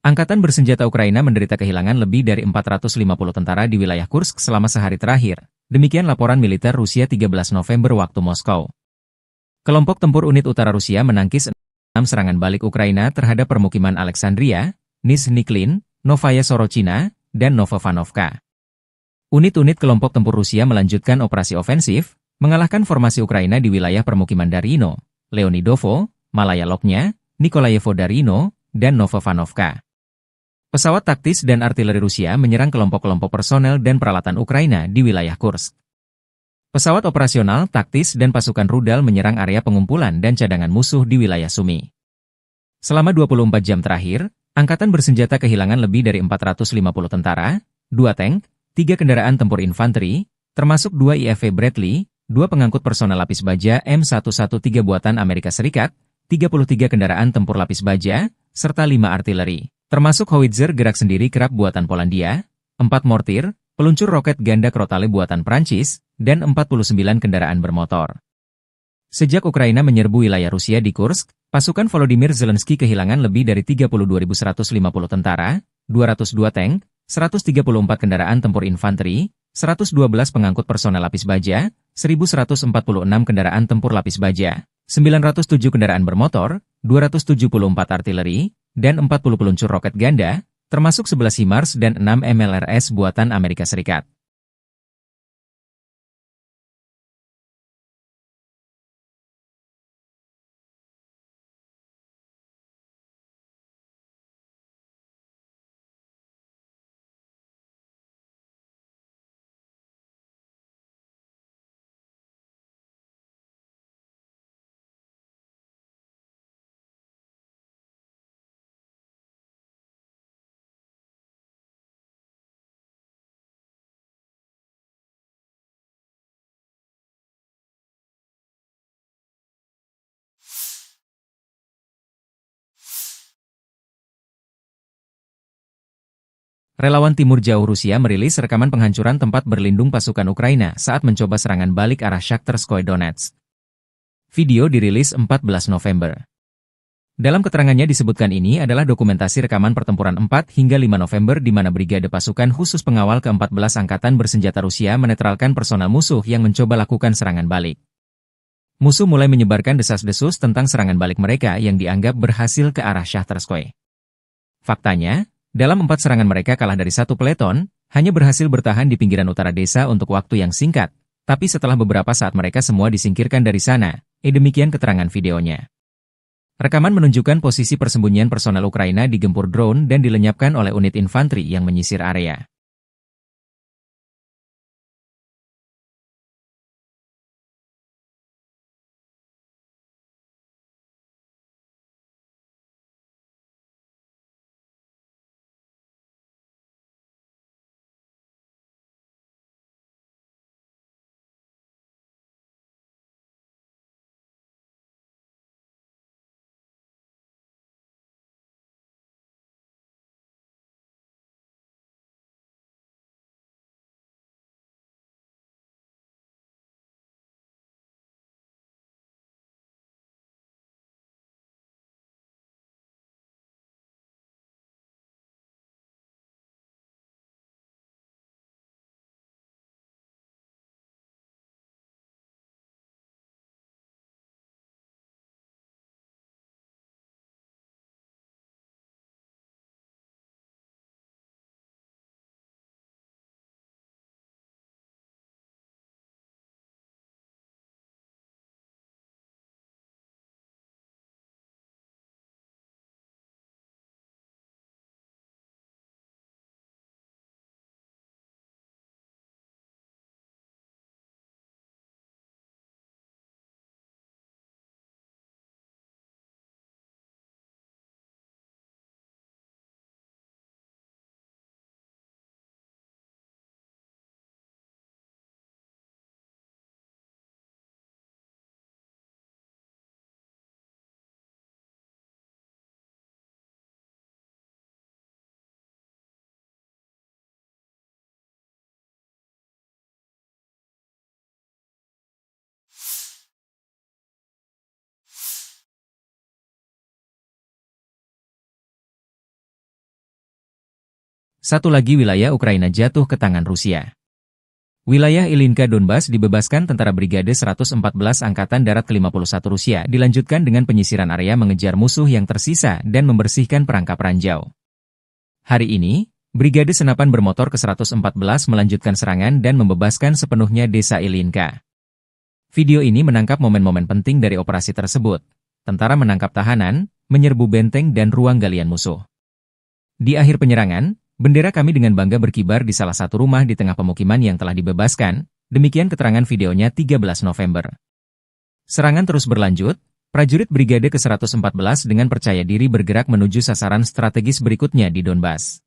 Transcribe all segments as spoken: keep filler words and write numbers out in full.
Angkatan bersenjata Ukraina menderita kehilangan lebih dari empat ratus lima puluh tentara di wilayah Kursk selama sehari terakhir, demikian laporan militer Rusia tiga belas November waktu Moskow. Kelompok tempur unit utara Rusia menangkis enam serangan balik Ukraina terhadap permukiman Alexandria, Nizhny Klin, Novaya Sorochina, dan Novovanovka. Unit-unit kelompok tempur Rusia melanjutkan operasi ofensif, mengalahkan formasi Ukraina di wilayah permukiman Darino, Leonidovo, Malaya Loknya, Nikolayevo Darino, dan Novovanovka. Pesawat taktis dan artileri Rusia menyerang kelompok-kelompok personel dan peralatan Ukraina di wilayah Kursk. Pesawat operasional, taktis, dan pasukan rudal menyerang area pengumpulan dan cadangan musuh di wilayah Sumy. Selama dua puluh empat jam terakhir, angkatan bersenjata kehilangan lebih dari empat ratus lima puluh tentara, dua tank, tiga kendaraan tempur infanteri, termasuk dua I F V Bradley, dua pengangkut personel lapis baja M satu satu tiga buatan Amerika Serikat, tiga puluh tiga kendaraan tempur lapis baja, serta lima artileri, termasuk howitzer gerak sendiri Krab buatan Polandia, empat mortir, peluncur roket ganda Crotale buatan Prancis, dan empat puluh sembilan kendaraan bermotor. Sejak Ukraina menyerbu wilayah Rusia di Kursk, pasukan Volodymyr Zelensky kehilangan lebih dari tiga puluh dua ribu seratus lima puluh tentara, dua ratus dua tank, seratus tiga puluh empat kendaraan tempur infanteri, seratus dua belas pengangkut personel lapis baja, seribu seratus empat puluh enam kendaraan tempur lapis baja, sembilan ratus tujuh kendaraan bermotor, dua ratus tujuh puluh empat artileri, dan empat puluh peluncur roket ganda, termasuk sebelas HIMARS dan enam M L R S buatan Amerika Serikat. Relawan Timur Jauh Rusia merilis rekaman penghancuran tempat berlindung pasukan Ukraina saat mencoba serangan balik arah Shakhtarskoye Donetsk. Video dirilis empat belas November. Dalam keterangannya disebutkan ini adalah dokumentasi rekaman pertempuran empat hingga lima November di mana Brigade Pasukan Khusus Pengawal keempat belas Angkatan Bersenjata Rusia menetralkan personel musuh yang mencoba lakukan serangan balik. Musuh mulai menyebarkan desas-desus tentang serangan balik mereka yang dianggap berhasil ke arah Shakhtarskoye. Faktanya, dalam empat serangan mereka kalah dari satu peleton, hanya berhasil bertahan di pinggiran utara desa untuk waktu yang singkat, tapi setelah beberapa saat mereka semua disingkirkan dari sana, eh, demikian keterangan videonya. Rekaman menunjukkan posisi persembunyian personel Ukraina digempur drone dan dilenyapkan oleh unit infanteri yang menyisir area. Satu lagi wilayah Ukraina jatuh ke tangan Rusia. Wilayah Ilinka Donbas dibebaskan tentara Brigade seratus empat belas Angkatan Darat kelima puluh satu Rusia, dilanjutkan dengan penyisiran area mengejar musuh yang tersisa dan membersihkan perangkap ranjau. Hari ini, Brigade Senapan Bermotor ke seratus empat belas melanjutkan serangan dan membebaskan sepenuhnya desa Ilinka. Video ini menangkap momen-momen penting dari operasi tersebut. Tentara menangkap tahanan, menyerbu benteng dan ruang galian musuh. Di akhir penyerangan, bendera kami dengan bangga berkibar di salah satu rumah di tengah pemukiman yang telah dibebaskan, demikian keterangan videonya tiga belas November. Serangan terus berlanjut, prajurit Brigade ke seratus empat belas dengan percaya diri bergerak menuju sasaran strategis berikutnya di Donbas.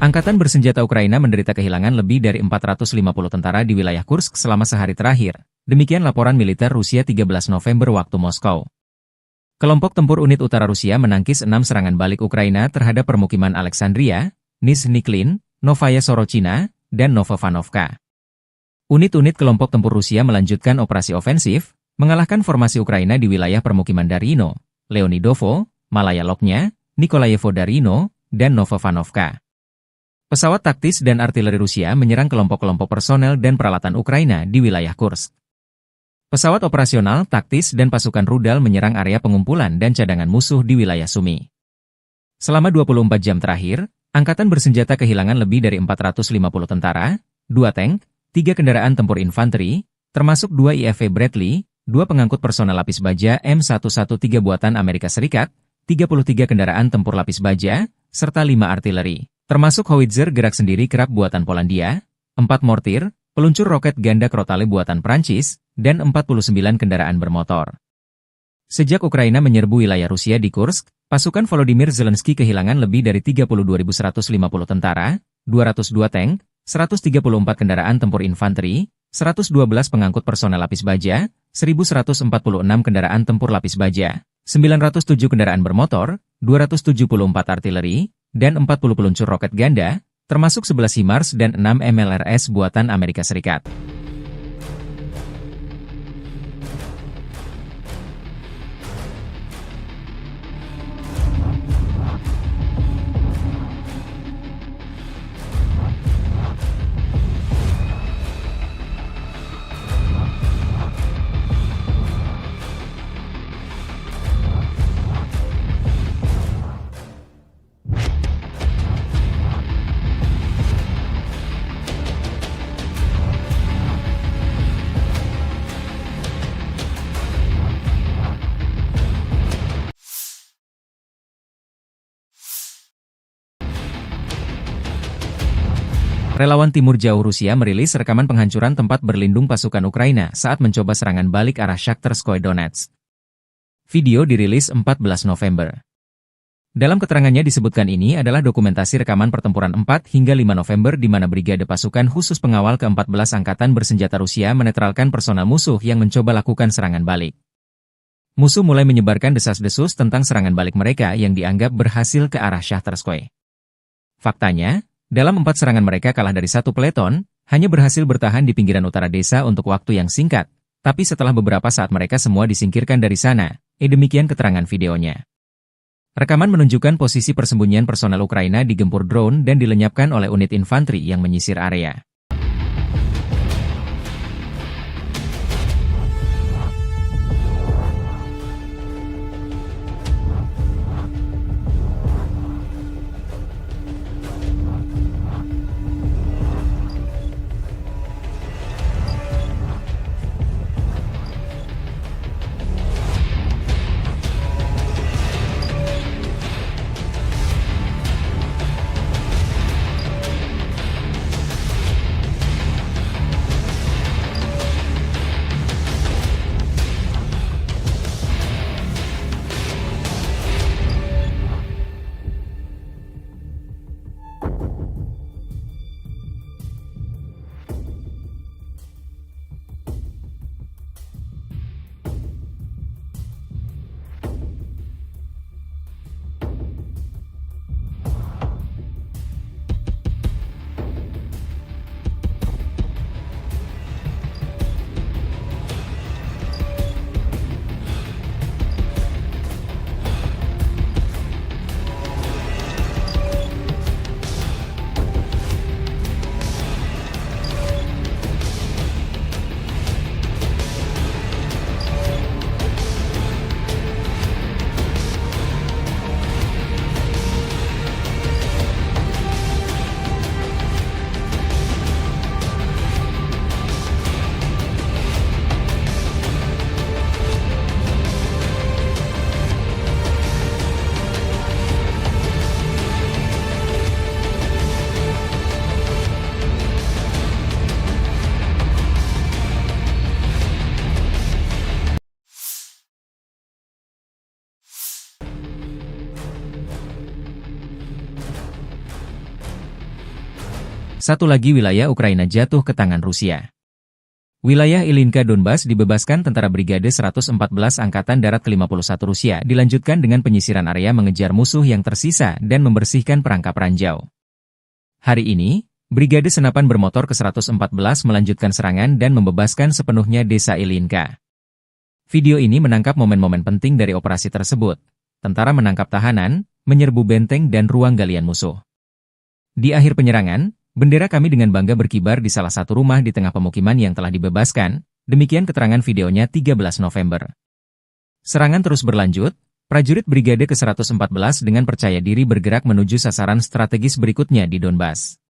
Angkatan bersenjata Ukraina menderita kehilangan lebih dari empat ratus lima puluh tentara di wilayah Kursk selama sehari terakhir, demikian laporan militer Rusia tiga belas November waktu Moskow. Kelompok tempur unit utara Rusia menangkis enam serangan balik Ukraina terhadap permukiman Alexandria, Nizhny Klin, Novaya Sorochina, dan Novovanovka. Unit-unit kelompok tempur Rusia melanjutkan operasi ofensif, mengalahkan formasi Ukraina di wilayah permukiman Darino, Leonidovo, Malaya Loknya, Nikolayevo Darino, dan Novovanovka. Pesawat taktis dan artileri Rusia menyerang kelompok-kelompok personel dan peralatan Ukraina di wilayah Kursk. Pesawat operasional, taktis, dan pasukan rudal menyerang area pengumpulan dan cadangan musuh di wilayah Sumy. Selama dua puluh empat jam terakhir, angkatan bersenjata kehilangan lebih dari empat ratus lima puluh tentara, dua tank, tiga kendaraan tempur infanteri, termasuk dua I F V Bradley, dua pengangkut personel lapis baja M satu satu tiga buatan Amerika Serikat, tiga puluh tiga kendaraan tempur lapis baja, serta lima artileri, termasuk howitzer gerak sendiri Krak buatan Polandia, empat mortir, peluncur roket ganda Crotale buatan Prancis, dan empat puluh sembilan kendaraan bermotor. Sejak Ukraina menyerbu wilayah Rusia di Kursk, pasukan Volodymyr Zelensky kehilangan lebih dari tiga puluh dua ribu seratus lima puluh tentara, dua ratus dua tank, seratus tiga puluh empat kendaraan tempur infanteri, seratus dua belas pengangkut personel lapis baja, seribu seratus empat puluh enam kendaraan tempur lapis baja, sembilan ratus tujuh kendaraan bermotor, dua ratus tujuh puluh empat artileri, dan empat puluh peluncur roket ganda, termasuk sebelas HIMARS dan enam M L R S buatan Amerika Serikat. Relawan Timur Jauh Rusia merilis rekaman penghancuran tempat berlindung pasukan Ukraina saat mencoba serangan balik arah Shakhtarskoye Donetsk. Video dirilis empat belas November. Dalam keterangannya disebutkan ini adalah dokumentasi rekaman pertempuran empat hingga lima November di mana Brigade Pasukan Khusus Pengawal Keempat Belas Angkatan Bersenjata Rusia menetralkan personel musuh yang mencoba lakukan serangan balik. Musuh mulai menyebarkan desas-desus tentang serangan balik mereka yang dianggap berhasil ke arah Shahtarskoye. Faktanya, dalam empat serangan mereka kalah dari satu peleton, hanya berhasil bertahan di pinggiran utara desa untuk waktu yang singkat, tapi setelah beberapa saat mereka semua disingkirkan dari sana, eh, demikian keterangan videonya. Rekaman menunjukkan posisi persembunyian personel Ukraina digempur drone dan dilenyapkan oleh unit infanteri yang menyisir area. Satu lagi wilayah Ukraina jatuh ke tangan Rusia. Wilayah Ilinka Donbas dibebaskan tentara Brigade seratus empat belas Angkatan Darat ke lima puluh satu Rusia, dilanjutkan dengan penyisiran area mengejar musuh yang tersisa dan membersihkan perangkap ranjau. Hari ini, Brigade Senapan Bermotor ke seratus empat belas melanjutkan serangan dan membebaskan sepenuhnya desa Ilinka. Video ini menangkap momen-momen penting dari operasi tersebut. Tentara menangkap tahanan, menyerbu benteng dan ruang galian musuh. Di akhir penyerangan, bendera kami dengan bangga berkibar di salah satu rumah di tengah pemukiman yang telah dibebaskan, demikian keterangan videonya tiga belas November. Serangan terus berlanjut, prajurit Brigade ke seratus empat belas dengan percaya diri bergerak menuju sasaran strategis berikutnya di Donbas.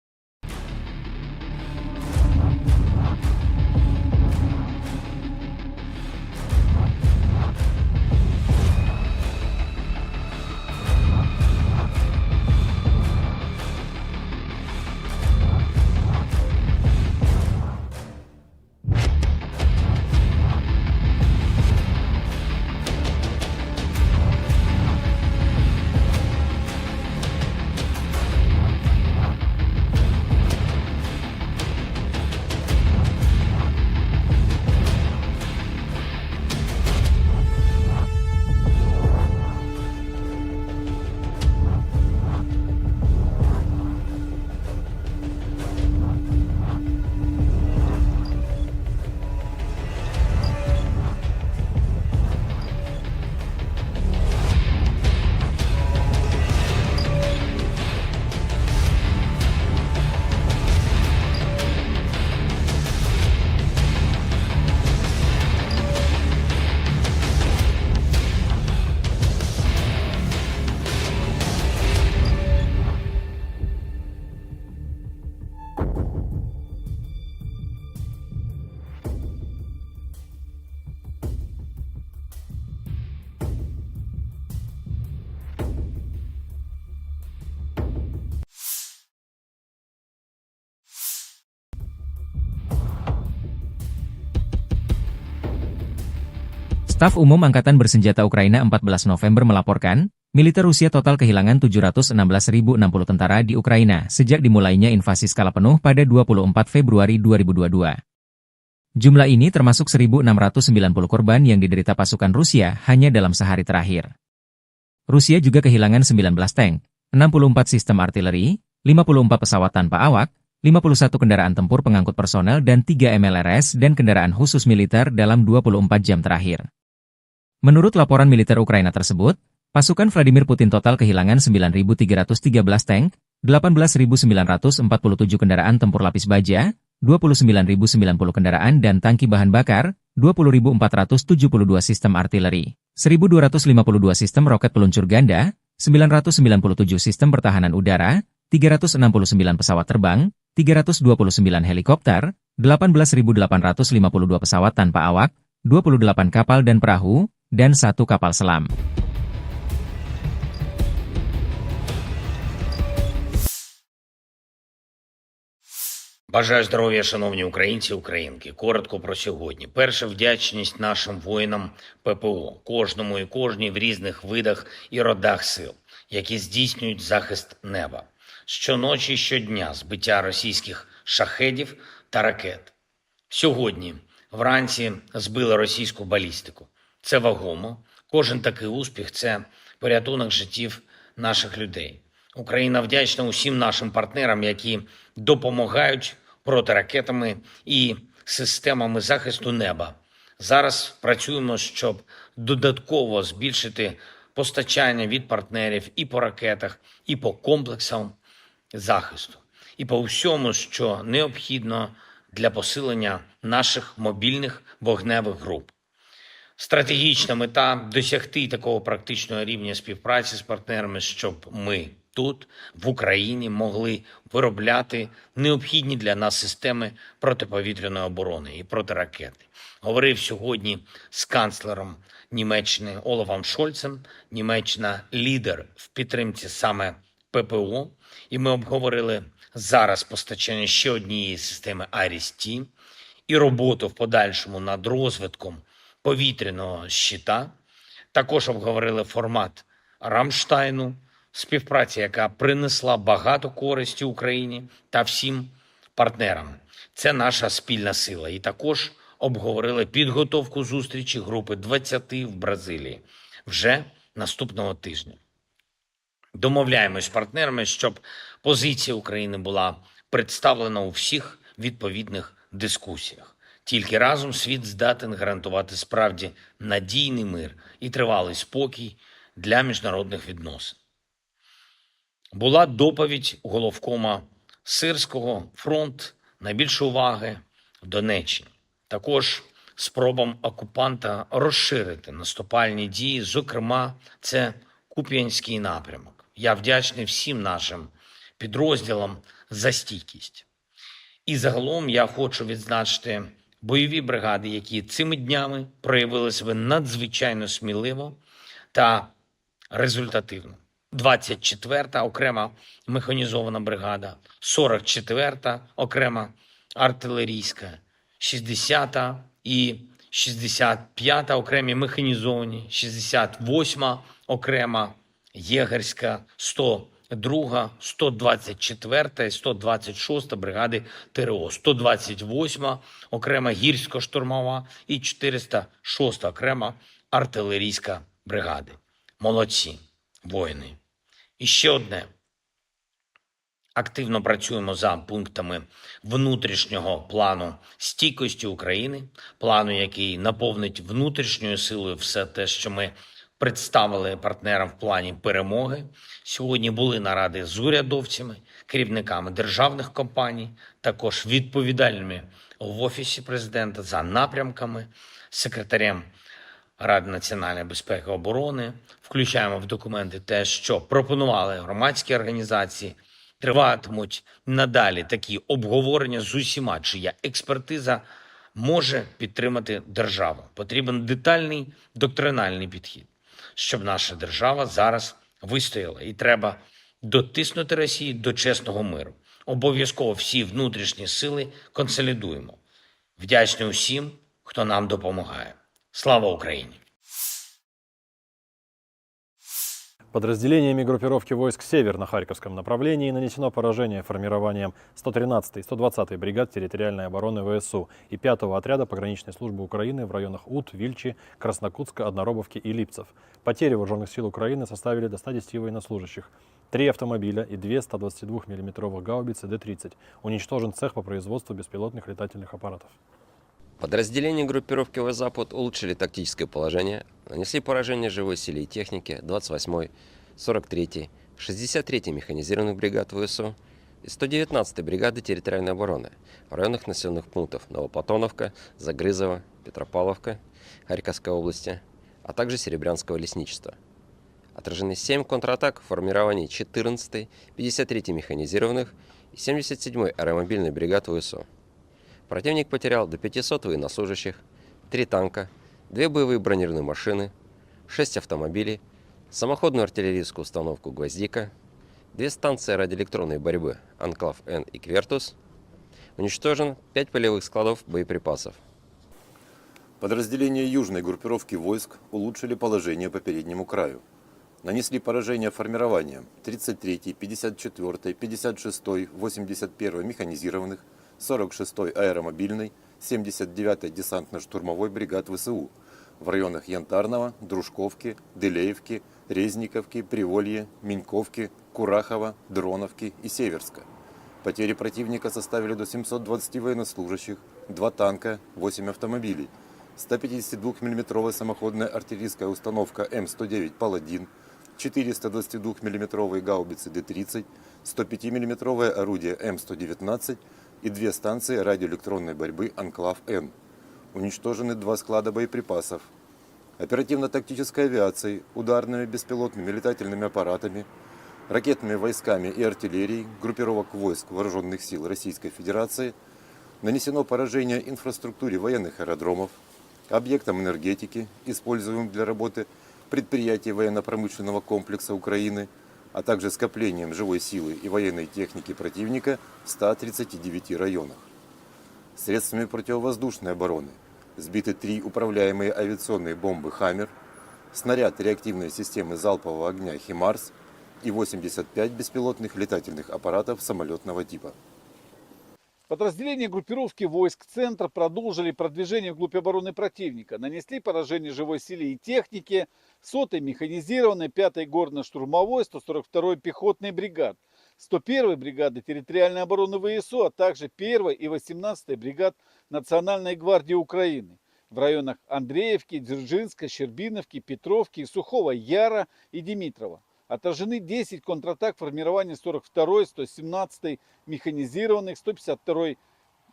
Staf Umum Angkatan Bersenjata Ukraina empat belas November melaporkan, Militer Rusia total kehilangan tujuh ratus enam belas ribu enam puluh tentara di Ukraina sejak dimulainya invasi skala penuh pada dua puluh empat Februari dua ribu dua dua. Jumlah ini termasuk seribu enam ratus sembilan puluh korban yang diderita pasukan Rusia hanya dalam sehari terakhir. Rusia juga kehilangan sembilan belas tank, enam puluh empat sistem artileri, lima puluh empat pesawat tanpa awak, lima puluh satu kendaraan tempur pengangkut personel dan tiga M L R S dan kendaraan khusus militer dalam dua puluh empat jam terakhir. Menurut laporan militer Ukraina tersebut, pasukan Vladimir Putin total kehilangan sembilan ribu tiga ratus tiga belas tank, delapan belas ribu sembilan ratus empat puluh tujuh kendaraan tempur lapis baja, dua puluh sembilan ribu sembilan puluh kendaraan dan tangki bahan bakar, dua puluh ribu empat ratus tujuh puluh dua sistem artileri, seribu dua ratus lima puluh dua sistem roket peluncur ganda, sembilan ratus sembilan puluh tujuh sistem pertahanan udara, tiga ratus enam puluh sembilan pesawat terbang, tiga ratus dua puluh sembilan helikopter, delapan belas ribu delapan ratus lima puluh dua pesawat tanpa awak, dua puluh delapan kapal dan perahu, dan satu kapal selam. Бажаю здоров'я, шановні українці і українки. Коротко про сьогодні. Перше, вдячність нашим воїнам П П О, кожному і кожній в різних видах і родах сил, які здійснюють захист неба. Щоночі і щодня збиття російських шахедів та ракет. Сьогодні вранці збили російську балістику. Це вагомо. Кожен такий успіх — це порятунок життів наших людей. Україна вдячна усім нашим партнерам, які допомагають протиракетами і системами захисту неба. Зараз працюємо, щоб додатково збільшити постачання від партнерів і по ракетах, і по комплексам захисту, і по всьому, що необхідно для посилення наших мобільних вогневих груп. Стратегічна мета — досягти такого практичного рівня співпраці з партнерами, щоб ми тут, в Україні, могли виробляти необхідні для нас системи протиповітряної оборони і протиракети. Говорив сьогодні з канцлером Німеччини Олафом Шольцем. Німеччина лідер в підтримці саме П П О, і ми обговорили зараз постачання ще однієї системи Айріс-Т і роботу в подальшому над розвитком повітряного щита. Також обговорили формат Рамштайну, співпраця, яка принесла багато користі Україні та всім партнерам. Це наша спільна сила. І також обговорили підготовку зустрічі групи двадцяти в Бразилії вже наступного тижня. Домовляємось з партнерами, щоб позиція України була представлена у всіх відповідних дискусіях. Тільки разом світ здатен гарантувати справді надійний мир і тривалий спокій для міжнародних відносин. Була доповідь головкома Сирського: фронт, найбільше уваги в Донеччині. Також спробам окупанта розширити наступальні дії, зокрема, це Куп'янський напрямок. Я вдячний всім нашим підрозділам за стійкість. І загалом я хочу відзначити бойові бригади, які цими днями проявили себе надзвичайно сміливо та результативно. Двадцять четверта окрема механізована бригада, сорок четверта окрема артилерійська, шістдесята і шістдесят п'ята окремі механізовані, шістдесят восьма окрема єгерська, сто друга, сто двадцять четверта і сто двадцять шоста бригади Т Р О, сто двадцять восьма окрема гірсько-штурмова і чотириста шоста окрема артилерійська бригади. Молодці, воїни. І ще одне. Активно працюємо за пунктами внутрішнього плану стійкості України, плану, який наповнить внутрішньою силою все те, що ми представили партнерам в плані перемоги. Сьогодні були наради з урядовцями, керівниками державних компаній, також відповідальними в Офісі президента за напрямками, секретарем Ради національної безпеки і оборони. Включаємо в документи те, що пропонували громадські організації. Триватимуть надалі такі обговорення з усіма, чия експертиза може підтримати державу. Потрібен детальний доктриналний підхід, щоб наша держава зараз вистояла. І треба дотиснути Росію до чесного миру. Обов'язково всі внутрішні сили консолідуємо. Вдячний усім, хто нам допомагає. Слава Україні! Подразделениями группировки войск «Север» на Харьковском направлении нанесено поражение формированиям сто тринадцатой и сто двадцатой бригад территориальной обороны В С У и пятого отряда пограничной службы Украины в районах Ут, Вильчи, Краснокутска, Одноробовки и Липцев. Потери вооружённых сил Украины составили до ста десяти военнослужащих, три автомобиля и две ста двадцати двух миллиметровых гаубицы Д тридцать. Уничтожен цех по производству беспилотных летательных аппаратов. Подразделения группировки «Восток-Запад» улучшили тактическое положение, нанесли поражение живой силе и технике двадцать восьмой, сорок третьей, шестьдесят третьей механизированных бригад В С У и сто девятнадцатой бригады территориальной обороны в районах населённых пунктов Новоплатоновка, Загрызово, Петропавловка Харьковской области, а также Серебрянского лесничества. Отражены семь контратак формирований четырнадцатой, пятьдесят третьей механизированных и семьдесят седьмой аэромобильной бригад В С У. Противник потерял до пятисот военнослужащих, три танка, две боевые бронированные машины, шесть автомобилей, самоходную артиллерийскую установку «Гвоздика», две станции радиоэлектронной борьбы «Анклав-Н» и «Квертус». Уничтожено пять полевых складов боеприпасов. Подразделения южной группировки войск улучшили положение по переднему краю. Нанесли поражение формированиям тридцать третьей, пятьдесят четвёртой, пятьдесят шестой, восемьдесят первой механизированных, сорок шестой аэромобильной, семьдесят девятой десантно-штурмовой бригад В С У в районах Янтарного, Дружковки, Дылеевки, Резниковки, Приволье, Меньковки, Курахова, Дроновки и Северска. Потери противника составили до семьсот двадцати военнослужащих, два танка, восемь автомобилей, ста пятидесяти двух миллиметровая самоходная артиллерийская установка М сто девять «Паладин», четыреста двадцати двух миллиметровые гаубицы Д тридцать, сто пяти миллиметровое орудие М сто девятнадцать и две станции радиоэлектронной борьбы «Анклав-Н». Уничтожены два склада боеприпасов. Оперативно-тактической авиацией, ударными беспилотными летательными аппаратами, ракетными войсками и артиллерией группировок войск Вооружённых сил Российской Федерации нанесено поражение инфраструктуре военных аэродромов, объектам энергетики, используемым для работы предприятий военно-промышленного комплекса Украины, а также скоплениям живой силы и военной техники противника в ста тридцати девяти районах. Средствами противовоздушной обороны сбиты три управляемые авиационные бомбы «Хаммер», снаряд реактивной системы залпового огня «Химарс» и восемьдесят пять беспилотных летательных аппаратов самолётного типа. Подразделения группировки войск «Центр» продолжили продвижение вглубь обороны противника, нанесли поражение живой силе и технике сотой механизированной, пятой горно-штурмовой, сто сорок второй пехотной бригад, сто первой бригады территориальной обороны В С У, а также первой и восемнадцатой бригад Национальной гвардии Украины в районах Андреевки, Дзержинска, Щербиновки, Петровки, Сухого Яра и Димитрова. Отражены десять контратак формирования сорок второй, сто семнадцатой механизированных, сто пятьдесят второй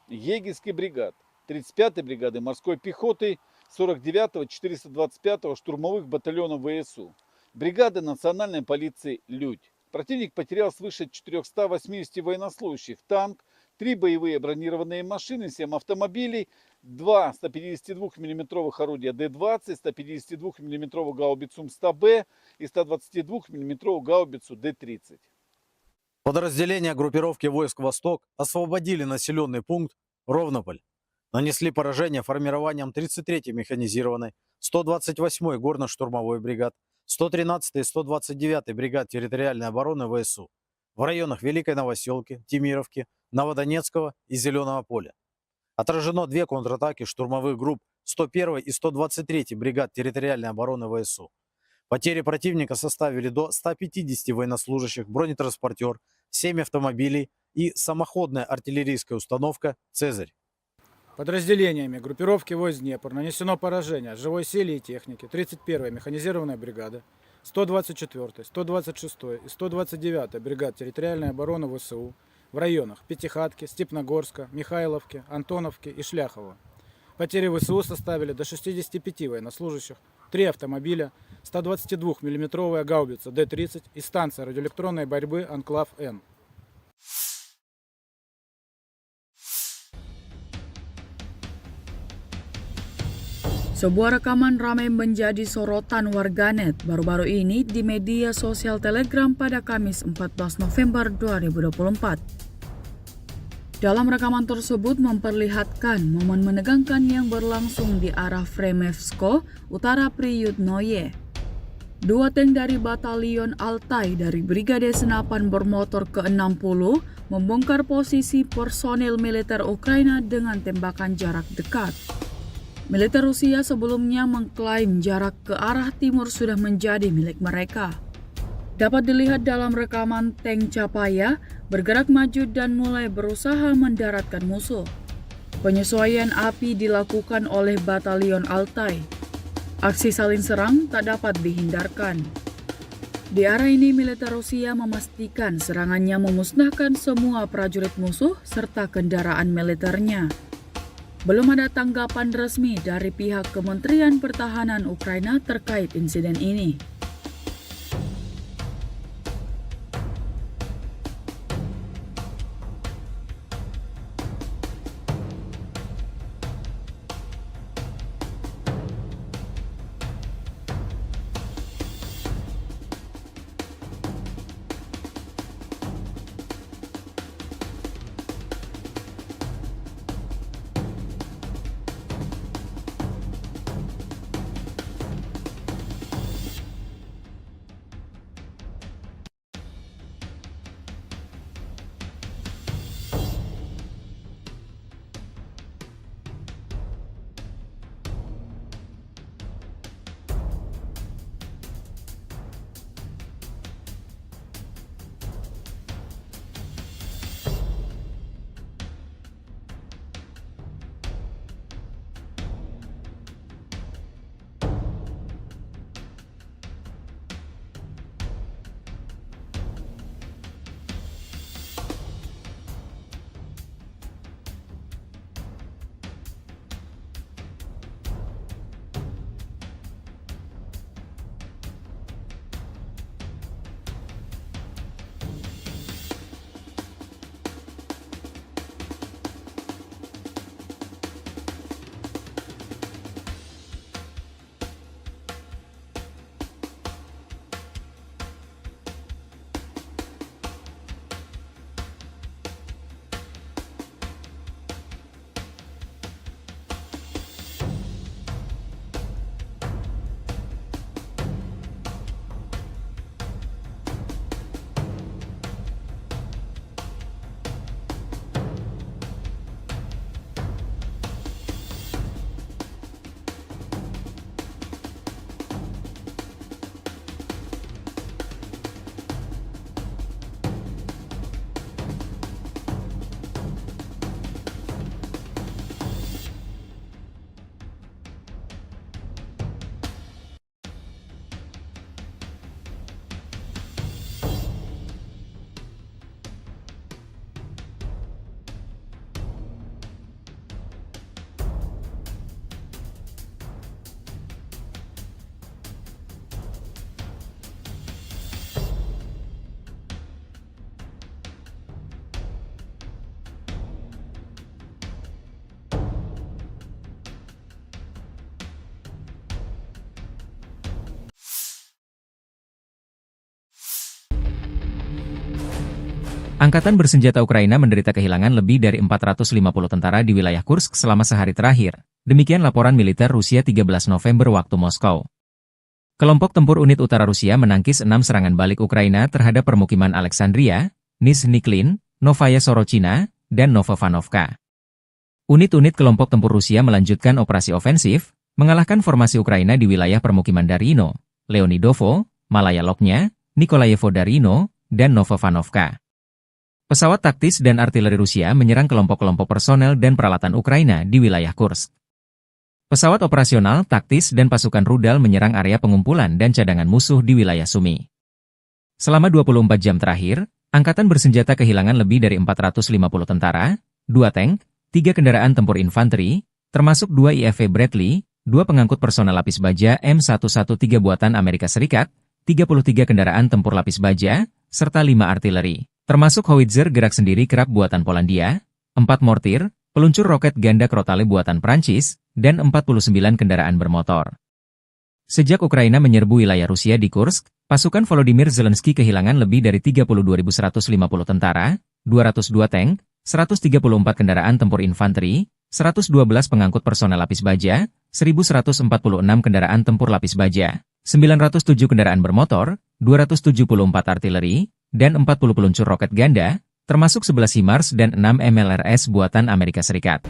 егерской бригад, тридцать пятой бригады морской пехоты, сорок девятого, четыреста двадцать пятого штурмовых батальонов В С У, бригады национальной полиции «Людь». Противник потерял свыше четырёхсот восьмидесяти военнослужащих, танк, три боевые бронированные машины, семь автомобилей, два ста пятидесяти двух миллиметровых орудия Д двадцать, ста пятидесяти двух миллиметровую гаубицу М сто Б и ста двадцати двух миллиметровую гаубицу Д тридцать. Подразделения группировки войск «Восток» освободили населённый пункт Ровнополь, нанесли поражение формированиям тридцать третьей механизированной, сто двадцать восьмой горно-штурмовой бригад, сто тринадцатой и сто двадцать девятой бригад территориальной обороны В С У в районах Великой Новосёлки, Темировки, Новодонецкого и Зелёного поля. Отражено две контратаки штурмовых групп сто первой и сто двадцать третьей бригад территориальной обороны В С У. Потери противника составили до ста пятидесяти военнослужащих, бронетранспортёр, семь автомобилей и самоходная артиллерийская установка «Цезарь». Подразделениями группировки войск «Днепр» нанесено поражение живой силе и технике тридцать первой механизированной бригады, сто двадцать четвёртой, сто двадцать шестой и сто двадцать девятой бригад территориальной обороны В С У в районах Пятихатки, Степногорска, Михайловки, Антоновки и Шляхова. Потери В С У составили до шестидесяти пяти военнослужащих, три автомобиля, ста двадцати двух миллиметровая гаубица Д тридцать и станция радиоэлектронной борьбы «Анклав-Н». Sebuah rekaman ramai menjadi sorotan warganet baru-baru ini di media sosial Telegram pada Kamis empat belas November dua ribu dua puluh empat. Dalam rekaman tersebut memperlihatkan momen menegangkan yang berlangsung di arah Fremevsko, Utara Priyutnoye. Dua tank dari Batalion Altai dari Brigade Senapan Bermotor ke enam puluh membongkar posisi personil militer Ukraina dengan tembakan jarak dekat. Militer Rusia sebelumnya mengklaim jarak ke arah timur sudah menjadi milik mereka. Dapat dilihat dalam rekaman tank Chapaya bergerak maju dan mulai berusaha mendaratkan musuh. Penyesuaian api dilakukan oleh Batalion Altai. Aksi saling serang tak dapat dihindarkan. Di arah ini, militer Rusia memastikan serangannya memusnahkan semua prajurit musuh serta kendaraan militernya. Belum ada tanggapan resmi dari pihak Kementerian Pertahanan Ukraina terkait insiden ini. Angkatan bersenjata Ukraina menderita kehilangan lebih dari empat ratus lima puluh tentara di wilayah Kursk selama sehari terakhir, demikian laporan militer Rusia tiga belas November waktu Moskow. Kelompok tempur unit utara Rusia menangkis enam serangan balik Ukraina terhadap permukiman Alexandria, Nizhniklin, Novaya Sorochina, dan Novovanovka. Unit-unit kelompok tempur Rusia melanjutkan operasi ofensif, mengalahkan formasi Ukraina di wilayah permukiman Darino, Leonidovo, Malaya Loknya, Nikolayevo Darino, dan Novovanovka. Pesawat taktis dan artileri Rusia menyerang kelompok-kelompok personel dan peralatan Ukraina di wilayah Kursk. Pesawat operasional, taktis, dan pasukan rudal menyerang area pengumpulan dan cadangan musuh di wilayah Sumy. Selama dua puluh empat jam terakhir, angkatan bersenjata kehilangan lebih dari empat ratus lima puluh tentara, dua tank, tiga kendaraan tempur infanteri, termasuk dua I F V Bradley, dua pengangkut personel lapis baja M satu satu tiga buatan Amerika Serikat, tiga puluh tiga kendaraan tempur lapis baja, serta lima artileri, termasuk howitzer gerak sendiri Krab buatan Polandia, empat mortir, peluncur roket ganda Crotale buatan Prancis, dan empat puluh sembilan kendaraan bermotor. Sejak Ukraina menyerbu wilayah Rusia di Kursk, pasukan Volodymyr Zelensky kehilangan lebih dari tiga puluh dua ribu seratus lima puluh tentara, dua ratus dua tank, seratus tiga puluh empat kendaraan tempur infanteri, seratus dua belas pengangkut personel lapis baja, seribu seratus empat puluh enam kendaraan tempur lapis baja, sembilan ratus tujuh kendaraan bermotor, dua ratus tujuh puluh empat artileri, dan empat puluh peluncur roket ganda, termasuk sebelas HIMARS dan enam M L R S buatan Amerika Serikat.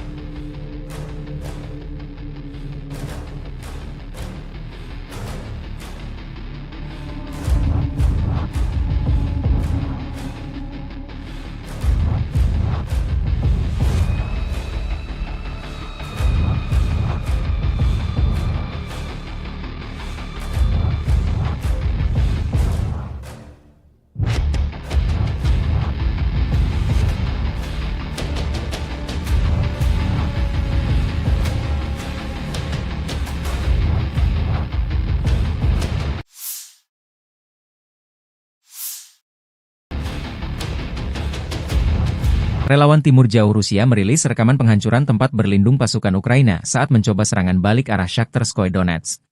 Relawan Timur Jauh Rusia merilis rekaman penghancuran tempat berlindung pasukan Ukraina saat mencoba serangan balik arah Shakhtarskoye Donetsk.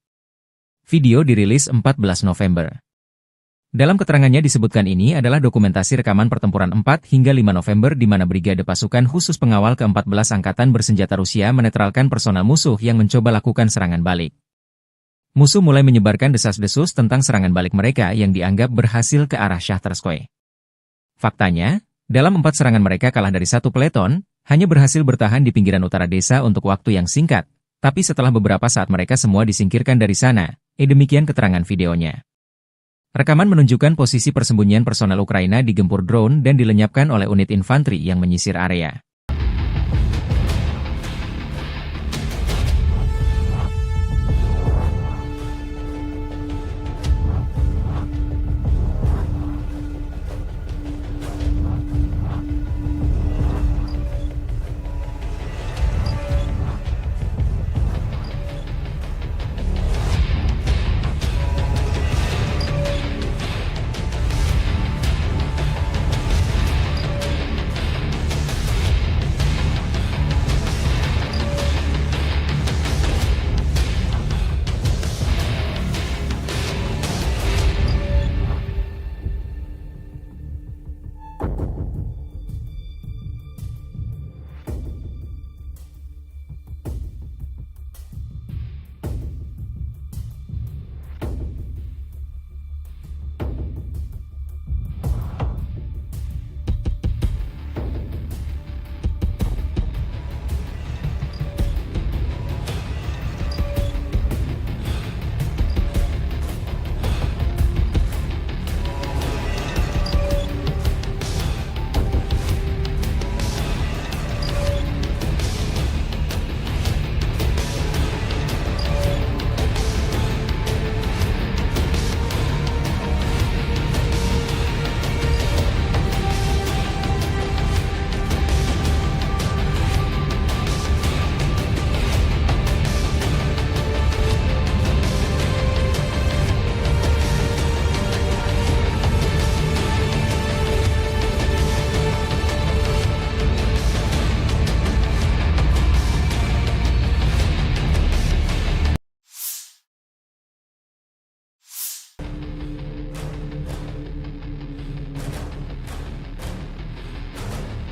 Video dirilis empat belas November. Dalam keterangannya disebutkan ini adalah dokumentasi rekaman pertempuran empat hingga lima November di mana Brigade Pasukan Khusus Pengawal keempat belas Angkatan Bersenjata Rusia menetralkan personel musuh yang mencoba lakukan serangan balik. Musuh mulai menyebarkan desas-desus tentang serangan balik mereka yang dianggap berhasil ke arah Shakhtarskoye. Faktanya, dalam empat serangan mereka kalah dari satu peleton, hanya berhasil bertahan di pinggiran utara desa untuk waktu yang singkat, tapi setelah beberapa saat mereka semua disingkirkan dari sana, eh, demikian keterangan videonya. Rekaman menunjukkan posisi persembunyian personel Ukraina digempur drone dan dilenyapkan oleh unit infanteri yang menyisir area.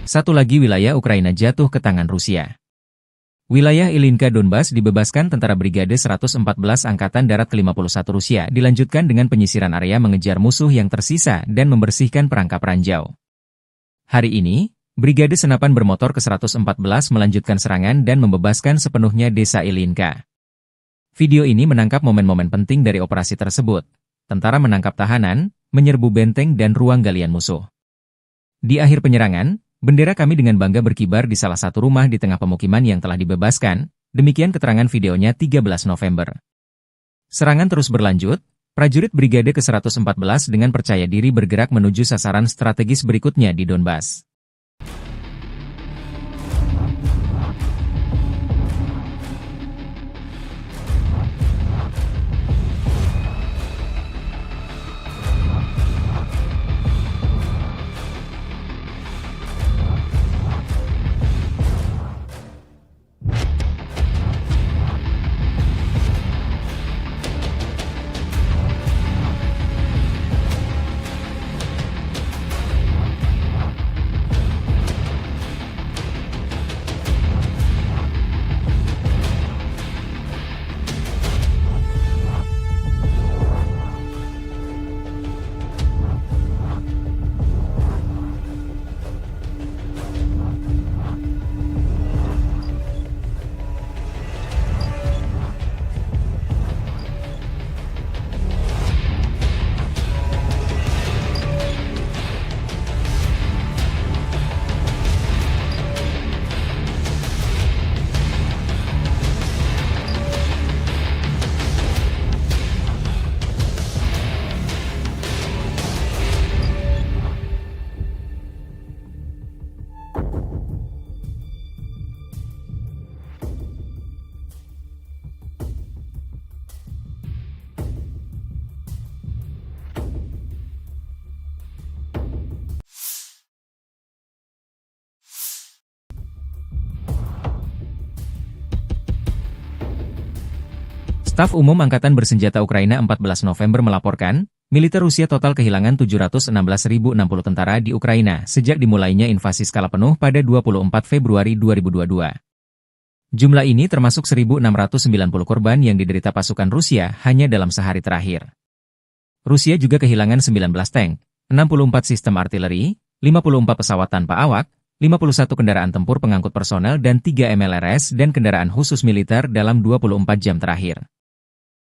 Satu lagi wilayah Ukraina jatuh ke tangan Rusia. Wilayah Ilinka Donbas dibebaskan tentara Brigade seratus empat belas Angkatan Darat kelima puluh satu Rusia, dilanjutkan dengan penyisiran area mengejar musuh yang tersisa dan membersihkan perangkap ranjau. Hari ini, Brigade Senapan Bermotor ke seratus empat belas melanjutkan serangan dan membebaskan sepenuhnya desa Ilinka. Video ini menangkap momen-momen penting dari operasi tersebut. Tentara menangkap tahanan, menyerbu benteng dan ruang galian musuh. Di akhir penyerangan, bendera kami dengan bangga berkibar di salah satu rumah di tengah pemukiman yang telah dibebaskan, demikian keterangan videonya tiga belas November. Serangan terus berlanjut, prajurit Brigade ke seratus empat belas dengan percaya diri bergerak menuju sasaran strategis berikutnya di Donbas. Staf Umum Angkatan Bersenjata Ukraina empat belas November melaporkan, militer Rusia total kehilangan tujuh ratus enam belas ribu enam puluh tentara di Ukraina sejak dimulainya invasi skala penuh pada dua puluh empat Februari dua ribu dua dua. Jumlah ini termasuk seribu enam ratus sembilan puluh korban yang diderita pasukan Rusia hanya dalam sehari terakhir. Rusia juga kehilangan sembilan belas tank, enam puluh empat sistem artileri, lima puluh empat pesawat tanpa awak, lima puluh satu kendaraan tempur pengangkut personel dan tiga M L R S dan kendaraan khusus militer dalam dua puluh empat jam terakhir.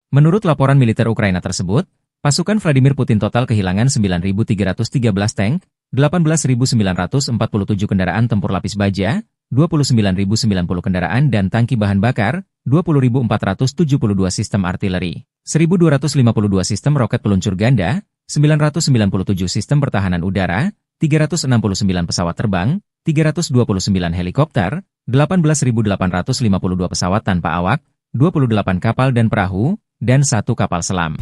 Menurut laporan militer Ukraina tersebut, pasukan Vladimir Putin total kehilangan sembilan ribu tiga ratus tiga belas tank, delapan belas ribu sembilan ratus empat puluh tujuh kendaraan tempur lapis baja, dua puluh sembilan ribu sembilan puluh kendaraan dan tangki bahan bakar, dua puluh ribu empat ratus tujuh puluh dua sistem artileri, seribu dua ratus lima puluh dua sistem roket peluncur ganda, sembilan ratus sembilan puluh tujuh sistem pertahanan udara, tiga ratus enam puluh sembilan pesawat terbang, tiga ratus dua puluh sembilan helikopter, delapan belas ribu delapan ratus lima puluh dua pesawat tanpa awak, dua puluh delapan kapal dan perahu, dan satu kapal selam.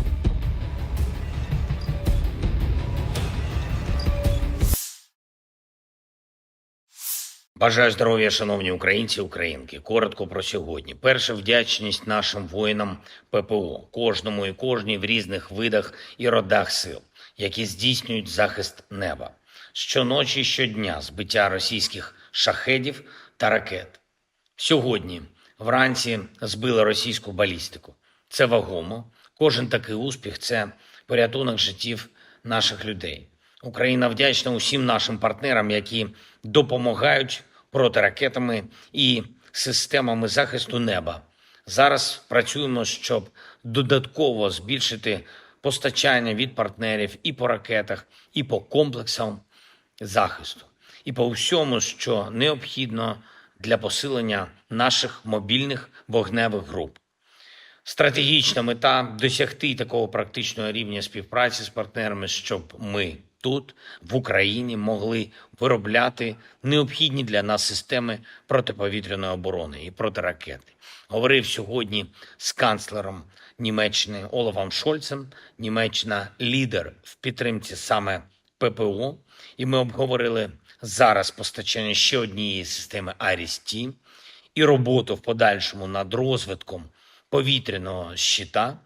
Бажаю здоров'я, шановні українці і українки. Коротко про сьогодні. Перше, вдячність нашим воїнам П П О, кожному і кожній в різних видах і родах сил, які здійснюють захист неба. Щоночі і щодня збиття російських шахедів та ракет. Сьогодні вранці збили російську балістику. Це вагомо. Кожен такий успіх — це порятунок життів наших людей. Україна вдячна усім нашим партнерам, які допомагають протиракетами і системами захисту неба. Зараз працюємо, щоб додатково збільшити постачання від партнерів і по ракетах, і по комплексам захисту, і по всьому, що необхідно для посилення наших мобільних вогневих груп. Стратегічна мета — досягти такого практичного рівня співпраці з партнерами, щоб ми тут, в Україні, могли виробляти необхідні для нас системи протиповітряної оборони і протиракети. Говорив сьогодні з канцлером Німеччини Олафом Шольцем. Німеччина — лідер в підтримці саме П П О, і ми обговорили зараз постачання ще однієї системи Аріс-Т і роботу в подальшому над розвитком повітряного щита.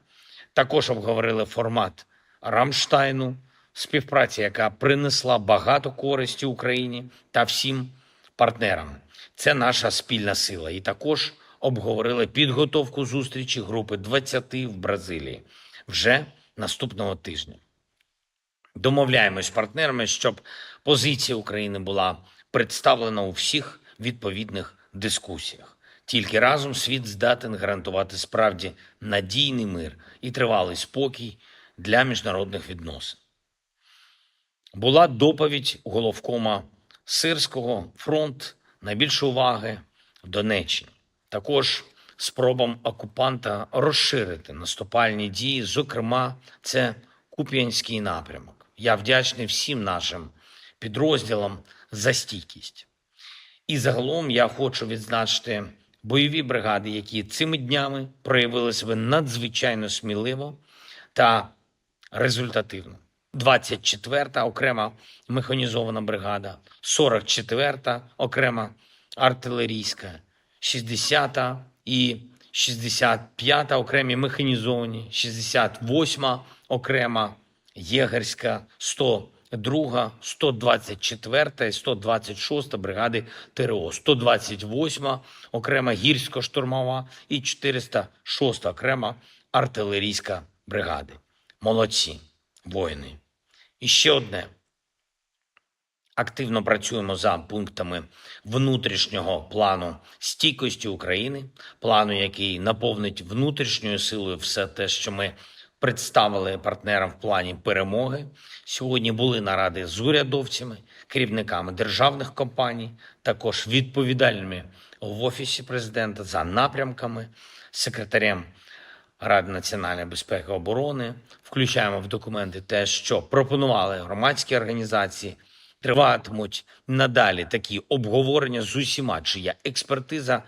Також обговорили формат Рамштайну, співпраця, яка принесла багато користі Україні та всім партнерам. Це наша спільна сила. І також обговорили підготовку зустрічі групи двадцяти в Бразилії вже наступного тижня. Домовляємось з партнерами, щоб позиція України була представлена у всіх відповідних дискусіях. Тільки разом світ здатен гарантувати справді надійний мир і тривалий спокій для міжнародних відносин. Була доповідь головкома Сирського: фронт найбільшої уваги в Донеччині. Також спробам окупанта розширити наступальні дії, зокрема, це Куп'янський напрямок. Я вдячний всім нашим підрозділам за стійкість. І загалом я хочу відзначити бойові бригади, які цими днями проявили себе надзвичайно сміливо та результативно. Двадцять четверта окрема механізована бригада, сорок четверта окрема артилерійська, шістдесята і шістдесят п'ята окремі механізовані, шістдесят восьма окрема єгерська, сто друга, сто двадцять четверта і сто двадцять шоста бригади Т Р О, сто двадцять восьма окрема гірсько-штурмова і чотириста шоста окрема артилерійська бригади. Молодці, воїни. І ще одне. Активно працюємо за пунктами внутрішнього плану стійкості України, плану, який наповнить внутрішньою силою все те, що ми представили партнерам в плані перемоги. Сьогодні були наради з урядовцями, керівниками державних компаній, також відповідальними в Офісі президента за напрямками, секретарем Ради національної безпеки і оборони. Включаємо в документи те, що пропонували громадські організації. Триватимуть надалі такі обговорення з усіма, чия експертиза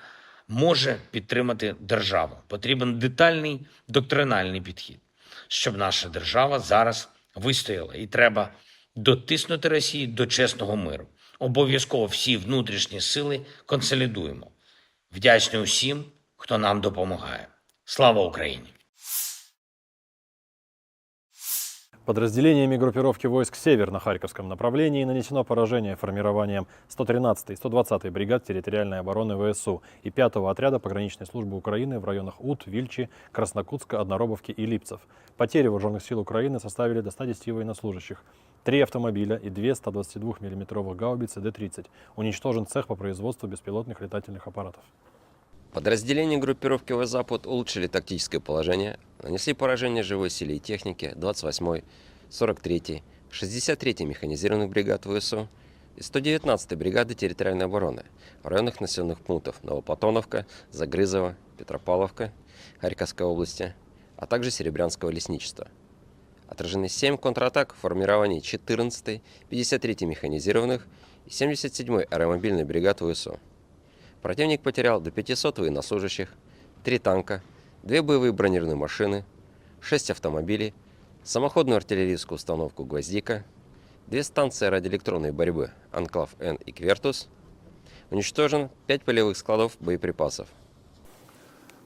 може підтримати державу. Потрібен детальний доктринальний підхід, щоб наша держава зараз вистояла. І треба дотиснути Росію до чесного миру. Обов'язково всі внутрішні сили консолідуємо. Вдячний усім, хто нам допомагає. Слава Україні! Подразделениями группировки войск «Север» на Харьковском направлении нанесено поражение формированиям сто тринадцатой и сто двадцатой бригад территориальной обороны В С У и пятого отряда пограничной службы Украины в районах Ут, Вильчи, Краснокутска, Одноробовки и Липцев. Потери вооружённых сил Украины составили до ста десяти военнослужащих, три автомобиля и две ста двадцати двух миллиметровых гаубицы Д тридцать. Уничтожен цех по производству беспилотных летательных аппаратов. Подразделения группировки «Восток-Запад» улучшили тактическое положение, нанесли поражение живой силе и технике двадцать восьмой, сорок третьей, шестьдесят третьей механизированных бригад В С У и сто девятнадцатой бригады территориальной обороны в районах населённых пунктов Новоплатоновка, Загрызово, Петропавловка Харьковской области, а также Серебрянского лесничества. Отражены семь контратак формирований четырнадцатой, пятьдесят третьей механизированных и семьдесят седьмой аэромобильной бригад В С У. Противник потерял до пятисот военнослужащих, три танка, две боевые бронированные машины, шесть автомобилей, самоходную артиллерийскую установку «Гвоздика», две станции радиоэлектронной борьбы «Анклав-Н» и «Квертус». Уничтожен пять полевых складов боеприпасов.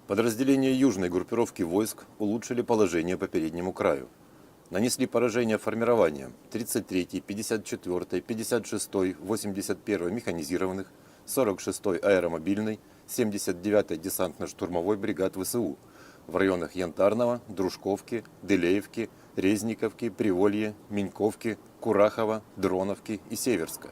Подразделения южной группировки войск улучшили положение по переднему краю. Нанесли поражение формированиям тридцать третьей, пятьдесят четвёртой, пятьдесят шестой, восемьдесят первой механизированных, сорок шестой аэромобильной, семьдесят девятой десантно-штурмовой бригад В С У в районах Янтарного, Дружковки, Дылеевки, Резниковки, Приволье, Миньковки, Курахова, Дроновки и Северска.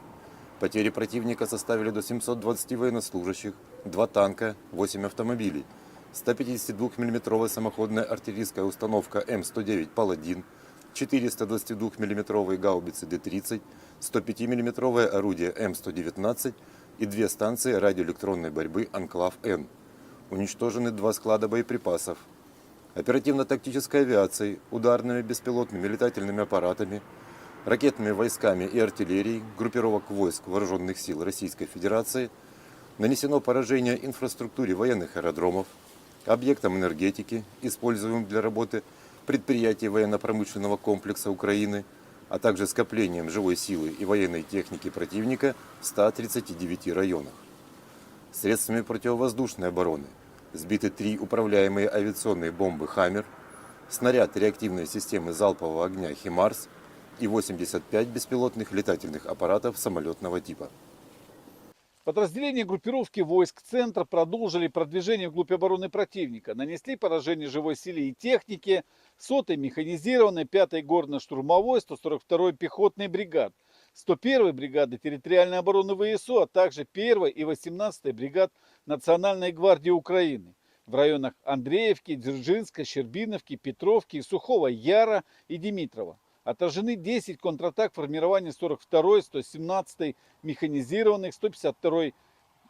Потери противника составили до семьсот двадцати военнослужащих, два танка, восемь автомобилей, ста пятидесяти двух миллиметровая самоходная артиллерийская установка М сто девять «Паладин», четыреста двадцати двух миллиметровые гаубицы Д тридцать, сто пяти миллиметровое орудие М сто девятнадцать и две станции радиоэлектронной борьбы «Анклав-Н». Уничтожены два склада боеприпасов. Оперативно-тактической авиацией, ударными беспилотными летательными аппаратами, ракетными войсками и артиллерией группировок войск Вооружённых сил Российской Федерации нанесено поражение инфраструктуре военных аэродромов, объектам энергетики, используемым для работы предприятий военно-промышленного комплекса Украины, а также скоплениям живой силы и военной техники противника в ста тридцати девяти районах. Средствами противовоздушной обороны сбиты три управляемые авиационные бомбы «Хаммер», снаряд реактивной системы залпового огня «Химарс» и восемьдесят пять беспилотных летательных аппаратов самолётного типа. Подразделения группировки войск «Центр» продолжили продвижение вглубь обороны противника, нанесли поражение живой силе и технике сотой механизированной, пятой горно-штурмовой, сто сорок второй пехотной бригад, сто первой бригады территориальной обороны В С У, а также первой и восемнадцатой бригад Национальной гвардии Украины в районах Андреевки, Дзержинска, Щербиновки, Петровки, Сухого Яра и Димитрова. Отражены десять контратак формирования сорок второй, сто семнадцатой механизированных, сто пятьдесят второй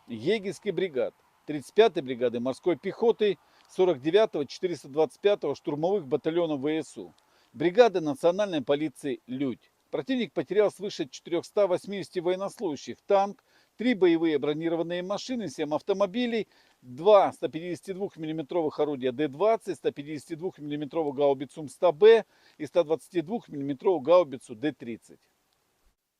егерской бригад, тридцать пятой бригады морской пехоты, сорок девятого, четыреста двадцать пятого штурмовых батальонов В С У, бригады национальной полиции «Людь». Противник потерял свыше четырёхсот восьмидесяти военнослужащих, танк, три боевые бронированные машины, семь автомобилей, два ста пятидесяти двух миллиметровых орудия Д двадцать, ста пятидесяти двух миллиметровую гаубицу М сто Б и ста двадцати двух миллиметровую гаубицу Д тридцать.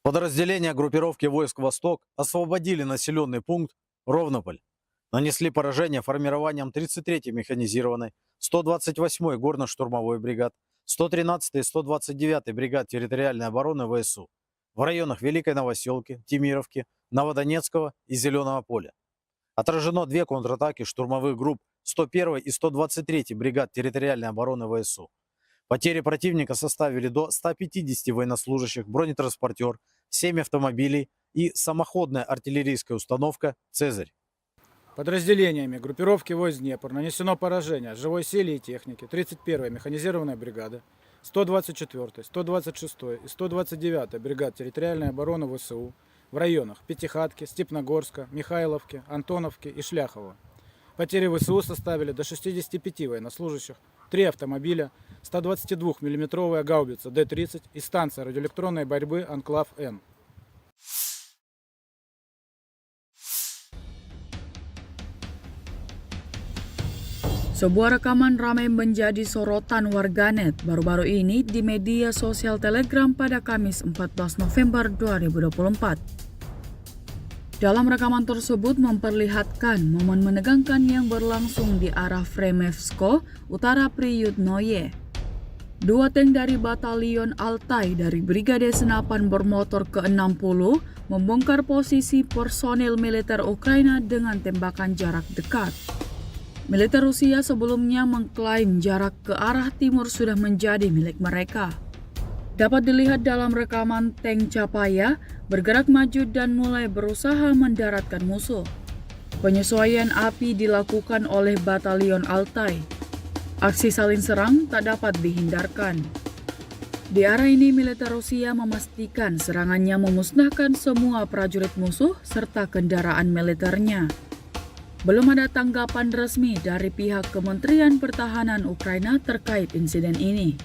Подразделения группировки войск «Восток» освободили населённый пункт Ровнополь. Нанесли поражение формированиям тридцать третьей механизированной, сто двадцать восьмой горно-штурмовой бригад, сто тринадцатой и сто двадцать девятой бригад территориальной обороны В С У в районах Великой Новосёлки, Тимировки, Новодонецкого и Зелёного поля. Отражено две контратаки штурмовых групп сто первой и сто двадцать третьей бригад территориальной обороны В С У. Потери противника составили до ста пятидесяти военнослужащих, бронетранспортёр, семь автомобилей и самоходная артиллерийская установка «Цезарь». Подразделениями группировки войск «Днепр» нанесено поражение живой силе и технике тридцать первой механизированной бригады, сто двадцать четвёртой, сто двадцать шестой и сто двадцать девятой бригад территориальной обороны В С У в районах Пятихатки, Степногорска, Михайловки, Антоновки и Шляхова. Потери В С У составили до шестидесяти пяти военнослужащих, три автомобиля, ста двадцати двух миллиметровая гаубица Д тридцать и станция радиоэлектронной борьбы «Анклав-Н». Sebuah rekaman ramai menjadi sorotan warganet baru-baru ini di media sosial Telegram pada Kamis empat belas November dua ribu dua puluh empat. Dalam rekaman tersebut memperlihatkan momen menegangkan yang berlangsung di arah Fremevsko, Utara Priyutnoye. Dua tank dari Batalion Altai dari Brigade Senapan Bermotor ke enam puluh membongkar posisi personil militer Ukraina dengan tembakan jarak dekat. Militer Rusia sebelumnya mengklaim jarak ke arah timur sudah menjadi milik mereka. Dapat dilihat dalam rekaman tank Chapaya bergerak maju dan mulai berusaha mendaratkan musuh. Penyesuaian api dilakukan oleh Batalion Altai. Aksi saling serang tak dapat dihindarkan. Di arah ini, militer Rusia memastikan serangannya memusnahkan semua prajurit musuh serta kendaraan militernya. Belum ada tanggapan resmi dari pihak Kementerian Pertahanan Ukraina terkait insiden ini.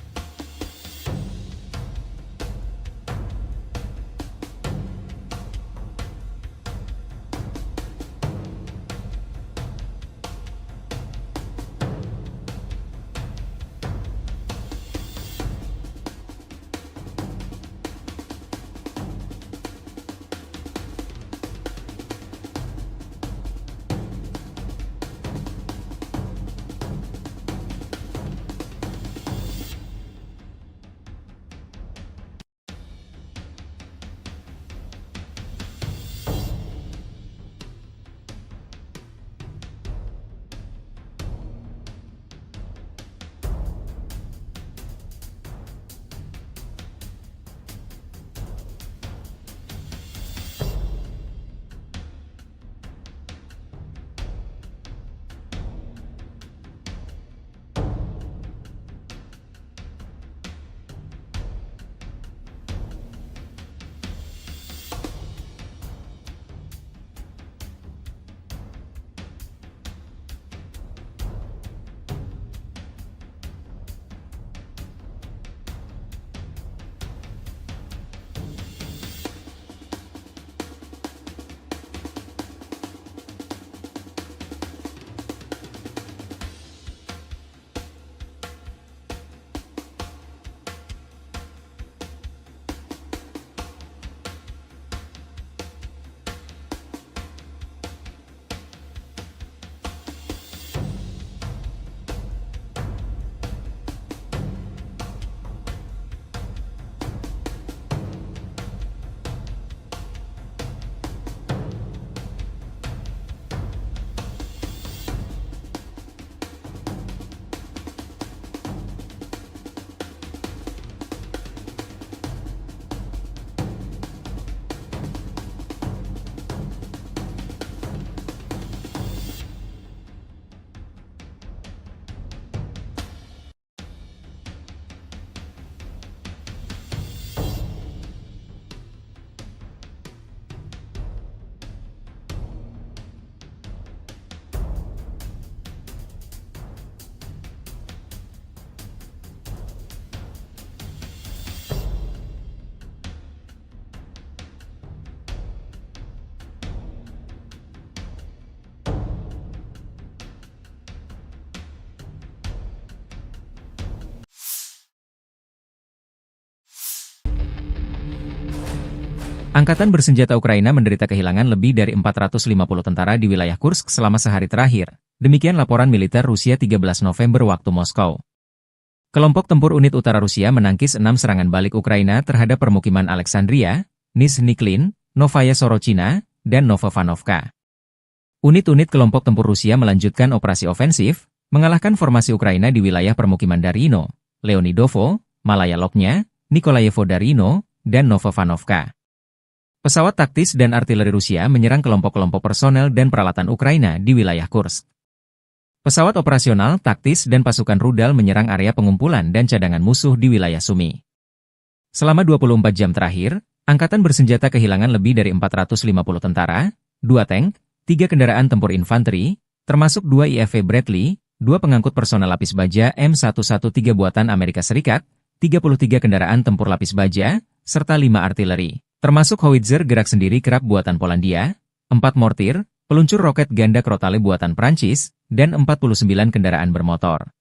Angkatan bersenjata Ukraina menderita kehilangan lebih dari empat ratus lima puluh tentara di wilayah Kursk selama sehari terakhir, demikian laporan militer Rusia tiga belas November waktu Moskow. Kelompok tempur unit utara Rusia menangkis enam serangan balik Ukraina terhadap permukiman Alexandria, Nizhniklin, Novaya Sorochina, dan Novovanovka. Unit-unit kelompok tempur Rusia melanjutkan operasi ofensif, mengalahkan formasi Ukraina di wilayah permukiman Darino, Leonidovo, Malaya Loknya, Nikolayevo Darino, dan Novovanovka. Pesawat taktis dan artileri Rusia menyerang kelompok-kelompok personel dan peralatan Ukraina di wilayah Kursk. Pesawat operasional, taktis, dan pasukan rudal menyerang area pengumpulan dan cadangan musuh di wilayah Sumy. Selama dua puluh empat jam terakhir, angkatan bersenjata kehilangan lebih dari empat ratus lima puluh tentara, dua tank, tiga kendaraan tempur infanteri, termasuk dua I F V Bradley, dua pengangkut personel lapis baja M satu satu tiga buatan Amerika Serikat, tiga puluh tiga kendaraan tempur lapis baja, serta lima artileri, termasuk howitzer gerak sendiri Krab buatan Polandia, empat mortir, peluncur roket ganda Crotale buatan Prancis, dan empat puluh sembilan kendaraan bermotor.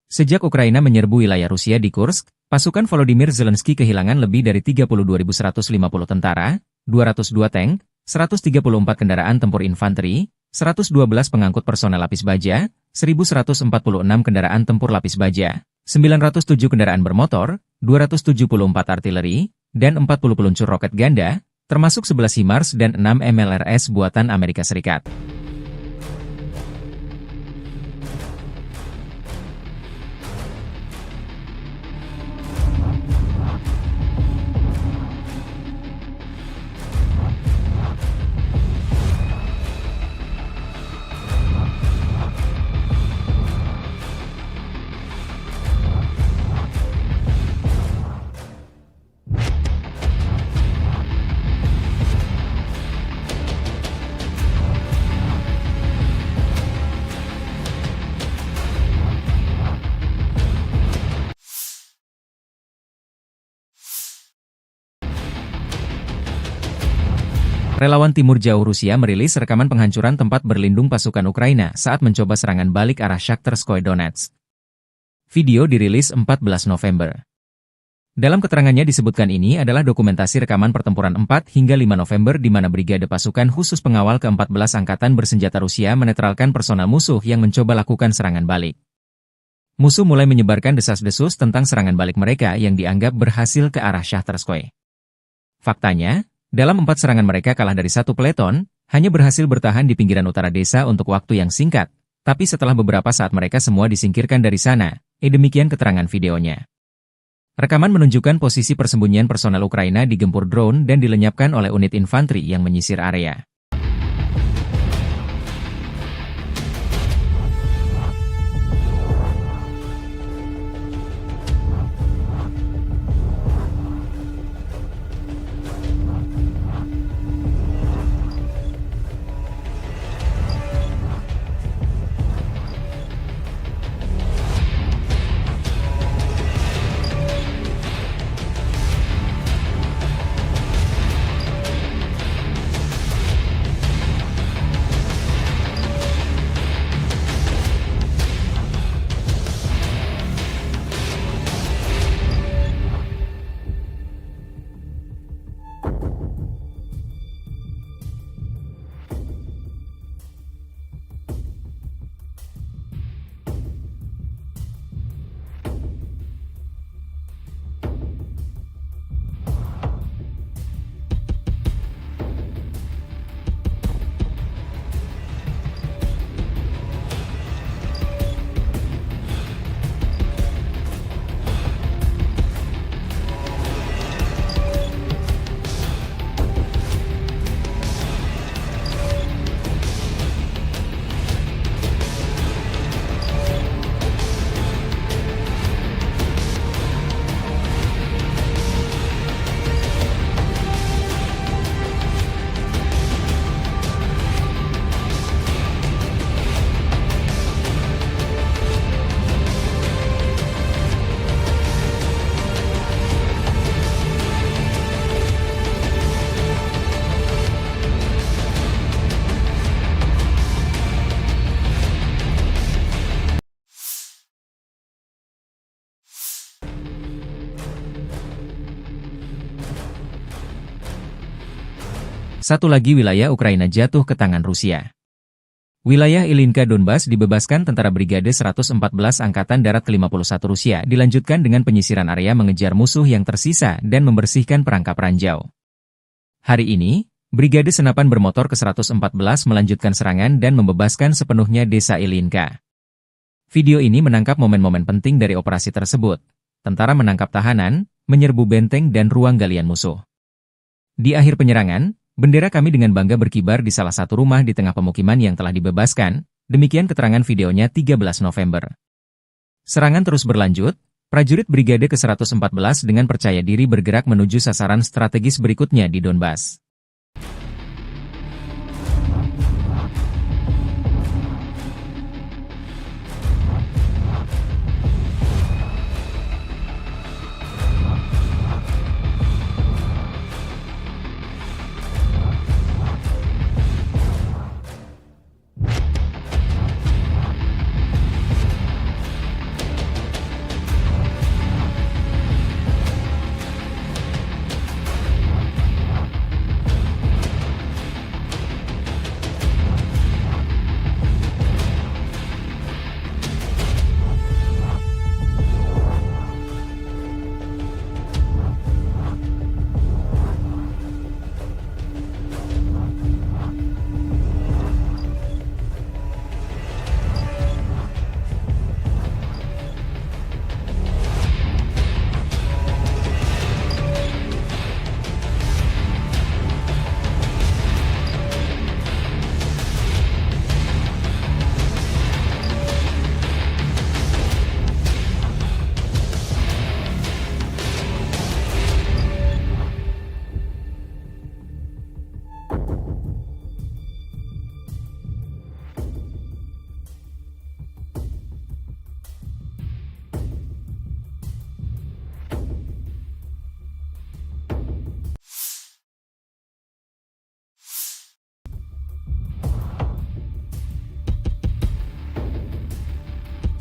Sejak Ukraina menyerbu wilayah Rusia di Kursk, pasukan Volodymyr Zelensky kehilangan lebih dari tiga puluh dua ribu seratus lima puluh tentara, dua ratus dua tank, seratus tiga puluh empat kendaraan tempur infanteri, seratus dua belas pengangkut personel lapis baja, seribu seratus empat puluh enam kendaraan tempur lapis baja, sembilan ratus tujuh kendaraan bermotor, dua ratus tujuh puluh empat artileri, dan empat puluh peluncur roket ganda, termasuk sebelas HIMARS dan enam M L R S buatan Amerika Serikat. Relawan Timur Jauh Rusia merilis rekaman penghancuran tempat berlindung pasukan Ukraina saat mencoba serangan balik arah Shakhtyrskoye Donetsk. Video dirilis empat belas November. Dalam keterangannya disebutkan ini adalah dokumentasi rekaman pertempuran empat hingga lima November di mana Brigade Pasukan Khusus Pengawal Keempat Belas Angkatan Bersenjata Rusia menetralkan personel musuh yang mencoba lakukan serangan balik. Musuh mulai menyebarkan desas-desus tentang serangan balik mereka yang dianggap berhasil ke arah Shahtarskoye. Faktanya, dalam empat serangan mereka kalah dari satu peleton, hanya berhasil bertahan di pinggiran utara desa untuk waktu yang singkat, tapi setelah beberapa saat mereka semua disingkirkan dari sana, eh, demikian keterangan videonya. Rekaman menunjukkan posisi persembunyian personel Ukraina digempur drone dan dilenyapkan oleh unit infanteri yang menyisir area. Satu lagi wilayah Ukraina jatuh ke tangan Rusia. Wilayah Ilinka Donbas dibebaskan tentara Brigade seratus empat belas Angkatan Darat ke lima puluh satu Rusia, dilanjutkan dengan penyisiran area mengejar musuh yang tersisa dan membersihkan perangkap ranjau. Hari ini, Brigade Senapan Bermotor ke seratus empat belas melanjutkan serangan dan membebaskan sepenuhnya desa Ilinka. Video ini menangkap momen-momen penting dari operasi tersebut. Tentara menangkap tahanan, menyerbu benteng dan ruang galian musuh. Di akhir penyerangan, bendera kami dengan bangga berkibar di salah satu rumah di tengah pemukiman yang telah dibebaskan, demikian keterangan videonya tiga belas November. Serangan terus berlanjut, prajurit Brigade ke seratus empat belas dengan percaya diri bergerak menuju sasaran strategis berikutnya di Donbas.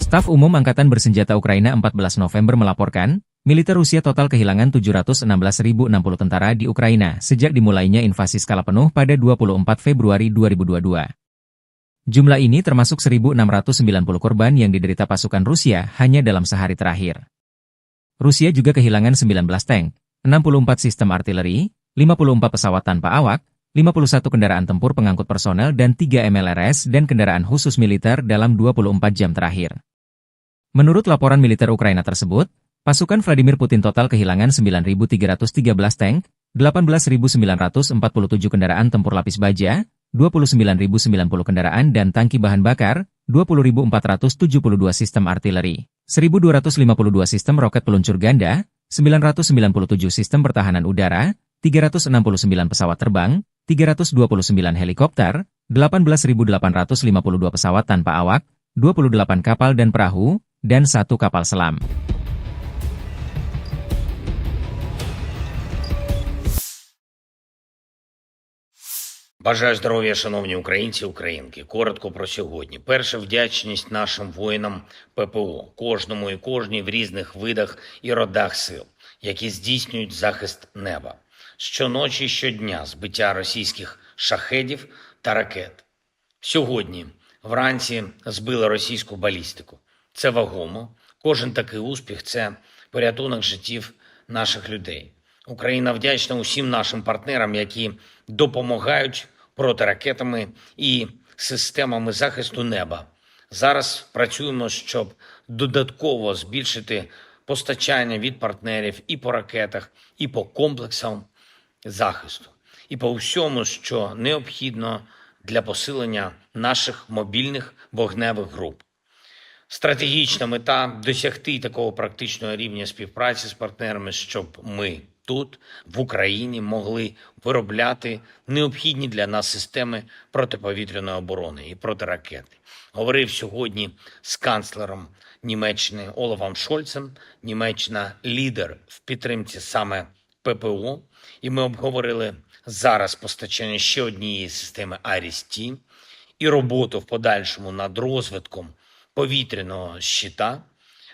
Staf Umum Angkatan Bersenjata Ukraina empat belas November melaporkan, militer Rusia total kehilangan tujuh ratus enam belas ribu enam puluh tentara di Ukraina sejak dimulainya invasi skala penuh pada dua puluh empat Februari dua ribu dua puluh dua. Jumlah ini termasuk seribu enam ratus sembilan puluh korban yang diderita pasukan Rusia hanya dalam sehari terakhir. Rusia juga kehilangan sembilan belas tank, enam puluh empat sistem artileri, lima puluh empat pesawat tanpa awak, lima puluh satu kendaraan tempur pengangkut personel dan tiga M L R S dan kendaraan khusus militer dalam dua puluh empat jam terakhir. Menurut laporan militer Ukraina tersebut, pasukan Vladimir Putin total kehilangan sembilan ribu tiga ratus tiga belas tank, delapan belas ribu sembilan ratus empat puluh tujuh kendaraan tempur lapis baja, dua puluh sembilan ribu sembilan puluh kendaraan dan tangki bahan bakar, dua puluh ribu empat ratus tujuh puluh dua sistem artileri, seribu dua ratus lima puluh dua sistem roket peluncur ganda, sembilan ratus sembilan puluh tujuh sistem pertahanan udara, tiga ratus enam puluh sembilan pesawat terbang, tiga ratus dua puluh sembilan helikopter, delapan belas ribu delapan ratus lima puluh dua pesawat tanpa awak, dua puluh delapan kapal dan perahu, dan satu kapal selam. Бажаю здоров'я, шановні українці і українки. Коротко про сьогодні. Перше, вдячність нашим воїнам П П О, кожному і кожній в різних видах і родах сил, які здійснюють захист неба. Щоночі і щодня збиття російських шахедів та ракет. Сьогодні вранці збили російську балістику. Це вагомо. Кожен такий успіх — це порятунок життів наших людей. Україна вдячна усім нашим партнерам, які допомагають протиракетами і системами захисту неба. Зараз працюємо, щоб додатково збільшити постачання від партнерів і по ракетах, і по комплексам захисту, і по всьому, що необхідно для посилення наших мобільних вогневих груп. Стратегічна мета — досягти такого практичного рівня співпраці з партнерами, щоб ми тут, в Україні, могли виробляти необхідні для нас системи протиповітряної оборони і протиракети. Говорив сьогодні з канцлером Німеччини Олафом Шольцем. Німеччина — лідер в підтримці саме П П О, і ми обговорили зараз постачання ще однієї системи Айріс-Т і роботу в подальшому над розвитком повітряного щита.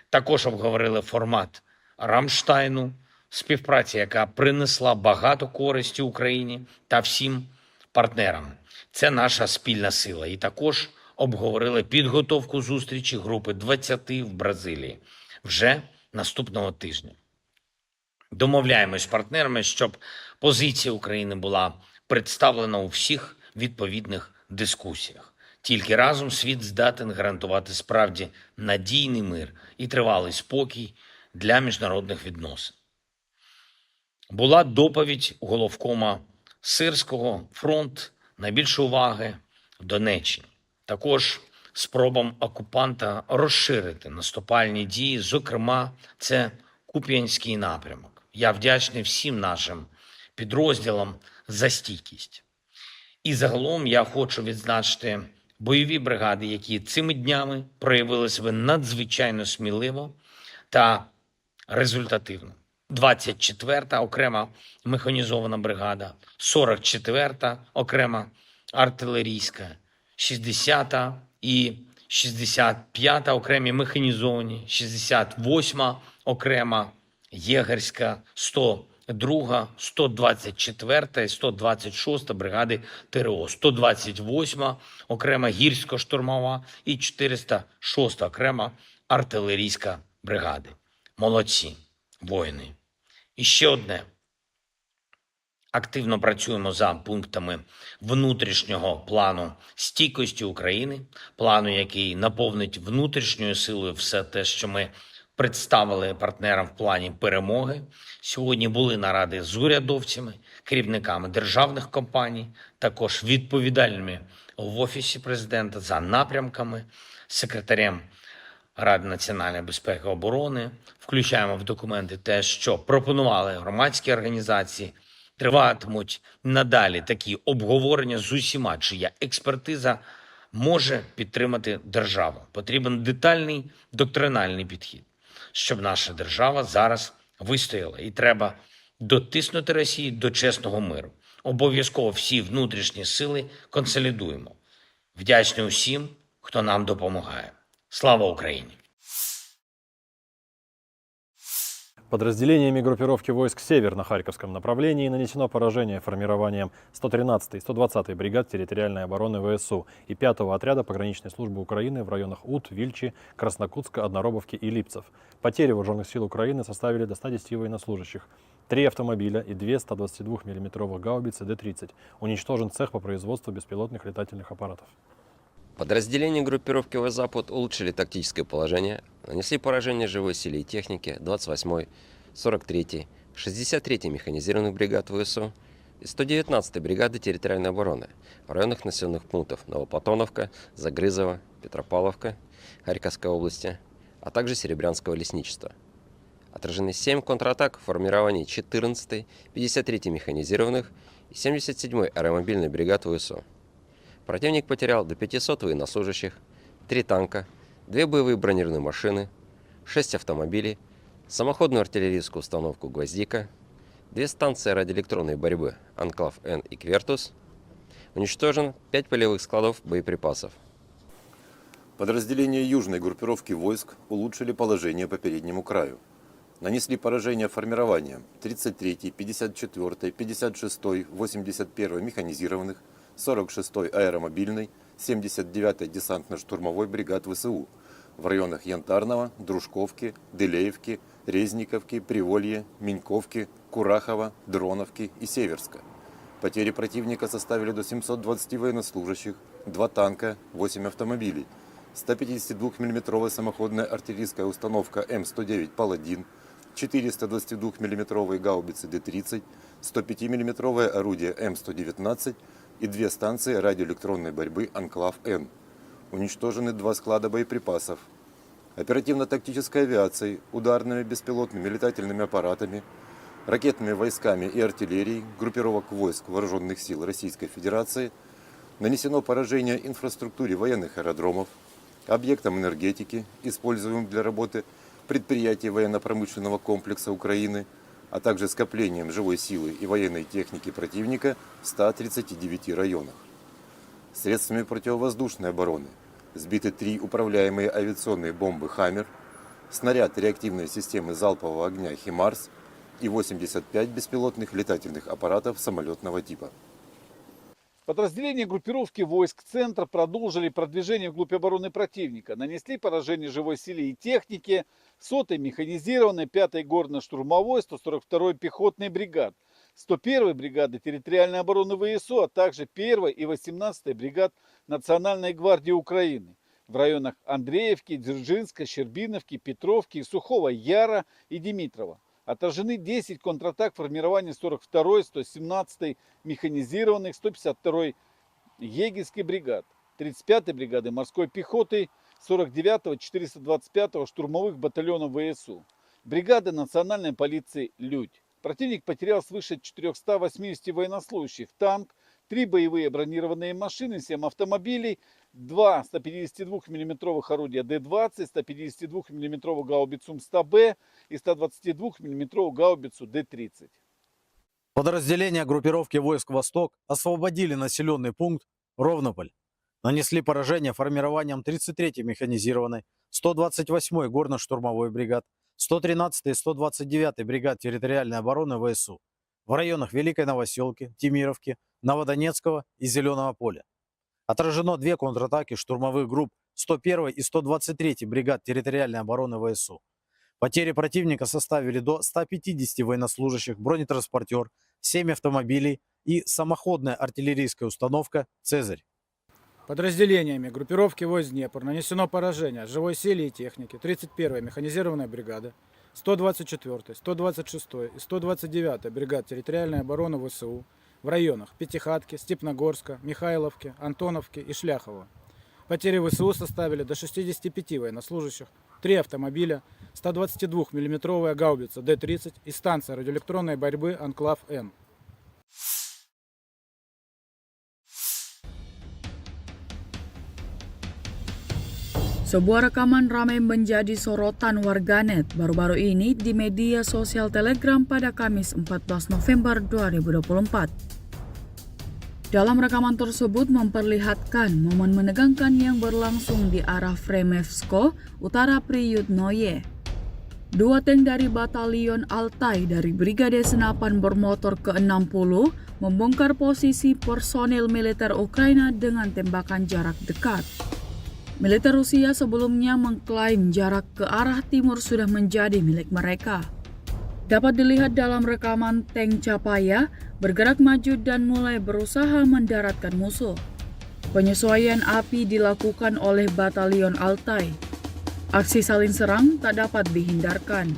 Також обговорили формат Рамштайну, співпраця, яка принесла багато користі Україні та всім партнерам. Це наша спільна сила. І також обговорили підготовку зустрічі групи двадцяти в Бразилії вже наступного тижня. Домовляємось з партнерами, щоб позиція України була представлена у всіх відповідних дискусіях. Тільки разом світ здатен гарантувати справді надійний мир і тривалий спокій для міжнародних відносин. Була доповідь головкома Сирського: фронт, найбільше уваги в Донеччині. Також спробам окупанта розширити наступальні дії, зокрема, це Куп'янський напрямок. Я вдячний всім нашим підрозділам за стійкість. І загалом я хочу відзначити бойові бригади, які цими днями проявили себе надзвичайно сміливо та результативно. Двадцять четверта окрема механізована бригада, сорок четверта окрема артилерійська, шістдесята і шістдесят п'ята окремі механізовані, шістдесят восьма окрема єгерська, сто друга, сто двадцять четверта і сто двадцять шоста бригади Т Р О, сто двадцять восьма окрема гірсько-штурмова і чотириста шоста окрема артилерійська бригади. Молодці, воїни. І ще одне. Активно працюємо за пунктами внутрішнього плану стійкості України, плану, який наповнить внутрішньою силою все те, що ми представили партнерам в плані перемоги. Сьогодні були наради з урядовцями, керівниками державних компаній, також відповідальними в Офісі президента за напрямками, секретарем Ради національної безпеки і оборони. Включаємо в документи те, що пропонували громадські організації. Триватимуть надалі такі обговорення з усіма, чия експертиза може підтримати державу. Потрібен детальний доктринальний підхід, щоб наша держава зараз вистояла. І треба дотиснути Росію до чесного миру. Обов'язково всі внутрішні сили консолідуємо. Вдячний усім, хто нам допомагає. Слава Україні! Подразделениями группировки войск «Север» на Харьковском направлении нанесено поражение формированиям сто тринадцатой и сто двадцатой бригад территориальной обороны В С У и пятого отряда пограничной службы Украины в районах Ут, Вильчи, Краснокутска, Одноробовки и Липцев. Потери вооружённых сил Украины составили до ста десяти военнослужащих, три автомобиля и две ста двадцати двух миллиметровых гаубицы Д тридцать. Уничтожен цех по производству беспилотных летательных аппаратов. Подразделения группировки Восток-Запад улучшили тактическое положение, нанесли поражение живой силе и технике двадцать восьмой, сорок третьей, шестьдесят третьей механизированных бригад В С У и сто девятнадцатой бригады территориальной обороны в районах населённых пунктов Новоплатоновка, Загрызово, Петропавловка Харьковской области, а также Серебрянского лесничества. Отражены семь контратак формирований четырнадцатой, пятьдесят третьей механизированных и семьдесят седьмой аэромобильной бригад В С У. Противник потерял до пятисот военнослужащих, три танка, две боевые бронированные машины, шесть автомобилей, самоходную артиллерийскую установку «Гвоздика», две станции радиоэлектронной борьбы «Анклав-Н» и «Квертус». Уничтожено пять полевых складов боеприпасов. Подразделения южной группировки войск улучшили положение по переднему краю. Нанесли поражение формированиям тридцать третьей, пятьдесят четвёртой, пятьдесят шестой, восемьдесят первой механизированных, сорок шестой аэромобильной, семьдесят девятой десантно-штурмовой бригад В С У в районах Янтарного, Дружковки, Дылеевки, Резниковки, Приволье, Меньковки, Курахова, Дроновки и Северска. Потери противника составили до семьсот двадцати военнослужащих, два танка, восемь автомобилей, ста пятидесяти двух миллиметровая самоходная артиллерийская установка М сто девять «Паладин», четыреста двадцати двух миллиметровые гаубицы Д тридцать, сто пяти миллиметровое орудие М сто девятнадцать и две станции радиоэлектронной борьбы «Анклав-Н». Уничтожены два склада боеприпасов. Оперативно-тактической авиацией, ударными беспилотными летательными аппаратами, ракетными войсками и артиллерией группировок войск Вооружённых сил Российской Федерации нанесено поражение инфраструктуре военных аэродромов, объектам энергетики, используемым для работы предприятий военно-промышленного комплекса Украины, а также скоплениям живой силы и военной техники противника в ста тридцати девяти районах. Средствами противовоздушной обороны сбиты три управляемые авиационные бомбы «Хаммер», снаряд реактивной системы залпового огня «Химарс» и восемьдесят пять беспилотных летательных аппаратов самолётного типа. Подразделения группировки войск «Центр» продолжили продвижение вглубь обороны противника, нанесли поражение живой силе и технике сотой механизированной, пятой горно-штурмовой, сто сорок второй пехотной бригад, сто первой бригады территориальной обороны В С У, а также первой и восемнадцатой бригад Национальной гвардии Украины в районах Андреевки, Дзержинска, Щербиновки, Петровки, Сухого Яра и Димитрова. Отражены десять контратак формирования сорок второй, сто семнадцатой механизированных, сто пятьдесят второй Егинской бригад, тридцать пятой бригады морской пехоты, сорок девятого, четыреста двадцать пятого штурмовых батальонов В С У, бригады национальной полиции «Людь». Противник потерял свыше четырёхсот восьмидесяти военнослужащих, танк, три боевые бронированные машины, семь автомобилей, два ста пятидесяти двух миллиметровых орудия Д двадцать, ста пятидесяти двух миллиметровую гаубицу М сто Б и ста двадцати двух миллиметровую гаубицу Д тридцать. Подразделения группировки войск «Восток» освободили населённый пункт Ровнополь. Нанесли поражение формированиям тридцать третьей механизированной, сто двадцать восьмой горно-штурмовой бригад, сто тринадцатой и сто двадцать девятой бригад территориальной обороны В С У в районах Великой Новосёлки, Темировки, Новодонецкого и Зелёного поля. Отражено две контратаки штурмовых групп сто первой и сто двадцать третьей бригад территориальной обороны В С У. Потери противника составили до ста пятидесяти военнослужащих, бронетранспортёр, семь автомобилей и самоходная артиллерийская установка «Цезарь». Подразделениями группировки войск «Днепр» нанесено поражение живой силе и технике тридцать первой механизированной бригады, сто двадцать четвёртой, сто двадцать шестой и сто двадцать девятой бригад территориальной обороны В С У в районах Пятихатки, Степногорска, Михайловки, Антоновки и Шляхова. Потери В С У составили до шестидесяти пяти военнослужащих, три автомобиля, ста двадцати двух миллиметровая гаубица Д тридцать и станция радиоэлектронной борьбы «Анклав-Н». Sebuah rekaman ramai menjadi sorotan warganet baru-baru ini di media sosial Telegram pada Kamis empat belas November dua ribu dua puluh empat. Dalam rekaman tersebut memperlihatkan momen menegangkan yang berlangsung di arah Fremevsko, utara Priyutnoye. Dua tank dari Batalion Altai dari Brigade Senapan Bermotor ke enam puluh membongkar posisi personil militer Ukraina dengan tembakan jarak dekat. Militer Rusia sebelumnya mengklaim jarak ke arah timur sudah menjadi milik mereka. Dapat dilihat dalam rekaman tank Chapaya bergerak maju dan mulai berusaha mendaratkan musuh. Penyesuaian api dilakukan oleh Batalion Altai. Aksi saling serang tak dapat dihindarkan.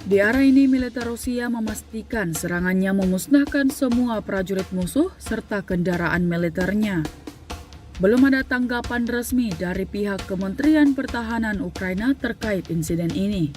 Di arah ini, militer Rusia memastikan serangannya memusnahkan semua prajurit musuh serta kendaraan militernya. Belum ada tanggapan resmi dari pihak Kementerian Pertahanan Ukraina terkait insiden ini.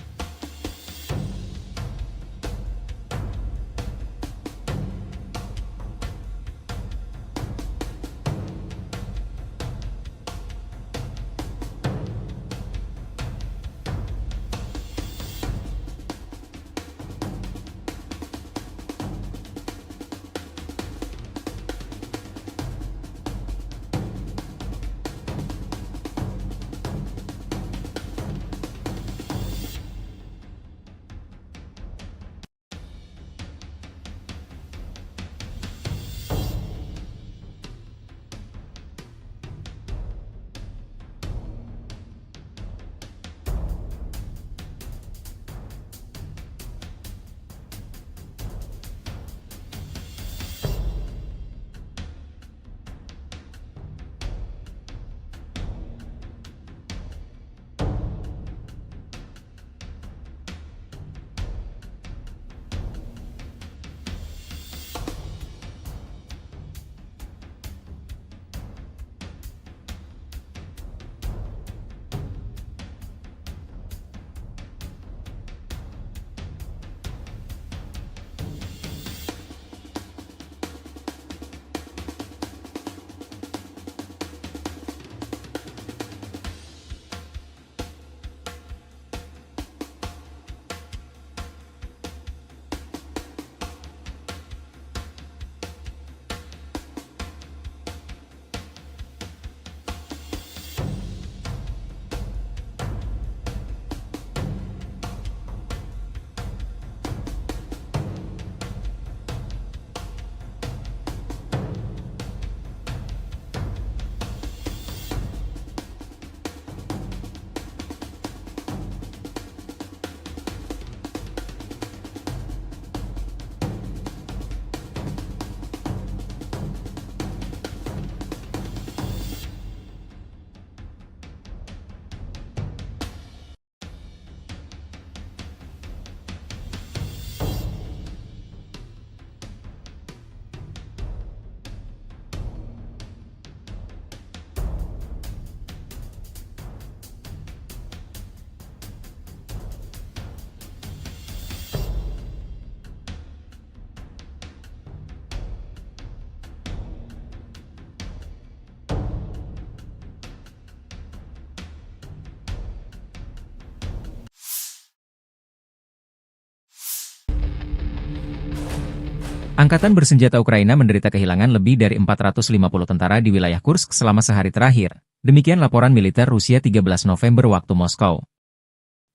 Angkatan bersenjata Ukraina menderita kehilangan lebih dari empat ratus lima puluh tentara di wilayah Kursk selama sehari terakhir. Demikian laporan militer Rusia tiga belas November waktu Moskow.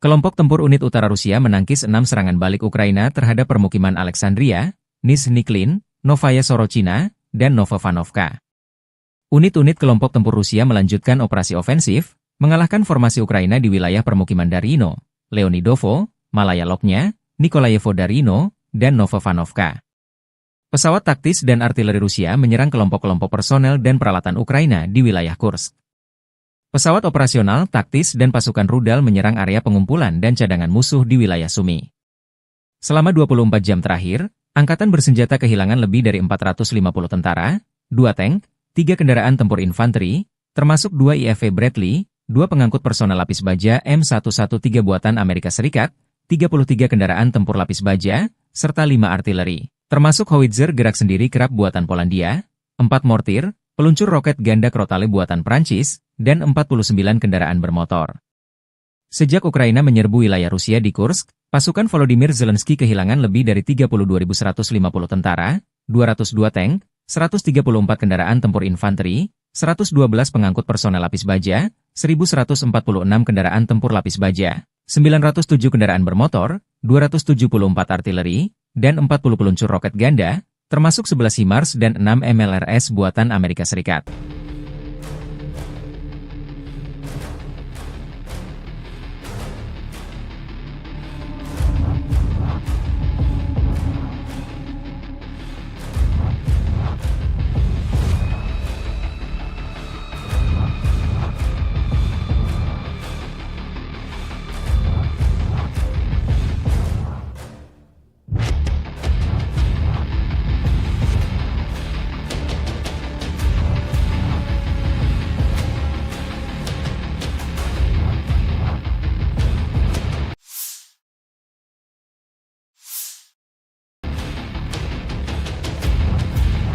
Kelompok tempur unit utara Rusia menangkis enam serangan balik Ukraina terhadap permukiman Alexandria, Nizhny Klin, Novaya Sorochina, dan Novovanovka. Unit-unit kelompok tempur Rusia melanjutkan operasi ofensif, mengalahkan formasi Ukraina di wilayah permukiman Darino, Leonidovo, Malaya Lognya, Nikolayevo Darino, dan Novovanovka. Pesawat taktis dan artileri Rusia menyerang kelompok-kelompok personel dan peralatan Ukraina di wilayah Kursk. Pesawat operasional, taktis, dan pasukan rudal menyerang area pengumpulan dan cadangan musuh di wilayah Sumy. Selama dua puluh empat jam terakhir, angkatan bersenjata kehilangan lebih dari empat ratus lima puluh tentara, dua tank, tiga kendaraan tempur infanteri, termasuk dua I F V Bradley, dua pengangkut personel lapis baja M satu satu tiga buatan Amerika Serikat, tiga puluh tiga kendaraan tempur lapis baja, serta lima artileri, termasuk howitzer gerak sendiri Krab buatan Polandia, empat mortir, peluncur roket ganda Crotale buatan Prancis, dan empat puluh sembilan kendaraan bermotor. Sejak Ukraina menyerbu wilayah Rusia di Kursk, pasukan Volodymyr Zelensky kehilangan lebih dari tiga puluh dua ribu seratus lima puluh tentara, dua ratus dua tank, seratus tiga puluh empat kendaraan tempur infanteri, seratus dua belas pengangkut personel lapis baja, seribu seratus empat puluh enam kendaraan tempur lapis baja, sembilan ratus tujuh kendaraan bermotor, dua ratus tujuh puluh empat artileri, dan empat puluh peluncur roket ganda, termasuk sebelas HIMARS dan enam M L R S buatan Amerika Serikat.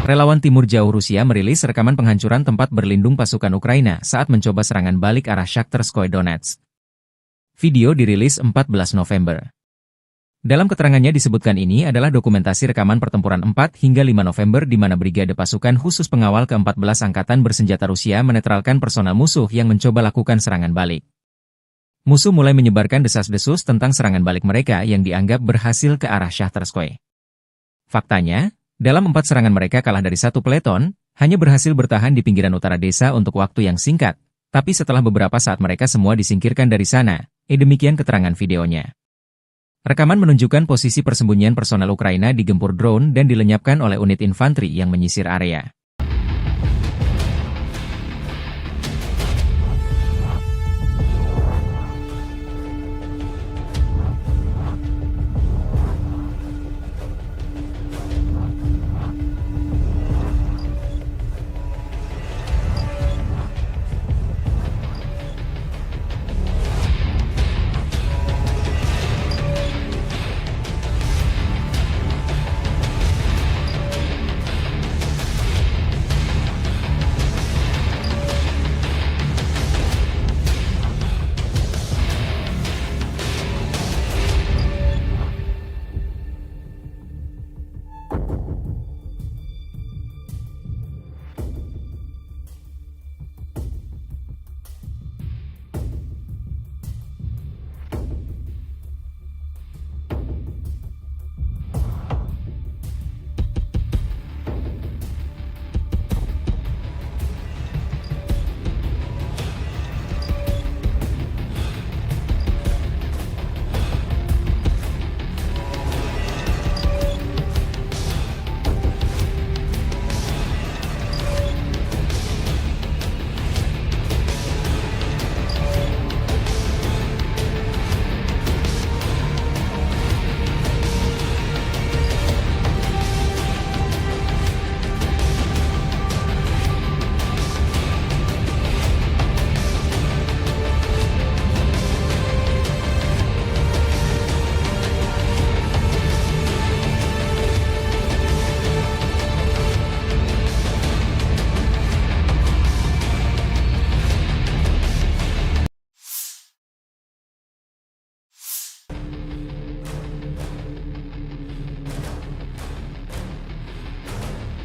Relawan Timur Jauh Rusia merilis rekaman penghancuran tempat berlindung pasukan Ukraina saat mencoba serangan balik arah Shakhtarskoye Donetsk. Video dirilis empat belas November. Dalam keterangannya disebutkan ini adalah dokumentasi rekaman pertempuran empat hingga lima November di mana Brigade Pasukan Khusus Pengawal keempat belas Angkatan Bersenjata Rusia menetralkan personel musuh yang mencoba lakukan serangan balik. Musuh mulai menyebarkan desas-desus tentang serangan balik mereka yang dianggap berhasil ke arah Shakhtarskoye. Faktanya, dalam empat serangan mereka kalah dari satu peleton, hanya berhasil bertahan di pinggiran utara desa untuk waktu yang singkat, tapi setelah beberapa saat mereka semua disingkirkan dari sana, eh, demikian keterangan videonya. Rekaman menunjukkan posisi persembunyian personel Ukraina digempur drone dan dilenyapkan oleh unit infanteri yang menyisir area.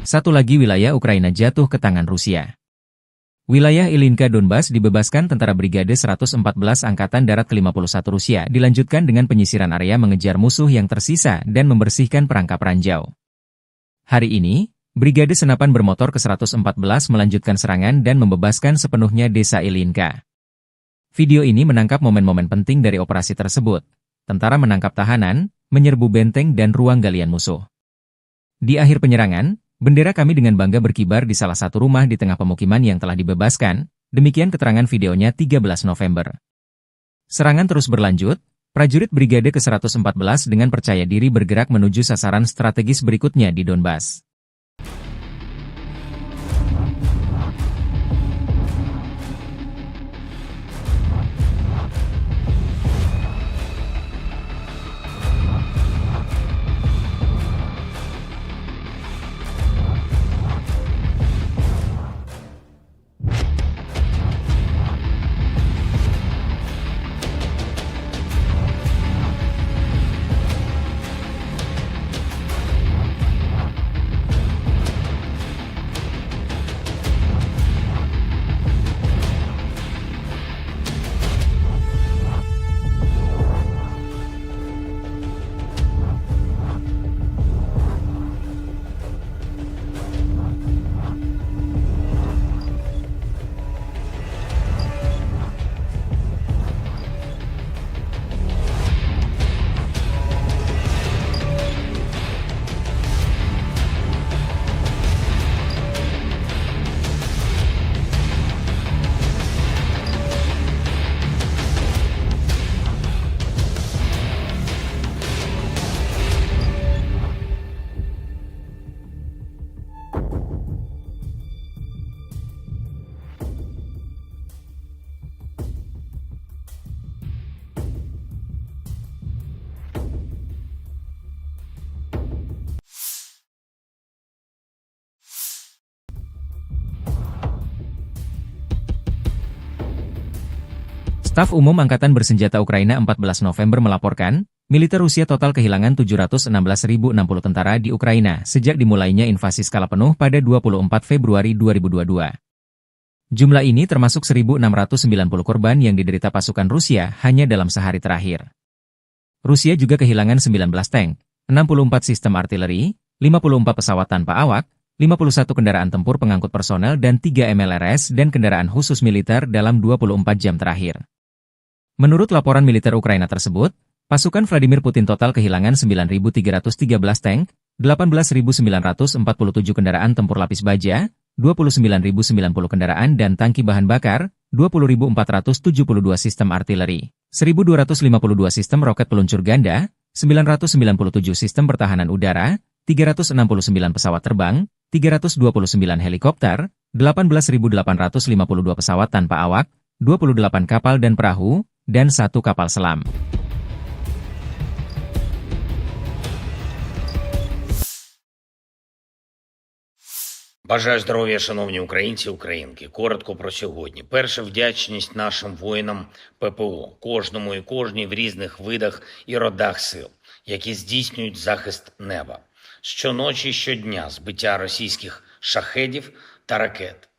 Satu lagi wilayah Ukraina jatuh ke tangan Rusia. Wilayah Ilinka Donbas dibebaskan tentara Brigade seratus empat belas Angkatan Darat kelima puluh satu Rusia, dilanjutkan dengan penyisiran area mengejar musuh yang tersisa dan membersihkan perangkap ranjau. Hari ini, Brigade Senapan Bermotor ke seratus empat belas melanjutkan serangan dan membebaskan sepenuhnya desa Ilinka. Video ini menangkap momen-momen penting dari operasi tersebut. Tentara menangkap tahanan, menyerbu benteng dan ruang galian musuh. Di akhir penyerangan, bendera kami dengan bangga berkibar di salah satu rumah di tengah pemukiman yang telah dibebaskan, demikian keterangan videonya tiga belas November. Serangan terus berlanjut, prajurit Brigade ke seratus empat belas dengan percaya diri bergerak menuju sasaran strategis berikutnya di Donbas. Staf Umum Angkatan Bersenjata Ukraina empat belas November melaporkan, militer Rusia total kehilangan tujuh ratus enam belas ribu enam puluh tentara di Ukraina sejak dimulainya invasi skala penuh pada dua puluh empat Februari dua ribu dua puluh dua. Jumlah ini termasuk seribu enam ratus sembilan puluh korban yang diderita pasukan Rusia hanya dalam sehari terakhir. Rusia juga kehilangan sembilan belas tank, enam puluh empat sistem artileri, lima puluh empat pesawat tanpa awak, lima puluh satu kendaraan tempur pengangkut personel dan tiga M L R S dan kendaraan khusus militer dalam dua puluh empat jam terakhir. Menurut laporan militer Ukraina tersebut, pasukan Vladimir Putin total kehilangan sembilan ribu tiga ratus tiga belas tank, delapan belas ribu sembilan ratus empat puluh tujuh kendaraan tempur lapis baja, dua puluh sembilan ribu sembilan puluh kendaraan dan tangki bahan bakar, dua puluh ribu empat ratus tujuh puluh dua sistem artileri, seribu dua ratus lima puluh dua sistem roket peluncur ganda, sembilan ratus sembilan puluh tujuh sistem pertahanan udara, tiga ratus enam puluh sembilan pesawat terbang, tiga ratus dua puluh sembilan helikopter, delapan belas ribu delapan ratus lima puluh dua pesawat tanpa awak, dua puluh delapan kapal dan perahu, dan satu kapal selam. Бажаю здоров'я, шановні українці і українки. Коротко про сьогодні. Перше, вдячність нашим воїнам П П О, кожному і кожній в різних видах і родах сил, які здійснюють захист неба. Щоночі і щодня збиття російських шахедів та ракет.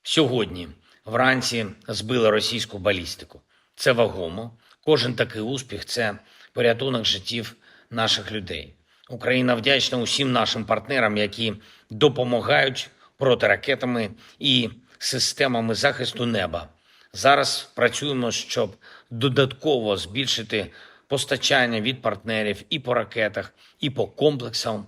Сьогодні вранці збили російську балістику. Це вагомо. Кожен такий успіх — це порятунок життів наших людей. Україна вдячна усім нашим партнерам, які допомагають протиракетами і системами захисту неба. Зараз працюємо, щоб додатково збільшити постачання від партнерів і по ракетах, і по комплексам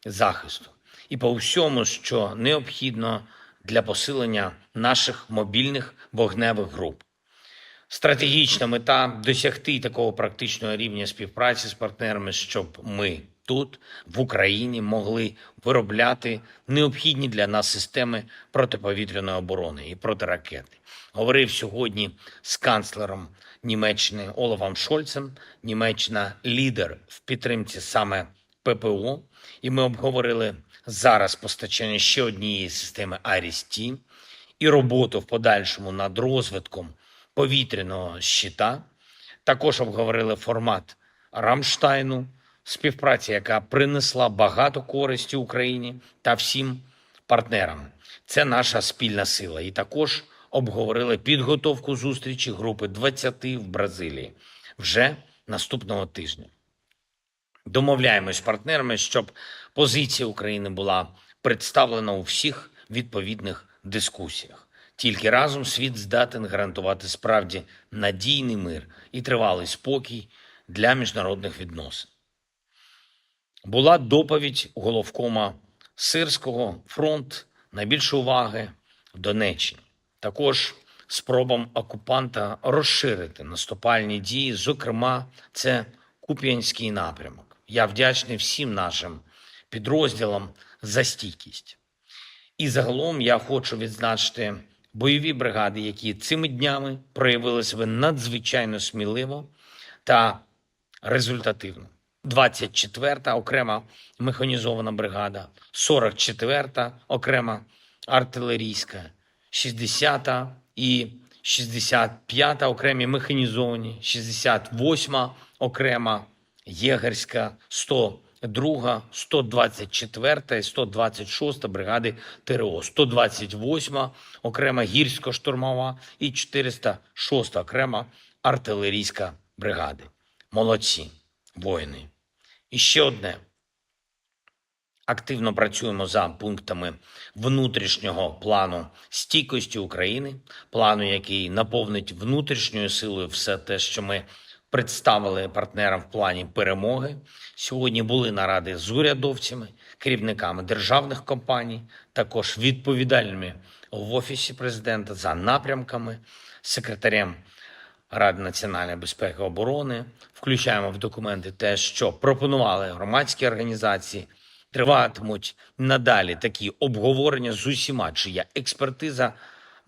захисту, і по всьому, що необхідно для посилення наших мобільних вогневих груп. Стратегічна мета — досягти такого практичного рівня співпраці з партнерами, щоб ми тут, в Україні, могли виробляти необхідні для нас системи протиповітряної оборони і протиракети. Говорив сьогодні з канцлером Німеччини Олафом Шольцем. Німеччина — лідер в підтримці саме П П О, і ми обговорили зараз постачання ще однієї системи Айріс-Т і роботу в подальшому над розвитком повітряного щита. Також обговорили формат Рамштайну, співпраця, яка принесла багато користі Україні та всім партнерам. Це наша спільна сила. І також обговорили підготовку зустрічі групи двадцяти в Бразилії вже наступного тижня. Домовляємось з партнерами, щоб позиція України була представлена у всіх відповідних дискусіях. Тільки разом світ здатен гарантувати справді надійний мир і тривалий спокій для міжнародних відносин. Була доповідь головкома Сирського: фронт — найбільше уваги в Донеччині. Також спробам окупанта розширити наступальні дії, зокрема, це Куп'янський напрямок. Я вдячний всім нашим підрозділам за стійкість. І загалом я хочу відзначити бойові бригади, які цими днями проявили себе надзвичайно сміливо та результативно. Двадцять четверта окрема механізована бригада, сорок четверта окрема артилерійська, шістдесята і шістдесят п'ята окремі механізовані, шістдесят восьма окрема єгерська, сто друга, сто двадцять четверта і сто двадцять шоста бригади Т Р О, сто двадцять восьма окрема гірсько-штурмова і чотириста шоста окрема артилерійська бригади. Молодці, воїни. І ще одне. Активно працюємо за пунктами внутрішнього плану стійкості України, плану, який наповнить внутрішньою силою все те, що ми представили партнерам в плані перемоги. Сьогодні були наради з урядовцями, керівниками державних компаній, також відповідальними в Офісі президента за напрямками, секретарем Ради національної безпеки і оборони. Включаємо в документи те, що пропонували громадські організації. Триватимуть надалі такі обговорення з усіма, чия експертиза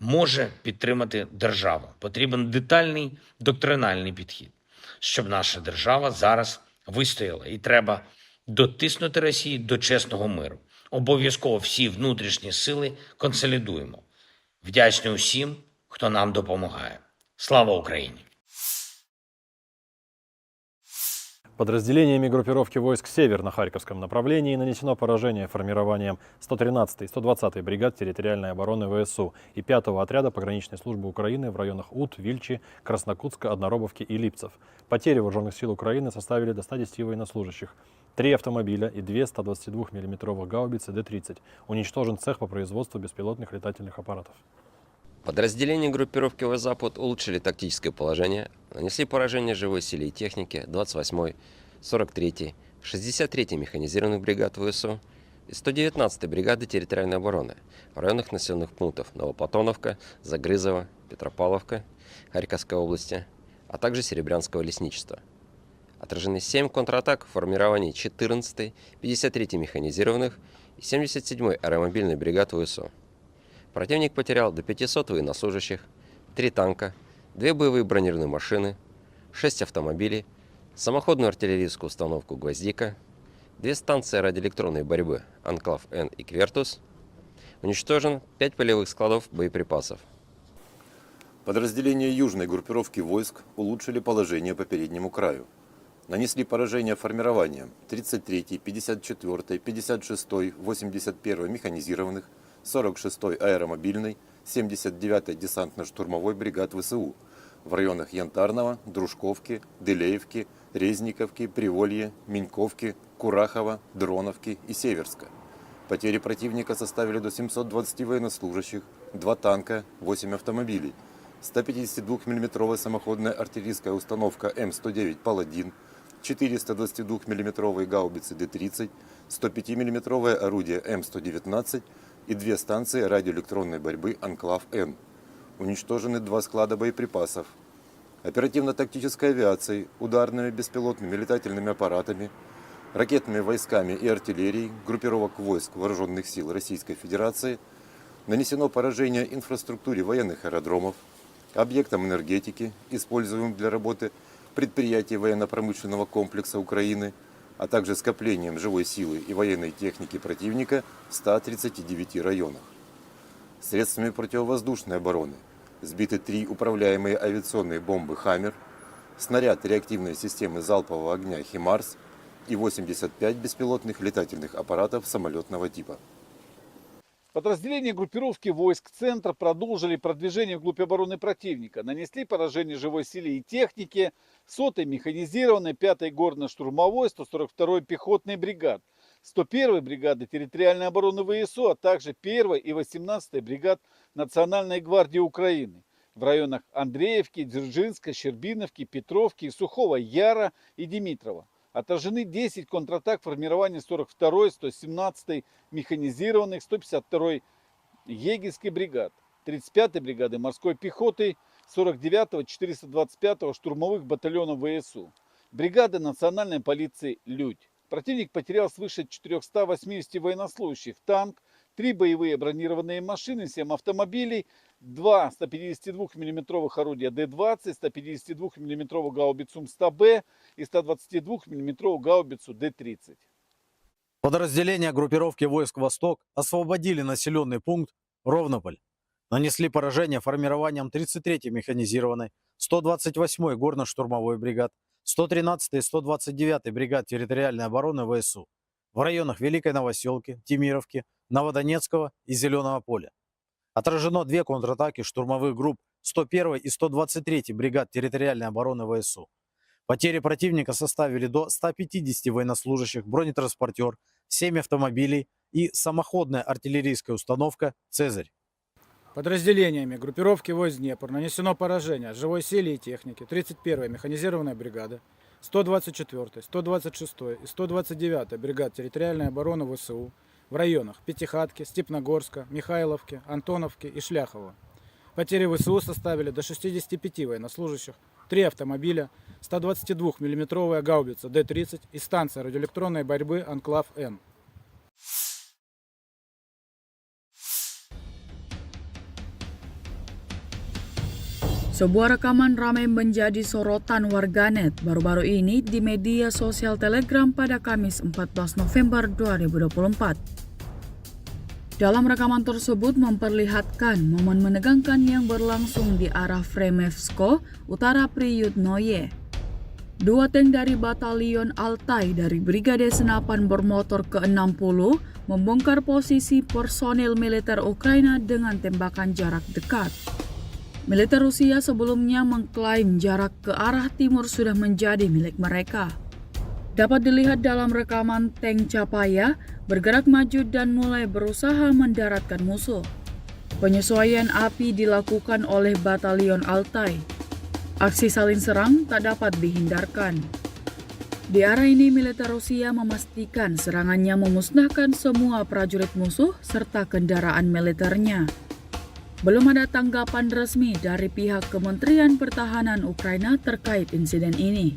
може підтримати державу. Потрібен детальний доктринальний підхід, щоб наша держава зараз вистояла. І треба дотиснути Росію до чесного миру. Обов'язково всі внутрішні сили консолідуємо. Вдячний усім, хто нам допомагає. Слава Україні! Подразделениями группировки войск «Север» на Харьковском направлении нанесено поражение формированиям сто тринадцатой и сто двадцатой бригад территориальной обороны В С У и пятого отряда пограничной службы Украины в районах Ут, Вильчи, Краснокутска, Одноробовки и Липцев. Потери вооружённых сил Украины составили до ста десяти военнослужащих, три автомобиля и две ста двадцати двух миллиметровых гаубицы Д тридцать. Уничтожен цех по производству беспилотных летательных аппаратов. Подразделения группировки Войск Запад улучшили тактическое положение, нанесли поражение живой силе и технике двадцать восьмой, сорок третьей, шестьдесят третьей механизированных бригад В С У и сто девятнадцатой бригады территориальной обороны в районах населённых пунктов Новоплатоновка, Загрызово, Петропавловка Харьковской области, а также Серебрянского лесничества. Отражены семь контратак формирований четырнадцатой, пятьдесят третьей механизированных и семьдесят седьмой аэромобильной бригад В С У. Противник потерял до пятисот военнослужащих, три танка, две боевые бронированные машины, шесть автомобилей, самоходную артиллерийскую установку «Гвоздика», две станции радиоэлектронной борьбы «Анклав-Н» и «Квертус». Уничтожен пять полевых складов боеприпасов. Подразделения южной группировки войск улучшили положение по переднему краю. Нанесли поражение формированиям тридцать третьей, пятьдесят четвёртой, пятьдесят шестой, восемьдесят первой механизированных, сорок шестой аэромобильной, семьдесят девятой десантно-штурмовой бригад В С У в районах Янтарного, Дружковки, Дылеевки, Резниковки, Приволье, Меньковки, Курахова, Дроновки и Северска. Потери противника составили до семьсот двадцати военнослужащих, два танка, восемь автомобилей, ста пятидесяти двух миллиметровая самоходная артиллерийская установка М сто девять «Паладин», четыреста двадцати двух миллиметровые гаубицы Д тридцать, сто пяти миллиметровое орудие М сто девятнадцать и две станции радиоэлектронной борьбы «Анклав-Н». Уничтожены два склада боеприпасов. Оперативно-тактической авиацией, ударными беспилотными летательными аппаратами, ракетными войсками и артиллерией группировок войск Вооружённых сил Российской Федерации нанесено поражение инфраструктуре военных аэродромов, объектам энергетики, используемым для работы предприятий военно-промышленного комплекса Украины, а также скоплениям живой силы и военной техники противника в ста тридцати девяти районах. Средствами противовоздушной обороны сбиты три управляемые авиационные бомбы «Хаммер», снаряд реактивной системы залпового огня «Химарс» и восемьдесят пять беспилотных летательных аппаратов самолётного типа. Подразделения группировки войск «Центр» продолжили продвижение вглубь обороны противника, нанесли поражение живой силе и технике сотой механизированной, пятой горно-штурмовой, сто сорок второй пехотной бригад, сто первой бригады территориальной обороны В С У, а также первой и восемнадцатой бригад Национальной гвардии Украины в районах Андреевки, Дзержинска, Щербиновки, Петровки, Сухого Яра и Димитрова. Отражены десять контратак формирования сорок второй, сто семнадцатой механизированных, сто пятьдесят второй Егинской бригад, тридцать пятой бригады морской пехоты, сорок девятого, четыреста двадцать пятого штурмовых батальонов В С У, бригады национальной полиции «Людь». Противник потерял свыше четырёхсот восьмидесяти военнослужащих, танк, три боевые бронированные машины, семь автомобилей, два ста пятидесяти двух миллиметровых орудия Д двадцать, ста пятидесяти двух миллиметровую гаубицу М сто Б и ста двадцати двух миллиметровую гаубицу Д тридцать. Подразделения группировки войск «Восток» освободили населённый пункт Ровнополь. Нанесли поражение формированиям тридцать третьей механизированной, сто двадцать восьмой горно-штурмовой бригад, сто тринадцатой и сто двадцать девятой бригад территориальной обороны В С У в районах Великой Новосёлки, Темировки, Новодонецкого и Зелёного поля. Отражено две контратаки штурмовых групп сто первой и сто двадцать третьей бригад территориальной обороны В С У. Потери противника составили до ста пятидесяти военнослужащих, бронетранспортёр, семь автомобилей и самоходная артиллерийская установка «Цезарь». Подразделениями группировки войск «Днепр» нанесено поражение живой силе и технике тридцать первой механизированной бригады, сто двадцать четвёртой, сто двадцать шестой и сто двадцать девятой бригад территориальной обороны В С У в районах Пятихатки, Степногорска, Михайловки, Антоновки и Шляхова. Потери В С У составили до шестидесяти пяти военнослужащих, три автомобиля, ста двадцати двух миллиметровая гаубица Д тридцать и станция радиоэлектронной борьбы «Анклав-Н». Sebuah rekaman ramai menjadi sorotan warganet baru-baru ini di media sosial Telegram pada Kamis empat belas November dua ribu dua puluh empat. Dalam rekaman tersebut memperlihatkan momen menegangkan yang berlangsung di arah Fremevsko, utara Priyutnoye. Dua tank dari Batalion Altai dari Brigade Senapan Bermotor ke enam puluh membongkar posisi personil militer Ukraina dengan tembakan jarak dekat. Militer Rusia sebelumnya mengklaim jarak ke arah timur sudah menjadi milik mereka. Dapat dilihat dalam rekaman tank Chapaya bergerak maju dan mulai berusaha mendaratkan musuh. Penyesuaian api dilakukan oleh Batalion Altai. Aksi saling serang tak dapat dihindarkan. Di arah ini, militer Rusia memastikan serangannya memusnahkan semua prajurit musuh serta kendaraan militernya. Belum ada tanggapan resmi dari pihak Kementerian Pertahanan Ukraina terkait insiden ini.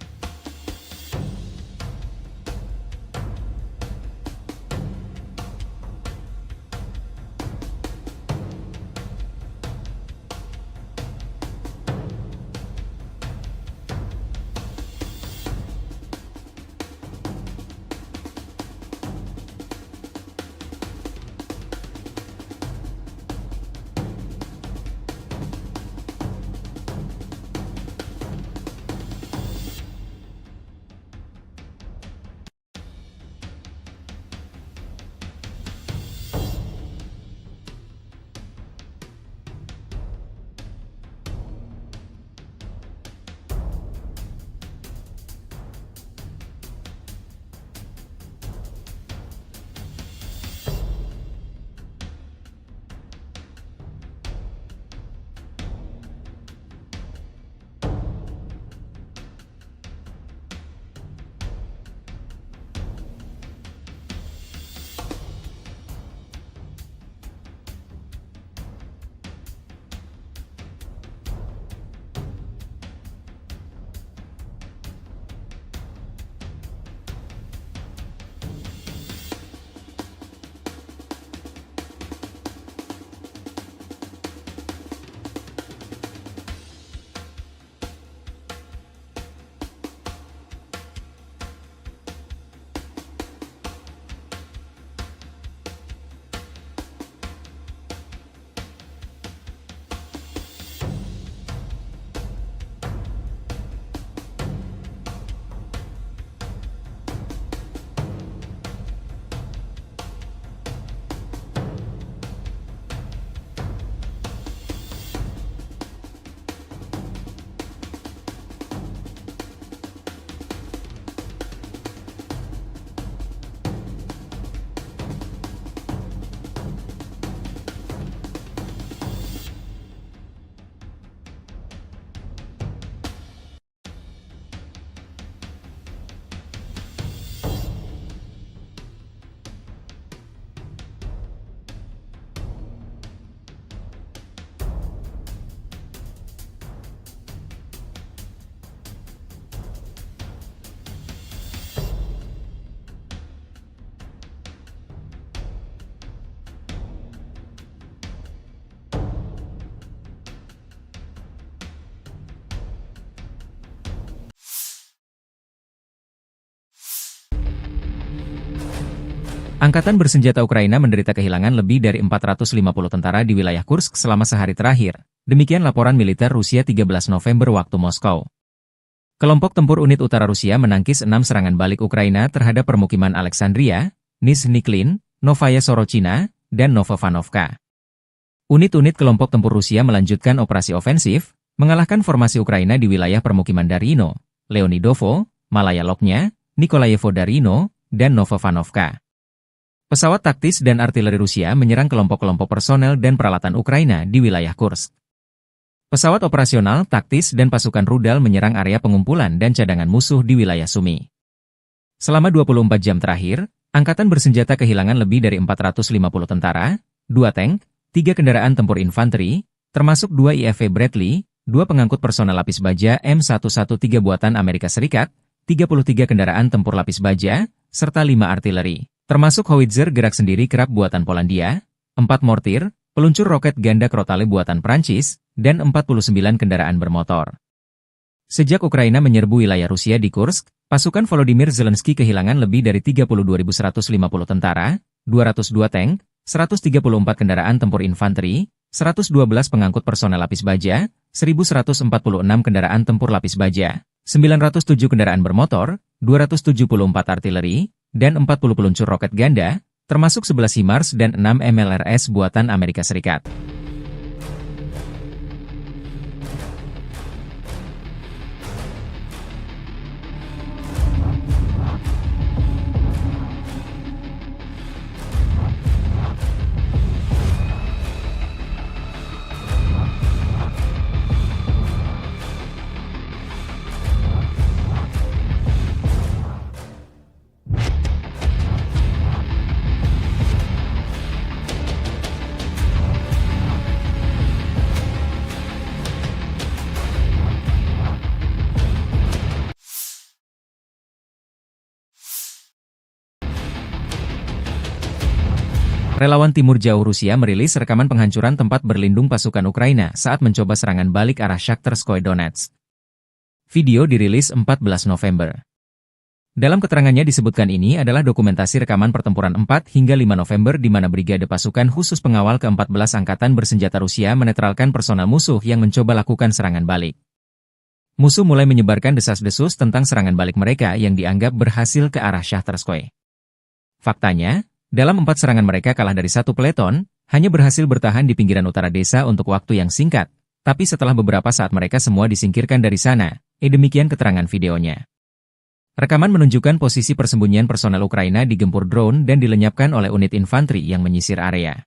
Angkatan bersenjata Ukraina menderita kehilangan lebih dari empat ratus lima puluh tentara di wilayah Kursk selama sehari terakhir. Demikian laporan militer Rusia tiga belas November waktu Moskow. Kelompok tempur unit utara Rusia menangkis enam serangan balik Ukraina terhadap permukiman Alexandria, Nizhny Klin, Novaya Sorochina, dan Novovanovka. Unit-unit kelompok tempur Rusia melanjutkan operasi ofensif, mengalahkan formasi Ukraina di wilayah permukiman Darino, Leonidovo, Malaya Lognya, Nikolayevo Darino, dan Novovanovka. Pesawat taktis dan artileri Rusia menyerang kelompok-kelompok personel dan peralatan Ukraina di wilayah Kursk. Pesawat operasional, taktis, dan pasukan rudal menyerang area pengumpulan dan cadangan musuh di wilayah Sumy. Selama dua puluh empat jam terakhir, angkatan bersenjata kehilangan lebih dari empat ratus lima puluh tentara, dua tank, tiga kendaraan tempur infanteri, termasuk dua I F V Bradley, dua pengangkut personel lapis baja M satu satu tiga buatan Amerika Serikat, tiga puluh tiga kendaraan tempur lapis baja, serta lima artileri, termasuk howitzer gerak sendiri Krak buatan Polandia, empat mortir, peluncur roket ganda Crotale buatan Prancis, dan empat puluh sembilan kendaraan bermotor. Sejak Ukraina menyerbu wilayah Rusia di Kursk, pasukan Volodymyr Zelensky kehilangan lebih dari tiga puluh dua ribu seratus lima puluh tentara, dua ratus dua tank, seratus tiga puluh empat kendaraan tempur infanteri, seratus dua belas pengangkut personel lapis baja, seribu seratus empat puluh enam kendaraan tempur lapis baja, sembilan ratus tujuh kendaraan bermotor, dua ratus tujuh puluh empat artileri, dan empat puluh peluncur roket ganda, termasuk sebelas HIMARS dan enam M L R S buatan Amerika Serikat. Relawan Timur Jauh Rusia merilis rekaman penghancuran tempat berlindung pasukan Ukraina saat mencoba serangan balik arah Shakhtyrskoye Donetsk. Video dirilis empat belas November. Dalam keterangannya disebutkan ini adalah dokumentasi rekaman pertempuran empat hingga lima November di mana Brigade Pasukan Khusus Pengawal keempat belas Angkatan Bersenjata Rusia menetralkan personel musuh yang mencoba lakukan serangan balik. Musuh mulai menyebarkan desas-desus tentang serangan balik mereka yang dianggap berhasil ke arah Shahtarskoye. Faktanya, dalam empat serangan mereka kalah dari satu peleton, hanya berhasil bertahan di pinggiran utara desa untuk waktu yang singkat, tapi setelah beberapa saat mereka semua disingkirkan dari sana, eh, demikian keterangan videonya. Rekaman menunjukkan posisi persembunyian personel Ukraina digempur drone dan dilenyapkan oleh unit infanteri yang menyisir area.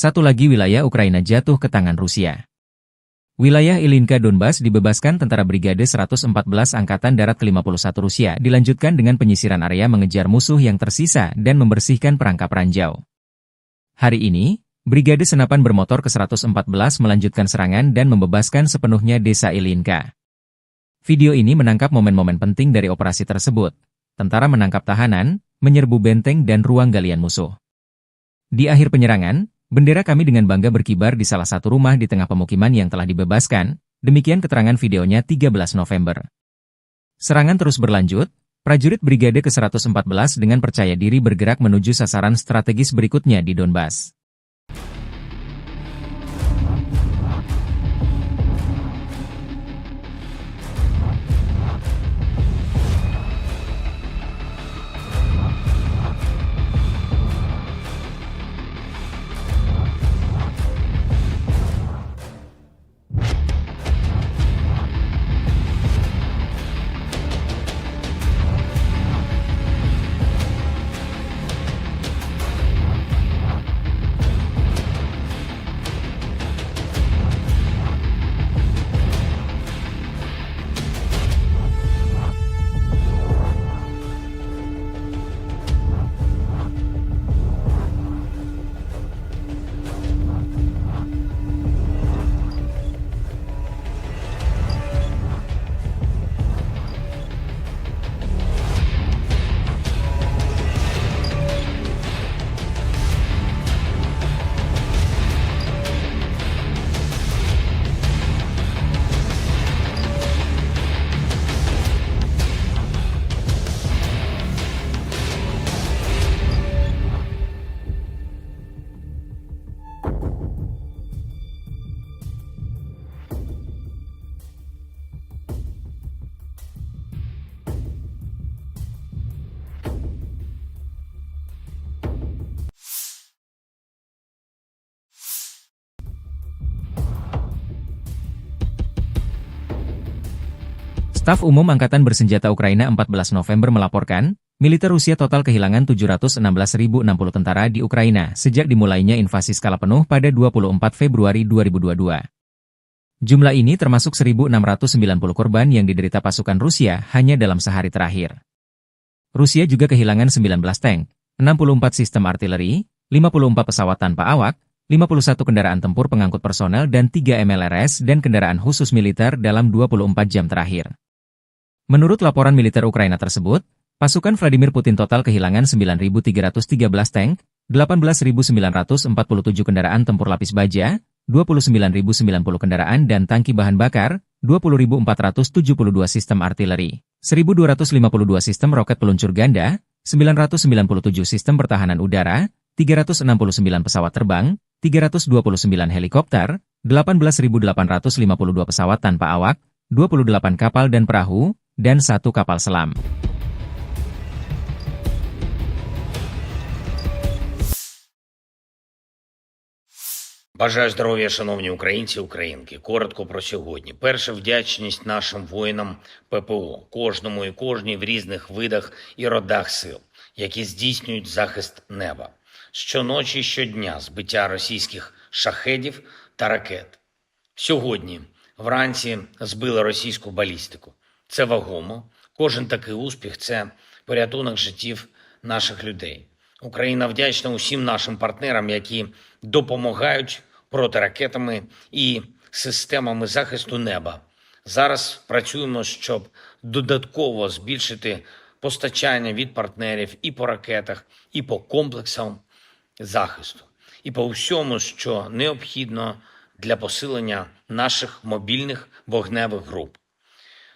Satu lagi wilayah Ukraina jatuh ke tangan Rusia. Wilayah Ilinka Donbas dibebaskan tentara Brigade seratus empat belas Angkatan Darat kelima puluh satu Rusia, dilanjutkan dengan penyisiran area mengejar musuh yang tersisa dan membersihkan perangkap ranjau. Hari ini, Brigade Senapan Bermotor ke seratus empat belas melanjutkan serangan dan membebaskan sepenuhnya desa Ilinka. Video ini menangkap momen-momen penting dari operasi tersebut. Tentara menangkap tahanan, menyerbu benteng dan ruang galian musuh. Di akhir penyerangan, bendera kami dengan bangga berkibar di salah satu rumah di tengah pemukiman yang telah dibebaskan, demikian keterangan videonya tiga belas November. Serangan terus berlanjut, prajurit Brigade ke seratus empat belas dengan percaya diri bergerak menuju sasaran strategis berikutnya di Donbas. Staf Umum Angkatan Bersenjata Ukraina empat belas November melaporkan, militer Rusia total kehilangan tujuh ratus enam belas ribu enam puluh tentara di Ukraina sejak dimulainya invasi skala penuh pada dua puluh empat Februari dua ribu dua puluh dua. Jumlah ini termasuk seribu enam ratus sembilan puluh korban yang diderita pasukan Rusia hanya dalam sehari terakhir. Rusia juga kehilangan sembilan belas tank, enam puluh empat sistem artileri, lima puluh empat pesawat tanpa awak, lima puluh satu kendaraan tempur pengangkut personel dan tiga M L R S dan kendaraan khusus militer dalam dua puluh empat jam terakhir. Menurut laporan militer Ukraina tersebut, pasukan Vladimir Putin total kehilangan sembilan ribu tiga ratus tiga belas tank, delapan belas ribu sembilan ratus empat puluh tujuh kendaraan tempur lapis baja, dua puluh sembilan ribu sembilan puluh kendaraan dan tangki bahan bakar, dua puluh ribu empat ratus tujuh puluh dua sistem artileri, seribu dua ratus lima puluh dua sistem roket peluncur ganda, sembilan ratus sembilan puluh tujuh sistem pertahanan udara, tiga ratus enam puluh sembilan pesawat terbang, tiga ratus dua puluh sembilan helikopter, delapan belas ribu delapan ratus lima puluh dua pesawat tanpa awak, dua puluh delapan kapal dan perahu, dan satu kapal selam. Бажаю здоров'я, шановні українці і українки. Коротко про сьогодні. Перше, вдячність нашим воїнам П П О, кожному і кожній в різних видах і родах сил, які здійснюють захист неба. Щоночі і щодня збиття російських шахедів та ракет. Сьогодні вранці збили російську балістику. Це вагомо. Кожен такий успіх — це порятунок життів наших людей. Україна вдячна усім нашим партнерам, які допомагають протиракетами і системами захисту неба. Зараз працюємо, щоб додатково збільшити постачання від партнерів і по ракетах, і по комплексам захисту, і по всьому, що необхідно для посилення наших мобільних вогневих груп.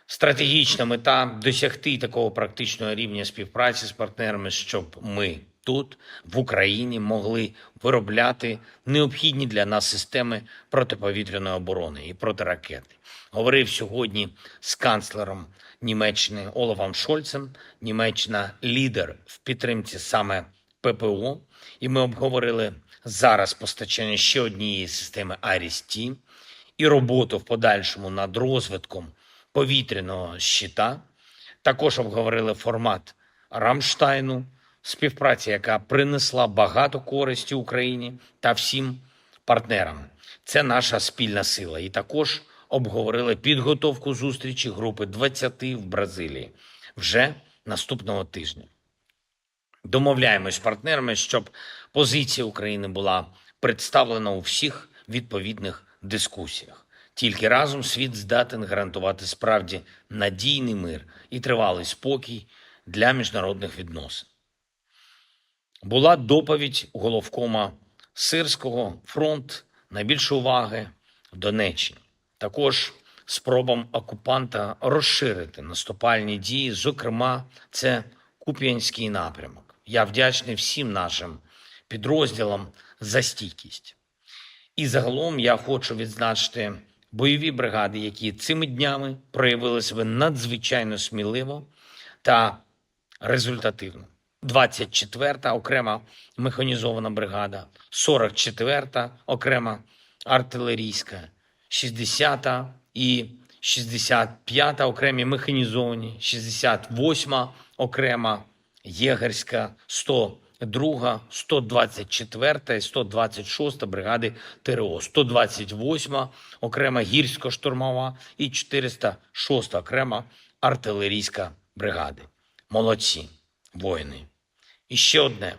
Стратегічна мета — досягти такого практичного рівня співпраці з партнерами, щоб ми тут, в Україні, могли виробляти необхідні для нас системи протиповітряної оборони і протиракети. Говорив сьогодні з канцлером Німеччини Олафом Шольцем. Німеччина — лідер в підтримці саме П П О, і ми обговорили зараз постачання ще однієї системи Аріс-Т і роботу в подальшому над розвитком повітряного щита. Також обговорили формат Рамштайну, співпраця, яка принесла багато користі Україні та всім партнерам. Це наша спільна сила. І також обговорили підготовку зустрічі групи двадцяти в Бразилії вже наступного тижня. Домовляємось з партнерами, щоб позиція України була представлена у всіх відповідних дискусіях. Тільки разом світ здатен гарантувати справді надійний мир і тривалий спокій для міжнародних відносин. Була доповідь головкома Сирського: фронт — найбільше уваги в Донеччині. Також спробам окупанта розширити наступальні дії, зокрема, це Куп'янський напрямок. Я вдячний всім нашим підрозділам за стійкість. І загалом я хочу відзначити бойові бригади, які цими днями проявили себе надзвичайно сміливо та результативно. Двадцять четверта окрема механізована бригада, сорок четверта окрема артилерійська, шістдесята і шістдесят п'ята окремі механізовані, шістдесят восьма окрема єгерська, сто друга, сто двадцять четверта і сто двадцять шоста бригади Т Р О, сто двадцять восьма окрема гірсько-штурмова і чотириста шоста окрема артилерійська бригади. Молодці, воїни. І ще одне.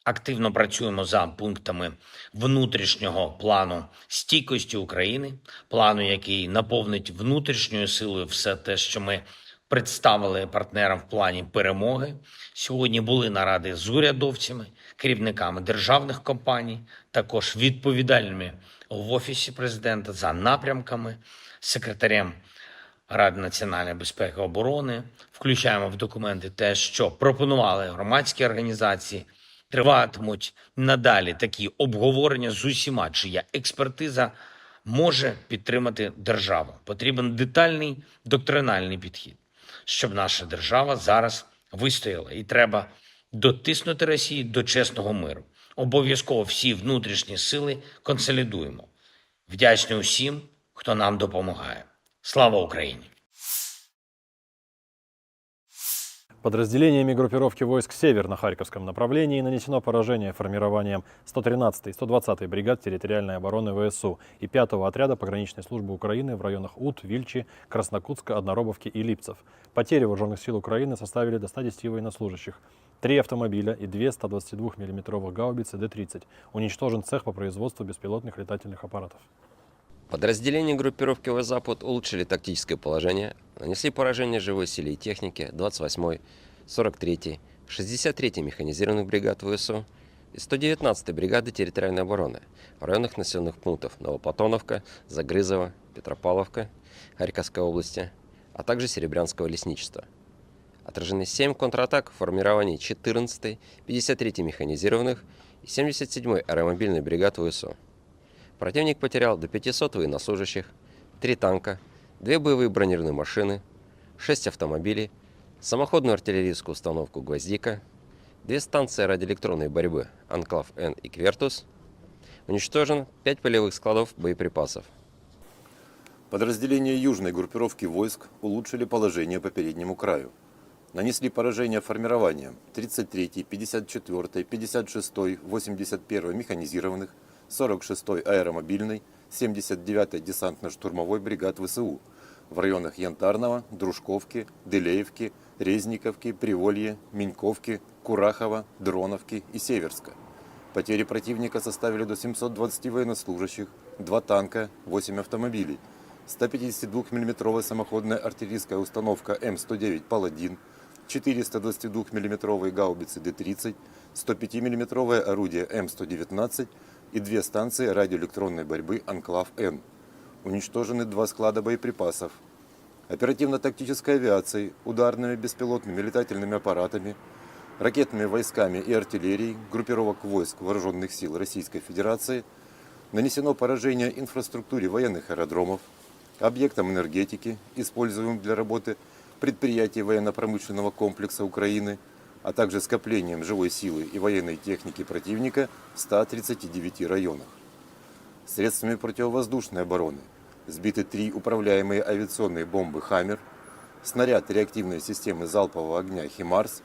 Активно працюємо за пунктами внутрішнього плану стійкості України, плану, який наповнить внутрішньою силою все те, що ми представили партнерам в плані перемоги. Сьогодні були наради з урядовцями, керівниками державних компаній, також відповідальними в Офісі президента за напрямками, секретарем Ради національної безпеки і оборони. Включаємо в документи те, що пропонували громадські організації. Триватимуть надалі такі обговорення з усіма, чия експертиза може підтримати державу. Потрібен детальний доктринальний підхід, щоб наша держава зараз вистояла. І треба дотиснути Росію до чесного миру. Обов'язково всі внутрішні сили консолідуємо. Вдячний усім, хто нам допомагає. Слава Україні! Подразделениями группировки войск «Север» на Харьковском направлении нанесено поражение формированиям сто тринадцатой и сто двадцатой бригад территориальной обороны В С У и пятого отряда пограничной службы Украины в районах Ут, Вильчи, Краснокутска, Одноробовки и Липцев. Потери вооружённых сил Украины составили до ста десяти военнослужащих, три автомобиля и две ста двадцати двух миллиметровых гаубицы Д тридцать. Уничтожен цех по производству беспилотных летательных аппаратов. Подразделения группировки «Восток-Запад» улучшили тактическое положение, нанесли поражение живой силе и технике двадцать восьмой, сорок третьей, шестьдесят третьей механизированных бригад В С У и сто девятнадцатой бригады территориальной обороны в районах населённых пунктов Новоплатоновка, Загрызово, Петропавловка Харьковской области, а также Серебрянского лесничества. Отражены семь контратак формирований четырнадцатой, пятьдесят третьей механизированных и семьдесят седьмой аэромобильной бригад В С У. Противник потерял до пятисот военнослужащих, три танка, две боевые бронированные машины, шесть автомобилей, самоходную артиллерийскую установку «Гвоздика», две станции радиоэлектронной борьбы «Анклав-Н» и «Квертус». Уничтожено пять полевых складов боеприпасов. Подразделения южной группировки войск улучшили положение по переднему краю. Нанесли поражение формированиям тридцать третьей, пятьдесят четвёртой, пятьдесят шестой, восемьдесят первой механизированных, сорок шестой аэромобильной, семьдесят девятой десантно-штурмовой бригад В С У в районах Янтарного, Дружковки, Дылеевки, Резниковки, Приволье, Меньковки, Курахова, Дроновки и Северска. Потери противника составили до семьсот двадцати военнослужащих, два танка, восемь автомобилей, ста пятидесяти двух миллиметровая самоходная артиллерийская установка М сто девять «Паладин», четыреста двадцати двух миллиметровые гаубицы Д тридцать, сто пяти миллиметровое орудие М сто девятнадцать и две станции радиоэлектронной борьбы «Анклав-Н». Уничтожены два склада боеприпасов. Оперативно-тактической авиацией, ударными беспилотными летательными аппаратами, ракетными войсками и артиллерией группировок войск Вооружённых сил Российской Федерации нанесено поражение инфраструктуре военных аэродромов, объектам энергетики, используемым для работы предприятий военно-промышленного комплекса Украины, а также скоплениям живой силы и военной техники противника в ста тридцати девяти районах. Средствами противовоздушной обороны сбиты три управляемые авиационные бомбы «Хаммер», снаряд реактивной системы залпового огня «Химарс»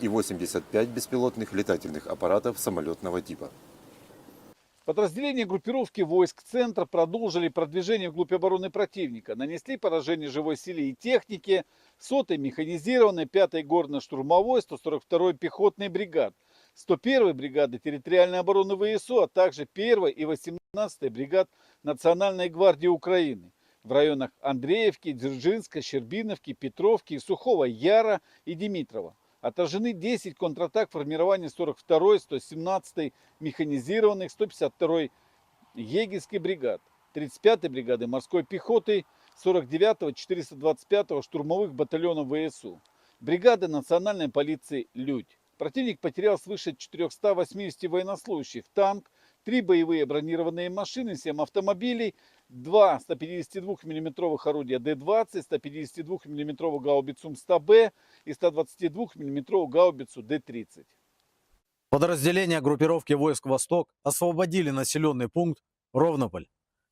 и восемьдесят пять беспилотных летательных аппаратов самолётного типа. Подразделения группировки войск «Центр» продолжили продвижение вглубь обороны противника, нанесли поражение живой силе и технике сотой механизированной, пятой горно-штурмовой, сто сорок второй пехотной бригад, сто первой бригады территориальной обороны В С У, а также первой и восемнадцатой бригад Национальной гвардии Украины в районах Андреевки, Дзержинска, Щербиновки, Петровки, Сухого Яра и Димитрова. Отражены десять контратак формирования сорок второй, сто семнадцатой механизированных, сто пятьдесят второй егерской бригад, тридцать пятой бригады морской пехоты, сорок девятого, четыреста двадцать пятого штурмовых батальонов В С У, бригады национальной полиции «Людь». Противник потерял свыше четырёхсот восьмидесяти военнослужащих, танк, три боевые бронированные машины, семь автомобилей, два ста пятидесяти двух миллиметровых орудия Д двадцать, ста пятидесяти двух миллиметровую гаубицу М сто Б и ста двадцати двух миллиметровую гаубицу Д тридцать. Подразделения группировки войск «Восток» освободили населённый пункт Ровнополь.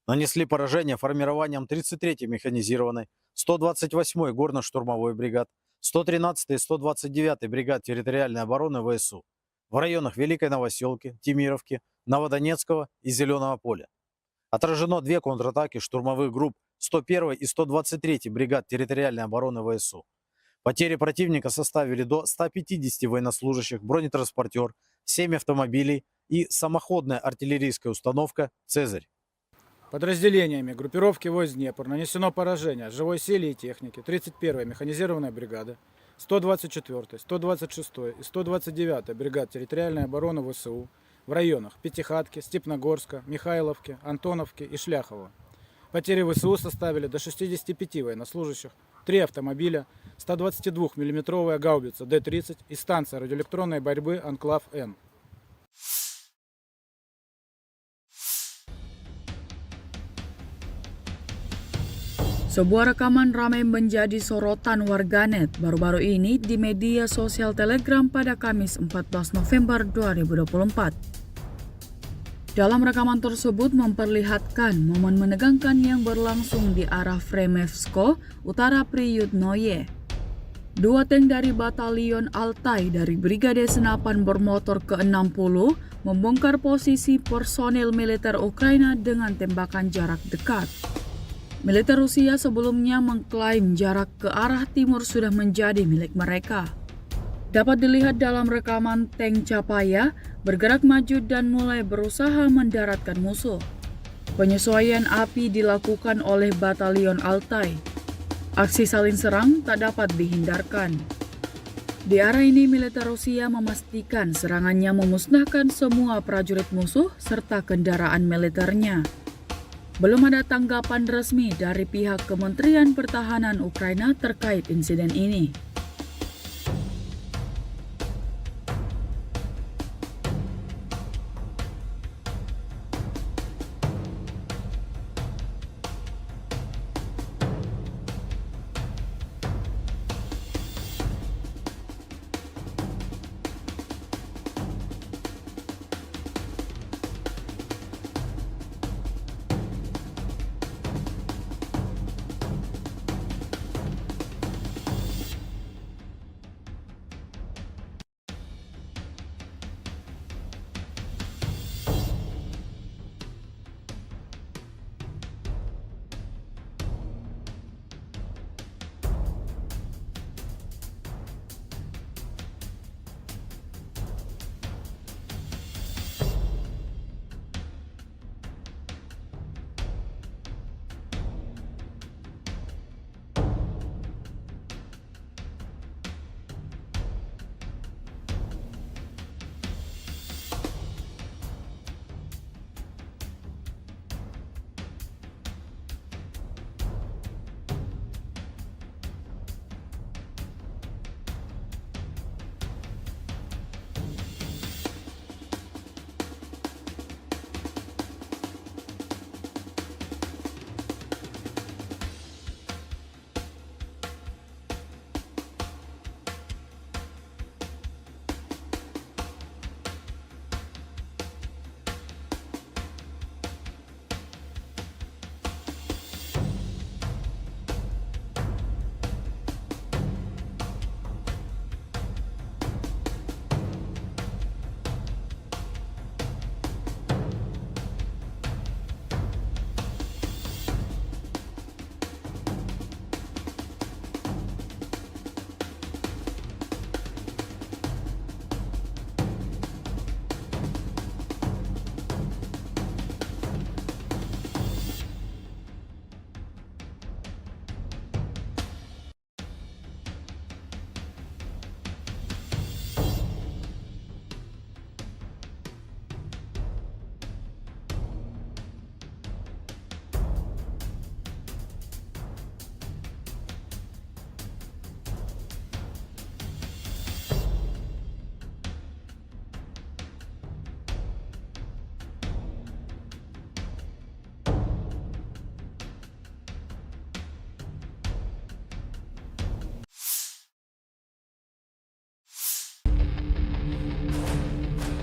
Нанесли поражение формированиям тридцать третьей механизированной, сто двадцать восьмой горно-штурмовой бригад, сто тринадцатой и сто двадцать девятой бригад территориальной обороны В С У в районах Великой Новосёлки, Тимировки, Новодонецкого и Зелёного поля. Отражено две контратаки штурмовых групп сто первой и сто двадцать третьей бригад территориальной обороны В С У. Потери противника составили до ста пятидесяти военнослужащих, бронетранспортёр, семь автомобилей и самоходная артиллерийская установка «Цезарь». Подразделениями группировки войск «Днепр» нанесено поражение живой силе и технике тридцать первой механизированной бригады, сто двадцать четвёртой, сто двадцать шестой и сто двадцать девятой бригад территориальной обороны В С У в районах Пятихатки, Степногорска, Михайловки, Антоновки и Шляхова. Потери В С У составили до шестидесяти пяти военнослужащих, три автомобиля, ста двадцати двух миллиметровая гаубица Д тридцать и станция радиоэлектронной борьбы «Анклав-Н». Sebuah rekaman ramai menjadi sorotan warganet baru-baru ini di media sosial Telegram pada Kamis empat belas November dua ribu dua puluh empat. Dalam rekaman tersebut memperlihatkan momen menegangkan yang berlangsung di arah Fremevsko, Utara Priyutnoye. Dua tank dari Batalion Altai dari Brigade Senapan Bermotor ke enam puluh membongkar posisi personil militer Ukraina dengan tembakan jarak dekat. Militer Rusia sebelumnya mengklaim jarak ke arah timur sudah menjadi milik mereka. Dapat dilihat dalam rekaman tank Chapaya bergerak maju dan mulai berusaha mendaratkan musuh. Penyesuaian api dilakukan oleh Batalion Altai. Aksi saling serang tak dapat dihindarkan. Di arah ini, militer Rusia memastikan serangannya memusnahkan semua prajurit musuh serta kendaraan militernya. Belum ada tanggapan resmi dari pihak Kementerian Pertahanan Ukraina terkait insiden ini.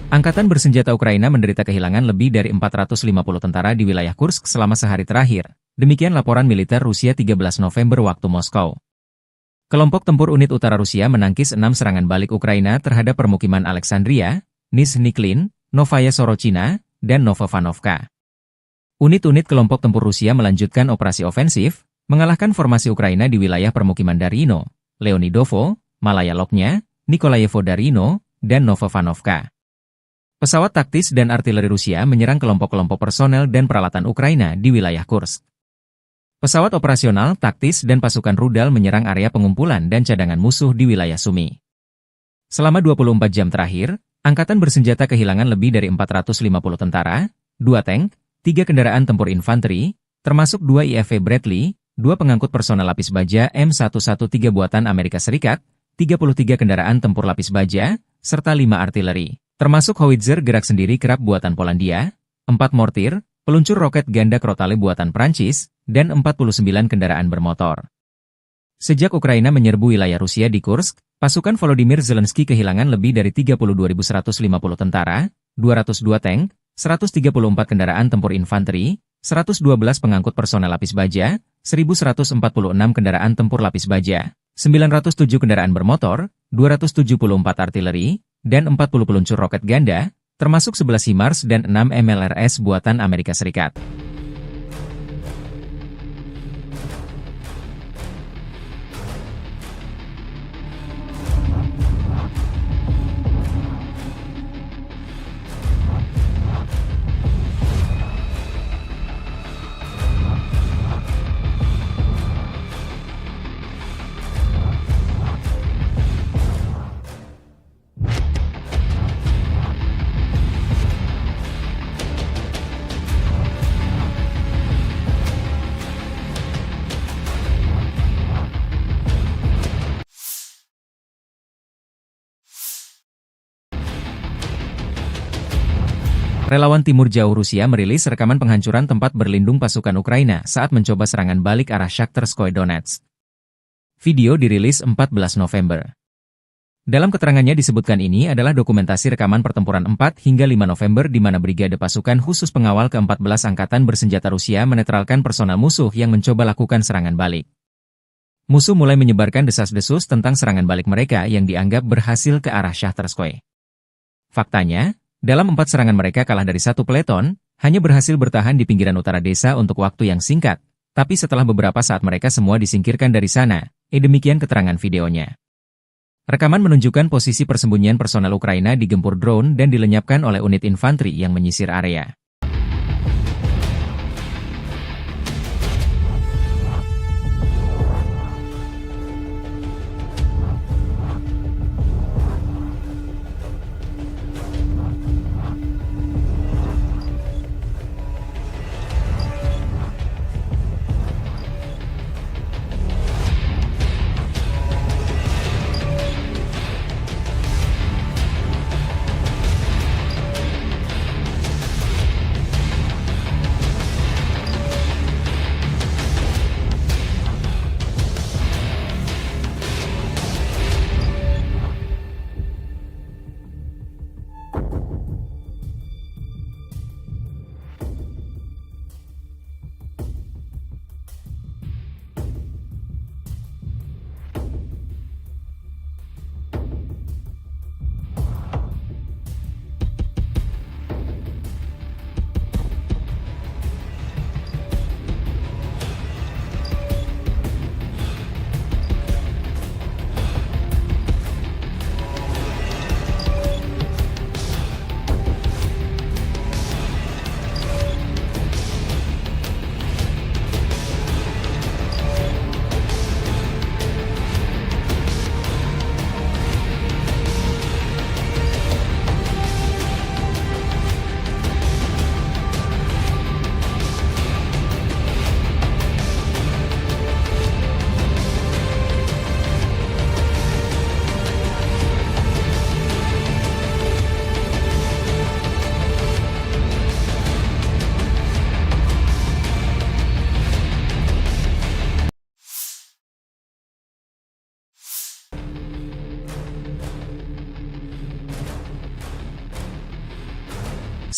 Angkatan bersenjata Ukraina menderita kehilangan lebih dari empat ratus lima puluh tentara di wilayah Kursk selama sehari terakhir, demikian laporan militer Rusia tiga belas November waktu Moskow. Kelompok tempur unit utara Rusia menangkis enam serangan balik Ukraina terhadap permukiman Alexandria, Nizhniklin, Novaya Sorochina, dan Novovanovka. Unit-unit kelompok tempur Rusia melanjutkan operasi ofensif, mengalahkan formasi Ukraina di wilayah permukiman Darino, Leonidovo, Malaya Loknya, Nikolayevo Darino, dan Novovanovka. Pesawat taktis dan artileri Rusia menyerang kelompok-kelompok personel dan peralatan Ukraina di wilayah Kursk. Pesawat operasional, taktis, dan pasukan rudal menyerang area pengumpulan dan cadangan musuh di wilayah Sumy. Selama dua puluh empat jam terakhir, angkatan bersenjata kehilangan lebih dari empat ratus lima puluh tentara, dua tank, tiga kendaraan tempur infanteri, termasuk dua I F V Bradley, dua pengangkut personel lapis baja M satu satu tiga buatan Amerika Serikat, tiga puluh tiga kendaraan tempur lapis baja, serta lima artileri, termasuk howitzer gerak sendiri Krab buatan Polandia, empat mortir, peluncur roket ganda Crotale buatan Prancis, dan empat puluh sembilan kendaraan bermotor. Sejak Ukraina menyerbu wilayah Rusia di Kursk, pasukan Volodymyr Zelensky kehilangan lebih dari tiga puluh dua ribu seratus lima puluh tentara, dua ratus dua tank, seratus tiga puluh empat kendaraan tempur infanteri, seratus dua belas pengangkut personel lapis baja, seribu seratus empat puluh enam kendaraan tempur lapis baja, sembilan ratus tujuh kendaraan bermotor, dua ratus tujuh puluh empat artileri, dan empat puluh peluncur roket ganda, termasuk sebelas HIMARS dan enam M L R S buatan Amerika Serikat. Relawan Timur Jauh Rusia merilis rekaman penghancuran tempat berlindung pasukan Ukraina saat mencoba serangan balik arah Shakhtyrskoye Donetsk. Video dirilis empat belas November. Dalam keterangannya disebutkan ini adalah dokumentasi rekaman pertempuran empat hingga lima November di mana Brigade Pasukan Khusus Pengawal Keempat Belas Angkatan Bersenjata Rusia menetralkan personel musuh yang mencoba lakukan serangan balik. Musuh mulai menyebarkan desas-desus tentang serangan balik mereka yang dianggap berhasil ke arah Shahtarskoye. Faktanya, dalam empat serangan mereka kalah dari satu peleton, hanya berhasil bertahan di pinggiran utara desa untuk waktu yang singkat, tapi setelah beberapa saat mereka semua disingkirkan dari sana, eh, demikian keterangan videonya. Rekaman menunjukkan posisi persembunyian personel Ukraina digempur drone dan dilenyapkan oleh unit infanteri yang menyisir area.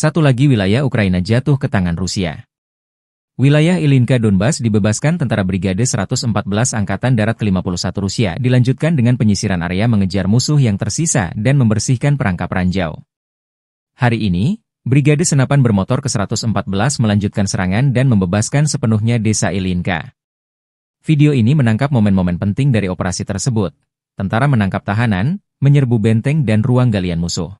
Satu lagi wilayah Ukraina jatuh ke tangan Rusia. Wilayah Ilinka Donbas dibebaskan tentara Brigade seratus empat belas Angkatan Darat kelima puluh satu Rusia, dilanjutkan dengan penyisiran area mengejar musuh yang tersisa dan membersihkan perangkap ranjau. Hari ini, Brigade Senapan Bermotor ke seratus empat belas melanjutkan serangan dan membebaskan sepenuhnya desa Ilinka. Video ini menangkap momen-momen penting dari operasi tersebut. Tentara menangkap tahanan, menyerbu benteng dan ruang galian musuh.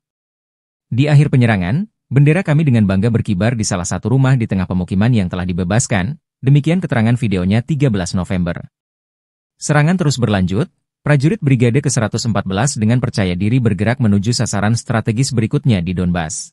Di akhir penyerangan, bendera kami dengan bangga berkibar di salah satu rumah di tengah pemukiman yang telah dibebaskan, demikian keterangan videonya tiga belas November. Serangan terus berlanjut, prajurit Brigade ke seratus empat belas dengan percaya diri bergerak menuju sasaran strategis berikutnya di Donbas.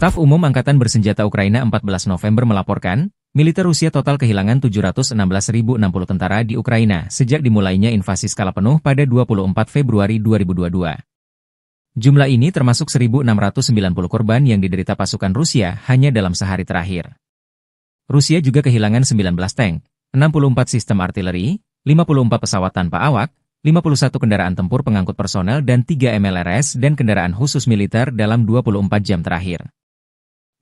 Staf Umum Angkatan Bersenjata Ukraina empat belas November melaporkan, militer Rusia total kehilangan tujuh ratus enam belas ribu enam puluh tentara di Ukraina sejak dimulainya invasi skala penuh pada dua puluh empat Februari dua ribu dua puluh dua. Jumlah ini termasuk seribu enam ratus sembilan puluh korban yang diderita pasukan Rusia hanya dalam sehari terakhir. Rusia juga kehilangan sembilan belas tank, enam puluh empat sistem artileri, lima puluh empat pesawat tanpa awak, lima puluh satu kendaraan tempur pengangkut personel dan tiga M L R S dan kendaraan khusus militer dalam dua puluh empat jam terakhir.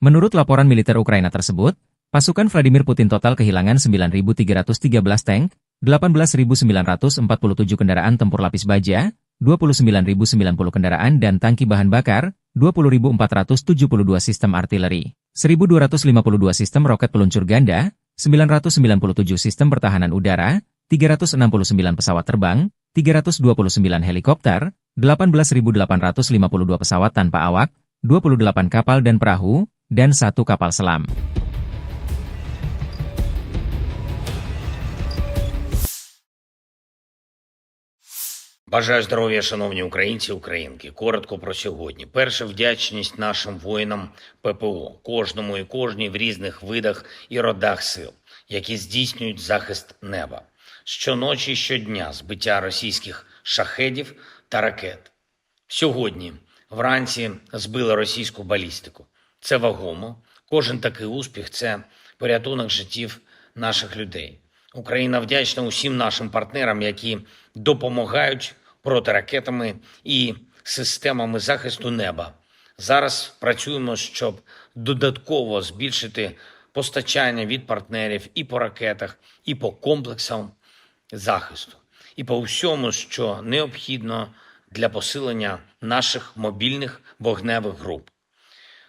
Menurut laporan militer Ukraina tersebut, pasukan Vladimir Putin total kehilangan sembilan ribu tiga ratus tiga belas tank, delapan belas ribu sembilan ratus empat puluh tujuh kendaraan tempur lapis baja, dua puluh sembilan ribu sembilan puluh kendaraan dan tangki bahan bakar, dua puluh ribu empat ratus tujuh puluh dua sistem artileri, seribu dua ratus lima puluh dua sistem roket peluncur ganda, sembilan ratus sembilan puluh tujuh sistem pertahanan udara, tiga ratus enam puluh sembilan pesawat terbang, tiga ratus dua puluh sembilan helikopter, delapan belas ribu delapan ratus lima puluh dua pesawat tanpa awak, dua puluh delapan kapal dan perahu, dan satu kapal selam. Бажаю здоров'я, шановні українці і українки. Коротко про сьогодні. Перше, вдячність нашим воїнам П П О, кожному і кожній в різних видах і родах сил, які здійснюють захист неба. Щоночі і щодня збиття російських шахедів та ракет. Сьогодні вранці збили російську балістику. Це вагомо. Кожен такий успіх — це порятунок життів наших людей. Україна вдячна усім нашим партнерам, які допомагають протиракетами і системами захисту неба. Зараз працюємо, щоб додатково збільшити постачання від партнерів і по ракетах, і по комплексам захисту, і по всьому, що необхідно для посилення наших мобільних вогневих груп.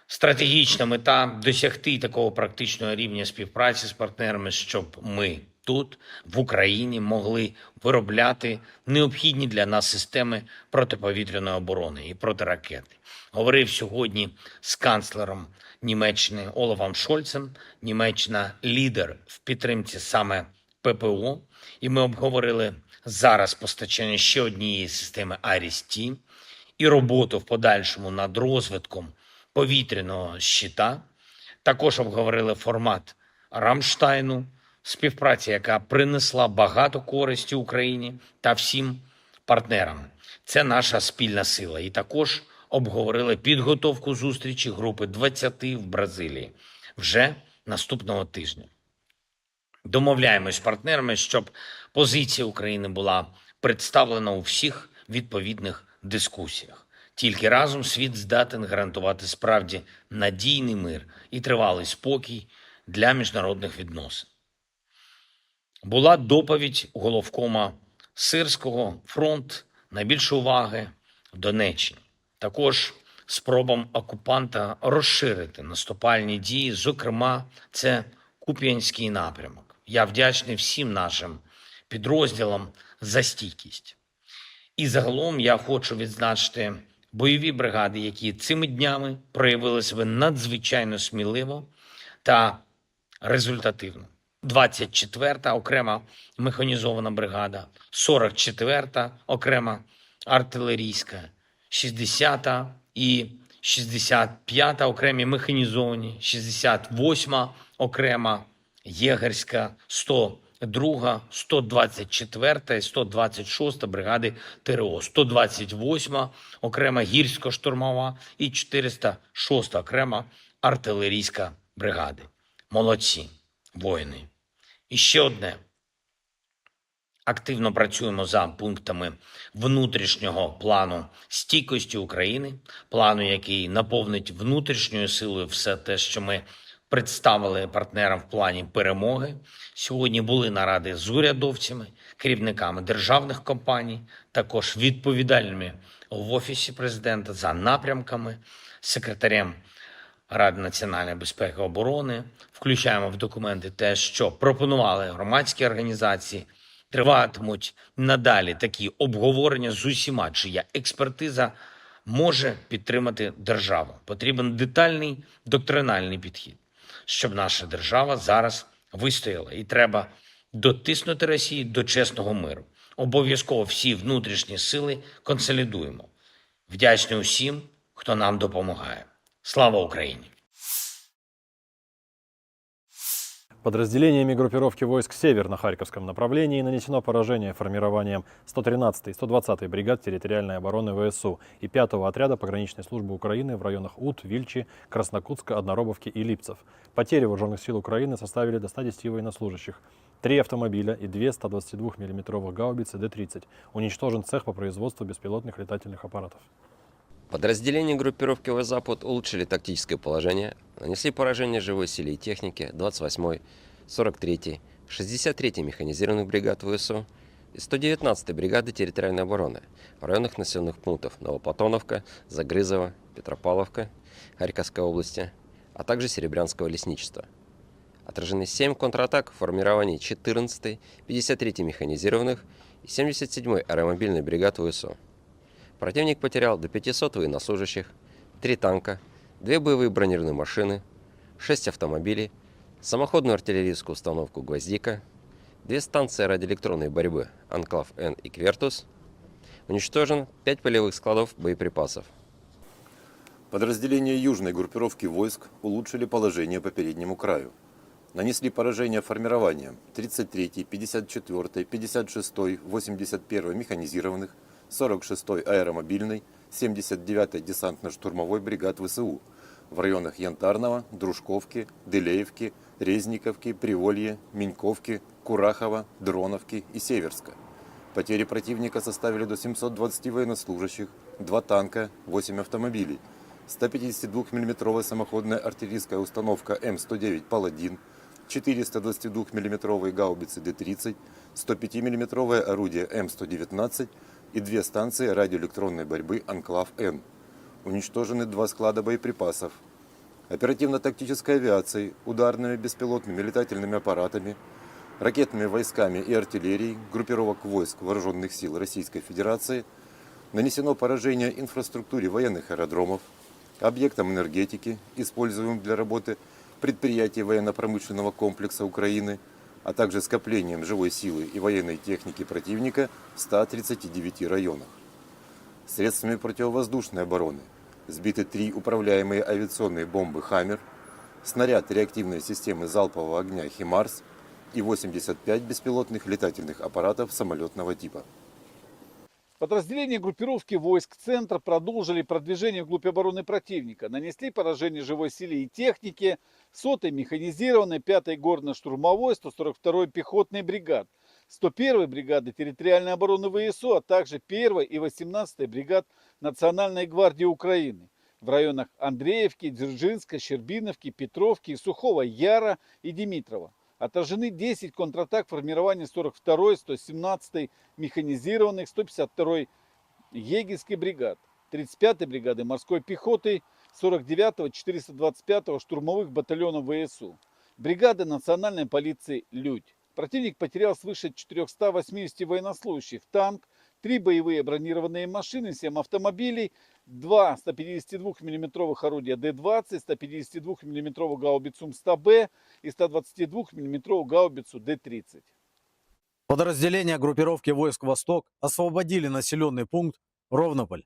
Стратегічна мета — досягти такого практичного рівня співпраці з партнерами, щоб ми тут, в Україні, могли виробляти необхідні для нас системи протиповітряної оборони і протиракети. Говорив сьогодні з канцлером Німеччини Олафом Шольцем. Німеччина — лідер в підтримці саме П П О, і ми обговорили зараз постачання ще однієї системи Аріс-Т і роботу в подальшому над розвитком повітряного щита. Також обговорили формат Рамштайну, співпраця, яка принесла багато користі Україні та всім партнерам. Це наша спільна сила. І також обговорили підготовку зустрічі групи двадцяти в Бразилії вже наступного тижня. Домовляємось з партнерами, щоб позиція України була представлена у всіх відповідних дискусіях. Тільки разом світ здатен гарантувати справді надійний мир і тривалий спокій для міжнародних відносин. Була доповідь головкома Сирського: фронт, найбільше уваги в Донеччині. Також спробам окупанта розширити наступальні дії, зокрема, це Куп'янський напрямок. Я вдячний всім нашим підрозділам за стійкість. І загалом я хочу відзначити бойові бригади, які цими днями проявили себе надзвичайно сміливо та результативно. Двадцять четверта окрема механізована бригада, сорок четверта окрема артилерійська, шістдесята і шістдесят п'ята окремі механізовані, шістдесят восьма окрема єгерська, сто друга, сто двадцять четверта і сто двадцять шоста бригади Т Р О, сто двадцять восьма окрема гірсько-штурмова і чотириста шоста окрема артилерійська бригади. Молодці, воїни. І ще одне. Активно працюємо за пунктами внутрішнього плану стійкості України, плану, який наповнить внутрішньою силою все те, що ми представили партнерам в плані перемоги. Сьогодні були наради з урядовцями, керівниками державних компаній, також відповідальними в Офісі президента за напрямками, секретарем Ради національної безпеки і оборони. Включаємо в документи те, що пропонували громадські організації. Триватимуть надалі такі обговорення з усіма, чия експертиза може підтримати державу. Потрібен детальний доктринальний підхід, щоб наша держава зараз вистояла. І треба дотиснути Росію до чесного миру. Обов'язково всі внутрішні сили консолідуємо. Вдячний усім, хто нам допомагає. Слава Україні! Подразделениями группировки войск «Север» на Харьковском направлении нанесено поражение формированиям сто тринадцатой и сто двадцатой бригад территориальной обороны В С У и пятого отряда пограничной службы Украины в районах Ут, Вильчи, Краснокутска, Одноробовки и Липцев. Потери вооружённых сил Украины составили до ста десяти военнослужащих, три автомобиля и две ста двадцати двух миллиметровых гаубицы Д тридцать. Уничтожен цех по производству беспилотных летательных аппаратов. Подразделения группировки «Восток-Запад» улучшили тактическое положение, нанесли поражение живой силе и технике двадцать восьмой, сорок третьей, шестьдесят третьей механизированных бригад В С У и сто девятнадцатой бригады территориальной обороны в районах населённых пунктов Новоплатоновка, Загрызово, Петропавловка Харьковской области, а также Серебрянского лесничества. Отражены семь контратак в формировании четырнадцатой, пятьдесят третьей механизированных и семьдесят седьмой аэромобильной бригад В С У. Противник потерял до пятисот военнослужащих, три танка, две боевые бронированные машины, шесть автомобилей, самоходную артиллерийскую установку «Гвоздика», две станции радиоэлектронной борьбы «Анклав-Н» и «Квертус». Уничтожено пять полевых складов боеприпасов. Подразделения южной группировки войск улучшили положение по переднему краю. Нанесли поражение формированиям тридцать третьей, пятьдесят четвёртой, пятьдесят шестой, восемьдесят первой механизированных, сорок шестой аэромобильной, семьдесят девятой десантно-штурмовой бригад В С У в районах Янтарного, Дружковки, Дылеевки, Резниковки, Приволье, Меньковки, Курахова, Дроновки и Северска. Потери противника составили до семьсот двадцати военнослужащих, два танка, восемь автомобилей, ста пятидесяти двух миллиметровая самоходная артиллерийская установка М сто девять «Паладин», четыреста двадцати двух миллиметровые гаубицы Д тридцать, сто пяти миллиметровое орудие М сто девятнадцать и две станции радиоэлектронной борьбы «Анклав-Н». Уничтожены два склада боеприпасов. Оперативно-тактической авиацией, ударными беспилотными летательными аппаратами, ракетными войсками и артиллерией группировок войск Вооружённых сил Российской Федерации нанесено поражение инфраструктуре военных аэродромов, объектам энергетики, используемым для работы предприятий военно-промышленного комплекса Украины, а также скоплениям живой силы и военной техники противника в ста тридцати девяти районах. Средствами противовоздушной обороны сбиты три управляемые авиационные бомбы «Хаммер», снаряд реактивной системы залпового огня «Химарс» и восемьдесят пять беспилотных летательных аппаратов самолётного типа. Подразделения группировки войск «Центр» продолжили продвижение вглубь обороны противника, нанесли поражение живой силе и технике сотой механизированной, пятой горно-штурмовой, сто сорок второй пехотной бригад, сто первой бригады территориальной обороны В С У, а также первой и восемнадцатой бригад Национальной гвардии Украины в районах Андреевки, Дзержинска, Щербиновки, Петровки, Сухого Яра и Димитрова. Отражены десять контратак формирования сорок второй, сто семнадцатой механизированных, сто пятьдесят второй егерской бригад, тридцать пятой бригады морской пехоты, сорок девятого, четыреста двадцать пятого штурмовых батальонов В С У, бригады национальной полиции «Людь». Противник потерял свыше четырёхсот восьмидесяти военнослужащих, танк, три боевые бронированные машины, семь автомобилей, два ста пятидесяти двух миллиметровых орудия Д двадцать, ста пятидесяти двух миллиметровую гаубицу М сто Б и ста двадцати двух миллиметровую гаубицу Д тридцать. Подразделения группировки войск «Восток» освободили населённый пункт Ровнополь,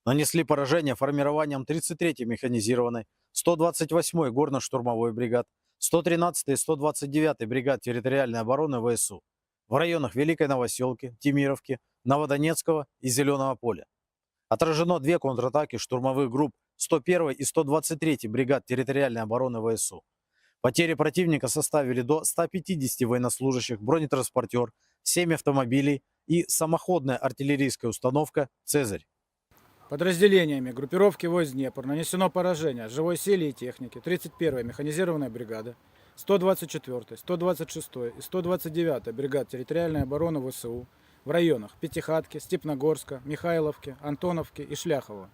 нанесли поражение формированиям тридцать третьей механизированной, сто двадцать восьмой горно-штурмовой бригад, сто тринадцатой и сто двадцать девятой бригад территориальной обороны В С У в районах Великой Новосёлки, Темировки, Новодонецкого и Зелёного поля. Отражено две контратаки штурмовых групп сто первой и сто двадцать третьей бригад территориальной обороны В С У. Потери противника составили до ста пятидесяти военнослужащих, бронетранспортёр, семь автомобилей и самоходная артиллерийская установка «Цезарь». Подразделениями группировки войск «Днепр» нанесено поражение живой силе и технике тридцать первой механизированной бригады, сто двадцать четвёртой, сто двадцать шестой и сто двадцать девятой бригад территориальной обороны В С У в районах Пятихатки, Степногорска, Михайловки, Антоновки и Шляхова.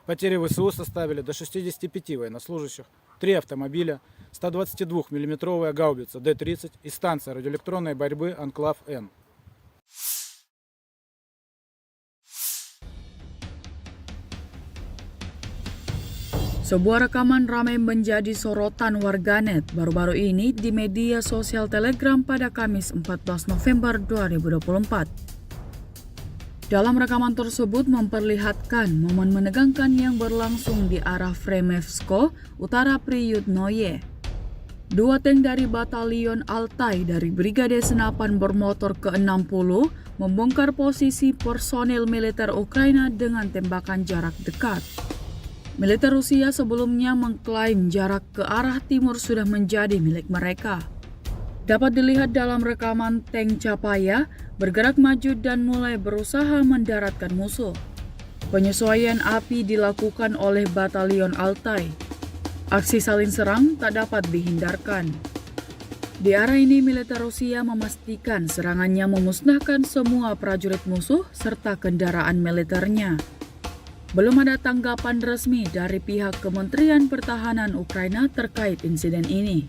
Потери В С У составили до шестидесяти пяти военнослужащих, три автомобиля, ста двадцати двух миллиметровая гаубица Д тридцать и станция радиоэлектронной борьбы «Анклав-Н». Sebuah rekaman ramai menjadi sorotan warganet baru-baru ini di media sosial Telegram pada Kamis empat belas November dua ribu dua puluh empat. Dalam rekaman tersebut memperlihatkan momen menegangkan yang berlangsung di arah Fremevsko, Utara Priyutnoye. Dua tank dari Batalion Altai dari Brigade Senapan Bermotor ke enam puluh membongkar posisi personil militer Ukraina dengan tembakan jarak dekat. Militer Rusia sebelumnya mengklaim jarak ke arah timur sudah menjadi milik mereka. Dapat dilihat dalam rekaman tank Chapaya bergerak maju dan mulai berusaha mendaratkan musuh. Penyesuaian api dilakukan oleh Batalion Altai. Aksi saling serang tak dapat dihindarkan. Di arah ini, militer Rusia memastikan serangannya memusnahkan semua prajurit musuh serta kendaraan militernya. Belum ada tanggapan resmi dari pihak Kementerian Pertahanan Ukraina terkait insiden ini.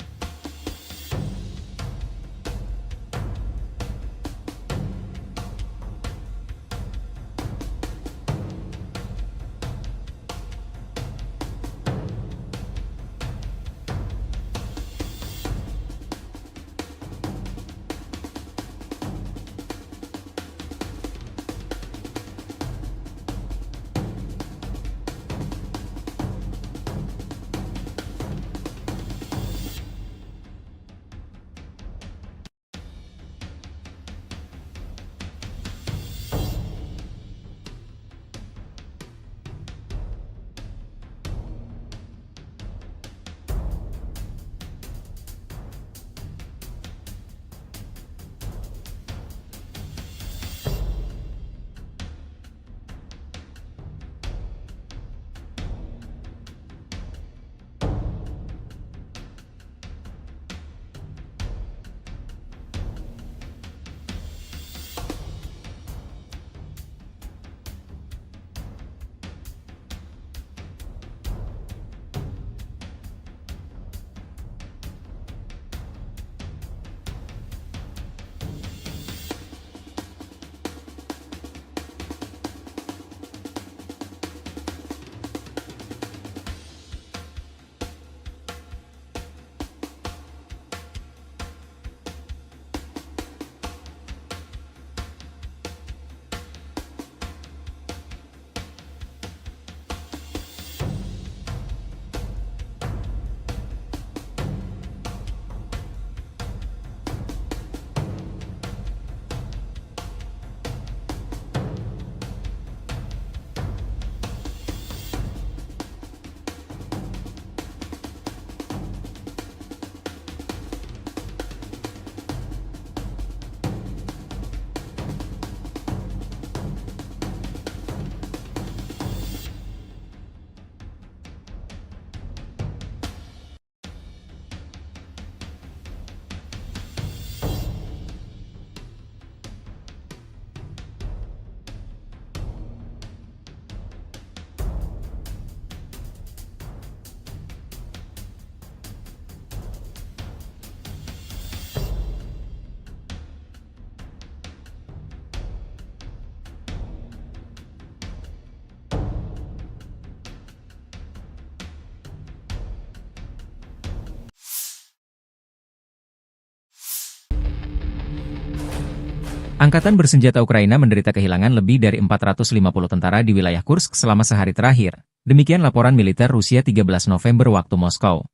Angkatan bersenjata Ukraina menderita kehilangan lebih dari empat ratus lima puluh tentara di wilayah Kursk selama sehari terakhir, demikian laporan militer Rusia tiga belas November waktu Moskow.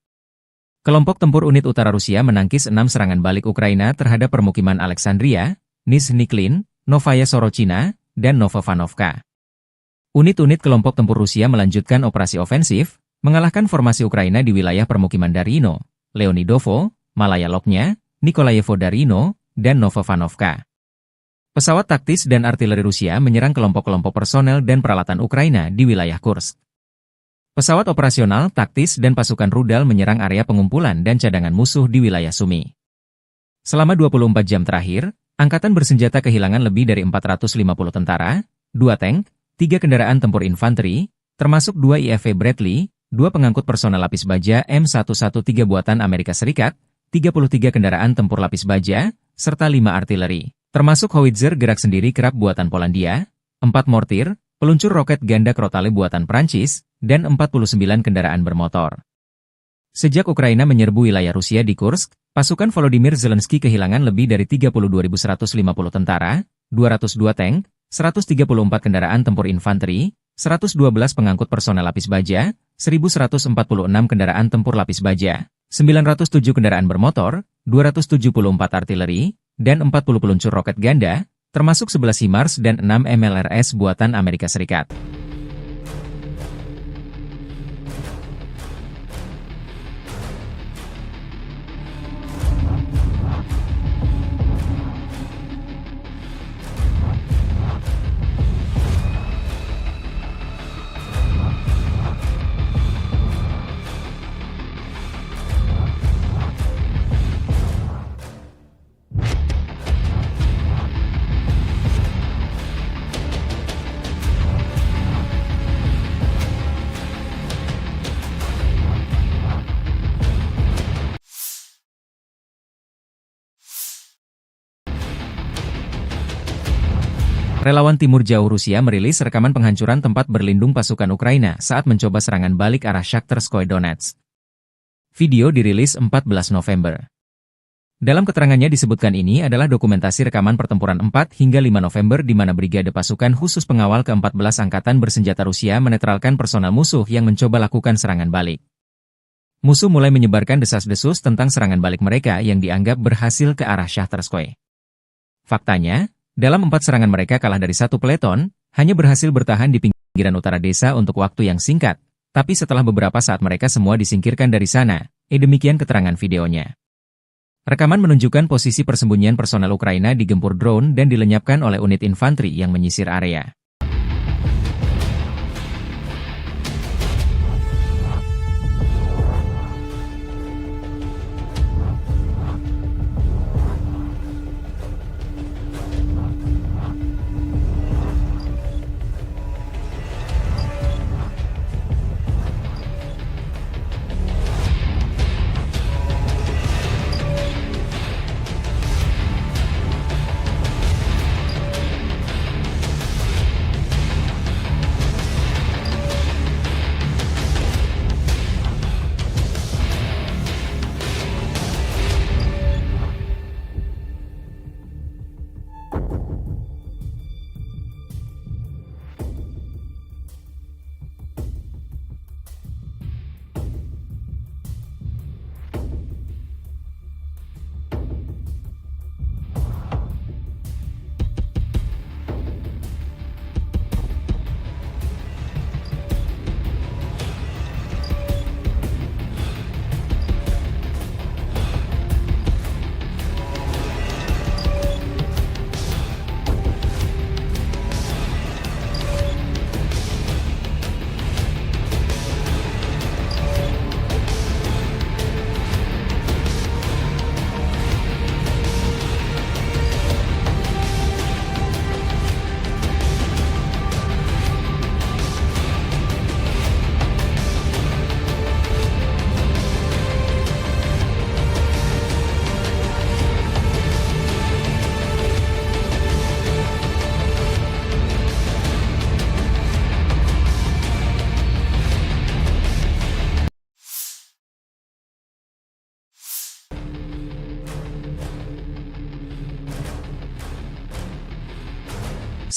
Kelompok tempur unit utara Rusia menangkis enam serangan balik Ukraina terhadap permukiman Alexandria, Nizhniklin, Novaya Sorochina, dan Novovanovka. Unit-unit kelompok tempur Rusia melanjutkan operasi ofensif, mengalahkan formasi Ukraina di wilayah permukiman Darino, Leonidovo, Malaya Loknya, Nikolayevo Darino, dan Novovanovka. Pesawat taktis dan artileri Rusia menyerang kelompok-kelompok personel dan peralatan Ukraina di wilayah Kursk. Pesawat operasional, taktis, dan pasukan rudal menyerang area pengumpulan dan cadangan musuh di wilayah Sumy. Selama dua puluh empat jam terakhir, angkatan bersenjata kehilangan lebih dari empat ratus lima puluh tentara, dua tank, tiga kendaraan tempur infanteri, termasuk dua I F V Bradley, dua pengangkut personel lapis baja M satu satu tiga buatan Amerika Serikat, tiga puluh tiga kendaraan tempur lapis baja, serta lima artileri, termasuk howitzer gerak sendiri Krab buatan Polandia, empat mortir, peluncur roket ganda Crotale buatan Prancis, dan empat puluh sembilan kendaraan bermotor. Sejak Ukraina menyerbu wilayah Rusia di Kursk, pasukan Volodymyr Zelensky kehilangan lebih dari tiga puluh dua ribu seratus lima puluh tentara, dua ratus dua tank, seratus tiga puluh empat kendaraan tempur infanteri, seratus dua belas pengangkut personel lapis baja, seribu seratus empat puluh enam kendaraan tempur lapis baja, sembilan ratus tujuh kendaraan bermotor, dua ratus tujuh puluh empat artileri, dan empat puluh peluncur roket ganda, termasuk sebelas HIMARS dan enam M L R S buatan Amerika Serikat. Relawan Timur Jauh Rusia merilis rekaman penghancuran tempat berlindung pasukan Ukraina saat mencoba serangan balik arah Shakhtarskoye Donetsk. Video dirilis empat belas November. Dalam keterangannya disebutkan ini adalah dokumentasi rekaman pertempuran empat hingga lima November di mana Brigade Pasukan Khusus Pengawal keempat belas Angkatan Bersenjata Rusia menetralkan personel musuh yang mencoba lakukan serangan balik. Musuh mulai menyebarkan desas-desus tentang serangan balik mereka yang dianggap berhasil ke arah Shakhtarskoye. Faktanya, dalam empat serangan mereka kalah dari satu peleton, hanya berhasil bertahan di pinggiran utara desa untuk waktu yang singkat, tapi setelah beberapa saat mereka semua disingkirkan dari sana, eh, demikian keterangan videonya. Rekaman menunjukkan posisi persembunyian personel Ukraina digempur drone dan dilenyapkan oleh unit infanteri yang menyisir area.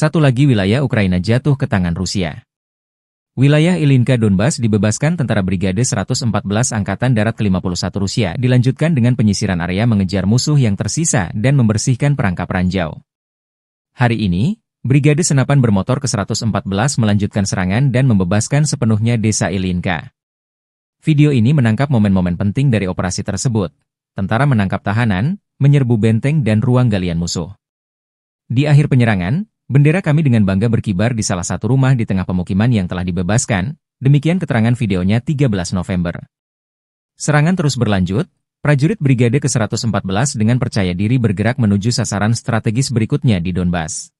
Satu lagi wilayah Ukraina jatuh ke tangan Rusia. Wilayah Ilinka Donbas dibebaskan tentara Brigade seratus empat belas Angkatan Darat kelima puluh satu Rusia, dilanjutkan dengan penyisiran area mengejar musuh yang tersisa dan membersihkan perangkap ranjau. Hari ini, Brigade Senapan Bermotor ke seratus empat belas melanjutkan serangan dan membebaskan sepenuhnya desa Ilinka. Video ini menangkap momen-momen penting dari operasi tersebut. Tentara menangkap tahanan, menyerbu benteng dan ruang galian musuh. Di akhir penyerangan, bendera kami dengan bangga berkibar di salah satu rumah di tengah pemukiman yang telah dibebaskan, demikian keterangan videonya tiga belas November. Serangan terus berlanjut, prajurit Brigade ke seratus empat belas dengan percaya diri bergerak menuju sasaran strategis berikutnya di Donbas.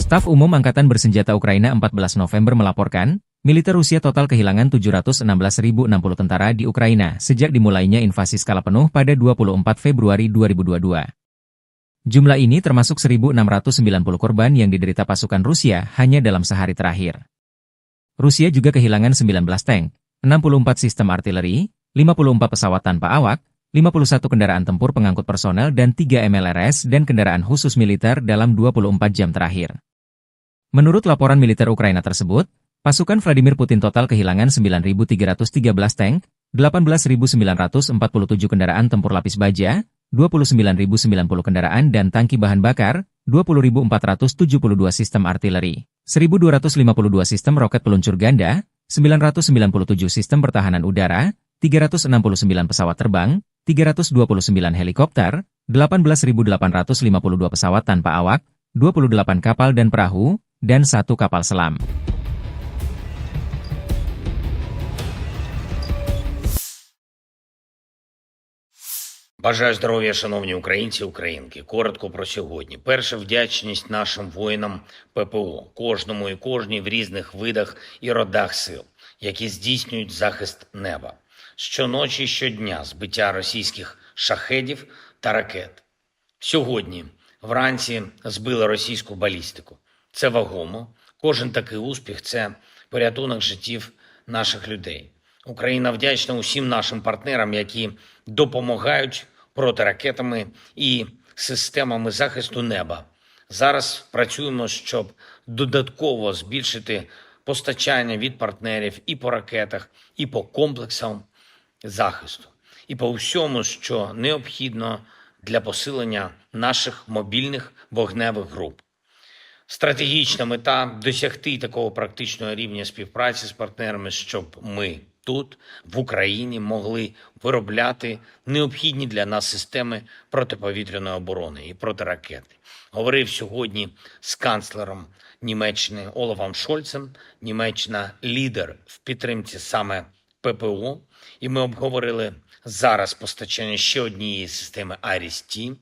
Staf Umum Angkatan Bersenjata Ukraina empat belas November melaporkan, militer Rusia total kehilangan tujuh ratus enam belas ribu enam puluh tentara di Ukraina sejak dimulainya invasi skala penuh pada dua puluh empat Februari dua ribu dua dua. Jumlah ini termasuk seribu enam ratus sembilan puluh korban yang diderita pasukan Rusia hanya dalam sehari terakhir. Rusia juga kehilangan sembilan belas tank, enam puluh empat sistem artileri, lima puluh empat pesawat tanpa awak, lima puluh satu kendaraan tempur pengangkut personel dan tiga M L R S dan kendaraan khusus militer dalam dua puluh empat jam terakhir. Menurut laporan militer Ukraina tersebut, pasukan Vladimir Putin total kehilangan sembilan ribu tiga ratus tiga belas tank, delapan belas ribu sembilan ratus empat puluh tujuh kendaraan tempur lapis baja, dua puluh sembilan ribu sembilan puluh kendaraan dan tangki bahan bakar, dua puluh ribu empat ratus tujuh puluh dua sistem artileri, seribu dua ratus lima puluh dua sistem roket peluncur ganda, sembilan ratus sembilan puluh tujuh sistem pertahanan udara, tiga ratus enam puluh sembilan pesawat terbang, tiga ratus dua puluh sembilan helikopter, delapan belas ribu delapan ratus lima puluh dua pesawat tanpa awak, dua puluh delapan kapal dan perahu, dan satu kapal selam. Бажаю здоров'я, шановні українці і українки. Коротко про сьогодні. Перше, вдячність нашим воїнам П П О, кожному і кожній в різних видах і родах сил, які здійснюють захист неба. Щоночі і щодня збиття російських шахедів та ракет. Сьогодні вранці збили російську балістику. Це вагомо. Кожен такий успіх — це порятунок життів наших людей. Україна вдячна усім нашим партнерам, які допомагають протиракетами і системами захисту неба. Зараз працюємо, щоб додатково збільшити постачання від партнерів і по ракетах, і по комплексам захисту, і по всьому, що необхідно для посилення наших мобільних вогневих груп. Стратегічна мета — досягти такого практичного рівня співпраці з партнерами, щоб ми тут, в Україні, могли виробляти необхідні для нас системи протиповітряної оборони і протиракети. Говорив сьогодні з канцлером Німеччини Олафом Шольцем. Німеччина — лідер в підтримці саме П П О, і ми обговорили зараз постачання ще однієї системи Аріс-Т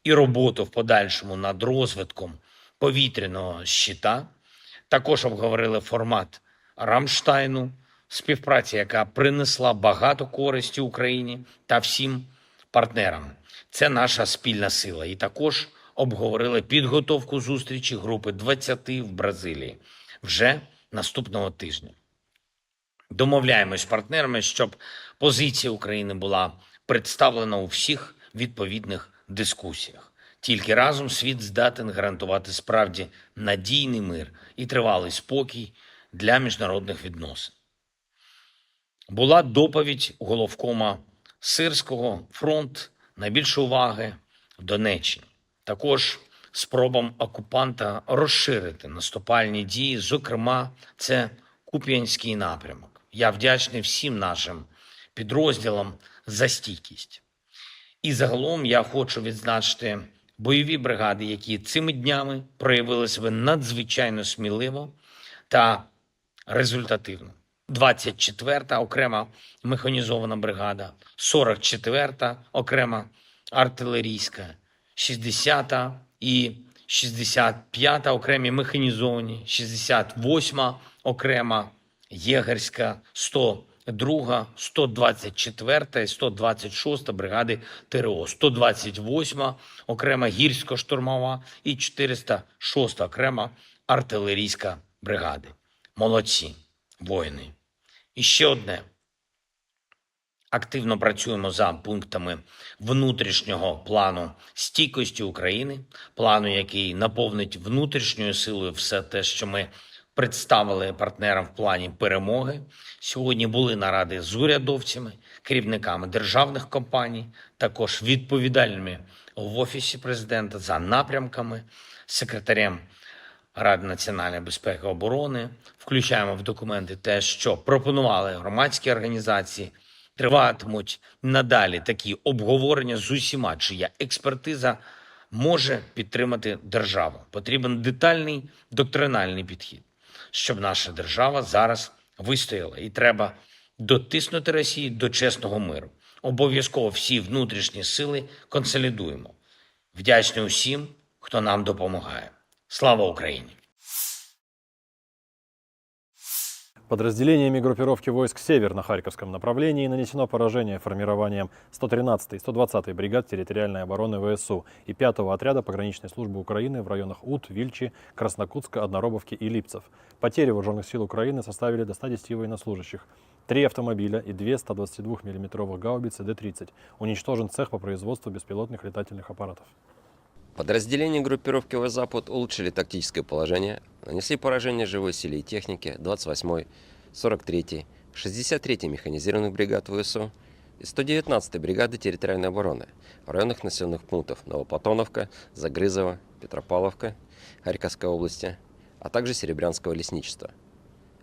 і роботу в подальшому над розвитком повітряного щита. Також обговорили формат Рамштайну, співпраця, яка принесла багато користі Україні та всім партнерам. Це наша спільна сила. І також обговорили підготовку зустрічі групи двадцяти в Бразилії вже наступного тижня. Домовляємось з партнерами, щоб позиція України була представлена у всіх відповідних дискусіях. Тільки разом світ здатен гарантувати справді надійний мир і тривалий спокій для міжнародних відносин. Була доповідь головкома Сирського: фронт, найбільше уваги в Донеччині. Також спробам окупанта розширити наступальні дії, зокрема, це Куп'янський напрямок. Я вдячний всім нашим підрозділам за стійкість. І загалом я хочу відзначити бойові бригади, які цими днями проявили себе надзвичайно сміливо та результативно. Двадцять четверта окрема механізована бригада, сорок четверта окрема артилерійська, шістдесята і шістдесят п'ята окремі механізовані, шістдесят восьма окрема єгерська, сто друга, сто двадцять четверта і сто двадцять шоста бригади Т Р О, сто двадцять восьма окрема гірсько-штурмова і чотириста шоста окрема артилерійська бригади. Молодці, воїни. І ще одне. Активно працюємо за пунктами внутрішнього плану стійкості України, плану, який наповнить внутрішньою силою все те, що ми представили партнерам в плані перемоги. Сьогодні були наради з урядовцями, керівниками державних компаній, також відповідальними в Офісі президента за напрямками, секретарем Ради національної безпеки і оборони. Включаємо в документи те, що пропонували громадські організації. Триватимуть надалі такі обговорення з усіма, чия експертиза може підтримати державу. Потрібен детальний доктринальний підхід, щоб наша держава зараз вистояла. І треба дотиснути Росію до чесного миру. Обов'язково всі внутрішні сили консолідуємо. Вдячний усім, хто нам допомагає. Слава Україні! Подразделениями группировки войск «Север» на Харьковском направлении нанесено поражение формированиям сто тринадцатой и сто двадцатой бригад территориальной обороны В С У и пятого отряда пограничной службы Украины в районах Ут, Вильчи, Краснокутска, Одноробовки и Липцев. Потери вооружённых сил Украины составили до ста десяти военнослужащих, три автомобиля и две ста двадцати двух миллиметровых гаубицы Д тридцать. Уничтожен цех по производству беспилотных летательных аппаратов. Подразделения группировки «Восток-Запад» улучшили тактическое положение, нанесли поражение живой силе и технике двадцать восьмой, сорок третьей, шестьдесят третьей механизированных бригад В С У и сто девятнадцатой бригады территориальной обороны в районах населённых пунктов Новоплатоновка, Загрызово, Петропавловка Харьковской области, а также Серебрянского лесничества.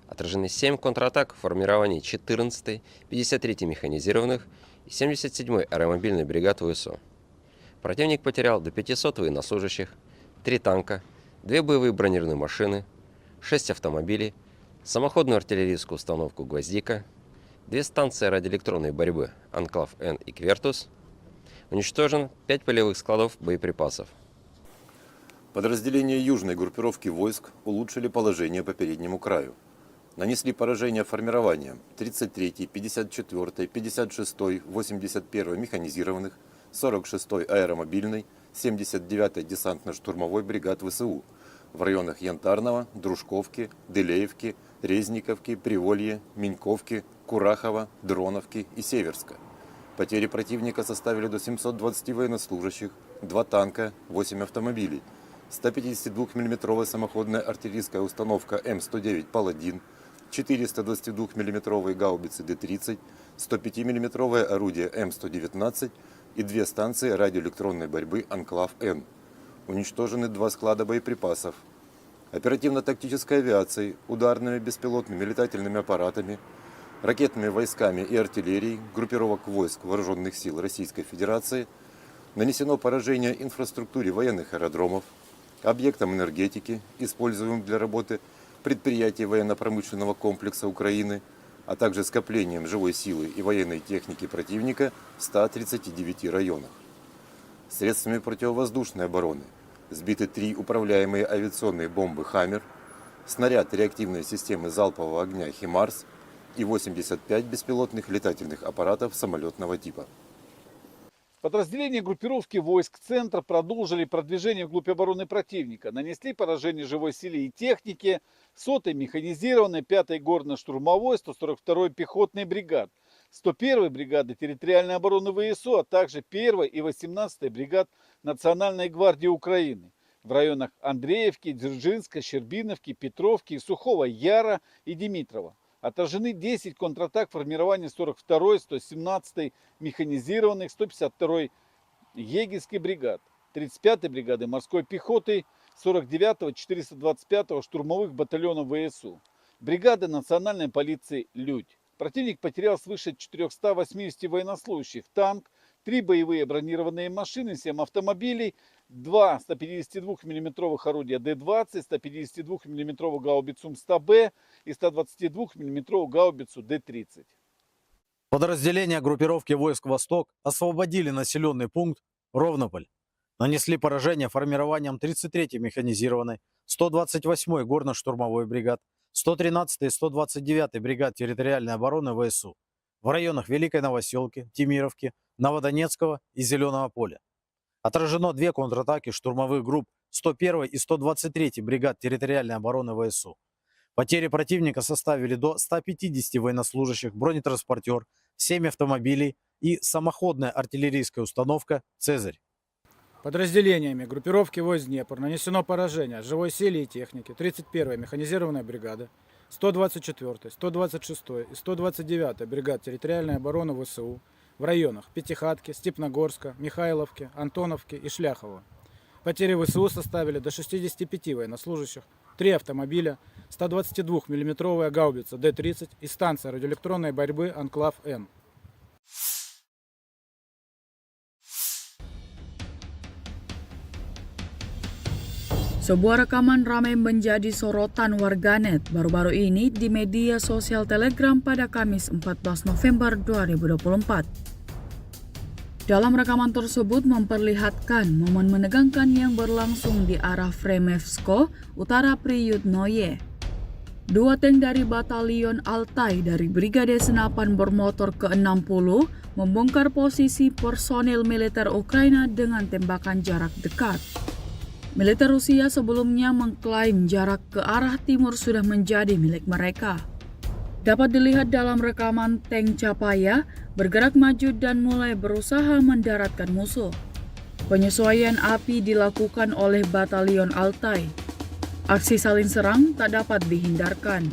Отражены семь контратак формирований четырнадцатой, пятьдесят третьей механизированных и семьдесят седьмой аэромобильной бригад В С У. Противник потерял до пятисот военнослужащих, три танка, две боевые бронированные машины, шесть автомобилей, самоходную артиллерийскую установку «Гвоздика», две станции радиоэлектронной борьбы «Анклав-Н» и «Квертус». Уничтожено пять полевых складов боеприпасов. Подразделения южной группировки войск улучшили положение по переднему краю. Нанесли поражение формированиям тридцать третьей, пятьдесят четвёртой, пятьдесят шестой, восемьдесят первой механизированных, сорок шестой аэромобильной, семьдесят девятой десантно-штурмовой бригад В С У в районах Янтарного, Дружковки, Дылеевки, Резниковки, Приволье, Миньковки, Курахова, Дроновки и Северска. Потери противника составили до семьсот двадцати военнослужащих, два танка, восемь автомобилей, ста пятидесяти двух миллиметровая самоходная артиллерийская установка М сто девять «Паладин», четыреста двадцати двух миллиметровые гаубицы Д тридцать, сто пяти миллиметровое орудие М сто девятнадцать и две станции радиоэлектронной борьбы «Анклав-Н». Уничтожены два склада боеприпасов. Оперативно-тактической авиацией, ударными беспилотными летательными аппаратами, ракетными войсками и артиллерией группировок войск Вооружённых сил Российской Федерации нанесено поражение инфраструктуре военных аэродромов, объектам энергетики, используемым для работы предприятий военно-промышленного комплекса Украины, а также скоплениям живой силы и военной техники противника в ста тридцати девяти районах. Средствами противовоздушной обороны сбиты три управляемые авиационные бомбы «Хаммер», снаряд реактивной системы залпового огня «Химарс» и восемьдесят пять беспилотных летательных аппаратов самолётного типа. Подразделения группировки войск «Центр» продолжили продвижение вглубь обороны противника, нанесли поражение живой силе и технике сотой механизированной, пятой горно-штурмовой, сто сорок второй пехотной бригад, сто первой бригады территориальной обороны В С У, а также первой и восемнадцатой бригад Национальной гвардии Украины в районах Андреевки, Дзержинска, Щербиновки, Петровки, Сухого Яра и Димитрова. Отражены десять контратак формирования сорок второй, сто семнадцатой механизированных, сто пятьдесят второй егерской бригад, тридцать пятой бригады морской пехоты, сорок девятого, четыреста двадцать пятого штурмовых батальонов В С У, бригады национальной полиции «Людь». Противник потерял свыше четырёхсот восьмидесяти военнослужащих, танк, три боевые бронированные машины, семь автомобилей, два ста пятидесяти двух миллиметровых орудия Д двадцать, ста пятидесяти двух миллиметровую гаубицу М сто Б и ста двадцати двух миллиметровую гаубицу Д тридцать. Подразделения группировки войск «Восток» освободили населённый пункт Ровнополь, нанесли поражение формированиям тридцать третьей механизированной, сто двадцать восьмой горно-штурмовой бригад, сто тринадцатой и сто двадцать девятой бригад территориальной обороны В С У в районах Великой Новосёлки, Темировки, Новодонецкого и Зелёного поля. Отражено две контратаки штурмовых групп сто первой и сто двадцать третьей бригад территориальной обороны В С У. Потери противника составили до ста пятидесяти военнослужащих, бронетранспортёр, семь автомобилей и самоходная артиллерийская установка «Цезарь». Подразделениями группировки войск «Днепр» нанесено поражение живой силе и технике тридцать первой механизированной бригады, сто двадцать четвёртой, сто двадцать шестой и сто двадцать девятой бригад территориальной обороны В С У в районах Пятихатки, Степногорска, Михайловки, Антоновки и Шляхова. Потери В С У составили до шестидесяти пяти военнослужащих, три автомобиля, ста двадцати двух миллиметровая гаубица Д тридцать и станция радиоэлектронной борьбы «Анклав-Н». Sebuah rekaman ramai menjadi sorotan warganet baru-baru ini di media sosial Telegram pada Kamis empat belas November dua ribu dua puluh empat. Dalam rekaman tersebut memperlihatkan momen menegangkan yang berlangsung di arah Fremevsko, Utara Priyutnoye. Dua tank dari Batalion Altai dari Brigade Senapan Bermotor ke enam puluh membongkar posisi personil militer Ukraina dengan tembakan jarak dekat. Militer Rusia sebelumnya mengklaim jarak ke arah timur sudah menjadi milik mereka. Dapat dilihat dalam rekaman tank Chapaya bergerak maju dan mulai berusaha mendaratkan musuh. Penyesuaian api dilakukan oleh Batalion Altai. Aksi saling serang tak dapat dihindarkan.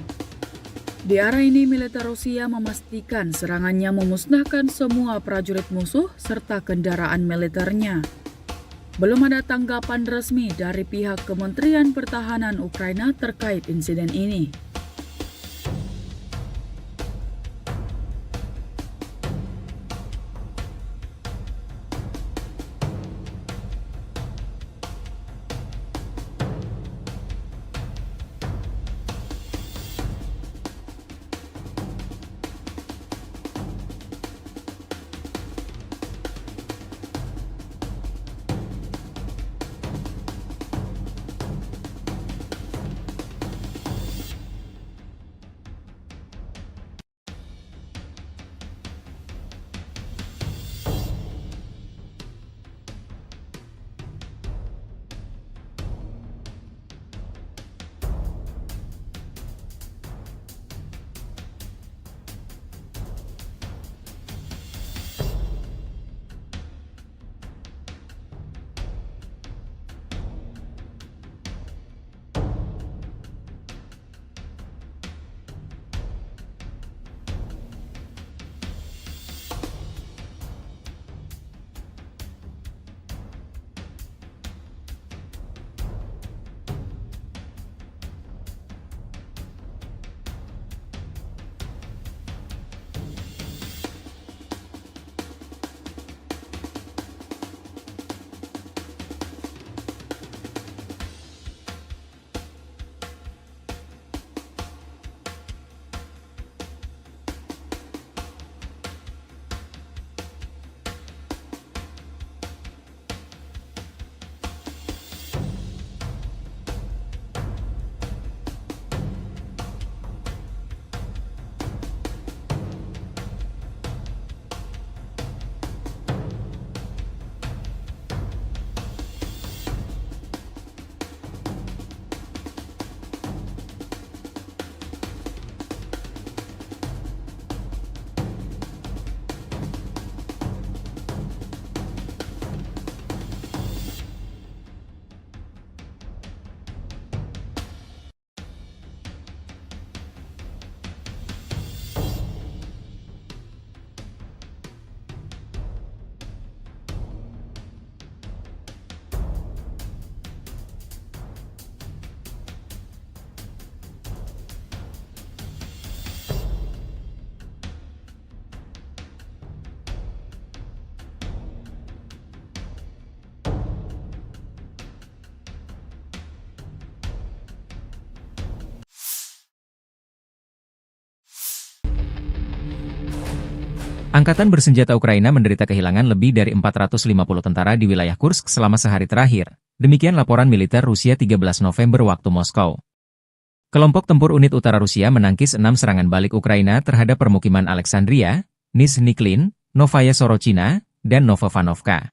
Di arah ini, militer Rusia memastikan serangannya memusnahkan semua prajurit musuh serta kendaraan militernya. Belum ada tanggapan resmi dari pihak Kementerian Pertahanan Ukraina terkait insiden ini. Angkatan bersenjata Ukraina menderita kehilangan lebih dari empat ratus lima puluh tentara di wilayah Kursk selama sehari terakhir, demikian laporan militer Rusia tiga belas November waktu Moskow. Kelompok tempur unit utara Rusia menangkis enam serangan balik Ukraina terhadap permukiman Alexandria, Nizhniklin, Novaya Sorochina, dan Novovanovka.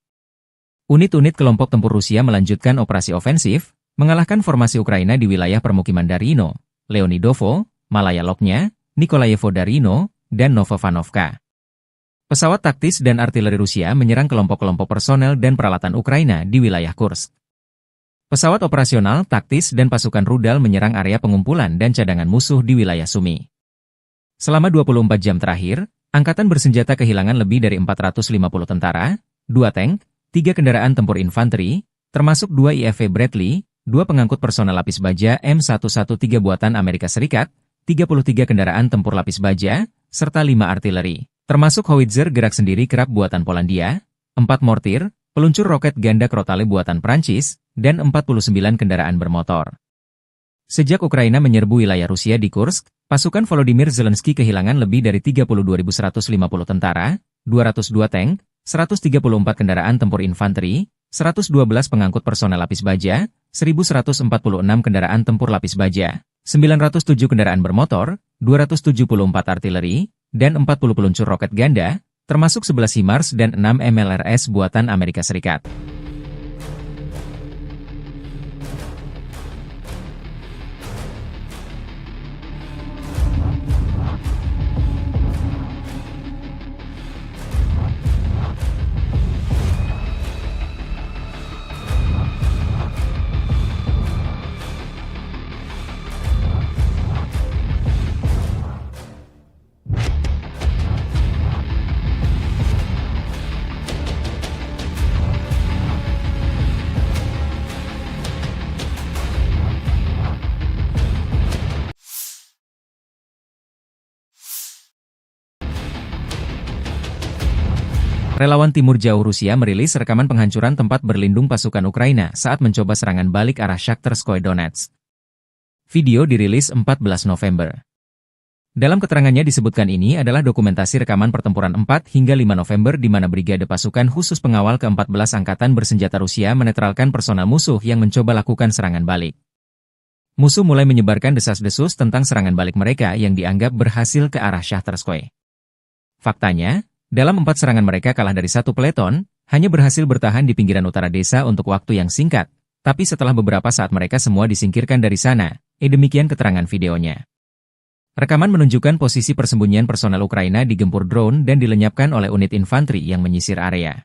Unit-unit kelompok tempur Rusia melanjutkan operasi ofensif, mengalahkan formasi Ukraina di wilayah permukiman Darino, Leonidovo, Malaya Loknya, Nikolayevo Darino, dan Novovanovka. Pesawat taktis dan artileri Rusia menyerang kelompok-kelompok personel dan peralatan Ukraina di wilayah Kursk. Pesawat operasional, taktis, dan pasukan rudal menyerang area pengumpulan dan cadangan musuh di wilayah Sumy. Selama dua puluh empat jam terakhir, angkatan bersenjata kehilangan lebih dari empat ratus lima puluh tentara, dua tank, tiga kendaraan tempur infanteri, termasuk dua I F V Bradley, dua pengangkut personel lapis baja M satu satu tiga buatan Amerika Serikat, tiga puluh tiga kendaraan tempur lapis baja, serta lima artileri, termasuk howitzer gerak sendiri Krab buatan Polandia, empat mortir, peluncur roket ganda Crotale buatan Prancis, dan empat puluh sembilan kendaraan bermotor. Sejak Ukraina menyerbu wilayah Rusia di Kursk, pasukan Volodymyr Zelensky kehilangan lebih dari tiga puluh dua ribu seratus lima puluh tentara, dua ratus dua tank, seratus tiga puluh empat kendaraan tempur infanteri, seratus dua belas pengangkut personel lapis baja, seribu seratus empat puluh enam kendaraan tempur lapis baja, sembilan ratus tujuh kendaraan bermotor, dua ratus tujuh puluh empat artileri, dan empat puluh peluncur roket ganda, termasuk sebelas HIMARS dan enam M L R S buatan Amerika Serikat. Relawan Timur Jauh Rusia merilis rekaman penghancuran tempat berlindung pasukan Ukraina saat mencoba serangan balik arah Shakhtarskoye Donetsk. Video dirilis empat belas November. Dalam keterangannya disebutkan ini adalah dokumentasi rekaman pertempuran empat hingga lima November di mana Brigade Pasukan Khusus Pengawal Keempat Belas Angkatan Bersenjata Rusia menetralkan personel musuh yang mencoba lakukan serangan balik. Musuh mulai menyebarkan desas-desus tentang serangan balik mereka yang dianggap berhasil ke arah Shakhtarskoye. Faktanya, dalam empat serangan mereka kalah dari satu peleton, hanya berhasil bertahan di pinggiran utara desa untuk waktu yang singkat, tapi setelah beberapa saat mereka semua disingkirkan dari sana, eh, demikian keterangan videonya. Rekaman menunjukkan posisi persembunyian personel Ukraina digempur drone dan dilenyapkan oleh unit infanteri yang menyisir area.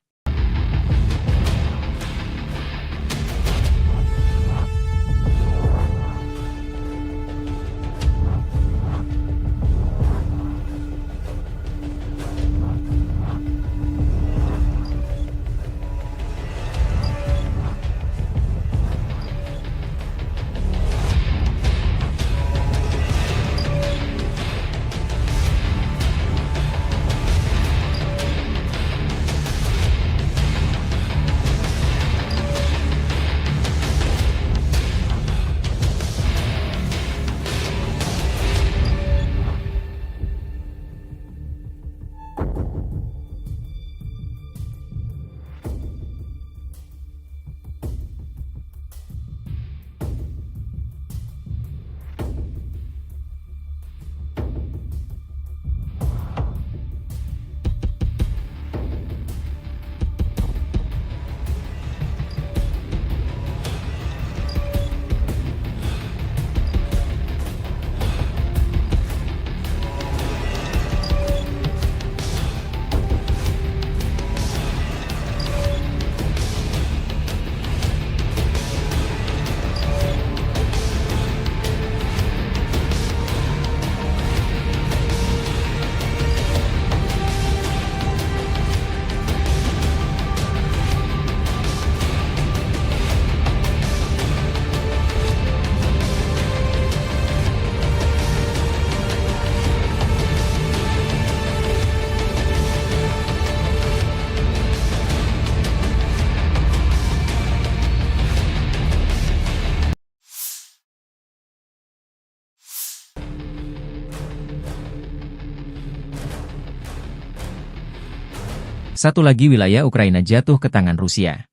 Satu lagi wilayah Ukraina jatuh ke tangan Rusia.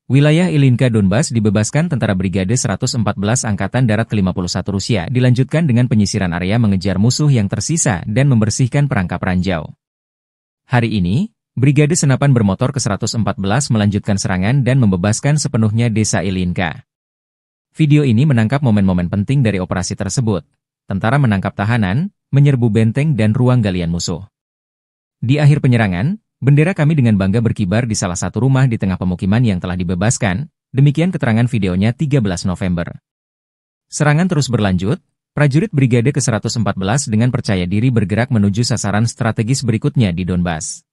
Wilayah Ilinka Donbas dibebaskan tentara Brigade seratus empat belas Angkatan Darat ke lima puluh satu Rusia, dilanjutkan dengan penyisiran area mengejar musuh yang tersisa dan membersihkan perangkap ranjau. Hari ini, Brigade Senapan Bermotor ke seratus empat belas melanjutkan serangan dan membebaskan sepenuhnya desa Ilinka. Video ini menangkap momen-momen penting dari operasi tersebut. Tentara menangkap tahanan, menyerbu benteng dan ruang galian musuh. Di akhir penyerangan, bendera kami dengan bangga berkibar di salah satu rumah di tengah pemukiman yang telah dibebaskan, demikian keterangan videonya tiga belas November. Serangan terus berlanjut, prajurit Brigade ke seratus empat belas dengan percaya diri bergerak menuju sasaran strategis berikutnya di Donbas.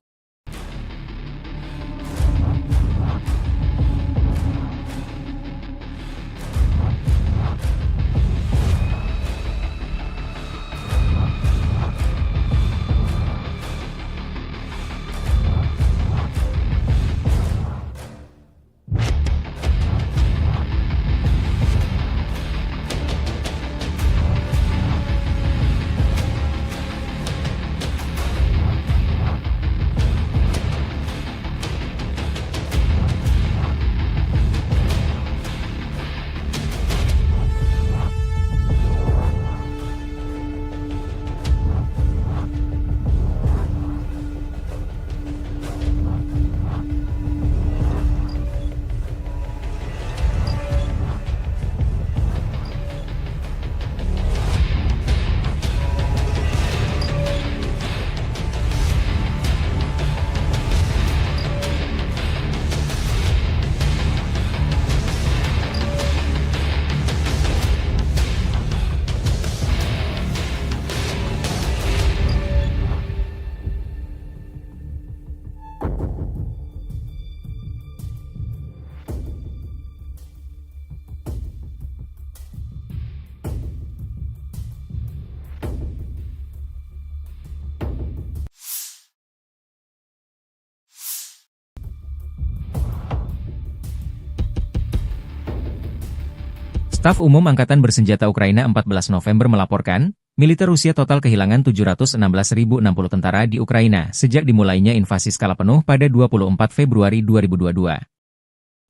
Staf Umum Angkatan Bersenjata Ukraina empat belas November melaporkan, militer Rusia total kehilangan tujuh ratus enam belas ribu enam puluh tentara di Ukraina sejak dimulainya invasi skala penuh pada dua puluh empat Februari dua ribu dua puluh dua.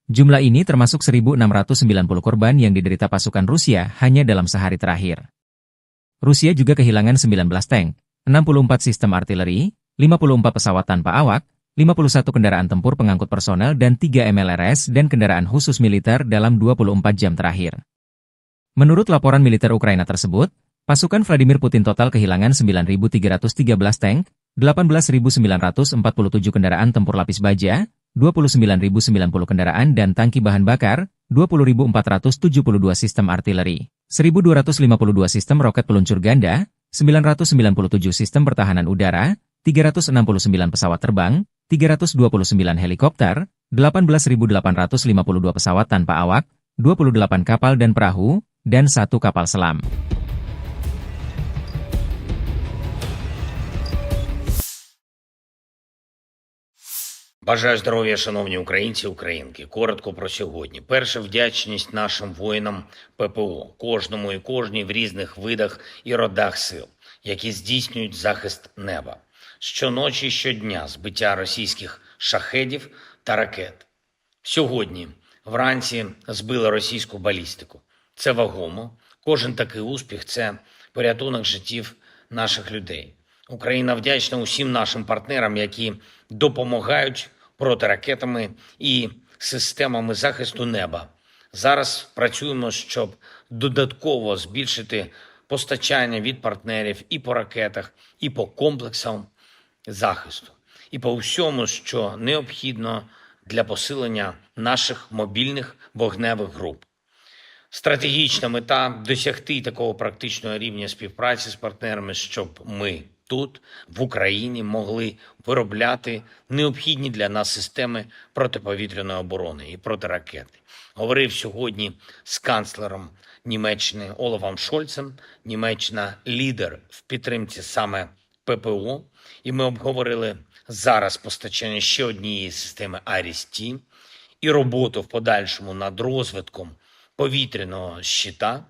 Jumlah ini termasuk seribu enam ratus sembilan puluh korban yang diderita pasukan Rusia hanya dalam sehari terakhir. Rusia juga kehilangan sembilan belas tank, enam puluh empat sistem artileri, lima puluh empat pesawat tanpa awak, lima puluh satu kendaraan tempur pengangkut personel dan tiga M L R S dan kendaraan khusus militer dalam dua puluh empat jam terakhir. Menurut laporan militer Ukraina tersebut, pasukan Vladimir Putin total kehilangan sembilan ribu tiga ratus tiga belas tank, delapan belas ribu sembilan ratus empat puluh tujuh kendaraan tempur lapis baja, dua puluh sembilan ribu sembilan puluh kendaraan dan tangki bahan bakar, dua puluh ribu empat ratus tujuh puluh dua sistem artileri, seribu dua ratus lima puluh dua sistem roket peluncur ganda, sembilan ratus sembilan puluh tujuh sistem pertahanan udara, tiga ratus enam puluh sembilan pesawat terbang, tiga ratus dua puluh sembilan helikopter, delapan belas ribu delapan ratus lima puluh dua pesawat tanpa awak, dua puluh delapan kapal dan perahu, dan satu kapal selam. Бажаю здоров'я, шановні українці і українки. Коротко про сьогодні. Перше, вдячність нашим воїнам П П О, кожному і кожній в різних видах і родах сил, які здійснюють захист неба. Щоночі і щодня збиття російських шахедів та ракет. Сьогодні вранці збили російську балістику. Це вагомо. Кожен такий успіх — це порятунок життів наших людей. Україна вдячна усім нашим партнерам, які допомагають протиракетами і системами захисту неба. Зараз працюємо, щоб додатково збільшити постачання від партнерів і по ракетах, і по комплексам захисту, і по всьому, що необхідно для посилення наших мобільних вогневих груп. Стратегічна мета — досягти такого практичного рівня співпраці з партнерами, щоб ми тут, в Україні, могли виробляти необхідні для нас системи протиповітряної оборони і протиракети. Говорив сьогодні з канцлером Німеччини Олафом Шольцем. Німеччина — лідер в підтримці саме П П О, і ми обговорили зараз постачання ще однієї системи Аріс-Т і роботу в подальшому над розвитком повітряного щита.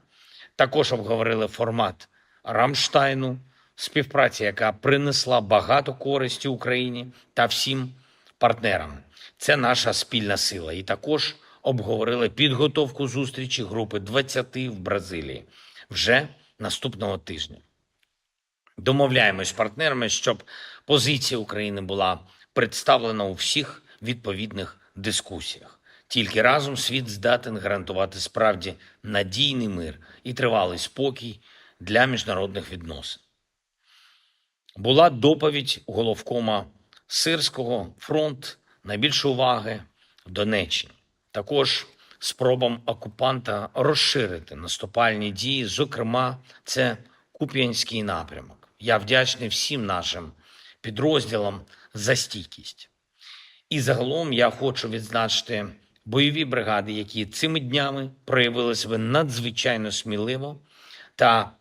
Також обговорили формат Рамштайну, співпраця, яка принесла багато користі Україні та всім партнерам. Це наша спільна сила. І також обговорили підготовку зустрічі групи двадцяти в Бразилії вже наступного тижня. Домовляємось з партнерами, щоб позиція України була представлена у всіх відповідних дискусіях. Тільки разом світ здатен гарантувати справді надійний мир і тривалий спокій для міжнародних відносин. Була доповідь головкома Сирського: фронт, найбільше уваги в Донеччині. Також спробам окупанта розширити наступальні дії, зокрема, це Куп'янський напрямок. Я вдячний всім нашим підрозділам за стійкість. І загалом я хочу відзначити бойові бригади, які цими днями проявили себе надзвичайно сміливо та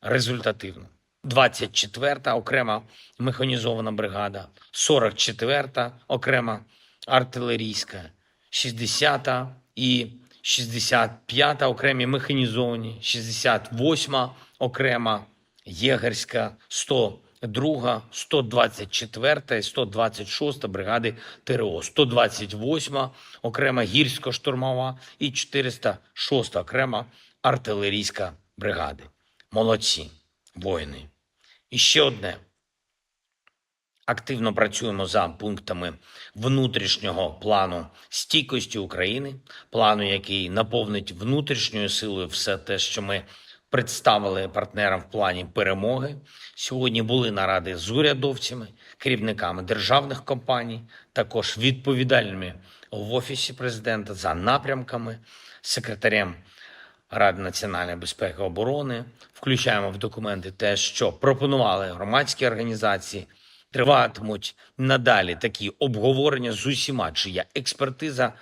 результативно. Двадцять четверта окрема механізована бригада, сорок четверта окрема артилерійська, шістдесята і шістдесят п'ята окремі механізовані, шістдесят восьма окрема єгерська, сто друга, сто двадцять четверта і сто двадцять шоста бригади Т Р О, сто двадцять восьма окрема гірсько-штурмова і чотириста шоста окрема артилерійська бригади. Молодці, воїни. І ще одне. Активно працюємо за пунктами внутрішнього плану стійкості України, плану, який наповнить внутрішньою силою все те, що ми представили партнерам в плані перемоги. Сьогодні були наради з урядовцями, керівниками державних компаній, також відповідальними в Офісі президента за напрямками, секретарем Ради національної безпеки і оборони. Включаємо в документи те, що пропонували громадські організації. Триватимуть надалі такі обговорення з усіма, чия експертиза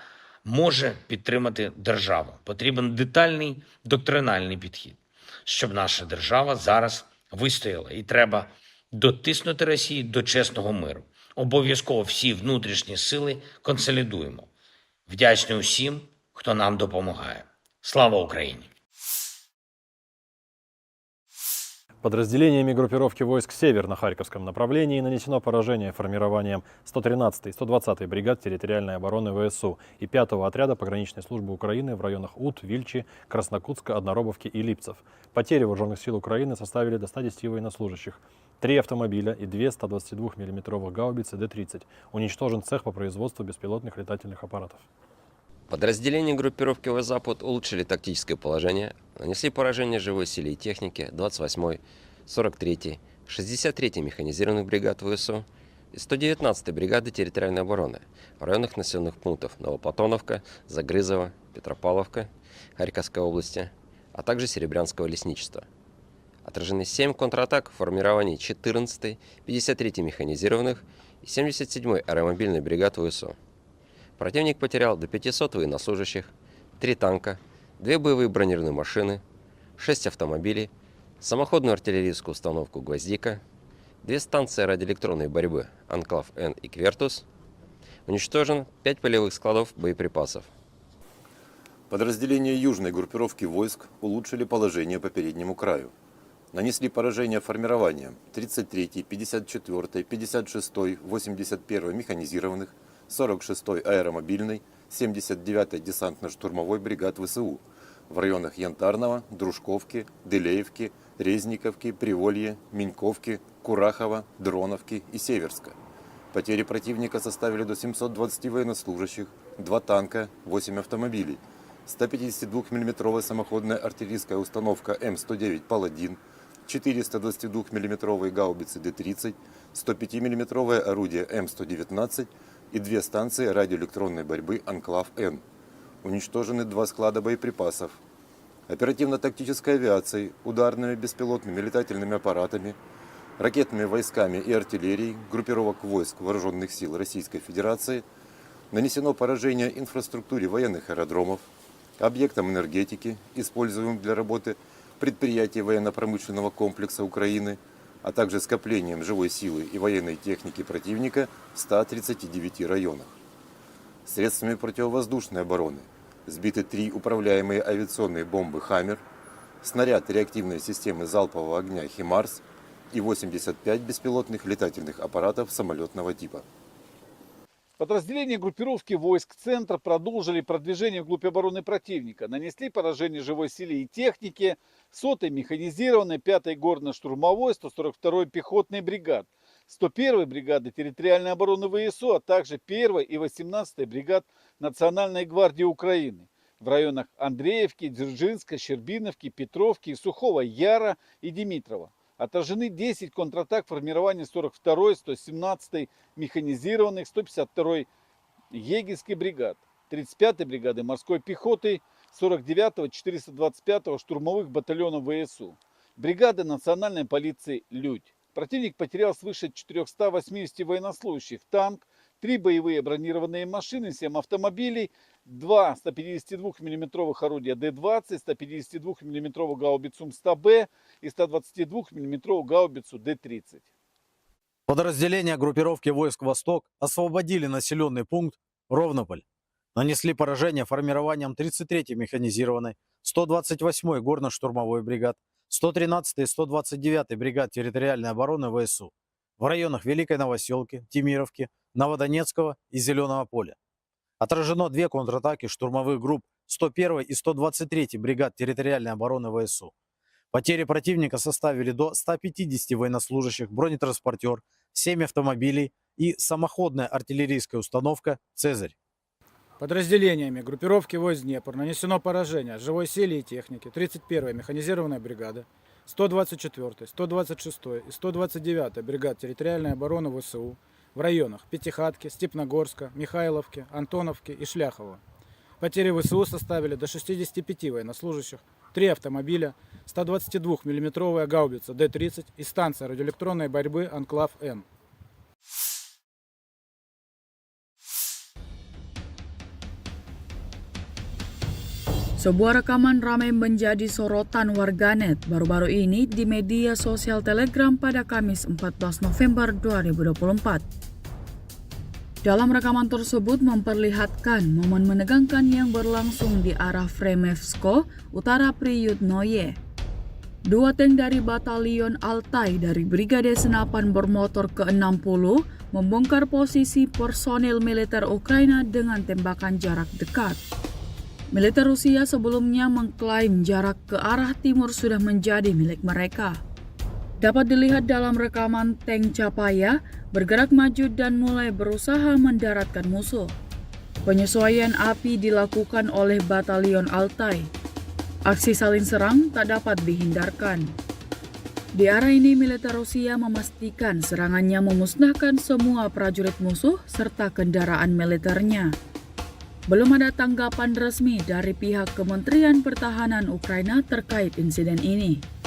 може підтримати державу. Потрібен детальний доктриналний підхід, щоб наша держава зараз вистояла. І треба дотиснути Росію до чесного миру. Обов'язково всі внутрішні сили консолідуємо. Вдячний усім, хто нам допомагає. Слава Україні! Подразделениями группировки войск «Север» на Харьковском направлении нанесено поражение формированиям сто тринадцатой и сто двадцатой бригад территориальной обороны В С У и пятого отряда пограничной службы Украины в районах Ут, Вильчи, Краснокутска, Одноробовки и Липцев. Потери вооружённых сил Украины составили до ста десяти военнослужащих, три автомобиля и две ста двадцати двух миллиметровых гаубицы Д тридцать. Уничтожен цех по производству беспилотных летательных аппаратов. Подразделения группировки «Восток-Запад» улучшили тактическое положение, нанесли поражение живой силе и технике двадцать восьмой, сорок третьей, шестьдесят третьей механизированных бригад В С У и сто девятнадцатой бригады территориальной обороны в районах населённых пунктов Новоплатоновка, Загрызово, Петропавловка Харьковской области, а также Серебрянского лесничества. Отражены семь контратак в формировании четырнадцатой, пятьдесят третьей механизированных и семьдесят седьмой аэромобильной бригад В С У. Противник потерял до пятисот военнослужащих, три танка, две боевые бронированные машины, шесть автомобилей, самоходную артиллерийскую установку «Гвоздика», две станции радиоэлектронной борьбы «Анклав-Н» и «Квертус». Уничтожено пять полевых складов боеприпасов. Подразделения южной группировки войск улучшили положение по переднему краю. Нанесли поражение формированиям тридцать третьей, пятьдесят четвёртой, пятьдесят шестой, восемьдесят первой механизированных, сорок шестой аэромобильной, семьдесят девятой десантно-штурмовой бригад В С У в районах Янтарного, Дружковки, Дылеевки, Резниковки, Приволье, Миньковки, Курахова, Дроновки и Северска. Потери противника составили до семьсот двадцати военнослужащих, два танка, восемь автомобилей, ста пятидесяти двух миллиметровая самоходная артиллерийская установка М сто девять «Паладин», четыреста двадцати двух миллиметровые гаубицы Д тридцать, сто пяти миллиметровое орудие М сто девятнадцать и две станции радиоэлектронной борьбы «Анклав-Н». Уничтожены два склада боеприпасов. Оперативно-тактической авиацией, ударными беспилотными летательными аппаратами, ракетными войсками и артиллерией группировок войск Вооружённых сил Российской Федерации нанесено поражение инфраструктуре военных аэродромов, объектам энергетики, используемым для работы предприятий военно-промышленного комплекса Украины, а также скоплениям живой силы и военной техники противника в ста тридцати девяти районах. Средствами противовоздушной обороны сбиты три управляемые авиационные бомбы «Хаммер», снаряд реактивной системы залпового огня «Химарс» и восемьдесят пять беспилотных летательных аппаратов самолётного типа. Подразделения группировки войск «Центр» продолжили продвижение вглубь обороны противника, нанесли поражение живой силе и технике сотой механизированной, пятой горно-штурмовой, сто сорок второй пехотной бригад, сто первой бригады территориальной обороны В С У, а также первой и восемнадцатой бригад Национальной гвардии Украины в районах Андреевки, Дзержинска, Щербиновки, Петровки, Сухого Яра и Димитрова. Отражены десять контратак формирования сорок второй, сто семнадцатой механизированных, сто пятьдесят второй егерской бригад, тридцать пятой бригады морской пехоты, сорок девятого, четыреста двадцать пятого штурмовых батальонов В С У, бригады национальной полиции «Людь». Противник потерял свыше четырёхсот восьмидесяти военнослужащих, танк, три боевые бронированные машины, семь автомобилей, два ста пятидесяти двух миллиметровых орудия Д двадцать, ста пятидесяти двух миллиметровую гаубицу М сто Б и ста двадцати двух миллиметровую гаубицу Д тридцать. Подразделения группировки войск «Восток» освободили населённый пункт Ровнополь, нанесли поражение формированиям тридцать третьей механизированной, сто двадцать восьмой горно-штурмовой бригад, сто тринадцатой и сто двадцать девятой бригад территориальной обороны В С У в районах Великой Новосёлки, Темировки, Новодонецкого и Зелёного поля. Отражено две контратаки штурмовых групп сто первой и сто двадцать третьей бригад территориальной обороны В С У. Потери противника составили до ста пятидесяти военнослужащих, бронетранспортёр, семь автомобилей и самоходная артиллерийская установка «Цезарь». Подразделениями группировки войск «Днепр» нанесено поражение живой силе и технике тридцать первой механизированной бригады, сто двадцать четвёртой, сто двадцать шестой и сто двадцать девятой бригад территориальной обороны В С У в районах Пятихатки, Степногорска, Михайловки, Антоновки и Шляхова. Потери В С У составили до шестидесяти пяти военнослужащих, три автомобиля, ста двадцати двух миллиметровая гаубица Д тридцать и станция радиоэлектронной борьбы «Анклав-Н». Sebuah rekaman ramai menjadi sorotan warganet baru-baru ini di media sosial Telegram pada Kamis empat belas November dua ribu dua puluh empat. Dalam rekaman tersebut memperlihatkan momen menegangkan yang berlangsung di arah Fremevsko, Utara Priyutnoye. Dua tank dari Batalion Altai dari Brigade Senapan Bermotor ke enam puluh membongkar posisi personil militer Ukraina dengan tembakan jarak dekat. Militer Rusia sebelumnya mengklaim jarak ke arah timur sudah menjadi milik mereka. Dapat dilihat dalam rekaman tank Chapaya bergerak maju dan mulai berusaha mendaratkan musuh. Penyesuaian api dilakukan oleh Batalion Altai. Aksi saling serang tak dapat dihindarkan. Di arah ini, militer Rusia memastikan serangannya memusnahkan semua prajurit musuh serta kendaraan militernya. Belum ada tanggapan resmi dari pihak Kementerian Pertahanan Ukraina terkait insiden ini.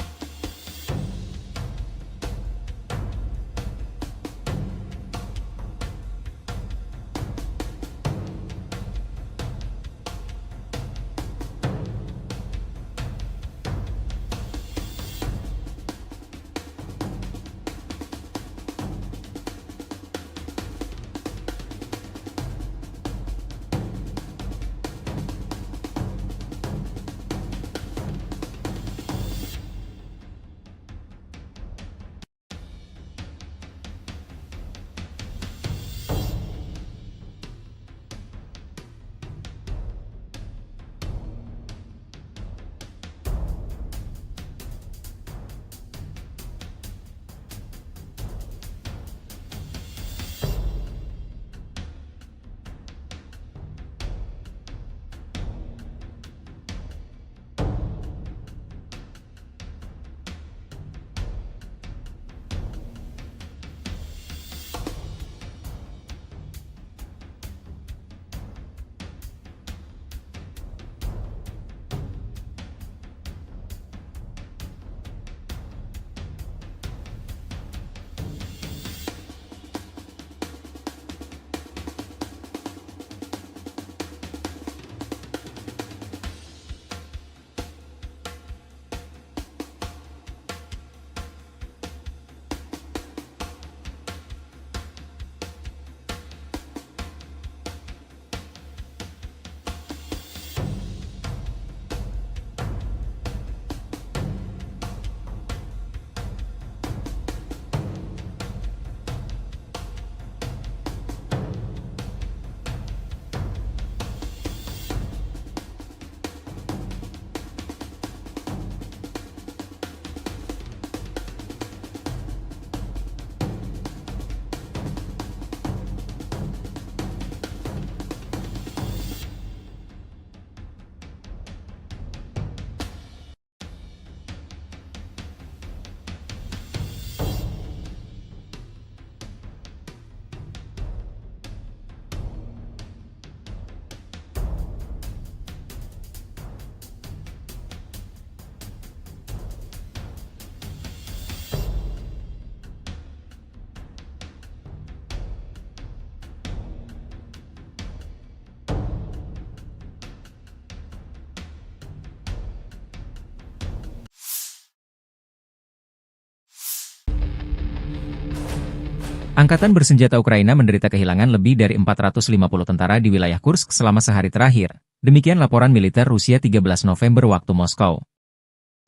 Angkatan bersenjata Ukraina menderita kehilangan lebih dari empat ratus lima puluh tentara di wilayah Kursk selama sehari terakhir, demikian laporan militer Rusia tiga belas November waktu Moskow.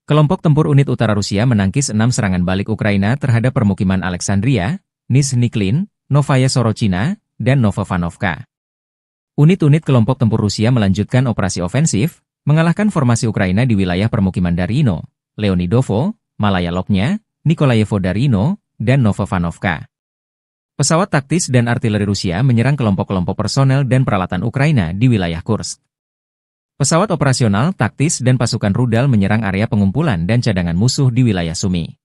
Kelompok tempur unit utara Rusia menangkis enam serangan balik Ukraina terhadap permukiman Alexandria, Nizhniklin, Novaya Sorochina, dan Novovanovka. Unit-unit kelompok tempur Rusia melanjutkan operasi ofensif, mengalahkan formasi Ukraina di wilayah permukiman Darino, Leonidovo, Malaya Lognya, Nikolayevo Darino, dan Novovanovka. Pesawat taktis dan artileri Rusia menyerang kelompok-kelompok personel dan peralatan Ukraina di wilayah Kursk. Pesawat operasional, taktis, dan pasukan rudal menyerang area pengumpulan dan cadangan musuh di wilayah Sumy.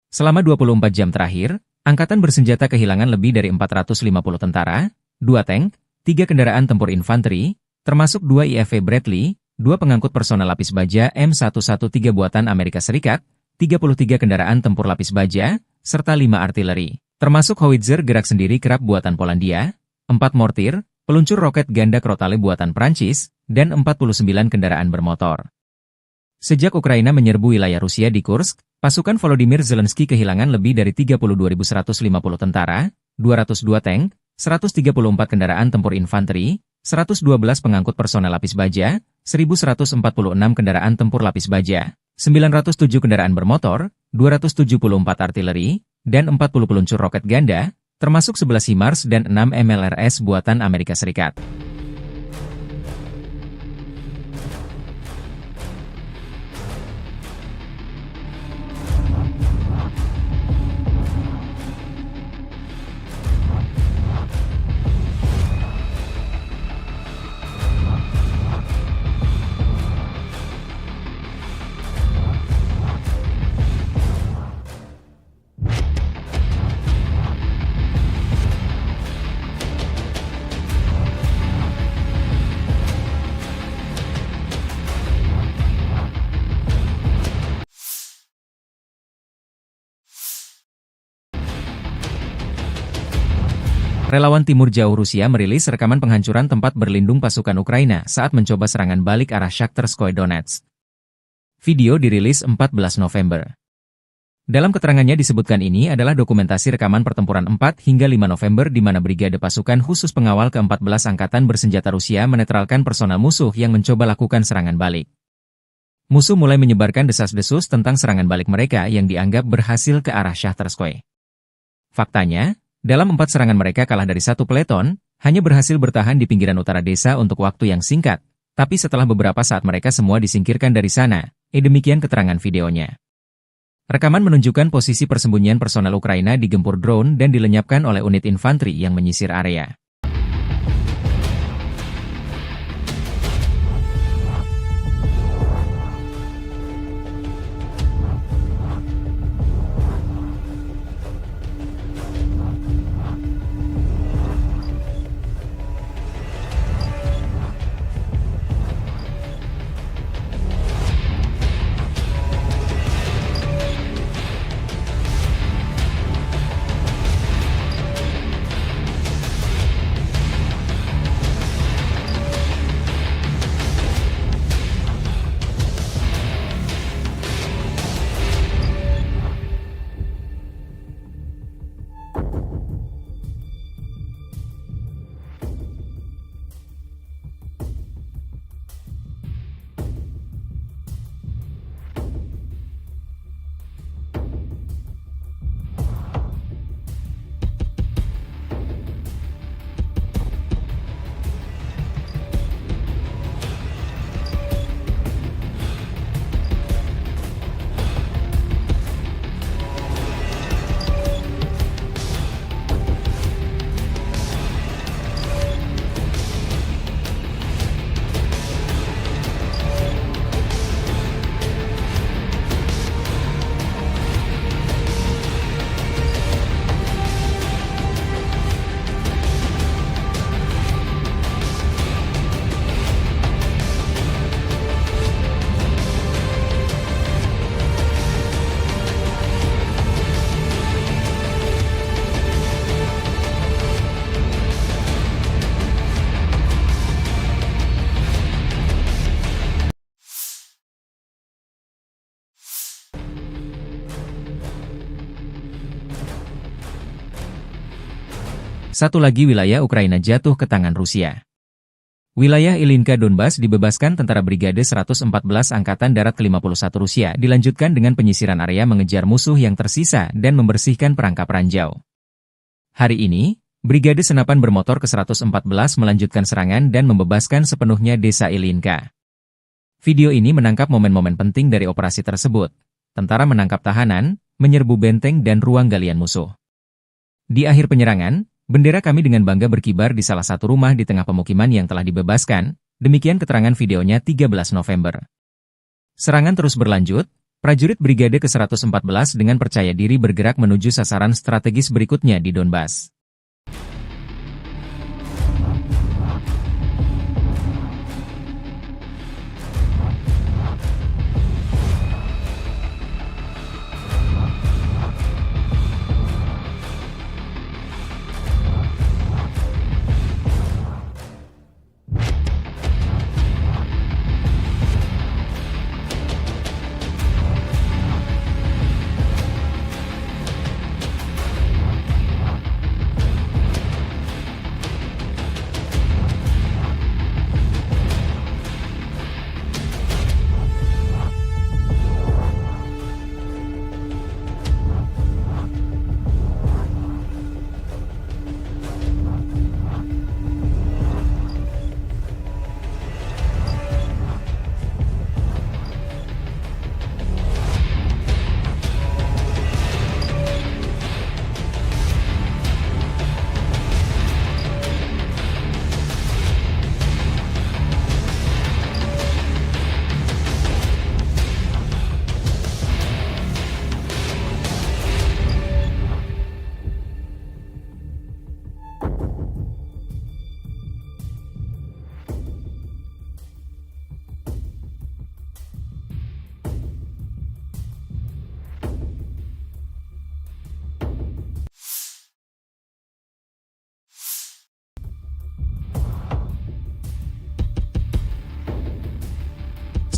Selama dua puluh empat jam terakhir, angkatan bersenjata kehilangan lebih dari empat ratus lima puluh tentara, dua tank, tiga kendaraan tempur infanteri, termasuk dua I F V Bradley, dua pengangkut personel lapis baja M satu satu tiga buatan Amerika Serikat, tiga puluh tiga kendaraan tempur lapis baja, serta lima artileri, termasuk howitzer gerak sendiri Krab buatan Polandia, empat mortir, peluncur roket ganda Crotale buatan Prancis, dan empat puluh sembilan kendaraan bermotor. Sejak Ukraina menyerbu wilayah Rusia di Kursk, pasukan Volodymyr Zelensky kehilangan lebih dari tiga puluh dua ribu seratus lima puluh tentara, dua ratus dua tank, seratus tiga puluh empat kendaraan tempur infanteri, seratus dua belas pengangkut personel lapis baja, seribu seratus empat puluh enam kendaraan tempur lapis baja, sembilan ratus tujuh kendaraan bermotor, dua ratus tujuh puluh empat artileri, dan empat puluh peluncur roket ganda, termasuk sebelas HIMARS dan enam M L R S buatan Amerika Serikat. Relawan Timur Jauh Rusia merilis rekaman penghancuran tempat berlindung pasukan Ukraina saat mencoba serangan balik arah Shakhtarskoye Donetsk. Video dirilis empat belas November. Dalam keterangannya disebutkan ini adalah dokumentasi rekaman pertempuran empat hingga lima November di mana Brigade Pasukan Khusus Pengawal keempat belas Angkatan Bersenjata Rusia menetralkan personel musuh yang mencoba lakukan serangan balik. Musuh mulai menyebarkan desas-desus tentang serangan balik mereka yang dianggap berhasil ke arah Shakhtarskoye. Faktanya, dalam empat serangan mereka kalah dari satu peleton, hanya berhasil bertahan di pinggiran utara desa untuk waktu yang singkat, tapi setelah beberapa saat mereka semua disingkirkan dari sana, eh, demikian keterangan videonya. Rekaman menunjukkan posisi persembunyian personel Ukraina digempur drone dan dilenyapkan oleh unit infanteri yang menyisir area. Satu lagi wilayah Ukraina jatuh ke tangan Rusia. Wilayah Ilinka Donbas dibebaskan tentara Brigade seratus empat belas Angkatan Darat ke lima puluh satu Rusia, dilanjutkan dengan penyisiran area mengejar musuh yang tersisa dan membersihkan perangkap ranjau. Hari ini, Brigade Senapan Bermotor ke seratus empat belas melanjutkan serangan dan membebaskan sepenuhnya desa Ilinka. Video ini menangkap momen-momen penting dari operasi tersebut. Tentara menangkap tahanan, menyerbu benteng dan ruang galian musuh. Di akhir penyerangan, bendera kami dengan bangga berkibar di salah satu rumah di tengah pemukiman yang telah dibebaskan, demikian keterangan videonya tiga belas November. Serangan terus berlanjut, prajurit Brigade ke seratus empat belas dengan percaya diri bergerak menuju sasaran strategis berikutnya di Donbas.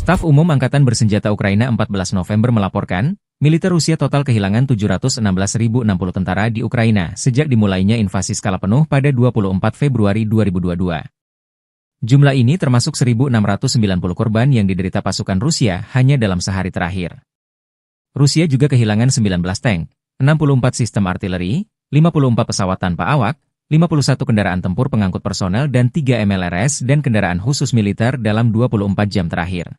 Staf Umum Angkatan Bersenjata Ukraina empat belas November melaporkan, militer Rusia total kehilangan tujuh ratus enam belas ribu enam puluh tentara di Ukraina sejak dimulainya invasi skala penuh pada dua puluh empat Februari dua ribu dua dua. Jumlah ini termasuk seribu enam ratus sembilan puluh korban yang diderita pasukan Rusia hanya dalam sehari terakhir. Rusia juga kehilangan sembilan belas tank, enam puluh empat sistem artileri, lima puluh empat pesawat tanpa awak, lima puluh satu kendaraan tempur pengangkut personel dan tiga M L R S dan kendaraan khusus militer dalam dua puluh empat jam terakhir.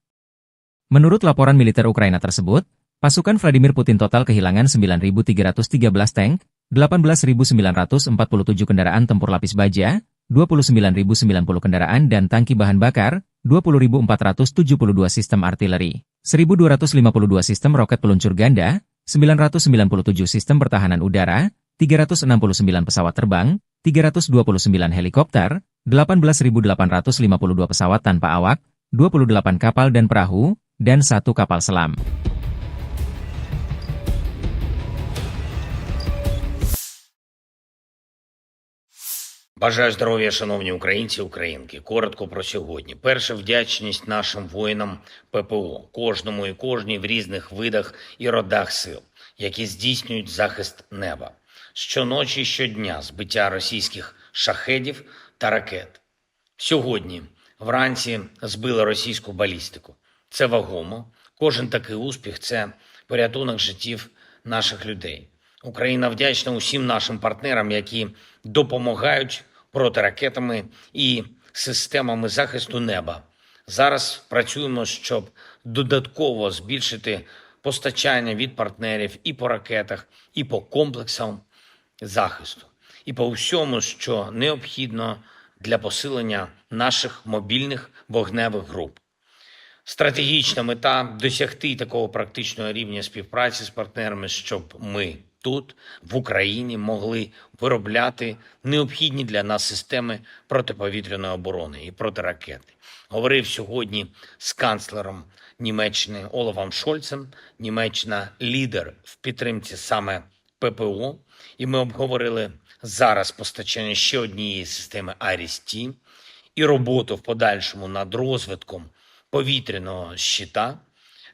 Menurut laporan militer Ukraina tersebut, pasukan Vladimir Putin total kehilangan sembilan ribu tiga ratus tiga belas tank, delapan belas ribu sembilan ratus empat puluh tujuh kendaraan tempur lapis baja, dua puluh sembilan ribu sembilan puluh kendaraan dan tangki bahan bakar, dua puluh ribu empat ratus tujuh puluh dua sistem artileri, seribu dua ratus lima puluh dua sistem roket peluncur ganda, sembilan ratus sembilan puluh tujuh sistem pertahanan udara, tiga ratus enam puluh sembilan pesawat terbang, tiga ratus dua puluh sembilan helikopter, delapan belas ribu delapan ratus lima puluh dua pesawat tanpa awak, dua puluh delapan kapal dan perahu, dan satu kapal selam. Бажаю здоров'я, шановні українці і українки. Коротко про сьогодні. Перше, вдячність нашим воїнам П П О, кожному і кожній в різних видах і родах сил, які здійснюють захист неба. Щоночі і щодня збиття російських шахедів та ракет. Сьогодні вранці збили російську балістику. Це вагомо. Кожен такий успіх — це порятунок життів наших людей. Україна вдячна усім нашим партнерам, які допомагають протиракетами і системами захисту неба. Зараз працюємо, щоб додатково збільшити постачання від партнерів і по ракетах, і по комплексам захисту, і по всьому, що необхідно для посилення наших мобільних вогневих груп. Стратегічна мета — досягти такого практичного рівня співпраці з партнерами, щоб ми тут, в Україні, могли виробляти необхідні для нас системи протиповітряної оборони і протиракети. Говорив сьогодні з канцлером Німеччини Олафом Шольцем. Німеччина — лідер в підтримці саме П П О, і ми обговорили зараз постачання ще однієї системи Айріс-Т і роботу в подальшому над розвитком повітряного щита.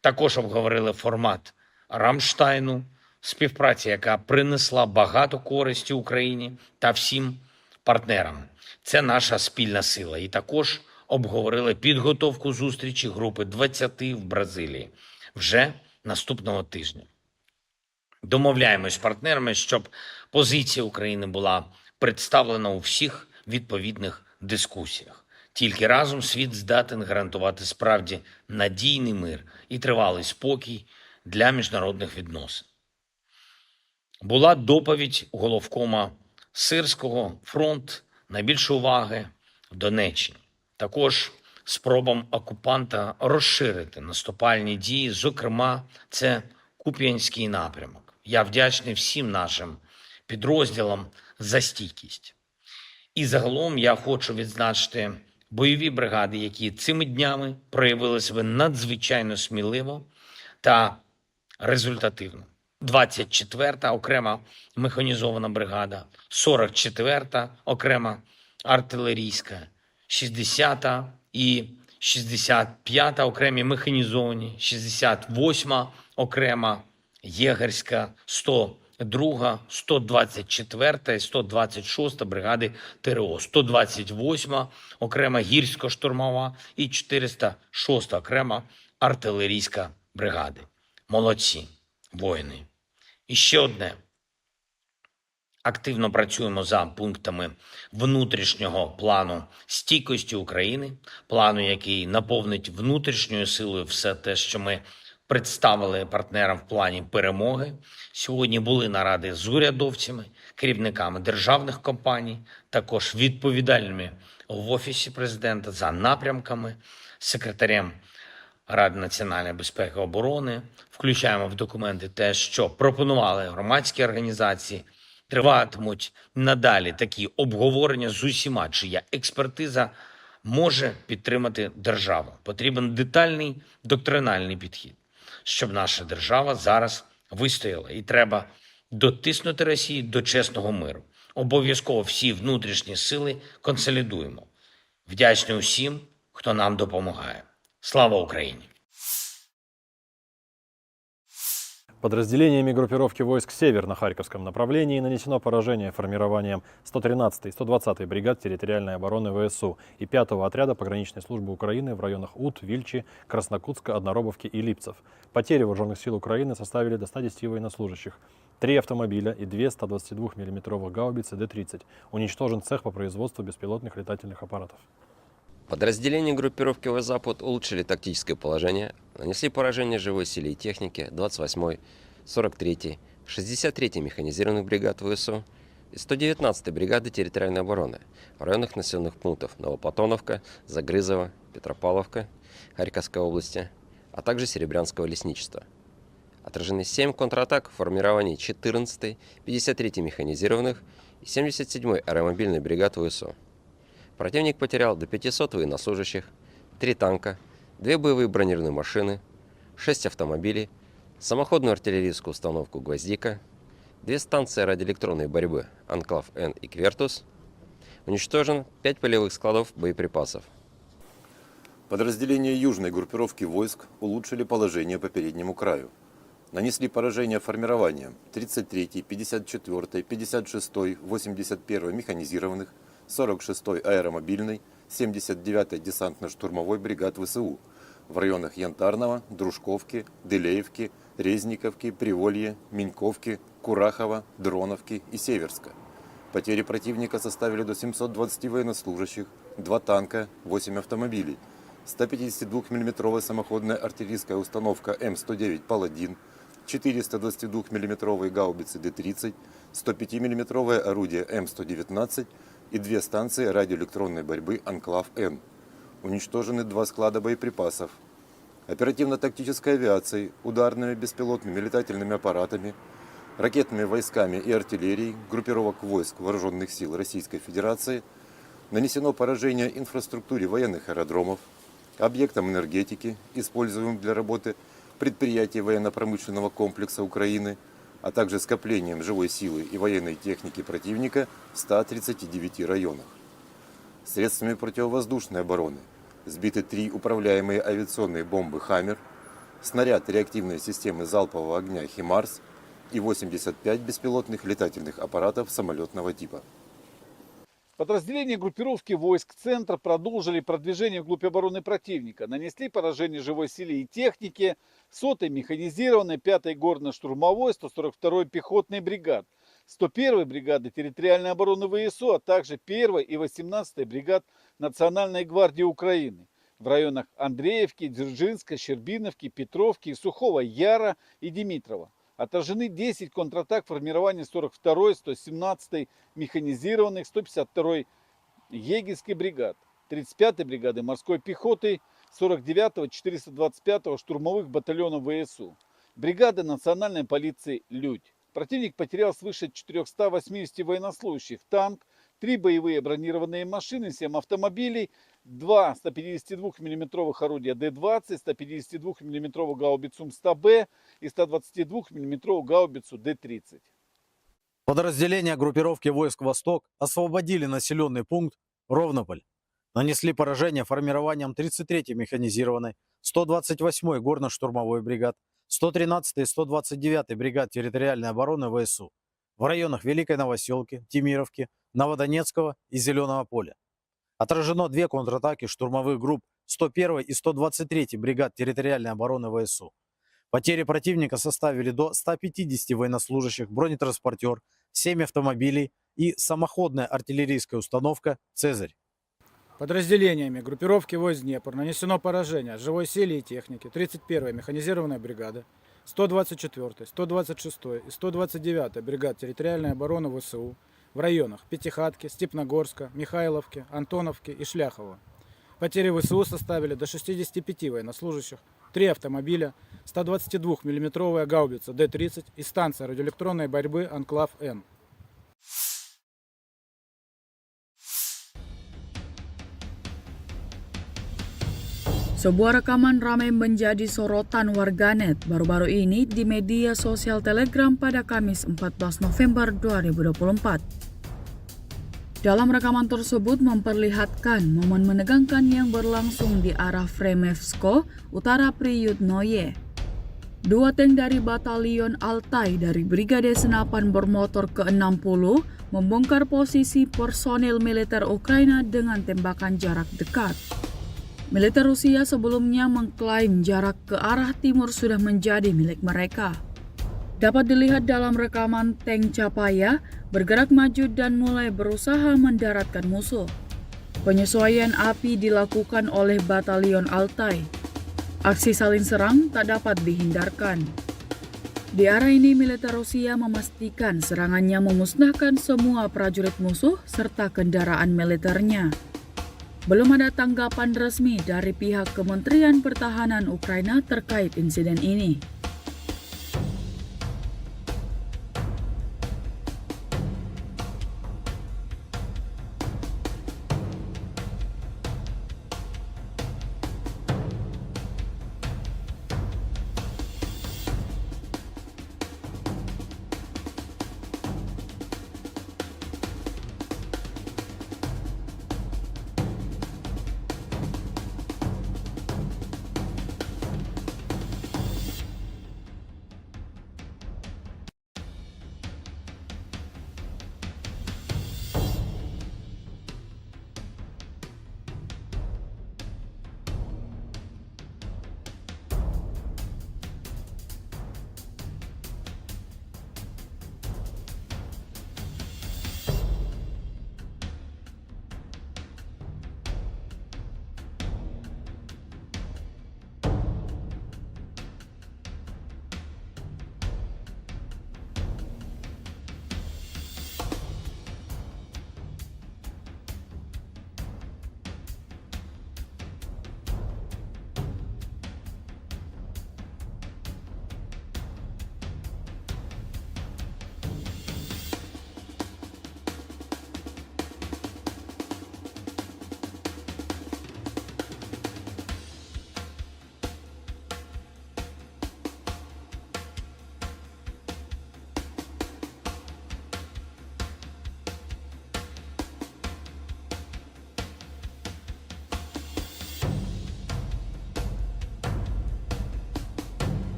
Також обговорили формат Рамштайну, співпраця, яка принесла багато користі Україні та всім партнерам. Це наша спільна сила. І також обговорили підготовку зустрічі групи двадцяти в Бразилії вже наступного тижня. Домовляємось з партнерами, щоб позиція України була представлена у всіх відповідних дискусіях. Тільки разом світ здатен гарантувати справді надійний мир і тривалий спокій для міжнародних відносин. Була доповідь головкома Сирського: фронт, найбільше уваги в Донеччині. Також спробам окупанта розширити наступальні дії, зокрема, це Куп'янський напрямок. Я вдячний всім нашим підрозділам за стійкість. І загалом я хочу відзначити бойові бригади, які цими днями проявили себе надзвичайно сміливо та результативно. Двадцять четверта окрема механізована бригада, сорок четверта окрема артилерійська, шістдесята і шістдесят п'ята окремі механізовані, шістдесят восьма окрема єгерська, сто друга, сто двадцять четверта і сто двадцять шоста бригади Т Р О, сто двадцять восьма окрема гірсько-штурмова і чотириста шоста окрема артилерійська бригади. Молодці, воїни. І ще одне. Активно працюємо за пунктами внутрішнього плану стійкості України, плану, який наповнить внутрішньою силою все те, що ми представили партнерам в плані перемоги. Сьогодні були наради з урядовцями, керівниками державних компаній, також відповідальними в Офісі президента за напрямками, секретарем Ради національної безпеки і оборони. Включаємо в документи те, що пропонували громадські організації. Триватимуть надалі такі обговорення з усіма, чия експертиза може підтримати державу. Потрібен детальний доктринальний підхід, щоб наша держава зараз вистояла. І треба дотиснути Росію до чесного миру. Обов'язково всі внутрішні сили консолідуємо. Вдячний усім, хто нам допомагає. Слава Україні! Подразделениями группировки войск «Север» на Харьковском направлении нанесено поражение формированиям сто тринадцатой и сто двадцатой бригад территориальной обороны В С У и пятого отряда пограничной службы Украины в районах Ут, Вильчи, Краснокутска, Одноробовки и Липцев. Потери вооружённых сил Украины составили до ста десяти военнослужащих, три автомобиля и две ста двадцати двух миллиметровых гаубицы Д тридцать. Уничтожен цех по производству беспилотных летательных аппаратов. Подразделения группировки «Восток-Запад» улучшили тактическое положение, нанесли поражение живой силе и технике двадцать восьмой, сорок третьей, шестьдесят третьей механизированных бригад В С У и сто девятнадцатой бригады территориальной обороны в районах населённых пунктов Новоплатоновка, Загрызово, Петропавловка Харьковской области, а также Серебрянского лесничества. Отражены семь контратак формирований четырнадцатой, пятьдесят третьей механизированных и семьдесят седьмой аэромобильной бригад В С У. Противник потерял до пятисот военнослужащих, три танка, две боевые бронированные машины, шесть автомобилей, самоходную артиллерийскую установку «Гвоздика», две станции радиоэлектронной борьбы «Анклав-Н» и «Квертус». Уничтожен пять полевых складов боеприпасов. Подразделения южной группировки войск улучшили положение по переднему краю. Нанесли поражение формированиям тридцать третьей, пятьдесят четвёртой, пятьдесят шестой, восемьдесят первой механизированных, сорок шестой аэромобильной, семьдесят девятой десантно-штурмовой бригад В С У в районах Янтарного, Дружковки, Дылеевки, Резниковки, Приволье, Миньковки, Курахова, Дроновки и Северска. Потери противника составили до семьсот двадцати военнослужащих, два танка, восемь автомобилей, ста пятидесяти двух миллиметровая самоходная артиллерийская установка М сто девять «Паладин», четыреста двадцати двух миллиметровые гаубицы Д тридцать, сто пяти миллиметровое орудие М сто девятнадцать и две станции радиоэлектронной борьбы «Анклав-Н». Уничтожены два склада боеприпасов. Оперативно-тактической авиацией, ударными беспилотными летательными аппаратами, ракетными войсками и артиллерией группировок войск Вооружённых сил Российской Федерации нанесено поражение инфраструктуре военных аэродромов, объектам энергетики, используемым для работы предприятий военно-промышленного комплекса Украины, а также скоплениям живой силы и военной техники противника в ста тридцати девяти районах. Средствами противовоздушной обороны сбиты три управляемые авиационные бомбы «Хаммер», снаряд реактивной системы залпового огня «Химарс» и восемьдесят пять беспилотных летательных аппаратов самолётного типа. Подразделения группировки войск «Центр» продолжили продвижение вглубь обороны противника, нанесли поражение живой силе и технике сотой механизированной, пятой горно-штурмовой, сто сорок второй пехотной бригад, сто первой бригады территориальной обороны В С У, а также первой и восемнадцатой бригад Национальной гвардии Украины в районах Андреевки, Дзержинска, Щербиновки, Петровки, Сухого Яра и Димитрова. Отражены десять контратак формирования сорок второй, сто семнадцатой механизированных, сто пятьдесят второй егинской бригад, тридцать пятой бригады морской пехоты, сорок девятого, четыреста двадцать пятого штурмовых батальонов В С У, бригады национальной полиции «Людь». Противник потерял свыше четырёхсот восьмидесяти военнослужащих, танк, три боевые бронированные машины, семь автомобилей, два ста пятидесяти двух миллиметровых орудия Д двадцать, ста пятидесяти двух миллиметровую гаубицу М сто Б и ста двадцати двух миллиметровую гаубицу Д тридцать. Подразделения группировки войск «Восток» освободили населённый пункт Ровнополь. Нанесли поражение формированиям тридцать третьей механизированной, сто двадцать восьмой горно-штурмовой бригад, сто тринадцатой и сто двадцать девятой бригад территориальной обороны В С У в районах Великой Новосёлки, Темировки, Новодонецкого и Зелёного поля. Отражено две контратаки штурмовых групп сто первой и сто двадцать третьей бригад территориальной обороны В С У. Потери противника составили до ста пятидесяти военнослужащих, бронетранспортёр, семь автомобилей и самоходная артиллерийская установка «Цезарь». Подразделениями группировки войск «Днепр» нанесено поражение живой силе и технике тридцать первой механизированной бригады, сто двадцать четвёртой, сто двадцать шестой и сто двадцать девятой бригад территориальной обороны В С У в районах Пятихатки, Степногорска, Михайловки, Антоновки и Шляхова. Потери В С У составили до шестидесяти пяти военнослужащих, три автомобиля, ста двадцати двух миллиметровая гаубица Д тридцать и станция радиоэлектронной борьбы «Анклав-Н». Sebuah rekaman ramai menjadi sorotan warganet baru-baru ini di media sosial Telegram pada Kamis empat belas November dua ribu dua puluh empat. Dalam rekaman tersebut memperlihatkan momen menegangkan yang berlangsung di arah Fremevsko, Utara Priyutnoye. Dua tank dari Batalion Altai dari Brigade Senapan Bermotor ke enam puluh membongkar posisi personil militer Ukraina dengan tembakan jarak dekat. Militer Rusia sebelumnya mengklaim jarak ke arah timur sudah menjadi milik mereka. Dapat dilihat dalam rekaman tank Chapaya bergerak maju dan mulai berusaha mendaratkan musuh. Penyesuaian api dilakukan oleh Batalion Altai. Aksi saling serang tak dapat dihindarkan. Di arah ini, militer Rusia memastikan serangannya memusnahkan semua prajurit musuh serta kendaraan militernya. Belum ada tanggapan resmi dari pihak Kementerian Pertahanan Ukraina terkait insiden ini.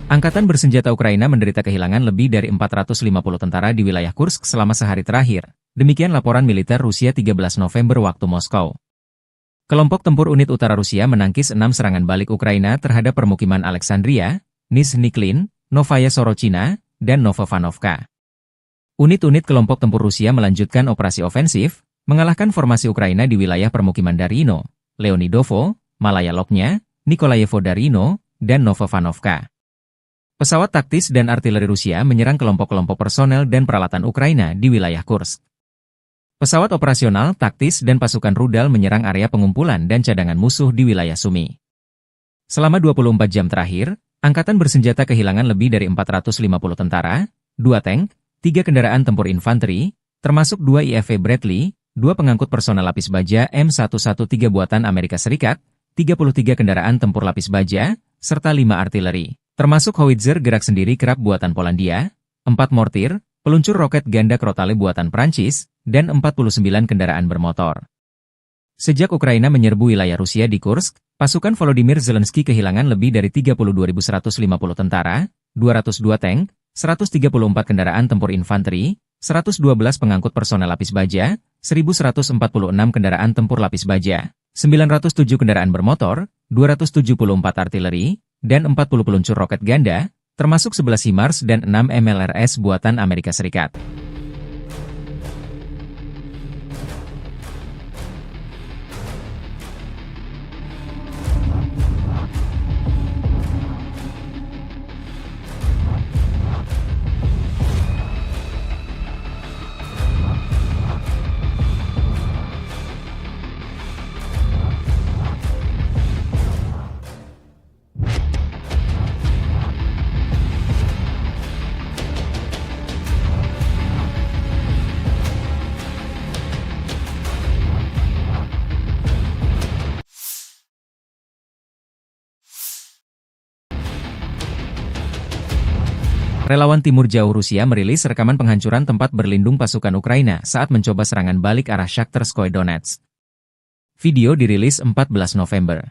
Angkatan bersenjata Ukraina menderita kehilangan lebih dari empat ratus lima puluh tentara di wilayah Kursk selama sehari terakhir, demikian laporan militer Rusia tiga belas November waktu Moskow. Kelompok tempur unit utara Rusia menangkis enam serangan balik Ukraina terhadap permukiman Alexandria, Nizhniklin, Novaya Sorochina, dan Novovanovka. Unit-unit kelompok tempur Rusia melanjutkan operasi ofensif, mengalahkan formasi Ukraina di wilayah permukiman Darino, Leonidovo, Malaya Loknya, Nikolayevo Darino, dan Novovanovka. Pesawat taktis dan artileri Rusia menyerang kelompok-kelompok personel dan peralatan Ukraina di wilayah Kursk. Pesawat operasional, taktis, dan pasukan rudal menyerang area pengumpulan dan cadangan musuh di wilayah Sumy. Selama dua puluh empat jam terakhir, angkatan bersenjata kehilangan lebih dari empat ratus lima puluh tentara, dua tank, tiga kendaraan tempur infanteri, termasuk dua I F V Bradley, dua pengangkut personel lapis baja M satu satu tiga buatan Amerika Serikat, tiga puluh tiga kendaraan tempur lapis baja, serta lima artileri, termasuk howitzer gerak sendiri Krab buatan Polandia, empat mortir, peluncur roket ganda Crotale buatan Prancis, dan empat puluh sembilan kendaraan bermotor. Sejak Ukraina menyerbu wilayah Rusia di Kursk, pasukan Volodymyr Zelensky kehilangan lebih dari tiga puluh dua ribu seratus lima puluh tentara, dua ratus dua tank, seratus tiga puluh empat kendaraan tempur infanteri, seratus dua belas pengangkut personel lapis baja, seribu seratus empat puluh enam kendaraan tempur lapis baja, sembilan ratus tujuh kendaraan bermotor, dua ratus tujuh puluh empat artileri, dan empat puluh peluncur roket ganda, termasuk sebelas HIMARS dan enam M L R S buatan Amerika Serikat. Relawan Timur Jauh Rusia merilis rekaman penghancuran tempat berlindung pasukan Ukraina saat mencoba serangan balik arah Shakhtarskoye Donetsk. Video dirilis empat belas November.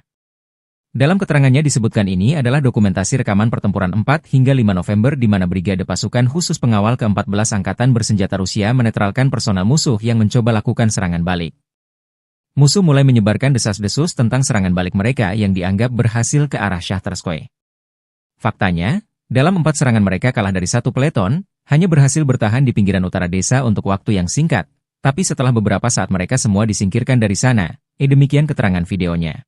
Dalam keterangannya disebutkan ini adalah dokumentasi rekaman pertempuran empat hingga lima November di mana Brigade Pasukan Khusus Pengawal keempat belas Angkatan Bersenjata Rusia menetralkan personel musuh yang mencoba lakukan serangan balik. Musuh mulai menyebarkan desas-desus tentang serangan balik mereka yang dianggap berhasil ke arah Shakhtarskoye. Faktanya, dalam empat serangan mereka kalah dari satu peleton, hanya berhasil bertahan di pinggiran utara desa untuk waktu yang singkat, tapi setelah beberapa saat mereka semua disingkirkan dari sana, eh, demikian keterangan videonya.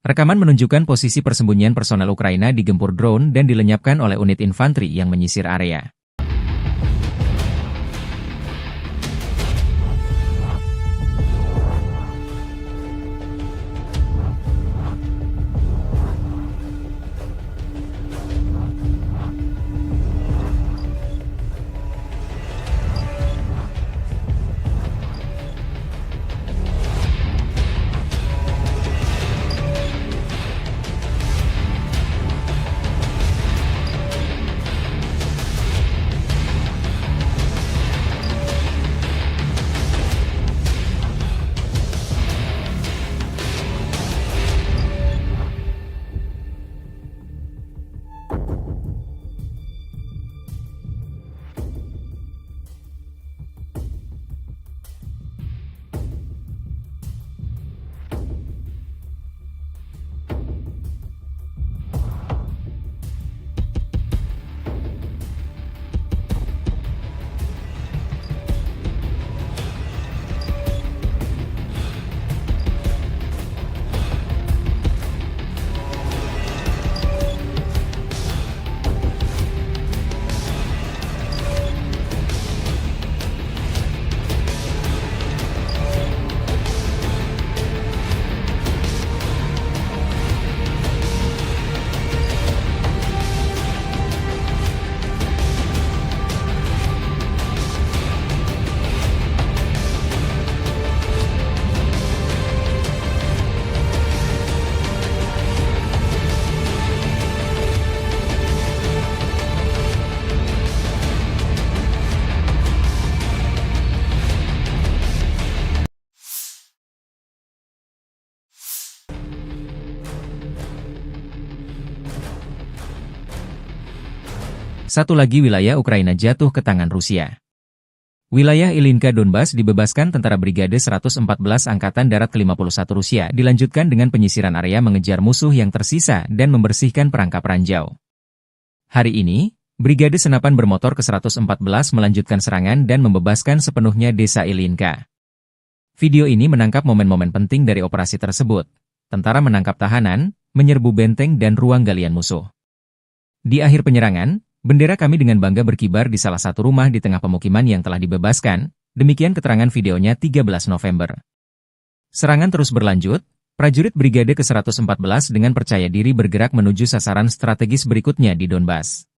Rekaman menunjukkan posisi persembunyian personel Ukraina digempur drone dan dilenyapkan oleh unit infanteri yang menyisir area. Satu lagi wilayah Ukraina jatuh ke tangan Rusia. Wilayah Ilinka Donbas dibebaskan tentara Brigade seratus empat belas Angkatan Darat ke lima puluh satu Rusia, dilanjutkan dengan penyisiran area mengejar musuh yang tersisa dan membersihkan perangkap ranjau. Hari ini, Brigade Senapan Bermotor ke seratus empat belas melanjutkan serangan dan membebaskan sepenuhnya desa Ilinka. Video ini menangkap momen-momen penting dari operasi tersebut. Tentara menangkap tahanan, menyerbu benteng dan ruang galian musuh. Di akhir penyerangan, bendera kami dengan bangga berkibar di salah satu rumah di tengah pemukiman yang telah dibebaskan, demikian keterangan videonya tiga belas November. Serangan terus berlanjut, prajurit Brigade ke seratus empat belas dengan percaya diri bergerak menuju sasaran strategis berikutnya di Donbas.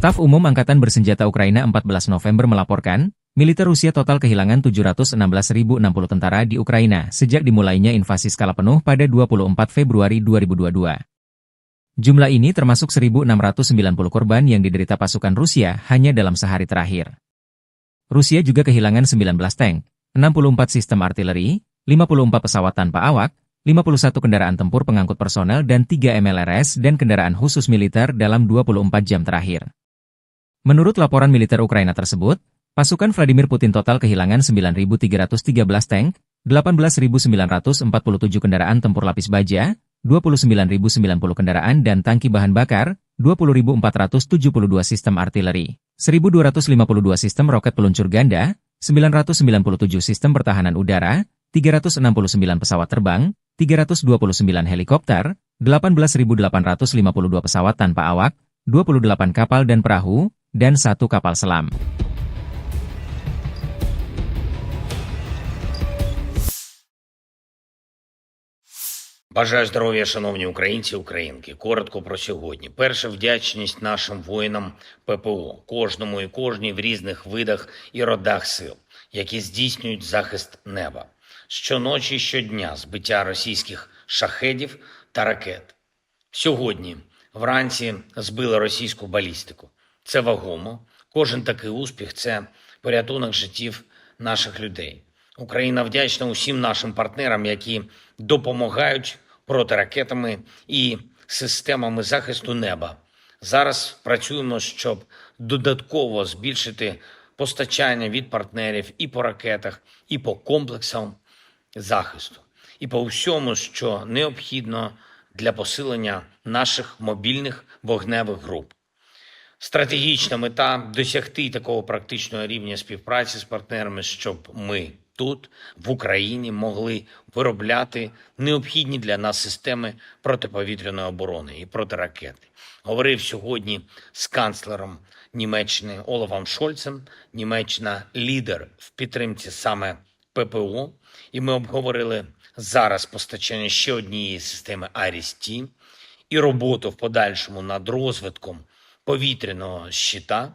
Staf Umum Angkatan Bersenjata Ukraina empat belas November melaporkan, militer Rusia total kehilangan tujuh ratus enam belas ribu enam puluh tentara di Ukraina sejak dimulainya invasi skala penuh pada dua puluh empat Februari dua ribu dua puluh dua. Jumlah ini termasuk seribu enam ratus sembilan puluh korban yang diderita pasukan Rusia hanya dalam sehari terakhir. Rusia juga kehilangan sembilan belas tank, enam puluh empat sistem artileri, lima puluh empat pesawat tanpa awak, lima puluh satu kendaraan tempur pengangkut personel dan tiga M L R S dan kendaraan khusus militer dalam dua puluh empat jam terakhir. Menurut laporan militer Ukraina tersebut, pasukan Vladimir Putin total kehilangan sembilan ribu tiga ratus tiga belas tank, delapan belas ribu sembilan ratus empat puluh tujuh kendaraan tempur lapis baja, dua puluh sembilan ribu sembilan puluh kendaraan dan tangki bahan bakar, dua puluh ribu empat ratus tujuh puluh dua sistem artileri, seribu dua ratus lima puluh dua sistem roket peluncur ganda, sembilan ratus sembilan puluh tujuh sistem pertahanan udara, tiga ratus enam puluh sembilan pesawat terbang, tiga ratus dua puluh sembilan helikopter, delapan belas ribu delapan ratus lima puluh dua pesawat tanpa awak, dua puluh delapan kapal dan perahu, dan satu kapal selam. Бажаю здоров'я, шановні українці і українки. Коротко про сьогодні. Перше, вдячність нашим воїнам П П О, кожному і кожній в різних видах і родах сил, які здійснюють захист неба. Щоночі і щодня збиття російських шахедів та ракет. Сьогодні вранці збили російську балістику. Це вагомо. Кожен такий успіх — це порятунок життів наших людей. Україна вдячна усім нашим партнерам, які допомагають протиракетами і системами захисту неба. Зараз працюємо, щоб додатково збільшити постачання від партнерів і по ракетах, і по комплексам захисту, і по всьому, що необхідно для посилення наших мобільних вогневих груп. Стратегічна мета — досягти такого практичного рівня співпраці з партнерами, щоб ми тут, в Україні, могли виробляти необхідні для нас системи протиповітряної оборони і протиракети. Говорив сьогодні з канцлером Німеччини Олафом Шольцем. Німеччина — лідер в підтримці саме П П О, і ми обговорили зараз постачання ще однієї системи Айріс-Т і роботу в подальшому над розвитком повітряного щита.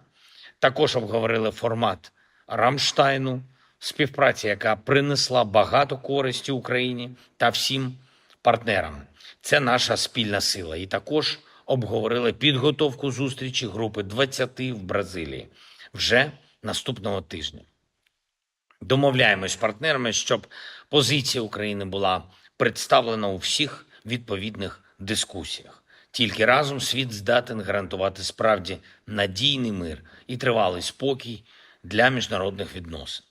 Також обговорили формат Рамштайну, співпраця, яка принесла багато користі Україні та всім партнерам. Це наша спільна сила. І також обговорили підготовку зустрічі групи двадцяти в Бразилії вже наступного тижня. Домовляємось з партнерами, щоб позиція України була представлена у всіх відповідних дискусіях. Тільки разом світ здатен гарантувати справді надійний мир і тривалий спокій для міжнародних відносин.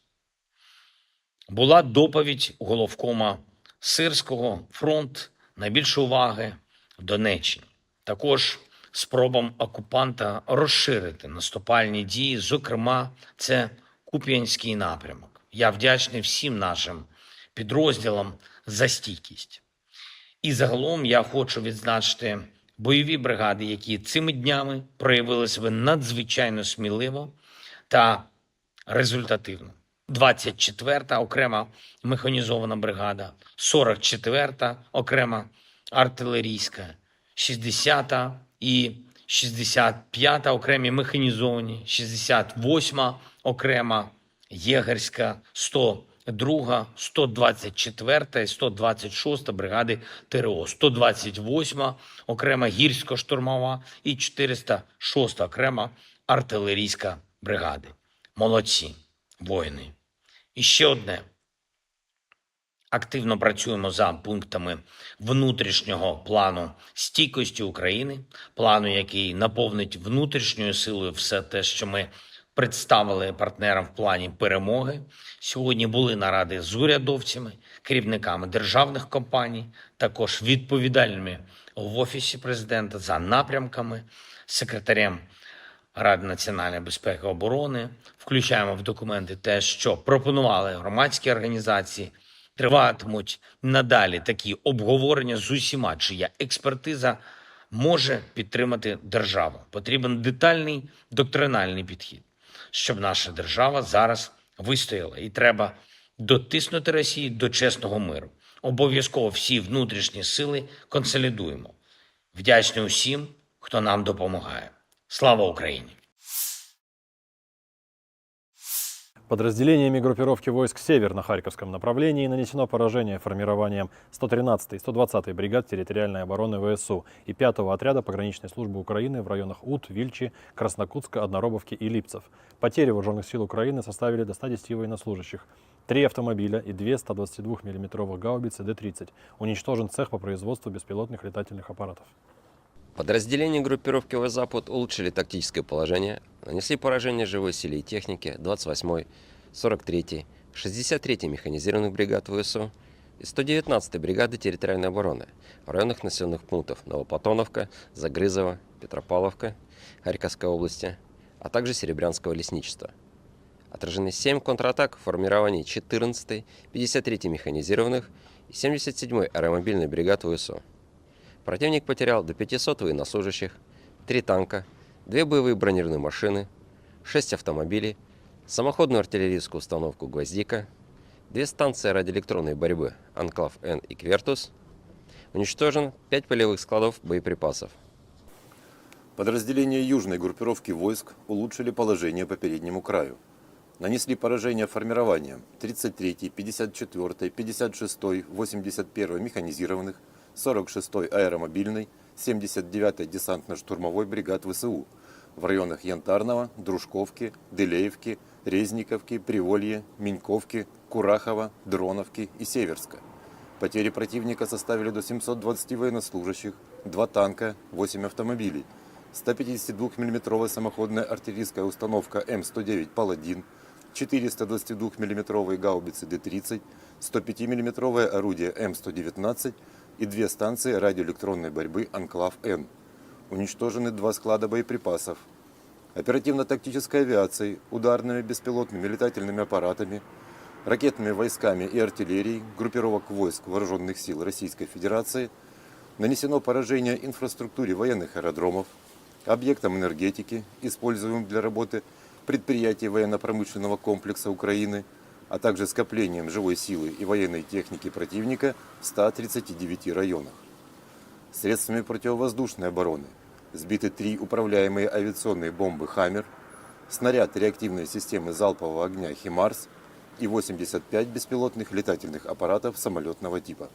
Була доповідь головкома Сирського: фронт, найбільше уваги в Донеччині. Також спробам окупанта розширити наступальні дії, зокрема, це Куп'янський напрямок. Я вдячний всім нашим підрозділам за стійкість. І загалом я хочу відзначити бойові бригади, які цими днями проявили себе надзвичайно сміливо та результативно. Двадцять четверта окрема механізована бригада, сорок четверта окрема артилерійська, шістдесята і шістдесят п'ята окремі механізовані, шістдесят восьма окрема єгерська, сто друга, сто двадцять четверта і сто двадцять шоста бригади Т Р О, сто двадцять восьма окрема гірсько-штурмова і чотириста шоста окрема артилерійська бригади. Молодці, воїни. І ще одне. Активно працюємо за пунктами внутрішнього плану стійкості України, плану, який наповнить внутрішньою силою все те, що ми представили партнерам в плані перемоги. Сьогодні були наради з урядовцями, керівниками державних компаній, також відповідальними в Офісі президента за напрямками, секретарем Ради національної безпеки і оборони. Включаємо в документи те, що пропонували громадські організації. Триватимуть надалі такі обговорення з усіма, чия експертиза може підтримати державу. Потрібен детальний доктринальний підхід, щоб наша держава зараз вистояла. І треба дотиснути Росію до чесного миру. Обов'язково всі внутрішні сили консолідуємо. Вдячний усім, хто нам допомагає. Слава Україні! Подразделениями группировки войск «Север» на Харьковском направлении нанесено поражение формированиям сто тринадцатой и сто двадцатой бригад территориальной обороны В С У и пятого отряда пограничной службы Украины в районах Ут, Вильчи, Краснокутска, Одноробовки и Липцев. Потери вооружённых сил Украины составили до ста десяти военнослужащих, три автомобиля и две ста двадцати двух миллиметровых гаубицы Д тридцать. Уничтожен цех по производству беспилотных летательных аппаратов. Подразделения группировки «Восток-Запад» улучшили тактическое положение, нанесли поражение живой силе и технике двадцать восьмой, сорок третьей, шестьдесят третьей механизированных бригад В С У и сто девятнадцатой бригады территориальной обороны в районах населённых пунктов Новоплатоновка, Загрызово, Петропавловка Харьковской области, а также Серебрянского лесничества. Отражены семь контратак формирований четырнадцатой, пятьдесят третьей механизированных и семьдесят седьмой аэромобильной бригад В С У. Противник потерял до пятисот военнослужащих, три танка, две боевые бронированные машины, шесть автомобилей, самоходную артиллерийскую установку «Гвоздика», две станции радиоэлектронной борьбы «Анклав-Н» и «Квертус». Уничтожено пять полевых складов боеприпасов. Подразделения южной группировки войск улучшили положение по переднему краю. Нанесли поражение формированиям тридцать третьей, пятьдесят четвёртой, пятьдесят шестой, восемьдесят первой механизированных, сорок шестой аэромобильной, семьдесят девятой десантно-штурмовой бригад В С У в районах Янтарного, Дружковки, Дылеевки, Резниковки, Приволье, Меньковки, Курахова, Дроновки и Северска. Потери противника составили до семьсот двадцати военнослужащих, два танка, восемь автомобилей, ста пятидесяти двух миллиметровая самоходная артиллерийская установка М сто девять «Паладин», четыреста двадцати двух миллиметровые гаубицы Д тридцать, сто пяти миллиметровое орудие М сто девятнадцать и две станции радиоэлектронной борьбы «Анклав-Н». Уничтожены два склада боеприпасов. Оперативно-тактической авиацией, ударными беспилотными летательными аппаратами, ракетными войсками и артиллерией группировок войск Вооружённых сил Российской Федерации нанесено поражение инфраструктуре военных аэродромов, объектам энергетики, используемым для работы предприятий военно-промышленного комплекса Украины, а также скоплениям живой силы и военной техники противника в ста тридцати девяти районах. Средствами противовоздушной обороны сбиты три управляемые авиационные бомбы «Хаммер», снаряд реактивной системы залпового огня «Химарс» и восемьдесят пять беспилотных летательных аппаратов самолётного типа.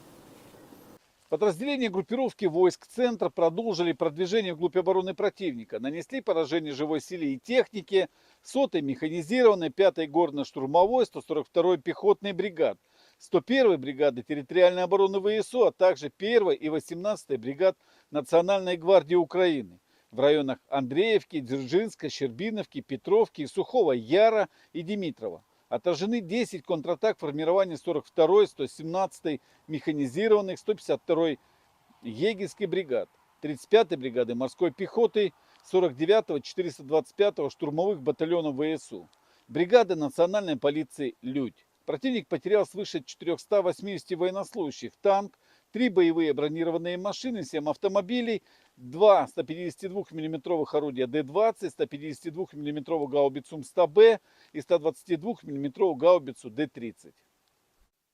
Подразделения группировки войск «Центр» продолжили продвижение вглубь обороны противника, нанесли поражение живой силе и технике сотой механизированной, пятой горно-штурмовой, сто сорок второй пехотной бригад, сто первой бригады территориальной обороны В С У, а также первой и восемнадцатой бригад Национальной гвардии Украины в районах Андреевки, Дзержинска, Щербиновки, Петровки, Сухого Яра и Димитрова. Отражены десять контратак формирования сорок второй, сто семнадцатой механизированных, сто пятьдесят второй егерской бригад, тридцать пятой бригады морской пехоты, сорок девятого, четыреста двадцать пятого штурмовых батальонов В С У, бригады национальной полиции «Людь». Противник потерял свыше четырёхсот восьмидесяти военнослужащих, танк, три боевые бронированные машины, семь автомобилей, два ста пятидесяти двух миллиметровых орудия Д двадцать, ста пятидесяти двух миллиметровую гаубицу М сто Б и ста двадцати двух миллиметровую гаубицу Д тридцать.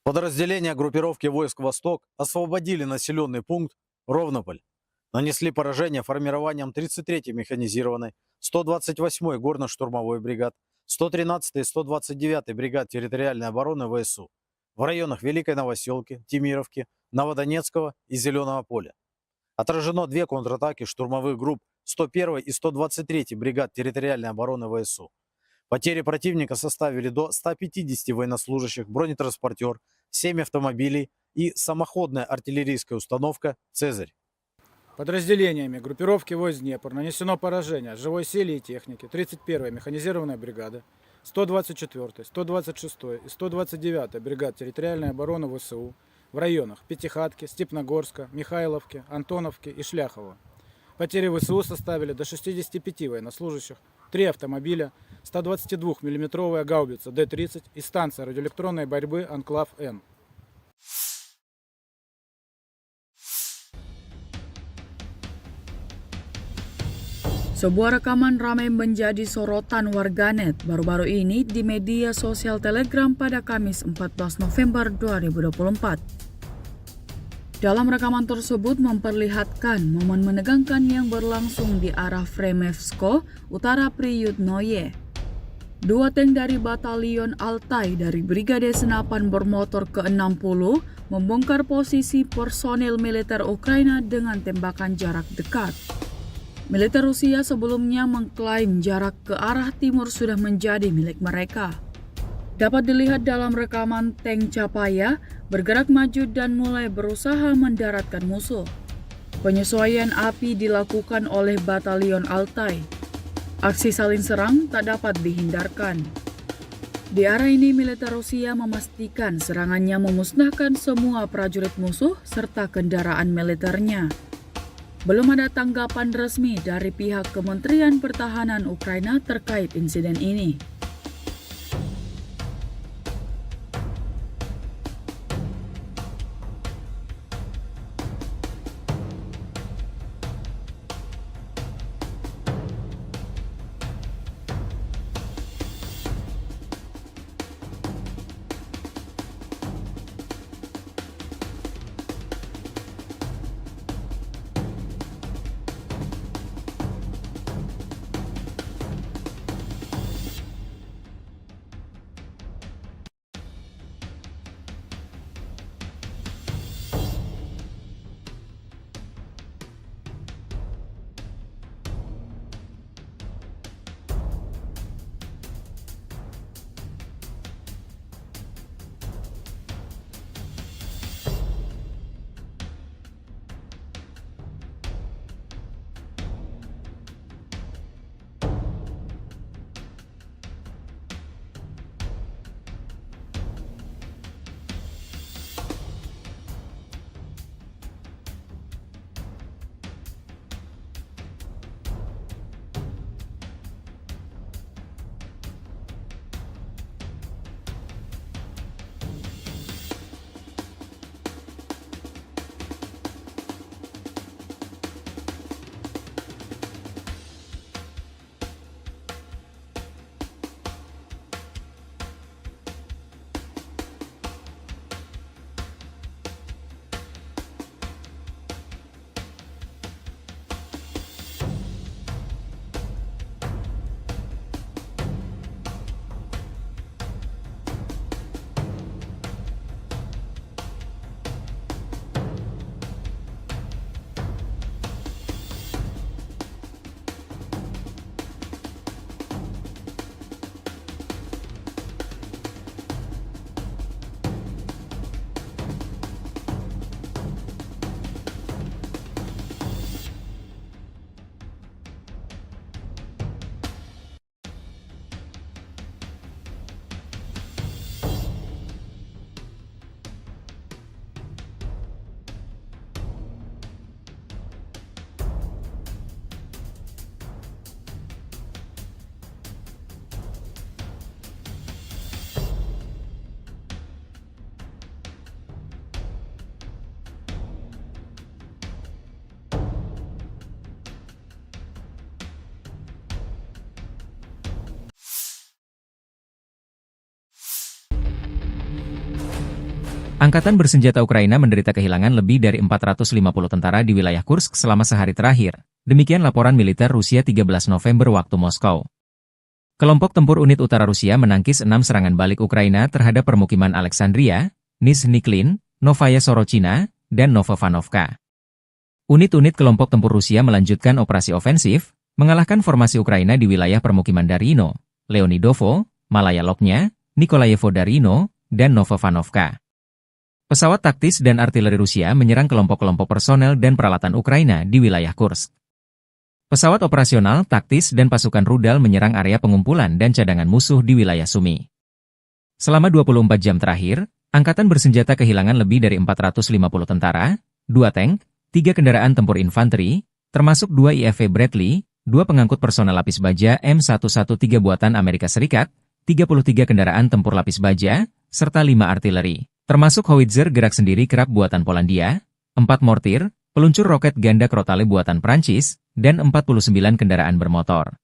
Подразделения группировки войск «Восток» освободили населённый пункт Ровнополь, нанесли поражение формированиям тридцать третьей механизированной, сто двадцать восьмой горно-штурмовой бригад, сто тринадцатой и сто двадцать девятой бригад территориальной обороны В С У в районах Великой Новосёлки, Темировки, Новодонецкого и Зелёного поля. Отражено две контратаки штурмовых групп сто первой и сто двадцать третьей бригад территориальной обороны В С У. Потери противника составили до ста пятидесяти военнослужащих, бронетранспортёр, семь автомобилей и самоходная артиллерийская установка «Цезарь». Подразделениями группировки войск «Днепр» нанесено поражение живой силе и технике тридцать первой механизированной бригады, сто двадцать четвёртой, сто двадцать шестой и сто двадцать девятой бригад территориальной обороны В С У в районах Пятихатки, Степногорска, Михайловки, Антоновки и Шляхова. Потери В С У составили до шестидесяти пяти военнослужащих, три автомобиля, ста двадцати двух миллиметровая гаубица Д тридцать и станция радиоэлектронной борьбы «Анклав-Н». Sebuah rekaman ramai menjadi sorotan warganet baru-baru ini di media sosial Telegram pada Kamis empat belas November dua ribu dua puluh empat. Dalam rekaman tersebut memperlihatkan momen menegangkan yang berlangsung di arah Fremevsko, Utara Priyutnoye. Dua tank dari Batalion Altai dari Brigade Senapan Bermotor ke enam puluh membongkar posisi personil militer Ukraina dengan tembakan jarak dekat. Militer Rusia sebelumnya mengklaim jarak ke arah timur sudah menjadi milik mereka. Dapat dilihat dalam rekaman tank Chapaya bergerak maju dan mulai berusaha mendaratkan musuh. Penyesuaian api dilakukan oleh Batalion Altai. Aksi saling serang tak dapat dihindarkan. Di arah ini, militer Rusia memastikan serangannya memusnahkan semua prajurit musuh serta kendaraan militernya. Belum ada tanggapan resmi dari pihak Kementerian Pertahanan Ukraina terkait insiden ini. Angkatan bersenjata Ukraina menderita kehilangan lebih dari empat ratus lima puluh tentara di wilayah Kursk selama sehari terakhir, demikian laporan militer Rusia tiga belas November waktu Moskow. Kelompok tempur unit utara Rusia menangkis enam serangan balik Ukraina terhadap permukiman Alexandria, Nizhniklin, Novaya Sorochina, dan Novovanovka. Unit-unit kelompok tempur Rusia melanjutkan operasi ofensif, mengalahkan formasi Ukraina di wilayah permukiman Darino, Leonidovo, Malaya Lognya, Nikolayevo Darino, dan Novovanovka. Pesawat taktis dan artileri Rusia menyerang kelompok-kelompok personel dan peralatan Ukraina di wilayah Kursk. Pesawat operasional, taktis, dan pasukan rudal menyerang area pengumpulan dan cadangan musuh di wilayah Sumy. Selama dua puluh empat jam terakhir, angkatan bersenjata kehilangan lebih dari empat ratus lima puluh tentara, dua tank, tiga kendaraan tempur infanteri, termasuk dua I F V Bradley, dua pengangkut personel lapis baja M satu satu tiga buatan Amerika Serikat, tiga puluh tiga kendaraan tempur lapis baja, serta lima artileri, termasuk howitzer gerak sendiri Krab buatan Polandia, empat mortir, peluncur roket ganda Crotale buatan Prancis, dan empat puluh sembilan kendaraan bermotor.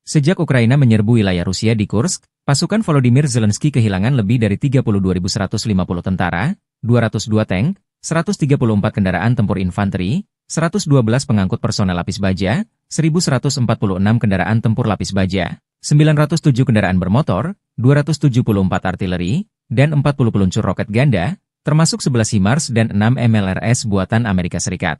Sejak Ukraina menyerbu wilayah Rusia di Kursk, pasukan Volodymyr Zelensky kehilangan lebih dari tiga puluh dua ribu seratus lima puluh tentara, dua ratus dua tank, seratus tiga puluh empat kendaraan tempur infanteri, seratus dua belas pengangkut personel lapis baja, seribu seratus empat puluh enam kendaraan tempur lapis baja, sembilan ratus tujuh kendaraan bermotor, dua ratus tujuh puluh empat artileri, dan empat puluh peluncur roket ganda, termasuk sebelas HIMARS dan enam M L R S buatan Amerika Serikat.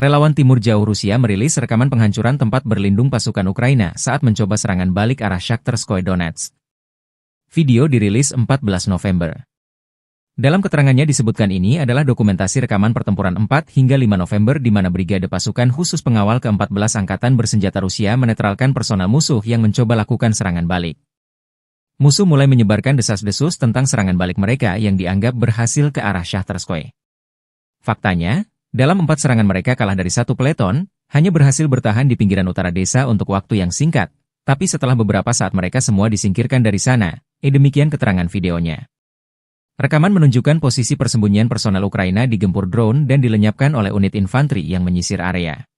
Relawan Timur Jauh Rusia merilis rekaman penghancuran tempat berlindung pasukan Ukraina saat mencoba serangan balik arah Shakhtarskoye Donetsk. Video dirilis empat belas November. Dalam keterangannya disebutkan ini adalah dokumentasi rekaman pertempuran empat hingga lima November di mana Brigade Pasukan Khusus Pengawal keempat belas Angkatan Bersenjata Rusia menetralkan personel musuh yang mencoba lakukan serangan balik. Musuh mulai menyebarkan desas-desus tentang serangan balik mereka yang dianggap berhasil ke arah Shakhtarskoye. Faktanya, dalam empat serangan mereka kalah dari satu peleton, hanya berhasil bertahan di pinggiran utara desa untuk waktu yang singkat, tapi setelah beberapa saat mereka semua disingkirkan dari sana, eh, demikian keterangan videonya. Rekaman menunjukkan posisi persembunyian personel Ukraina digempur drone dan dilenyapkan oleh unit infanteri yang menyisir area.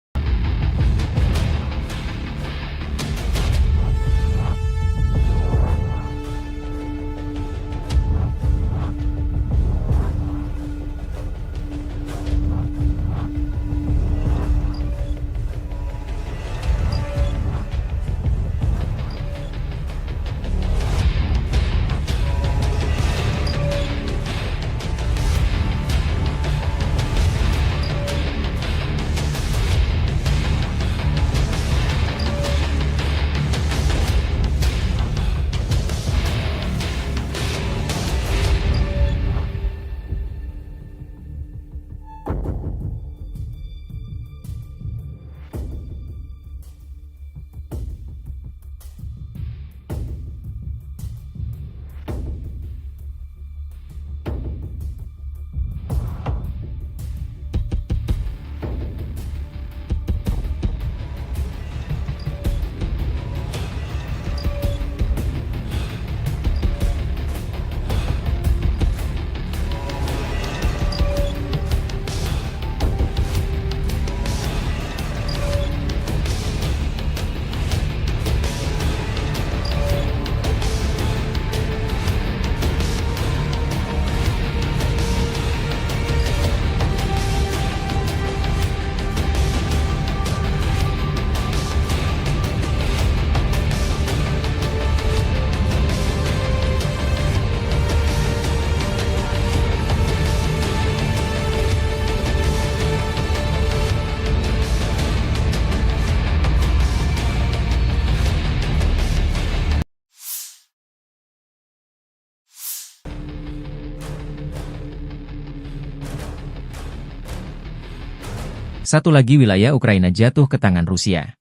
Satu lagi wilayah Ukraina jatuh ke tangan Rusia.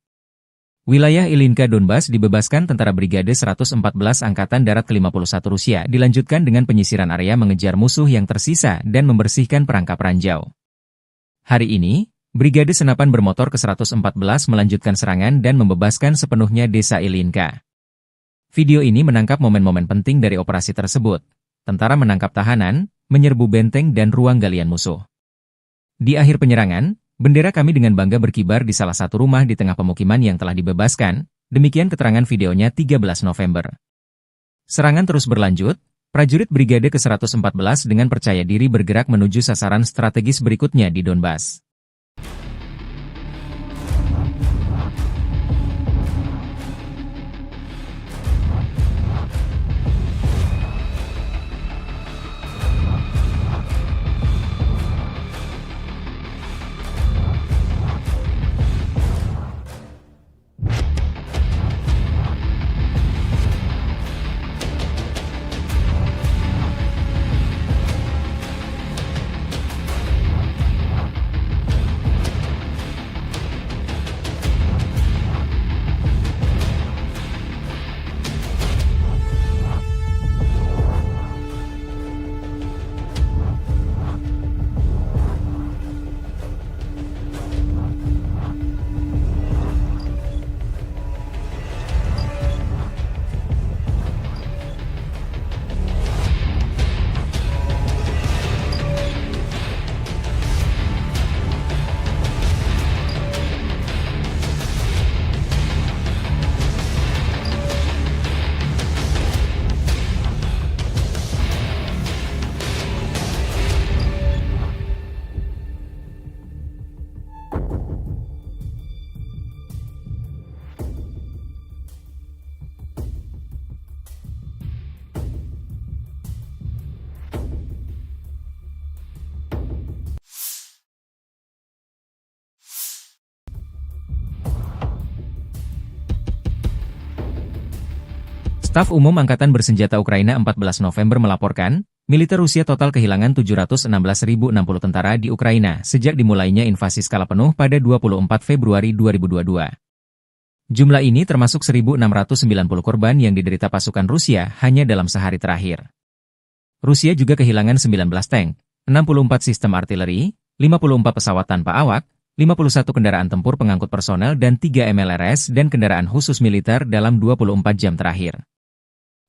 Wilayah Ilinka Donbas dibebaskan tentara Brigade seratus empat belas Angkatan Darat kelima puluh satu Rusia, dilanjutkan dengan penyisiran area mengejar musuh yang tersisa dan membersihkan perangkap ranjau. Hari ini, Brigade Senapan Bermotor ke seratus empat belas melanjutkan serangan dan membebaskan sepenuhnya desa Ilinka. Video ini menangkap momen-momen penting dari operasi tersebut. Tentara menangkap tahanan, menyerbu benteng dan ruang galian musuh. Di akhir penyerangan, bendera kami dengan bangga berkibar di salah satu rumah di tengah pemukiman yang telah dibebaskan, demikian keterangan videonya tiga belas November. Serangan terus berlanjut, prajurit Brigade ke seratus empat belas dengan percaya diri bergerak menuju sasaran strategis berikutnya di Donbas. Staf Umum Angkatan Bersenjata Ukraina empat belas November melaporkan, militer Rusia total kehilangan tujuh ratus enam belas ribu enam puluh tentara di Ukraina sejak dimulainya invasi skala penuh pada dua puluh empat Februari dua ribu dua dua. Jumlah ini termasuk seribu enam ratus sembilan puluh korban yang diderita pasukan Rusia hanya dalam sehari terakhir. Rusia juga kehilangan sembilan belas tank, enam puluh empat sistem artileri, lima puluh empat pesawat tanpa awak, lima puluh satu kendaraan tempur pengangkut personel dan tiga M L R S dan kendaraan khusus militer dalam dua puluh empat jam terakhir.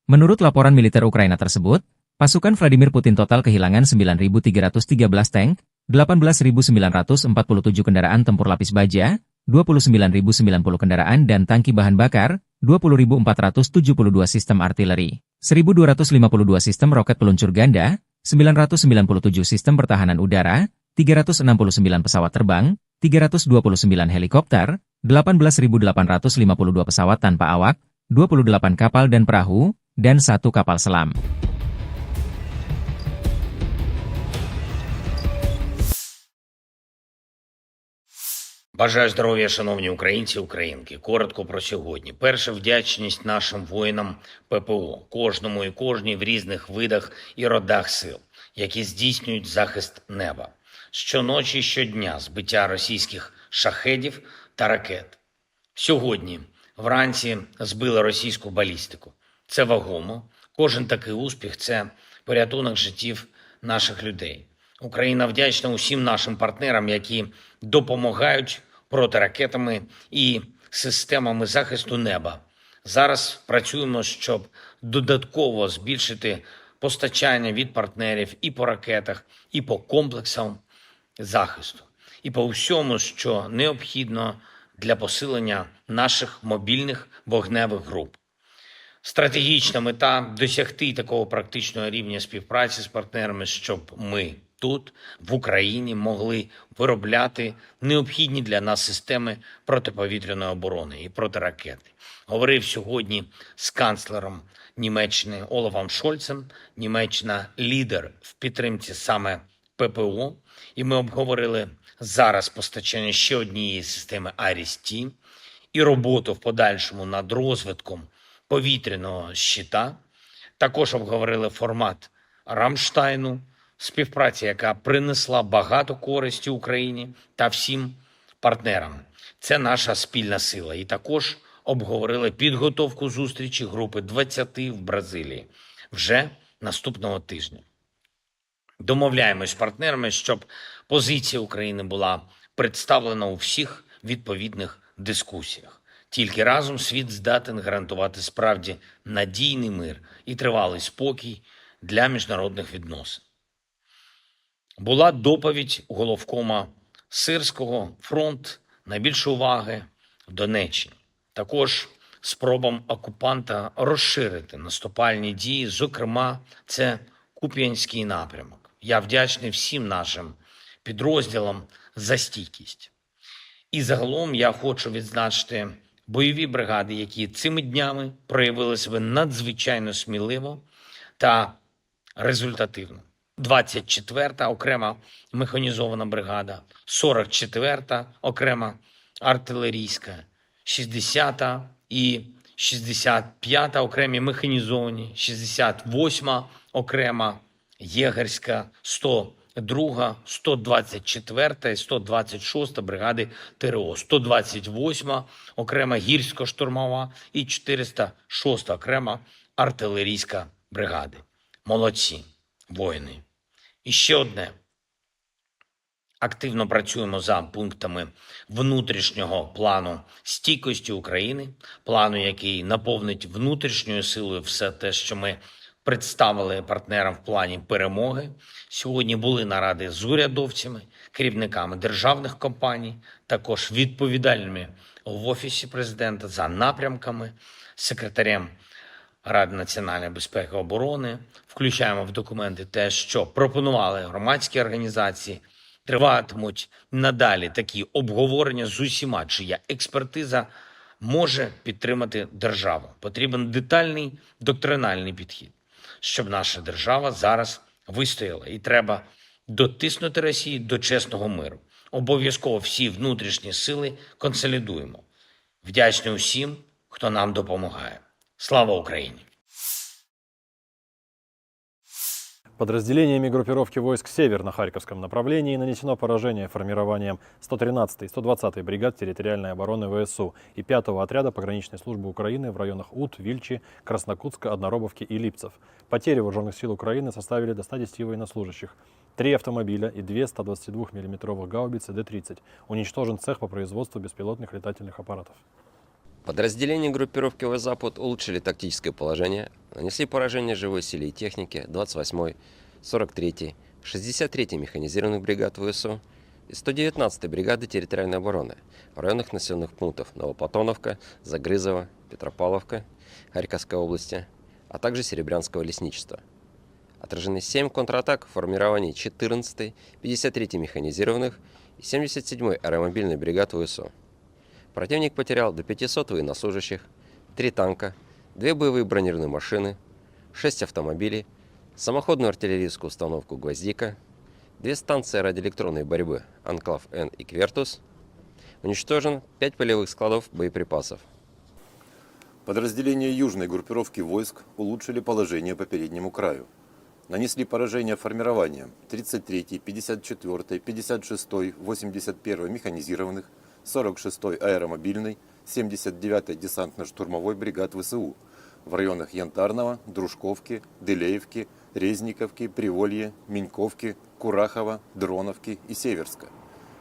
Menurut laporan militer Ukraina tersebut, pasukan Vladimir Putin total kehilangan sembilan ribu tiga ratus tiga belas tank, delapan belas ribu sembilan ratus empat puluh tujuh kendaraan tempur lapis baja, dua puluh sembilan ribu sembilan puluh kendaraan dan tangki bahan bakar, dua puluh ribu empat ratus tujuh puluh dua sistem artileri, seribu dua ratus lima puluh dua sistem roket peluncur ganda, sembilan ratus sembilan puluh tujuh sistem pertahanan udara, tiga ratus enam puluh sembilan pesawat terbang, tiga ratus dua puluh sembilan helikopter, delapan belas ribu delapan ratus lima puluh dua pesawat tanpa awak, dua puluh delapan kapal dan perahu, dan satu kapal selam. Бажаю здоров'я, шановні українці і українки. Коротко про сьогодні. Перше, вдячність нашим воїнам П П О, кожному і кожній в різних видах і родах сил, які здійснюють захист неба. Щоночі і щодня збиття російських шахедів та ракет. Сьогодні вранці збили російську балістику. Це вагомо. Кожен такий успіх — це порятунок життів наших людей. Україна вдячна усім нашим партнерам, які допомагають протиракетами і системами захисту неба. Зараз працюємо, щоб додатково збільшити постачання від партнерів і по ракетах, і по комплексам захисту, і по всьому, що необхідно для посилення наших мобільних вогневих груп. Стратегічна мета — досягти такого практичного рівня співпраці з партнерами, щоб ми тут, в Україні, могли виробляти необхідні для нас системи протиповітряної оборони і протиракети. Говорив сьогодні з канцлером Німеччини Олафом Шольцем. Німеччина — лідер в підтримці саме П П О, і ми обговорили зараз постачання ще однієї системи Аріс-Т і роботу в подальшому над розвитком повітряного щита. Також обговорили формат Рамштайну, співпраця, яка принесла багато користі Україні та всім партнерам. Це наша спільна сила. І також обговорили підготовку зустрічі групи двадцяти в Бразилії вже наступного тижня. Домовляємось з партнерами, щоб позиція України була представлена у всіх відповідних дискусіях. Тільки разом світ здатен гарантувати справді надійний мир і тривалий спокій для міжнародних відносин. Була доповідь головкома Сирського: фронт — найбільше уваги в Донеччині. Також спробам окупанта розширити наступальні дії, зокрема, це Куп'янський напрямок. Я вдячний всім нашим підрозділам за стійкість. І загалом я хочу відзначити бойові бригади, які цими днями проявили себе надзвичайно сміливо та результативно. Двадцять четверта окрема механізована бригада, сорок четверта окрема артилерійська, шістдесята і шістдесят п'ята окремі механізовані, шістдесят восьма окрема єгерська, сто друга, сто двадцять четверта і сто двадцять шоста бригади Т Р О, сто двадцять восьма окрема гірсько-штурмова і чотириста шоста окрема артилерійська бригади. Молодці, воїни. І ще одне. Активно працюємо за пунктами внутрішнього плану стійкості України, плану, який наповнить внутрішньою силою все те, що ми представили партнерам в плані перемоги. Сьогодні були наради з урядовцями, керівниками державних компаній, також відповідальними в Офісі президента за напрямками, секретарем Ради національної безпеки і оборони. Включаємо в документи те, що пропонували громадські організації. Триватимуть надалі такі обговорення з усіма, чия експертиза може підтримати державу. Потрібен детальний доктринальний підхід, щоб наша держава зараз вистояла. І треба дотиснути Росію до чесного миру. Обов'язково всі внутрішні сили консолідуємо. Вдячний усім, хто нам допомагає. Слава Україні! Подразделениями группировки войск «Север» на Харьковском направлении нанесено поражение формированиям сто тринадцатой и сто двадцатой бригад территориальной обороны В С У и пятого отряда пограничной службы Украины в районах Ут, Вильчи, Краснокутска, Одноробовки и Липцев. Потери вооружённых сил Украины составили до ста десяти военнослужащих, три автомобиля и две ста двадцати двух миллиметровых гаубицы Д тридцать. Уничтожен цех по производству беспилотных летательных аппаратов. Подразделения группировки «Восток-Запад» улучшили тактическое положение, нанесли поражение живой силе и технике двадцать восьмой, сорок третьей, шестьдесят третьей механизированных бригад В С У и сто девятнадцатой бригады территориальной обороны в районах населённых пунктов Новоплатоновка, Загрызово, Петропавловка Харьковской области, а также Серебрянского лесничества. Отражены семь контратак формирований четырнадцатой, пятьдесят третьей механизированных и семьдесят седьмой аэромобильной бригад В С У. Противник потерял до пятисот военнослужащих, три танка, две боевые бронированные машины, шесть автомобилей, самоходную артиллерийскую установку «Гвоздика», две станции радиоэлектронной борьбы «Анклав-Н» и «Квертус». Уничтожен пять полевых складов боеприпасов. Подразделения южной группировки войск улучшили положение по переднему краю. Нанесли поражение формированиям тридцать третьей, пятьдесят четвёртой, пятьдесят шестой, восемьдесят первой механизированных, сорок шестой аэромобильной, семьдесят девятой десантно-штурмовой бригад В С У в районах Янтарного, Дружковки, Дылеевки, Резниковки, Приволье, Миньковки, Курахова, Дроновки и Северска.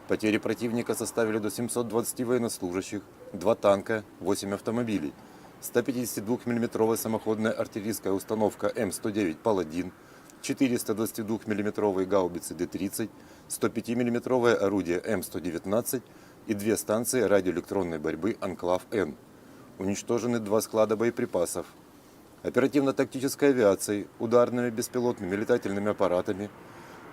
Потери противника составили до семьсот двадцати военнослужащих, два танка, восемь автомобилей, ста пятидесяти двух миллиметровая самоходная артиллерийская установка М сто девять «Паладин», четыреста двадцати двух миллиметровые гаубицы Д тридцать, сто пяти миллиметровое орудие М сто девятнадцать и две станции радиоэлектронной борьбы «Анклав-Н». Уничтожены два склада боеприпасов. Оперативно-тактической авиацией, ударными беспилотными летательными аппаратами,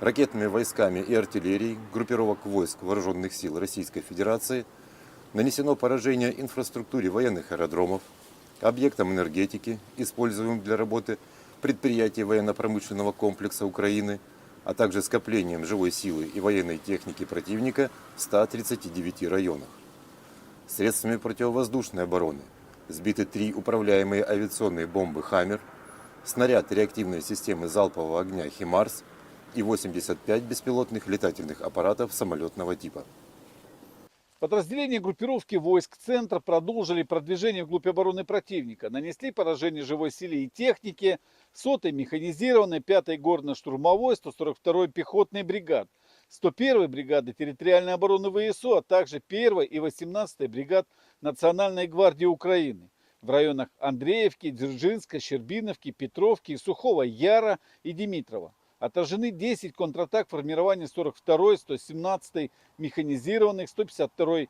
ракетными войсками и артиллерией группировок войск Вооружённых сил Российской Федерации нанесено поражение инфраструктуре военных аэродромов, объектам энергетики, используемым для работы предприятий военно-промышленного комплекса Украины, а также скоплениям живой силы и военной техники противника в ста тридцати девяти районах. Средствами противовоздушной обороны сбиты три управляемые авиационные бомбы «Хаммер», снаряд реактивной системы залпового огня «Химарс» и восемьдесят пять беспилотных летательных аппаратов самолётного типа. Подразделения группировки войск «Центр» продолжили продвижение вглубь обороны противника, нанесли поражение живой силе и технике сотой механизированной, пятой горно-штурмовой, сто сорок второй пехотной бригад, сто первой бригады территориальной обороны В С У, а также первой и восемнадцатой бригад Национальной гвардии Украины в районах Андреевки, Дзержинска, Щербиновки, Петровки, Сухого Яра и Димитрова. Отражены десять контратак формирования сорок второй, сто семнадцатой механизированных, сто пятьдесят второй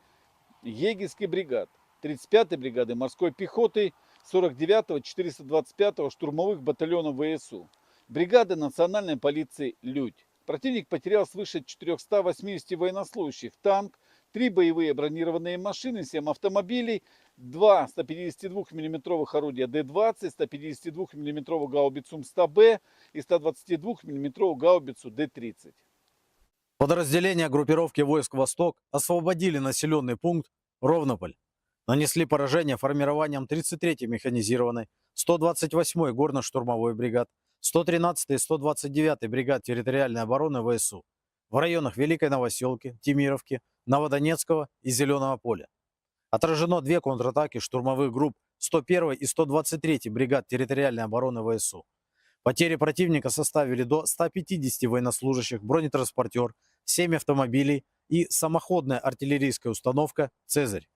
егерской бригад, тридцать пятой бригады морской пехоты, сорок девятого, четыреста двадцать пятого штурмовых батальонов В С У, бригады национальной полиции «Людь». Противник потерял свыше четырёхсот восьмидесяти военнослужащих, танк, три боевые бронированные машины, семь автомобилей, два ста пятидесяти двух миллиметровых орудия Д двадцать, ста пятидесяти двух миллиметровую гаубицу М сто Б и ста двадцати двух миллиметровую гаубицу Д тридцать. Подразделения группировки войск «Восток» освободили населённый пункт Ровнополь. Нанесли поражение формированиям тридцать третьей механизированной, сто двадцать восьмой горно-штурмовой бригад, сто тринадцатой и сто двадцать девятой бригад территориальной обороны В С У в районах Великой Новосёлки, Темировки, Новодонецкого и Зелёного поля. Отражено две контратаки штурмовых групп сто первой и сто двадцать третьей бригад территориальной обороны В С У. Потери противника составили до ста пятидесяти военнослужащих, бронетранспортёр, семь автомобилей и самоходная артиллерийская установка «Цезарь».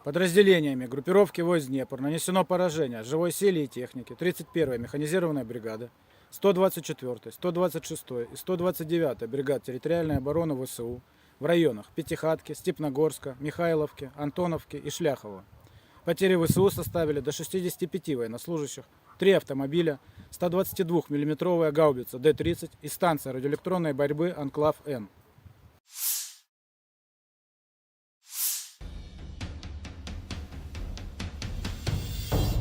Подразделениями группировки войск «Днепр» нанесено поражение живой силе и технике тридцать первой механизированной бригады, сто двадцать четвёртой, сто двадцать шестой и сто двадцать девятой бригад территориальной обороны В С У в районах Пятихатки, Степногорска, Михайловки, Антоновки и Шляхова. Потери В С У составили до шестидесяти пяти военнослужащих, три автомобиля, ста двадцати двух миллиметровая гаубица Д тридцать и станция радиоэлектронной борьбы «Анклав-Н».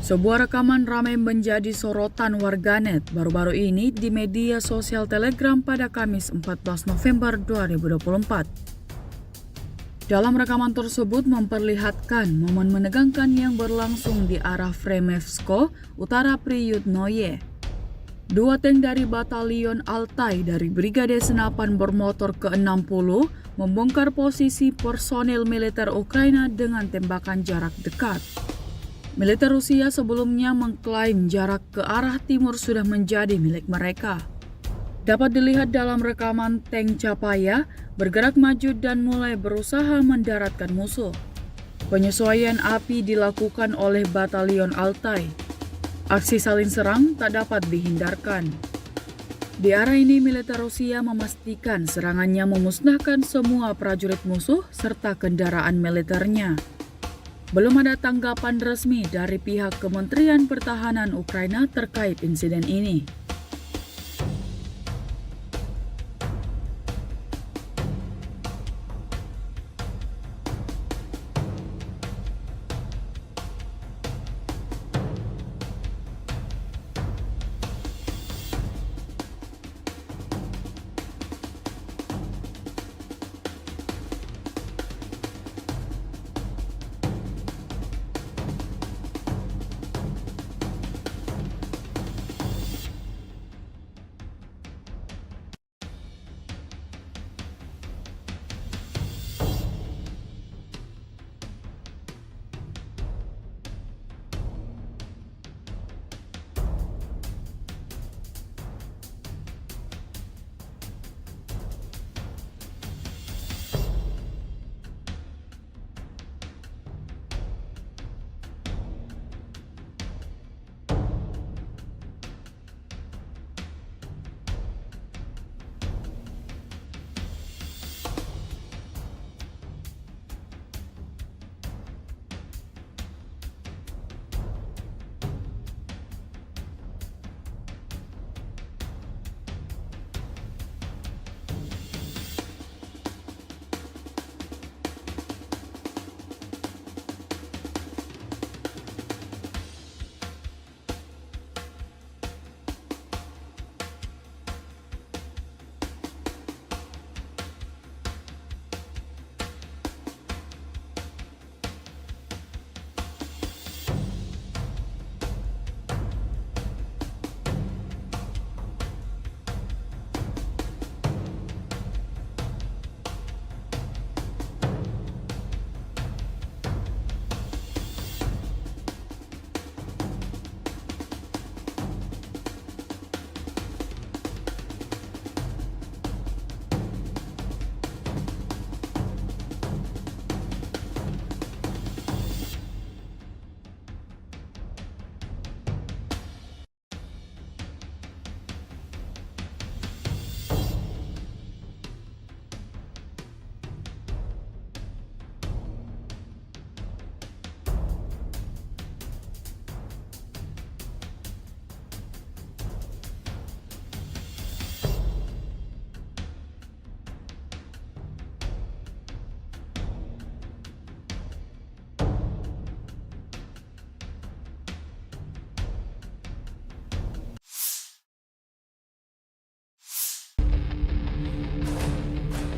Sebuah rekaman ramai menjadi sorotan warganet baru-baru ini di media sosial Telegram pada Kamis empat belas November dua ribu dua puluh empat. Dalam rekaman tersebut memperlihatkan momen menegangkan yang berlangsung di arah Fremevsko, Utara Priyutnoye. Dua tank dari Batalion Altai dari Brigade Senapan Bermotor ke enam puluh membongkar posisi personil militer Ukraina dengan tembakan jarak dekat. Militer Rusia sebelumnya mengklaim jarak ke arah timur sudah menjadi milik mereka. Dapat dilihat dalam rekaman tank Chapaya bergerak maju dan mulai berusaha mendaratkan musuh. Penyesuaian api dilakukan oleh Batalion Altai. Aksi saling serang tak dapat dihindarkan. Di arah ini, militer Rusia memastikan serangannya memusnahkan semua prajurit musuh serta kendaraan militernya. Belum ada tanggapan resmi dari pihak Kementerian Pertahanan Ukraina terkait insiden ini.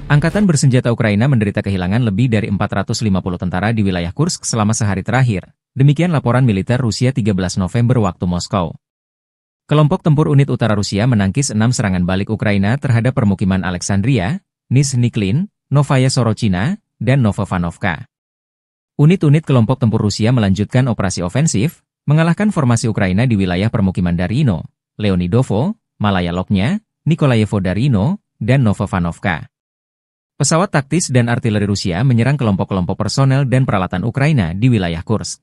Angkatan bersenjata Ukraina menderita kehilangan lebih dari empat ratus lima puluh tentara di wilayah Kursk selama sehari terakhir, demikian laporan militer Rusia tiga belas November waktu Moskow. Kelompok tempur unit utara Rusia menangkis enam serangan balik Ukraina terhadap permukiman Alexandria, Nizhniklin, Novaya Sorochina, dan Novovanovka. Unit-unit kelompok tempur Rusia melanjutkan operasi ofensif, mengalahkan formasi Ukraina di wilayah permukiman Darino, Leonidovo, Malaya Loknya, Nikolayevo Darino, dan Novovanovka. Pesawat taktis dan artileri Rusia menyerang kelompok-kelompok personel dan peralatan Ukraina di wilayah Kursk.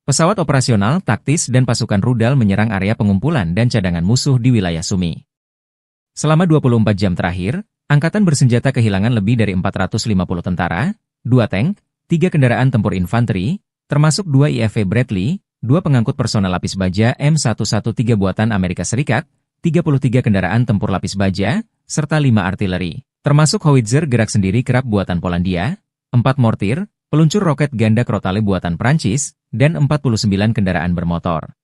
Pesawat operasional, taktis, dan pasukan rudal menyerang area pengumpulan dan cadangan musuh di wilayah Sumy. Selama dua puluh empat jam terakhir, angkatan bersenjata kehilangan lebih dari empat ratus lima puluh tentara, dua tank, tiga kendaraan tempur infanteri, termasuk dua I F V Bradley, dua pengangkut personel lapis baja M satu satu tiga buatan Amerika Serikat, tiga puluh tiga kendaraan tempur lapis baja, serta lima artileri, termasuk howitzer gerak sendiri Krab buatan Polandia, empat mortir, peluncur roket ganda Crotale buatan Prancis, dan empat puluh sembilan kendaraan bermotor.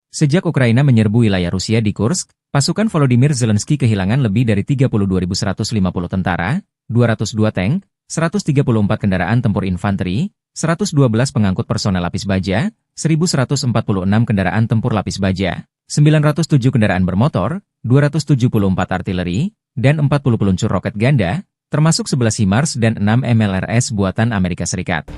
Sejak Ukraina menyerbu wilayah Rusia di Kursk, pasukan Volodymyr Zelensky kehilangan lebih dari tiga puluh dua ribu seratus lima puluh tentara, dua ratus dua tank, seratus tiga puluh empat kendaraan tempur infanteri, seratus dua belas pengangkut personel lapis baja, seribu seratus empat puluh enam kendaraan tempur lapis baja, sembilan ratus tujuh kendaraan bermotor, dua ratus tujuh puluh empat artileri, dan empat puluh peluncur roket ganda, termasuk sebelas HIMARS dan enam M L R S buatan Amerika Serikat.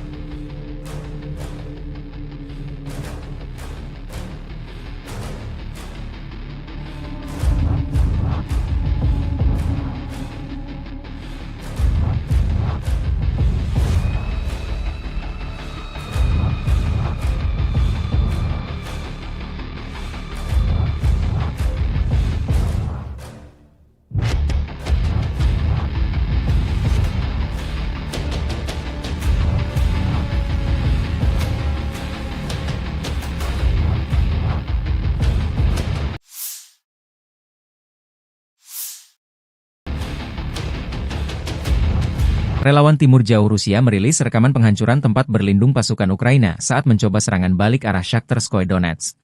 Relawan Timur Jauh Rusia merilis rekaman penghancuran tempat berlindung pasukan Ukraina saat mencoba serangan balik arah Shakhtyrskoye Donetsk.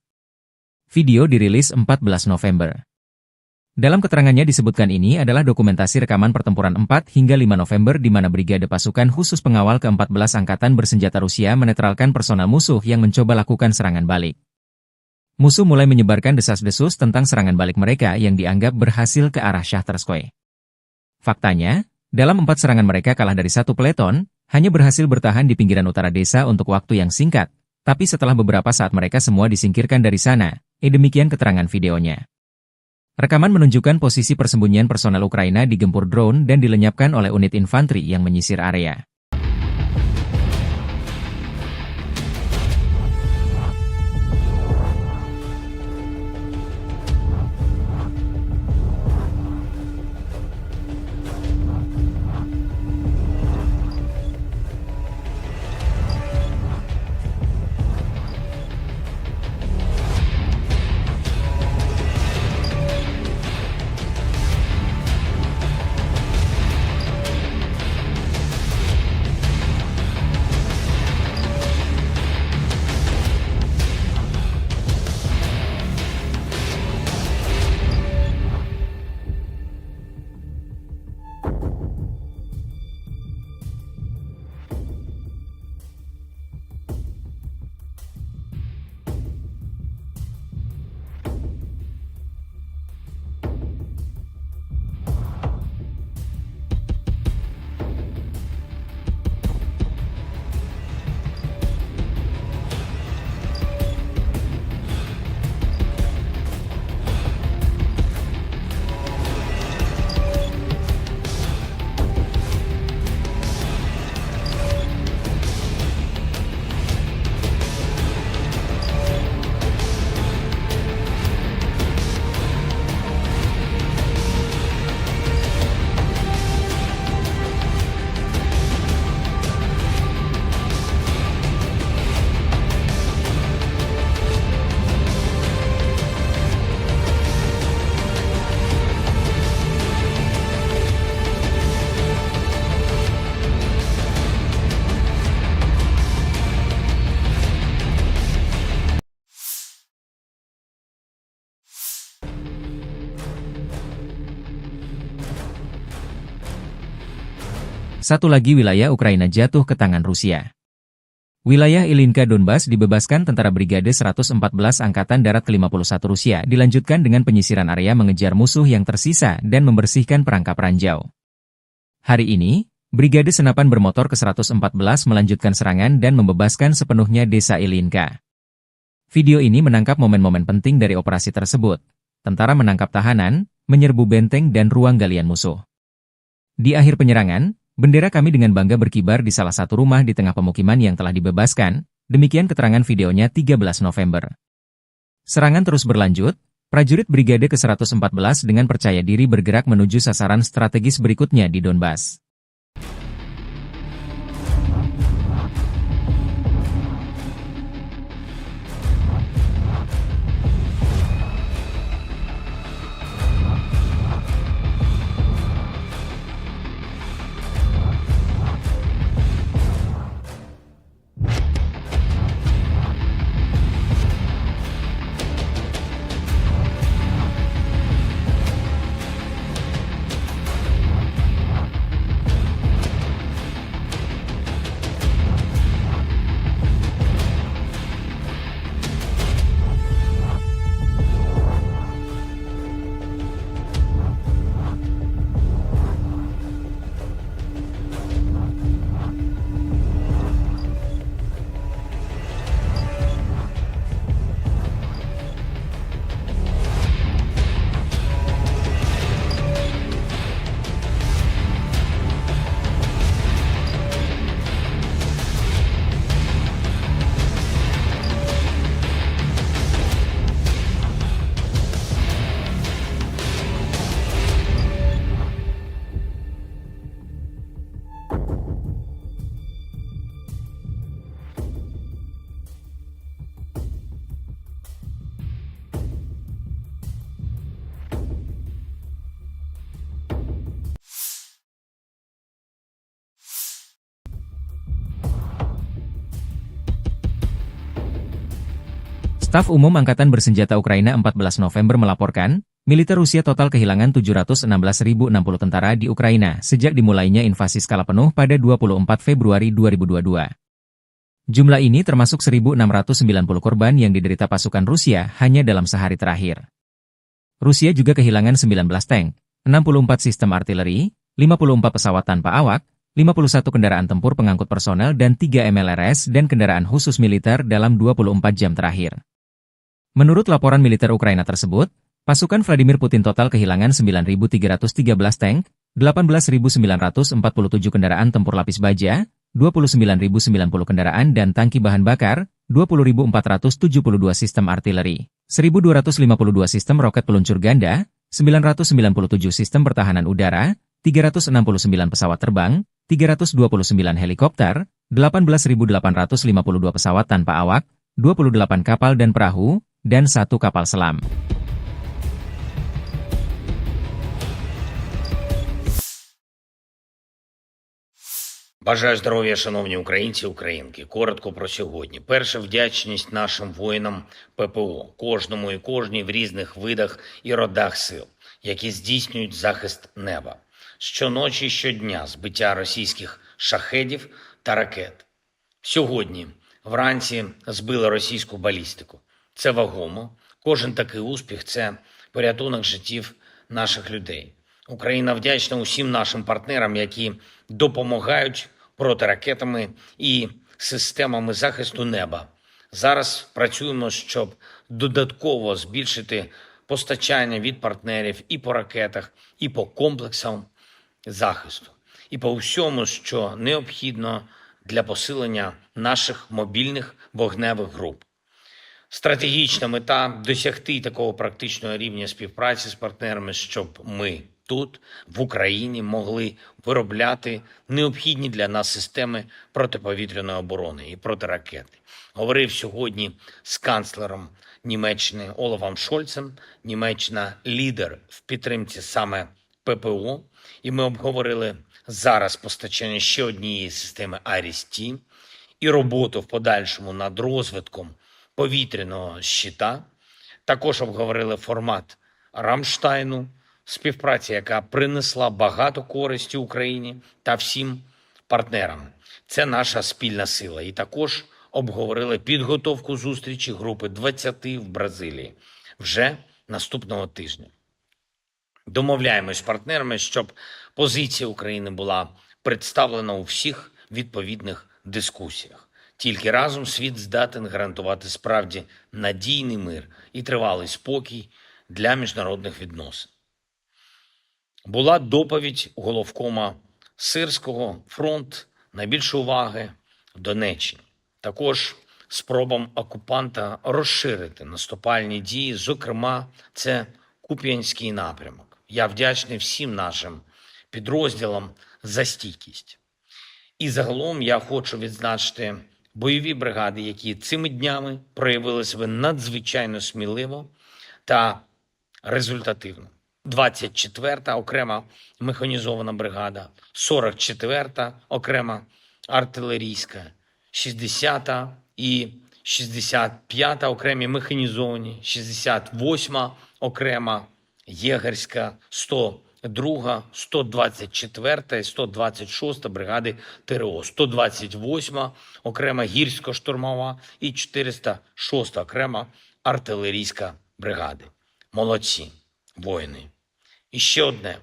Video dirilis empat belas November. Dalam keterangannya disebutkan ini adalah dokumentasi rekaman pertempuran empat hingga lima November di mana Brigade Pasukan Khusus Pengawal Keempat Belas Angkatan Bersenjata Rusia menetralkan personel musuh yang mencoba lakukan serangan balik. Musuh mulai menyebarkan desas-desus tentang serangan balik mereka yang dianggap berhasil ke arah Shahtarskoye. Faktanya, dalam empat serangan mereka kalah dari satu peleton, hanya berhasil bertahan di pinggiran utara desa untuk waktu yang singkat, tapi setelah beberapa saat mereka semua disingkirkan dari sana, eh, demikian keterangan videonya. Rekaman menunjukkan posisi persembunyian personel Ukraina digempur drone dan dilenyapkan oleh unit infanteri yang menyisir area. Satu lagi wilayah Ukraina jatuh ke tangan Rusia. Wilayah Ilinka Donbas dibebaskan tentara Brigade seratus empat belas Angkatan Darat kelima puluh satu Rusia, dilanjutkan dengan penyisiran area mengejar musuh yang tersisa dan membersihkan perangkap ranjau. Hari ini, Brigade Senapan Bermotor ke seratus empat belas melanjutkan serangan dan membebaskan sepenuhnya desa Ilinka. Video ini menangkap momen-momen penting dari operasi tersebut. Tentara menangkap tahanan, menyerbu benteng dan ruang galian musuh. Di akhir penyerangan, bendera kami dengan bangga berkibar di salah satu rumah di tengah pemukiman yang telah dibebaskan, demikian keterangan videonya tiga belas November. Serangan terus berlanjut, prajurit Brigade ke seratus empat belas dengan percaya diri bergerak menuju sasaran strategis berikutnya di Donbas. Staf Umum Angkatan Bersenjata Ukraina empat belas November melaporkan, militer Rusia total kehilangan tujuh ratus enam belas ribu enam puluh tentara di Ukraina sejak dimulainya invasi skala penuh pada dua puluh empat Februari dua ribu dua puluh dua. Jumlah ini termasuk seribu enam ratus sembilan puluh korban yang diderita pasukan Rusia hanya dalam sehari terakhir. Rusia juga kehilangan sembilan belas tank, enam puluh empat sistem artileri, lima puluh empat pesawat tanpa awak, lima puluh satu kendaraan tempur pengangkut personel dan tiga M L R S dan kendaraan khusus militer dalam dua puluh empat jam terakhir. Menurut laporan militer Ukraina tersebut, pasukan Vladimir Putin total kehilangan sembilan ribu tiga ratus tiga belas tank, delapan belas ribu sembilan ratus empat puluh tujuh kendaraan tempur lapis baja, dua puluh sembilan ribu sembilan puluh kendaraan dan tangki bahan bakar, dua puluh ribu empat ratus tujuh puluh dua sistem artileri, seribu dua ratus lima puluh dua sistem roket peluncur ganda, sembilan ratus sembilan puluh tujuh sistem pertahanan udara, tiga ratus enam puluh sembilan pesawat terbang, tiga ratus dua puluh sembilan helikopter, delapan belas ribu delapan ratus lima puluh dua pesawat tanpa awak, dua puluh delapan kapal dan perahu, dan satu kapal selam. Бажаю здоров'я, шановні українці і українки. Коротко про сьогодні. Перше, вдячність нашим воїнам П П О, кожному і кожній в різних видах і родах сил, які здійснюють захист неба. Щоночі і щодня збиття російських шахедів та ракет. Сьогодні вранці збили російську балістику. Це вагомо. Кожен такий успіх — це порятунок життів наших людей. Україна вдячна усім нашим партнерам, які допомагають протиракетами і системами захисту неба. Зараз працюємо, щоб додатково збільшити постачання від партнерів і по ракетах, і по комплексам захисту, і по всьому, що необхідно для посилення наших мобільних вогневих груп. Стратегічна мета — досягти такого практичного рівня співпраці з партнерами, щоб ми тут, в Україні, могли виробляти необхідні для нас системи протиповітряної оборони і протиракети. Говорив сьогодні з канцлером Німеччини Олафом Шольцем. Німеччина — лідер в підтримці саме П П О, і ми обговорили зараз постачання ще однієї системи Аріс-Т і роботу в подальшому над розвитком повітряного щита. Також обговорили формат Рамштайну, співпраця, яка принесла багато користі Україні та всім партнерам. Це наша спільна сила. І також обговорили підготовку зустрічі групи двадцяти в Бразилії вже наступного тижня. Домовляємось з партнерами, щоб позиція України була представлена у всіх відповідних дискусіях. Тільки разом світ здатен гарантувати справді надійний мир і тривалий спокій для міжнародних відносин. Була доповідь головкома Сирського: фронт, найбільше уваги в Донеччині. Також спробам окупанта розширити наступальні дії, зокрема, це Куп'янський напрямок. Я вдячний всім нашим підрозділам за стійкість. І загалом я хочу відзначити бойові бригади, які цими днями проявили себе надзвичайно сміливо та результативно. Двадцять четверта окрема механізована бригада, сорок четверта окрема артилерійська, шістдесята і шістдесят п'ята окремі механізовані, шістдесят восьма окрема єгерська, сто друга, сто двадцять четверта і сто двадцять шоста бригади Т Р О, сто двадцять восьма окрема гірсько-штурмова і чотириста шоста окрема артилерійська бригади. Молодці, воїни. І ще одне.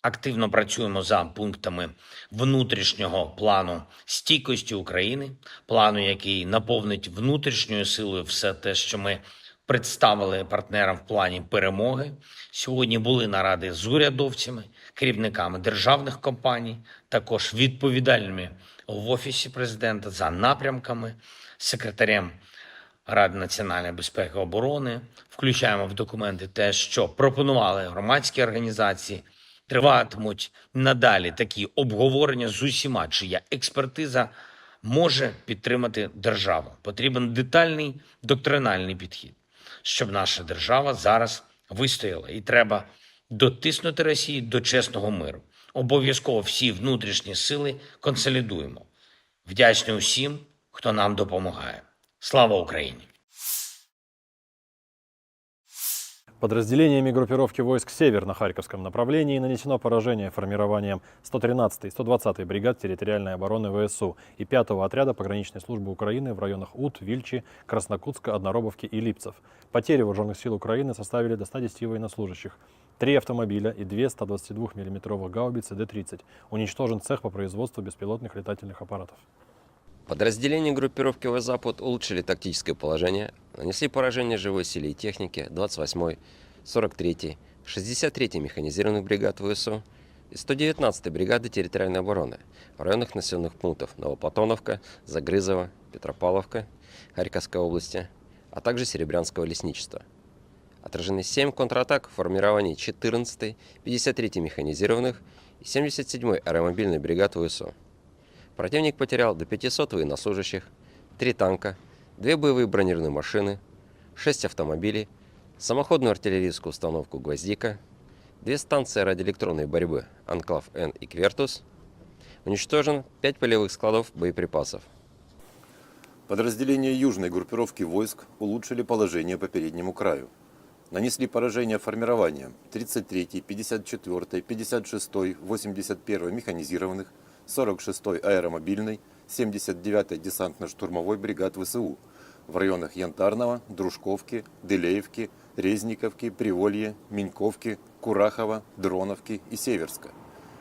Активно працюємо за пунктами внутрішнього плану стійкості України, плану, який наповнить внутрішньою силою все те, що ми представили партнерам в плані перемоги. Сьогодні були наради з урядовцями, керівниками державних компаній, також відповідальними в Офісі президента за напрямками, секретарем Ради національної безпеки і оборони. Включаємо в документи те, що пропонували громадські організації. Триватимуть надалі такі обговорення з усіма, чия експертиза може підтримати державу. Потрібен детальний доктринальний підхід, щоб наша держава зараз вистояла. І треба дотиснути Росію до чесного миру. Обов'язково всі внутрішні сили консолідуємо. Вдячний усім, хто нам допомагає. Слава Україні! Подразделениями группировки войск «Север» на Харьковском направлении нанесено поражение формированиям сто тринадцатой и сто двадцатой бригад территориальной обороны В С У и пятого отряда пограничной службы Украины в районах Ут, Вильчи, Краснокутска, Одноробовки и Липцев. Потери вооружённых сил Украины составили до ста десяти военнослужащих, три автомобиля и две ста двадцати двух миллиметровых гаубицы Д тридцать. Уничтожен цех по производству беспилотных летательных аппаратов. Подразделения группировки «Восток-Запад» улучшили тактическое положение, нанесли поражение живой силе и технике двадцать восьмой, сорок третьей, шестьдесят третьей механизированных бригад В С У и сто девятнадцатой бригады территориальной обороны в районах населённых пунктов Новоплатоновка, Загрызово, Петропавловка Харьковской области, а также Серебрянского лесничества. Отражены семь контратак в формировании четырнадцатой, пятьдесят третьей механизированных и семьдесят седьмой аэромобильной бригад В С У. Противник потерял до пятисот военнослужащих, три танка, две боевые бронированные машины, шесть автомобилей, самоходную артиллерийскую установку «Гвоздика», две станции радиоэлектронной борьбы «Анклав-Н» и «Квертус». Уничтожено пять полевых складов боеприпасов. Подразделения южной группировки войск улучшили положение по переднему краю. Нанесли поражение формированиям тридцать третьей, пятьдесят четвёртой, пятьдесят шестой, восемьдесят первой механизированных, сорок шестой аэромобильной, семьдесят девятой десантно-штурмовой бригад В С У в районах Янтарного, Дружковки, Дылеевки, Резниковки, Приволье, Меньковки, Курахова, Дроновки и Северска.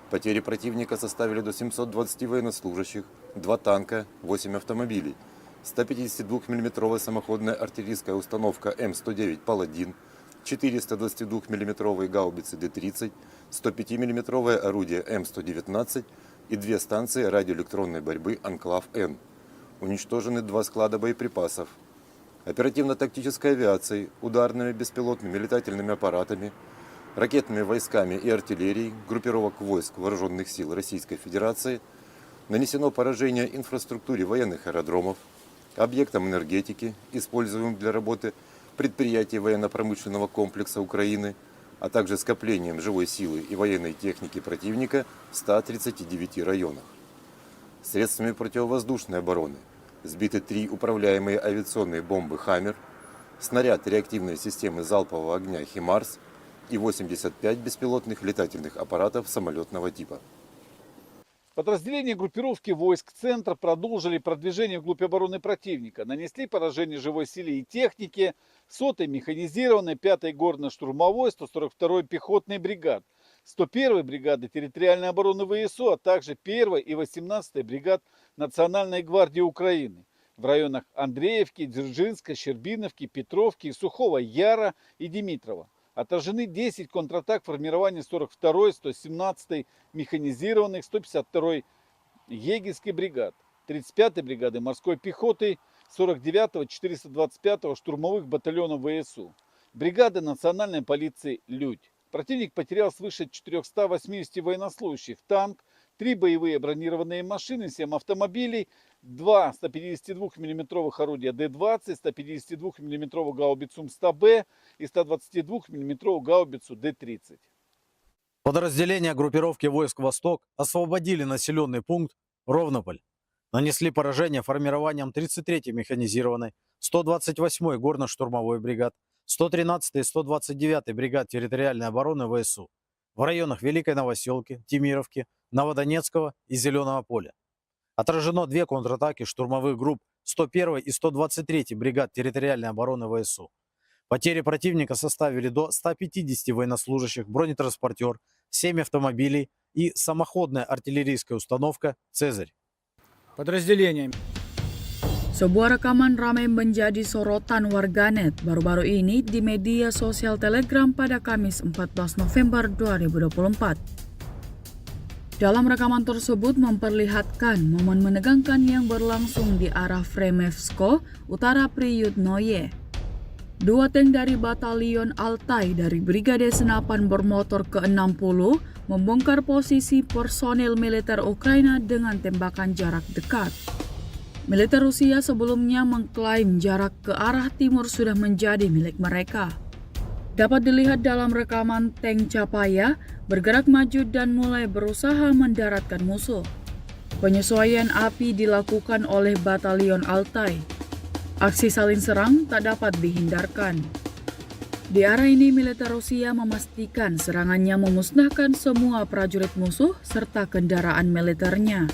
Потери противника составили до семьсот двадцати военнослужащих, два танка, восемь автомобилей, ста пятидесяти двух миллиметровая самоходная артиллерийская установка М сто девять «Паладин», четыреста двадцати двух миллиметровые гаубицы Д тридцать, сто пяти миллиметровое орудие М сто девятнадцать и две станции радиоэлектронной борьбы «Анклав-Н». Уничтожены два склада боеприпасов. Оперативно-тактической авиацией, ударными беспилотными летательными аппаратами, ракетными войсками и артиллерией группировок войск Вооружённых сил Российской Федерации нанесено поражение инфраструктуре военных аэродромов, объектам энергетики, используемым для работы предприятий военно-промышленного комплекса Украины, а также скоплениям живой силы и военной техники противника в ста тридцати девяти районах. Средствами противовоздушной обороны сбиты три управляемые авиационные бомбы «Хаммер», снаряд реактивной системы залпового огня «Химарс» и восемьдесят пять беспилотных летательных аппаратов самолётного типа. Подразделения группировки войск «Центр» продолжили продвижение вглубь обороны противника, нанесли поражение живой силе и технике сотой механизированной, пятой горно-штурмовой, сто сорок второй пехотной бригад, сто первой бригады территориальной обороны В С У, а также первой и восемнадцатой бригад Национальной гвардии Украины в районах Андреевки, Дзержинска, Щербиновки, Петровки, Сухого Яра и Димитрова. Отражены десять контратак формирования сорок второй, сто семнадцатой механизированных, сто пятьдесят второй егерской бригад, тридцать пятой бригады морской пехоты, сорок девятого, четыреста двадцать пятого штурмовых батальонов В С У, бригады национальной полиции «Людь». Противник потерял свыше четырёхсот восьмидесяти военнослужащих, танк, три боевые бронированные машины, семь автомобилей, два ста пятидесяти двух миллиметровых орудия Д двадцать, ста пятидесяти двух миллиметровую гаубицу М сто Б и ста двадцати двух миллиметровую гаубицу Д тридцать. Подразделения группировки войск «Восток» освободили населённый пункт Ровнополь, нанесли поражение формированиям тридцать третьей механизированной, сто двадцать восьмой горно-штурмовой бригад, сто тринадцатой и сто двадцать девятой бригад территориальной обороны В С У в районах Великой Новосёлки, Темировки, Новодонецкого и Зелёного поля. Отражено две контратаки штурмовых групп сто первой и сто двадцать третьей бригад территориальной обороны В С У. Потери противника составили до ста пятидесяти военнослужащих, бронетранспортёр, семь автомобилей и самоходная артиллерийская установка «Цезарь». Подразделениями. Sebuah rekaman ramai menjadi sorotan warganet baru-baru ini di media sosial Telegram pada Kamis empat belas November dua ribu dua puluh empat. Dalam rekaman tersebut memperlihatkan momen menegangkan yang berlangsung di arah Fremevsko, Utara Priyutnoye. Dua tank dari Batalion Altai dari Brigade Senapan Bermotor ke enam puluh membongkar posisi personil militer Ukraina dengan tembakan jarak dekat. Militer Rusia sebelumnya mengklaim jarak ke arah timur sudah menjadi milik mereka. Dapat dilihat dalam rekaman tank Chapaya bergerak maju dan mulai berusaha mendaratkan musuh. Penyesuaian api dilakukan oleh Batalion Altai. Aksi saling serang tak dapat dihindarkan. Di arah ini, militer Rusia memastikan serangannya memusnahkan semua prajurit musuh serta kendaraan militernya.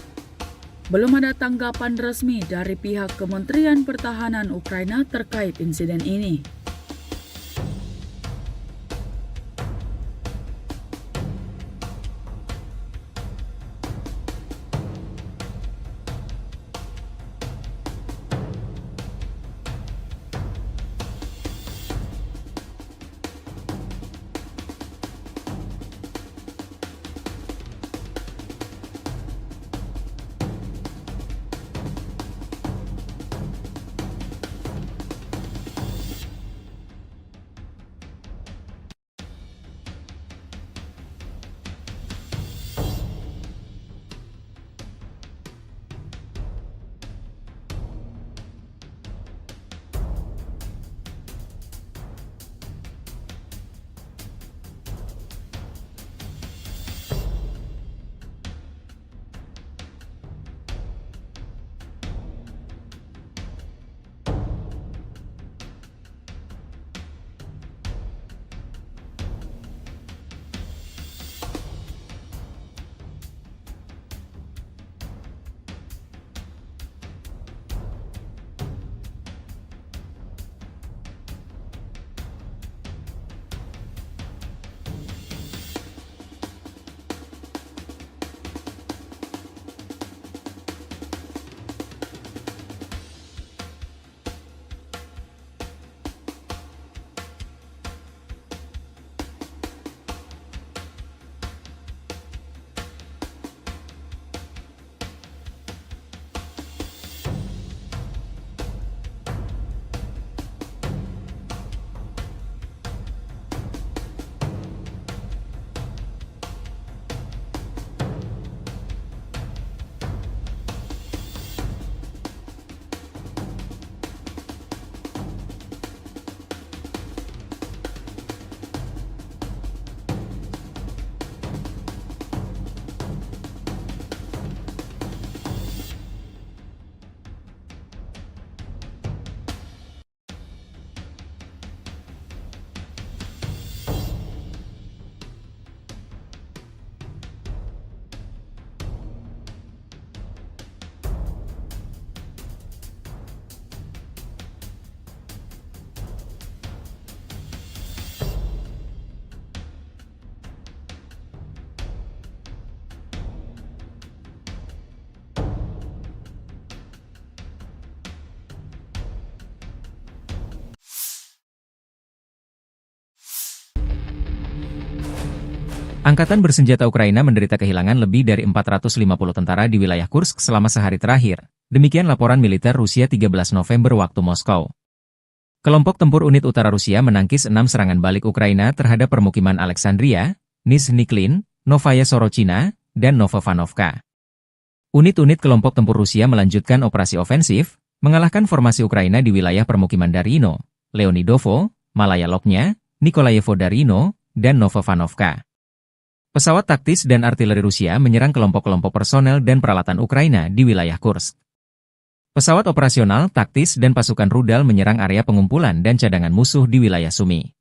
Belum ada tanggapan resmi dari pihak Kementerian Pertahanan Ukraina terkait insiden ini. Angkatan bersenjata Ukraina menderita kehilangan lebih dari empat ratus lima puluh tentara di wilayah Kursk selama sehari terakhir, demikian laporan militer Rusia tiga belas November waktu Moskow. Kelompok tempur unit utara Rusia menangkis enam serangan balik Ukraina terhadap permukiman Alexandria, Nizhny Klin, Novaya Sorochina, dan Novovanovka. Unit-unit kelompok tempur Rusia melanjutkan operasi ofensif, mengalahkan formasi Ukraina di wilayah permukiman Darino, Leonidovo, Malaya Loknya, Nikolayevo Darino, dan Novovanovka. Pesawat taktis dan artileri Rusia menyerang kelompok-kelompok personel dan peralatan Ukraina di wilayah Kursk. Pesawat operasional, taktis, dan pasukan rudal menyerang area pengumpulan dan cadangan musuh di wilayah Sumy.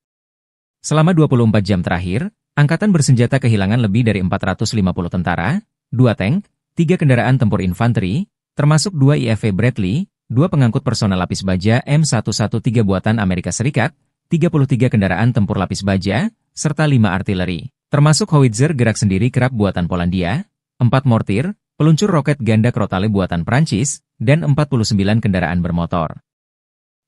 Selama dua puluh empat jam terakhir, angkatan bersenjata kehilangan lebih dari empat ratus lima puluh tentara, dua tank, tiga kendaraan tempur infanteri, termasuk dua I F V Bradley, dua pengangkut personel lapis baja M satu satu tiga buatan Amerika Serikat, tiga puluh tiga kendaraan tempur lapis baja, serta lima artileri, termasuk howitzer gerak sendiri Krab buatan Polandia, empat mortir, peluncur roket ganda Crotale buatan Prancis, dan empat puluh sembilan kendaraan bermotor.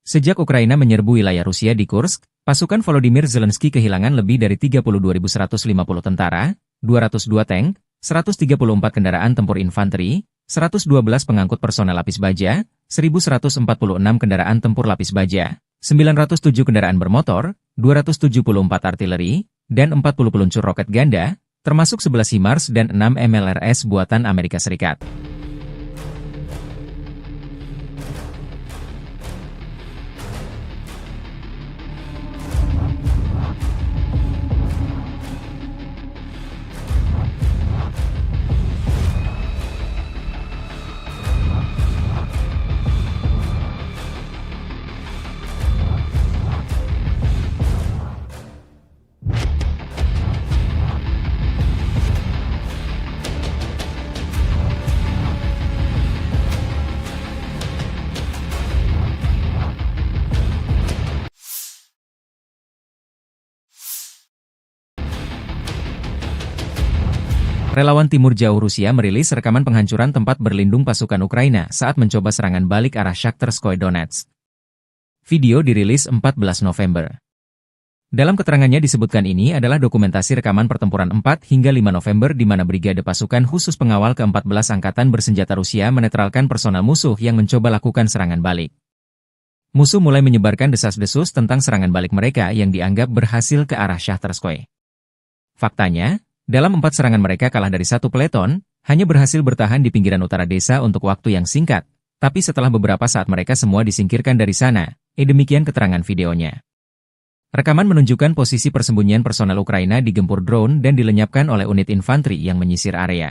Sejak Ukraina menyerbu wilayah Rusia di Kursk, pasukan Volodymyr Zelensky kehilangan lebih dari tiga puluh dua ribu seratus lima puluh tentara, dua ratus dua tank, seratus tiga puluh empat kendaraan tempur infanteri, seratus dua belas pengangkut personel lapis baja, seribu seratus empat puluh enam kendaraan tempur lapis baja, sembilan ratus tujuh kendaraan bermotor, dua ratus tujuh puluh empat artileri, dan empat puluh peluncur roket ganda, termasuk sebelas HIMARS dan enam M L R S buatan Amerika Serikat. Relawan Timur Jauh Rusia merilis rekaman penghancuran tempat berlindung pasukan Ukraina saat mencoba serangan balik arah Shakhtarskoye Donetsk. Video dirilis empat belas November. Dalam keterangannya disebutkan ini adalah dokumentasi rekaman pertempuran empat hingga lima November di mana Brigade Pasukan Khusus Pengawal Keempat Belas Angkatan Bersenjata Rusia menetralkan personel musuh yang mencoba lakukan serangan balik. Musuh mulai menyebarkan desas-desus tentang serangan balik mereka yang dianggap berhasil ke arah Shakhtarskoye. Faktanya, dalam empat serangan mereka kalah dari satu peleton, hanya berhasil bertahan di pinggiran utara desa untuk waktu yang singkat, tapi setelah beberapa saat mereka semua disingkirkan dari sana, eh, demikian keterangan videonya. Rekaman menunjukkan posisi persembunyian personel Ukraina digempur drone dan dilenyapkan oleh unit infanteri yang menyisir area.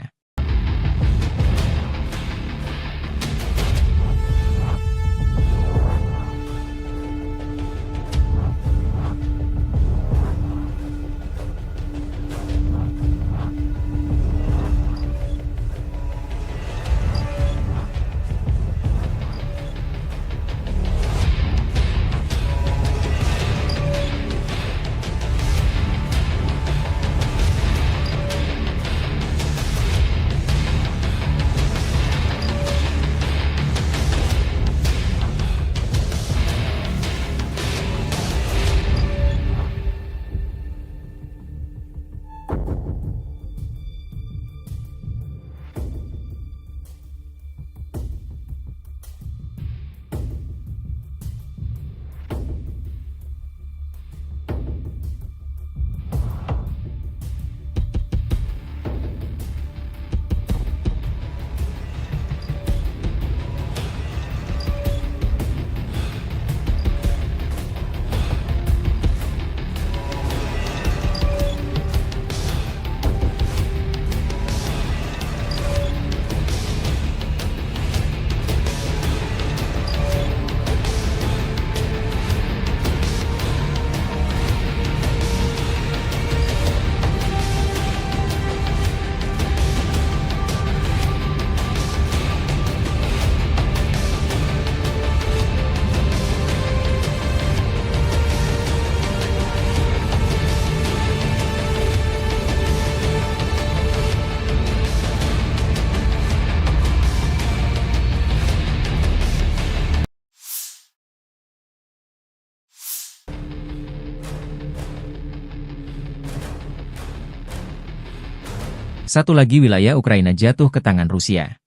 Satu lagi wilayah Ukraina jatuh ke tangan Rusia.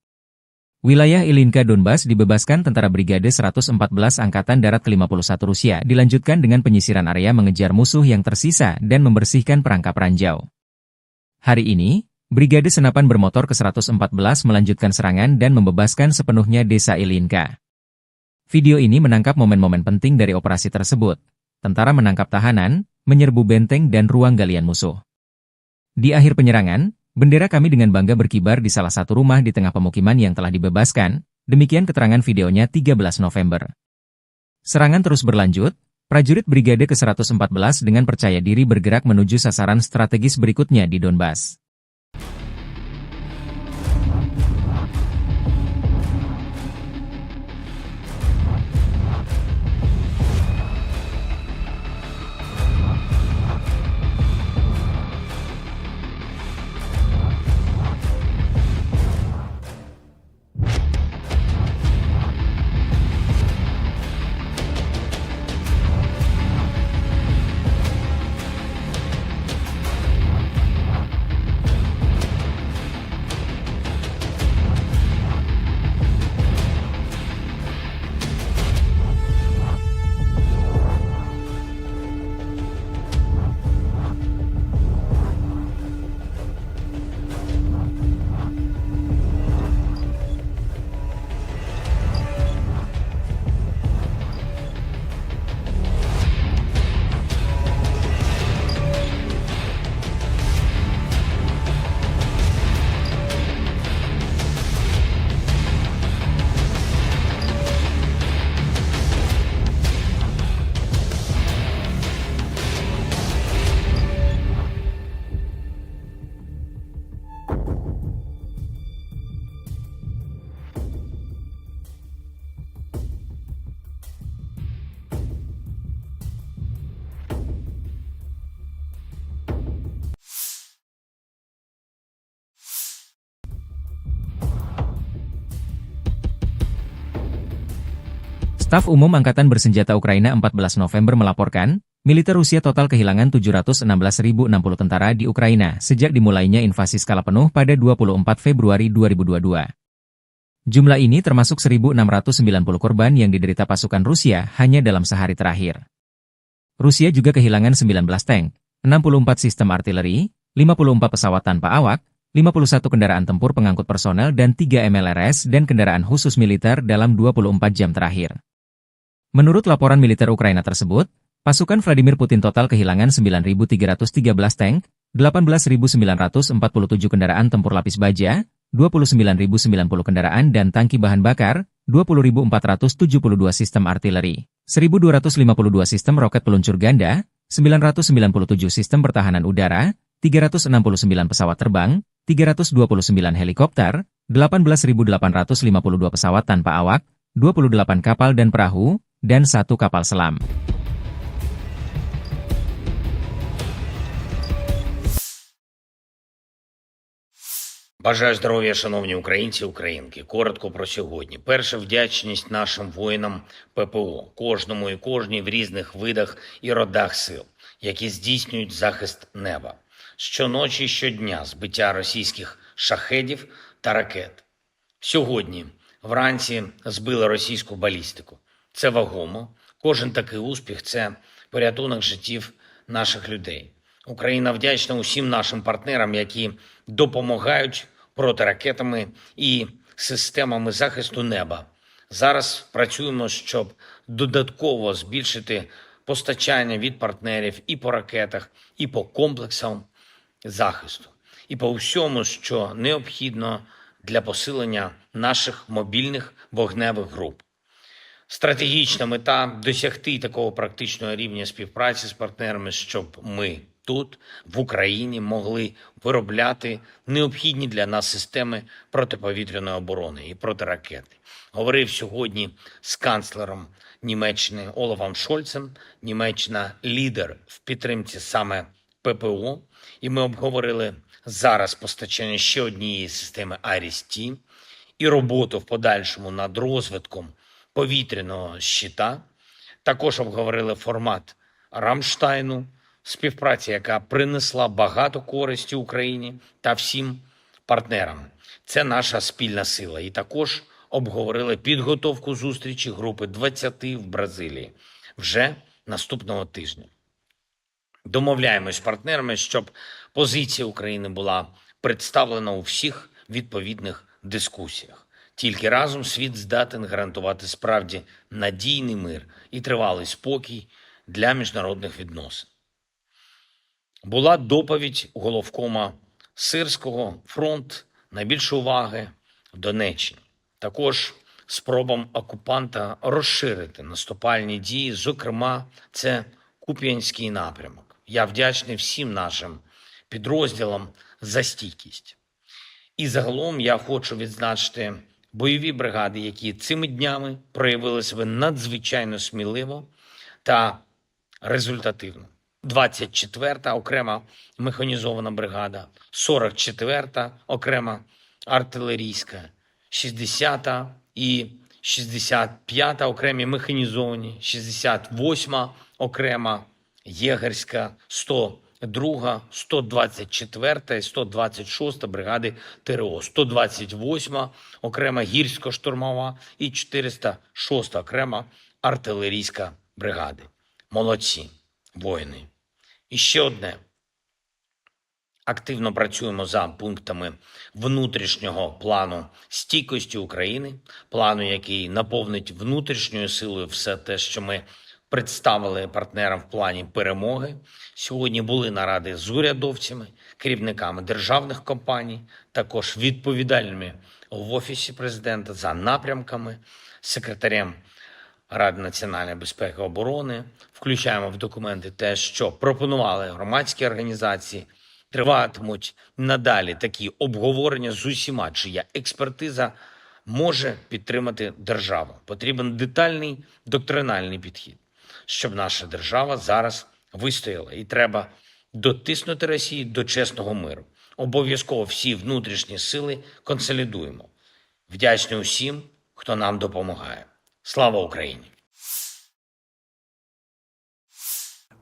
Wilayah Ilinka Donbas dibebaskan tentara Brigade seratus empat belas Angkatan Darat ke lima puluh satu Rusia, dilanjutkan dengan penyisiran area mengejar musuh yang tersisa dan membersihkan perangkap ranjau. Hari ini, Brigade Senapan Bermotor ke seratus empat belas melanjutkan serangan dan membebaskan sepenuhnya desa Ilinka. Video ini menangkap momen-momen penting dari operasi tersebut. Tentara menangkap tahanan, menyerbu benteng dan ruang galian musuh. Di akhir penyerangan, bendera kami dengan bangga berkibar di salah satu rumah di tengah pemukiman yang telah dibebaskan, demikian keterangan videonya tiga belas November. Serangan terus berlanjut, prajurit Brigade ke seratus empat belas dengan percaya diri bergerak menuju sasaran strategis berikutnya di Donbas. Staf Umum Angkatan Bersenjata Ukraina empat belas November melaporkan, militer Rusia total kehilangan tujuh ratus enam belas ribu enam puluh tentara di Ukraina sejak dimulainya invasi skala penuh pada dua puluh empat Februari dua ribu dua dua. Jumlah ini termasuk seribu enam ratus sembilan puluh korban yang diderita pasukan Rusia hanya dalam sehari terakhir. Rusia juga kehilangan sembilan belas tank, enam puluh empat sistem artileri, lima puluh empat pesawat tanpa awak, lima puluh satu kendaraan tempur pengangkut personel dan tiga M L R S dan kendaraan khusus militer dalam dua puluh empat jam terakhir. Menurut laporan militer Ukraina tersebut, pasukan Vladimir Putin total kehilangan sembilan ribu tiga ratus tiga belas tank, delapan belas ribu sembilan ratus empat puluh tujuh kendaraan tempur lapis baja, dua puluh sembilan ribu sembilan puluh kendaraan dan tangki bahan bakar, dua puluh ribu empat ratus tujuh puluh dua sistem artileri, seribu dua ratus lima puluh dua sistem roket peluncur ganda, sembilan ratus sembilan puluh tujuh sistem pertahanan udara, tiga ratus enam puluh sembilan pesawat terbang, tiga ratus dua puluh sembilan helikopter, delapan belas ribu delapan ratus lima puluh dua pesawat tanpa awak, dua puluh delapan kapal dan perahu, dan satu kapal selam. Бажаю здоров'я, шановні українці і українки. Коротко про сьогодні. Перше, вдячність нашим воїнам П П О, кожному і кожній в різних видах і родах сил, які здійснюють захист неба. Щоночі і щодня збиття російських шахедів та ракет. Сьогодні вранці збили російську балістику. Це вагомо. Кожен такий успіх — це порятунок життів наших людей. Україна вдячна усім нашим партнерам, які допомагають протиракетами і системами захисту неба. Зараз працюємо, щоб додатково збільшити постачання від партнерів і по ракетах, і по комплексам захисту, і по всьому, що необхідно для посилення наших мобільних вогневих груп. Стратегічна мета — досягти такого практичного рівня співпраці з партнерами, щоб ми тут, в Україні, могли виробляти необхідні для нас системи протиповітряної оборони і протиракети. Говорив сьогодні з канцлером Німеччини Олафом Шольцем. Німеччина — лідер в підтримці саме П П О, і ми обговорили зараз постачання ще однієї системи Айріс-Т і роботу в подальшому над розвитком повітряного щита. Також обговорили формат Рамштайну, співпраця, яка принесла багато користі Україні та всім партнерам. Це наша спільна сила. І також обговорили підготовку зустрічі групи двадцяти в Бразилії вже наступного тижня. Домовляємось з партнерами, щоб позиція України була представлена у всіх відповідних дискусіях. Тільки разом світ здатен гарантувати справді надійний мир і тривалий спокій для міжнародних відносин. Була доповідь головкома Сирського: фронт, найбільше уваги в Донеччині. Також спробам окупанта розширити наступальні дії, зокрема, це Куп'янський напрямок. Я вдячний всім нашим підрозділам за стійкість. І загалом я хочу відзначити бойові бригади, які цими днями проявили себе надзвичайно сміливо та результативно. Двадцять четверта окрема механізована бригада, сорок четверта окрема артилерійська, шістдесята і шістдесят п'ята окремі механізовані, шістдесят восьма окрема єгерська, сто друга, сто двадцять четверта і сто двадцять шоста бригади Т Р О, сто двадцять восьма окрема гірсько-штурмова і чотириста шоста окрема артилерійська бригади. Молодці, воїни. І ще одне. Активно працюємо за пунктами внутрішнього плану стійкості України, плану, який наповнить внутрішньою силою все те, що ми представили партнерам в плані перемоги. Сьогодні були наради з урядовцями, керівниками державних компаній, також відповідальними в Офісі президента за напрямками, секретарем Ради національної безпеки і оборони. Включаємо в документи те, що пропонували громадські організації. Триватимуть надалі такі обговорення з усіма, чия експертиза може підтримати державу. Потрібен детальний доктриналний підхід, щоб наша держава зараз вистояла. І треба дотиснути Росію до чесного миру. Обов'язково всі внутрішні сили консолідуємо. Вдячний усім, хто нам допомагає. Слава Україні!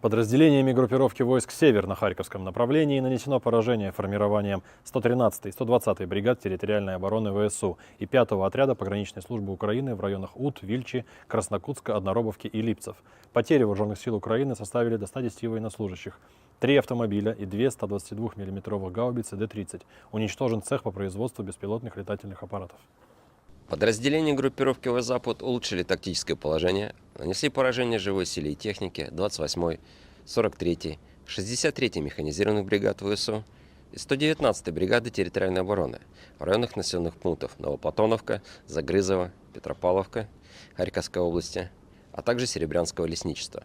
Подразделениями группировки войск «Север» на Харьковском направлении нанесено поражение формированиям сто тринадцатой и сто двадцатой бригад территориальной обороны В С У и пятого отряда пограничной службы Украины в районах Ут, Вильчи, Краснокутска, Одноробовки и Липцев. Потери вооружённых сил Украины составили до ста десяти военнослужащих, три автомобиля и две ста двадцати двух миллиметровых гаубицы Д тридцать. Уничтожен цех по производству беспилотных летательных аппаратов. Подразделения группировки «Восток-Запад» улучшили тактическое положение, нанесли поражение живой силе и технике двадцать восьмой, сорок третьей, шестьдесят третьей механизированных бригад В С У и сто девятнадцатой бригады территориальной обороны в районах населённых пунктов Новоплатоновка, Загрызово, Петропавловка Харьковской области, а также Серебрянского лесничества.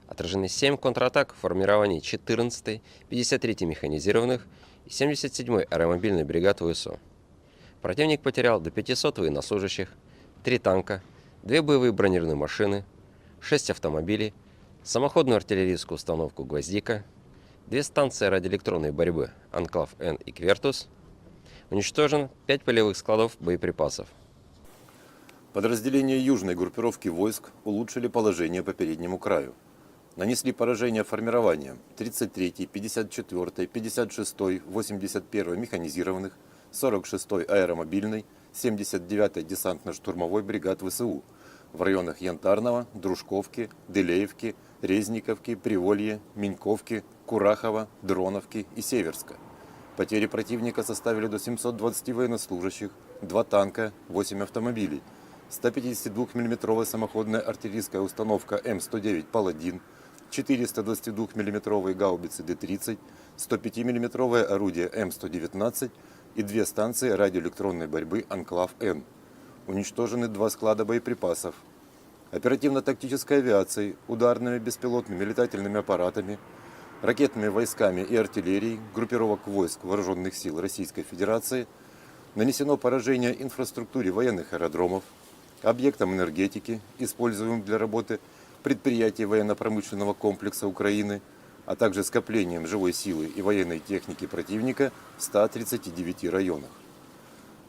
Отражены семь контратак в формировании четырнадцатой, пятьдесят третьей механизированных и семьдесят седьмой аэромобильной бригад В С У. Противник потерял до пятисот военнослужащих, три танка, две боевые бронированные машины, шесть автомобилей, самоходную артиллерийскую установку «Гвоздика», две станции радиоэлектронной борьбы «Анклав-Н» и «Квертус». Уничтожен пять полевых складов боеприпасов. Подразделения южной группировки войск улучшили положение по переднему краю. Нанесли поражение формированиям тридцать третьей, пятьдесят четвёртой, пятьдесят шестой, восемьдесят первой механизированных, сорок шестой аэромобильной, семьдесят девятой десантно-штурмовой бригад В С У в районах Янтарного, Дружковки, Дылеевки, Резниковки, Приволье, Меньковки, Курахова, Дроновки и Северска. Потери противника составили до семьсот двадцати военнослужащих, два танка, восемь автомобилей, ста пятидесяти двух миллиметровая самоходная артиллерийская установка М сто девять «Паладин», четыреста двадцати двух миллиметровые гаубицы Д тридцать, сто пяти миллиметровое орудие М сто девятнадцать и две станции радиоэлектронной борьбы «Анклав-Н». Уничтожены два склада боеприпасов. Оперативно-тактической авиацией, ударными беспилотными летательными аппаратами, ракетными войсками и артиллерией группировок войск Вооружённых сил Российской Федерации нанесено поражение инфраструктуре военных аэродромов, объектам энергетики, используемым для работы предприятий военно-промышленного комплекса Украины, а также скоплениям живой силы и военной техники противника в ста тридцати девяти районах.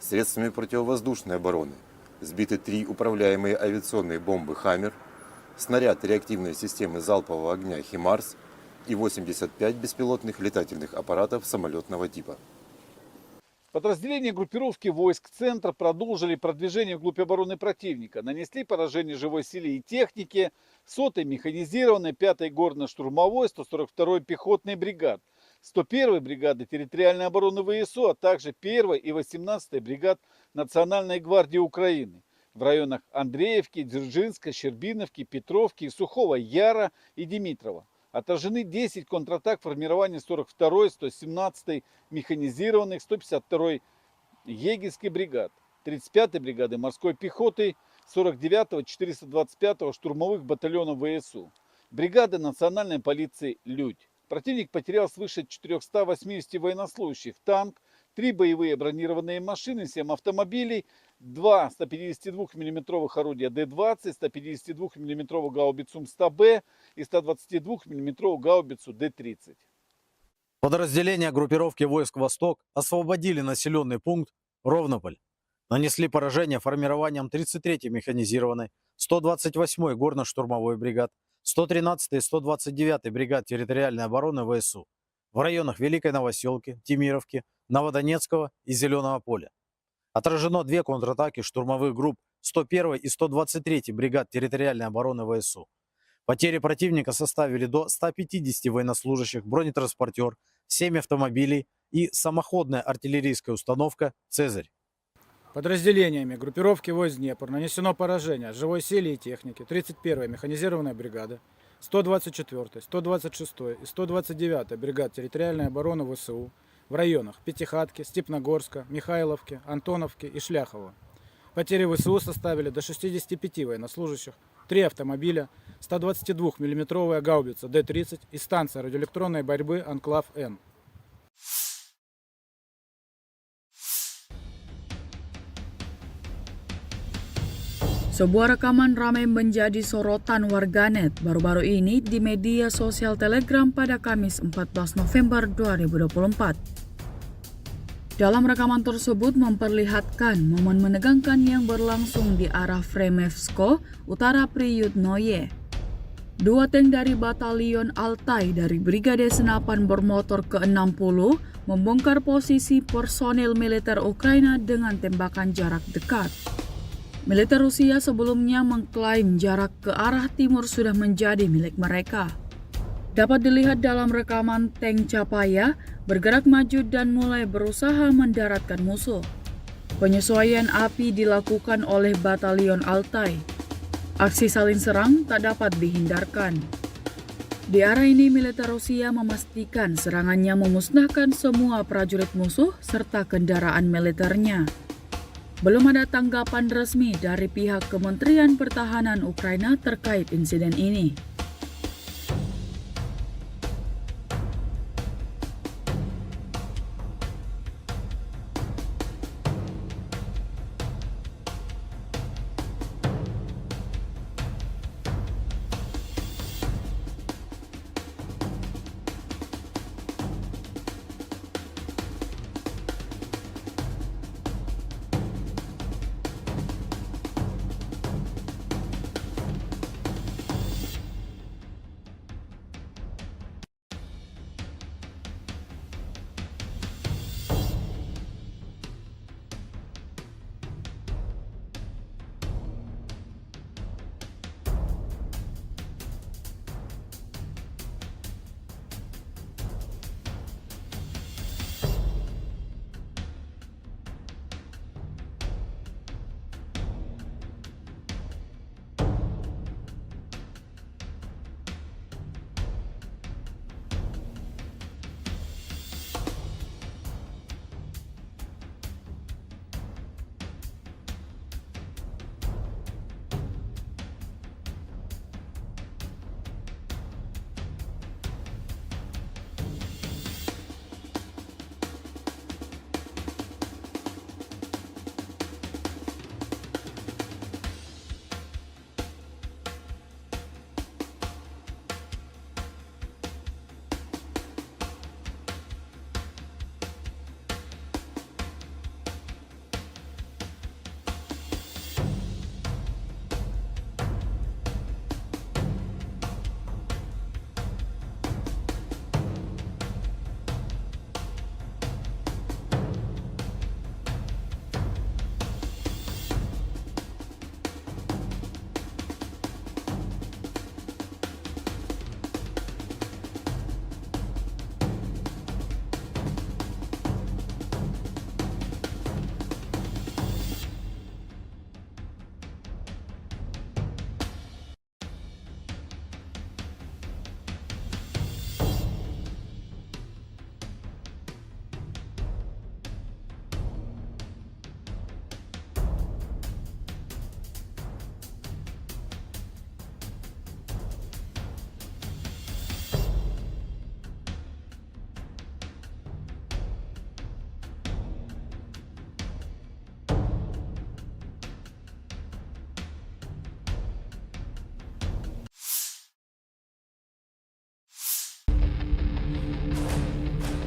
Средствами противовоздушной обороны сбиты три управляемые авиационные бомбы «Хаммер», снаряд реактивной системы залпового огня «Химарс» и восемьдесят пять беспилотных летательных аппаратов самолётного типа. Подразделения группировки войск «Центр» продолжили продвижение вглубь обороны противника, нанесли поражение живой силе и технике сотой механизированной, пятой горно-штурмовой, сто сорок второй пехотной бригад, сто первой бригады территориальной обороны В С У, а также первой и восемнадцатой бригад Национальной гвардии Украины в районах Андреевки, Дзержинска, Щербиновки, Петровки, Сухого Яра и Димитрова. Отражены десять контратак формирования сорок второй, сто семнадцатой механизированных, сто пятьдесят второй егерской бригад, тридцать пятой бригады морской пехоты, сорок девятого, четыреста двадцать пятого штурмовых батальонов В С У, бригады национальной полиции «Людь». Противник потерял свыше четырёхсот восьмидесяти военнослужащих, танк, три боевые бронированные машины, семь автомобилей, два ста пятидесяти двух миллиметровых орудия Д двадцать, ста пятидесяти двух миллиметровую гаубицу М сто Б и ста двадцати двух миллиметровую гаубицу Д тридцать. Подразделения группировки войск «Восток» освободили населённый пункт Ровнополь. Нанесли поражение формированиям тридцать третьей механизированной, сто двадцать восьмой горно-штурмовой бригад, сто тринадцатой и сто двадцать девятой бригад территориальной обороны В С У в районах Великой Новосёлки, Темировки, Новодонецкого и Зелёного поля. Отражено две контратаки штурмовых групп сто первой и сто двадцать третьей бригад территориальной обороны В С У. Потери противника составили до ста пятидесяти военнослужащих, бронетранспортёр, семь автомобилей и самоходная артиллерийская установка «Цезарь». Подразделениями группировки войск «Днепр» нанесено поражение живой силе и технике тридцать первой механизированной бригады, сто двадцать четвёртой, сто двадцать шестой и сто двадцать девятой бригад территориальной обороны В С У в районах Пятихатки, Степногорска, Михайловки, Антоновки и Шляхова. Потери В С У составили до шестидесяти пяти военнослужащих, три автомобиля, ста двадцати двух миллиметровая гаубица Д тридцать и станция радиоэлектронной борьбы «Анклав-Н». Sebuah rekaman ramai menjadi sorotan warganet baru-baru ini di media sosial Telegram pada Kamis empat belas November dua ribu dua puluh empat. Dalam rekaman tersebut memperlihatkan momen menegangkan yang berlangsung di arah Fremevsko, Utara Priyutnoye. Dua tank dari Batalion Altai dari Brigade Senapan Bermotor ke enam puluh membongkar posisi personil militer Ukraina dengan tembakan jarak dekat. Militer Rusia sebelumnya mengklaim jarak ke arah timur sudah menjadi milik mereka. Dapat dilihat dalam rekaman tank Chapaya bergerak maju dan mulai berusaha mendaratkan musuh. Penyesuaian api dilakukan oleh Batalion Altai. Aksi saling serang tak dapat dihindarkan. Di arah ini, militer Rusia memastikan serangannya memusnahkan semua prajurit musuh serta kendaraan militernya. Belum ada tanggapan resmi dari pihak Kementerian Pertahanan Ukraina terkait insiden ini.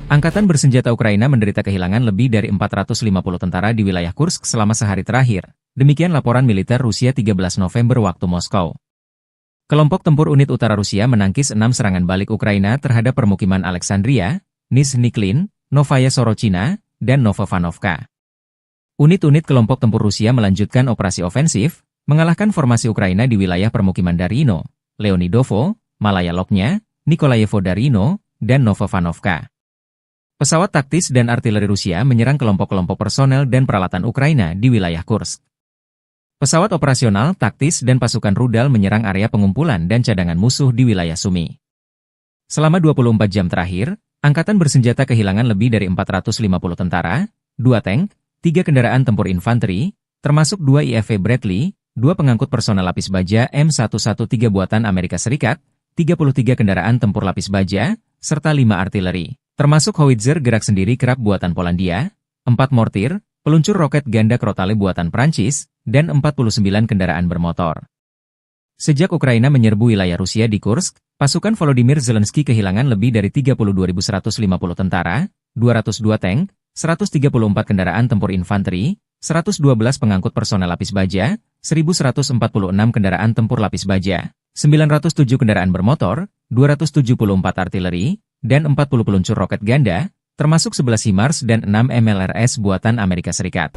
Angkatan bersenjata Ukraina menderita kehilangan lebih dari empat ratus lima puluh tentara di wilayah Kursk selama sehari terakhir, demikian laporan militer Rusia tiga belas November waktu Moskow. Kelompok tempur unit utara Rusia menangkis enam serangan balik Ukraina terhadap permukiman Alexandria, Nizhniklin, Novaya Sorochina, dan Novovanovka. Unit-unit kelompok tempur Rusia melanjutkan operasi ofensif, mengalahkan formasi Ukraina di wilayah permukiman Darino, Leonidovo, Malaya Loknya, Nikolayevo Darino, dan Novovanovka. Pesawat taktis dan artileri Rusia menyerang kelompok-kelompok personel dan peralatan Ukraina di wilayah Kursk. Pesawat operasional, taktis, dan pasukan rudal menyerang area pengumpulan dan cadangan musuh di wilayah Sumy. Selama dua puluh empat jam terakhir, angkatan bersenjata kehilangan lebih dari empat ratus lima puluh tentara, dua tank, tiga kendaraan tempur infanteri, termasuk dua I F V Bradley, dua pengangkut personel lapis baja M satu satu tiga buatan Amerika Serikat, tiga puluh tiga kendaraan tempur lapis baja, serta lima artileri, termasuk howitzer gerak sendiri Krak buatan Polandia, empat mortir, peluncur roket ganda Crotale buatan Prancis, dan empat puluh sembilan kendaraan bermotor. Sejak Ukraina menyerbu wilayah Rusia di Kursk, pasukan Volodymyr Zelensky kehilangan lebih dari tiga puluh dua ribu seratus lima puluh tentara, dua ratus dua tank, seratus tiga puluh empat kendaraan tempur infanteri, seratus dua belas pengangkut personel lapis baja, seribu seratus empat puluh enam kendaraan tempur lapis baja, sembilan ratus tujuh kendaraan bermotor, dua ratus tujuh puluh empat artileri, dan empat puluh peluncur roket ganda, termasuk sebelas HIMARS dan enam M L R S buatan Amerika Serikat.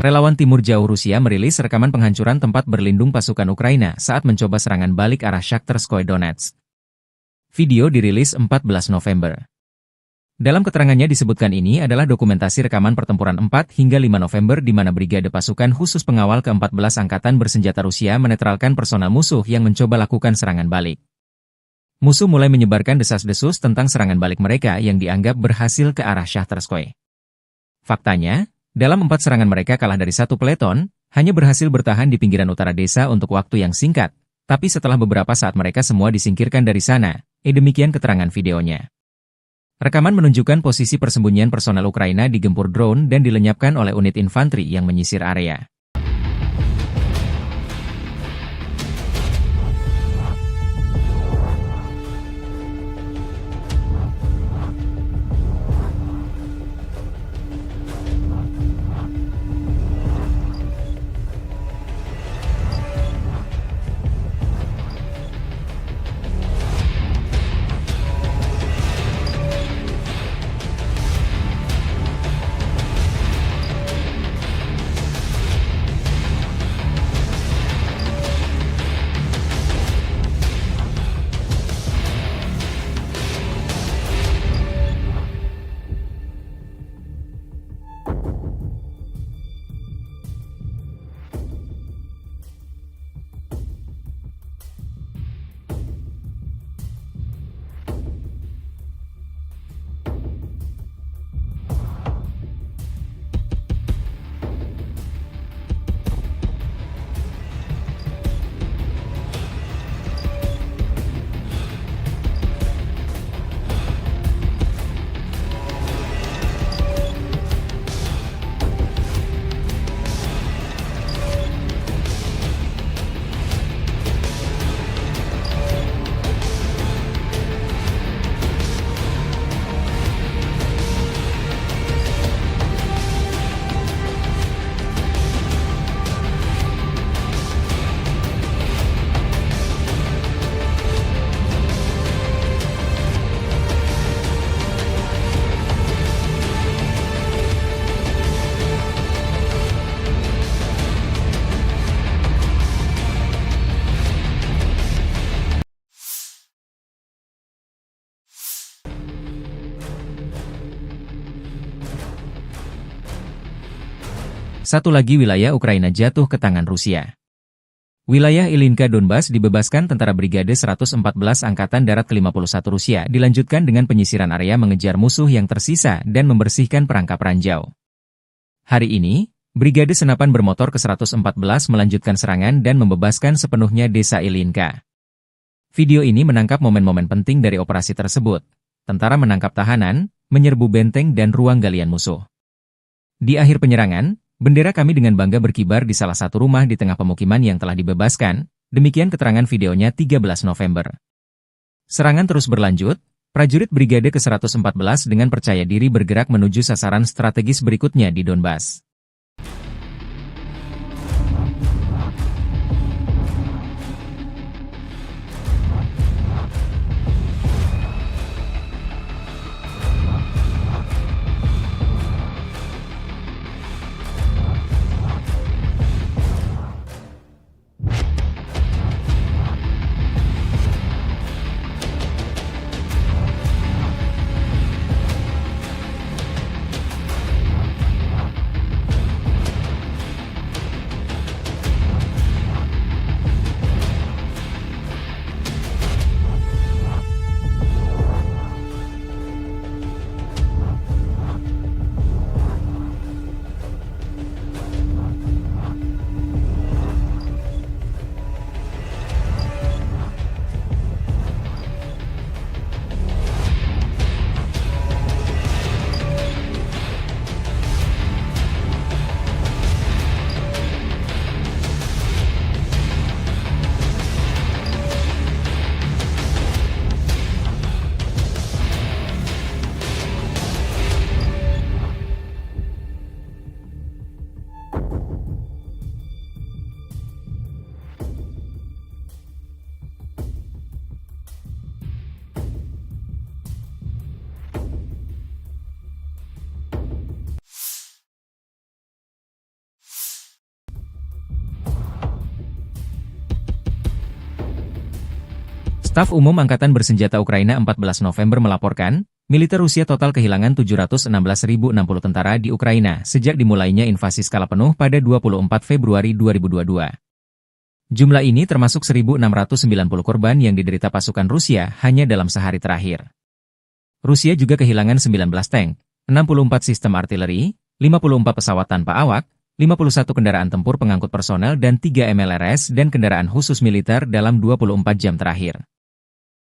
Relawan Timur Jauh Rusia merilis rekaman penghancuran tempat berlindung pasukan Ukraina saat mencoba serangan balik arah Shakhtyrskoye Donetsk. Video dirilis empat belas November. Dalam keterangannya disebutkan ini adalah dokumentasi rekaman pertempuran empat hingga lima November di mana Brigade Pasukan Khusus Pengawal keempat belas Angkatan Bersenjata Rusia menetralkan personal musuh yang mencoba lakukan serangan balik. Musuh mulai menyebarkan desas-desus tentang serangan balik mereka yang dianggap berhasil ke arah Shahtarskoye. Faktanya, dalam empat serangan mereka kalah dari satu peleton, hanya berhasil bertahan di pinggiran utara desa untuk waktu yang singkat, tapi setelah beberapa saat mereka semua disingkirkan dari sana, eh, demikian keterangan videonya. Rekaman menunjukkan posisi persembunyian personel Ukraina digempur drone dan dilenyapkan oleh unit infanteri yang menyisir area. Satu lagi wilayah Ukraina jatuh ke tangan Rusia. Wilayah Ilinka Donbas dibebaskan tentara Brigade seratus empat belas Angkatan Darat kelima puluh satu Rusia, dilanjutkan dengan penyisiran area mengejar musuh yang tersisa dan membersihkan perangkap ranjau. Hari ini, Brigade Senapan Bermotor ke seratus empat belas melanjutkan serangan dan membebaskan sepenuhnya desa Ilinka. Video ini menangkap momen-momen penting dari operasi tersebut. Tentara menangkap tahanan, menyerbu benteng dan ruang galian musuh. Di akhir penyerangan, bendera kami dengan bangga berkibar di salah satu rumah di tengah pemukiman yang telah dibebaskan, demikian keterangan videonya tiga belas November. Serangan terus berlanjut, prajurit Brigade ke seratus empat belas dengan percaya diri bergerak menuju sasaran strategis berikutnya di Donbas. Staf Umum Angkatan Bersenjata Ukraina empat belas November melaporkan, militer Rusia total kehilangan tujuh ratus enam belas ribu enam puluh tentara di Ukraina sejak dimulainya invasi skala penuh pada dua puluh empat Februari dua ribu dua dua. Jumlah ini termasuk seribu enam ratus sembilan puluh korban yang diderita pasukan Rusia hanya dalam sehari terakhir. Rusia juga kehilangan sembilan belas tank, enam puluh empat sistem artileri, lima puluh empat pesawat tanpa awak, lima puluh satu kendaraan tempur pengangkut personel dan tiga M L R S dan kendaraan khusus militer dalam dua puluh empat jam terakhir.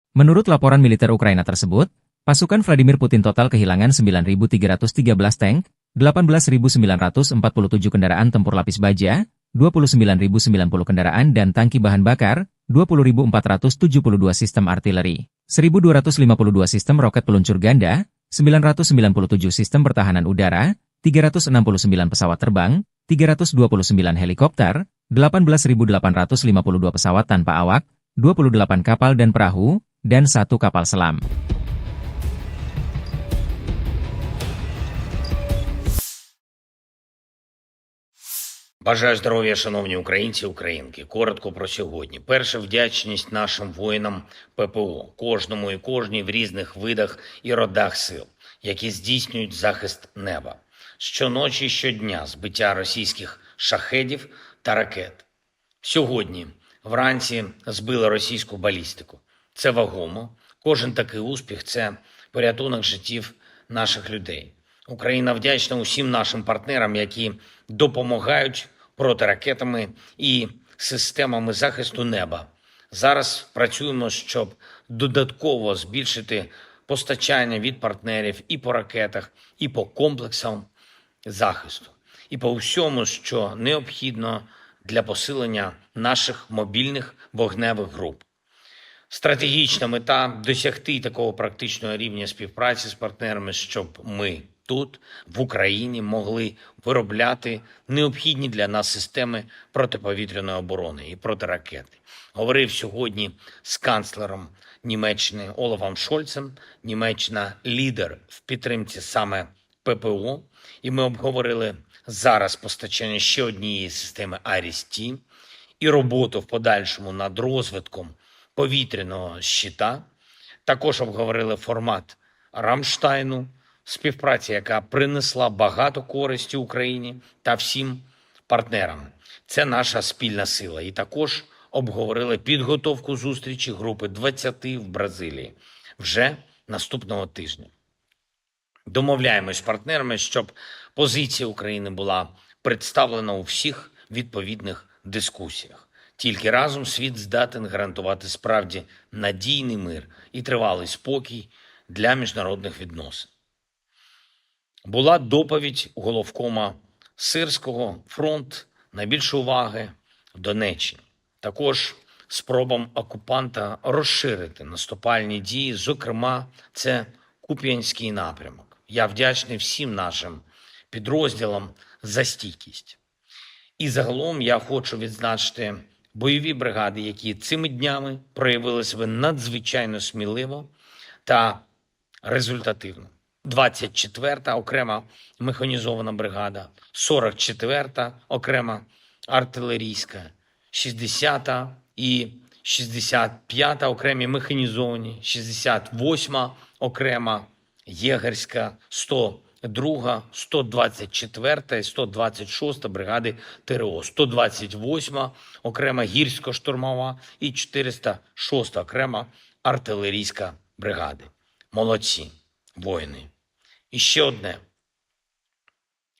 Menurut laporan militer Ukraina tersebut, pasukan Vladimir Putin total kehilangan sembilan ribu tiga ratus tiga belas tank, delapan belas ribu sembilan ratus empat puluh tujuh kendaraan tempur lapis baja, dua puluh sembilan ribu sembilan puluh kendaraan dan tangki bahan bakar, dua puluh ribu empat ratus tujuh puluh dua sistem artileri, seribu dua ratus lima puluh dua sistem roket peluncur ganda, sembilan ratus sembilan puluh tujuh sistem pertahanan udara, tiga ratus enam puluh sembilan pesawat terbang, tiga ratus dua puluh sembilan helikopter, delapan belas ribu delapan ratus lima puluh dua pesawat tanpa awak, dua puluh delapan kapal dan perahu, dan satu kapal selam. Бажаю здоров'я, шановні українці і українки. Коротко про сьогодні. Перше, вдячність нашим воїнам П П О, кожному і кожній в різних видах і родах сил, які здійснюють захист неба. Щоночі і щодня збиття російських шахедів та ракет. Сьогодні вранці збили російську балістику. Це вагомо. Кожен такий успіх — це порятунок життів наших людей. Україна вдячна усім нашим партнерам, які допомагають протиракетами і системами захисту неба. Зараз працюємо, щоб додатково збільшити постачання від партнерів і по ракетах, і по комплексам захисту, і по всьому, що необхідно для посилення наших мобільних вогневих груп. Стратегічна мета — досягти такого практичного рівня співпраці з партнерами, щоб ми тут, в Україні, могли виробляти необхідні для нас системи протиповітряної оборони і протиракети. Говорив сьогодні з канцлером Німеччини Олафом Шольцем. Німеччина — лідер в підтримці саме П П О, і ми обговорили зараз постачання ще однієї системи Аріс-Т і роботу в подальшому над розвитком повітряного щита. Також обговорили формат Рамштайну, співпраця, яка принесла багато користі Україні та всім партнерам. Це наша спільна сила. І також обговорили підготовку зустрічі групи двадцяти в Бразилії вже наступного тижня. Домовляємось з партнерами, щоб позиція України була представлена у всіх відповідних дискусіях. Тільки разом світ здатен гарантувати справді надійний мир і тривалий спокій для міжнародних відносин. Була доповідь головкома Сирського: фронт найбільшої уваги в Донеччині. Також спробам окупанта розширити наступальні дії, зокрема, це Куп'янський напрямок. Я вдячний всім нашим підрозділам за стійкість. І загалом я хочу відзначити бойові бригади, які цими днями проявили себе надзвичайно сміливо та результативно. Двадцять четверта окрема механізована бригада, сорок четверта окрема артилерійська, шістдесята і шістдесят п'ята окремі механізовані, шістдесят восьма окрема єгерська, сто друга, сто двадцять четверта і сто двадцять шоста бригади Т Р О, сто двадцять восьма окрема гірсько-штурмова і чотириста шоста окрема артилерійська бригади. Молодці, воїни. І ще одне.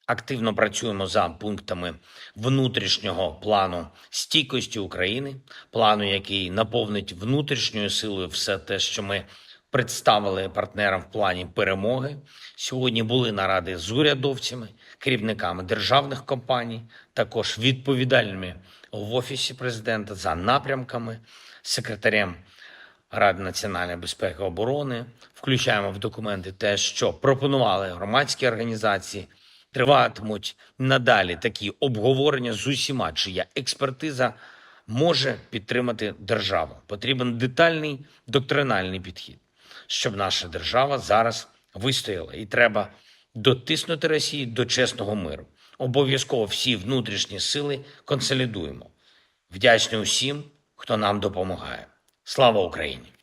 Активно працюємо за пунктами внутрішнього плану стійкості України, плану, який наповнить внутрішньою силою все те, що ми представили партнерам в плані перемоги. Сьогодні були наради з урядовцями, керівниками державних компаній, також відповідальними в Офісі президента за напрямками, секретарем Ради національної безпеки і оборони. Включаємо в документи те, що пропонували громадські організації. Триватимуть надалі такі обговорення з усіма, чия експертиза може підтримати державу. Потрібен детальний доктринальний підхід, щоб наша держава зараз вистояла. І треба дотиснути Росію до чесного миру. Обов'язково всі внутрішні сили консолідуємо. Вдячний усім, хто нам допомагає. Слава Україні!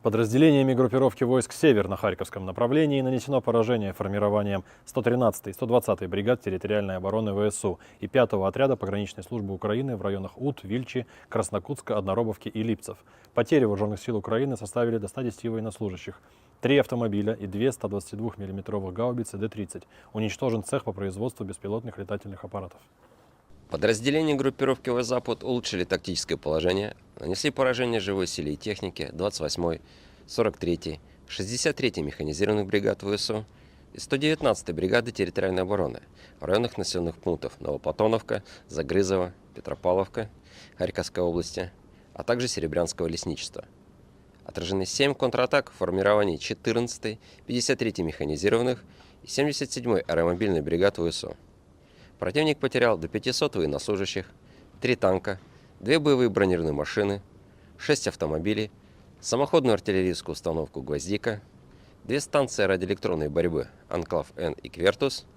Подразделениями группировки войск «Север» на Харьковском направлении нанесено поражение формированиям сто тринадцатой и сто двадцатой бригад территориальной обороны В С У и пятого отряда пограничной службы Украины в районах Ут, Вильчи, Краснокутска, Одноробовки и Липцев. Потери вооружённых сил Украины составили до ста десяти военнослужащих, три автомобиля и две ста двадцати двух миллиметровых гаубицы Д тридцать. Уничтожен цех по производству беспилотных летательных аппаратов. Подразделения группировки «Восток-Запад» улучшили тактическое положение, нанесли поражение живой силе и технике двадцать восьмой, сорок третьей, шестьдесят третьей механизированных бригад В С У и сто девятнадцатой бригады территориальной обороны в районах населённых пунктов Новоплатоновка, Загрызово, Петропавловка Харьковской области, а также Серебрянского лесничества. Отражены семь контратак формирований четырнадцатой, пятьдесят третьей механизированных и семьдесят седьмой аэромобильной бригад В С У. Противник потерял до пятисот военнослужащих, три танка, две боевые бронированные машины, шесть автомобилей, самоходную артиллерийскую установку «Гвоздика», две станции радиоэлектронной борьбы «Анклав-Н» и «Квертус».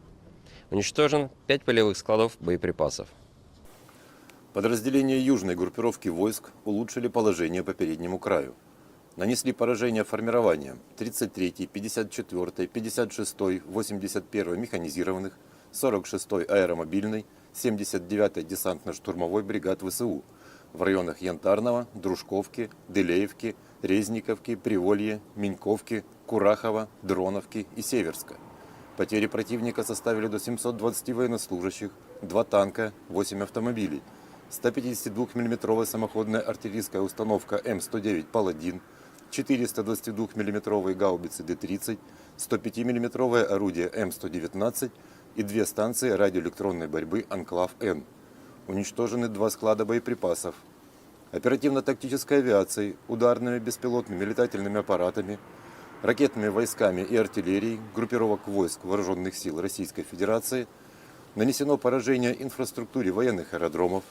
Уничтожен пять полевых складов боеприпасов. Подразделения южной группировки войск улучшили положение по переднему краю. Нанесли поражение формированиям тридцать третьей, пятьдесят четвёртой, пятьдесят шестой, восемьдесят первой механизированных, сорок шестой аэромобильной, семьдесят девятой десантно-штурмовой бригад В С У в районах Янтарного, Дружковки, Дылеевки, Резниковки, Приволье, Миньковки, Курахова, Дроновки и Северска. Потери противника составили до семьсот двадцати военнослужащих, два танка, восемь автомобилей, ста пятидесяти двух миллиметровая самоходная артиллерийская установка М сто девять «Паладин», четыреста двадцати двух миллиметровые гаубицы Д тридцать, сто пяти миллиметровое орудие М сто девятнадцать и две станции радиоэлектронной борьбы «Анклав-Н». Уничтожены два склада боеприпасов. Оперативно-тактической авиацией, ударными беспилотными летательными аппаратами, ракетными войсками и артиллерией группировок войск Вооружённых сил Российской Федерации нанесено поражение инфраструктуре военных аэродромов,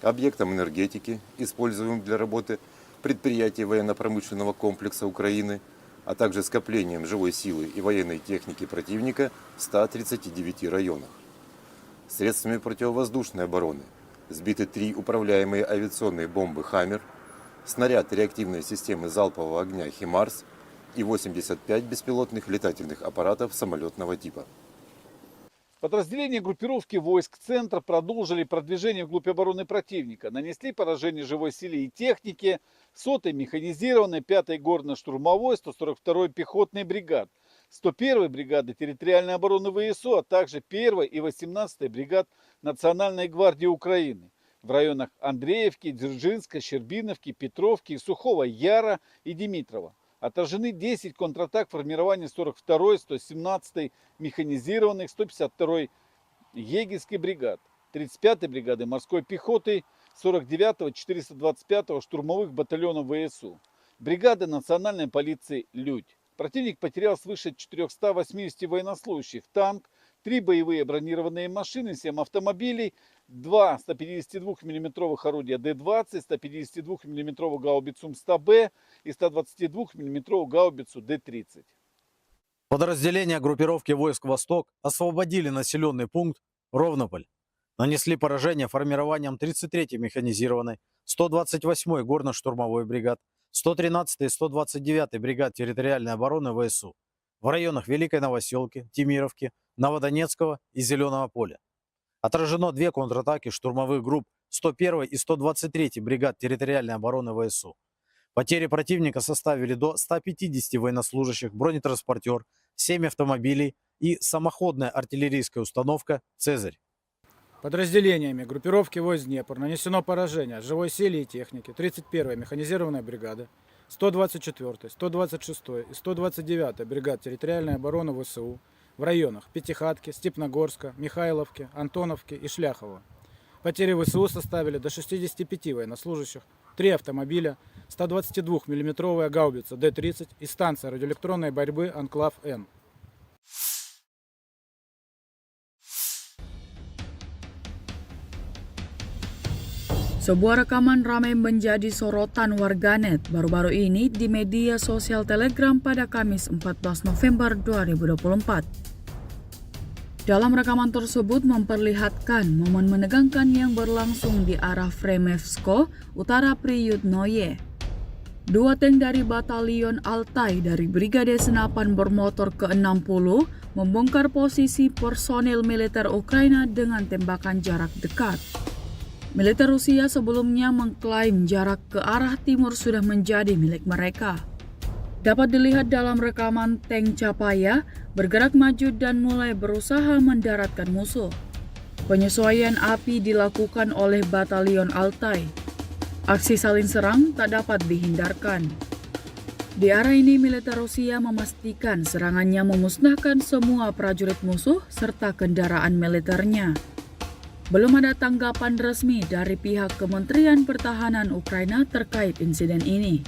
объектам энергетики, используемым для работы предприятий военно-промышленного комплекса Украины, а также скоплениям живой силы и военной техники противника в ста тридцати девяти районах. Средствами противовоздушной обороны сбиты три управляемые авиационные бомбы «Хаммер», снаряд реактивной системы залпового огня «Химарс» и восемьдесят пять беспилотных летательных аппаратов самолётного типа. Подразделения группировки войск «Центр» продолжили продвижение вглубь обороны противника, нанесли поражение живой силе и технике сотой механизированной, пятой горно-штурмовой, сто сорок второй пехотной бригад, сто первой бригады территориальной обороны В С У, а также первой и восемнадцатой бригад Национальной гвардии Украины в районах Андреевки, Дзержинска, Щербиновки, Петровки, Сухого Яра и Димитрова. Отражены десять контратак формирования сорок второй, сто семнадцатой механизированных, сто пятьдесят второй егерской бригад, тридцать пятой бригады морской пехоты, сорок девятого, четыреста двадцать пятого штурмовых батальонов В С У, бригады национальной полиции «Людь». Противник потерял свыше четырёхсот восьмидесяти военнослужащих, танк, три боевые бронированные машины, семь автомобилей, два ста пятидесяти двух миллиметровых орудия Д двадцать, ста пятидесяти двух миллиметровую гаубицу М сто Б и ста двадцати двух миллиметровую гаубицу Д тридцать. Подразделения группировки войск «Восток» освободили населённый пункт Ровнополь. Нанесли поражение формированиям тридцать третьей механизированной, сто двадцать восьмой горно-штурмовой бригад, сто тринадцатой и сто двадцать девятой бригад территориальной обороны В С У в районах Великой Новосёлки, Темировки, Новодонецкого и Зелёного поля. Отражено две контратаки штурмовых групп сто первой и сто двадцать третьей бригад территориальной обороны В С У. Потери противника составили до ста пятидесяти военнослужащих, бронетранспортёр, семь автомобилей и самоходная артиллерийская установка «Цезарь». Подразделениями группировки войск «Днепр» нанесено поражение живой силе и технике тридцать первой механизированной бригады, сто двадцать четвёртой, сто двадцать шестой и сто двадцать девятой бригад территориальной обороны В С У в районах Пятихатки, Степногорска, Михайловки, Антоновки и Шляхова. Потери В С У составили до шестидесяти пяти военнослужащих, три автомобиля, ста двадцати двух миллиметровая гаубица Д тридцать и станция радиоэлектронной борьбы «Анклав-Н». Sebuah rekaman ramai menjadi sorotan warganet baru-baru ini di media sosial Telegram pada Kamis empat belas November dua ribu dua puluh empat. Dalam rekaman tersebut memperlihatkan momen menegangkan yang berlangsung di arah Fremevsko, Utara Priyutnoye. Dua tank dari Batalion Altai dari Brigade Senapan Bermotor ke enam puluh membongkar posisi personil militer Ukraina dengan tembakan jarak dekat. Militer Rusia sebelumnya mengklaim jarak ke arah timur sudah menjadi milik mereka. Dapat dilihat dalam rekaman tank Chapaya bergerak maju dan mulai berusaha mendaratkan musuh. Penyesuaian api dilakukan oleh Batalion Altai. Aksi saling serang tak dapat dihindarkan. Di arah ini, militer Rusia memastikan serangannya memusnahkan semua prajurit musuh serta kendaraan militernya. Belum ada tanggapan resmi dari pihak Kementerian Pertahanan Ukraina terkait insiden ini.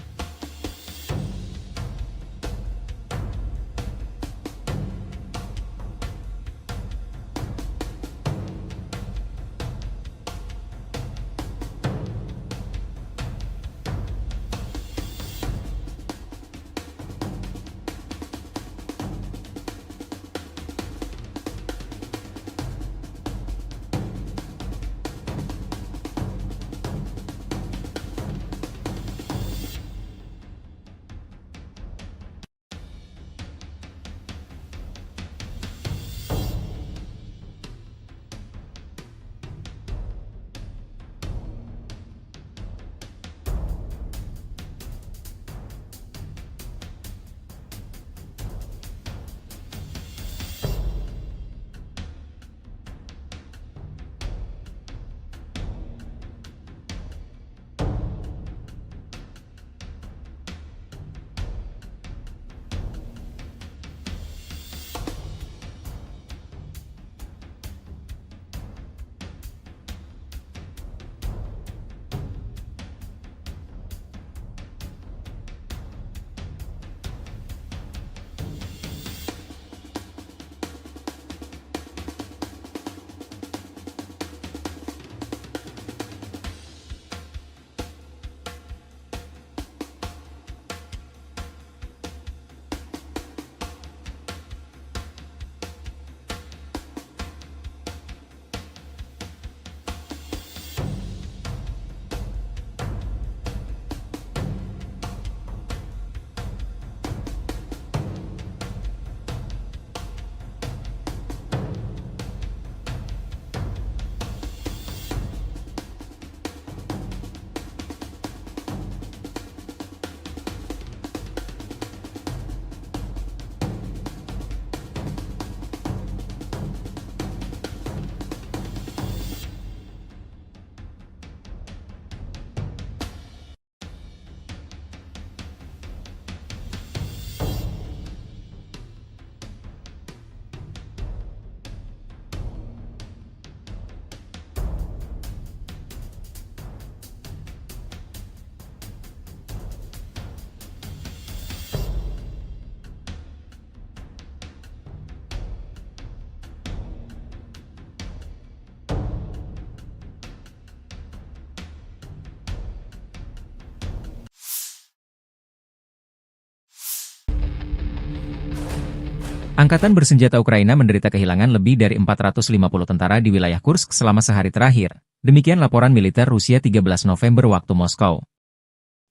Angkatan bersenjata Ukraina menderita kehilangan lebih dari empat ratus lima puluh tentara di wilayah Kursk selama sehari terakhir, demikian laporan militer Rusia tiga belas November waktu Moskow.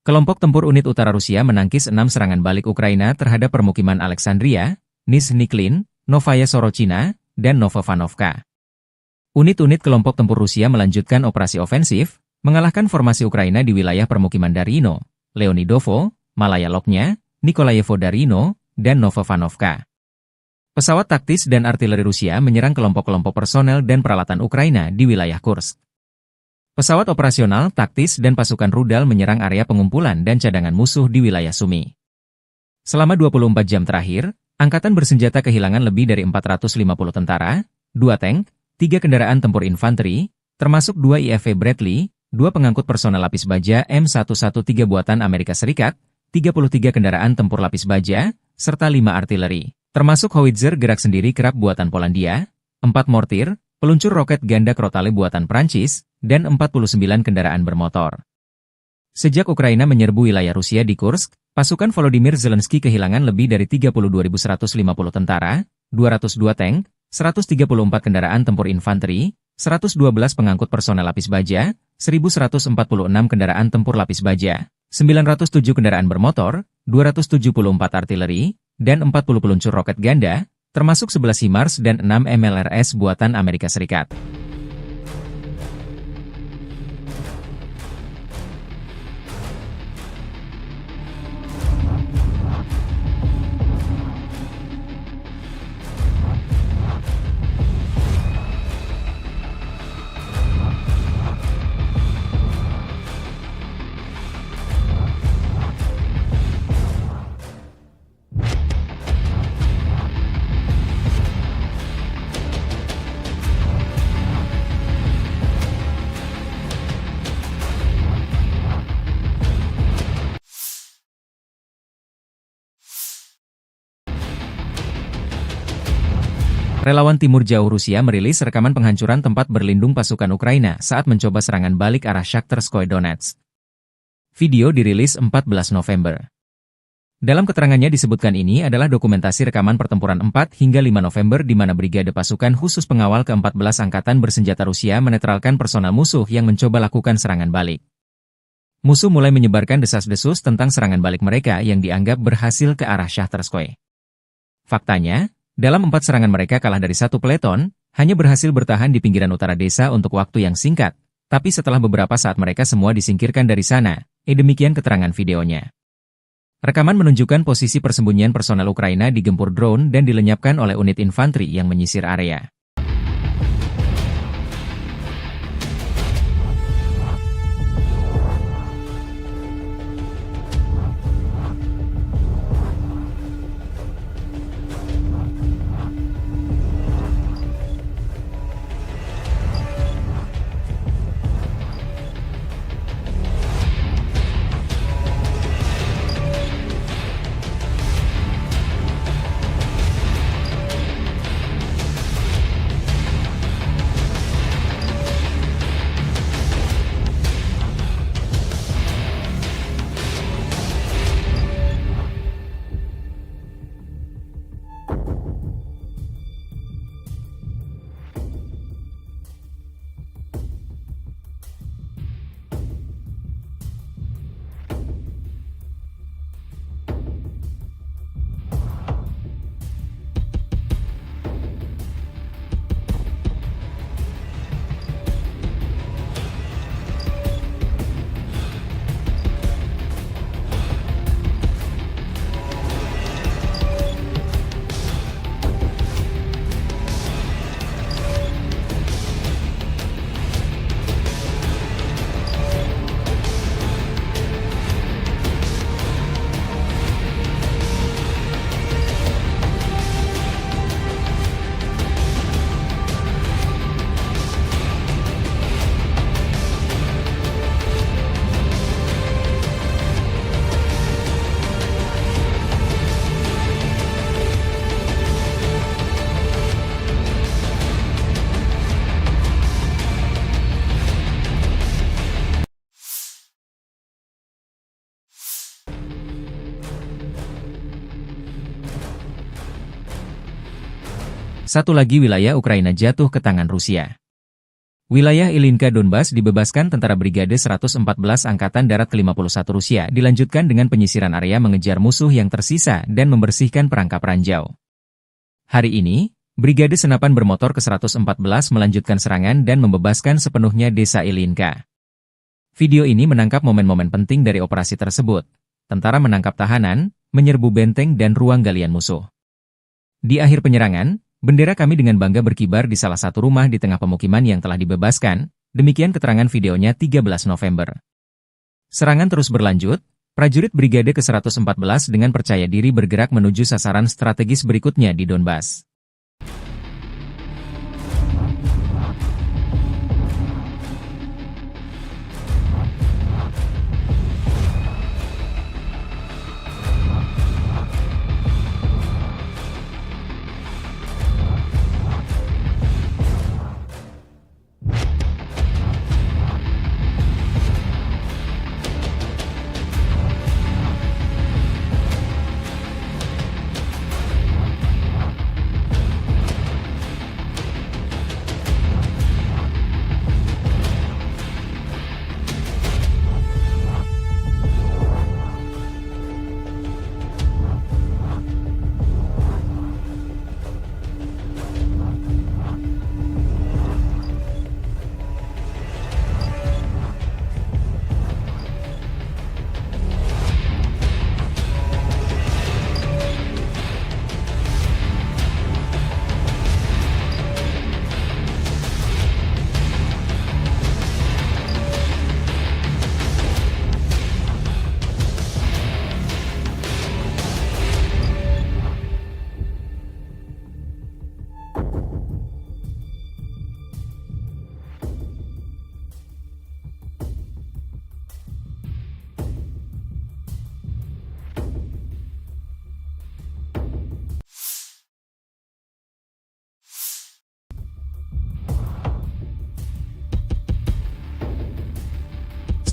Kelompok tempur unit utara Rusia menangkis enam serangan balik Ukraina terhadap permukiman Alexandria, Nizhniklin, Novaya Sorochina, dan Novovanovka. Unit-unit kelompok tempur Rusia melanjutkan operasi ofensif, mengalahkan formasi Ukraina di wilayah permukiman Darino, Leonidovo, Malaya Loknya, Nikolayevo Darino, dan Novovanovka. Pesawat taktis dan artileri Rusia menyerang kelompok-kelompok personel dan peralatan Ukraina di wilayah Kursk. Pesawat operasional, taktis, dan pasukan rudal menyerang area pengumpulan dan cadangan musuh di wilayah Sumy. Selama dua puluh empat jam terakhir, angkatan bersenjata kehilangan lebih dari empat ratus lima puluh tentara, dua tank, tiga kendaraan tempur infanteri, termasuk dua I F V Bradley, dua pengangkut personel lapis baja M satu satu tiga buatan Amerika Serikat, tiga puluh tiga kendaraan tempur lapis baja, serta lima artileri, termasuk howitzer gerak sendiri Krab buatan Polandia, empat mortir, peluncur roket ganda Crotale buatan Prancis, dan empat puluh sembilan kendaraan bermotor. Sejak Ukraina menyerbu wilayah Rusia di Kursk, pasukan Volodymyr Zelensky kehilangan lebih dari tiga puluh dua ribu seratus lima puluh tentara, dua ratus dua tank, seratus tiga puluh empat kendaraan tempur infanteri, seratus dua belas pengangkut personel lapis baja, seribu seratus empat puluh enam kendaraan tempur lapis baja, sembilan ratus tujuh kendaraan bermotor, dua ratus tujuh puluh empat artileri, dan empat puluh peluncur roket ganda, termasuk sebelas HIMARS dan enam M L R S buatan Amerika Serikat. Relawan Timur Jauh Rusia merilis rekaman penghancuran tempat berlindung pasukan Ukraina saat mencoba serangan balik arah Shakhtarskoye Donetsk. Video dirilis empat belas November. Dalam keterangannya disebutkan ini adalah dokumentasi rekaman pertempuran empat hingga lima November di mana Brigade Pasukan Khusus Pengawal Keempat Belas Angkatan Bersenjata Rusia menetralkan personel musuh yang mencoba lakukan serangan balik. Musuh mulai menyebarkan desas-desus tentang serangan balik mereka yang dianggap berhasil ke arah Shakhtarskoye. Faktanya, dalam empat serangan mereka kalah dari satu peleton, hanya berhasil bertahan di pinggiran utara desa untuk waktu yang singkat, tapi setelah beberapa saat mereka semua disingkirkan dari sana, eh, demikian keterangan videonya. Rekaman menunjukkan posisi persembunyian personel Ukraina digempur drone dan dilenyapkan oleh unit infanteri yang menyisir area. Satu lagi wilayah Ukraina jatuh ke tangan Rusia. Wilayah Ilinka Donbas dibebaskan tentara Brigade seratus empat belas Angkatan Darat ke lima puluh satu Rusia, dilanjutkan dengan penyisiran area mengejar musuh yang tersisa dan membersihkan perangkap ranjau. Hari ini, Brigade Senapan Bermotor ke seratus empat belas melanjutkan serangan dan membebaskan sepenuhnya desa Ilinka. Video ini menangkap momen-momen penting dari operasi tersebut. Tentara menangkap tahanan, menyerbu benteng dan ruang galian musuh. Di akhir penyerangan, bendera kami dengan bangga berkibar di salah satu rumah di tengah pemukiman yang telah dibebaskan, demikian keterangan videonya tiga belas November. Serangan terus berlanjut, prajurit Brigade ke seratus empat belas dengan percaya diri bergerak menuju sasaran strategis berikutnya di Donbas.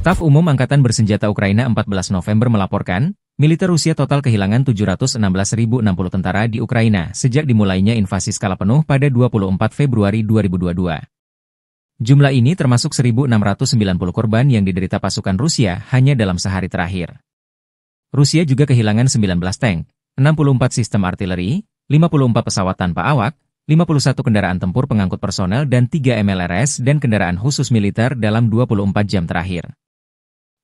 Staf Umum Angkatan Bersenjata Ukraina empat belas November melaporkan, militer Rusia total kehilangan tujuh ratus enam belas ribu enam puluh tentara di Ukraina sejak dimulainya invasi skala penuh pada dua puluh empat Februari dua ribu dua puluh dua. Jumlah ini termasuk seribu enam ratus sembilan puluh korban yang diderita pasukan Rusia hanya dalam sehari terakhir. Rusia juga kehilangan sembilan belas tank, enam puluh empat sistem artileri, lima puluh empat pesawat tanpa awak, lima puluh satu kendaraan tempur pengangkut personel dan tiga M L R S dan kendaraan khusus militer dalam dua puluh empat jam terakhir.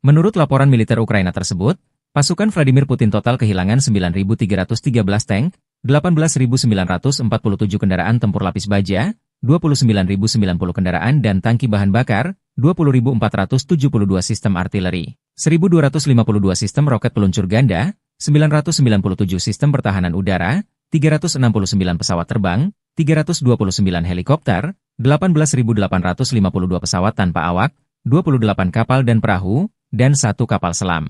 Menurut laporan militer Ukraina tersebut, pasukan Vladimir Putin total kehilangan sembilan ribu tiga ratus tiga belas tank, delapan belas ribu sembilan ratus empat puluh tujuh kendaraan tempur lapis baja, dua puluh sembilan ribu sembilan puluh kendaraan dan tangki bahan bakar, dua puluh ribu empat ratus tujuh puluh dua sistem artileri, seribu dua ratus lima puluh dua sistem roket peluncur ganda, sembilan ratus sembilan puluh tujuh sistem pertahanan udara, tiga ratus enam puluh sembilan pesawat terbang, tiga ratus dua puluh sembilan helikopter, delapan belas ribu delapan ratus lima puluh dua pesawat tanpa awak, dua puluh delapan kapal dan perahu, dan satu kapal selam.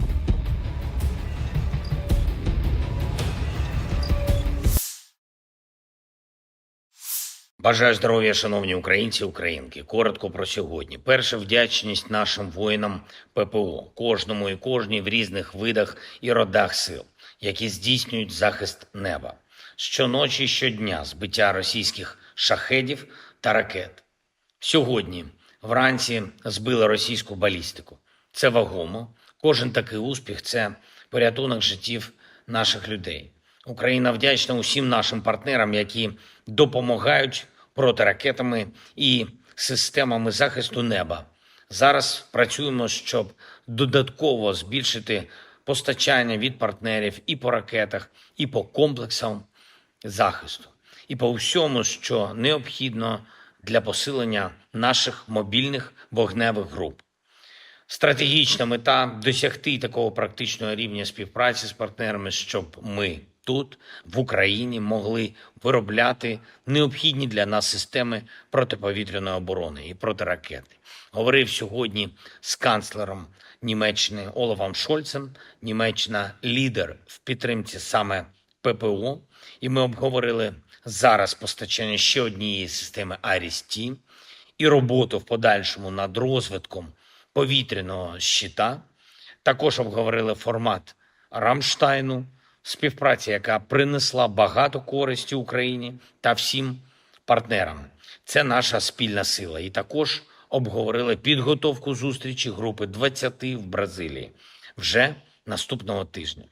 Бажаю здоров'я, шановні українці і українки. Коротко про сьогодні. Перше, вдячність нашим воїнам П П О, кожному і кожній в різних видах і родах сил, які здійснюють захист неба. Щоночі і щодня збиття російських шахедів та ракет. Сьогодні вранці збили російську балістику. Це вагомо. Кожен такий успіх — це порятунок життів наших людей. Україна вдячна усім нашим партнерам, які допомагають протиракетами і системами захисту неба. Зараз працюємо, щоб додатково збільшити постачання від партнерів і по ракетах, і по комплексам захисту, і по всьому, що необхідно для посилення наших мобільних вогневих груп. Стратегічна мета — досягти такого практичного рівня співпраці з партнерами, щоб ми тут, в Україні, могли виробляти необхідні для нас системи протиповітряної оборони і протиракети. Говорив сьогодні з канцлером Німеччини Олафом Шольцем. Німеччина — лідер в підтримці саме П П О, і ми обговорили зараз постачання ще однієї системи Айріс-Т і роботу в подальшому над розвитком повітряного щита. Також обговорили формат Рамштайну, співпраця, яка принесла багато користі Україні та всім партнерам. Це наша спільна сила. І також обговорили підготовку зустрічі групи двадцяти в Бразилії вже наступного тижня.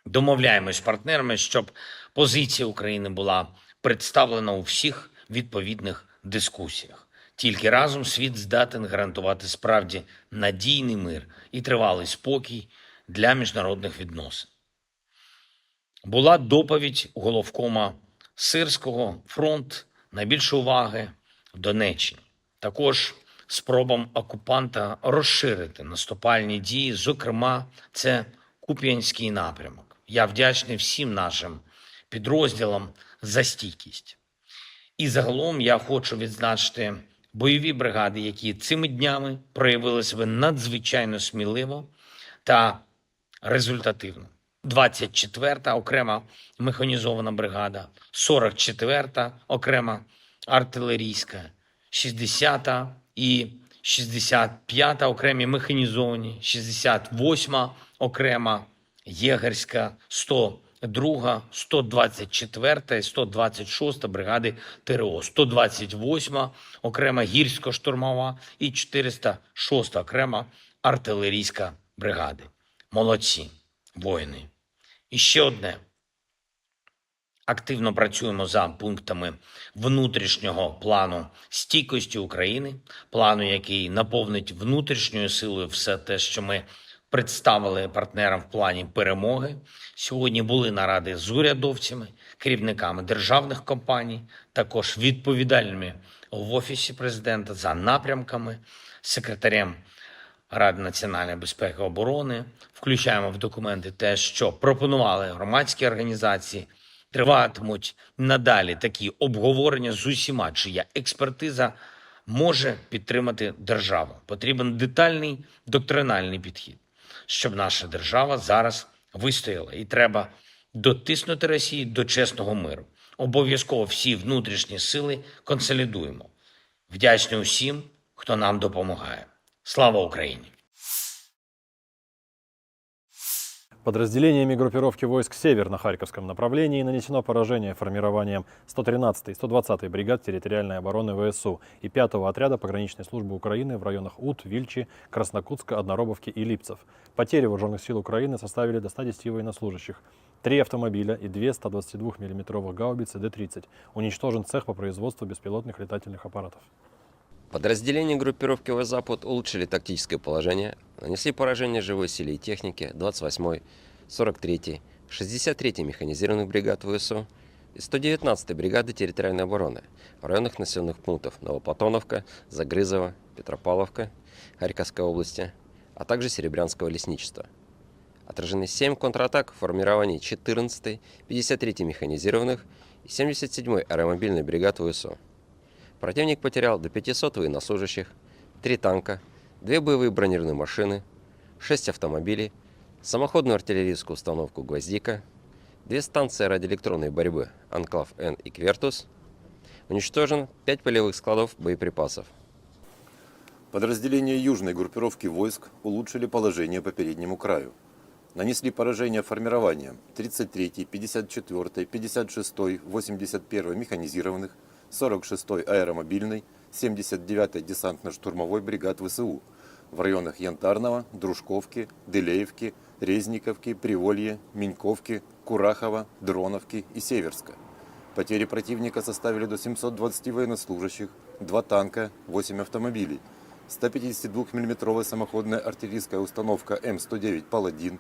Домовляємось з партнерами, щоб позиція України була представлена у всіх відповідних дискусіях. Тільки разом світ здатен гарантувати справді надійний мир і тривалий спокій для міжнародних відносин. Була доповідь головкома Сирського: фронт, найбільше уваги в Донеччині. Також спробам окупанта розширити наступальні дії, зокрема, це Куп'янський напрямок. Я вдячний всім нашим підрозділам за стійкість. І загалом я хочу відзначити бойові бригади, які цими днями проявили себе надзвичайно сміливо та результативно. Двадцять четверта окрема механізована бригада, сорок четверта окрема артилерійська, шістдесята і шістдесят п'ята окремі механізовані, шістдесят восьма окрема єгерська, сто друга, сто двадцять четверта і сто двадцять шоста бригади Т Р О, сто двадцять восьма окрема гірсько-штурмова і чотириста шоста окрема артилерійська бригади. Молодці, воїни. І ще одне. Активно працюємо за пунктами внутрішнього плану стійкості України, плану, який наповнить внутрішньою силою все те, що ми представили партнерам в плані перемоги. Сьогодні були наради з урядовцями, керівниками державних компаній, також відповідальними в Офісі президента за напрямками, секретарем Ради національної безпеки і оборони. Включаємо в документи те, що пропонували громадські організації. Триватимуть надалі такі обговорення з усіма, чия експертиза може підтримати державу. Потрібен детальний доктриналний підхід, щоб наша держава зараз вистояла. І треба дотиснути Росію до чесного миру. Обов'язково всі внутрішні сили консолідуємо. Вдячний усім, хто нам допомагає. Слава Україні! Подразделениями группировки войск «Север» на Харьковском направлении нанесено поражение формированиям сто тринадцатой и сто двадцатой бригад территориальной обороны В С У и пятого отряда пограничной службы Украины в районах Ут, Вильчи, Краснокутска, Одноробовки и Липцев. Потери вооружённых сил Украины составили до ста десяти военнослужащих, три автомобиля и две ста двадцати двух миллиметровых гаубицы Д тридцать. Уничтожен цех по производству беспилотных летательных аппаратов. Подразделения группировки «Восток-Запад» улучшили тактическое положение, нанесли поражение живой силе и технике двадцать восьмой, сорок третьей, шестьдесят третьей механизированных бригад В С У и сто девятнадцатой бригады территориальной обороны в районах населённых пунктов Новоплатоновка, Загрызово, Петропавловка Харьковской области, а также Серебрянского лесничества. Отражены семь контратак в формировании четырнадцатой, пятьдесят третьей механизированных и семьдесят седьмой аэромобильной бригад В С У. Противник потерял до пятисот военнослужащих, три танка, две боевые бронированные машины, шесть автомобилей, самоходную артиллерийскую установку «Гвоздика», две станции радиоэлектронной борьбы «Анклав-Н» и «Квертус». Уничтожено пять полевых складов боеприпасов. Подразделения южной группировки войск улучшили положение по переднему краю. Нанесли поражение формированиям тридцать третьей, пятьдесят четвёртой, пятьдесят шестой, восемьдесят первой механизированных, сорок шестой аэромобильной, семьдесят девятой десантно-штурмовой бригад В С У в районах Янтарного, Дружковки, Дылеевки, Резниковки, Приволье, Меньковки, Курахова, Дроновки и Северска. Потери противника составили до семьсот двадцати военнослужащих, два танка, восемь автомобилей, ста пятидесяти двух миллиметровая самоходная артиллерийская установка М сто девять «Паладин»,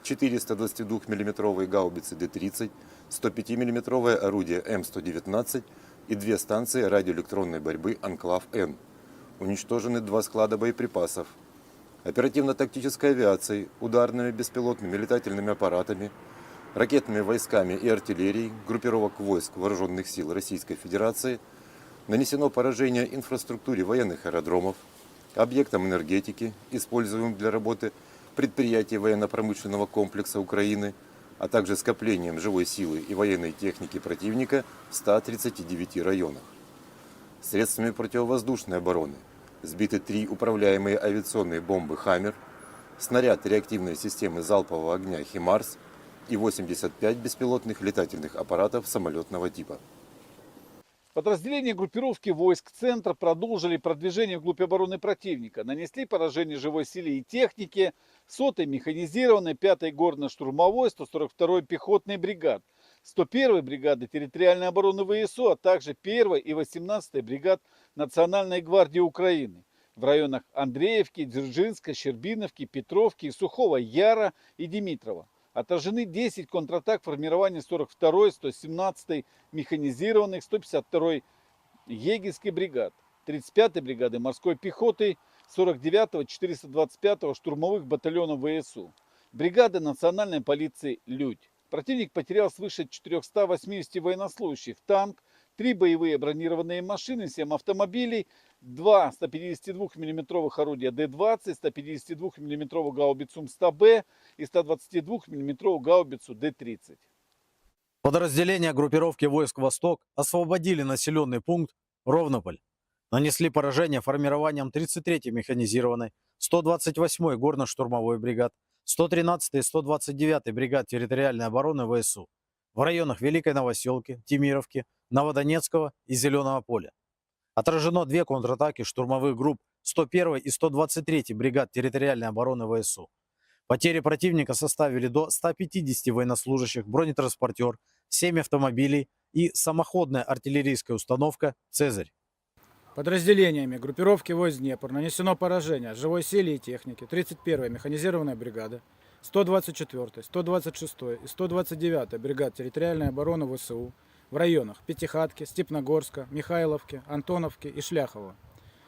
четыреста двадцати двух миллиметровые гаубицы Д тридцать, сто пяти миллиметровое орудие М сто девятнадцать и две станции радиоэлектронной борьбы «Анклав-Н». Уничтожены два склада боеприпасов. Оперативно-тактической авиацией, ударными беспилотными летательными аппаратами, ракетными войсками и артиллерией группировок войск Вооружённых сил Российской Федерации нанесено поражение инфраструктуре военных аэродромов, объектам энергетики, используемым для работы предприятий военно-промышленного комплекса Украины, а также скоплениям живой силы и военной техники противника в ста тридцати девяти районах. Средствами противовоздушной обороны сбиты три управляемые авиационные бомбы «Хаммер», снаряд реактивной системы залпового огня «Химарс» и восемьдесят пять беспилотных летательных аппаратов самолётного типа. Подразделения группировки войск «Центр» продолжили продвижение вглубь обороны противника, нанесли поражение живой силе и технике сотой механизированной, пятой горно-штурмовой, сто сорок второй пехотной бригад, сто первой бригады территориальной обороны В С У, а также первой и восемнадцатой бригад Национальной гвардии Украины в районах Андреевки, Дзержинска, Щербиновки, Петровки, Сухого Яра и Димитрова. Отражены десять контратак формирования сорок второй, сто семнадцатой механизированных, сто пятьдесят второй егерской бригад, тридцать пятой бригады морской пехоты, сорок девятого, четыреста двадцать пятого штурмовых батальонов В С У, бригады национальной полиции «Людь». Противник потерял свыше четырёхсот восьмидесяти военнослужащих, танк, три боевые бронированные машины, семь автомобилей, два ста пятидесяти двух миллиметровых орудия Д двадцать, ста пятидесяти двух миллиметровую гаубицу М сто Б и ста двадцати двух миллиметровую гаубицу Д тридцать. Подразделения группировки войск «Восток» освободили населённый пункт Ровнополь, нанесли поражение формированиям тридцать третьей механизированной, сто двадцать восьмой горно-штурмовой бригад, сто тринадцатой и сто двадцать девятой бригад территориальной обороны В С У в районах Великой Новосёлки, Темировки, Новодонецкого и Зелёного поля. Отражено две контратаки штурмовых групп сто первой и сто двадцать третьей бригад территориальной обороны В С У. Потери противника составили до ста пятидесяти военнослужащих, бронетранспортёр, семь автомобилей и самоходная артиллерийская установка «Цезарь». Подразделениями группировки войск «Днепр» нанесено поражение живой силе и технике тридцать первой механизированной бригады, сто двадцать четвёртой, сто двадцать шестой и сто двадцать девятой бригад территориальной обороны В С У в районах Пятихатки, Степногорска, Михайловки, Антоновки и Шляхова.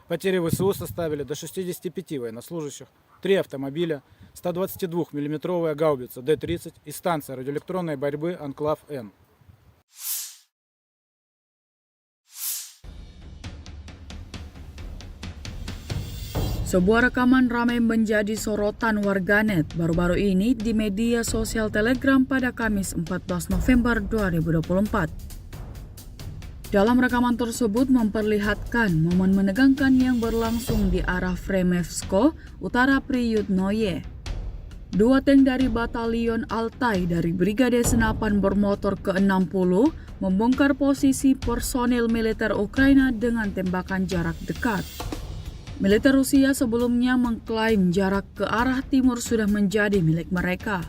Потери В С У составили до шестидесяти пяти военнослужащих, три автомобиля, ста двадцати двух миллиметровая гаубица Д тридцать и станция радиоэлектронной борьбы «Анклав-Н». Sebuah rekaman ramai menjadi sorotan warganet baru-baru ini di media sosial Telegram pada Kamis empat belas November dua ribu dua puluh empat. Dalam rekaman tersebut memperlihatkan momen menegangkan yang berlangsung di arah Fremevsko, Utara Priyutnoye. Dua tank dari Batalion Altai dari Brigade Senapan Bermotor ke enam puluh membongkar posisi personil militer Ukraina dengan tembakan jarak dekat. Militer Rusia sebelumnya mengklaim jarak ke arah timur sudah menjadi milik mereka.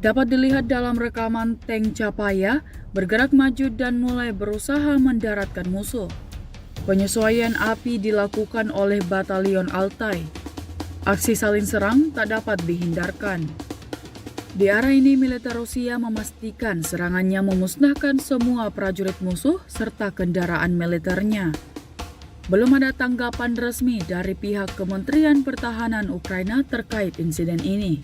Dapat dilihat dalam rekaman tank Chapaya bergerak maju dan mulai berusaha mendaratkan musuh. Penyesuaian api dilakukan oleh Batalion Altai. Aksi saling serang tak dapat dihindarkan. Di arah ini, militer Rusia memastikan serangannya memusnahkan semua prajurit musuh serta kendaraan militernya. Belum ada tanggapan resmi dari pihak Kementerian Pertahanan Ukraina terkait insiden ini.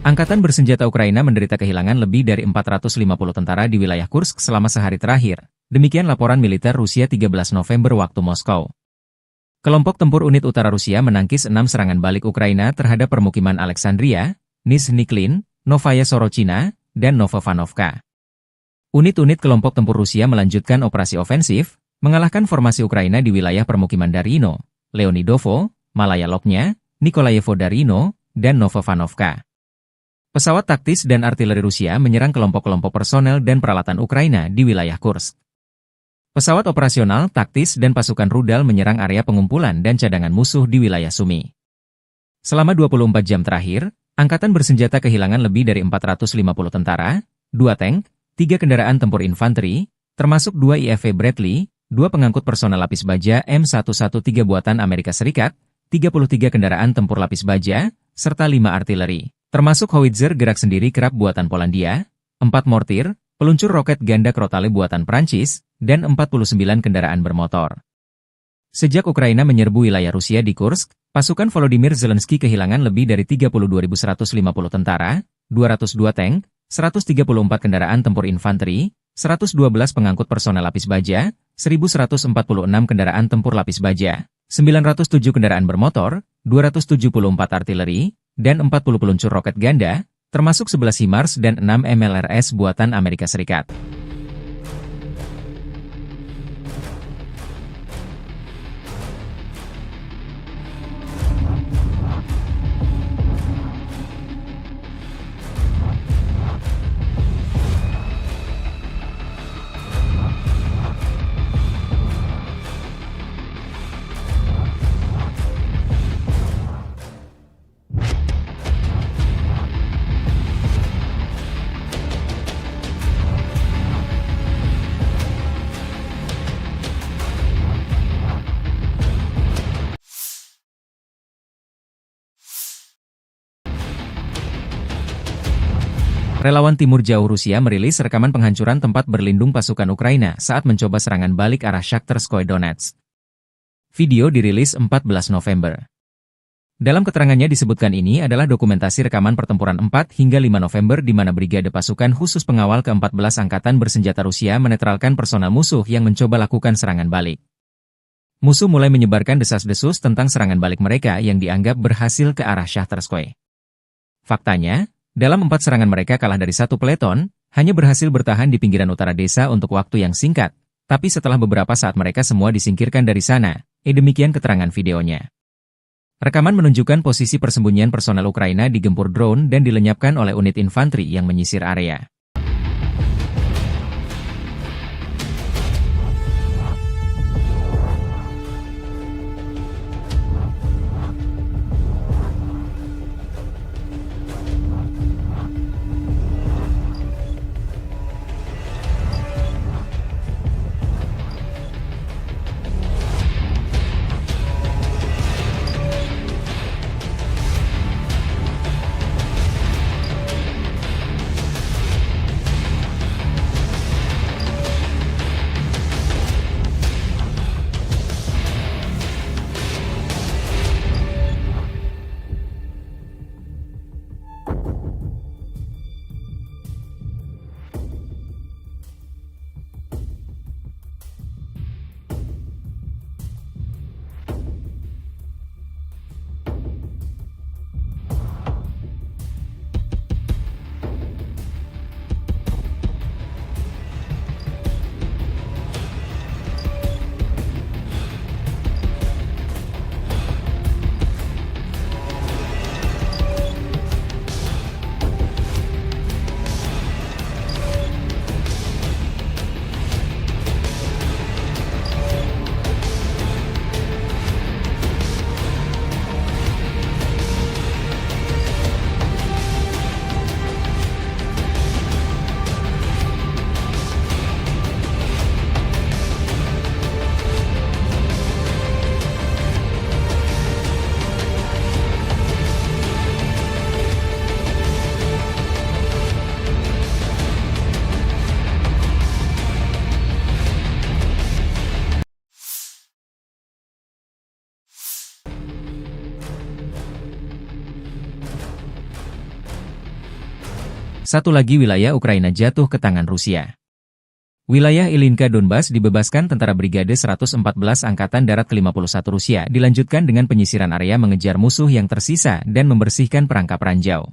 Angkatan bersenjata Ukraina menderita kehilangan lebih dari empat ratus lima puluh tentara di wilayah Kursk selama sehari terakhir, demikian laporan militer Rusia tiga belas November waktu Moskow. Kelompok tempur unit utara Rusia menangkis enam serangan balik Ukraina terhadap permukiman Alexandria, Nizhniklin, Novaya Sorochina, dan Novovanovka. Unit-unit kelompok tempur Rusia melanjutkan operasi ofensif, mengalahkan formasi Ukraina di wilayah permukiman Darino, Leonidovo, Malaya Lopnya, Nikolayevo Darino, dan Novovanovka. Pesawat taktis dan artileri Rusia menyerang kelompok-kelompok personel dan peralatan Ukraina di wilayah Kursk. Pesawat operasional, taktis, dan pasukan rudal menyerang area pengumpulan dan cadangan musuh di wilayah Sumy. Selama dua puluh empat jam terakhir, angkatan bersenjata kehilangan lebih dari empat ratus lima puluh tentara, dua tank, tiga kendaraan tempur infanteri, termasuk dua I F V Bradley, dua pengangkut personel lapis baja M satu satu tiga buatan Amerika Serikat, tiga puluh tiga kendaraan tempur lapis baja, serta lima artileri, termasuk howitzer gerak sendiri Krab buatan Polandia, empat mortir, peluncur roket ganda Crotale buatan Prancis, dan empat puluh sembilan kendaraan bermotor. Sejak Ukraina menyerbu wilayah Rusia di Kursk, pasukan Volodymyr Zelensky kehilangan lebih dari tiga puluh dua ribu seratus lima puluh tentara, dua ratus dua tank, seratus tiga puluh empat kendaraan tempur infanteri, seratus dua belas pengangkut personel lapis baja, seribu seratus empat puluh enam kendaraan tempur lapis baja, sembilan ratus tujuh kendaraan bermotor, dua ratus tujuh puluh empat artileri, dan empat puluh peluncur roket ganda, termasuk sebelas HIMARS dan enam M L R S buatan Amerika Serikat. Relawan Timur Jauh Rusia merilis rekaman penghancuran tempat berlindung pasukan Ukraina saat mencoba serangan balik arah Shakhtarskoye Donetsk. Video dirilis empat belas November. Dalam keterangannya disebutkan ini adalah dokumentasi rekaman pertempuran empat hingga lima November di mana Brigade Pasukan Khusus Pengawal keempat belas Angkatan Bersenjata Rusia menetralkan personel musuh yang mencoba lakukan serangan balik. Musuh mulai menyebarkan desas-desus tentang serangan balik mereka yang dianggap berhasil ke arah Shakhtarskoye. Faktanya, dalam empat serangan mereka kalah dari satu peleton, hanya berhasil bertahan di pinggiran utara desa untuk waktu yang singkat, tapi setelah beberapa saat mereka semua disingkirkan dari sana, eh, demikian keterangan videonya. Rekaman menunjukkan posisi persembunyian personel Ukraina digempur drone dan dilenyapkan oleh unit infanteri yang menyisir area. Satu lagi wilayah Ukraina jatuh ke tangan Rusia. Wilayah Ilinka Donbas dibebaskan tentara Brigade seratus empat belas Angkatan Darat kelima puluh satu Rusia, dilanjutkan dengan penyisiran area mengejar musuh yang tersisa dan membersihkan perangkap ranjau.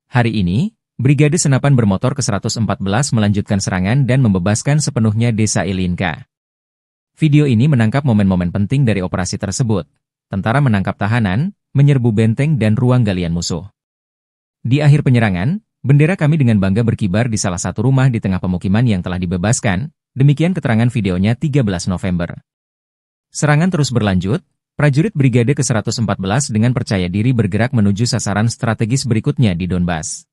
Hari ini, Brigade Senapan Bermotor ke seratus empat belas melanjutkan serangan dan membebaskan sepenuhnya desa Ilinka. Video ini menangkap momen-momen penting dari operasi tersebut. Tentara menangkap tahanan, menyerbu benteng dan ruang galian musuh. Di akhir penyerangan, bendera kami dengan bangga berkibar di salah satu rumah di tengah pemukiman yang telah dibebaskan, demikian keterangan videonya tiga belas November. Serangan terus berlanjut, prajurit Brigade ke seratus empat belas dengan percaya diri bergerak menuju sasaran strategis berikutnya di Donbas.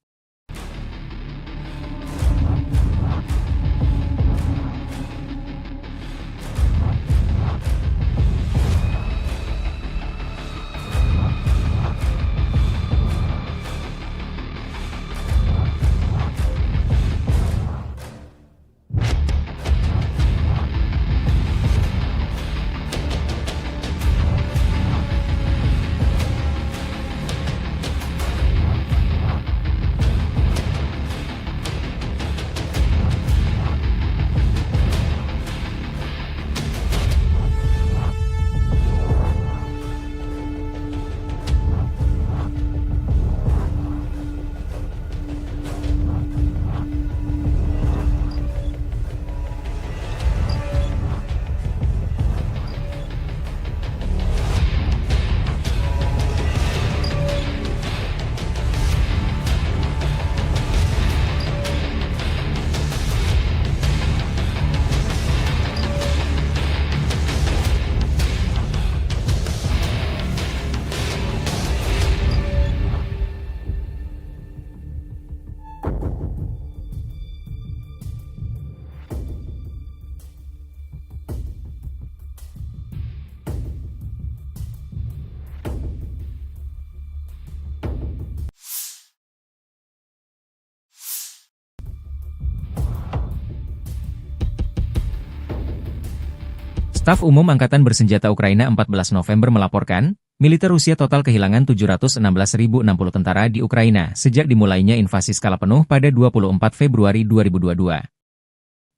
Staf Umum Angkatan Bersenjata Ukraina empat belas November melaporkan, militer Rusia total kehilangan tujuh ratus enam belas ribu enam puluh tentara di Ukraina sejak dimulainya invasi skala penuh pada dua puluh empat Februari dua ribu dua dua.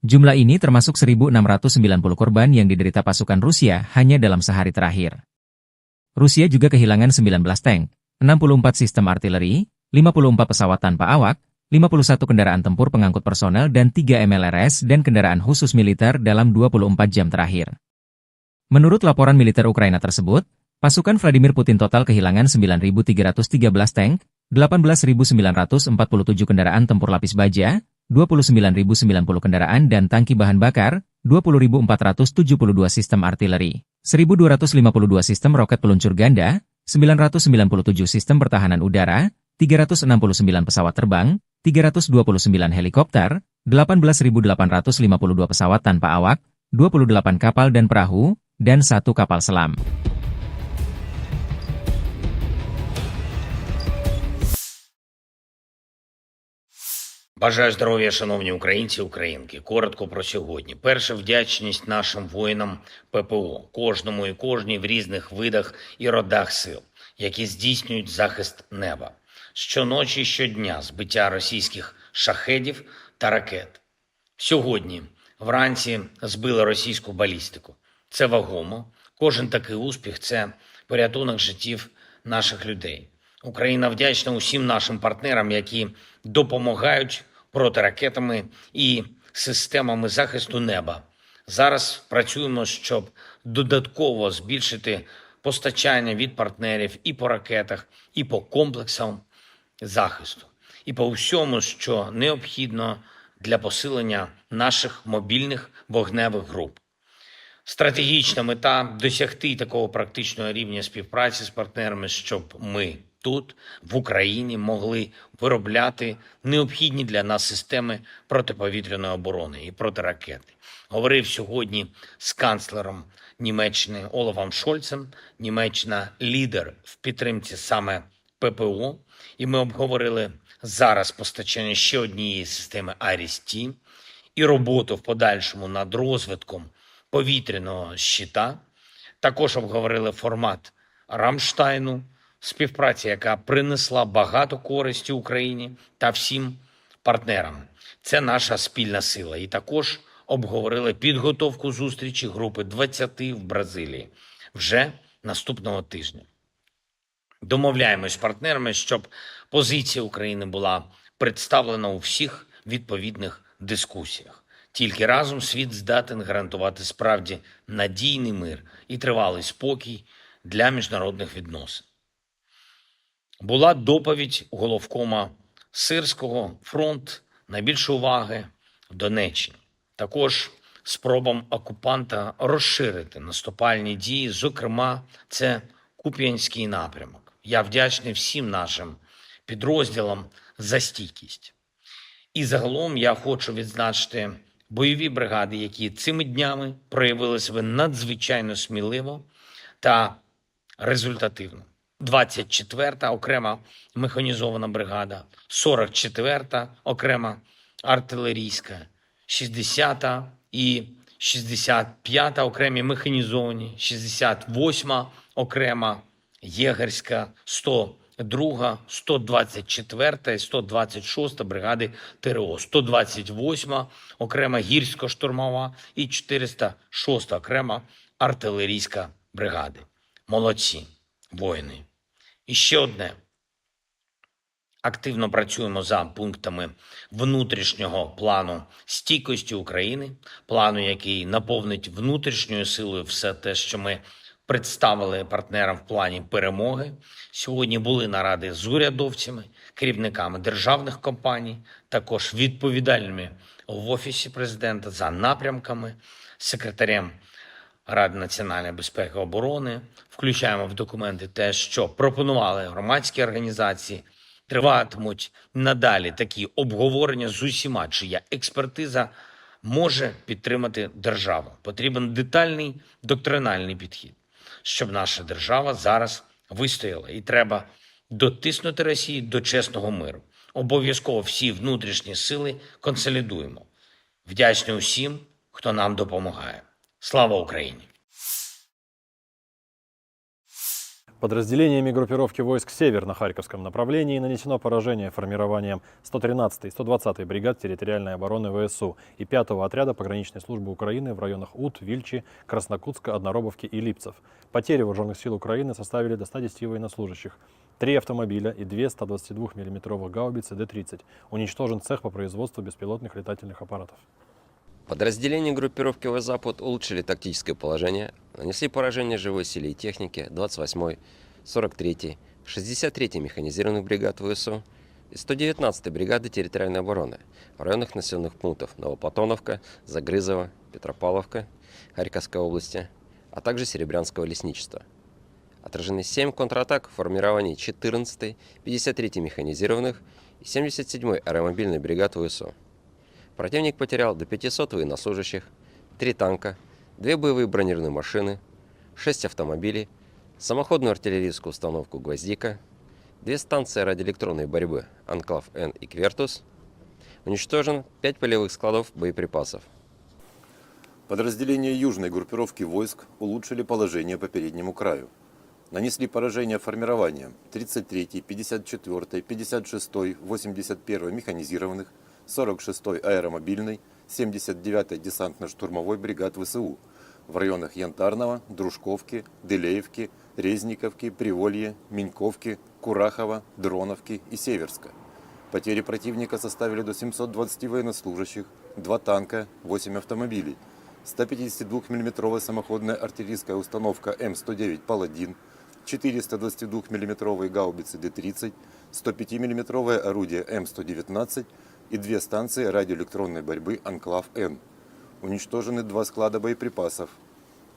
Jumlah ini termasuk seribu enam ratus sembilan puluh korban yang diderita pasukan Rusia hanya dalam sehari terakhir. Rusia juga kehilangan sembilan belas tank, enam puluh empat sistem artileri, lima puluh empat pesawat tanpa awak, lima puluh satu kendaraan tempur pengangkut personel dan tiga M L R S dan kendaraan khusus militer dalam dua puluh empat jam terakhir. Menurut laporan militer Ukraina tersebut, pasukan Vladimir Putin total kehilangan sembilan ribu tiga ratus tiga belas tank, delapan belas ribu sembilan ratus empat puluh tujuh kendaraan tempur lapis baja, dua puluh sembilan ribu sembilan puluh kendaraan dan tangki bahan bakar, dua puluh ribu empat ratus tujuh puluh dua sistem artileri, seribu dua ratus lima puluh dua sistem roket peluncur ganda, sembilan ratus sembilan puluh tujuh sistem pertahanan udara, tiga ratus enam puluh sembilan pesawat terbang, tiga ratus dua puluh sembilan helikopter, delapan belas ribu delapan ratus lima puluh dua pesawat tanpa awak, dua puluh delapan kapal dan perahu, dan satu kapal selam. Бажаю здоров'я, шановні українці і українки. Коротко про сьогодні. Перше, вдячність нашим воїнам П П О, кожному і кожній в різних видах і родах сил, які здійснюють захист неба. Щоночі і щодня збиття російських шахедів та ракет. Сьогодні вранці збили російську балістику. Це вагомо. Кожен такий успіх — це порятунок життів наших людей. Україна вдячна усім нашим партнерам, які допомагають протиракетами і системами захисту неба. Зараз працюємо, щоб додатково збільшити постачання від партнерів і по ракетах, і по комплексам захисту, і по всьому, що необхідно для посилення наших мобільних вогневих груп. Стратегічна мета — досягти такого практичного рівня співпраці з партнерами, щоб ми тут, в Україні, могли виробляти необхідні для нас системи протиповітряної оборони і протиракети. Говорив сьогодні з канцлером Німеччини Олафом Шольцем. Німеччина — лідер в підтримці саме П П О, і ми обговорили зараз постачання ще однієї системи Аріс-Т і роботу в подальшому над розвитком повітряного щита. Також обговорили формат Рамштайну, співпраця, яка принесла багато користі Україні та всім партнерам. Це наша спільна сила. І також обговорили підготовку зустрічі групи двадцяти в Бразилії вже наступного тижня. Домовляємось з партнерами, щоб позиція України була представлена у всіх відповідних дискусіях. Тільки разом світ здатен гарантувати справді надійний мир і тривалий спокій для міжнародних відносин. Була доповідь головкома Сирського: фронт, найбільше уваги в Донеччині. Також спробам окупанта розширити наступальні дії, зокрема, це Куп'янський напрямок. Я вдячний всім нашим підрозділам за стійкість. І загалом я хочу відзначити бойові бригади, які цими днями проявили себе надзвичайно сміливо та результативно. Двадцять четверта окрема механізована бригада, сорок четверта окрема артилерійська, шістдесята і шістдесят п'ята окремі механізовані, шістдесят восьма окрема єгерська, сто друга, сто двадцять четверта і сто двадцять шоста бригади Т Р О, сто двадцять восьма окрема гірсько-штурмова і чотириста шоста окрема артилерійська бригади. Молодці, воїни. І ще одне. Активно працюємо за пунктами внутрішнього плану стійкості України, плану, який наповнить внутрішньою силою все те, що ми представили партнерам в плані перемоги. Сьогодні були наради з урядовцями, керівниками державних компаній, також відповідальними в Офісі президента за напрямками, секретарем Ради національної безпеки і оборони. Включаємо в документи те, що пропонували громадські організації. Триватимуть надалі такі обговорення з усіма, чия експертиза може підтримати державу. Потрібен детальний доктринальний підхід, щоб наша держава зараз вистояла. І треба дотиснути Росію до чесного миру. Обов'язково всі внутрішні сили консолідуємо. Вдячний усім, хто нам допомагає. Слава Україні! Подразделениями группировки войск «Север» на Харьковском направлении нанесено поражение формированиям сто тринадцатой и сто двадцатой бригад территориальной обороны В С У и пятого отряда пограничной службы Украины в районах Ут, Вильчи, Краснокутска, Одноробовки и Липцев. Потери вооружённых сил Украины составили до ста десяти военнослужащих, три автомобиля и две ста двадцати двух миллиметровых гаубицы Д тридцать. Уничтожен цех по производству беспилотных летательных аппаратов. Подразделения группировки «Восток-Запад» улучшили тактическое положение, нанесли поражение живой силе и технике двадцать восьмой, сорок третьей, шестьдесят третьей механизированных бригад В С У и сто девятнадцатой бригады территориальной обороны в районах населённых пунктов Новоплатоновка, Загрызово, Петропавловка Харьковской области, а также Серебрянского лесничества. Отражены семь контратак формирований четырнадцатой, пятьдесят третьей механизированных и семьдесят седьмой аэромобильной бригад В С У. Противник потерял до пятисот военнослужащих, три танка, две боевые бронированные машины, шесть автомобилей, самоходную артиллерийскую установку «Гвоздика», две станции радиоэлектронной борьбы «Анклав-Н» и «Квертус». Уничтожен пять полевых складов боеприпасов. Подразделения южной группировки войск улучшили положение по переднему краю. Нанесли поражение формированиям тридцать третьей, пятьдесят четвёртой, пятьдесят шестой, восемьдесят первой механизированных, сорок шестой аэромобильной, семьдесят девятой десантно-штурмовой бригад В С У в районах Янтарного, Дружковки, Дылеевки, Резниковки, Приволье, Миньковки, Курахова, Дроновки и Северска. Потери противника составили до семьсот двадцати военнослужащих, два танка, восемь автомобилей, ста пятидесяти двух миллиметровая самоходная артиллерийская установка М сто девять «Паладин», четыреста двадцати двух миллиметровые гаубицы Д тридцать, сто пяти миллиметровое орудие М сто девятнадцать и две станции радиоэлектронной борьбы «Анклав-Н». Уничтожены два склада боеприпасов.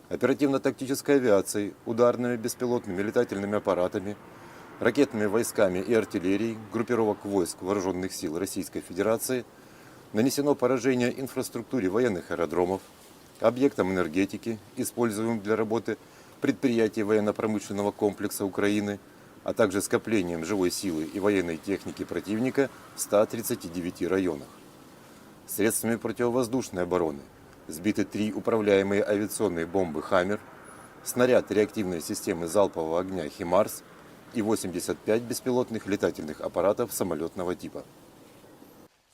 Оперативно-тактической авиацией, ударными беспилотными летательными аппаратами, ракетными войсками и артиллерией группировок войск Вооружённых сил Российской Федерации нанесено поражение инфраструктуре военных аэродромов, объектам энергетики, используемым для работы предприятий военно-промышленного комплекса Украины, а также скоплениям живой силы и военной техники противника в ста тридцати девяти районах. Средствами противовоздушной обороны сбиты три управляемые авиационные бомбы «Хаммер», снаряд реактивной системы залпового огня «Химарс» и восемьдесят пять беспилотных летательных аппаратов самолётного типа.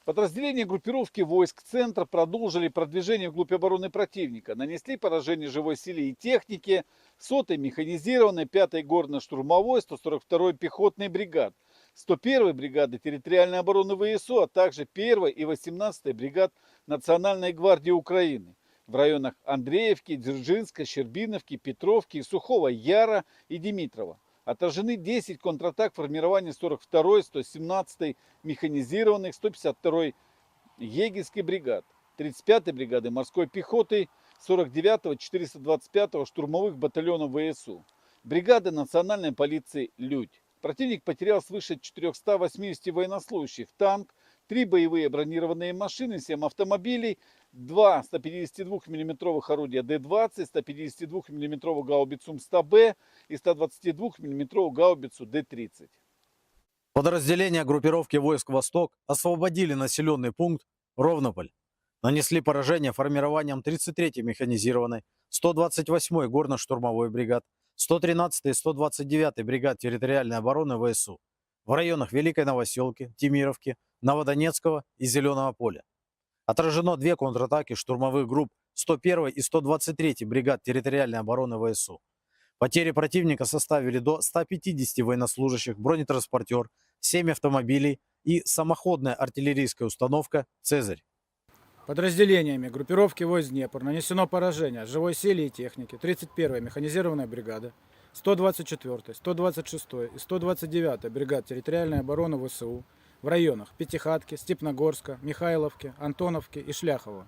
Подразделения группировки войск «Центр» продолжили продвижение вглубь обороны противника, нанесли поражение живой силе и технике сотой механизированной, пятой горно-штурмовой, сто сорок второй пехотной бригад, сто первой бригады территориальной обороны В С У, а также первой и восемнадцатой бригад Национальной гвардии Украины в районах Андреевки, Дзержинска, Щербиновки, Петровки, Сухого Яра и Димитрова. Отражены десять контратак формирования сорок второй, сто семнадцатой механизированных, сто пятьдесят второй егерской бригад, тридцать пятой бригады морской пехоты, сорок девятого, четыреста двадцать пятого штурмовых батальонов В С У, бригады национальной полиции «Людь». Противник потерял свыше четырёхсот восьмидесяти военнослужащих, танк, три боевые бронированные машины, семь автомобилей, два ста пятидесяти двух миллиметровых орудия Д двадцать, ста пятидесяти двух миллиметровую гаубицу М сто Б и ста двадцати двух миллиметровую гаубицу Д тридцать. Подразделения группировки войск «Восток» освободили населённый пункт Ровнополь. Нанесли поражение формированиям тридцать третьей механизированной, сто двадцать восьмой горно-штурмовой бригад, сто тринадцатой и сто двадцать девятой бригад территориальной обороны В С У в районах Великой Новосёлки, Темировки, Новодонецкого и Зелёного поля. Отражено две контратаки штурмовых групп сто первой и сто двадцать третьей бригад территориальной обороны В С У. Потери противника составили до ста пятидесяти военнослужащих, бронетранспортёр, семь автомобилей и самоходная артиллерийская установка «Цезарь». Подразделениями группировки войск «Днепр» нанесено поражение живой силе и технике тридцать первой механизированной бригады, сто двадцать четвёртой, сто двадцать шестой и сто двадцать девятой бригад территориальной обороны В С У в районах Пятихатки, Степногорска, Михайловки, Антоновки и Шляхова.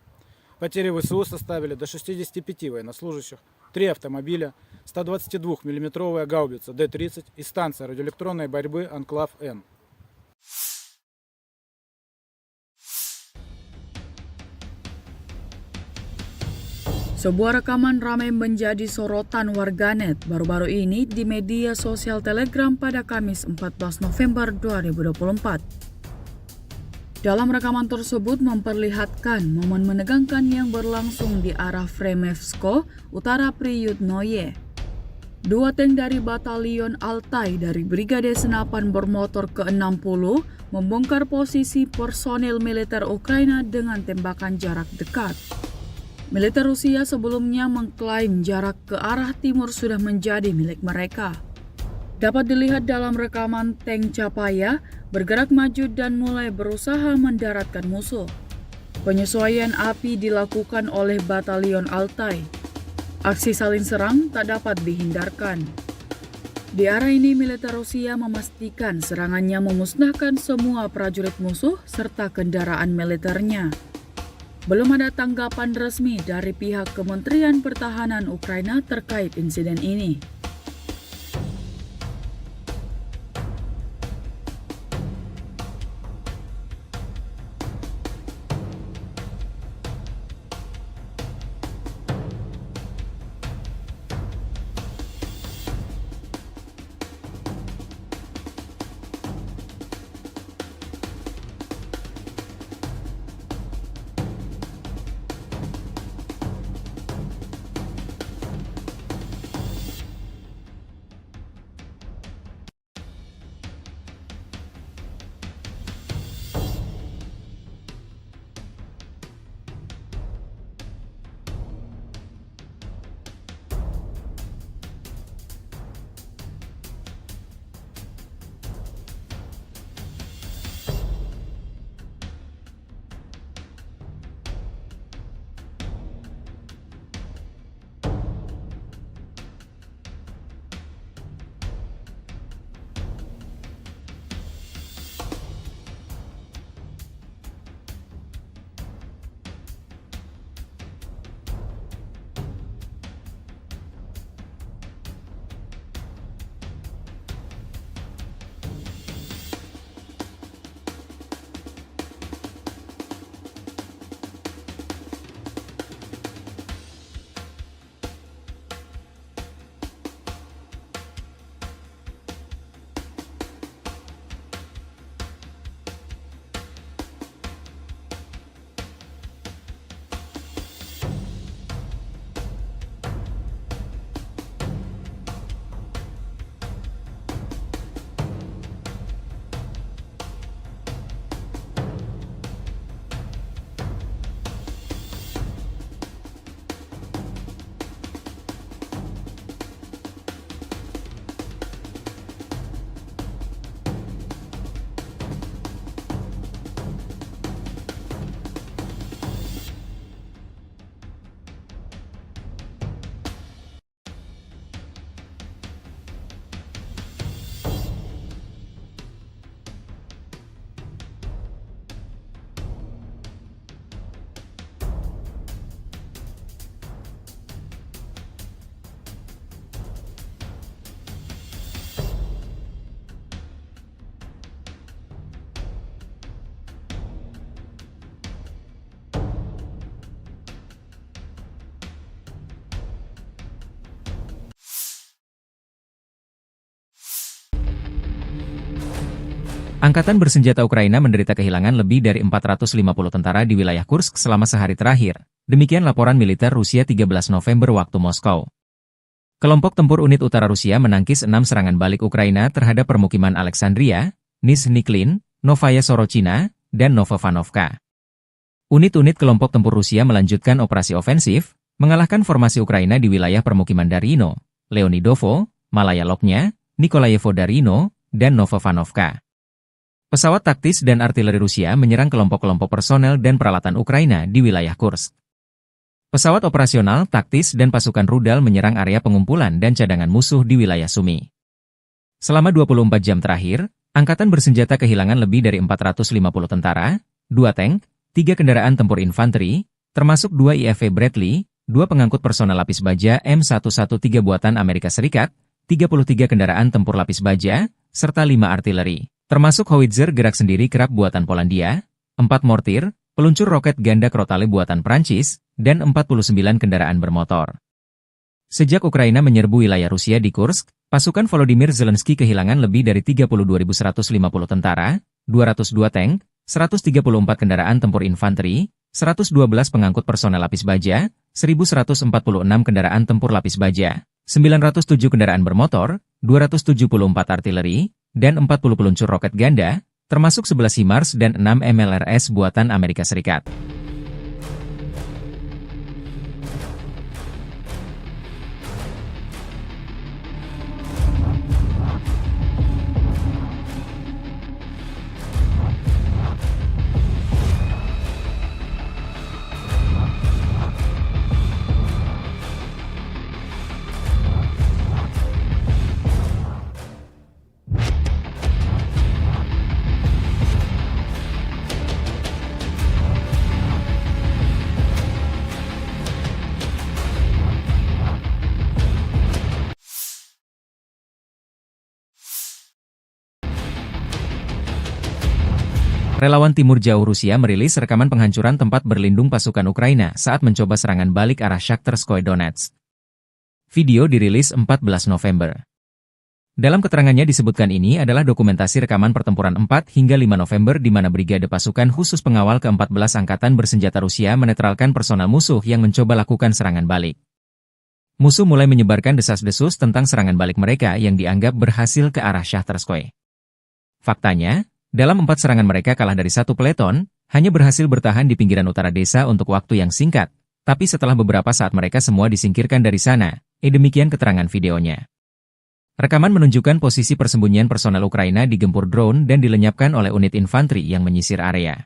Потери В С У составили до шестидесяти пяти военнослужащих, три автомобиля, ста двадцати двух миллиметровая гаубица Д тридцать и станция радиоэлектронной борьбы «Анклав-Н». Sebuah rekaman ramai menjadi sorotan warganet baru-baru ini di media sosial Telegram pada Kamis empat belas November dua ribu dua puluh empat. Dalam rekaman tersebut memperlihatkan momen menegangkan yang berlangsung di arah Fremevsko, Utara Priyutnoye. Dua tank dari Batalion Altai dari Brigade Senapan Bermotor ke enam puluh membongkar posisi personil militer Ukraina dengan tembakan jarak dekat. Militer Rusia sebelumnya mengklaim jarak ke arah timur sudah menjadi milik mereka. Dapat dilihat dalam rekaman tank Chapaya bergerak maju dan mulai berusaha mendaratkan musuh. Penyesuaian api dilakukan oleh Batalion Altai. Aksi saling serang tak dapat dihindarkan. Di arah ini, militer Rusia memastikan serangannya memusnahkan semua prajurit musuh serta kendaraan militernya. Belum ada tanggapan resmi dari pihak Kementerian Pertahanan Ukraina terkait insiden ini. Angkatan bersenjata Ukraina menderita kehilangan lebih dari empat ratus lima puluh tentara di wilayah Kursk selama sehari terakhir, demikian laporan militer Rusia tiga belas November waktu Moskow. Kelompok tempur unit utara Rusia menangkis enam serangan balik Ukraina terhadap permukiman Alexandria, Nizhniklin, Novaya Sorochina, dan Novovanovka. Unit-unit kelompok tempur Rusia melanjutkan operasi ofensif, mengalahkan formasi Ukraina di wilayah permukiman Darino, Leonidovo, Malaya Loknya, Nikolayevo Darino, dan Novovanovka. Pesawat taktis dan artileri Rusia menyerang kelompok-kelompok personel dan peralatan Ukraina di wilayah Kursk. Pesawat operasional, taktis, dan pasukan rudal menyerang area pengumpulan dan cadangan musuh di wilayah Sumy. Selama dua puluh empat jam terakhir, angkatan bersenjata kehilangan lebih dari empat ratus lima puluh tentara, dua tank, tiga kendaraan tempur infanteri, termasuk dua I F V Bradley, dua pengangkut personel lapis baja M satu satu tiga buatan Amerika Serikat, tiga puluh tiga kendaraan tempur lapis baja, serta lima artileri, termasuk howitzer gerak sendiri Krab buatan Polandia, empat mortir, peluncur roket ganda Crotale buatan Prancis, dan empat puluh sembilan kendaraan bermotor. Sejak Ukraina menyerbu wilayah Rusia di Kursk, pasukan Volodymyr Zelensky kehilangan lebih dari tiga puluh dua ribu seratus lima puluh tentara, dua ratus dua tank, seratus tiga puluh empat kendaraan tempur infanteri, seratus dua belas pengangkut personel lapis baja, seribu seratus empat puluh enam kendaraan tempur lapis baja, sembilan ratus tujuh kendaraan bermotor, dua ratus tujuh puluh empat artileri, dan empat puluh peluncur roket ganda, termasuk sebelas HIMARS dan enam M L R S buatan Amerika Serikat. Relawan Timur Jauh Rusia merilis rekaman penghancuran tempat berlindung pasukan Ukraina saat mencoba serangan balik arah Shakhtarskoye Donetsk. Video dirilis empat belas November. Dalam keterangannya disebutkan ini adalah dokumentasi rekaman pertempuran empat hingga lima November di mana Brigade Pasukan Khusus Pengawal keempat belas Angkatan Bersenjata Rusia menetralkan personel musuh yang mencoba lakukan serangan balik. Musuh mulai menyebarkan desas-desus tentang serangan balik mereka yang dianggap berhasil ke arah Shakhtarskoye. Faktanya, dalam empat serangan mereka kalah dari satu peleton, hanya berhasil bertahan di pinggiran utara desa untuk waktu yang singkat, tapi setelah beberapa saat mereka semua disingkirkan dari sana, eh, demikian keterangan videonya. Rekaman menunjukkan posisi persembunyian personel Ukraina digempur drone dan dilenyapkan oleh unit infanteri yang menyisir area.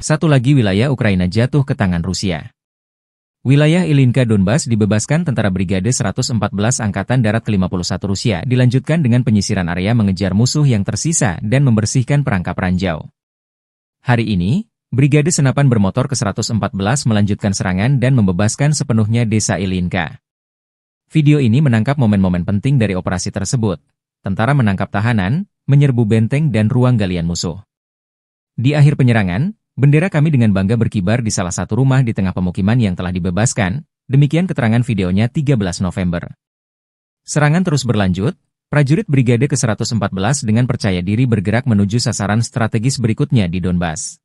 Satu lagi wilayah Ukraina jatuh ke tangan Rusia. Wilayah Ilinka Donbas dibebaskan tentara Brigade seratus empat belas Angkatan Darat kelima puluh satu Rusia, dilanjutkan dengan penyisiran area mengejar musuh yang tersisa dan membersihkan perangkap ranjau. Hari ini, Brigade Senapan Bermotor ke seratus empat belas melanjutkan serangan dan membebaskan sepenuhnya desa Ilinka. Video ini menangkap momen-momen penting dari operasi tersebut. Tentara menangkap tahanan, menyerbu benteng dan ruang galian musuh. Di akhir penyerangan, bendera kami dengan bangga berkibar di salah satu rumah di tengah pemukiman yang telah dibebaskan, demikian keterangan videonya tiga belas November. Serangan terus berlanjut, prajurit Brigade ke seratus empat belas dengan percaya diri bergerak menuju sasaran strategis berikutnya di Donbas.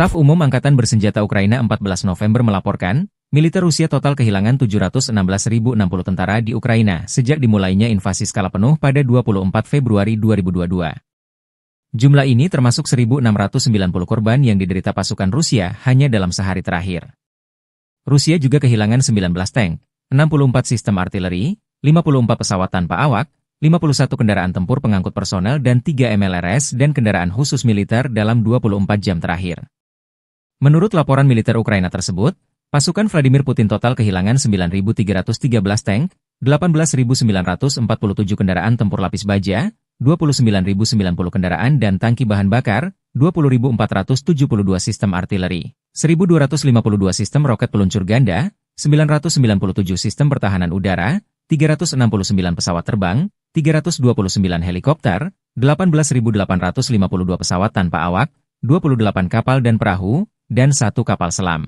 Staf Umum Angkatan Bersenjata Ukraina empat belas November melaporkan, militer Rusia total kehilangan tujuh ratus enam belas ribu enam puluh tentara di Ukraina sejak dimulainya invasi skala penuh pada dua puluh empat Februari dua ribu dua puluh dua. Jumlah ini termasuk seribu enam ratus sembilan puluh korban yang diderita pasukan Rusia hanya dalam sehari terakhir. Rusia juga kehilangan sembilan belas tank, enam puluh empat sistem artileri, lima puluh empat pesawat tanpa awak, lima puluh satu kendaraan tempur pengangkut personel dan tiga M L R S dan kendaraan khusus militer dalam dua puluh empat jam terakhir. Menurut laporan militer Ukraina tersebut, pasukan Vladimir Putin total kehilangan sembilan ribu tiga ratus tiga belas tank, delapan belas ribu sembilan ratus empat puluh tujuh kendaraan tempur lapis baja, dua puluh sembilan ribu sembilan puluh kendaraan dan tangki bahan bakar, dua puluh ribu empat ratus tujuh puluh dua sistem artileri, seribu dua ratus lima puluh dua sistem roket peluncur ganda, sembilan ratus sembilan puluh tujuh sistem pertahanan udara, tiga ratus enam puluh sembilan pesawat terbang, tiga ratus dua puluh sembilan helikopter, delapan belas ribu delapan ratus lima puluh dua pesawat tanpa awak, dua puluh delapan kapal dan perahu, dan satu kapal selam.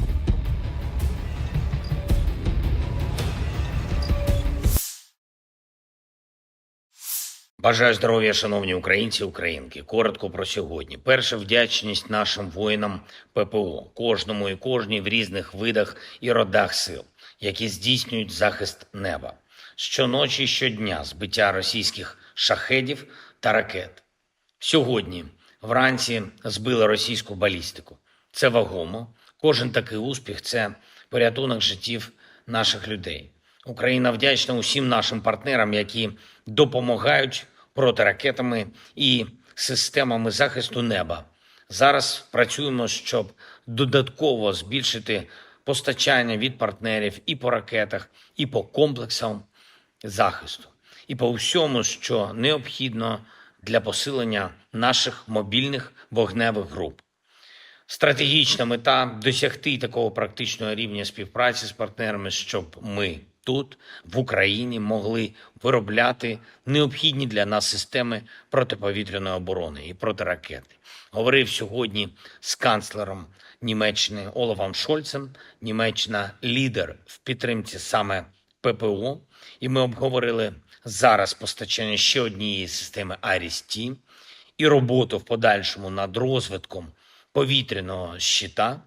Бажаю здоров'я, шановні українці і українки. Коротко про сьогодні. Перше, вдячність нашим воїнам П П О, кожному і кожній в різних видах і родах сил, які здійснюють захист неба. Щоночі і щодня збиття російських шахедів та ракет. Сьогодні вранці збили російську балістику. Це вагомо. Кожен такий успіх — це порятунок життів наших людей. Україна вдячна усім нашим партнерам, які допомагають протиракетами і системами захисту неба. Зараз працюємо, щоб додатково збільшити постачання від партнерів і по ракетах, і по комплексам захисту, і по всьому, що необхідно для посилення наших мобільних вогневих груп. Стратегічна мета — досягти такого практичного рівня співпраці з партнерами, щоб ми тут, в Україні, могли виробляти необхідні для нас системи протиповітряної оборони і протиракети. Говорив сьогодні з канцлером Німеччини Олафом Шольцем. Німеччина — лідер в підтримці саме П П О, і ми обговорили зараз постачання ще однієї системи Айріс-Т і роботу в подальшому над розвитком повітряного щита.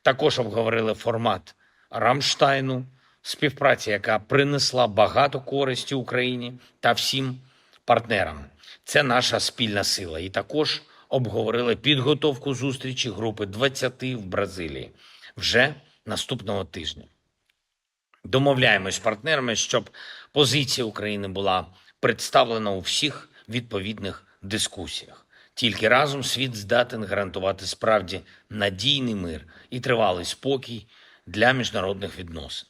Також обговорили формат Рамштайну, співпраця, яка принесла багато користі Україні та всім партнерам. Це наша спільна сила. І також обговорили підготовку зустрічі групи двадцяти в Бразилії вже наступного тижня. Домовляємось з партнерами, щоб позиція України була представлена у всіх відповідних дискусіях. Тільки разом світ здатен гарантувати справді надійний мир і тривалий спокій для міжнародних відносин.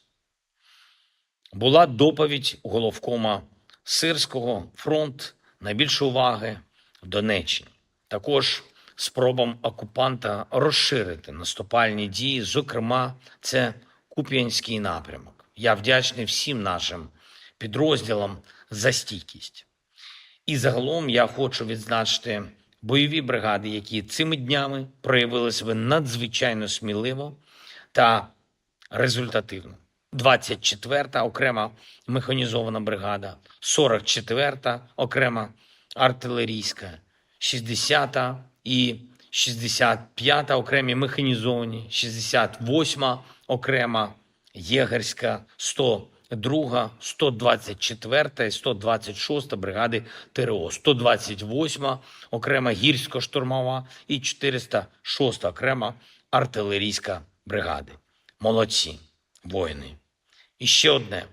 Була доповідь головкома Сирського: фронт, найбільше уваги в Донеччині. Також спробам окупанта розширити наступальні дії, зокрема, це Куп'янський напрямок. Я вдячний всім нашим підрозділам за стійкість. І загалом я хочу відзначити бойові бригади, які цими днями проявили себе надзвичайно сміливо та результативно. Двадцять четверта окрема механізована бригада, сорок четверта окрема артилерійська, шістдесята і шістдесят п'ята окремі механізовані, шістдесят восьма окрема єгерська, сто друга, сто двадцять четверта і сто двадцять шоста бригади Т Р О, сто двадцять восьма окрема гірсько-штурмова і чотириста шоста окрема артилерійська бригади. Молодці, воїни. І ще одне.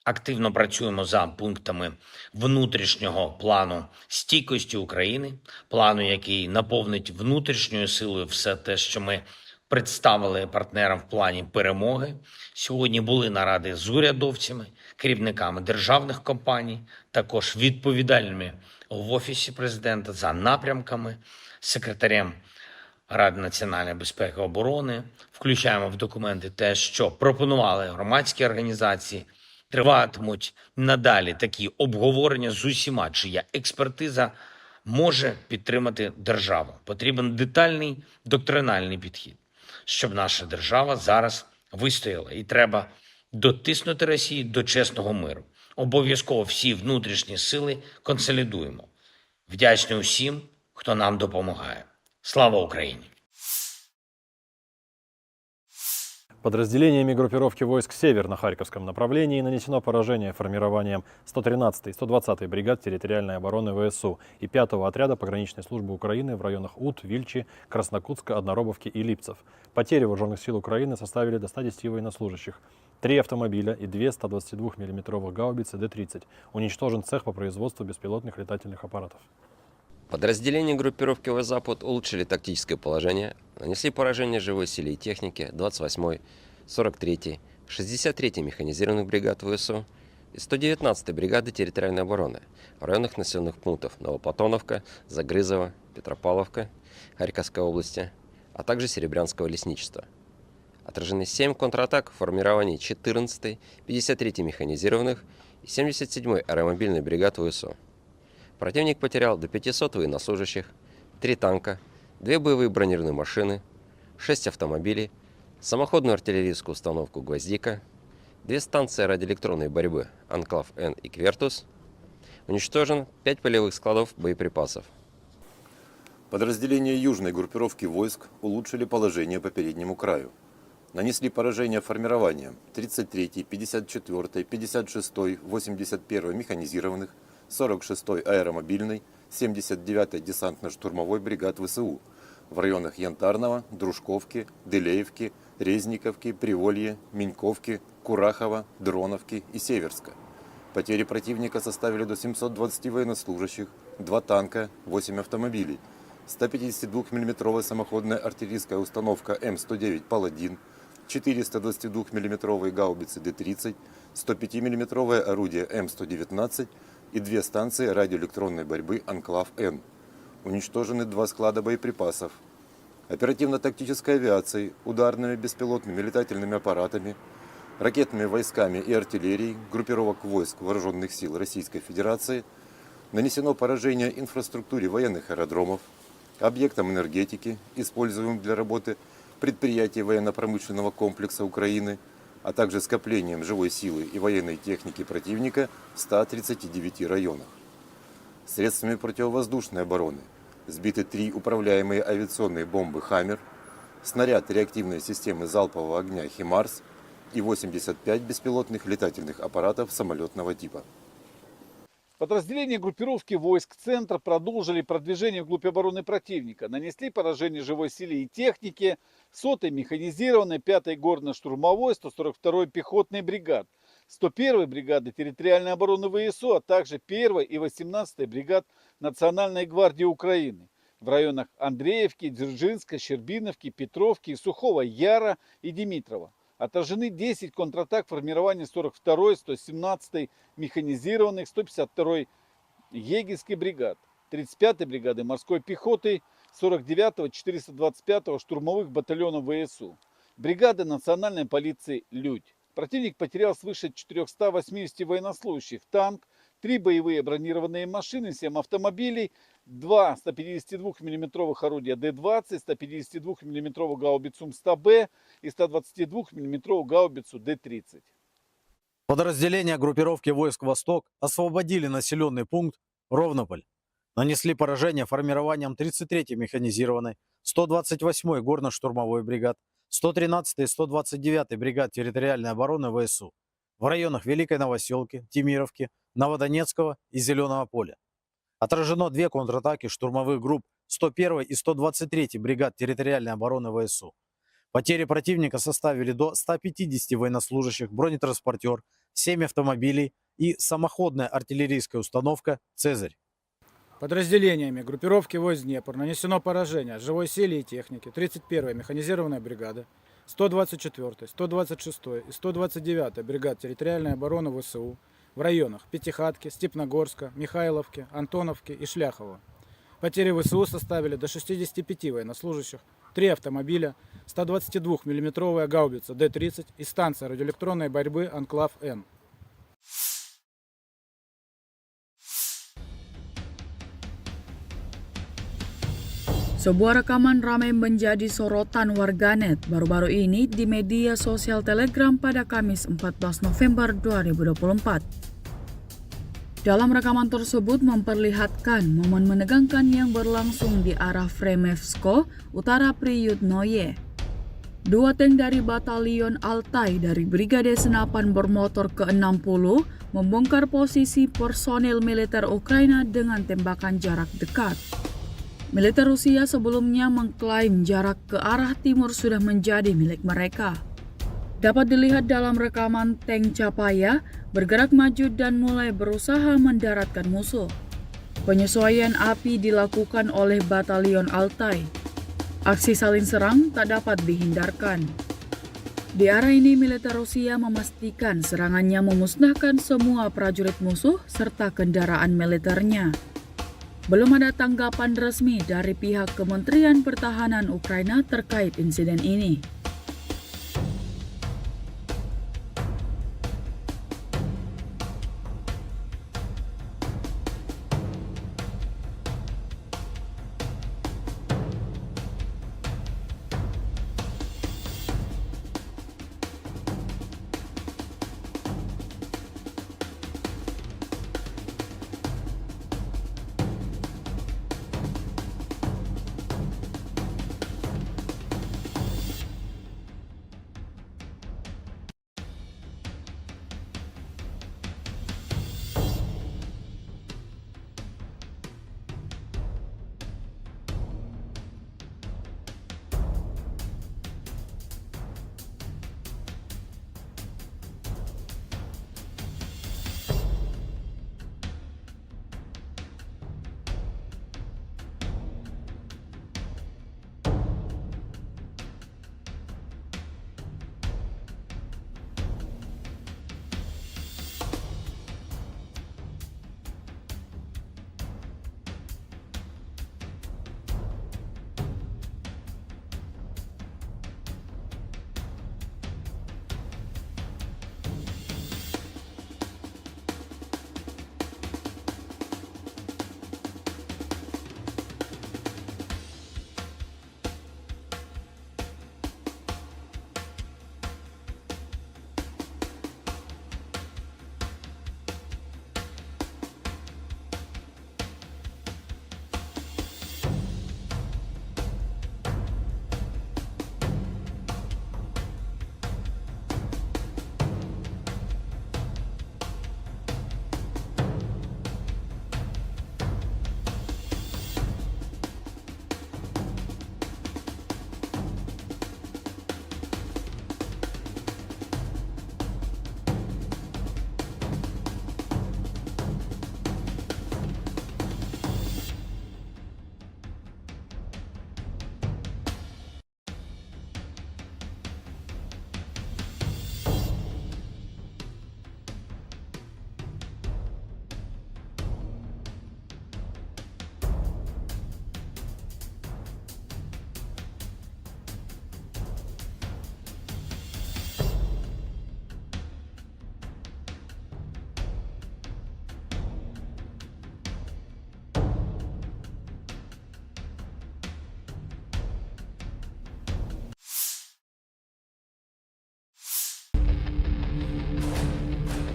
Активно працюємо за пунктами внутрішнього плану стійкості України, плану, який наповнить внутрішньою силою все те, що ми представили партнерам в плані перемоги. Сьогодні були наради з урядовцями, керівниками державних компаній, також відповідальними в Офісі президента за напрямками, секретарем Ради національної безпеки і оборони. Включаємо в документи те, що пропонували громадські організації. Триватимуть надалі такі обговорення з усіма, чия експертиза може підтримати державу. Потрібен детальний доктринальний підхід, щоб наша держава зараз вистояла. І треба дотиснути Росію до чесного миру. Обов'язково всі внутрішні сили консолідуємо. Вдячний усім, хто нам допомагає. Слава Україні! Подразделениями группировки войск «Север» на Харьковском направлении нанесено поражение формированиям сто тринадцатой и сто двадцатой бригад территориальной обороны В С У и пятого отряда пограничной службы Украины в районах Ут, Вильчи, Краснокутска, Одноробовки и Липцев. Потери вооружённых сил Украины составили до ста десяти военнослужащих, три автомобиля и две ста двадцати двух миллиметровых гаубицы Д тридцать. Уничтожен цех по производству беспилотных летательных аппаратов. Подразделения группировки «Восток-Запад» улучшили тактическое положение, нанесли поражение живой силе и технике двадцать восьмой, сорок третьей, шестьдесят третьей механизированных бригад В С У и сто девятнадцатой бригады территориальной обороны в районах населённых пунктов Новоплатоновка, Загрызово, Петропавловка Харьковской области, а также Серебрянского лесничества. Отражены семь контратак в формировании четырнадцатой, пятьдесят третьей механизированных и семьдесят седьмой аэромобильной бригад В С У. Противник потерял до пятисот военнослужащих, три танка, две боевые бронированные машины, шесть автомобилей, самоходную артиллерийскую установку «Гвоздика», две станции радиоэлектронной борьбы «Анклав-Н» и «Квертус». Уничтожено пять полевых складов боеприпасов. Подразделения южной группировки войск улучшили положение по переднему краю. Нанесли поражение формированиям тридцать третьей, пятьдесят четвёртой, пятьдесят шестой, восемьдесят первой механизированных, сорок шестой аэромобильной, семьдесят девятой десантно-штурмовой бригад В С У в районах Янтарного, Дружковки, Дылеевки, Резниковки, Приволье, Меньковки, Курахова, Дроновки и Северска. Потери противника составили до семьсот двадцати военнослужащих, два танка, восемь автомобилей, ста пятидесяти двух миллиметровая самоходная артиллерийская установка М сто девять «Паладин», четыреста двадцати двух миллиметровые гаубицы Д тридцать, сто пяти миллиметровое орудие М сто девятнадцать и две станции радиоэлектронной борьбы «Анклав-Н». Уничтожены два склада боеприпасов. Оперативно-тактической авиацией, ударными беспилотными летательными аппаратами, ракетными войсками и артиллерией группировок войск Вооружённых сил Российской Федерации нанесено поражение инфраструктуре военных аэродромов, объектам энергетики, используемым для работы предприятий военно-промышленного комплекса Украины, а также скоплениям живой силы и военной техники противника в ста тридцати девяти районах. Средствами противовоздушной обороны сбиты три управляемые авиационные бомбы «Хаммер», снаряд реактивной системы залпового огня «Химарс» и восемьдесят пять беспилотных летательных аппаратов самолётного типа. Подразделения группировки войск «Центр» продолжили продвижение вглубь обороны противника, нанесли поражение живой силе и технике сотой механизированной, пятой горно-штурмовой, сто сорок второй пехотной бригад, сто первой бригады территориальной обороны В С У, а также первой и восемнадцатой бригад Национальной гвардии Украины в районах Андреевки, Дзержинска, Щербиновки, Петровки, Сухого Яра и Димитрова. Отражены десять контратак формирования сорок второй, сто семнадцатой механизированных, сто пятьдесят второй егерской бригад, тридцать пятой бригады морской пехоты, сорок девятого, четыреста двадцать пятого штурмовых батальонов В С У, бригады национальной полиции «Людь». Противник потерял свыше четырёхсот восьмидесяти военнослужащих, танк, три боевые бронированные машины, семь автомобилей, два ста пятидесяти двух миллиметровых орудия Д двадцать, ста пятидесяти двух миллиметровую гаубицу М сто Б и ста двадцати двух миллиметровую гаубицу Д тридцать. Подразделения группировки войск «Восток» освободили населённый пункт Ровнополь, нанесли поражение формированиям тридцать третьей механизированной, сто двадцать восьмой горно-штурмовой бригад, сто тринадцатой и сто двадцать девятой бригад территориальной обороны В С У в районах Великой Новосёлки, Темировки, Новодонецкого и Зелёного поля. Отражено две контратаки штурмовых групп сто первой и сто двадцать третьей бригад территориальной обороны В С У. Потери противника составили до ста пятидесяти военнослужащих, бронетранспортёр, семь автомобилей и самоходная артиллерийская установка «Цезарь». Подразделениями группировки войск «Днепр» нанесено поражение живой силе и технике тридцать первой механизированной бригады, сто двадцать четвёртой, сто двадцать шестой и сто двадцать девятой бригад территориальной обороны В С У в районах Пятихатки, Степногорска, Михайловки, Антоновки и Шляхова. Потери В С У составили до шестидесяти пяти военнослужащих, три автомобиля, ста двадцати двух миллиметровая гаубица Д тридцать и станция радиоэлектронной борьбы «Анклав-Н». Sebuah rekaman ramai menjadi sorotan warganet baru-baru ini di media sosial Telegram pada Kamis empat belas November dua ribu dua puluh empat. Dalam rekaman tersebut memperlihatkan momen menegangkan yang berlangsung di arah Fremevsko, Utara Priyutnoye. Dua tank dari Batalion Altai dari Brigade Senapan Bermotor ke enam puluh membongkar posisi personil militer Ukraina dengan tembakan jarak dekat. Militer Rusia sebelumnya mengklaim jarak ke arah timur sudah menjadi milik mereka. Dapat dilihat dalam rekaman tank Chapaya bergerak maju dan mulai berusaha mendaratkan musuh. Penyesuaian api dilakukan oleh Batalion Altai. Aksi saling serang tak dapat dihindarkan. Di arah ini, militer Rusia memastikan serangannya memusnahkan semua prajurit musuh serta kendaraan militernya. Belum ada tanggapan resmi dari pihak Kementerian Pertahanan Ukraina terkait insiden ini.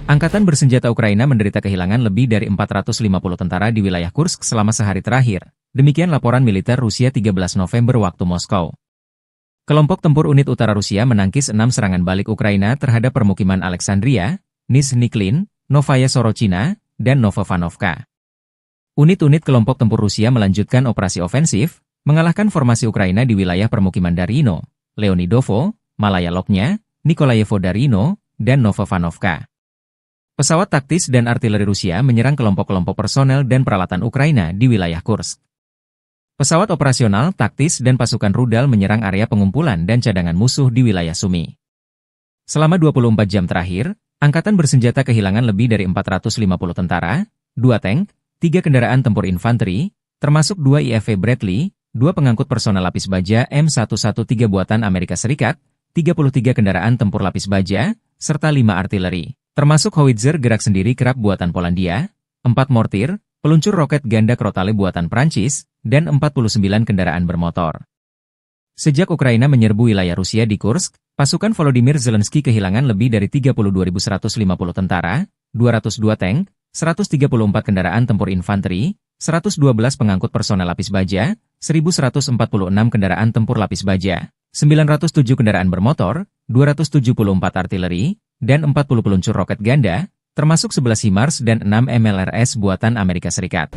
Angkatan bersenjata Ukraina menderita kehilangan lebih dari empat ratus lima puluh tentara di wilayah Kursk selama sehari terakhir, demikian laporan militer Rusia tiga belas November waktu Moskow. Kelompok tempur unit utara Rusia menangkis enam serangan balik Ukraina terhadap permukiman Alexandria, Nizhniklin, Novaya Sorochina, dan Novovanovka. Unit-unit kelompok tempur Rusia melanjutkan operasi ofensif, mengalahkan formasi Ukraina di wilayah permukiman Darino, Leonidovo, Malaya Loknya, Nikolayevo Darino, dan Novovanovka. Pesawat taktis dan artileri Rusia menyerang kelompok-kelompok personel dan peralatan Ukraina di wilayah Kursk. Pesawat operasional, taktis, dan pasukan rudal menyerang area pengumpulan dan cadangan musuh di wilayah Sumy. Selama dua puluh empat jam terakhir, angkatan bersenjata kehilangan lebih dari empat ratus lima puluh tentara, dua tank, tiga kendaraan tempur infanteri, termasuk dua I F V Bradley, dua pengangkut personel lapis baja M satu satu tiga buatan Amerika Serikat, tiga puluh tiga kendaraan tempur lapis baja, serta lima artileri, termasuk howitzer gerak sendiri Krab buatan Polandia, empat mortir, peluncur roket ganda Crotale buatan Prancis, dan empat puluh sembilan kendaraan bermotor. Sejak Ukraina menyerbu wilayah Rusia di Kursk, pasukan Volodymyr Zelensky kehilangan lebih dari tiga puluh dua ribu seratus lima puluh tentara, dua ratus dua tank, seratus tiga puluh empat kendaraan tempur infanteri, seratus dua belas pengangkut personel lapis baja, seribu seratus empat puluh enam kendaraan tempur lapis baja, sembilan ratus tujuh kendaraan bermotor, dua ratus tujuh puluh empat artileri, dan empat puluh peluncur roket ganda, termasuk sebelas HIMARS dan enam M L R S buatan Amerika Serikat.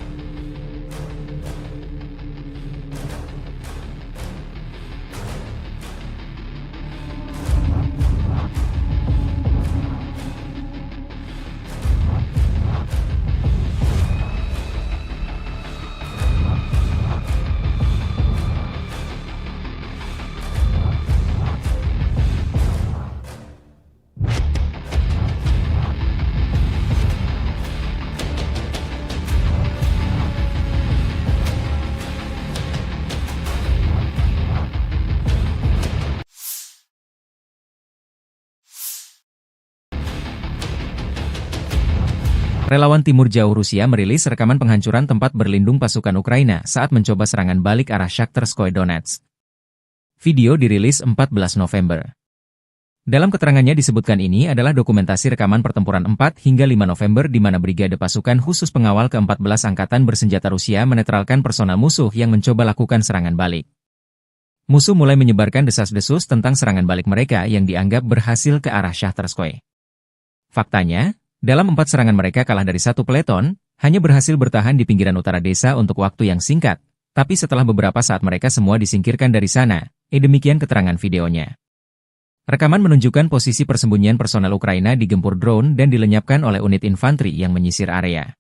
Relawan Timur Jauh Rusia merilis rekaman penghancuran tempat berlindung pasukan Ukraina saat mencoba serangan balik arah Shakhtarskoye Donetsk. Video dirilis empat belas November. Dalam keterangannya disebutkan ini adalah dokumentasi rekaman pertempuran empat hingga lima November di mana Brigade Pasukan Khusus Pengawal Keempat Belas Angkatan Bersenjata Rusia menetralkan personel musuh yang mencoba lakukan serangan balik. Musuh mulai menyebarkan desas-desus tentang serangan balik mereka yang dianggap berhasil ke arah Shakhtarskoye. Faktanya, dalam empat serangan mereka kalah dari satu peleton, hanya berhasil bertahan di pinggiran utara desa untuk waktu yang singkat, tapi setelah beberapa saat mereka semua disingkirkan dari sana, eh, demikian keterangan videonya. Rekaman menunjukkan posisi persembunyian personel Ukraina digempur drone dan dilenyapkan oleh unit infanteri yang menyisir area.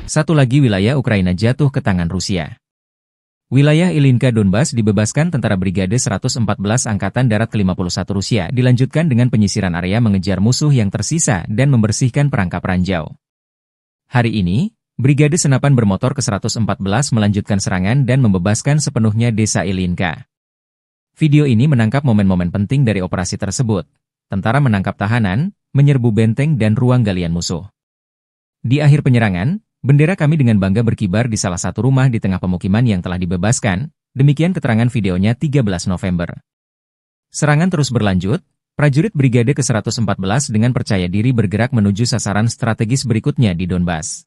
Satu lagi wilayah Ukraina jatuh ke tangan Rusia. Wilayah Ilinka Donbas dibebaskan tentara Brigade seratus empat belas Angkatan Darat ke lima puluh satu Rusia, dilanjutkan dengan penyisiran area mengejar musuh yang tersisa dan membersihkan perangkap ranjau. Hari ini, Brigade Senapan Bermotor ke seratus empat belas melanjutkan serangan dan membebaskan sepenuhnya desa Ilinka. Video ini menangkap momen-momen penting dari operasi tersebut. Tentara menangkap tahanan, menyerbu benteng dan ruang galian musuh. Di akhir penyerangan, bendera kami dengan bangga berkibar di salah satu rumah di tengah pemukiman yang telah dibebaskan, demikian keterangan videonya tiga belas November. Serangan terus berlanjut, prajurit Brigade ke seratus empat belas dengan percaya diri bergerak menuju sasaran strategis berikutnya di Donbas.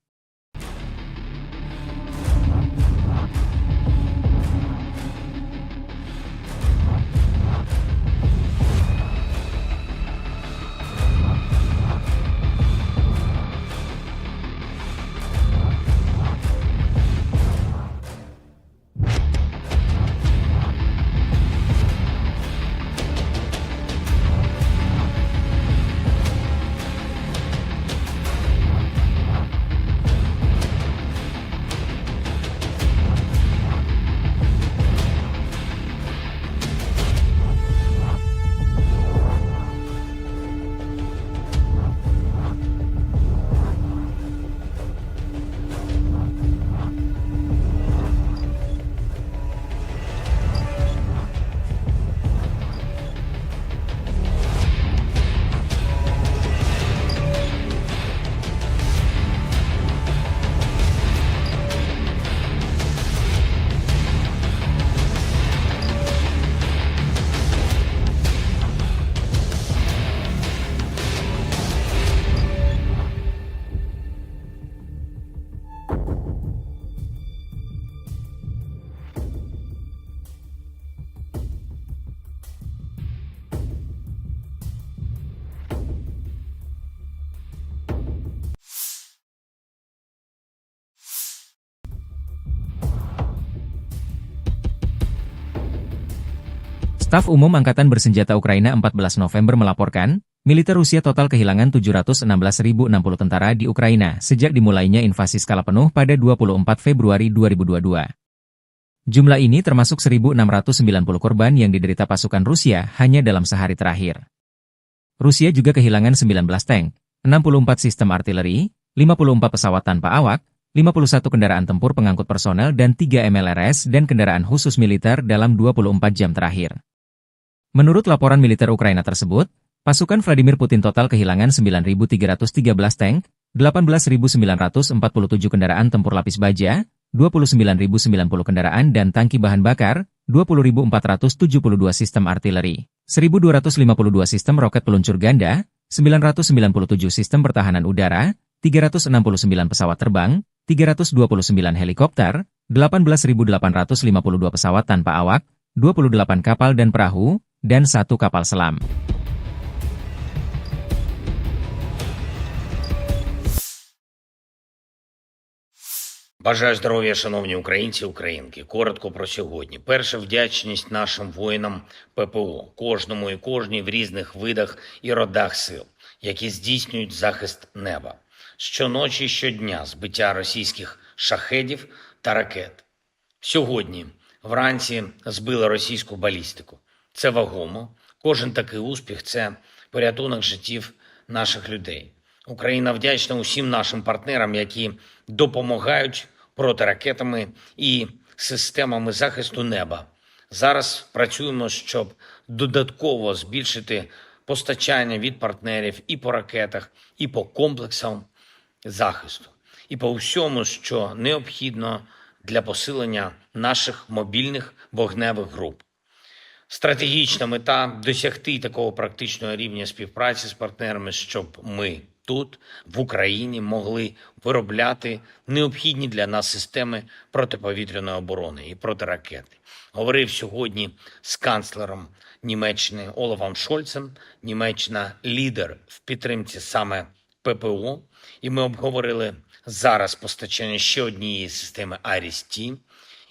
Staf Umum Angkatan Bersenjata Ukraina empat belas November melaporkan, militer Rusia total kehilangan tujuh ratus enam belas ribu enam puluh tentara di Ukraina sejak dimulainya invasi skala penuh pada dua puluh empat Februari dua ribu dua puluh dua. Jumlah ini termasuk seribu enam ratus sembilan puluh korban yang diderita pasukan Rusia hanya dalam sehari terakhir. Rusia juga kehilangan sembilan belas tank, enam puluh empat sistem artileri, lima puluh empat pesawat tanpa awak, lima puluh satu kendaraan tempur pengangkut personel dan tiga M L R S dan kendaraan khusus militer dalam dua puluh empat jam terakhir. Menurut laporan militer Ukraina tersebut, pasukan Vladimir Putin total kehilangan sembilan ribu tiga ratus tiga belas tank, delapan belas ribu sembilan ratus empat puluh tujuh kendaraan tempur lapis baja, dua puluh sembilan ribu sembilan puluh kendaraan dan tangki bahan bakar, dua puluh ribu empat ratus tujuh puluh dua sistem artileri, seribu dua ratus lima puluh dua sistem roket peluncur ganda, sembilan ratus sembilan puluh tujuh sistem pertahanan udara, tiga ratus enam puluh sembilan pesawat terbang, tiga ratus dua puluh sembilan helikopter, delapan belas ribu delapan ratus lima puluh dua pesawat tanpa awak, dua puluh delapan kapal dan perahu, dan satu kapal selam. Бажаю здоров'я, шановні українці і українки. Коротко про сьогодні. Перше, вдячність нашим воїнам П П О, кожному і кожній в різних видах і родах сил, які здійснюють захист неба. Щоночі і щодня збиття російських шахедів та ракет. Сьогодні вранці збили російську балістику. Це вагомо. Кожен такий успіх — це порятунок життів наших людей. Україна вдячна усім нашим партнерам, які допомагають протиракетами і системами захисту неба. Зараз працюємо, щоб додатково збільшити постачання від партнерів і по ракетах, і по комплексам захисту, і по всьому, що необхідно для посилення наших мобільних вогневих груп. Стратегічна мета — досягти такого практичного рівня співпраці з партнерами, щоб ми тут, в Україні, могли виробляти необхідні для нас системи протиповітряної оборони і протиракети. Говорив сьогодні з канцлером Німеччини Олафом Шольцем. Німеччина — лідер в підтримці саме П П О, і ми обговорили зараз постачання ще однієї системи Айріс-Т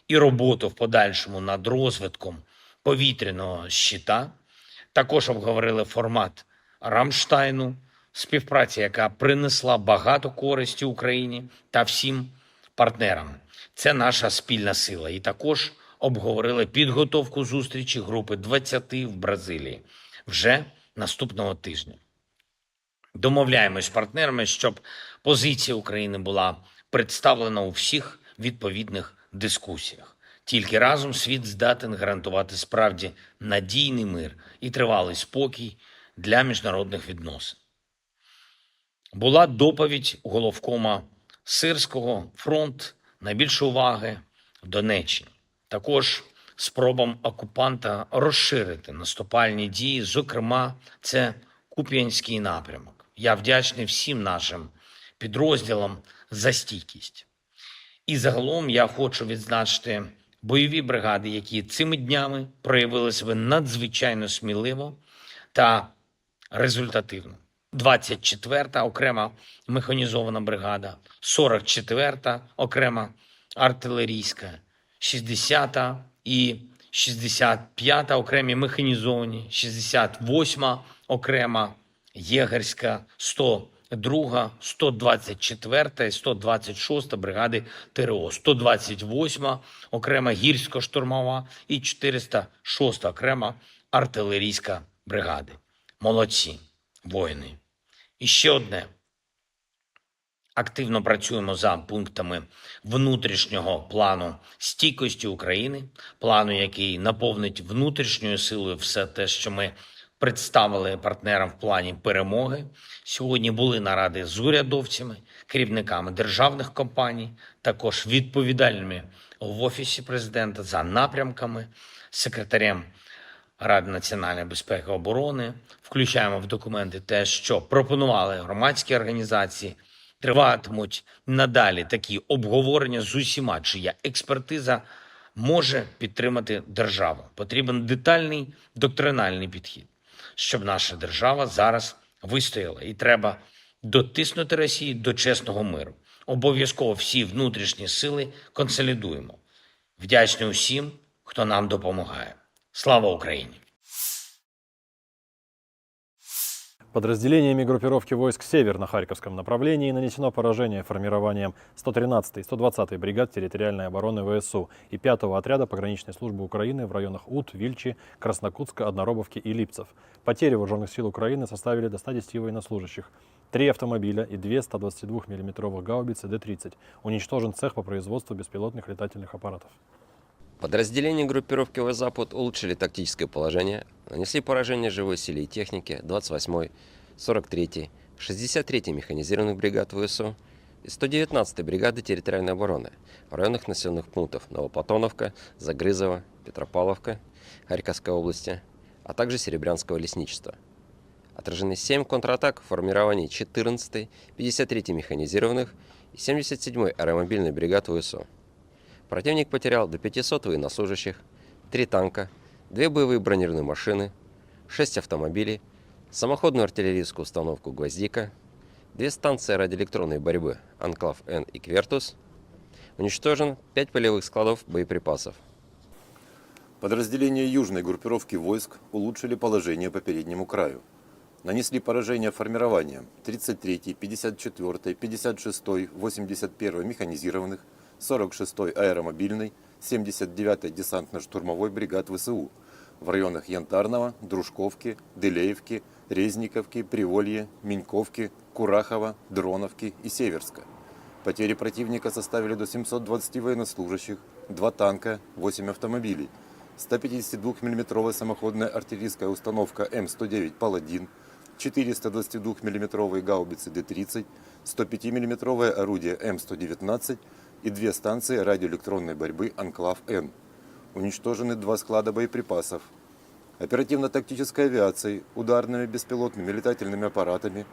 і роботу в подальшому над розвитком повітряного щита. Також обговорили формат Рамштайну, співпраця, яка принесла багато користі Україні та всім партнерам. Це наша спільна сила. І також обговорили підготовку зустрічі групи двадцяти в Бразилії вже наступного тижня. Домовляємось з партнерами, щоб позиція України була представлена у всіх відповідних дискусіях. Тільки разом світ здатен гарантувати справді надійний мир і тривалий спокій для міжнародних відносин. Була доповідь головкома Сирського: фронт — найбільше уваги в Донеччині. Також спробам окупанта розширити наступальні дії, зокрема, це Куп'янський напрямок. Я вдячний всім нашим підрозділам за стійкість. І загалом я хочу відзначити бойові бригади, які цими днями проявили себе надзвичайно сміливо та результативно. Двадцять четверта окрема механізована бригада, сорок четверта окрема артилерійська, шістдесята і шістдесят п'ята окремі механізовані, шістдесят восьма окрема єгерська, сто друга, сто двадцять четверта і сто двадцять шоста бригади Т Р О, сто двадцять восьма окрема гірсько-штурмова і чотириста шоста окрема артилерійська бригади. Молодці, воїни. І ще одне. Активно працюємо за пунктами внутрішнього плану стійкості України, плану, який наповнить внутрішньою силою все те, що ми представили партнерам в плані перемоги. Сьогодні були наради з урядовцями, керівниками державних компаній, також відповідальними в Офісі президента за напрямками, секретарем Ради національної безпеки і оборони. Включаємо в документи те, що пропонували громадські організації. Триватимуть надалі такі обговорення з усіма, чия експертиза може підтримати державу. Потрібен детальний доктриналний підхід, щоб наша держава зараз вистояла. І треба дотиснути Росію до чесного миру. Обов'язково всі внутрішні сили консолідуємо. Вдячний усім, хто нам допомагає. Слава Україні! Подразделениями группировки войск «Север» на Харьковском направлении нанесено поражение формированиям сто тринадцатой и сто двадцатой бригад территориальной обороны В С У и пятого отряда пограничной службы Украины в районах Ут, Вильчи, Краснокутска, Одноробовки и Липцев. Потери вооружённых сил Украины составили до ста десяти военнослужащих, три автомобиля и две ста двадцати двух миллиметровых гаубицы Д тридцать. Уничтожен цех по производству беспилотных летательных аппаратов. Подразделения группировки «Восток-Запад» улучшили тактическое положение, нанесли поражение живой силе и технике двадцать восьмой, сорок третьей, шестьдесят третьей механизированных бригад В С У и сто девятнадцатой бригады территориальной обороны в районах населённых пунктов Новоплатоновка, Загрызово, Петропавловка Харьковской области, а также Серебрянского лесничества. Отражены семь контратак формирований четырнадцатой, пятьдесят третьей механизированных и семьдесят седьмой аэромобильной бригад В С У. Противник потерял до пятисот военнослужащих, три танка, две боевые бронированные машины, шесть автомобилей, самоходную артиллерийскую установку «Гвоздика», две станции радиоэлектронной борьбы «Анклав-Н» и «Квертус». Уничтожен пять полевых складов боеприпасов. Подразделения южной группировки войск улучшили положение по переднему краю. Нанесли поражение формированиям тридцать третьей, пятьдесят четвёртой, пятьдесят шестой, восемьдесят первой механизированных, сорок шестой аэромобильной, семьдесят девятой десантно-штурмовой бригад В С У в районах Янтарного, Дружковки, Дылеевки, Резниковки, Приволье, Миньковки, Курахова, Дроновки и Северска. Потери противника составили до семьсот двадцати военнослужащих, два танка, восемь автомобилей, ста пятидесяти двух миллиметровая самоходная артиллерийская установка М сто девять «Паладин», четыреста двадцати двух миллиметровые гаубицы Д тридцать, сто пяти миллиметровое орудие М сто девятнадцать и две станции радиоэлектронной борьбы «Анклав-Н». Уничтожены два склада боеприпасов. Оперативно-тактической авиацией, ударными беспилотными летательными аппаратами,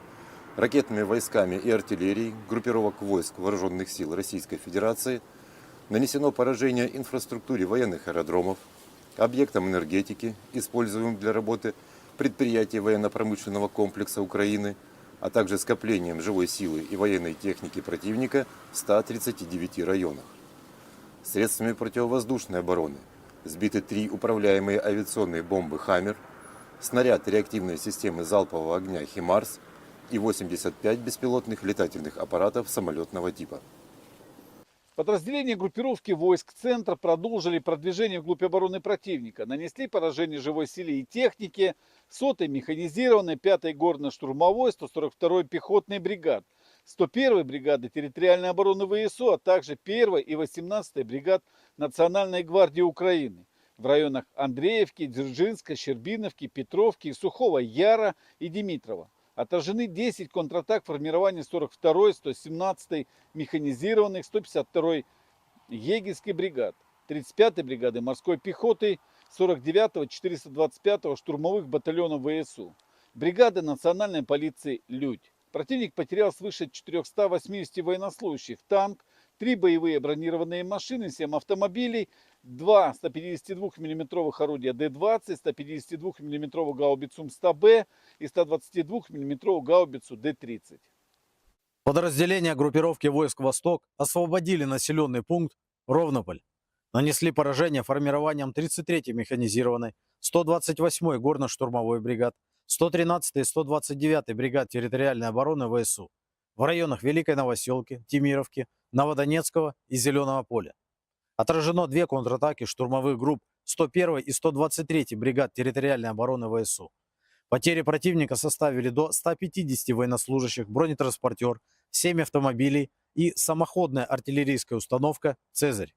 ракетными войсками и артиллерией группировок войск Вооружённых сил Российской Федерации нанесено поражение инфраструктуре военных аэродромов, объектам энергетики, используемым для работы предприятий военно-промышленного комплекса Украины, а также скоплениям живой силы и военной техники противника в ста тридцати девяти районах. Средствами противовоздушной обороны сбиты три управляемые авиационные бомбы «Хаммер», снаряд реактивной системы залпового огня «Химарс» и восемьдесят пять беспилотных летательных аппаратов самолётного типа. Подразделения группировки войск «Центр» продолжили продвижение вглубь обороны противника, нанесли поражение живой силе и технике сотой механизированной, пятой горно-штурмовой, сто сорок второй пехотной бригад, сто первой бригады территориальной обороны В С У, а также первой и восемнадцатой бригад Национальной гвардии Украины в районах Андреевки, Дзержинска, Щербиновки, Петровки, Сухого Яра и Димитрова. Отражены десять контратак формирования сорок второй, сто семнадцатой механизированных, сто пятьдесят второй егерской бригад, тридцать пятой бригады морской пехоты, сорок девятого, четыреста двадцать пятого штурмовых батальонов В С У, бригады национальной полиции «Людь». Противник потерял свыше четырёхсот восьмидесяти военнослужащих, танк, три боевые бронированные машины, семь автомобилей, два ста пятидесяти двух миллиметровых орудия Д двадцать, ста пятидесяти двух миллиметровую гаубицу М сто Б и ста двадцати двух миллиметровую гаубицу Д тридцать. Подразделения группировки войск «Восток» освободили населённый пункт Ровнополь. Нанесли поражение формированиям тридцать третьей механизированной, сто двадцать восьмой горно-штурмовой бригад, сто тринадцатой и сто двадцать девятой бригад территориальной обороны В С У в районах Великой Новосёлки, Тимировки, Новодонецкого и Зелёного поля. Отражено две контратаки штурмовых групп сто первой и сто двадцать третьей бригад территориальной обороны В С У. Потери противника составили до ста пятидесяти военнослужащих, бронетранспортёр, семь автомобилей и самоходная артиллерийская установка «Цезарь».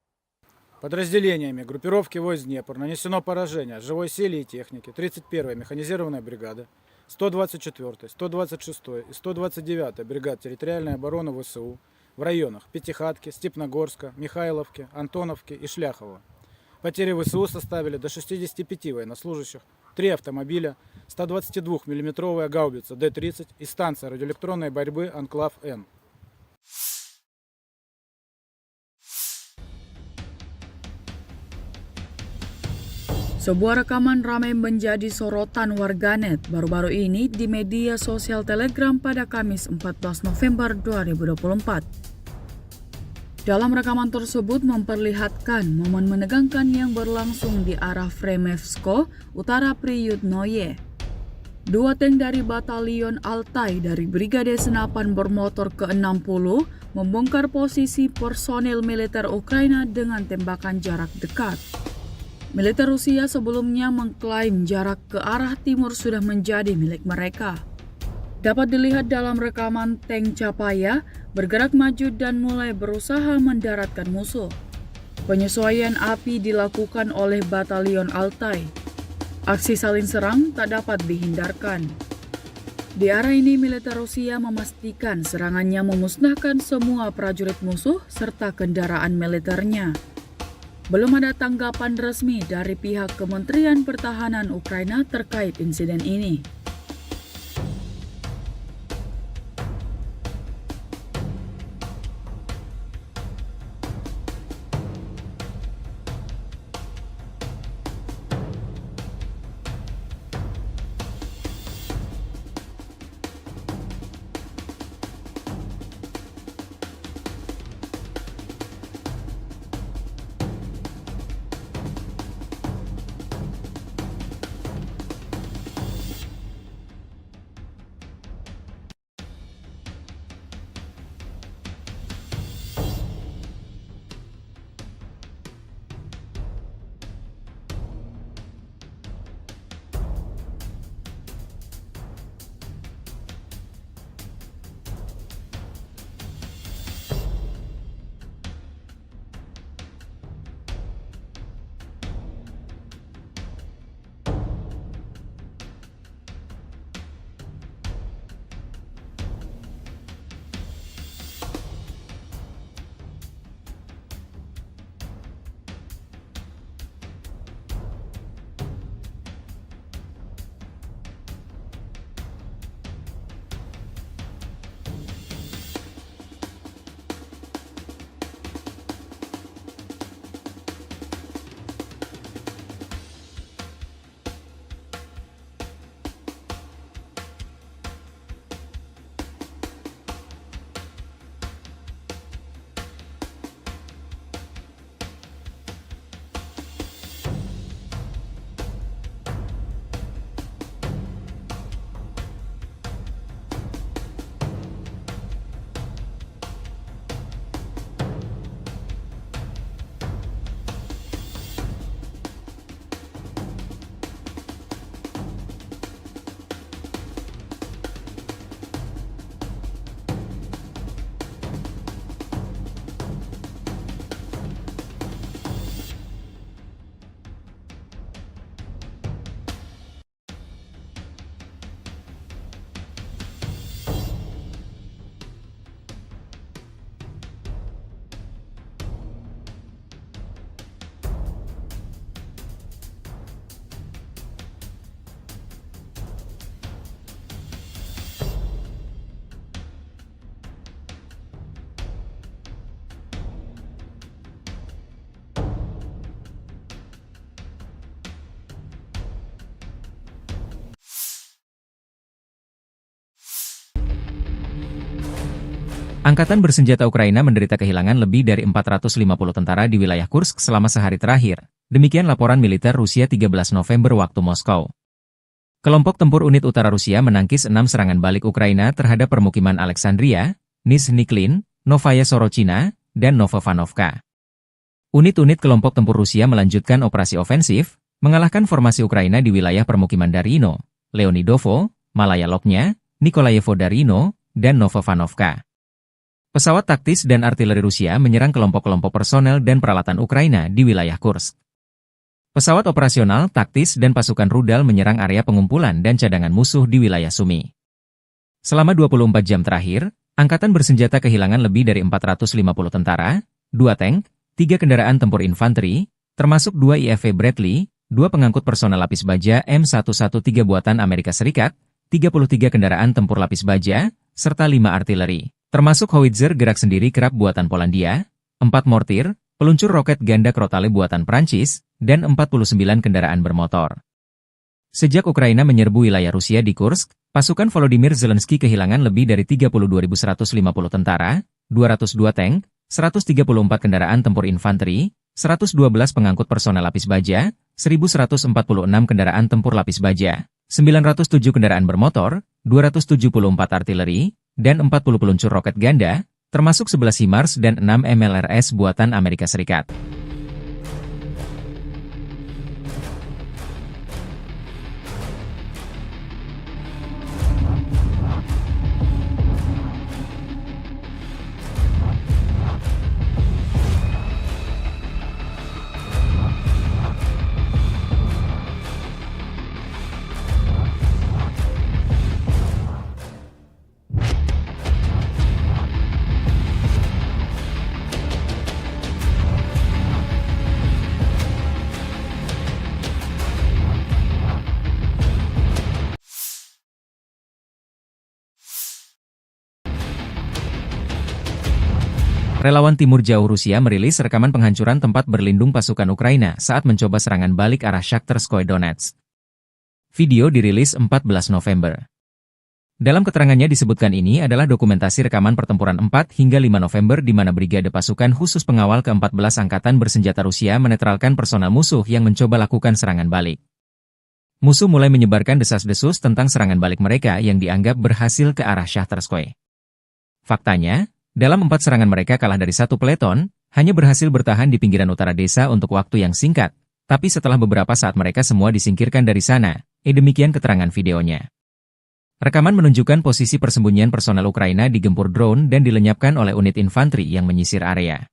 Подразделениями группировки войск «Днепр» нанесено поражение живой силе и технике тридцать первой механизированной бригады, сто двадцать четвёртой, сто двадцать шестой и сто двадцать девятой бригад территориальной обороны В С У в районах Пятихатки, Степногорска, Михайловки, Антоновки и Шляхова. Потери В С У составили до шестидесяти пяти военнослужащих, три автомобиля, ста двадцати двух миллиметровая гаубица Д тридцать и станция радиоэлектронной борьбы «Анклав-Н». Sebuah rekaman ramai menjadi sorotan warganet baru-baru ini di media sosial Telegram pada Kamis empat belas November dua ribu dua puluh empat. Dalam rekaman tersebut memperlihatkan momen menegangkan yang berlangsung di arah Fremevsko, Utara Priyutnoye. Dua tank dari Batalion Altai dari Brigade Senapan Bermotor ke enam puluh membongkar posisi personil militer Ukraina dengan tembakan jarak dekat. Militer Rusia sebelumnya mengklaim jarak ke arah timur sudah menjadi milik mereka. Dapat dilihat dalam rekaman tank Chapaya bergerak maju dan mulai berusaha mendaratkan musuh. Penyesuaian api dilakukan oleh Batalion Altai. Aksi saling serang tak dapat dihindarkan. Di arah ini, militer Rusia memastikan serangannya memusnahkan semua prajurit musuh serta kendaraan militernya. Belum ada tanggapan resmi dari pihak Kementerian Pertahanan Ukraina terkait insiden ini. Angkatan bersenjata Ukraina menderita kehilangan lebih dari empat ratus lima puluh tentara di wilayah Kursk selama sehari terakhir, demikian laporan militer Rusia tiga belas November waktu Moskow. Kelompok tempur unit utara Rusia menangkis enam serangan balik Ukraina terhadap permukiman Alexandria, Nizhniklin, Novaya Sorochina, dan Novovanovka. Unit-unit kelompok tempur Rusia melanjutkan operasi ofensif, mengalahkan formasi Ukraina di wilayah permukiman Darino, Leonidovo, Malaya Loknya, Nikolayevo Darino, dan Novovanovka. Pesawat taktis dan artileri Rusia menyerang kelompok-kelompok personel dan peralatan Ukraina di wilayah Kursk. Pesawat operasional, taktis, dan pasukan rudal menyerang area pengumpulan dan cadangan musuh di wilayah Sumy. Selama dua puluh empat jam terakhir, angkatan bersenjata kehilangan lebih dari empat ratus lima puluh tentara, dua tank, tiga kendaraan tempur infanteri, termasuk dua I F V Bradley, dua pengangkut personel lapis baja M satu satu tiga buatan Amerika Serikat, tiga puluh tiga kendaraan tempur lapis baja, serta lima artileri, termasuk howitzer gerak sendiri Krab buatan Polandia, empat mortir, peluncur roket ganda Crotale buatan Prancis, dan empat puluh sembilan kendaraan bermotor. Sejak Ukraina menyerbu wilayah Rusia di Kursk, pasukan Volodymyr Zelensky kehilangan lebih dari tiga puluh dua ribu seratus lima puluh tentara, dua ratus dua tank, seratus tiga puluh empat kendaraan tempur infanteri, seratus dua belas pengangkut personel lapis baja, seribu seratus empat puluh enam kendaraan tempur lapis baja, sembilan ratus tujuh kendaraan bermotor, dua ratus tujuh puluh empat artileri, dan empat puluh peluncur roket ganda, termasuk sebelas HIMARS dan enam M L R S buatan Amerika Serikat. Relawan Timur Jauh Rusia merilis rekaman penghancuran tempat berlindung pasukan Ukraina saat mencoba serangan balik arah Shakhtyrskoye Donetsk. Video dirilis empat belas November. Dalam keterangannya disebutkan ini adalah dokumentasi rekaman pertempuran empat hingga lima November di mana Brigade Pasukan Khusus Pengawal keempat belas Angkatan Bersenjata Rusia menetralkan personel musuh yang mencoba lakukan serangan balik. Musuh mulai menyebarkan desas-desus tentang serangan balik mereka yang dianggap berhasil ke arah Shahtarskoye. Faktanya, dalam empat serangan mereka kalah dari satu peleton, hanya berhasil bertahan di pinggiran utara desa untuk waktu yang singkat, tapi setelah beberapa saat mereka semua disingkirkan dari sana, eh, demikian keterangan videonya. Rekaman menunjukkan posisi persembunyian personel Ukraina digempur drone dan dilenyapkan oleh unit infanteri yang menyisir area.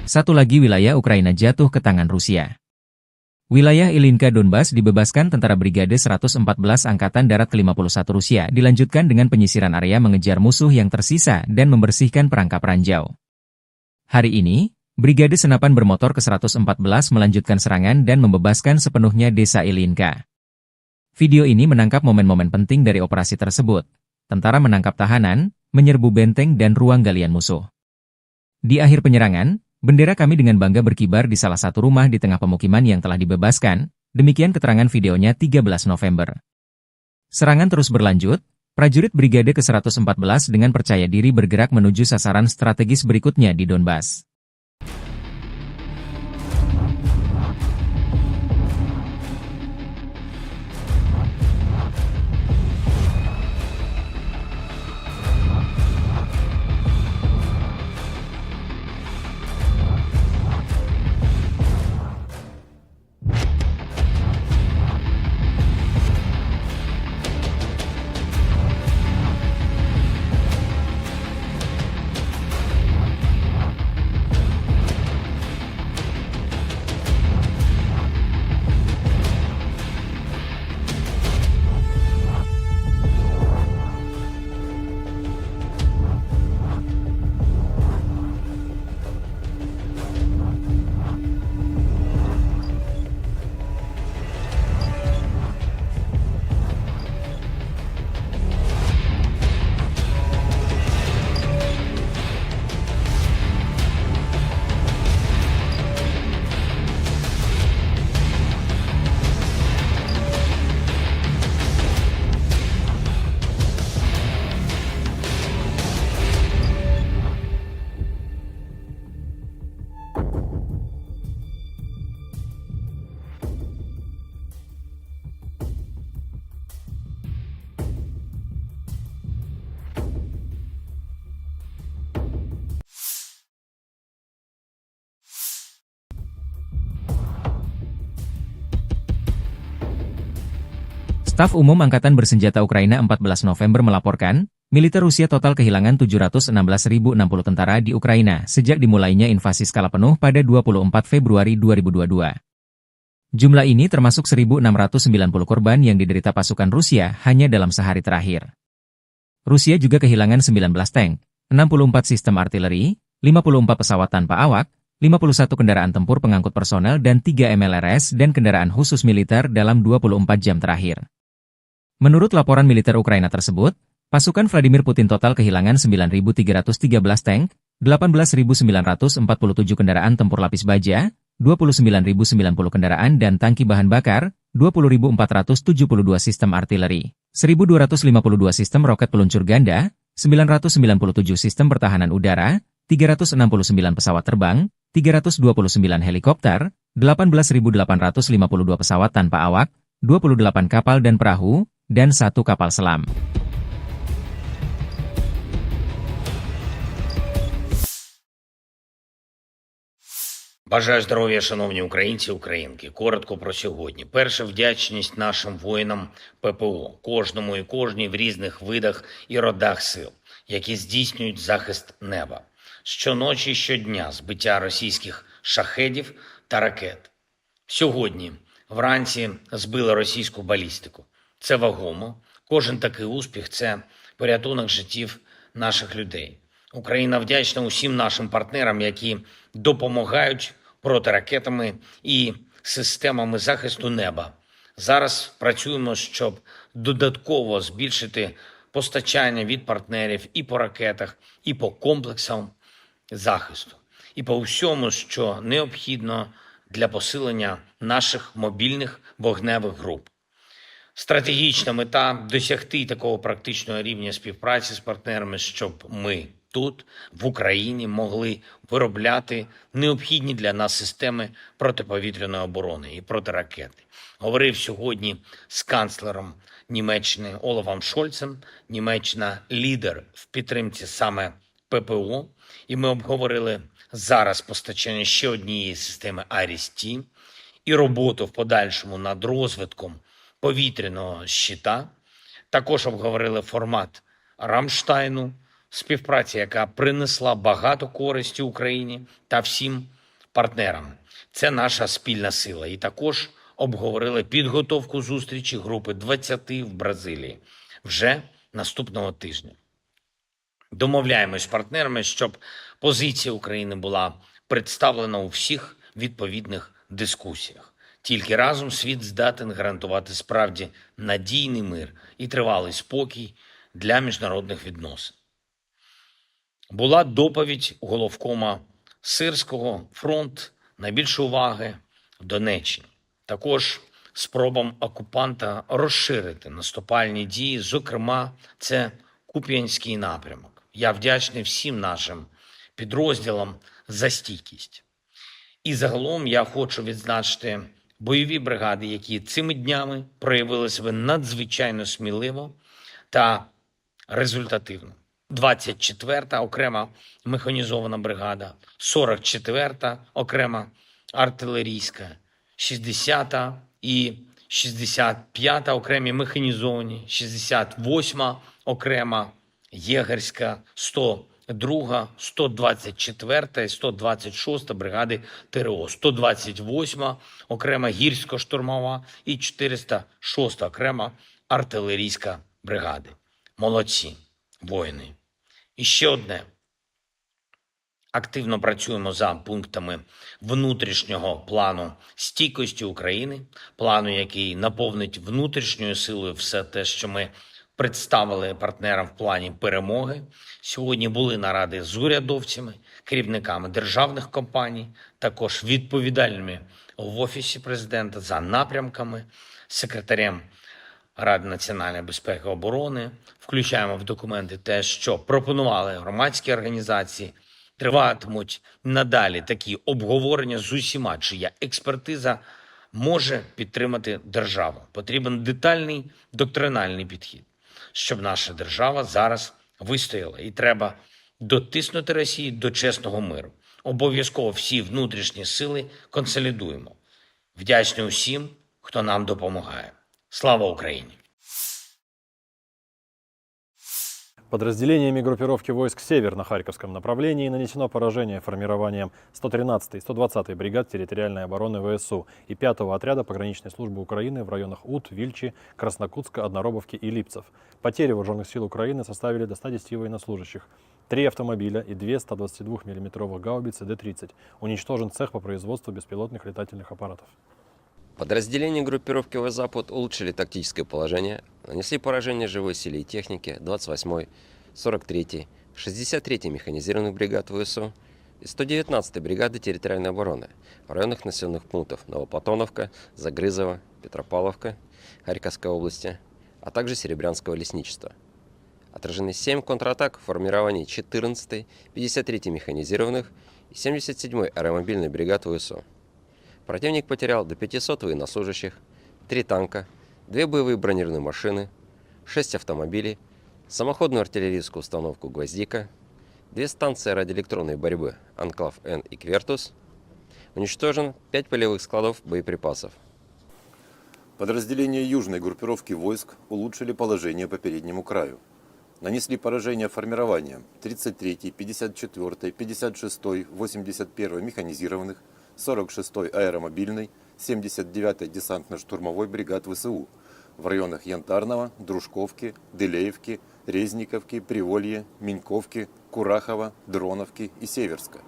Satu lagi wilayah Ukraina jatuh ke tangan Rusia. Wilayah Ilinka Donbas dibebaskan tentara Brigade seratus empat belas Angkatan Darat kelima puluh satu Rusia, dilanjutkan dengan penyisiran area mengejar musuh yang tersisa dan membersihkan perangkap ranjau. Hari ini, Brigade Senapan Bermotor ke seratus empat belas melanjutkan serangan dan membebaskan sepenuhnya desa Ilinka. Video ini menangkap momen-momen penting dari operasi tersebut. Tentara menangkap tahanan, menyerbu benteng dan ruang galian musuh. Di akhir penyerangan, bendera kami dengan bangga berkibar di salah satu rumah di tengah pemukiman yang telah dibebaskan, demikian keterangan videonya tiga belas November. Serangan terus berlanjut, prajurit Brigade ke seratus empat belas dengan percaya diri bergerak menuju sasaran strategis berikutnya di Donbas. Staf Umum Angkatan Bersenjata Ukraina empat belas November melaporkan, militer Rusia total kehilangan tujuh ratus enam belas ribu enam puluh tentara di Ukraina sejak dimulainya invasi skala penuh pada dua puluh empat Februari dua ribu dua puluh dua. Jumlah ini termasuk seribu enam ratus sembilan puluh korban yang diderita pasukan Rusia hanya dalam sehari terakhir. Rusia juga kehilangan sembilan belas tank, enam puluh empat sistem artileri, lima puluh empat pesawat tanpa awak, lima puluh satu kendaraan tempur pengangkut personel dan tiga M L R S dan kendaraan khusus militer dalam dua puluh empat jam terakhir. Menurut laporan militer Ukraina tersebut, pasukan Vladimir Putin total kehilangan sembilan ribu tiga ratus tiga belas tank, delapan belas ribu sembilan ratus empat puluh tujuh kendaraan tempur lapis baja, dua puluh sembilan ribu sembilan puluh kendaraan dan tangki bahan bakar, dua puluh ribu empat ratus tujuh puluh dua sistem artileri, seribu dua ratus lima puluh dua sistem roket peluncur ganda, sembilan ratus sembilan puluh tujuh sistem pertahanan udara, tiga ratus enam puluh sembilan pesawat terbang, tiga ratus dua puluh sembilan helikopter, delapan belas ribu delapan ratus lima puluh dua pesawat tanpa awak, dua puluh delapan kapal dan perahu, dan satu kapal selam. Бажаю здоров'я, шановні українці і українки. Коротко про сьогодні. Перше, вдячність нашим воїнам П П О, кожному і кожній в різних видах і родах сил, які здійснюють захист неба. Щоночі і щодня збиття російських шахедів та ракет. Сьогодні вранці збили російську балістику. Це вагомо. Кожен такий успіх — це порятунок життів наших людей. Україна вдячна усім нашим партнерам, які допомагають протиракетами і системами захисту неба. Зараз працюємо, щоб додатково збільшити постачання від партнерів і по ракетах, і по комплексам захисту, і по всьому, що необхідно для посилення наших мобільних вогневих груп. Стратегічна мета — досягти такого практичного рівня співпраці з партнерами, щоб ми тут, в Україні, могли виробляти необхідні для нас системи протиповітряної оборони і протиракети. Говорив сьогодні з канцлером Німеччини Олафом Шольцем. Німеччина — лідер в підтримці саме П П О, і ми обговорили зараз постачання ще однієї системи Аріс-Т і роботу в подальшому над розвитком повітряного щита. Також обговорили формат Рамштайну, співпраця, яка принесла багато користі Україні та всім партнерам. Це наша спільна сила. І також обговорили підготовку зустрічі групи двадцяти в Бразилії вже наступного тижня. Домовляємось з партнерами, щоб позиція України була представлена у всіх відповідних дискусіях. Тільки разом світ здатен гарантувати справді надійний мир і тривалий спокій для міжнародних відносин. Була доповідь головкома Сирського: фронт, найбільше уваги в Донеччині. Також спробам окупанта розширити наступальні дії, зокрема, це Куп'янський напрямок. Я вдячний всім нашим підрозділам за стійкість. І загалом я хочу відзначити бойові бригади, які цими днями проявили себе надзвичайно сміливо та результативно. Двадцять четверта окрема механізована бригада, сорок четверта окрема артилерійська, шістдесята і шістдесят п'ята окремі механізовані, шістдесят восьма окрема єгерська, сто друга, сто двадцять четверта і сто двадцять шоста бригади Т Р О, сто двадцять восьма окрема гірсько-штурмова і чотириста шоста окрема артилерійська бригади. Молодці, воїни. І ще одне. Активно працюємо за пунктами внутрішнього плану стійкості України, плану, який наповнить внутрішньою силою все те, що ми представили партнерам в плані перемоги. Сьогодні були наради з урядовцями, керівниками державних компаній, також відповідальними в Офісі президента за напрямками, секретарем Ради національної безпеки і оборони. Включаємо в документи те, що пропонували громадські організації. Триватимуть надалі такі обговорення з усіма, чия експертиза може підтримати державу. Потрібен детальний доктринальний підхід, щоб наша держава зараз вистояла. І треба дотиснути Росію до чесного миру. Обов'язково всі внутрішні сили консолідуємо. Вдячний усім, хто нам допомагає. Слава Україні! Подразделениями группировки войск «Север» на Харьковском направлении нанесено поражение формированиям сто тринадцатой и сто двадцатой бригад территориальной обороны В С У и пятого отряда пограничной службы Украины в районах Ут, Вильчи, Краснокутска, Одноробовки и Липцев. Потери вооружённых сил Украины составили до ста десяти военнослужащих, три автомобиля и две ста двадцати двух миллиметровых гаубицы Д тридцать. Уничтожен цех по производству беспилотных летательных аппаратов. Подразделения группировки «Восток-Запад» улучшили тактическое положение, нанесли поражение живой силе и технике двадцать восьмой, сорок третьей, шестьдесят третьей механизированных бригад В С У и сто девятнадцатой бригады территориальной обороны в районах населённых пунктов Новоплатоновка, Загрызово, Петропавловка Харьковской области, а также Серебрянского лесничества. Отражены семь контратак формирований четырнадцатой, пятьдесят третьей механизированных и семьдесят седьмой аэромобильной бригад В С У. Противник потерял до пятисот военнослужащих, три танка, две боевые бронированные машины, шесть автомобилей, самоходную артиллерийскую установку «Гвоздика», две станции радиоэлектронной борьбы «Анклав-Н» и «Квертус». Уничтожено пять полевых складов боеприпасов. Подразделения южной группировки войск улучшили положение по переднему краю. Нанесли поражение формированиям тридцать третьей, пятьдесят четвёртой, пятьдесят шестой, восемьдесят первой механизированных, сорок шестой аэромобильной, семьдесят девятой десантно-штурмовой бригад В С У в районах Янтарного, Дружковки, Дылеевки, Резниковки, Приволье, Миньковки, Курахова, Дроновки и Северска.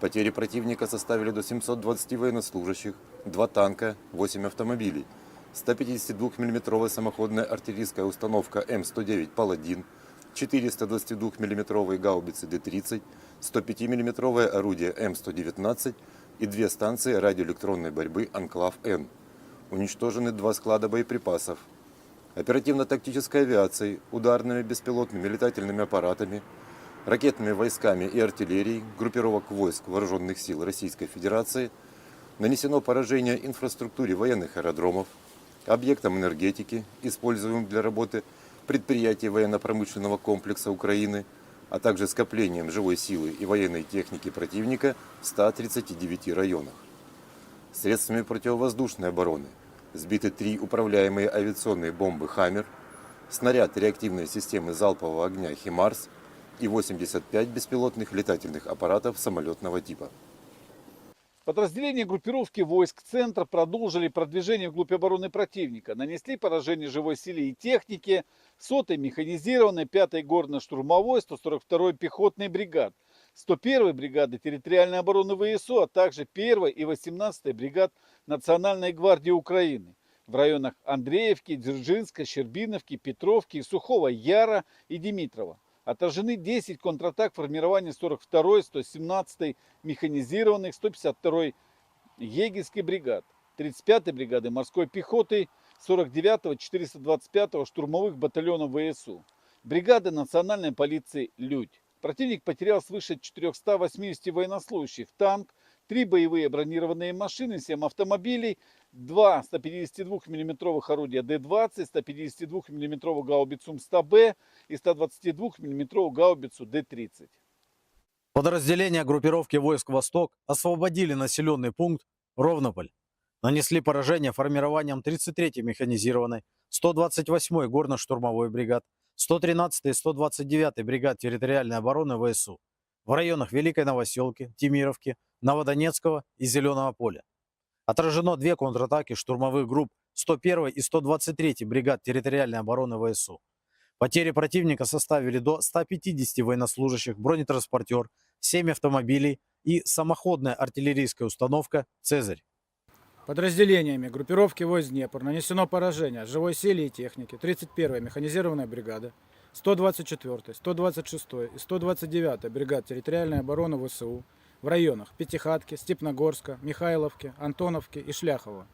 Потери противника составили до семьсот двадцати военнослужащих, два танка, восемь автомобилей, ста пятидесяти двух миллиметровая самоходная артиллерийская установка М сто девять «Паладин», четыреста двадцати двух миллиметровые гаубицы Д тридцать, сто пяти миллиметровое орудие М сто девятнадцать и две станции радиоэлектронной борьбы «Анклав-Н». Уничтожены два склада боеприпасов. Оперативно-тактической авиацией, ударными беспилотными летательными аппаратами, ракетными войсками и артиллерией группировок войск Вооружённых сил Российской Федерации нанесено поражение инфраструктуре военных аэродромов, объектам энергетики, используемым для работы предприятий военно-промышленного комплекса Украины, а также скоплениям живой силы и военной техники противника в ста тридцати девяти районах. Средствами противовоздушной обороны сбиты три управляемые авиационные бомбы «Хаммер», снаряд реактивной системы залпового огня «Химарс» и восемьдесят пять беспилотных летательных аппаратов самолётного типа. Подразделения группировки войск «Центр» продолжили продвижение вглубь обороны противника, нанесли поражение живой силе и технике сотой механизированной, пятой горно-штурмовой, сто сорок второй пехотной бригад, сто первой бригады территориальной обороны В С У, а также первой и восемнадцатой бригад Национальной гвардии Украины в районах Андреевки, Дзержинска, Щербиновки, Петровки, Сухого Яра и Димитрова. Отражены десять контратак формирования сорок второй, сто семнадцатой механизированных, сто пятьдесят второй егерской бригад, тридцать пятой бригады морской пехоты, сорок девятого, четыреста двадцать пятого штурмовых батальонов В С У, бригады национальной полиции «Людь». Противник потерял свыше четырёхсот восьмидесяти военнослужащих, танк, три боевые бронированные машины, семь автомобилей, два ста пятидесяти двух миллиметровых орудия Д двадцать, ста пятидесяти двух миллиметровую гаубицу М сто Б и ста двадцати двух миллиметровую гаубицу Д тридцать. Подразделения группировки войск «Восток» освободили населённый пункт Ровнополь, нанесли поражение формированиям тридцать третьей механизированной, сто двадцать восьмой горно-штурмовой бригад, сто тринадцатой и сто двадцать девятой бригад территориальной обороны В С У в районах Великой Новосёлки, Темировки, Новодонецкого и Зелёного поля. Отражено две контратаки штурмовых групп сто первой и сто двадцать третьей бригад территориальной обороны В С У. Потери противника составили до ста пятидесяти военнослужащих, бронетранспортёр, семь автомобилей и самоходная артиллерийская установка «Цезарь». Подразделениями группировки войск «Днепр» нанесено поражение живой силе и технике тридцать первой механизированной бригады, сто двадцать четвёртой, сто двадцать шестой и сто двадцать девятой бригад территориальной обороны В С У в районах Пятихатки, Степногорска, Михайловки, Антоновки и Шляхова.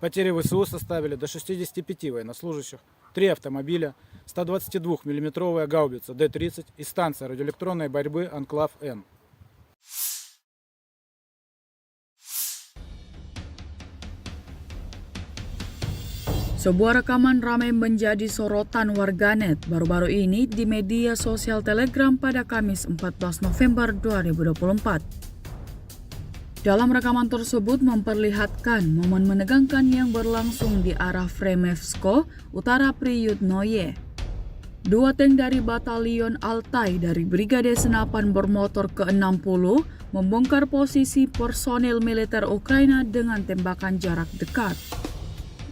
Потери В С У составили до шестидесяти пяти военнослужащих, три автомобиля, ста двадцати двух миллиметровая гаубица Д тридцать и станция радиоэлектронной борьбы «Анклав-Н». Sebuah rekaman ramai menjadi sorotan warganet baru-baru ini di media sosial Telegram pada Kamis empat belas November dua ribu dua puluh empat. Dalam rekaman tersebut memperlihatkan momen menegangkan yang berlangsung di arah Fremevsko, Utara Priyutnoye. Dua tank dari Batalion Altai dari Brigade Senapan Bermotor ke enam puluh membongkar posisi personil militer Ukraina dengan tembakan jarak dekat.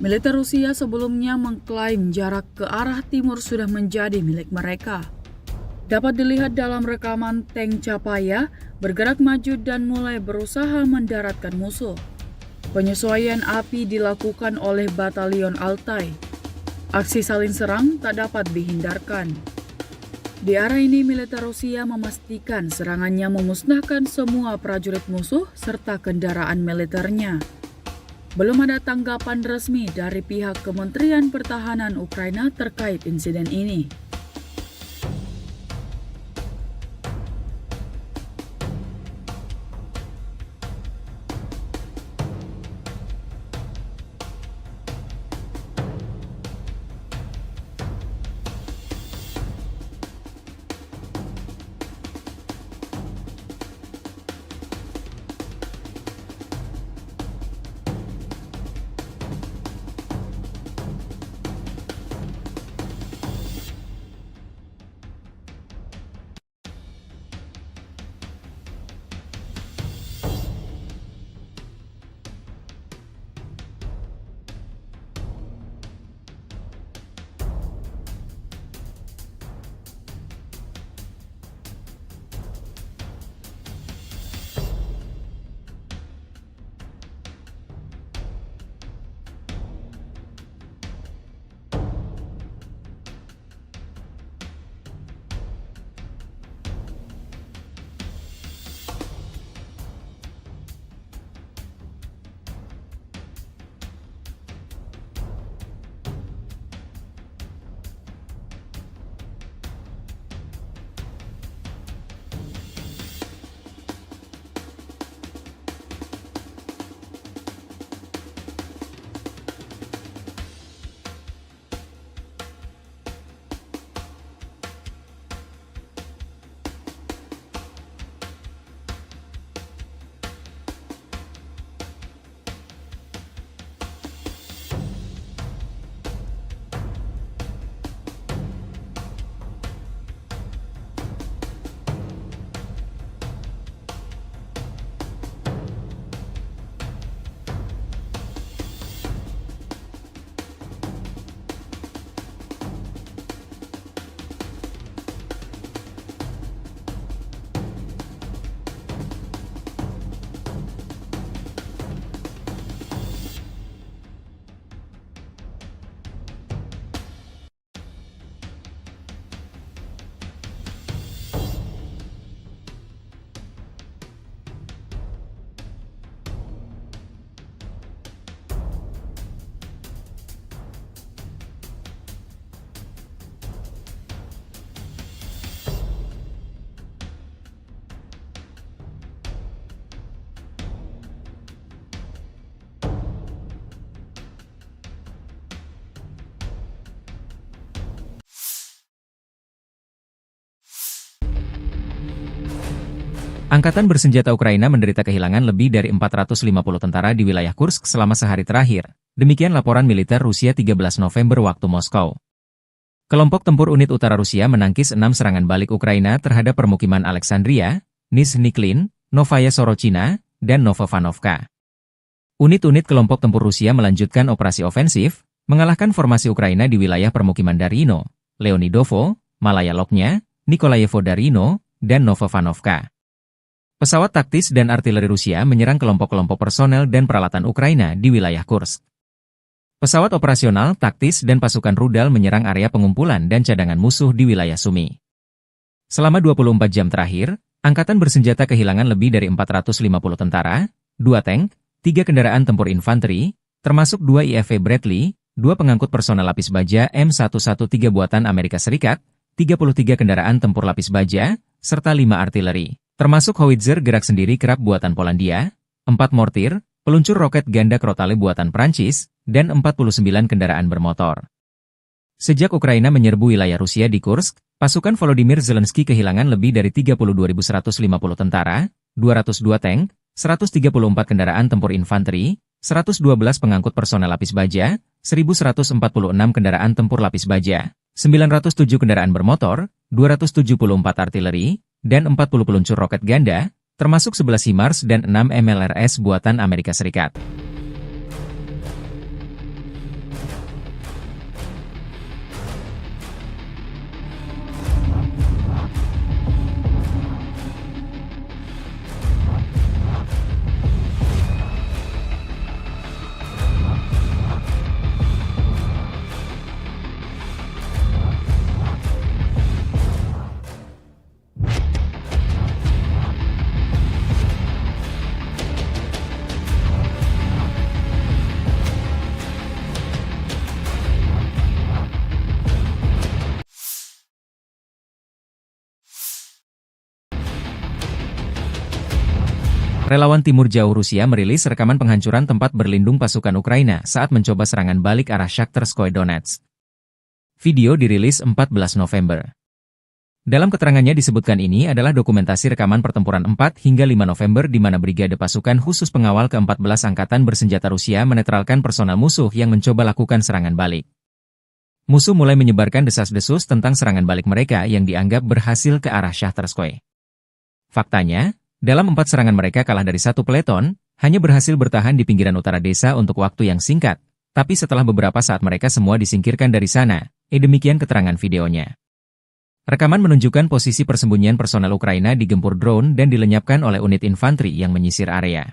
Militer Rusia sebelumnya mengklaim jarak ke arah timur sudah menjadi milik mereka. Dapat dilihat dalam rekaman tank Chapaya bergerak maju dan mulai berusaha mendaratkan musuh. Penyesuaian api dilakukan oleh Batalion Altai. Aksi saling serang tak dapat dihindarkan. Di arah ini, militer Rusia memastikan serangannya memusnahkan semua prajurit musuh serta kendaraan militernya. Belum ada tanggapan resmi dari pihak Kementerian Pertahanan Ukraina terkait insiden ini. Angkatan bersenjata Ukraina menderita kehilangan lebih dari empat ratus lima puluh tentara di wilayah Kursk selama sehari terakhir, demikian laporan militer Rusia tiga belas November waktu Moskow. Kelompok tempur unit utara Rusia menangkis enam serangan balik Ukraina terhadap permukiman Alexandria, Nizhniklin, Novaya Sorochina, dan Novovanovka. Unit-unit kelompok tempur Rusia melanjutkan operasi ofensif, mengalahkan formasi Ukraina di wilayah permukiman Darino, Leonidovo, Malaya Loknya, Nikolayevo Darino, dan Novovanovka. Pesawat taktis dan artileri Rusia menyerang kelompok-kelompok personel dan peralatan Ukraina di wilayah Kursk. Pesawat operasional, taktis, dan pasukan rudal menyerang area pengumpulan dan cadangan musuh di wilayah Sumy. Selama dua puluh empat jam terakhir, angkatan bersenjata kehilangan lebih dari empat ratus lima puluh tentara, dua tank, tiga kendaraan tempur infanteri, termasuk dua I F V Bradley, dua pengangkut personel lapis baja M satu satu tiga buatan Amerika Serikat, tiga puluh tiga kendaraan tempur lapis baja, serta lima artileri, termasuk howitzer gerak sendiri Krab buatan Polandia, empat mortir, peluncur roket ganda Crotale buatan Prancis, dan empat puluh sembilan kendaraan bermotor. Sejak Ukraina menyerbu wilayah Rusia di Kursk, pasukan Volodymyr Zelensky kehilangan lebih dari tiga puluh dua ribu seratus lima puluh tentara, dua ratus dua tank, seratus tiga puluh empat kendaraan tempur infanteri, seratus dua belas pengangkut personel lapis baja, seribu seratus empat puluh enam kendaraan tempur lapis baja, sembilan ratus tujuh kendaraan bermotor, dua ratus tujuh puluh empat artileri, dan empat puluh peluncur roket ganda, termasuk sebelas HIMARS dan enam M L R S buatan Amerika Serikat. Relawan Timur Jauh Rusia merilis rekaman penghancuran tempat berlindung pasukan Ukraina saat mencoba serangan balik arah Shakhtarskoye Donetsk. Video dirilis empat belas November. Dalam keterangannya disebutkan ini adalah dokumentasi rekaman pertempuran empat hingga lima November di mana Brigade Pasukan Khusus Pengawal Keempat Belas Angkatan Bersenjata Rusia menetralkan personel musuh yang mencoba lakukan serangan balik. Musuh mulai menyebarkan desas-desus tentang serangan balik mereka yang dianggap berhasil ke arah Shakhtarskoye. Faktanya, dalam empat serangan mereka kalah dari satu peleton, hanya berhasil bertahan di pinggiran utara desa untuk waktu yang singkat, tapi setelah beberapa saat mereka semua disingkirkan dari sana, eh, demikian keterangan videonya. Rekaman menunjukkan posisi persembunyian personel Ukraina digempur drone dan dilenyapkan oleh unit infanteri yang menyisir area.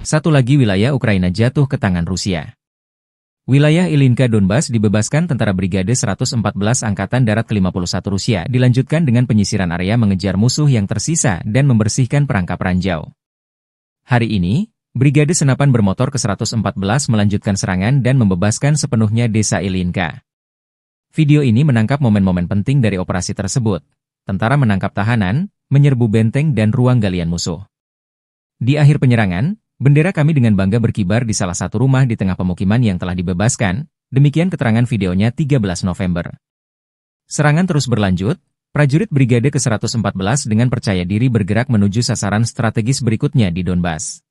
Satu lagi wilayah Ukraina jatuh ke tangan Rusia. Wilayah Ilinka Donbas dibebaskan tentara Brigade seratus empat belas Angkatan Darat ke lima puluh satu Rusia, dilanjutkan dengan penyisiran area mengejar musuh yang tersisa dan membersihkan perangkap ranjau. Hari ini, Brigade Senapan Bermotor ke seratus empat belas melanjutkan serangan dan membebaskan sepenuhnya desa Ilinka. Video ini menangkap momen-momen penting dari operasi tersebut. Tentara menangkap tahanan, menyerbu benteng dan ruang galian musuh. Di akhir penyerangan, bendera kami dengan bangga berkibar di salah satu rumah di tengah pemukiman yang telah dibebaskan, demikian keterangan videonya tiga belas November. Serangan terus berlanjut, prajurit Brigade ke seratus empat belas dengan percaya diri bergerak menuju sasaran strategis berikutnya di Donbas.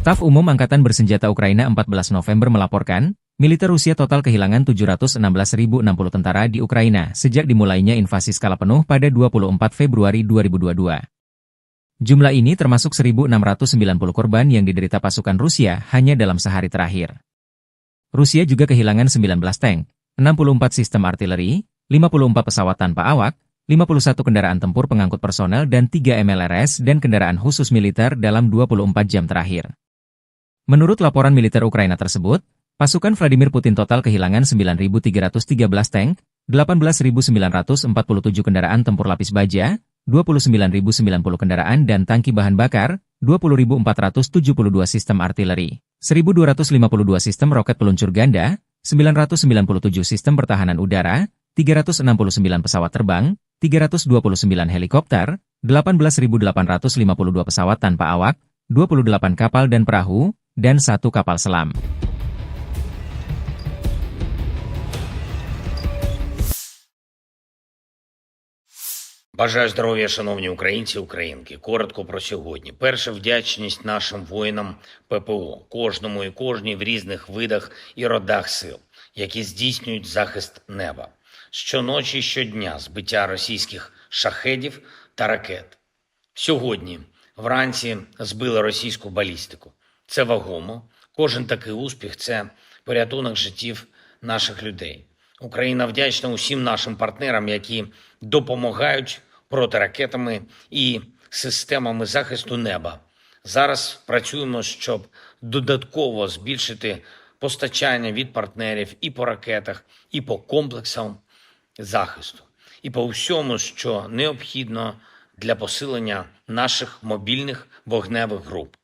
Staf Umum Angkatan Bersenjata Ukraina empat belas November melaporkan, militer Rusia total kehilangan tujuh ratus enam belas ribu enam puluh tentara di Ukraina sejak dimulainya invasi skala penuh pada dua puluh empat Februari dua ribu dua dua. Jumlah ini termasuk seribu enam ratus sembilan puluh korban yang diderita pasukan Rusia hanya dalam sehari terakhir. Rusia juga kehilangan sembilan belas tank, enam puluh empat sistem artileri, lima puluh empat pesawat tanpa awak, lima puluh satu kendaraan tempur pengangkut personel dan tiga M L R S dan kendaraan khusus militer dalam dua puluh empat jam terakhir. Menurut laporan militer Ukraina tersebut, pasukan Vladimir Putin total kehilangan sembilan ribu tiga ratus tiga belas tank, delapan belas ribu sembilan ratus empat puluh tujuh kendaraan tempur lapis baja, dua puluh sembilan ribu sembilan puluh kendaraan dan tangki bahan bakar, dua puluh ribu empat ratus tujuh puluh dua sistem artileri, seribu dua ratus lima puluh dua sistem roket peluncur ganda, sembilan ratus sembilan puluh tujuh sistem pertahanan udara, tiga ratus enam puluh sembilan pesawat terbang, tiga ratus dua puluh sembilan helikopter, delapan belas ribu delapan ratus lima puluh dua pesawat tanpa awak, dua puluh delapan kapal dan perahu, dan satu kapal selam. Бажаю здоров'я, шановні українці і українки. Коротко про сьогодні. Перше, вдячність нашим воїнам П П О, кожному і кожній в різних видах і родах сил, які здійснюють захист неба. Щоночі і щодня збиття російських шахедів та ракет. Сьогодні вранці збили російську балістику. Це вагомо. Кожен такий успіх — це порятунок життів наших людей. Україна вдячна усім нашим партнерам, які допомагають протиракетами і системами захисту неба. Зараз працюємо, щоб додатково збільшити постачання від партнерів і по ракетах, і по комплексам захисту, і по всьому, що необхідно для посилення наших мобільних вогневих груп.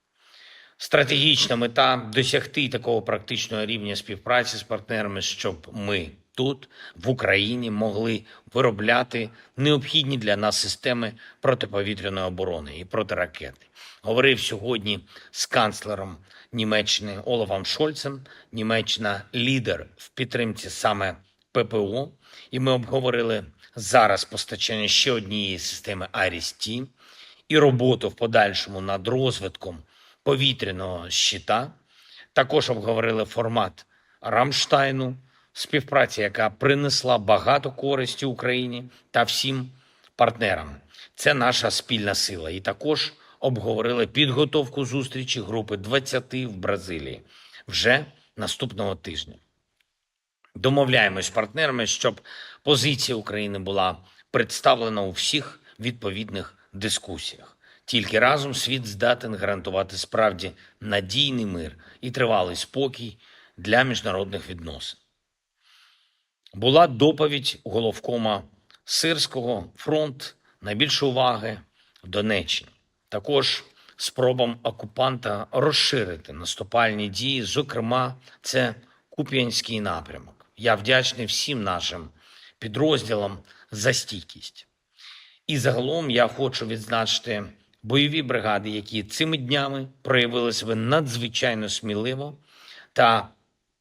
Стратегічна мета — досягти такого практичного рівня співпраці з партнерами, щоб ми тут, в Україні, могли виробляти необхідні для нас системи протиповітряної оборони і протиракети. Говорив сьогодні з канцлером Німеччини Олафом Шольцем. Німеччина — лідер в підтримці саме П П О, і ми обговорили зараз постачання ще однієї системи Айріс-Т і роботу в подальшому над розвитком повітряного щита. Також обговорили формат Рамштайну, співпраця, яка принесла багато користі Україні та всім партнерам. Це наша спільна сила. І також обговорили підготовку зустрічі групи двадцяти в Бразилії вже наступного тижня. Домовляємось з партнерами, щоб позиція України була представлена у всіх відповідних дискусіях. Тільки разом світ здатен гарантувати справді надійний мир і тривалий спокій для міжнародних відносин. Була доповідь головкома Сирського: фронт, найбільше уваги в Донеччині. Також спробам окупанта розширити наступальні дії, зокрема, це Куп'янський напрямок. Я вдячний всім нашим підрозділам за стійкість. І загалом я хочу відзначити бойові бригади, які цими днями проявили себе надзвичайно сміливо та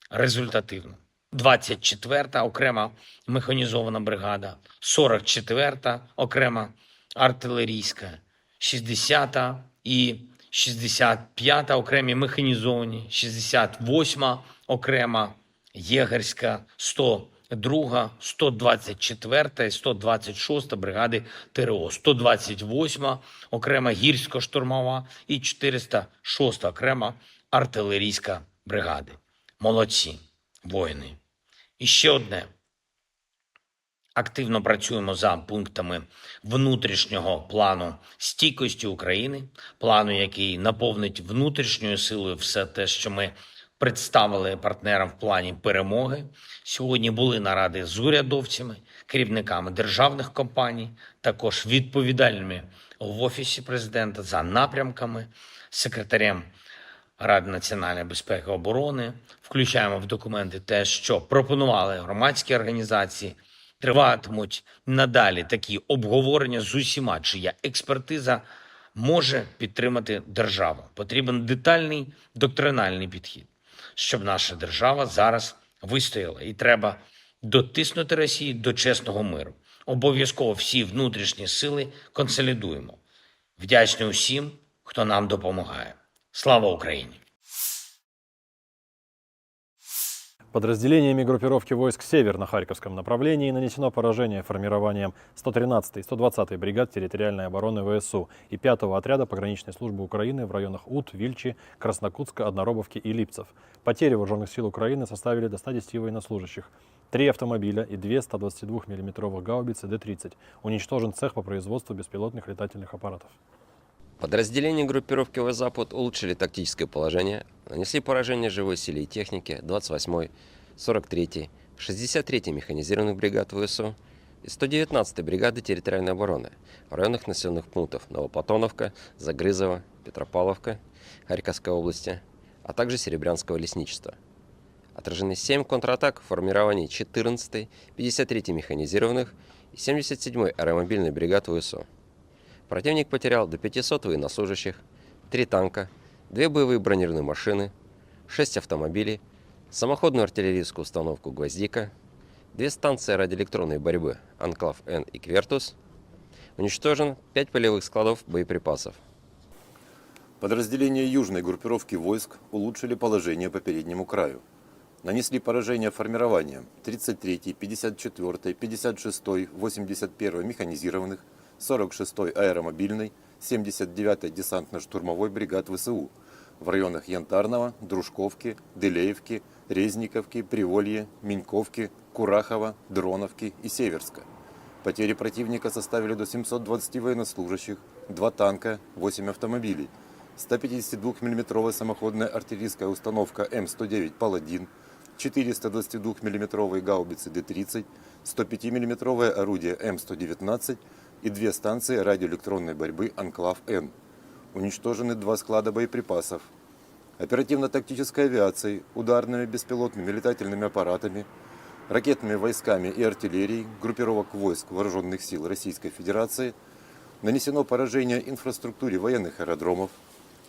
результативно. Двадцять четверта окрема механізована бригада, сорок четверта окрема артилерійська, шістдесята і шістдесят п'ята окремі механізовані, шістдесят восьма окрема єгерська, сто друга, сто двадцять четверта і сто двадцять шоста бригади Т Р О, сто двадцять восьма окрема гірсько-штурмова і чотириста шоста окрема артилерійська бригади. Молодці, воїни. І ще одне. Активно працюємо за пунктами внутрішнього плану стійкості України, плану, який наповнить внутрішньою силою все те, що ми представили партнерам в плані перемоги. Сьогодні були наради з урядовцями, керівниками державних компаній, також відповідальними в Офісі президента за напрямками, секретарем Ради національної безпеки і оборони. Включаємо в документи те, що пропонували громадські організації. Триватимуть надалі такі обговорення з усіма, чия експертиза може підтримати державу. Потрібен детальний доктриналний підхід, щоб наша держава зараз вистояла. І треба дотиснути Росію до чесного миру. Обов'язково всі внутрішні сили консолідуємо. Вдячний усім, хто нам допомагає. Слава Україні! Подразделениями группировки войск «Север» на Харьковском направлении нанесено поражение формированиям сто тринадцатой и сто двадцатой бригад территориальной обороны В С У и пятого отряда пограничной службы Украины в районах Ут, Вильчи, Краснокутска, Одноробовки и Липцев. Потери вооружённых сил Украины составили до ста десяти военнослужащих, три автомобиля и две ста двадцати двух миллиметровых гаубицы Д тридцать. Уничтожен цех по производству беспилотных летательных аппаратов. Подразделения группировки «Восток-Запад» улучшили тактическое положение, нанесли поражение живой силе и технике двадцать восьмой, сорок третьей, шестьдесят третьей механизированных бригад В С У и сто девятнадцатой бригады территориальной обороны в районах населённых пунктов Новоплатоновка, Загрызово, Петропавловка Харьковской области, а также Серебрянского лесничества. Отражены семь контратак в формировании четырнадцатой, пятьдесят третьей механизированных и семьдесят седьмой аэромобильной бригад В С У. Противник потерял до пятисот военнослужащих, три танка, две боевые бронированные машины, шесть автомобилей, самоходную артиллерийскую установку «Гвоздика», две станции радиоэлектронной борьбы «Анклав-Н» и «Квертус». Уничтожен пять полевых складов боеприпасов. Подразделения южной группировки войск улучшили положение по переднему краю. Нанесли поражение формированиям тридцать третьей, пятьдесят четвёртой, пятьдесят шестой, восемьдесят первой механизированных, сорок шестой аэромобильной, семьдесят девятой десантно-штурмовой бригад В С У в районах Янтарного, Дружковки, Дылеевки, Резниковки, Приволье, Меньковки, Курахова, Дроновки и Северска. Потери противника составили до семьсот двадцати военнослужащих, два танка, восемь автомобилей, ста пятидесяти двух миллиметровая самоходная артиллерийская установка М сто девять «Паладин», четыреста двадцати двух миллиметровые гаубицы Д тридцать, сто пяти миллиметровое орудие М сто девятнадцать и две станции радиоэлектронной борьбы «Анклав-Н». Уничтожены два склада боеприпасов. Оперативно-тактической авиацией, ударными беспилотными летательными аппаратами, ракетными войсками и артиллерией группировок войск Вооружённых сил Российской Федерации нанесено поражение инфраструктуре военных аэродромов,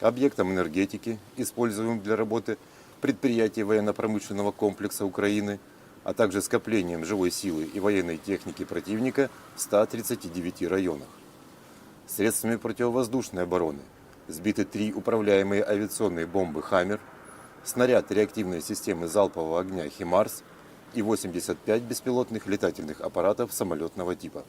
объектам энергетики, используемым для работы предприятий военно-промышленного комплекса Украины, а также скоплениям живой силы и военной техники противника в ста тридцати девяти районах. Средствами противовоздушной обороны сбиты три управляемые авиационные бомбы «Хаммер», снаряд реактивной системы залпового огня «Химарс» и восемьдесят пять беспилотных летательных аппаратов самолётного типа.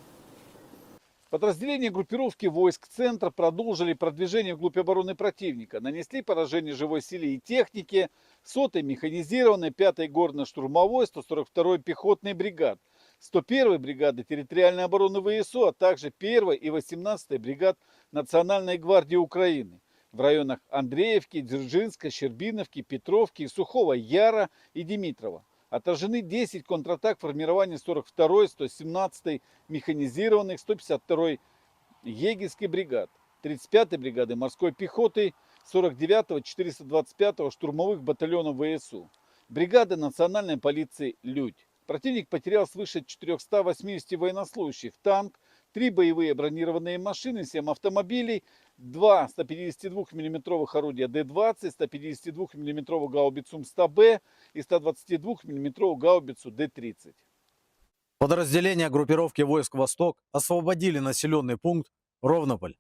Подразделения группировки войск «Центр» продолжили продвижение вглубь обороны противника, нанесли поражение живой силе и технике сотой механизированной, пятой горно-штурмовой, сто сорок второй пехотной бригад, сто первой бригады территориальной обороны В С У, а также первой и восемнадцатой бригад Национальной гвардии Украины в районах Андреевки, Дзержинска, Щербиновки, Петровки, Сухого Яра и Димитрова. Отражены десять контратак формирования сорок второй, сто семнадцатой механизированных, сто пятьдесят второй егерской бригад, тридцать пятой бригады морской пехоты, сорок девятого, четыреста двадцать пятого штурмовых батальонов В С У, бригады национальной полиции «Людь». Противник потерял свыше четырёхсот восьмидесяти военнослужащих, танк, три боевые бронированные машины, семь автомобилей, два ста пятидесяти двух миллиметровых орудия Д двадцать, ста пятидесяти двух миллиметровую гаубицу М сто Б и ста двадцати двух миллиметровую гаубицу Д тридцать. Подразделения группировки войск «Восток» освободили населённый пункт Ровнополь.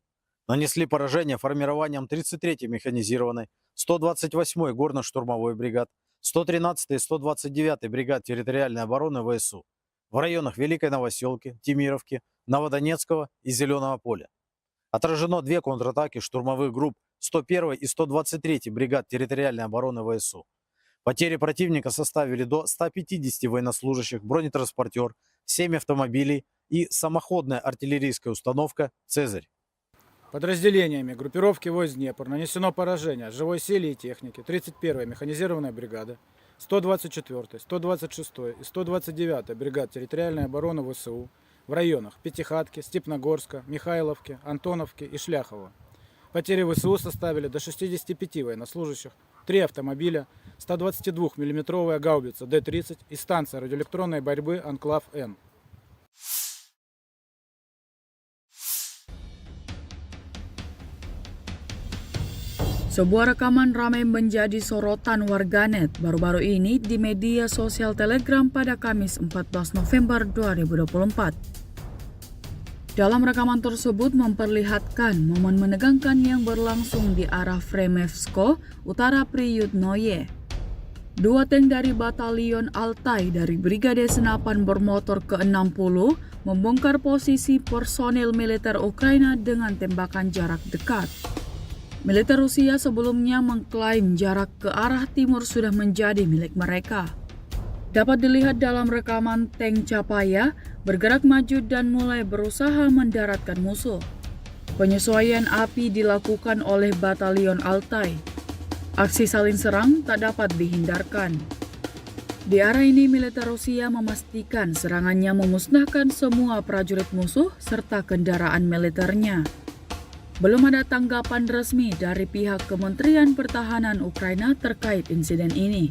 Нанесли поражение формированиям тридцать третьей механизированной, сто двадцать восьмой горно-штурмовой бригад, сто тринадцатой и сто двадцать девятой бригад территориальной обороны В С У в районах Великой Новосёлки, Темировки, Новодонецкого и Зелёного поля. Отражено две контратаки штурмовых групп сто первой и сто двадцать третьей бригад территориальной обороны В С У. Потери противника составили до ста пятидесяти военнослужащих, бронетранспортёр, семь автомобилей и самоходная артиллерийская установка «Цезарь». Подразделениями группировки войск «Днепр» нанесено поражение живой силе и технике тридцать первой механизированной бригады, сто двадцать четвёртой, сто двадцать шестой и сто двадцать девятой бригад территориальной обороны В С У в районах Пятихатки, Степногорска, Михайловки, Антоновки и Шляхова. Потери В С У составили до шестидесяти пяти военнослужащих, три автомобиля, ста двадцати двух миллиметровая гаубица Д тридцать и станция радиоэлектронной борьбы «Анклав-Н». Sebuah rekaman ramai menjadi sorotan warganet baru-baru ini di media sosial Telegram pada Kamis empat belas November dua ribu dua puluh empat. Dalam rekaman tersebut memperlihatkan momen menegangkan yang berlangsung di arah Fremevsko, Utara Priyutnoye. Dua tank dari Batalion Altai dari Brigade Senapan Bermotor ke enam puluh membongkar posisi personil militer Ukraina dengan tembakan jarak dekat. Militer Rusia sebelumnya mengklaim jarak ke arah timur sudah menjadi milik mereka. Dapat dilihat dalam rekaman tank Chapaya bergerak maju dan mulai berusaha mendaratkan musuh. Penyesuaian api dilakukan oleh Batalion Altai. Aksi saling serang tak dapat dihindarkan. Di arah ini, militer Rusia memastikan serangannya memusnahkan semua prajurit musuh serta kendaraan militernya. Belum ada tanggapan resmi dari pihak Kementerian Pertahanan Ukraina terkait insiden ini.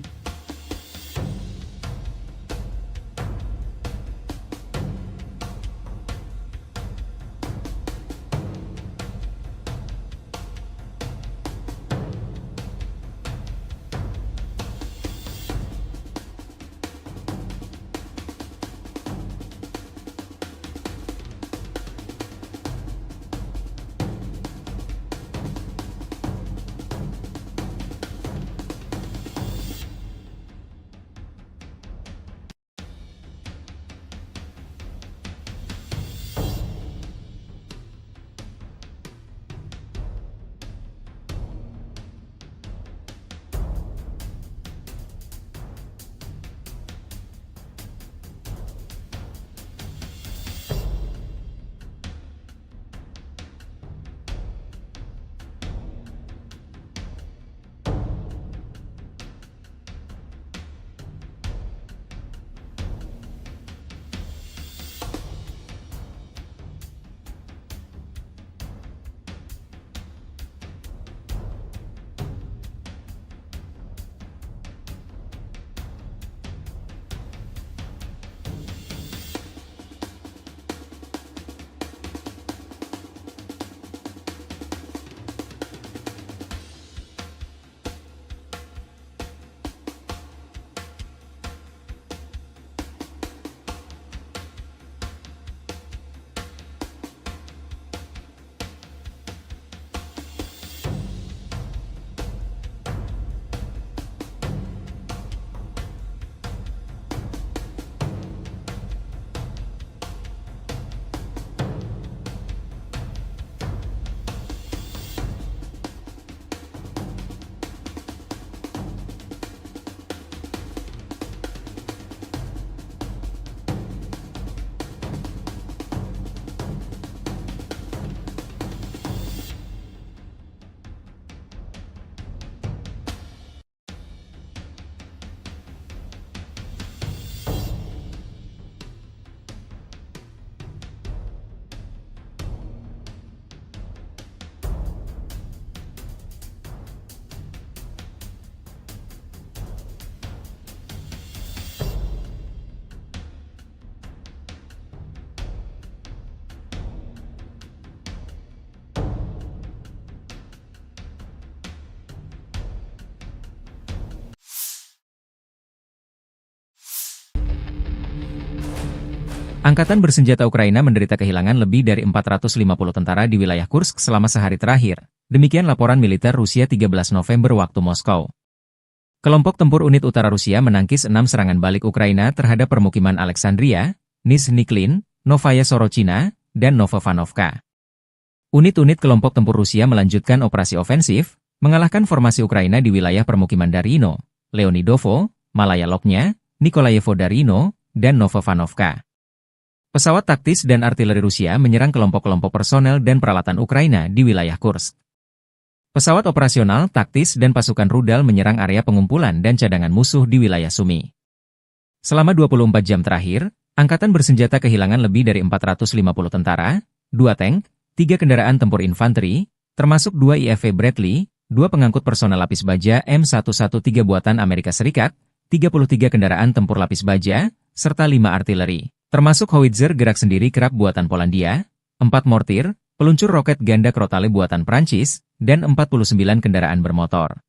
Angkatan bersenjata Ukraina menderita kehilangan lebih dari empat ratus lima puluh tentara di wilayah Kursk selama sehari terakhir. Demikian laporan militer Rusia tiga belas November waktu Moskow. Kelompok tempur unit utara Rusia menangkis enam serangan balik Ukraina terhadap permukiman Alexandria, Nizhniklin, Novaya Sorochina, dan Novovanovka. Unit-unit kelompok tempur Rusia melanjutkan operasi ofensif, mengalahkan formasi Ukraina di wilayah permukiman Darino, Leonidovo, Malaya Loknya, Nikolayevo Darino, dan Novovanovka. Pesawat taktis dan artileri Rusia menyerang kelompok-kelompok personel dan peralatan Ukraina di wilayah Kursk. Pesawat operasional, taktis, dan pasukan rudal menyerang area pengumpulan dan cadangan musuh di wilayah Sumy. Selama dua puluh empat jam terakhir, angkatan bersenjata kehilangan lebih dari empat ratus lima puluh tentara, dua tank, tiga kendaraan tempur infanteri, termasuk dua I F V Bradley, dua pengangkut personel lapis baja M satu satu tiga buatan Amerika Serikat, tiga puluh tiga kendaraan tempur lapis baja, serta lima artileri, termasuk howitzer gerak sendiri Krab buatan Polandia, empat mortir, peluncur roket ganda Crotale buatan Prancis, dan empat puluh sembilan kendaraan bermotor.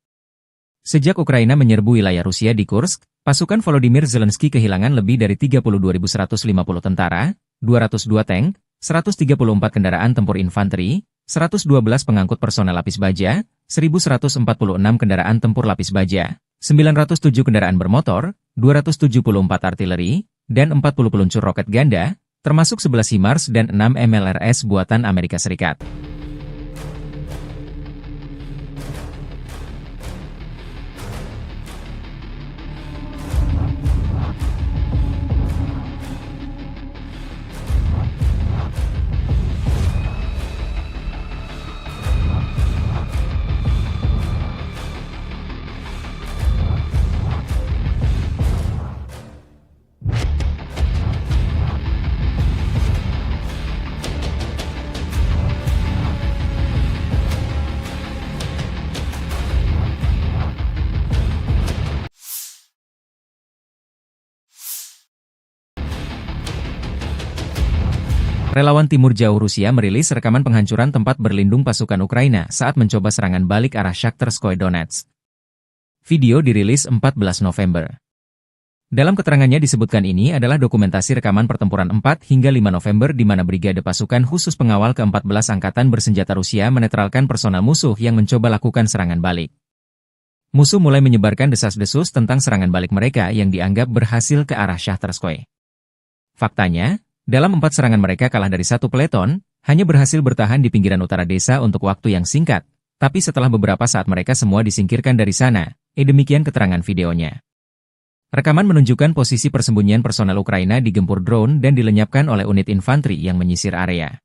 Sejak Ukraina menyerbu wilayah Rusia di Kursk, pasukan Volodymyr Zelensky kehilangan lebih dari tiga puluh dua ribu seratus lima puluh tentara, dua ratus dua tank, seratus tiga puluh empat kendaraan tempur infanteri, seratus dua belas pengangkut personel lapis baja, seribu seratus empat puluh enam kendaraan tempur lapis baja, sembilan ratus tujuh kendaraan bermotor, dua ratus tujuh puluh empat artileri, dan empat puluh peluncur roket ganda, termasuk sebelas HIMARS dan enam M L R S buatan Amerika Serikat. Relawan Timur Jauh Rusia merilis rekaman penghancuran tempat berlindung pasukan Ukraina saat mencoba serangan balik arah Shakhtarskoye Donetsk. Video dirilis empat belas November. Dalam keterangannya disebutkan ini adalah dokumentasi rekaman pertempuran empat hingga lima November di mana Brigade Pasukan Khusus Pengawal keempat belas Angkatan Bersenjata Rusia menetralkan personel musuh yang mencoba lakukan serangan balik. Musuh mulai menyebarkan desas-desus tentang serangan balik mereka yang dianggap berhasil ke arah Shakhtarskoye. Faktanya, dalam empat serangan mereka kalah dari satu peleton, hanya berhasil bertahan di pinggiran utara desa untuk waktu yang singkat, tapi setelah beberapa saat mereka semua disingkirkan dari sana, eh, demikian keterangan videonya. Rekaman menunjukkan posisi persembunyian personel Ukraina digempur drone dan dilenyapkan oleh unit infanteri yang menyisir area.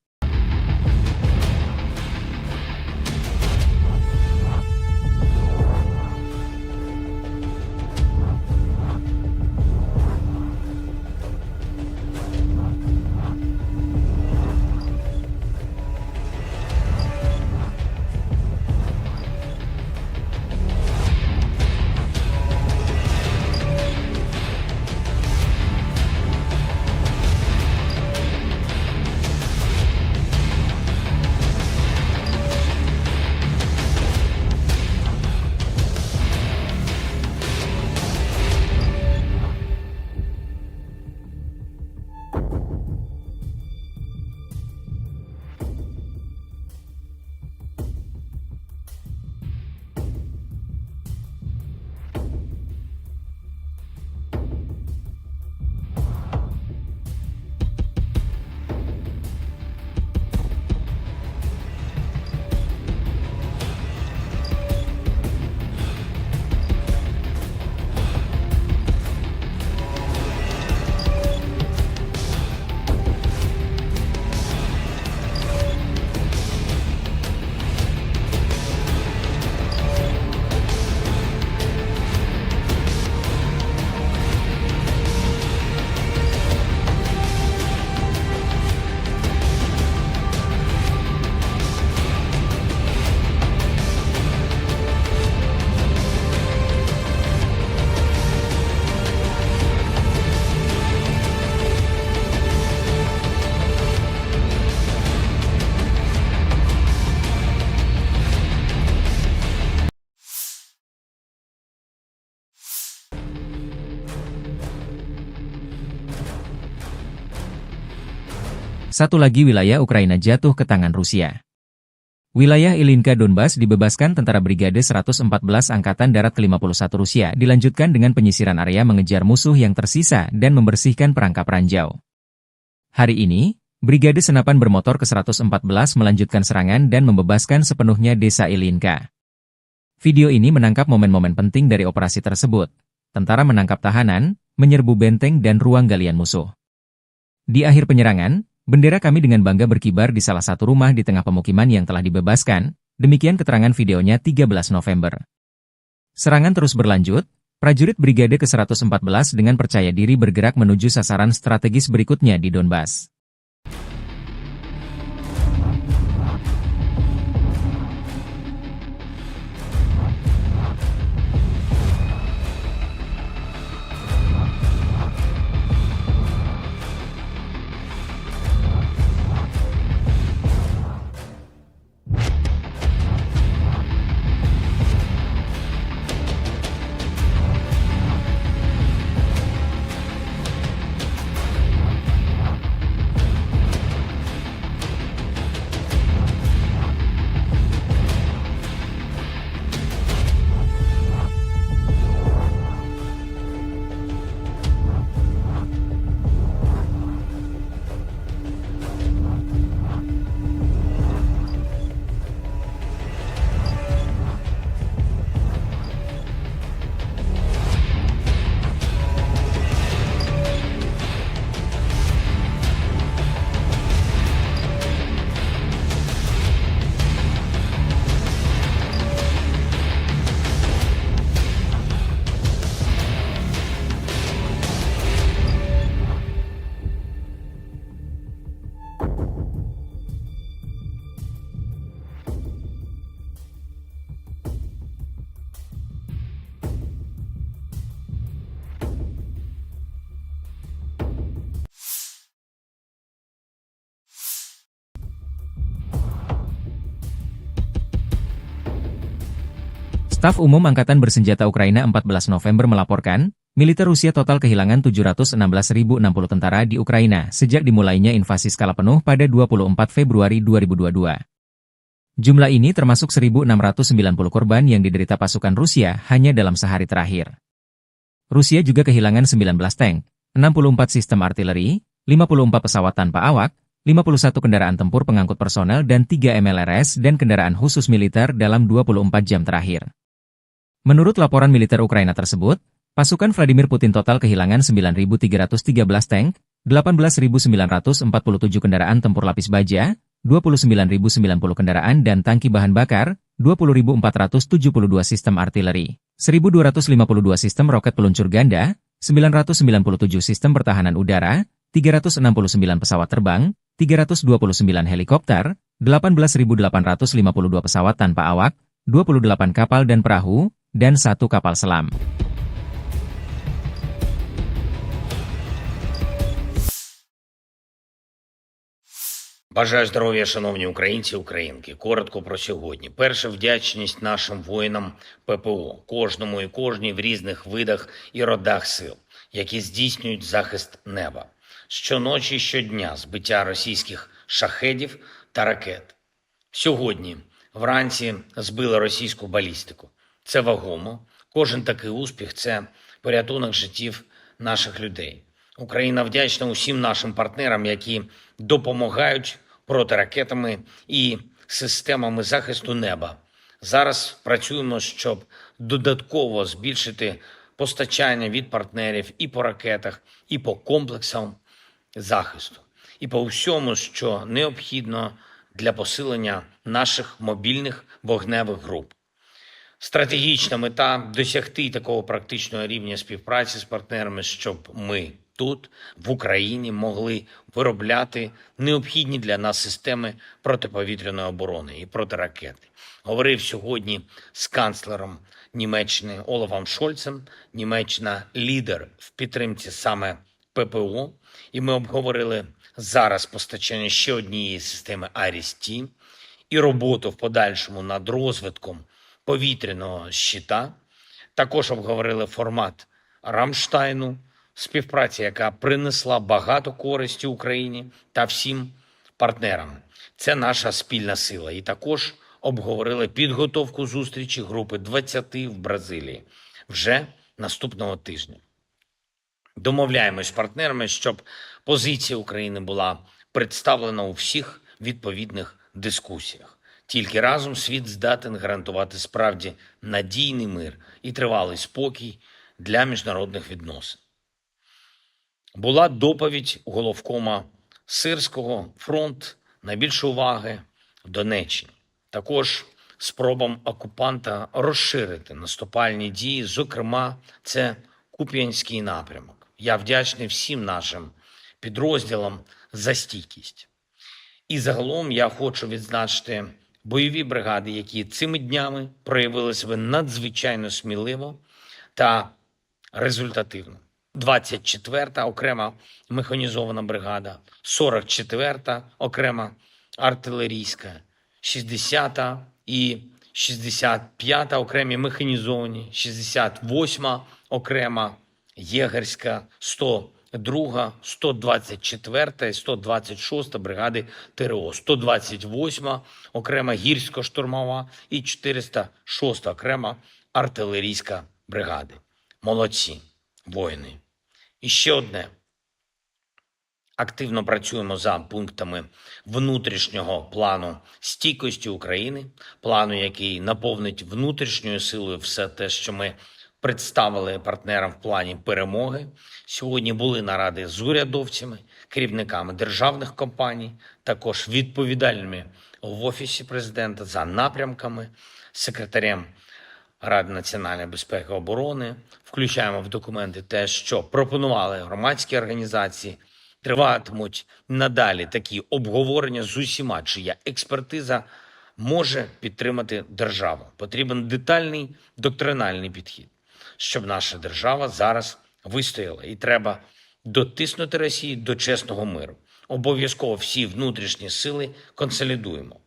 Satu lagi wilayah Ukraina jatuh ke tangan Rusia. Wilayah Ilinka Donbas dibebaskan tentara Brigade seratus empat belas Angkatan Darat kelima puluh satu Rusia, dilanjutkan dengan penyisiran area mengejar musuh yang tersisa dan membersihkan perangkap ranjau. Hari ini, Brigade Senapan Bermotor ke seratus empat belas melanjutkan serangan dan membebaskan sepenuhnya desa Ilinka. Video ini menangkap momen-momen penting dari operasi tersebut. Tentara menangkap tahanan, menyerbu benteng dan ruang galian musuh. Di akhir penyerangan, bendera kami dengan bangga berkibar di salah satu rumah di tengah pemukiman yang telah dibebaskan, demikian keterangan videonya tiga belas November. Serangan terus berlanjut, prajurit Brigade ke seratus empat belas dengan percaya diri bergerak menuju sasaran strategis berikutnya di Donbas. Staf Umum Angkatan Bersenjata Ukraina empat belas November melaporkan, militer Rusia total kehilangan tujuh ratus enam belas ribu enam puluh tentara di Ukraina sejak dimulainya invasi skala penuh pada dua puluh empat Februari dua ribu dua puluh dua. Jumlah ini termasuk seribu enam ratus sembilan puluh korban yang diderita pasukan Rusia hanya dalam sehari terakhir. Rusia juga kehilangan sembilan belas tank, enam puluh empat sistem artileri, lima puluh empat pesawat tanpa awak, lima puluh satu kendaraan tempur pengangkut personel dan tiga M L R S dan kendaraan khusus militer dalam dua puluh empat jam terakhir. Menurut laporan militer Ukraina tersebut, pasukan Vladimir Putin total kehilangan sembilan ribu tiga ratus tiga belas tank, delapan belas ribu sembilan ratus empat puluh tujuh kendaraan tempur lapis baja, dua puluh sembilan ribu sembilan puluh kendaraan dan tangki bahan bakar, dua puluh ribu empat ratus tujuh puluh dua sistem artileri, seribu dua ratus lima puluh dua sistem roket peluncur ganda, sembilan ratus sembilan puluh tujuh sistem pertahanan udara, tiga ratus enam puluh sembilan pesawat terbang, tiga ratus dua puluh sembilan helikopter, delapan belas ribu delapan ratus lima puluh dua pesawat tanpa awak, dua puluh delapan kapal dan perahu, dan satu kapal selam. Бажаю здоров'я, шановні українці і українки. Коротко про сьогодні. Перше, вдячність нашим воїнам П П О, кожному і кожній в різних видах і родах сил, які здійснюють захист неба. Щоночі і щодня збиття російських шахедів та ракет. Сьогодні вранці збили російську балістику. Це вагомо. Кожен такий успіх — це порятунок життів наших людей. Україна вдячна усім нашим партнерам, які допомагають протиракетами і системами захисту неба. Зараз працюємо, щоб додатково збільшити постачання від партнерів і по ракетах, і по комплексам захисту, і по всьому, що необхідно для посилення наших мобільних вогневих груп. Стратегічна мета — досягти такого практичного рівня співпраці з партнерами, щоб ми тут, в Україні, могли виробляти необхідні для нас системи протиповітряної оборони і протиракети. Говорив сьогодні з канцлером Німеччини Олафом Шольцем. Німеччина — лідер в підтримці саме П П О, і ми обговорили зараз постачання ще однієї системи Аріс-Т і роботу в подальшому над розвитком повітряного щита. Також обговорили формат Рамштайну, співпраця, яка принесла багато користі Україні та всім партнерам. Це наша спільна сила. І також обговорили підготовку зустрічі групи двадцяти в Бразилії вже наступного тижня. Домовляємось з партнерами, щоб позиція України була представлена у всіх відповідних дискусіях. Тільки разом світ здатен гарантувати справді надійний мир і тривалий спокій для міжнародних відносин. Була доповідь головкома Сирського: фронт найбільшої уваги в Донеччині. Також спробам окупанта розширити наступальні дії, зокрема, це Куп'янський напрямок. Я вдячний всім нашим підрозділам за стійкість. І загалом я хочу відзначити бойові бригади, які цими днями проявили себе надзвичайно сміливо та результативно. Двадцять четверта окрема механізована бригада, сорок четверта окрема артилерійська, шістдесята і шістдесят п'ята окремі механізовані, шістдесят восьма окрема єгерська, сто друга, сто двадцять четверта і сто двадцять шоста бригади Т Р О, сто двадцять восьма окрема гірсько-штурмова і чотириста шоста окрема артилерійська бригади. Молодці, воїни. І ще одне. Активно працюємо за пунктами внутрішнього плану стійкості України, плану, який наповнить внутрішньою силою все те, що ми представили партнерам в плані перемоги. Сьогодні були наради з урядовцями, керівниками державних компаній, також відповідальними в Офісі президента за напрямками, секретарем Ради національної безпеки і оборони. Включаємо в документи те, що пропонували громадські організації. Триватимуть надалі такі обговорення з усіма, чия експертиза може підтримати державу. Потрібен детальний доктринальний підхід, щоб наша держава зараз вистояла. І треба дотиснути Росію до чесного миру. Обов'язково всі внутрішні сили консолідуємо.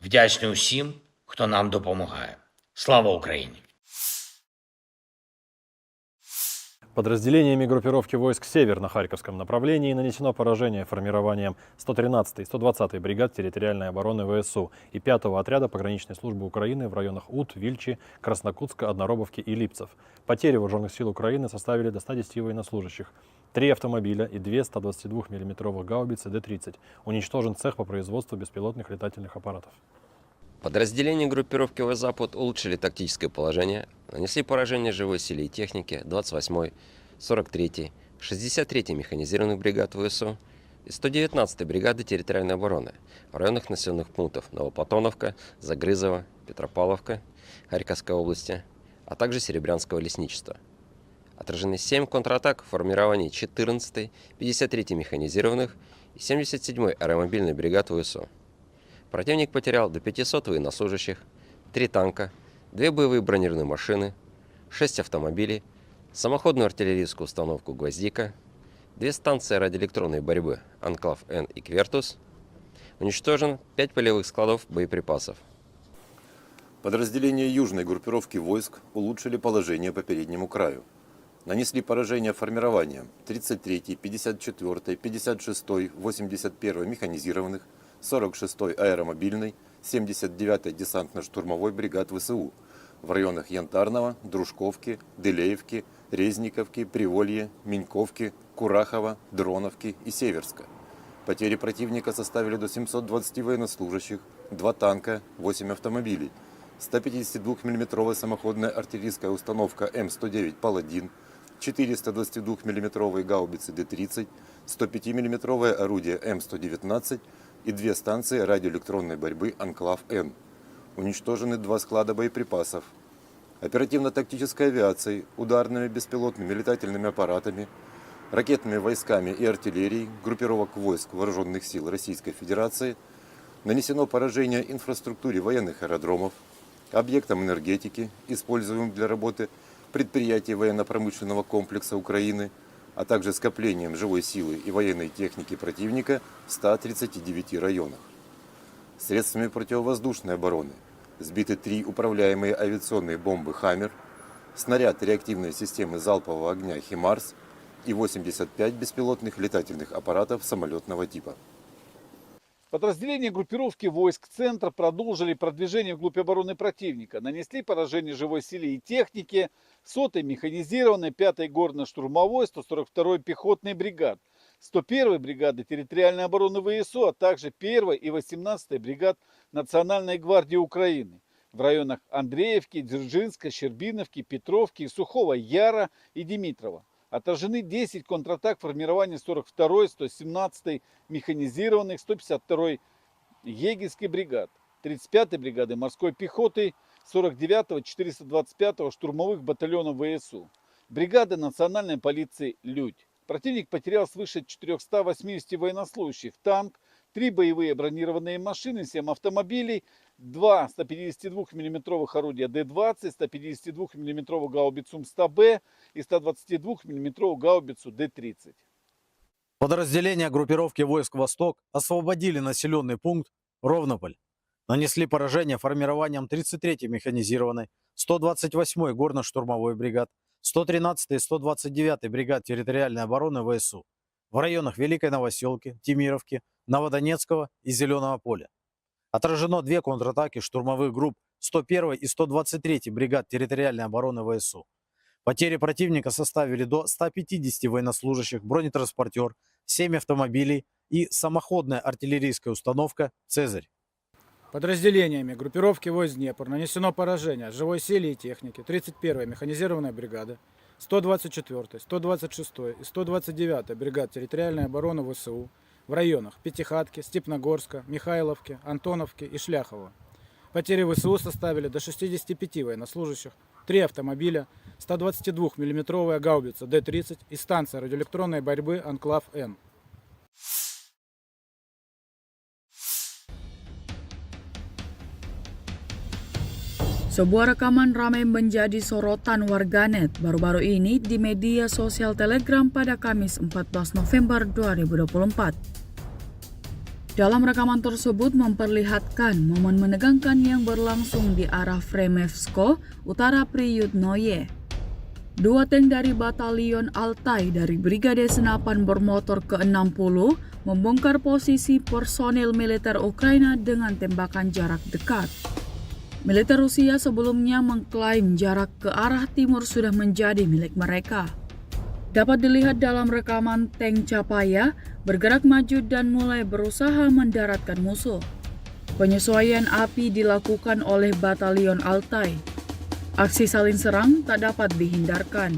Вдячний усім, хто нам допомагає. Слава Україні! Подразделениями группировки войск «Север» на Харьковском направлении нанесено поражение формированиям сто тринадцатой и сто двадцатой бригад территориальной обороны В С У и пятого отряда пограничной службы Украины в районах Ут, Вильчи, Краснокутска, Одноробовки и Липцев. Потери вооружённых сил Украины составили до ста десяти военнослужащих, три автомобиля и две ста двадцати двух миллиметровых гаубицы Д тридцать. Уничтожен цех по производству беспилотных летательных аппаратов. Подразделения группировки В Запад улучшили тактическое положение, нанесли поражение живой силе и технике двадцать восьмой, сорок третьей, шестьдесят третьей механизированных бригад В С У и сто девятнадцатой бригады территориальной обороны в районах населённых пунктов Новоплатоновка, Загрызово, Петропавловка Харьковской области, а также Серебрянского лесничества. Отражены семь контратак формирований четырнадцатой, пятьдесят третьей механизированных и семьдесят седьмой аэромобильной бригад В С У. Противник потерял до пятисот военнослужащих, три танка, две боевые бронированные машины, шесть автомобилей, самоходную артиллерийскую установку «Гвоздика», две станции радиоэлектронной борьбы «Анклав-Н» и «Квертус». Уничтожен пять полевых складов боеприпасов. Подразделения южной группировки войск улучшили положение по переднему краю. Нанесли поражение формированиям тридцать третьей, пятьдесят четвёртой, пятьдесят шестой, восемьдесят первой механизированных, сорок шестой аэромобильной, семьдесят девятой десантно-штурмовой бригад В С У в районах Янтарного, Дружковки, Дылеевки, Резниковки, Приволье, Миньковки, Курахова, Дроновки и Северска. Потери противника составили до семьсот двадцати военнослужащих, два танка, восемь автомобилей, ста пятидесяти двух миллиметровая самоходная артиллерийская установка М сто девять «Паладин», четыреста двадцати двух миллиметровые гаубицы Д тридцать, сто пяти миллиметровое орудие М сто девятнадцать и две станции радиоэлектронной борьбы «Анклав-Н». Уничтожены два склада боеприпасов. Оперативно-тактической авиацией, ударными беспилотными летательными аппаратами, ракетными войсками и артиллерией группировок войск Вооружённых сил Российской Федерации нанесено поражение инфраструктуре военных аэродромов, объектам энергетики, используемым для работы предприятий военно-промышленного комплекса Украины, а также скоплениям живой силы и военной техники противника в ста тридцати девяти районах. Средствами противовоздушной обороны сбиты три управляемые авиационные бомбы «Хаммер», снаряд реактивной системы залпового огня «Химарс» и восемьдесят пять беспилотных летательных аппаратов самолётного типа. Подразделения группировки войск «Центр» продолжили продвижение вглубь обороны противника, нанесли поражение живой силе и технике сотой механизированной, пятой горно-штурмовой, сто сорок второй пехотной бригад, сто первой бригады территориальной обороны В С У, а также первой и восемнадцатой бригад Национальной гвардии Украины в районах Андреевки, Дзержинска, Щербиновки, Петровки, Сухого Яра и Димитрова. Отражены десять контратак формирования сорок второй, сто семнадцатой механизированных, сто пятьдесят второй егерской бригад, тридцать пятой бригады морской пехоты, сорок девятого, четыреста двадцать пятого штурмовых батальонов В С У, бригады национальной полиции «Людь». Противник потерял свыше четырёхсот восьмидесяти военнослужащих, танк, три боевые бронированные машины, семь автомобилей, два ста пятидесяти двух миллиметровых орудия Д двадцать, ста пятидесяти двух миллиметровую гаубицу М сто Б и ста двадцати двух миллиметровую гаубицу Д тридцать. Подразделения группировки войск «Восток» освободили населённый пункт Ровнополь. Нанесли поражение формированиям тридцать третьей механизированной, сто двадцать восьмой горно-штурмовой бригад, сто тринадцатой и сто двадцать девятой бригад территориальной обороны В С У в районах Великой Новосёлки, Темировки, Новодонецкого и Зелёного поля. Отражено две контратаки штурмовых групп сто первой и сто двадцать третьей бригад территориальной обороны В С У. Потери противника составили до ста пятидесяти военнослужащих, бронетранспортёр, семь автомобилей и самоходная артиллерийская установка «Цезарь». Подразделениями группировки войск «Днепр» нанесено поражение живой силе и технике тридцать первой механизированной бригады, сто двадцать четвёртой, сто двадцать шестой и сто двадцать девятой бригад территориальной обороны В С У в районах Пятихатки, Степногорска, Михайловки, Антоновки и Шляхова. Потери В С У составили до шестидесяти пяти военнослужащих, три автомобиля, ста двадцати двух миллиметровая гаубица Д тридцать и станция радиоэлектронной борьбы «Анклав-Н». Sebuah rekaman ramai menjadi sorotan warganet baru-baru ini di media sosial Telegram pada Kamis empat belas November dua ribu dua puluh empat. Dalam rekaman tersebut memperlihatkan momen menegangkan yang berlangsung di arah Fremevsko, Utara Priyutnoye. Dua tank dari Batalion Altai dari Brigade Senapan Bermotor keenam puluh membongkar posisi personil militer Ukraina dengan tembakan jarak dekat. Militer Rusia sebelumnya mengklaim jarak ke arah timur sudah menjadi milik mereka. Dapat dilihat dalam rekaman tank Chapaya bergerak maju dan mulai berusaha mendaratkan musuh. Penyesuaian api dilakukan oleh Batalion Altai. Aksi saling serang tak dapat dihindarkan.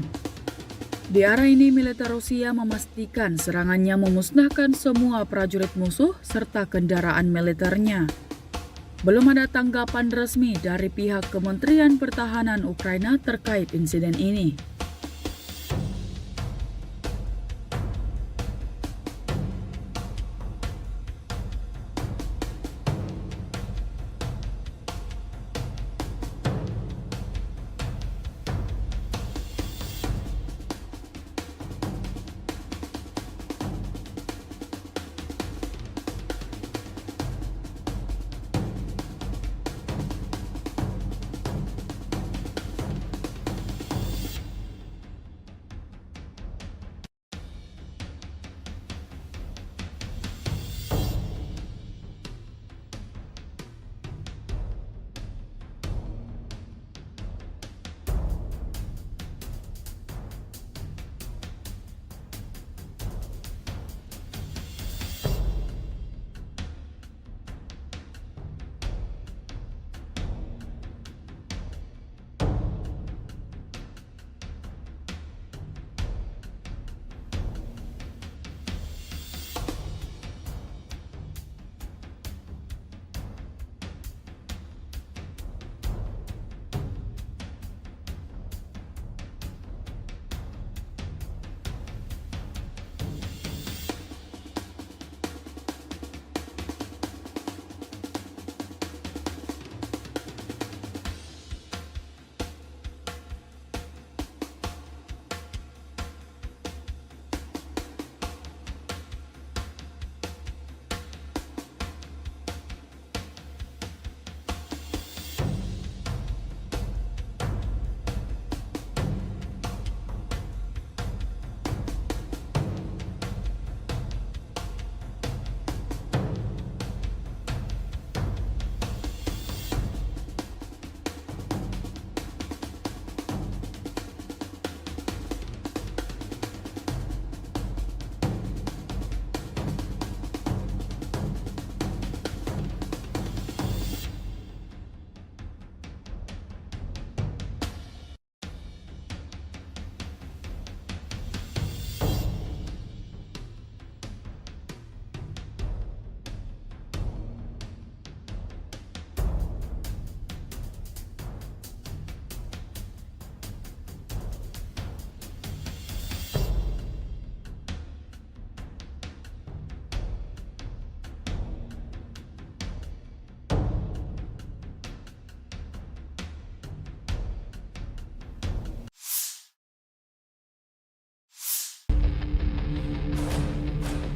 Di arah ini, militer Rusia memastikan serangannya memusnahkan semua prajurit musuh serta kendaraan militernya. Belum ada tanggapan resmi dari pihak Kementerian Pertahanan Ukraina terkait insiden ini.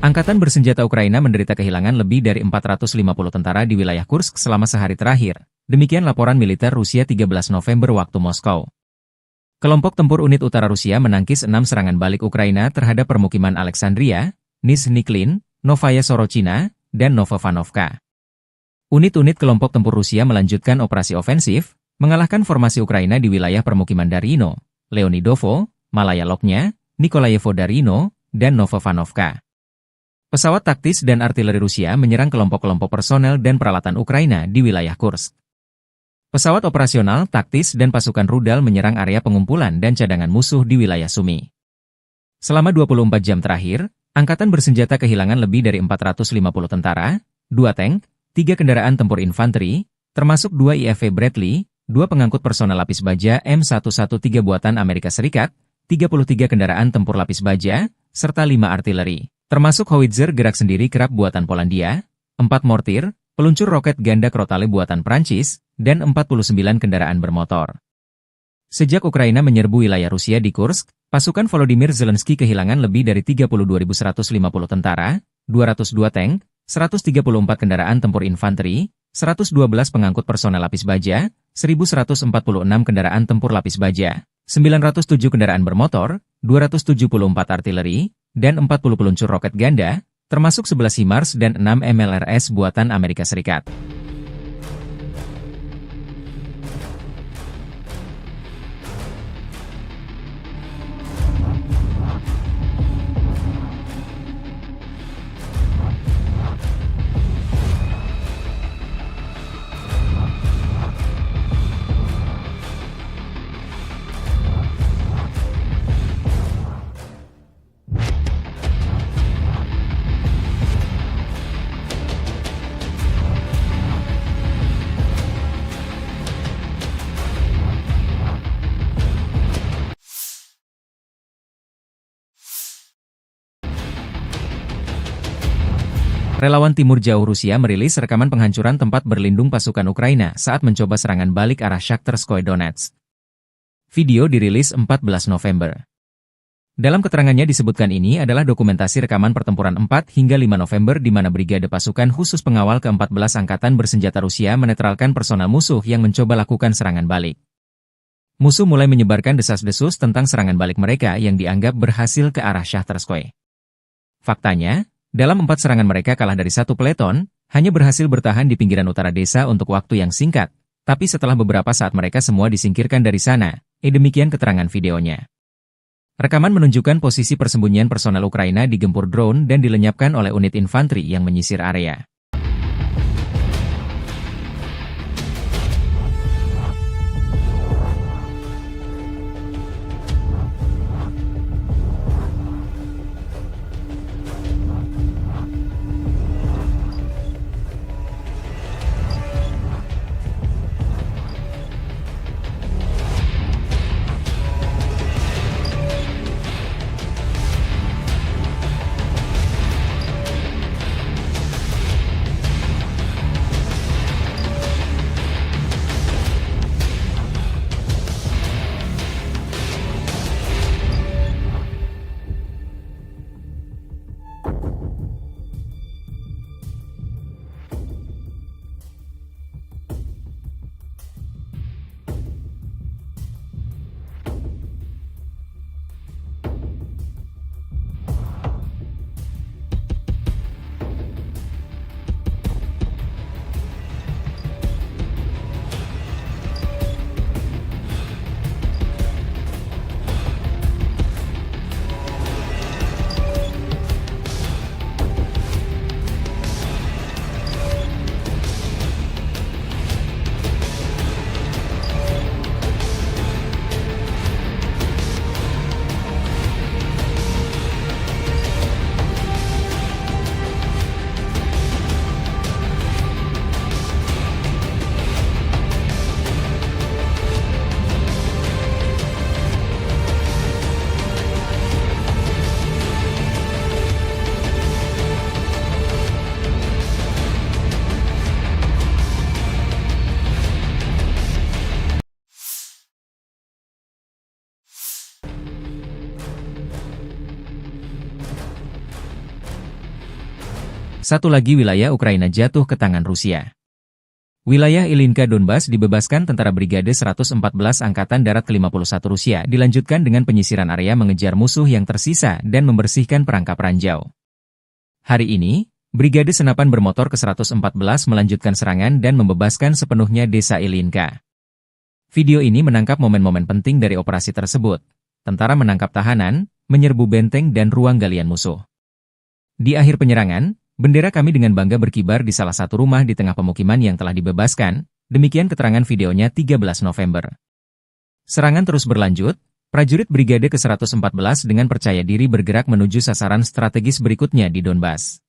Angkatan bersenjata Ukraina menderita kehilangan lebih dari empat ratus lima puluh tentara di wilayah Kursk selama sehari terakhir, demikian laporan militer Rusia tiga belas November waktu Moskow. Kelompok tempur unit utara Rusia menangkis enam serangan balik Ukraina terhadap permukiman Alexandria, Nizhniklin, Novaya Sorochina, dan Novovanovka. Unit-unit kelompok tempur Rusia melanjutkan operasi ofensif, mengalahkan formasi Ukraina di wilayah permukiman Darino, Leonidovo, Malaya Loknya, Nikolayevo Darino, dan Novovanovka. Pesawat taktis dan artileri Rusia menyerang kelompok-kelompok personel dan peralatan Ukraina di wilayah Kursk. Pesawat operasional, taktis, dan pasukan rudal menyerang area pengumpulan dan cadangan musuh di wilayah Sumy. Selama dua puluh empat jam terakhir, angkatan bersenjata kehilangan lebih dari empat ratus lima puluh tentara, dua tank, tiga kendaraan tempur infanteri, termasuk dua I F V Bradley, dua pengangkut personel lapis baja M satu satu tiga buatan Amerika Serikat, tiga puluh tiga kendaraan tempur lapis baja, serta lima artileri, termasuk howitzer gerak sendiri Krab buatan Polandia, empat mortir, peluncur roket ganda Crotale buatan Prancis, dan empat puluh sembilan kendaraan bermotor. Sejak Ukraina menyerbu wilayah Rusia di Kursk, pasukan Volodymyr Zelensky kehilangan lebih dari tiga puluh dua ribu seratus lima puluh tentara, dua ratus dua tank, seratus tiga puluh empat kendaraan tempur infanteri, seratus dua belas pengangkut personel lapis baja, seribu seratus empat puluh enam kendaraan tempur lapis baja, sembilan ratus tujuh kendaraan bermotor, dua ratus tujuh puluh empat artileri, dan empat puluh peluncur roket ganda, termasuk sebelas HIMARS dan enam M L R S buatan Amerika Serikat. Relawan Timur Jauh Rusia merilis rekaman penghancuran tempat berlindung pasukan Ukraina saat mencoba serangan balik arah Shakhtarskoye Donetsk. Video dirilis empat belas November. Dalam keterangannya disebutkan ini adalah dokumentasi rekaman pertempuran empat hingga lima November di mana Brigade Pasukan Khusus Pengawal keempat belas Angkatan Bersenjata Rusia menetralkan personel musuh yang mencoba lakukan serangan balik. Musuh mulai menyebarkan desas-desus tentang serangan balik mereka yang dianggap berhasil ke arah Shakhtarskoye. Faktanya, dalam empat serangan mereka kalah dari satu peleton, hanya berhasil bertahan di pinggiran utara desa untuk waktu yang singkat, tapi setelah beberapa saat mereka semua disingkirkan dari sana, eh, demikian keterangan videonya. Rekaman menunjukkan posisi persembunyian personel Ukraina digempur drone dan dilenyapkan oleh unit infanteri yang menyisir area. Satu lagi wilayah Ukraina jatuh ke tangan Rusia. Wilayah Ilinka Donbas dibebaskan tentara Brigade seratus empat belas Angkatan Darat ke lima puluh satu Rusia, dilanjutkan dengan penyisiran area mengejar musuh yang tersisa dan membersihkan perangkap ranjau. Hari ini, Brigade Senapan Bermotor ke seratus empat belas melanjutkan serangan dan membebaskan sepenuhnya desa Ilinka. Video ini menangkap momen-momen penting dari operasi tersebut. Tentara menangkap tahanan, menyerbu benteng dan ruang galian musuh. Di akhir penyerangan, bendera kami dengan bangga berkibar di salah satu rumah di tengah pemukiman yang telah dibebaskan, demikian keterangan videonya tiga belas November. Serangan terus berlanjut, prajurit Brigade ke seratus empat belas dengan percaya diri bergerak menuju sasaran strategis berikutnya di Donbas.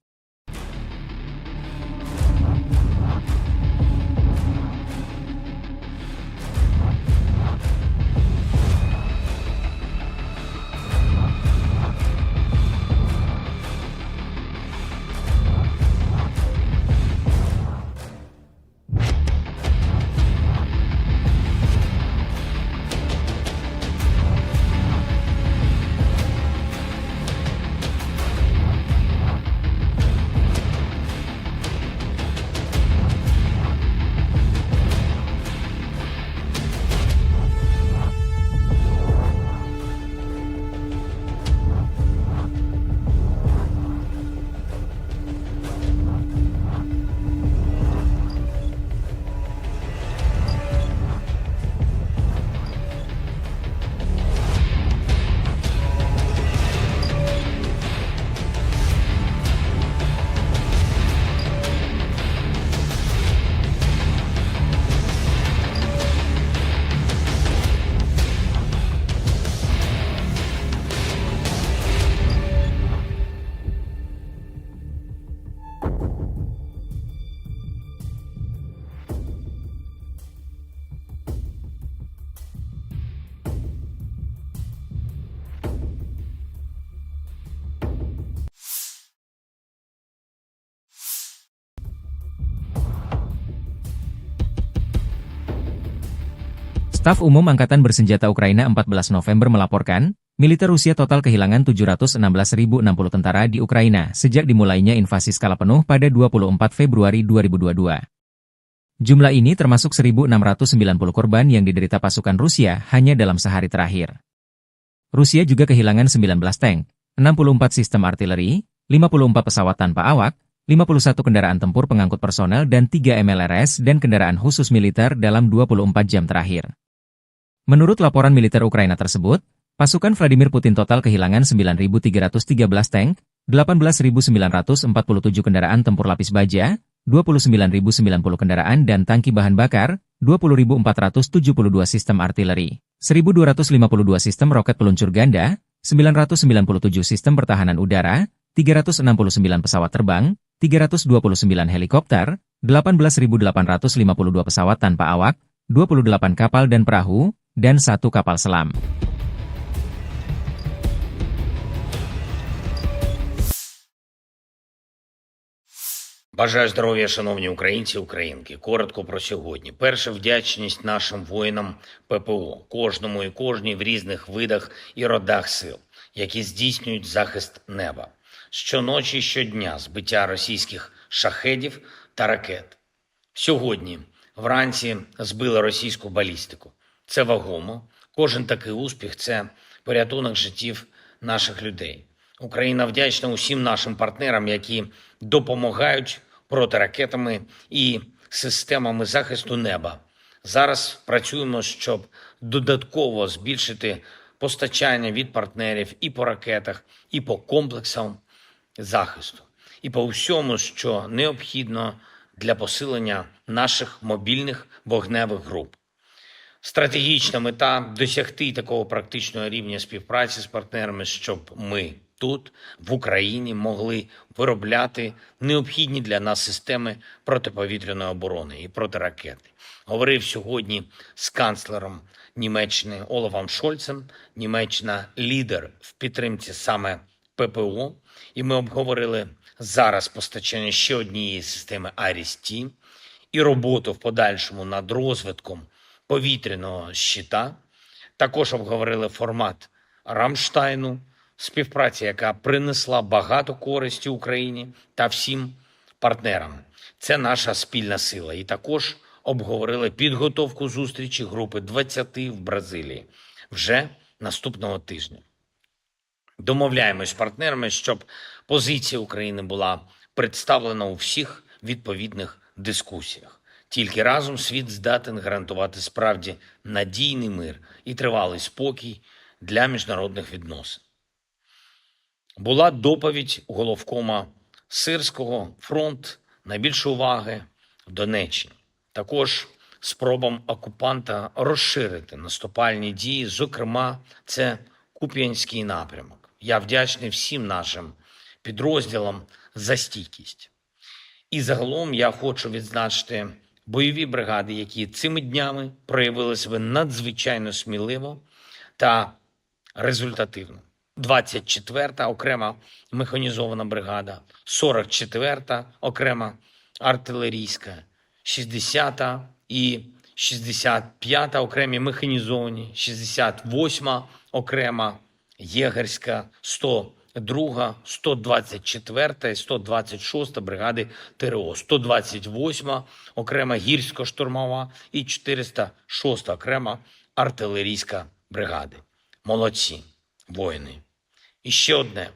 Staf Umum Angkatan Bersenjata Ukraina empat belas November melaporkan, militer Rusia total kehilangan tujuh ratus enam belas ribu enam puluh tentara di Ukraina sejak dimulainya invasi skala penuh pada dua puluh empat Februari dua ribu dua puluh dua. Jumlah ini termasuk seribu enam ratus sembilan puluh korban yang diderita pasukan Rusia hanya dalam sehari terakhir. Rusia juga kehilangan sembilan belas tank, enam puluh empat sistem artileri, lima puluh empat pesawat tanpa awak, lima puluh satu kendaraan tempur pengangkut personel dan tiga M L R S dan kendaraan khusus militer dalam dua puluh empat jam terakhir. Menurut laporan militer Ukraina tersebut, pasukan Vladimir Putin total kehilangan sembilan ribu tiga ratus tiga belas tank, delapan belas ribu sembilan ratus empat puluh tujuh kendaraan tempur lapis baja, dua puluh sembilan ribu sembilan puluh kendaraan dan tangki bahan bakar, dua puluh ribu empat ratus tujuh puluh dua sistem artileri, seribu dua ratus lima puluh dua sistem roket peluncur ganda, sembilan ratus sembilan puluh tujuh sistem pertahanan udara, tiga ratus enam puluh sembilan pesawat terbang, tiga ratus dua puluh sembilan helikopter, delapan belas ribu delapan ratus lima puluh dua pesawat tanpa awak, dua puluh delapan kapal dan perahu, dan satu kapal selam. Бажаю здоров'я, шановні українці і українки. Коротко про сьогодні. Перше, вдячність нашим воїнам П П О, кожному і кожній в різних видах і родах сил, які здійснюють захист неба. Щоночі і щодня збиття російських шахедів та ракет. Сьогодні вранці збили російську балістику. Це вагомо. Кожен такий успіх — це порятунок життів наших людей. Україна вдячна усім нашим партнерам, які допомагають протиракетами і системами захисту неба. Зараз працюємо, щоб додатково збільшити постачання від партнерів і по ракетах, і по комплексам захисту, і по всьому, що необхідно для посилення наших мобільних вогневих груп. Стратегічна мета — досягти такого практичного рівня співпраці з партнерами, щоб ми тут, в Україні, могли виробляти необхідні для нас системи протиповітряної оборони і протиракети. Говорив сьогодні з канцлером Німеччини Олафом Шольцем. Німеччина — лідер в підтримці саме П П О, і ми обговорили зараз постачання ще однієї системи Айріс-Т і роботу в подальшому над розвитком повітряного щита. Також обговорили формат Рамштайну, співпраця, яка принесла багато користі Україні та всім партнерам. Це наша спільна сила. І також обговорили підготовку зустрічі групи двадцяти в Бразилії вже наступного тижня. Домовляємось з партнерами, щоб позиція України була представлена у всіх відповідних дискусіях. Тільки разом світ здатен гарантувати справді надійний мир і тривалий спокій для міжнародних відносин. Була доповідь головкома Сирського: фронт, найбільше уваги в Донеччині. Також спробам окупанта розширити наступальні дії, зокрема, це Куп'янський напрямок. Я вдячний всім нашим підрозділам за стійкість. І загалом я хочу відзначити бойові бригади, які цими днями проявили себе надзвичайно сміливо та результативно. Двадцять четверта окрема механізована бригада, сорок четверта окрема артилерійська, шістдесята і шістдесят п'ята окремі механізовані, шістдесят восьма окрема єгерська, сто друга, сто двадцять четверта і сто двадцять шоста бригади Т Р О, сто двадцять восьма окрема гірсько-штурмова і чотириста шоста окрема артилерійська бригади. Молодці, воїни. І ще одне.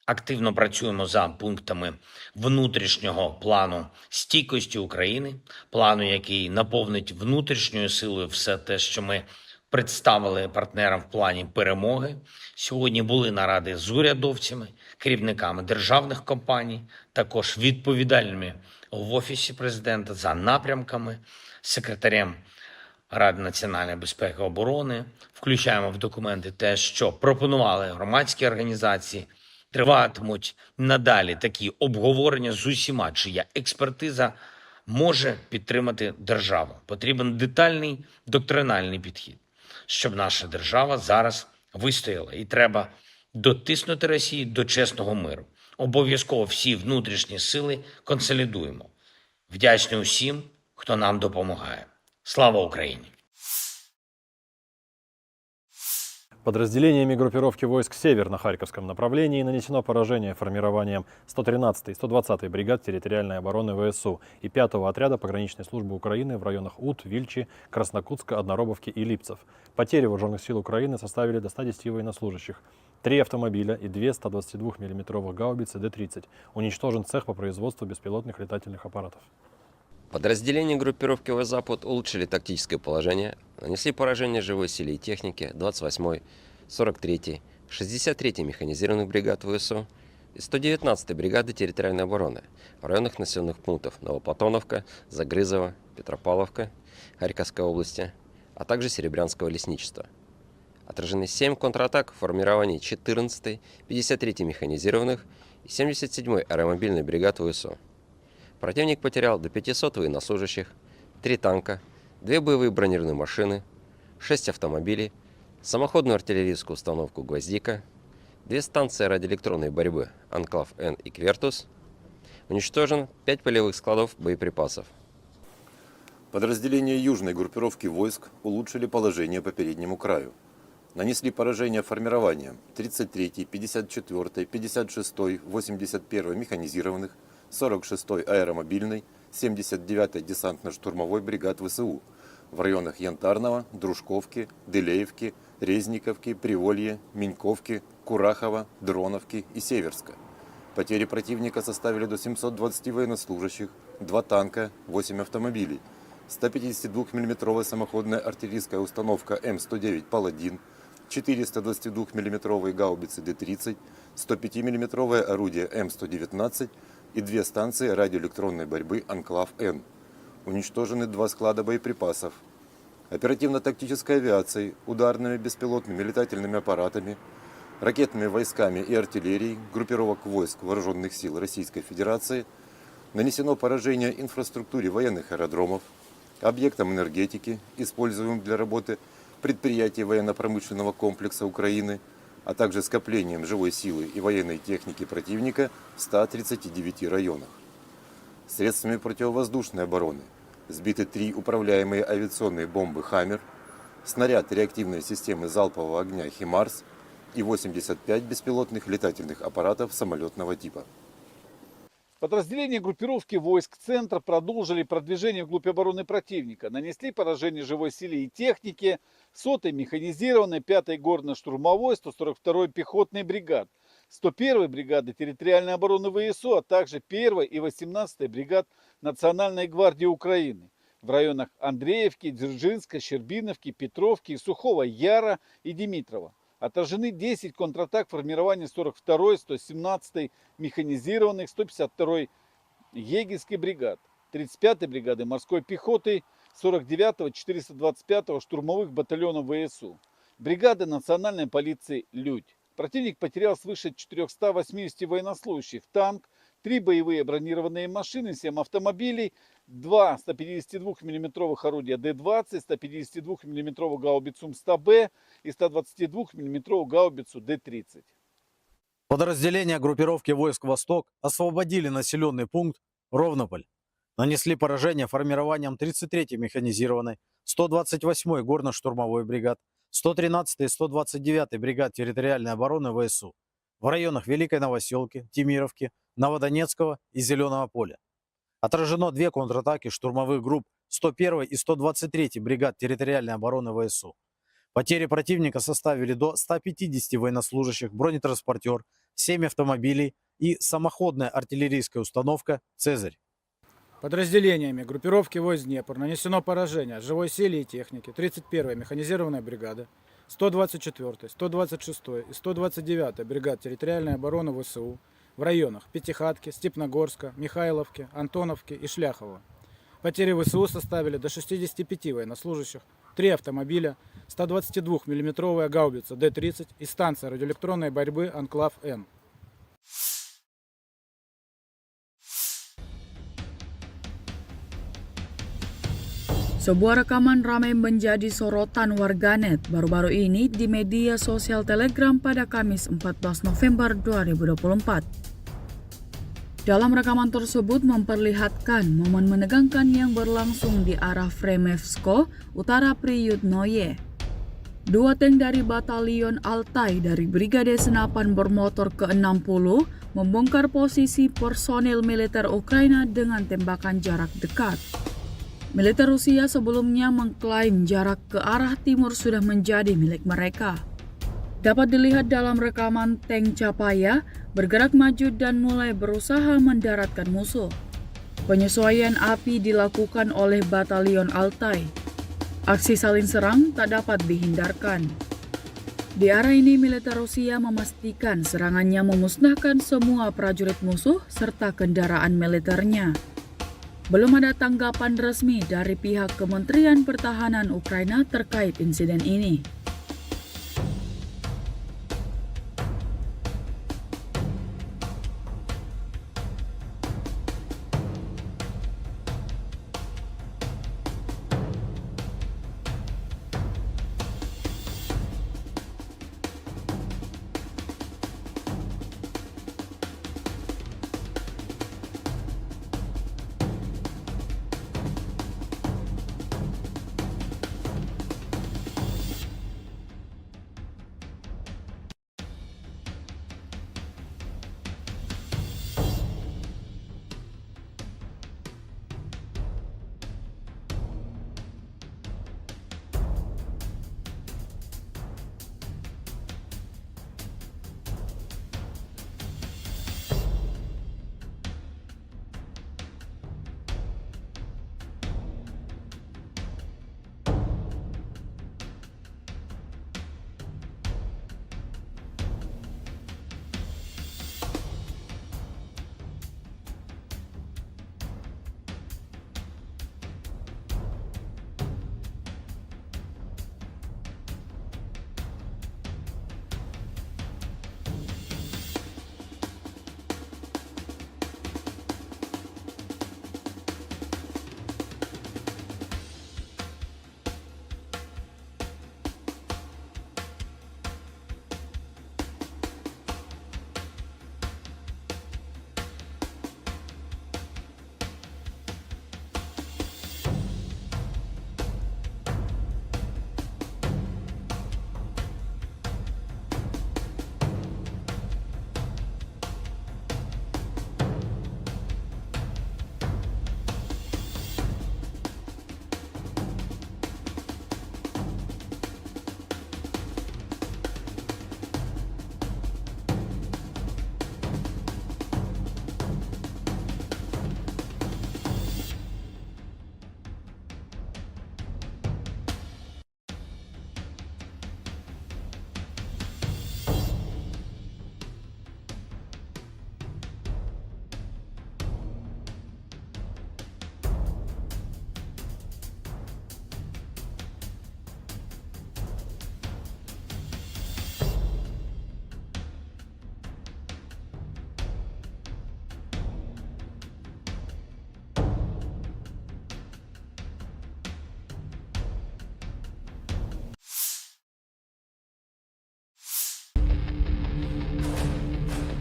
Активно працюємо за пунктами внутрішнього плану стійкості України, плану, який наповнить внутрішньою силою все те, що ми представили партнерам в плані перемоги. Сьогодні були наради з урядовцями, керівниками державних компаній, також відповідальними в Офісі президента за напрямками, секретарем Ради національної безпеки і оборони. Включаємо в документи те, що пропонували громадські організації. Триватимуть надалі такі обговорення з усіма, чия експертиза може підтримати державу. Потрібен детальний доктриналний підхід, щоб наша держава зараз вистояла. І треба дотиснути Росію до чесного миру. Обов'язково всі внутрішні сили консолідуємо. Вдячний усім, хто нам допомагає. Слава Україні! Подразделениями группировки войск «Север» на Харьковском направлении нанесено поражение формированиям сто тринадцатой и сто двадцатой бригад территориальной обороны В С У и пятого отряда пограничной службы Украины в районах Ут, Вильчи, Краснокутска, Одноробовки и Липцев. Потери вооружённых сил Украины составили до ста десяти военнослужащих, три автомобиля и две ста двадцати двух миллиметровых гаубицы Д тридцать. Уничтожен цех по производству беспилотных летательных аппаратов. Подразделения группировки Восток-Запад улучшили тактическое положение, нанесли поражение живой силе и технике двадцать восьмой, сорок третьей, шестьдесят третьей механизированных бригад В С У и сто девятнадцатой бригады территориальной обороны в районах населённых пунктов Новоплатоновка, Загрызово, Петропавловка Харьковской области, а также Серебрянского лесничества. Отражены семь контратак в формировании четырнадцатой, пятьдесят третьей механизированных и семьдесят седьмой аэромобильной бригад В С У. Противник потерял до пятисот военнослужащих, три танка, две боевые бронированные машины, шесть автомобилей, самоходную артиллерийскую установку «Гвоздика», две станции радиоэлектронной борьбы «Анклав-Н» и «Квертус». Уничтожено пять полевых складов боеприпасов. Подразделения южной группировки войск улучшили положение по переднему краю. Нанесли поражение формированиям тридцать третьей, пятьдесят четвёртой, пятьдесят шестой, восемьдесят первой механизированных, сорок шестой аэромобильной, семьдесят девятой десантно-штурмовой бригад В С У в районах Янтарного, Дружковки, Дылеевки, Резниковки, Приволье, Меньковки, Курахова, Дроновки и Северска. Потери противника составили до семьсот двадцати военнослужащих, два танка, восемь автомобилей, ста пятидесяти двух миллиметровая самоходная артиллерийская установка М сто девять «Паладин», четыреста двадцати двух миллиметровые гаубицы Д тридцать, сто пяти миллиметровое орудие М сто девятнадцать и две станции радиоэлектронной борьбы «Анклав-Н». Уничтожены два склада боеприпасов. Оперативно-тактической авиацией, ударными беспилотными летательными аппаратами, ракетными войсками и артиллерией группировок войск Вооружённых сил Российской Федерации нанесено поражение инфраструктуре военных аэродромов, объектам энергетики, используемым для работы предприятий военно-промышленного комплекса Украины, а также скоплениям живой силы и военной техники противника в ста тридцати девяти районах. Средствами противовоздушной обороны сбиты три управляемые авиационные бомбы «Хаммер», снаряд реактивной системы залпового огня «Химарс» и восемьдесят пять беспилотных летательных аппаратов самолётного типа. Подразделения группировки войск «Центр» продолжили продвижение вглубь обороны противника, нанесли поражение живой силе и технике сотой механизированной, пятой горно-штурмовой, сто сорок второй пехотной бригад, сто первой бригады территориальной обороны В С У, а также первой и восемнадцатой бригад Национальной гвардии Украины в районах Андреевки, Дзержинска, Щербиновки, Петровки, Сухого Яра и Димитрова. Отражены десять контратак формирования сорок второй, сто семнадцатой механизированных, сто пятьдесят второй Егинской бригад, тридцать пятой бригады морской пехоты, сорок девятого, четыреста двадцать пятого штурмовых батальонов В С У, бригады национальной полиции «Людь». Противник потерял свыше четырёхсот восьмидесяти военнослужащих, танк, три боевые бронированные машины, семь автомобилей, два ста пятидесяти двух миллиметровых орудия Д двадцать, ста пятидесяти двух миллиметровую гаубицу М сто Б и ста двадцати двух миллиметровую гаубицу Д тридцать. Подразделения группировки войск «Восток» освободили населённый пункт Ровнополь. Нанесли поражение формированиям тридцать третьей механизированной, сто двадцать восьмой горно-штурмовой бригад, сто тринадцатой и сто двадцать девятой бригад территориальной обороны В С У в районах Великой Новосёлки, Темировки, Новодонецкого и Зелёного поля. Отражено две контратаки штурмовых групп сто первой и сто двадцать третьей бригад территориальной обороны В С У. Потери противника составили до ста пятидесяти военнослужащих, бронетранспортёр, семь автомобилей и самоходная артиллерийская установка «Цезарь». Подразделениями группировки войск «Днепр» нанесено поражение живой силе и технике тридцать первой механизированной бригады, сто двадцать четвёртой, сто двадцать шестой и сто двадцать девятой бригад территориальной обороны В С У в районах Пятихатки, Степногорска, Михайловки, Антоновки и Шляхова. Потери В С У составили до шестидесяти пяти военнослужащих, три автомобиля, ста двадцати двух миллиметровая гаубица Д тридцать и станция радиоэлектронной борьбы «Анклав-Н». Sebuah rekaman ramai menjadi sorotan warganet baru-baru ini di media sosial Telegram pada Kamis empat belas November dua ribu dua puluh empat. Dalam rekaman tersebut memperlihatkan momen menegangkan yang berlangsung di arah Fremevsko, utara Priyutnoye. Dua tank dari Batalion Altai dari Brigade Senapan Bermotor ke enam puluh membongkar posisi personil militer Ukraina dengan tembakan jarak dekat. Militer Rusia sebelumnya mengklaim jarak ke arah timur sudah menjadi milik mereka. Dapat dilihat dalam rekaman tank Chapaya bergerak maju dan mulai berusaha mendaratkan musuh. Penyesuaian api dilakukan oleh Batalion Altai. Aksi saling serang tak dapat dihindarkan. Di arah ini, militer Rusia memastikan serangannya memusnahkan semua prajurit musuh serta kendaraan militernya. Belum ada tanggapan resmi dari pihak Kementerian Pertahanan Ukraina terkait insiden ini.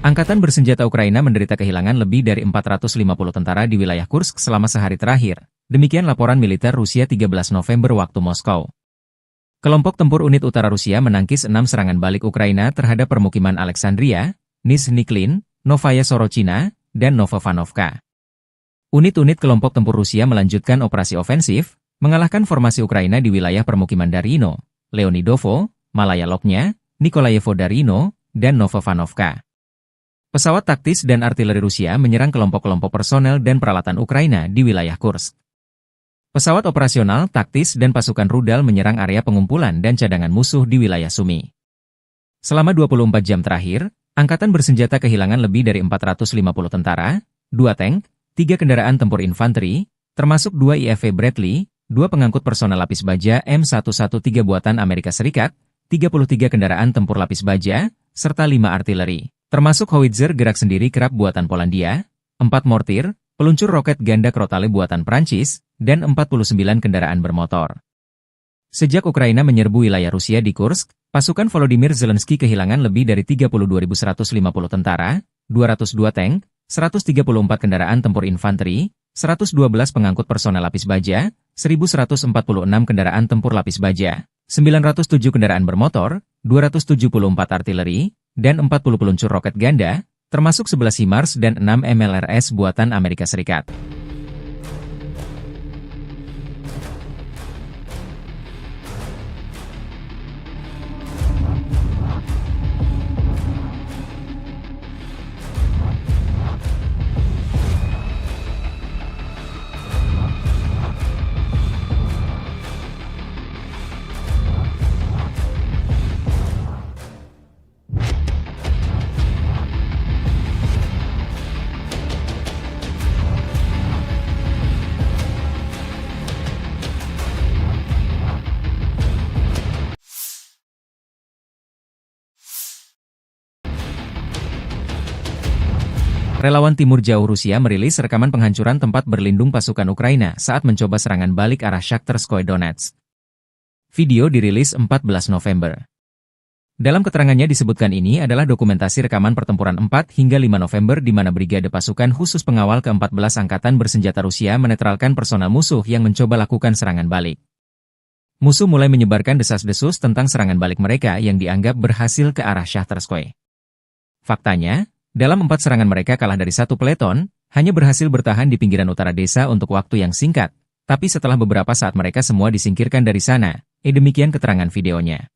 Angkatan bersenjata Ukraina menderita kehilangan lebih dari empat ratus lima puluh tentara di wilayah Kursk selama sehari terakhir. Demikian laporan militer Rusia tiga belas November waktu Moskow. Kelompok tempur unit utara Rusia menangkis enam serangan balik Ukraina terhadap permukiman Alexandria, Nizhny Klin, Novaya Sorochina, dan Novovanovka. Unit-unit kelompok tempur Rusia melanjutkan operasi ofensif, mengalahkan formasi Ukraina di wilayah permukiman Darino, Leonidovo, Malaya Lognya, Nikolayevo Darino, dan Novovanovka. Pesawat taktis dan artileri Rusia menyerang kelompok-kelompok personel dan peralatan Ukraina di wilayah Kursk. Pesawat operasional, taktis, dan pasukan rudal menyerang area pengumpulan dan cadangan musuh di wilayah Sumy. Selama dua puluh empat jam terakhir, angkatan bersenjata kehilangan lebih dari empat ratus lima puluh tentara, dua tank, tiga kendaraan tempur infanteri, termasuk dua I F V Bradley, dua pengangkut personel lapis baja M satu satu tiga buatan Amerika Serikat, tiga puluh tiga kendaraan tempur lapis baja, serta lima artileri, termasuk howitzer gerak sendiri Krab buatan Polandia, empat mortir, peluncur roket ganda Crotale buatan Prancis, dan empat puluh sembilan kendaraan bermotor. Sejak Ukraina menyerbu wilayah Rusia di Kursk, pasukan Volodymyr Zelensky kehilangan lebih dari tiga puluh dua ribu seratus lima puluh tentara, dua ratus dua tank, seratus tiga puluh empat kendaraan tempur infanteri, seratus dua belas pengangkut personel lapis baja, seribu seratus empat puluh enam kendaraan tempur lapis baja, sembilan ratus tujuh kendaraan bermotor, dua ratus tujuh puluh empat artileri, dan empat puluh peluncur roket ganda, termasuk sebelas HIMARS dan enam M L R S buatan Amerika Serikat. Relawan Timur Jauh Rusia merilis rekaman penghancuran tempat berlindung pasukan Ukraina saat mencoba serangan balik arah Shakhtarskoye Donetsk. Video dirilis empat belas November. Dalam keterangannya disebutkan ini adalah dokumentasi rekaman pertempuran empat hingga lima November di mana Brigade Pasukan Khusus Pengawal keempat belas Angkatan Bersenjata Rusia menetralkan personel musuh yang mencoba lakukan serangan balik. Musuh mulai menyebarkan desas-desus tentang serangan balik mereka yang dianggap berhasil ke arah Shakhtarskoye. Faktanya, dalam empat serangan mereka kalah dari satu peleton, hanya berhasil bertahan di pinggiran utara desa untuk waktu yang singkat, tapi setelah beberapa saat mereka semua disingkirkan dari sana, eh, demikian keterangan videonya.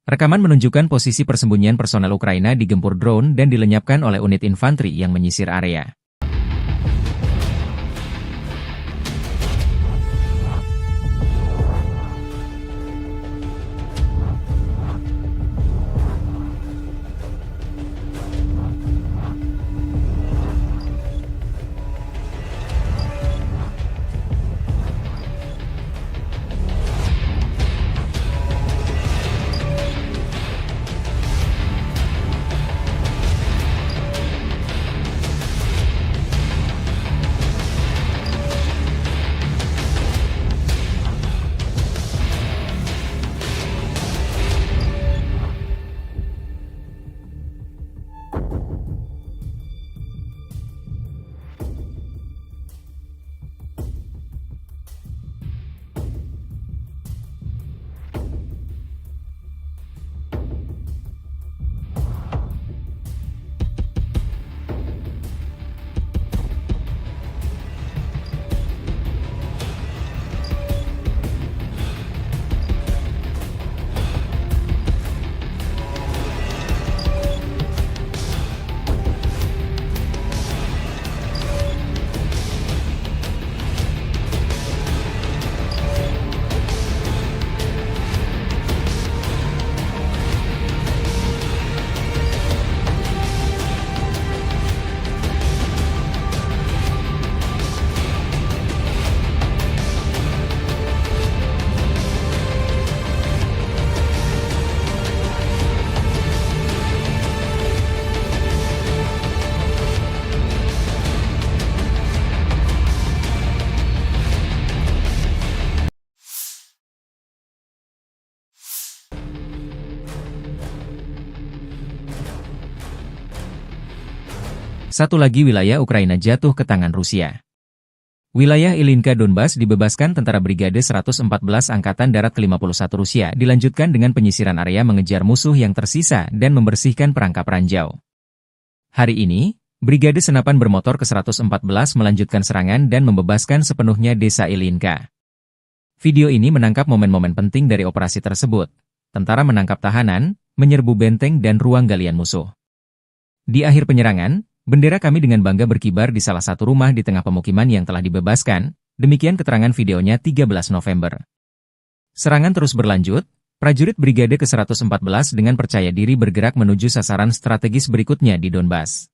Rekaman menunjukkan posisi persembunyian personel Ukraina digempur drone dan dilenyapkan oleh unit infanteri yang menyisir area. Satu lagi wilayah Ukraina jatuh ke tangan Rusia. Wilayah Ilinka Donbas dibebaskan tentara Brigade seratus empat belas Angkatan Darat kelima puluh satu Rusia, dilanjutkan dengan penyisiran area mengejar musuh yang tersisa dan membersihkan perangkap ranjau. Hari ini, Brigade Senapan Bermotor ke seratus empat belas melanjutkan serangan dan membebaskan sepenuhnya desa Ilinka. Video ini menangkap momen-momen penting dari operasi tersebut. Tentara menangkap tahanan, menyerbu benteng dan ruang galian musuh. Di akhir penyerangan, bendera kami dengan bangga berkibar di salah satu rumah di tengah pemukiman yang telah dibebaskan, demikian keterangan videonya tiga belas November. Serangan terus berlanjut, prajurit Brigade ke seratus empat belas dengan percaya diri bergerak menuju sasaran strategis berikutnya di Donbas.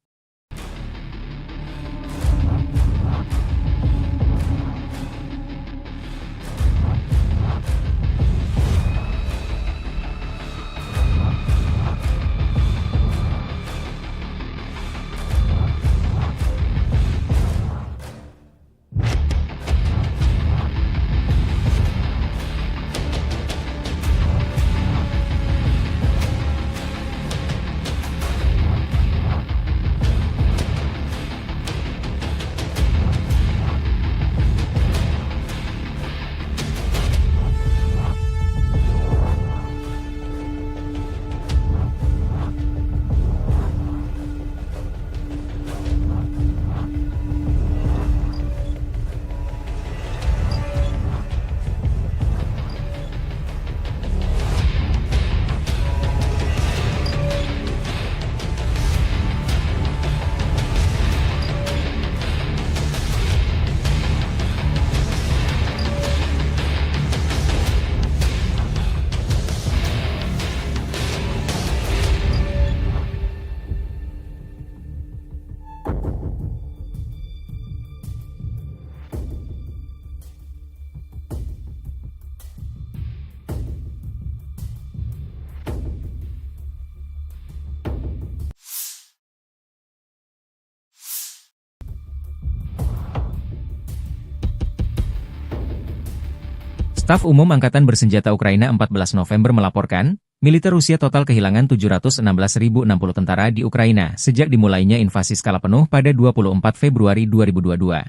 Staf Umum Angkatan Bersenjata Ukraina empat belas November melaporkan, militer Rusia total kehilangan tujuh ratus enam belas ribu enam puluh tentara di Ukraina sejak dimulainya invasi skala penuh pada dua puluh empat Februari dua ribu dua dua.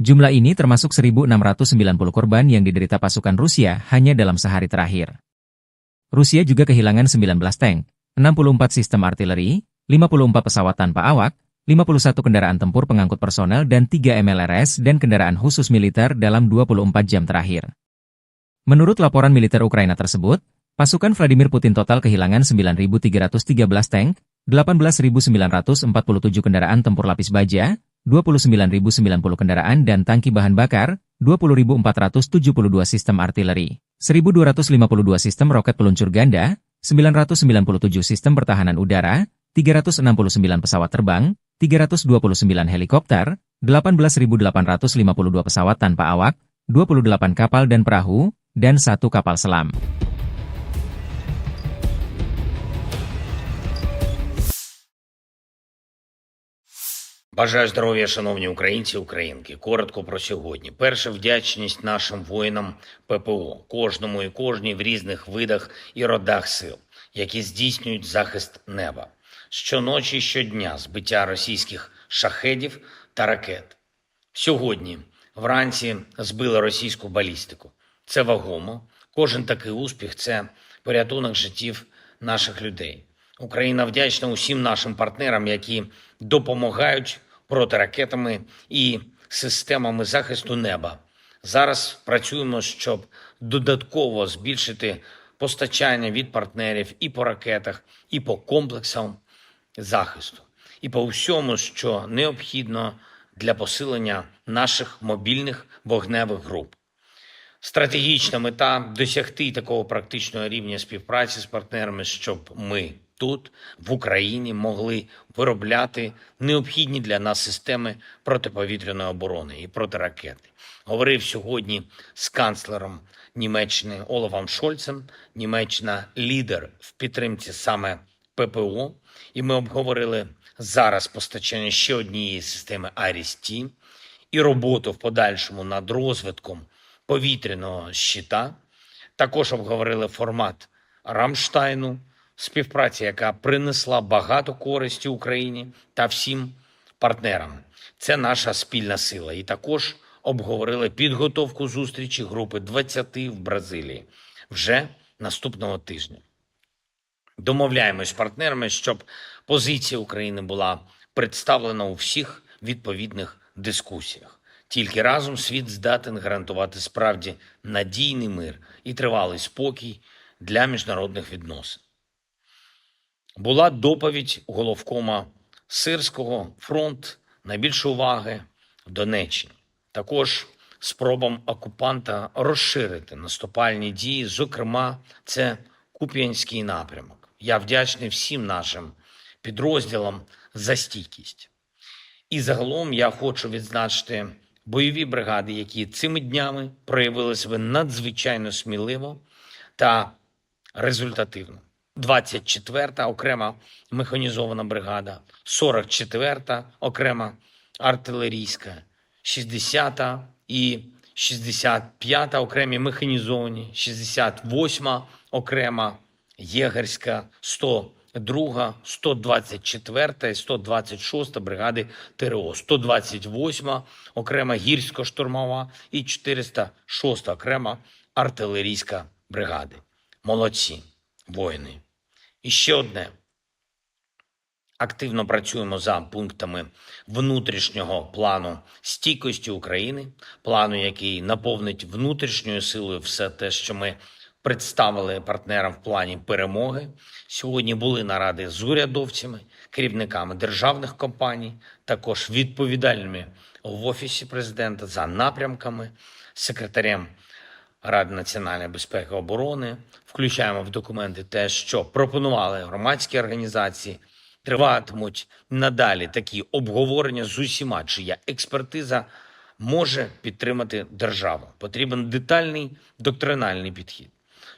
Jumlah ini termasuk seribu enam ratus sembilan puluh korban yang diderita pasukan Rusia hanya dalam sehari terakhir. Rusia juga kehilangan sembilan belas tank, enam puluh empat sistem artileri, lima puluh empat pesawat tanpa awak, lima puluh satu kendaraan tempur pengangkut personel dan tiga M L R S dan kendaraan khusus militer dalam dua puluh empat jam terakhir. Menurut laporan militer Ukraina tersebut, pasukan Vladimir Putin total kehilangan sembilan ribu tiga ratus tiga belas tank, delapan belas ribu sembilan ratus empat puluh tujuh kendaraan tempur lapis baja, dua puluh sembilan ribu sembilan puluh kendaraan dan tangki bahan bakar, dua puluh ribu empat ratus tujuh puluh dua sistem artileri, seribu dua ratus lima puluh dua sistem roket peluncur ganda, sembilan ratus sembilan puluh tujuh sistem pertahanan udara, tiga ratus enam puluh sembilan pesawat terbang, tiga ratus dua puluh sembilan helikopter, delapan belas ribu delapan ratus lima puluh dua pesawat tanpa awak, dua puluh delapan kapal dan perahu, dan satu kapal selam. Бажаю здоров'я, шановні українці і українки. Коротко про сьогодні. Перше, вдячність нашим воїнам П П О, кожному і кожній в різних видах і родах сил, які здійснюють захист неба. Щоночі і щодня збиття російських шахедів та ракет. Сьогодні вранці збили російську балістику. Це вагомо. Кожен такий успіх — це порятунок життів наших людей. Україна вдячна усім нашим партнерам, які допомагають протиракетами і системами захисту неба. Зараз працюємо, щоб додатково збільшити постачання від партнерів і по ракетах, і по комплексам захисту, і по всьому, що необхідно для посилення наших мобільних вогневих груп. Стратегічна мета — досягти такого практичного рівня співпраці з партнерами, щоб ми тут, в Україні, могли виробляти необхідні для нас системи протиповітряної оборони і протиракети. Говорив сьогодні з канцлером Німеччини Олафом Шольцем. Німеччина — лідер в підтримці саме П П О, і ми обговорили зараз постачання ще однієї системи Айріс-Т і роботу в подальшому над розвитком повітряного щита. Також обговорили формат Рамштайну, співпраця, яка принесла багато користі Україні та всім партнерам. Це наша спільна сила. І також обговорили підготовку зустрічі групи двадцяти в Бразилії вже наступного тижня. Домовляємось з партнерами, щоб позиція України була представлена у всіх відповідних дискусіях. Тільки разом світ здатен гарантувати справді надійний мир і тривалий спокій для міжнародних відносин. Була доповідь головкома Сирського: фронт, найбільше уваги Донеччині. Також спробам окупанта розширити наступальні дії, зокрема, це Куп'янський напрямок. Я вдячний всім нашим підрозділам за стійкість. І загалом я хочу відзначити бойові бригади, які цими днями проявили себе надзвичайно сміливо та результативно. Двадцять четверта окрема механізована бригада, сорок четверта окрема артилерійська, шістдесята і шістдесят п'ята окремі механізовані, шістдесят восьма окрема єгерська, сто друга, сто двадцять четверта і сто двадцять шоста бригади Т Р О, сто двадцять восьма окрема гірсько-штурмова і чотириста шоста окрема артилерійська бригади. Молодці, воїни. І ще одне. Активно працюємо за пунктами внутрішнього плану стійкості України, плану, який наповнить внутрішньою силою все те, що ми представили партнерам в плані перемоги. Сьогодні були наради з урядовцями, керівниками державних компаній, також відповідальними в Офісі президента за напрямками, секретарем Ради національної безпеки і оборони. Включаємо в документи те, що пропонували громадські організації. Триватимуть надалі такі обговорення з усіма, чия експертиза може підтримати державу. Потрібен детальний доктринальний підхід,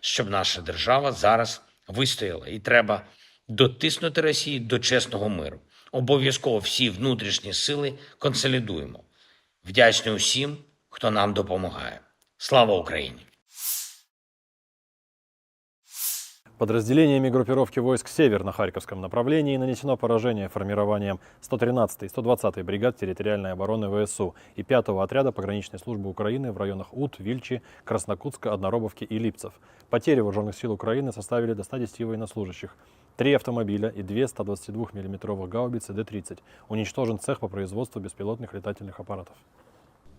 щоб наша держава зараз вистояла. І треба дотиснути Росію до чесного миру. Обов'язково всі внутрішні сили консолідуємо. Вдячний усім, хто нам допомагає. Слава Україні! Подразделениями группировки войск «Север» на Харьковском направлении нанесено поражение формированиям сто тринадцатой и сто двадцатой бригад территориальной обороны В С У и пятого отряда пограничной службы Украины в районах Ут, Вильчи, Краснокутска, Одноробовки и Липцев. Потери вооружённых сил Украины составили до ста десяти военнослужащих, три автомобиля и две ста двадцати двух миллиметровых гаубицы Д тридцать. Уничтожен цех по производству беспилотных летательных аппаратов.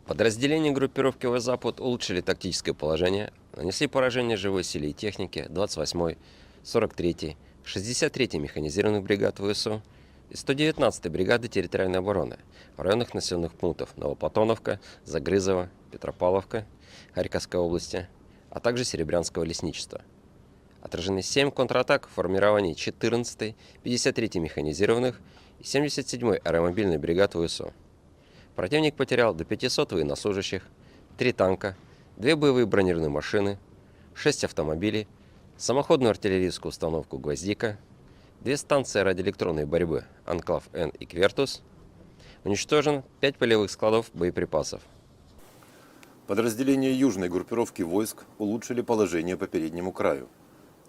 Подразделения группировки «Восток-Запад» улучшили тактическое положение, нанесли поражение живой силе и технике двадцать восьмой, сорок третьей, шестьдесят третьей механизированных бригад В С У и сто девятнадцатой бригады территориальной обороны в районах населённых пунктов Новоплатоновка, Загрызово, Петропавловка Харьковской области, а также Серебрянского лесничества. Отражены семь контратак формирований четырнадцатой, пятьдесят третьей механизированных и семьдесят седьмой аэромобильной бригад В С У. Противник потерял до пятисот военнослужащих, три танка, две боевые бронированные машины, шесть автомобилей, самоходную артиллерийскую установку «Гвоздика», две станции радиоэлектронной борьбы «Анклав-Н» и «Квертус». Уничтожен пять полевых складов боеприпасов. Подразделения южной группировки войск улучшили положение по переднему краю.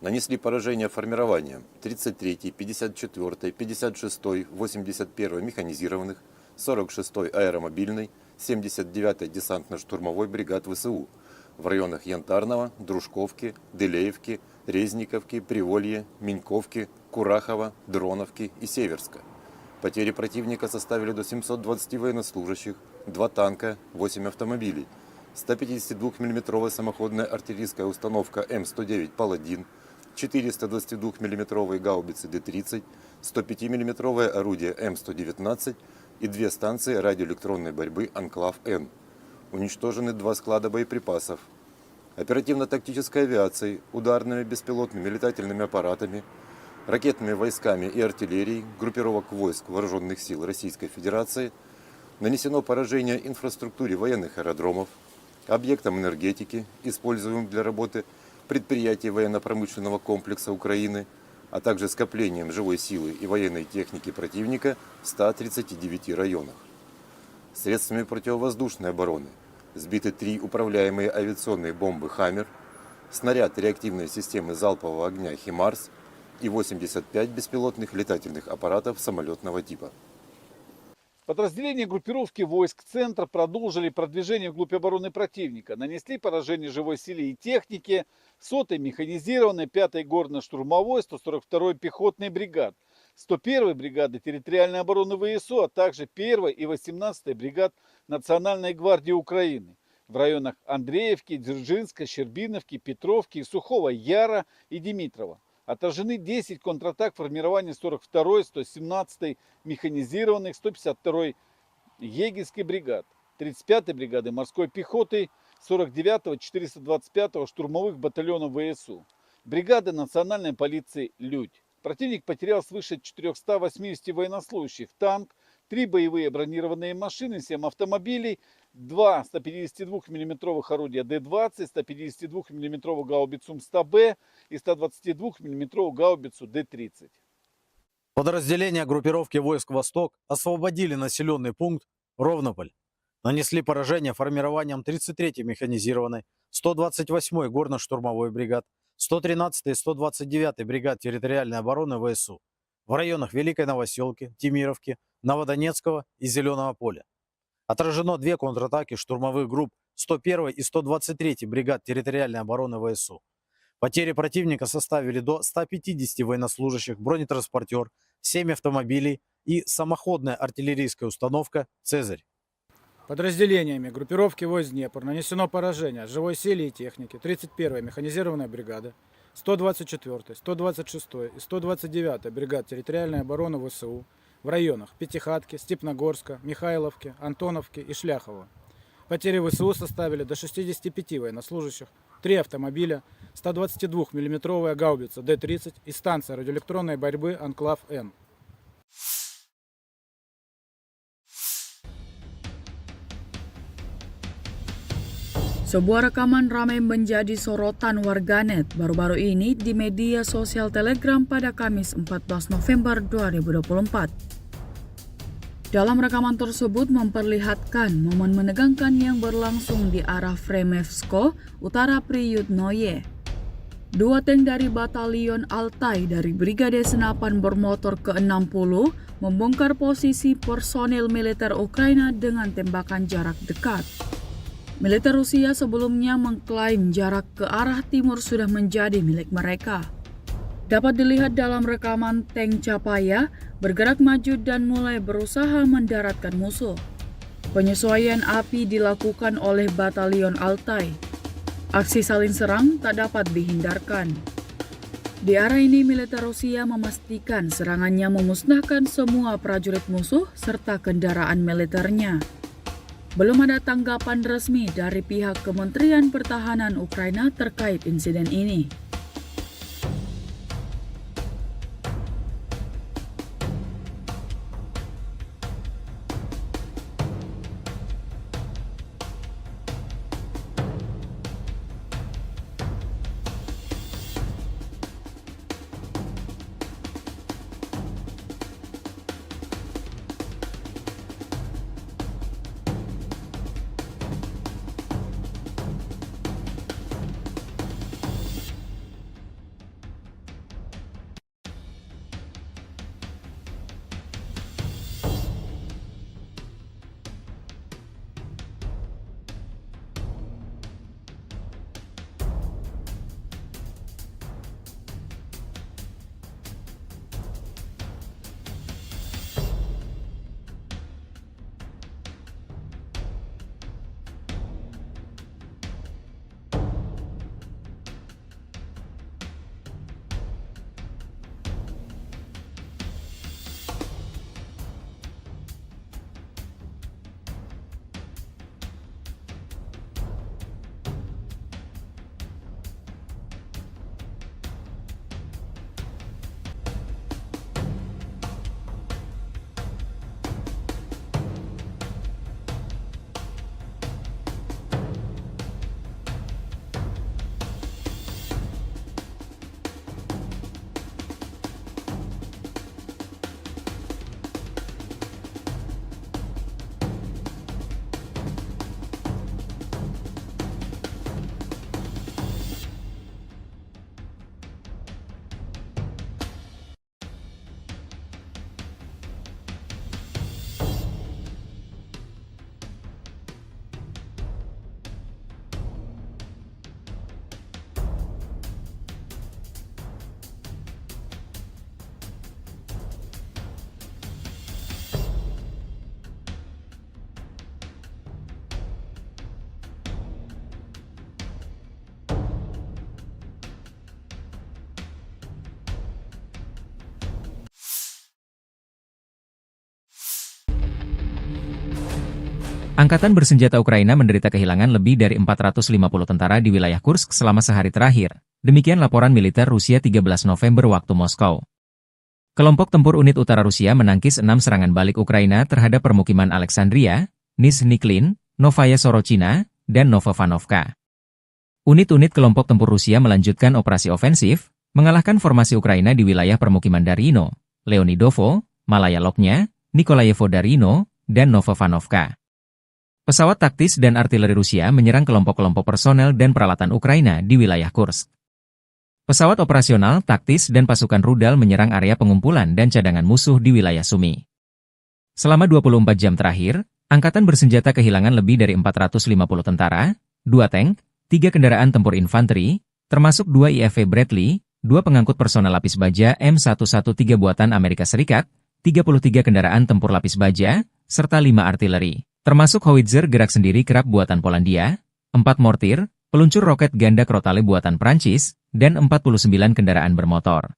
Нанесли поражение формированиям тридцать третьей, пятьдесят четвёртой, пятьдесят шестой, восемьдесят первой механизированных, сорок шестой аэромобильной, семьдесят девятой десантно-штурмовой бригад В С У в районах Янтарного, Дружковки, Дылеевки, Резниковки, Приволье, Миньковки, Курахова, Дроновки и Северска. Потери противника составили до семьсот двадцати военнослужащих, два танка, восемь автомобилей, ста пятидесяти двух миллиметровая самоходная артиллерийская установка М сто девять «Паладин», четыреста двадцати двух миллиметровые гаубицы Д тридцать, сто пяти миллиметровое орудие М сто девятнадцать и две станции радиоэлектронной борьбы «Анклав-Н». Уничтожены два склада боеприпасов. Оперативно-тактической авиацией, ударными беспилотными летательными аппаратами, ракетными войсками и артиллерией группировок войск Вооружённых сил Российской Федерации нанесено поражение инфраструктуре военных аэродромов, объектам энергетики, используемым для работы предприятий военно-промышленного комплекса Украины, а также скоплениям живой силы и военной техники противника в ста тридцати девяти районах. Средствами противовоздушной обороны сбиты три управляемые авиационные бомбы «Хаммер», снаряд реактивной системы залпового огня «Химарс» и восемьдесят пять беспилотных летательных аппаратов самолётного типа. Подразделения группировки войск «Центр» продолжили продвижение вглубь обороны противника, нанесли поражение живой силе и технике сотой механизированной, пятой горно-штурмовой, сто сорок второй пехотной бригад, сто первой бригады территориальной обороны В С У, а также первой и восемнадцатой бригад Национальной гвардии Украины в районах Андреевки, Дзержинска, Щербиновки, Петровки, Сухого Яра и Димитрова. Отражены десять контратак формирования сорок второй, сто семнадцатой механизированных, сто пятьдесят второй егерской бригад, тридцать пятой бригады морской пехоты, сорок девятого, четыреста двадцать пятого штурмовых батальонов В С У, бригады национальной полиции «Людь». Противник потерял свыше четырёхсот восьмидесяти военнослужащих, танк, три боевые бронированные машины, семь автомобилей, два ста пятидесяти двух миллиметровых орудия Д двадцать, ста пятидесяти двух миллиметровую гаубицу М сто Б и ста двадцати двух миллиметровую гаубицу Д тридцать. Подразделения группировки войск «Восток» освободили населённый пункт Ровнополь. Нанесли поражение формированиям тридцать третьей механизированной, сто двадцать восьмой горно-штурмовой бригад, сто тринадцатой и сто двадцать девятой бригад территориальной обороны В С У в районах Великой Новосёлки, Темировки, Новодонецкого и Зелёного поля. Отражено две контратаки штурмовых групп сто первой и сто двадцать третьей бригад территориальной обороны В С У. Потери противника составили до ста пятидесяти военнослужащих, бронетранспортёр, семь автомобилей и самоходная артиллерийская установка «Цезарь». Подразделениями группировки войск «Днепр» нанесено поражение живой силе и технике тридцать первой механизированной бригады, сто двадцать четвёртой, сто двадцать шестой и сто двадцать девятой бригад территориальной обороны В С У в районах Пятихатки, Степногорска, Михайловки, Антоновки и Шляхова. Потери В С У составили до шестидесяти пяти военнослужащих, три автомобиля, ста двадцати двух миллиметровая гаубица Д тридцать и станция радиоэлектронной борьбы «Анклав-Н». Sebuah rekaman ramai menjadi sorotan warganet baru-baru ini di media sosial Telegram pada Kamis empat belas November dua ribu dua puluh empat. Dalam rekaman tersebut memperlihatkan momen menegangkan yang berlangsung di arah Fremevsko, Utara Priyutnoye. Dua tank dari Batalion Altai dari Brigade Senapan Bermotor keenam puluh membongkar posisi personil militer Ukraina dengan tembakan jarak dekat. Militer Rusia sebelumnya mengklaim jarak ke arah timur sudah menjadi milik mereka. Dapat dilihat dalam rekaman tank Chapaya bergerak maju dan mulai berusaha mendaratkan musuh. Penyesuaian api dilakukan oleh Batalion Altai. Aksi saling serang tak dapat dihindarkan. Di arah ini, militer Rusia memastikan serangannya memusnahkan semua prajurit musuh serta kendaraan militernya. Belum ada tanggapan resmi dari pihak Kementerian Pertahanan Ukraina terkait insiden ini. Angkatan bersenjata Ukraina menderita kehilangan lebih dari empat ratus lima puluh tentara di wilayah Kursk selama sehari terakhir. Demikian laporan militer Rusia tiga belas November waktu Moskow. Kelompok tempur unit utara Rusia menangkis enam serangan balik Ukraina terhadap permukiman Alexandria, Nizhny Klin, Novaya Sorochina, dan Novovanovka. Unit-unit kelompok tempur Rusia melanjutkan operasi ofensif, mengalahkan formasi Ukraina di wilayah permukiman Darino, Leonidovo, Malaya Lopnya, Nikolayevo Darino, dan Novovanovka. Pesawat taktis dan artileri Rusia menyerang kelompok-kelompok personel dan peralatan Ukraina di wilayah Kursk. Pesawat operasional, taktis, dan pasukan rudal menyerang area pengumpulan dan cadangan musuh di wilayah Sumy. Selama dua puluh empat jam terakhir, angkatan bersenjata kehilangan lebih dari empat ratus lima puluh tentara, dua tank, tiga kendaraan tempur infanteri, termasuk dua I F V Bradley, dua pengangkut personel lapis baja M satu satu tiga buatan Amerika Serikat, tiga puluh tiga kendaraan tempur lapis baja, serta lima artileri, termasuk howitzer gerak sendiri Krab buatan Polandia, empat mortir, peluncur roket ganda Crotale buatan Prancis, dan empat puluh sembilan kendaraan bermotor.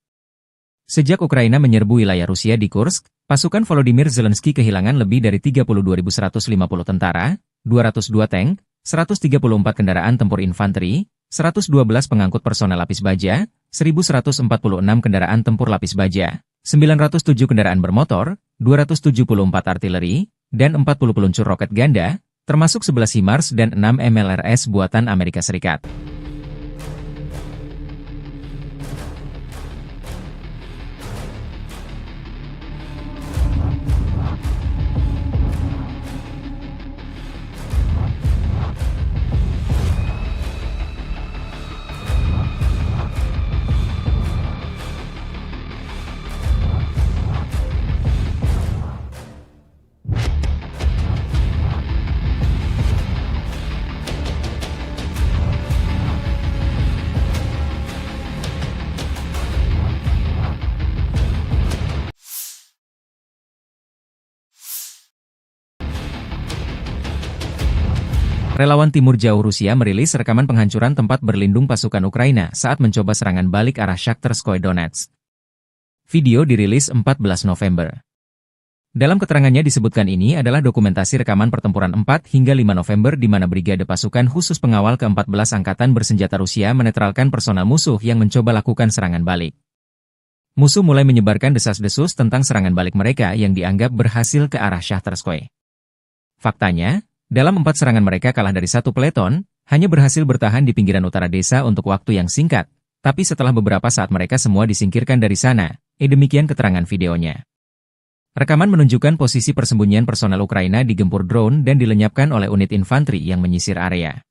Sejak Ukraina menyerbu wilayah Rusia di Kursk, pasukan Volodymyr Zelensky kehilangan lebih dari tiga puluh dua ribu seratus lima puluh tentara, dua ratus dua tank, seratus tiga puluh empat kendaraan tempur infanteri, seratus dua belas pengangkut personel lapis baja, seribu seratus empat puluh enam kendaraan tempur lapis baja, sembilan ratus tujuh kendaraan bermotor, dua ratus tujuh puluh empat artileri, dan empat puluh peluncur roket ganda, termasuk sebelas HIMARS dan enam M L R S buatan Amerika Serikat. Relawan Timur Jauh Rusia merilis rekaman penghancuran tempat berlindung pasukan Ukraina saat mencoba serangan balik arah Shakhtarskoye Donetsk. Video dirilis empat belas November. Dalam keterangannya disebutkan ini adalah dokumentasi rekaman pertempuran empat hingga lima November di mana Brigade Pasukan Khusus Pengawal keempat belas Angkatan Bersenjata Rusia menetralkan personal musuh yang mencoba lakukan serangan balik. Musuh mulai menyebarkan desas-desus tentang serangan balik mereka yang dianggap berhasil ke arah Shakhtarskoye. Faktanya, dalam empat serangan mereka kalah dari satu peleton, hanya berhasil bertahan di pinggiran utara desa untuk waktu yang singkat, tapi setelah beberapa saat mereka semua disingkirkan dari sana, eh, demikian keterangan videonya. Rekaman menunjukkan posisi persembunyian personel Ukraina digempur drone dan dilenyapkan oleh unit infanteri yang menyisir area.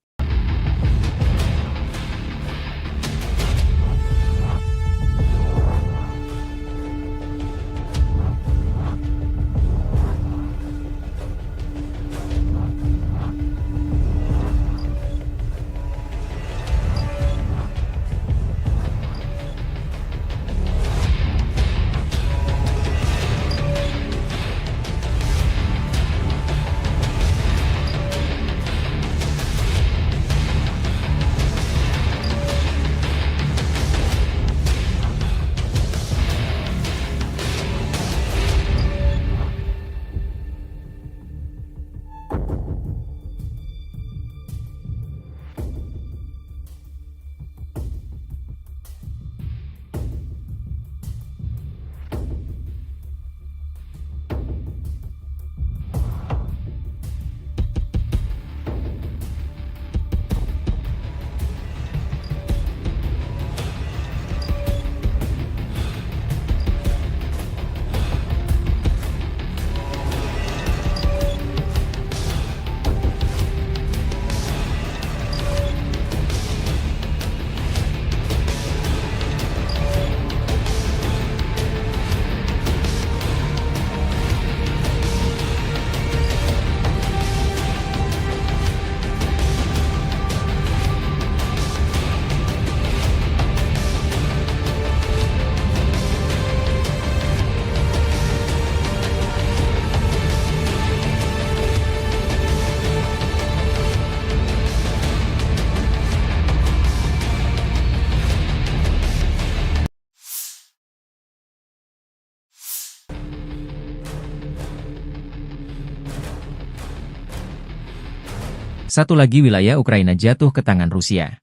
Satu lagi wilayah Ukraina jatuh ke tangan Rusia.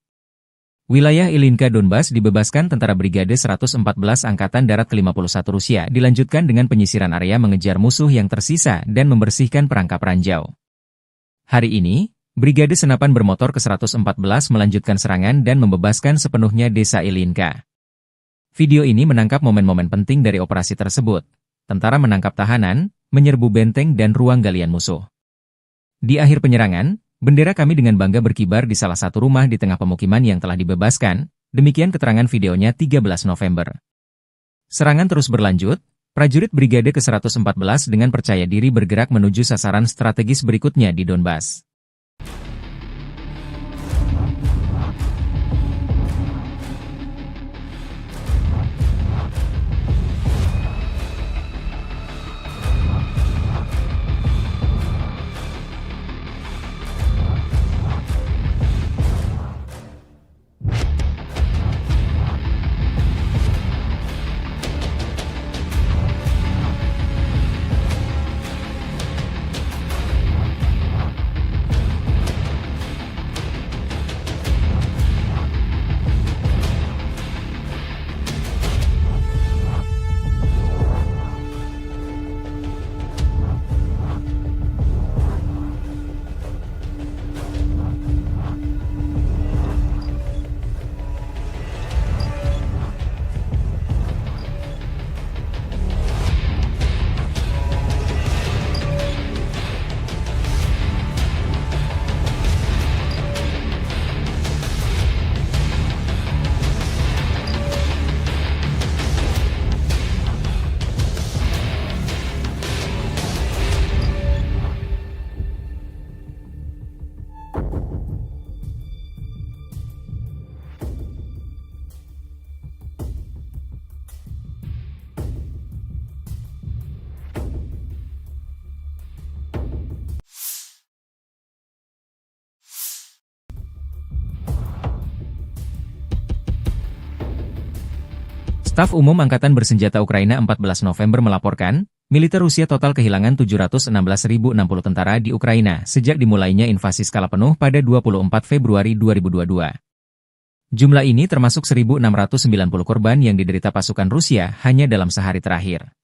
Wilayah Ilinka Donbas dibebaskan tentara Brigade seratus empat belas Angkatan Darat kelima puluh satu Rusia, dilanjutkan dengan penyisiran area mengejar musuh yang tersisa dan membersihkan perangkap ranjau. Hari ini, Brigade Senapan Bermotor ke seratus empat belas melanjutkan serangan dan membebaskan sepenuhnya desa Ilinka. Video ini menangkap momen-momen penting dari operasi tersebut. Tentara menangkap tahanan, menyerbu benteng dan ruang galian musuh. Di akhir penyerangan, bendera kami dengan bangga berkibar di salah satu rumah di tengah pemukiman yang telah dibebaskan, demikian keterangan videonya tiga belas November. Serangan terus berlanjut, prajurit Brigade ke seratus empat belas dengan percaya diri bergerak menuju sasaran strategis berikutnya di Donbas. Staf Umum Angkatan Bersenjata Ukraina empat belas November melaporkan, militer Rusia total kehilangan tujuh ratus enam belas ribu enam puluh tentara di Ukraina sejak dimulainya invasi skala penuh pada dua puluh empat Februari dua ribu dua dua. Jumlah ini termasuk seribu enam ratus sembilan puluh korban yang diderita pasukan Rusia hanya dalam sehari terakhir.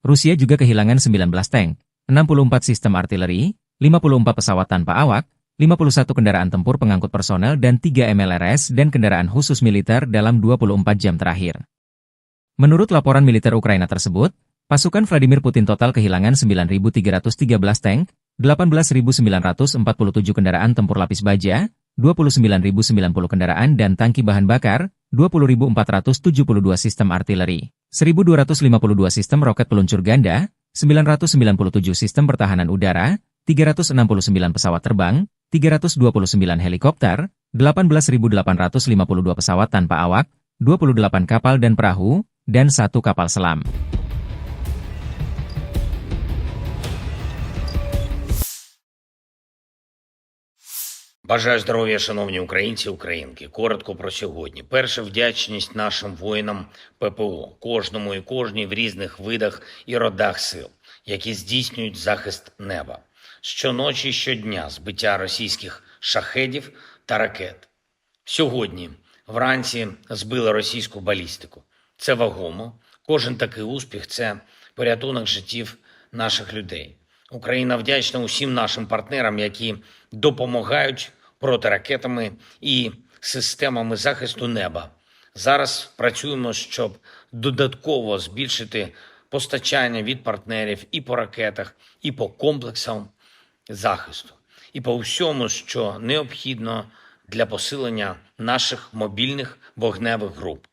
Rusia juga kehilangan sembilan belas tank, enam puluh empat sistem artileri, lima puluh empat pesawat tanpa awak, lima puluh satu kendaraan tempur pengangkut personel dan tiga M L R S dan kendaraan khusus militer dalam dua puluh empat jam terakhir. Menurut laporan militer Ukraina tersebut, pasukan Vladimir Putin total kehilangan sembilan ribu tiga ratus tiga belas tank, delapan belas ribu sembilan ratus empat puluh tujuh kendaraan tempur lapis baja, dua puluh sembilan ribu sembilan puluh kendaraan dan tangki bahan bakar, dua puluh ribu empat ratus tujuh puluh dua sistem artileri, seribu dua ratus lima puluh dua sistem roket peluncur ganda, sembilan ratus sembilan puluh tujuh sistem pertahanan udara, tiga ratus enam puluh sembilan pesawat terbang, tiga ratus dua puluh sembilan helikopter, delapan belas ribu delapan ratus lima puluh dua pesawat tanpa awak, dua puluh delapan kapal dan perahu, dan satu kapal selam. Бажаю здоров'я, шановні українці і українки. Коротко про сьогодні. Перше, вдячність нашим воїнам П П О, кожному і кожній в різних видах і родах сил, які здійснюють захист неба. Щоночі і щодня збиття російських шахедів та ракет. Сьогодні вранці збили російську балістику. Це вагомо. Кожен такий успіх — це порятунок життів наших людей. Україна вдячна усім нашим партнерам, які допомагають протиракетами і системами захисту неба. Зараз працюємо, щоб додатково збільшити постачання від партнерів і по ракетах, і по комплексам захисту, і по всьому, що необхідно для посилення наших мобільних вогневих груп.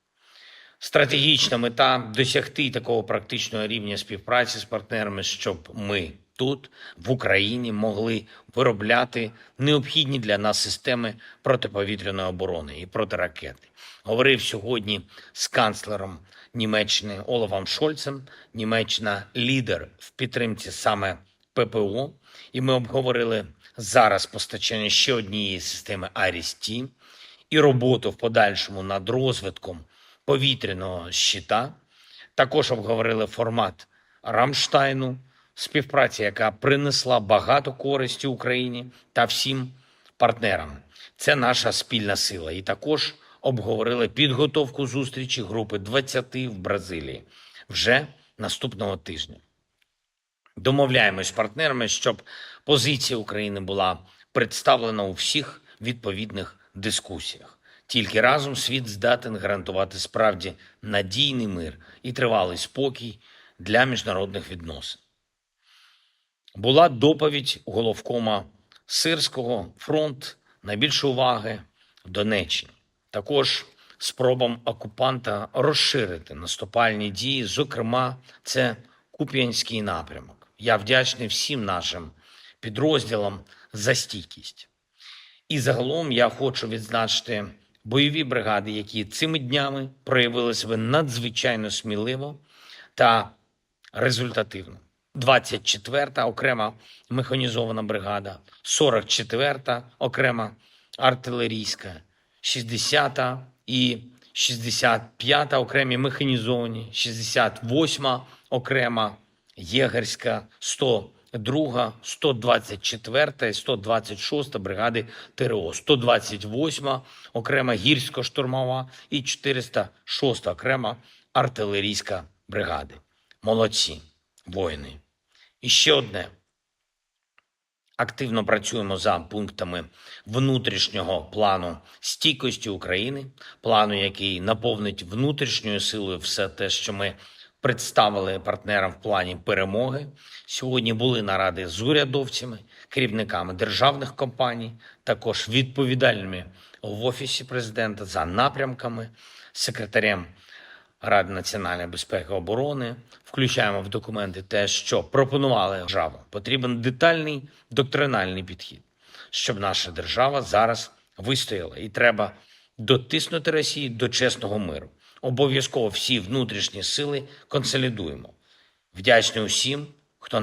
Стратегічна мета — досягти такого практичного рівня співпраці з партнерами, щоб ми тут, в Україні, могли виробляти необхідні для нас системи протиповітряної оборони і протиракети. Говорив сьогодні з канцлером Німеччини Олафом Шольцем. Німеччина — лідер в підтримці саме П П О, і ми обговорили зараз постачання ще однієї системи Айріс-Т і роботу в подальшому над розвитком повітряного щита. Також обговорили формат Рамштайну, співпраця, яка принесла багато користі Україні та всім партнерам. Це наша спільна сила. І також обговорили підготовку зустрічі групи двадцяти в Бразилії вже наступного тижня. Домовляємось з партнерами, щоб позиція України була представлена у всіх відповідних дискусіях. Тільки разом світ здатен гарантувати справді надійний мир і тривалий спокій для міжнародних відносин. Була доповідь головкома Сирського: фронт найбільшої уваги в Донеччині. Також спробам окупанта розширити наступальні дії, зокрема, це Куп'янський напрямок. Я вдячний всім нашим підрозділам за стійкість. І загалом я хочу відзначити бойові бригади, які цими днями проявили себе надзвичайно сміливо та результативно. Двадцять четверта окрема механізована бригада, сорок четверта окрема артилерійська, шістдесята і шістдесят п'ята окремі механізовані, шістдесят восьма окрема єгерська, сто друга, сто двадцять четверта і сто двадцять шоста бригади Т Р О, сто двадцять восьма окрема гірсько-штурмова і чотириста шоста окрема артилерійська бригади. Молодці, воїни. І ще одне. Активно працюємо за пунктами внутрішнього плану стійкості України, плану, який наповнить внутрішньою силою все те, що ми представили партнерам в плані перемоги. Сьогодні були наради з урядовцями, керівниками державних компаній, також відповідальними в Офісі президента за напрямками, секретарем Ради національної безпеки і оборони, включаємо в документи те, що пропонували державу. Потрібен детальний доктринальний підхід, щоб наша держава зараз вистояла. І треба дотиснути Росію до чесного миру. Обов'язково всі внутрішні сили консолідуємо. Вдячний усім, хто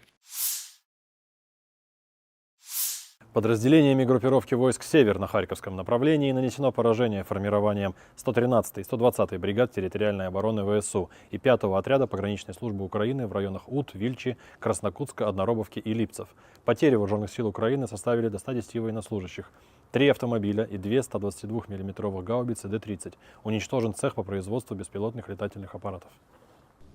Подразделениями группировки войск «Север» на Харьковском направлении нанесено поражение формированиям сто тринадцатой и сто двадцатой бригад территориальной обороны В С У и пятого отряда пограничной службы Украины в районах Ут, Вильчи, Краснокутска, Одноробовки и Липцев. Потери вооружённых сил Украины составили до ста десяти военнослужащих, три автомобиля и две ста двадцати двух миллиметровых гаубицы Д тридцать. Уничтожен цех по производству беспилотных летательных аппаратов.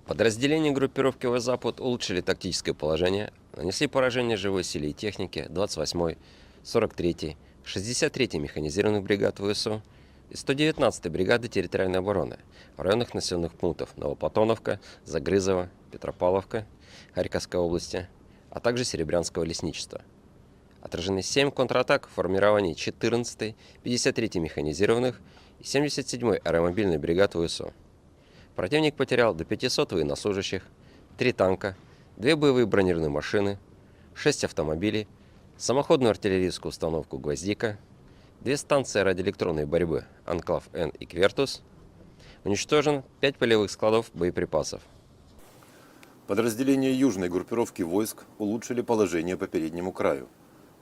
Подразделения группировки В Запад улучшили тактическое положение, нанесли поражение живой силе и технике двадцать восьмой, сорок третьей, шестьдесят третьей механизированных бригад В С У и сто девятнадцатой бригады территориальной обороны в районах населённых пунктов Новоплатоновка, Загрызово, Петропавловка Харьковской области, а также Серебрянского лесничества. Отражены семь контратак формирований четырнадцатой, пятьдесят третьей механизированных и семьдесят седьмой аэромобильной бригад В С У. Противник потерял до пятисот военнослужащих, три танка, две боевые бронированные машины, шесть автомобилей, самоходную артиллерийскую установку «Гвоздика», две станции радиоэлектронной борьбы «Анклав-Н» и «Квертус». Уничтожено пять полевых складов боеприпасов. Подразделения южной группировки войск улучшили положение по переднему краю.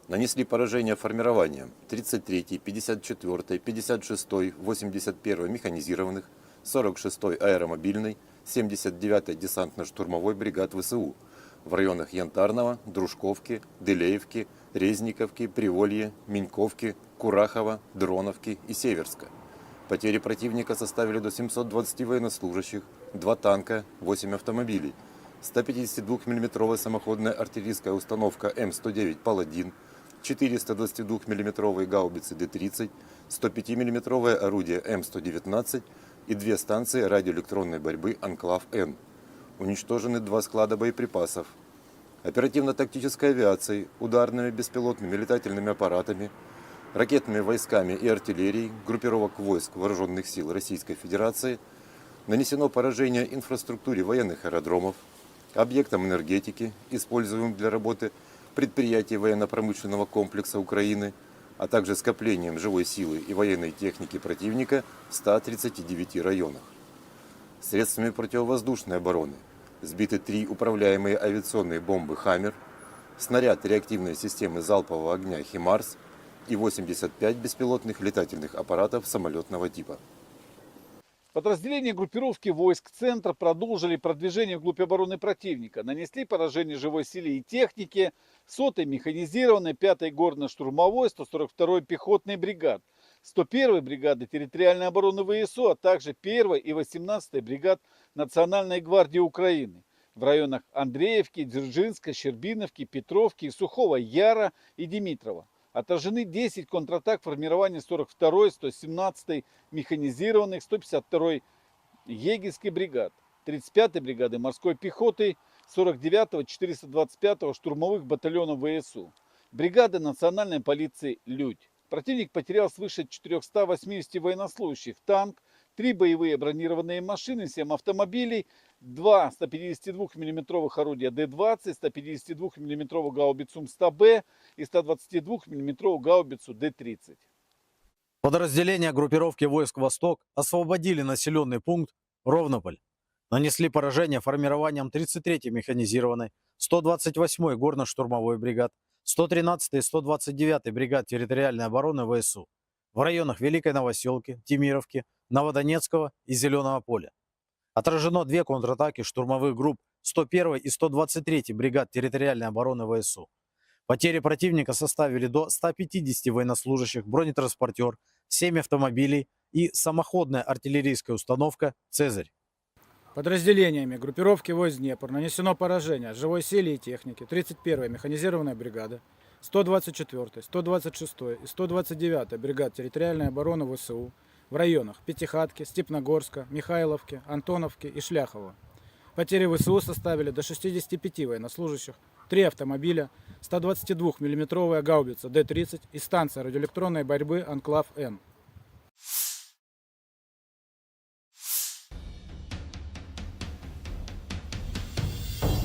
Нанесли поражение формированиям тридцать третьей, пятьдесят четвёртой, пятьдесят шестой, восемьдесят первой механизированных, сорок шестой аэромобильной, семьдесят девятой десантно-штурмовой бригад В С У в районах Янтарного, Дружковки, Дылеевки, Резниковки, Приволье, Миньковки, Курахова, Дроновки и Северска. Потери противника составили до семьсот двадцати военнослужащих, два танка, восемь автомобилей, ста пятидесяти двух миллиметровая самоходная артиллерийская установка М сто девять «Паладин», четыреста двадцати двух миллиметровые гаубицы Д тридцать, сто пяти миллиметровое орудие М сто девятнадцать и две станции радиоэлектронной борьбы «Анклав-Н». Уничтожены два склада боеприпасов. Оперативно-тактической авиацией, ударными беспилотными летательными аппаратами, ракетными войсками и артиллерией группировок войск Вооружённых сил Российской Федерации нанесено поражение инфраструктуре военных аэродромов, объектам энергетики, используемым для работы предприятий военно-промышленного комплекса Украины, а также скоплениям живой силы и военной техники противника в ста тридцати девяти районах. Средствами противовоздушной обороны сбиты три управляемые авиационные бомбы «Хаммер», снаряд реактивной системы залпового огня «Химарс» и восемьдесят пять беспилотных летательных аппаратов самолётного типа. Подразделения группировки войск «Центр» продолжили продвижение вглубь обороны противника, нанесли поражение живой силе и технике сотой механизированной, пятой горно-штурмовой, сто сорок второй пехотной бригад, сто первой бригады территориальной обороны В С У, а также первой и восемнадцатой бригад Национальной гвардии Украины в районах Андреевки, Дзержинска, Щербиновки, Петровки, Сухого Яра и Димитрова. Отражены десять контратак формирования сорок второй, сто семнадцатой механизированных, сто пятьдесят второй егерской бригад, тридцать пятой бригады морской пехоты, сорок девятого, четыреста двадцать пятого штурмовых батальонов В С У, бригады национальной полиции «Людь». Противник потерял свыше четырёхсот восьмидесяти военнослужащих, танк, три боевые бронированные машины, семь автомобилей, два ста пятидесяти двух миллиметровых орудия Д двадцать, ста пятидесяти двух миллиметровую гаубицу М сто Б и ста двадцати двух миллиметровую гаубицу Д тридцать. Подразделения группировки войск «Восток» освободили населённый пункт Ровнополь. Нанесли поражение формированиям тридцать третьей механизированной, сто двадцать восьмой горно-штурмовой бригад, сто тринадцатой и сто двадцать девятой бригад территориальной обороны В С У в районах Великой Новосёлки, Темировки, Новодонецкого и Зелёного поля. Отражено две контратаки штурмовых групп сто первой и сто двадцать третьей бригад территориальной обороны В С У. Потери противника составили до ста пятидесяти военнослужащих, бронетранспортёр, семь автомобилей и самоходная артиллерийская установка «Цезарь». Подразделениями группировки войск «Днепр» нанесено поражение живой силе и технике тридцать первой механизированной бригады, сто двадцать четвёртой, сто двадцать шестой и сто двадцать девятой бригад территориальной обороны В С У в районах Пятихатки, Степногорска, Михайловки, Антоновки и Шляхова. Потери В С У составили до шестидесяти пяти военнослужащих, три автомобиля, ста двадцати двух миллиметровая гаубица Д тридцать и станция радиоэлектронной борьбы «Анклав-Н».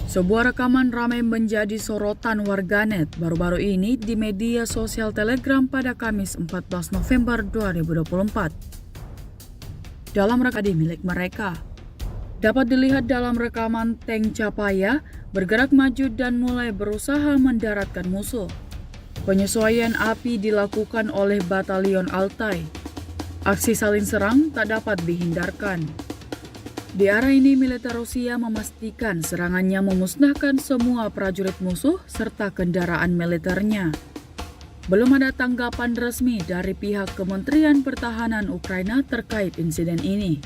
Sebuah rekaman ramai menjadi sorotan warganet baru-baru ini di media sosial Telegram pada Kamis empat belas November dua ribu dua puluh empat. Dalam rekaman milik mereka. Dapat dilihat dalam rekaman tank Capaya bergerak maju dan mulai berusaha mendaratkan musuh. Penyesuaian api dilakukan oleh Batalion Altai. Aksi saling serang tak dapat dihindarkan. Di arah ini, militer Rusia memastikan serangannya memusnahkan semua prajurit musuh serta kendaraan militernya. Belum ada tanggapan resmi dari pihak Kementerian Pertahanan Ukraina terkait insiden ini.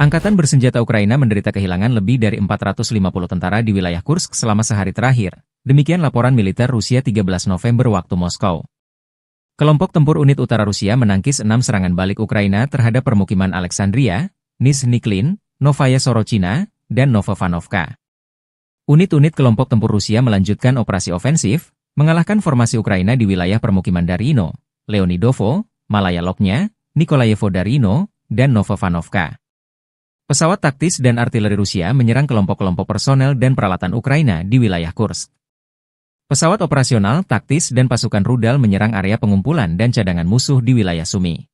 Angkatan bersenjata Ukraina menderita kehilangan lebih dari empat ratus lima puluh tentara di wilayah Kursk selama sehari terakhir, demikian laporan militer Rusia tiga belas November waktu Moskow. Kelompok tempur unit utara Rusia menangkis enam serangan balik Ukraina terhadap permukiman Alexandria, Nizhny Klin, Novaya Sorochina, dan Novovanovka. Unit-unit kelompok tempur Rusia melanjutkan operasi ofensif, mengalahkan formasi Ukraina di wilayah permukiman Darino, Leonidovo, Malaya Loknya, Nikolayevo Darino, dan Novovanovka. Pesawat taktis dan artileri Rusia menyerang kelompok-kelompok personel dan peralatan Ukraina di wilayah Kursk. Pesawat operasional, taktis, dan pasukan rudal menyerang area pengumpulan dan cadangan musuh di wilayah Sumy.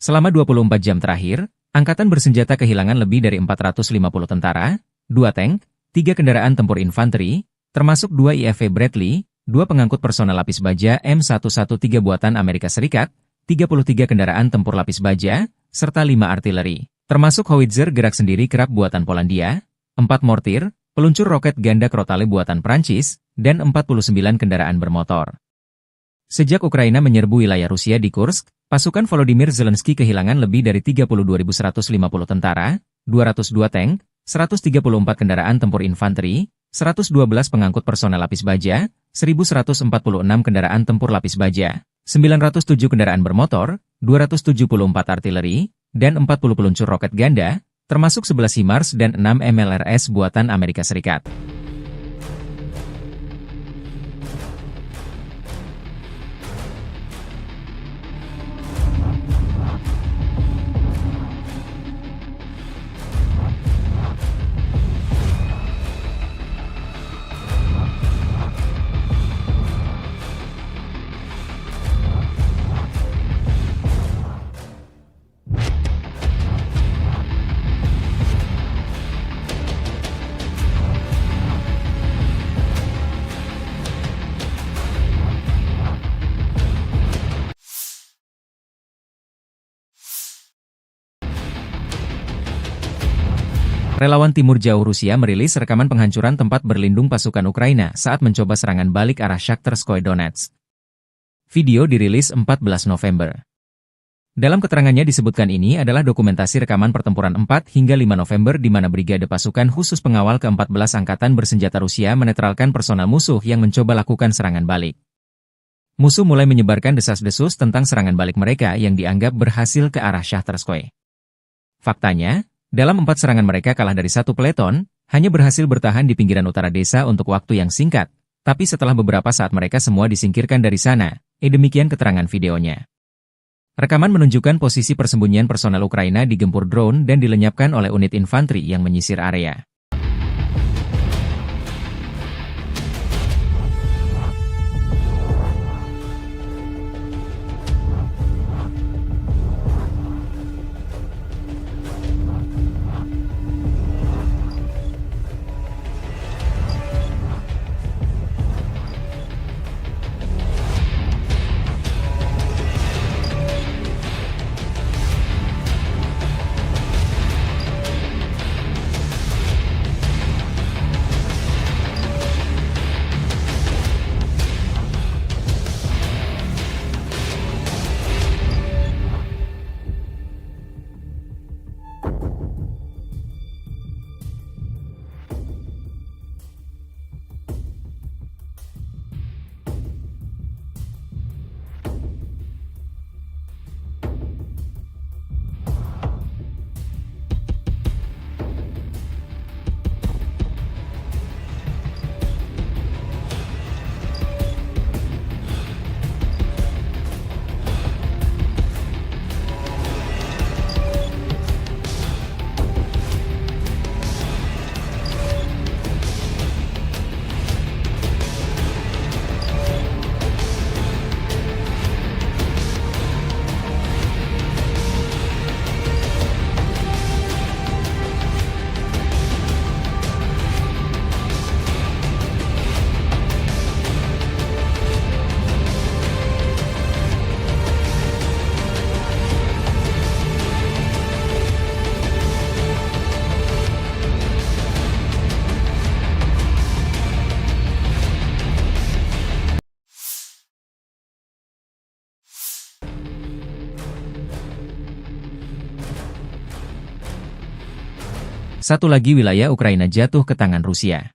Selama dua puluh empat jam terakhir, angkatan bersenjata kehilangan lebih dari empat ratus lima puluh tentara, dua tank, tiga kendaraan tempur infanteri, termasuk dua I F V Bradley, dua pengangkut personel lapis baja M satu satu tiga buatan Amerika Serikat, tiga puluh tiga kendaraan tempur lapis baja, serta lima artileri, termasuk howitzer gerak sendiri Krak buatan Polandia, empat mortir, peluncur roket ganda Crotale buatan Prancis, dan empat puluh sembilan kendaraan bermotor. Sejak Ukraina menyerbu wilayah Rusia di Kursk, pasukan Volodymyr Zelensky kehilangan lebih dari tiga puluh dua ribu seratus lima puluh tentara, dua ratus dua tank, seratus tiga puluh empat kendaraan tempur infanteri, seratus dua belas pengangkut personel lapis baja, seribu seratus empat puluh enam kendaraan tempur lapis baja, sembilan ratus tujuh kendaraan bermotor, dua ratus tujuh puluh empat artileri, dan empat puluh peluncur roket ganda, termasuk sebelas HIMARS dan enam M L R S buatan Amerika Serikat. Relawan Timur Jauh Rusia merilis rekaman penghancuran tempat berlindung pasukan Ukraina saat mencoba serangan balik arah Shakhtarskoye Donetsk. Video dirilis empat belas November. Dalam keterangannya disebutkan ini adalah dokumentasi rekaman pertempuran empat hingga lima November di mana Brigade Pasukan Khusus Pengawal Keempat Belas Angkatan Bersenjata Rusia menetralkan personel musuh yang mencoba lakukan serangan balik. Musuh mulai menyebarkan desas-desus tentang serangan balik mereka yang dianggap berhasil ke arah Shakhtarskoye. Faktanya, dalam empat serangan mereka kalah dari satu peleton, hanya berhasil bertahan di pinggiran utara desa untuk waktu yang singkat, tapi setelah beberapa saat mereka semua disingkirkan dari sana, eh, demikian keterangan videonya. Rekaman menunjukkan posisi persembunyian personel Ukraina digempur drone dan dilenyapkan oleh unit infanteri yang menyisir area. Satu lagi wilayah Ukraina jatuh ke tangan Rusia.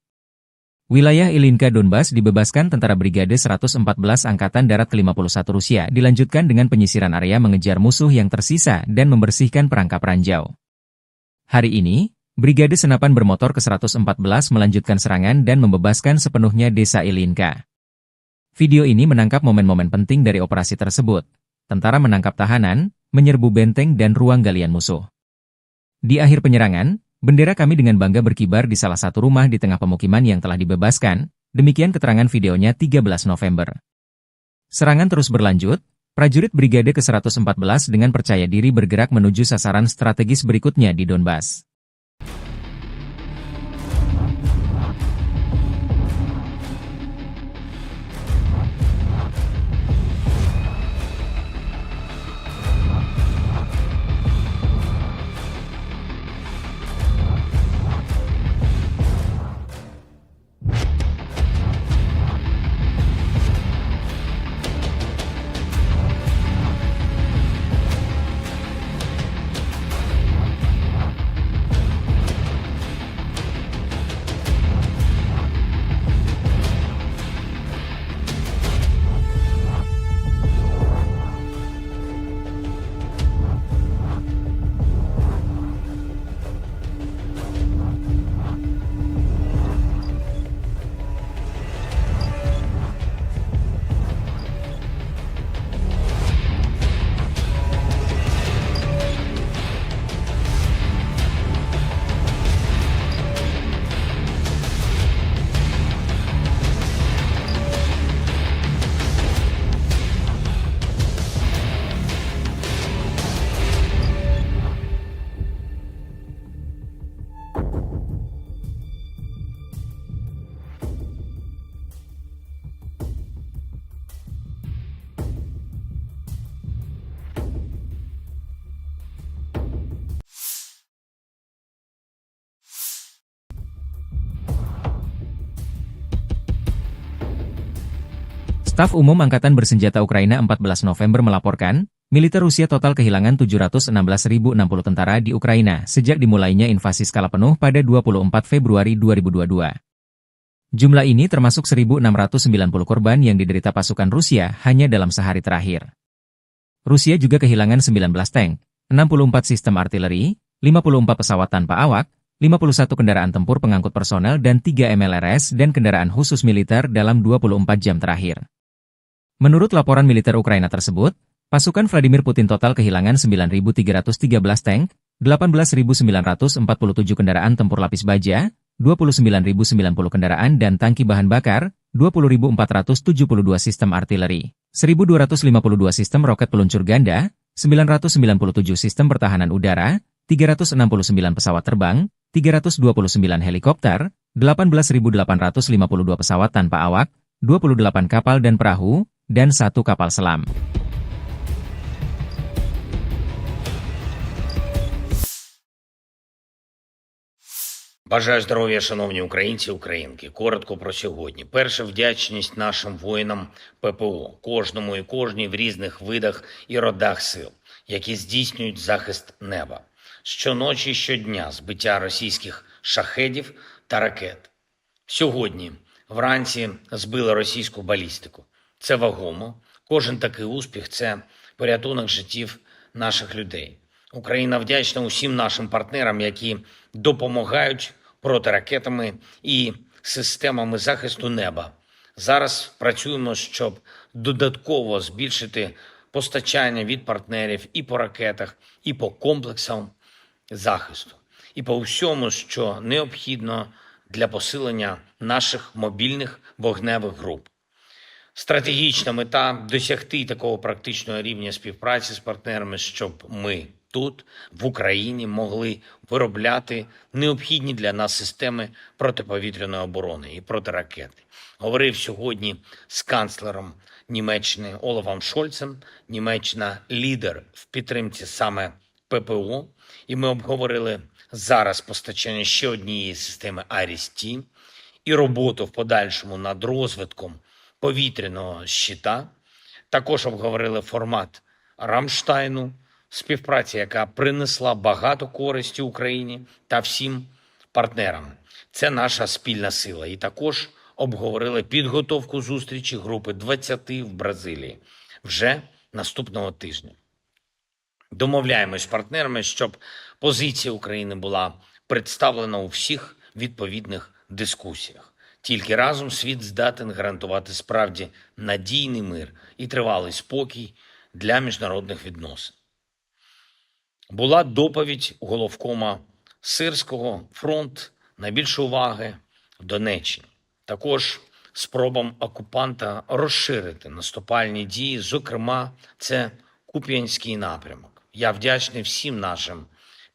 Wilayah Ilinka Donbas dibebaskan tentara Brigade seratus empat belas Angkatan Darat ke lima puluh satu Rusia, dilanjutkan dengan penyisiran area mengejar musuh yang tersisa dan membersihkan perangkap ranjau. Hari ini, Brigade Senapan Bermotor ke seratus empat belas melanjutkan serangan dan membebaskan sepenuhnya desa Ilinka. Video ini menangkap momen-momen penting dari operasi tersebut. Tentara menangkap tahanan, menyerbu benteng dan ruang galian musuh. Di akhir penyerangan, bendera kami dengan bangga berkibar di salah satu rumah di tengah pemukiman yang telah dibebaskan, demikian keterangan videonya tiga belas November. Serangan terus berlanjut, prajurit Brigade ke seratus empat belas dengan percaya diri bergerak menuju sasaran strategis berikutnya di Donbas. Staf Umum Angkatan Bersenjata Ukraina empat belas November melaporkan, militer Rusia total kehilangan tujuh ratus enam belas ribu enam puluh tentara di Ukraina sejak dimulainya invasi skala penuh pada dua puluh empat Februari dua ribu dua puluh dua. Jumlah ini termasuk seribu enam ratus sembilan puluh korban yang diderita pasukan Rusia hanya dalam sehari terakhir. Rusia juga kehilangan sembilan belas tank, enam puluh empat sistem artileri, lima puluh empat pesawat tanpa awak, lima puluh satu kendaraan tempur pengangkut personel dan tiga M L R S dan kendaraan khusus militer dalam dua puluh empat jam terakhir. Menurut laporan militer Ukraina tersebut, pasukan Vladimir Putin total kehilangan sembilan ribu tiga ratus tiga belas tank, delapan belas ribu sembilan ratus empat puluh tujuh kendaraan tempur lapis baja, dua puluh sembilan ribu sembilan puluh kendaraan dan tangki bahan bakar, dua puluh ribu empat ratus tujuh puluh dua sistem artileri, seribu dua ratus lima puluh dua sistem roket peluncur ganda, sembilan ratus sembilan puluh tujuh sistem pertahanan udara, tiga ratus enam puluh sembilan pesawat terbang, tiga ratus dua puluh sembilan helikopter, delapan belas ribu delapan ratus lima puluh dua pesawat tanpa awak, dua puluh delapan kapal dan perahu, dan satu kapal selam. Бажаю здоров'я, шановні українці і українки. Коротко про сьогодні. Перше, вдячність нашим воїнам П П О, кожному і кожній в різних видах і родах сил, які здійснюють захист неба. Щоночі і щодня збиття російських шахедів та ракет. Сьогодні вранці збили російську балістику. Це вагомо. Кожен такий успіх — це порятунок життів наших людей. Україна вдячна усім нашим партнерам, які допомагають проти ракетами і системами захисту неба. Зараз працюємо, щоб додатково збільшити постачання від партнерів і по ракетах, і по комплексам захисту, і по всьому, що необхідно для посилення наших мобільних вогневих груп. Стратегічна мета — досягти такого практичного рівня співпраці з партнерами, щоб ми тут, в Україні, могли виробляти необхідні для нас системи протиповітряної оборони і протиракети. Говорив сьогодні з канцлером Німеччини Олафом Шольцем. Німеччина — лідер в підтримці саме П П О, і ми обговорили зараз постачання ще однієї системи Аріс-Т і роботу в подальшому над розвитком повітряного щита. Також обговорили формат Рамштайну, співпраця, яка принесла багато користі Україні та всім партнерам. Це наша спільна сила. І також обговорили підготовку зустрічі групи двадцяти в Бразилії вже наступного тижня. Домовляємось з партнерами, щоб позиція України була представлена у всіх відповідних дискусіях. Тільки разом світ здатен гарантувати справді надійний мир і тривалий спокій для міжнародних відносин. Була доповідь головкома Сирського: фронт, найбільше уваги в Донеччині. Також спробам окупанта розширити наступальні дії, зокрема, це Куп'янський напрямок. Я вдячний всім нашим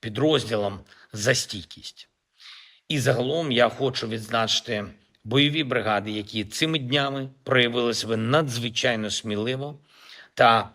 підрозділам за стійкість. І загалом я хочу відзначити бойові бригади, які цими днями проявили себе надзвичайно сміливо та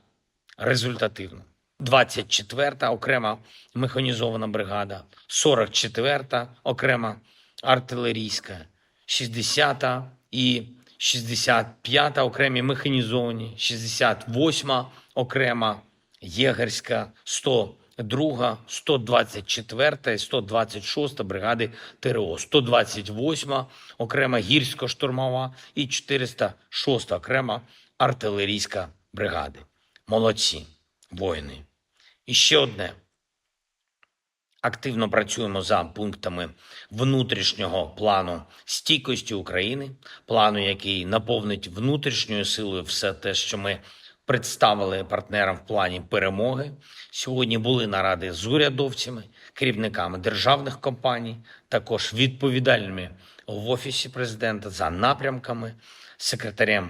результативно. Двадцять четверта окрема механізована бригада, сорок четверта окрема артилерійська, шістдесята і шістдесят п'ята окремі механізовані, шістдесят восьма окрема єгерська, сто друга, сто двадцять четверта і сто двадцять шоста бригади Т Р О, сто двадцять восьма окрема гірсько-штурмова і чотириста шоста окрема артилерійська бригади. Молодці, воїни. І ще одне. Активно працюємо за пунктами внутрішнього плану стійкості України, плану, який наповнить внутрішньою силою все те, що ми представили партнерам в плані перемоги. Сьогодні були наради з урядовцями, керівниками державних компаній, також відповідальними в Офісі президента за напрямками, секретарем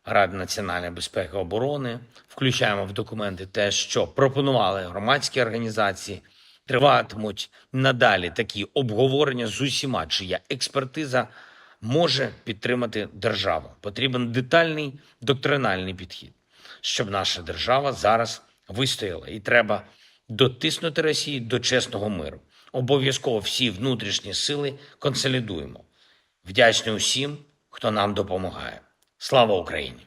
Ради національної безпеки і оборони. Включаємо в документи те, що пропонували громадські організації. Триватимуть надалі такі обговорення з усіма, чия експертиза може підтримати державу. Потрібен детальний доктриналний підхід, щоб наша держава зараз вистояла. І треба дотиснути Росію до чесного миру. Обов'язково всі внутрішні сили консолідуємо. Вдячний усім, хто нам допомагає. Слава Україні!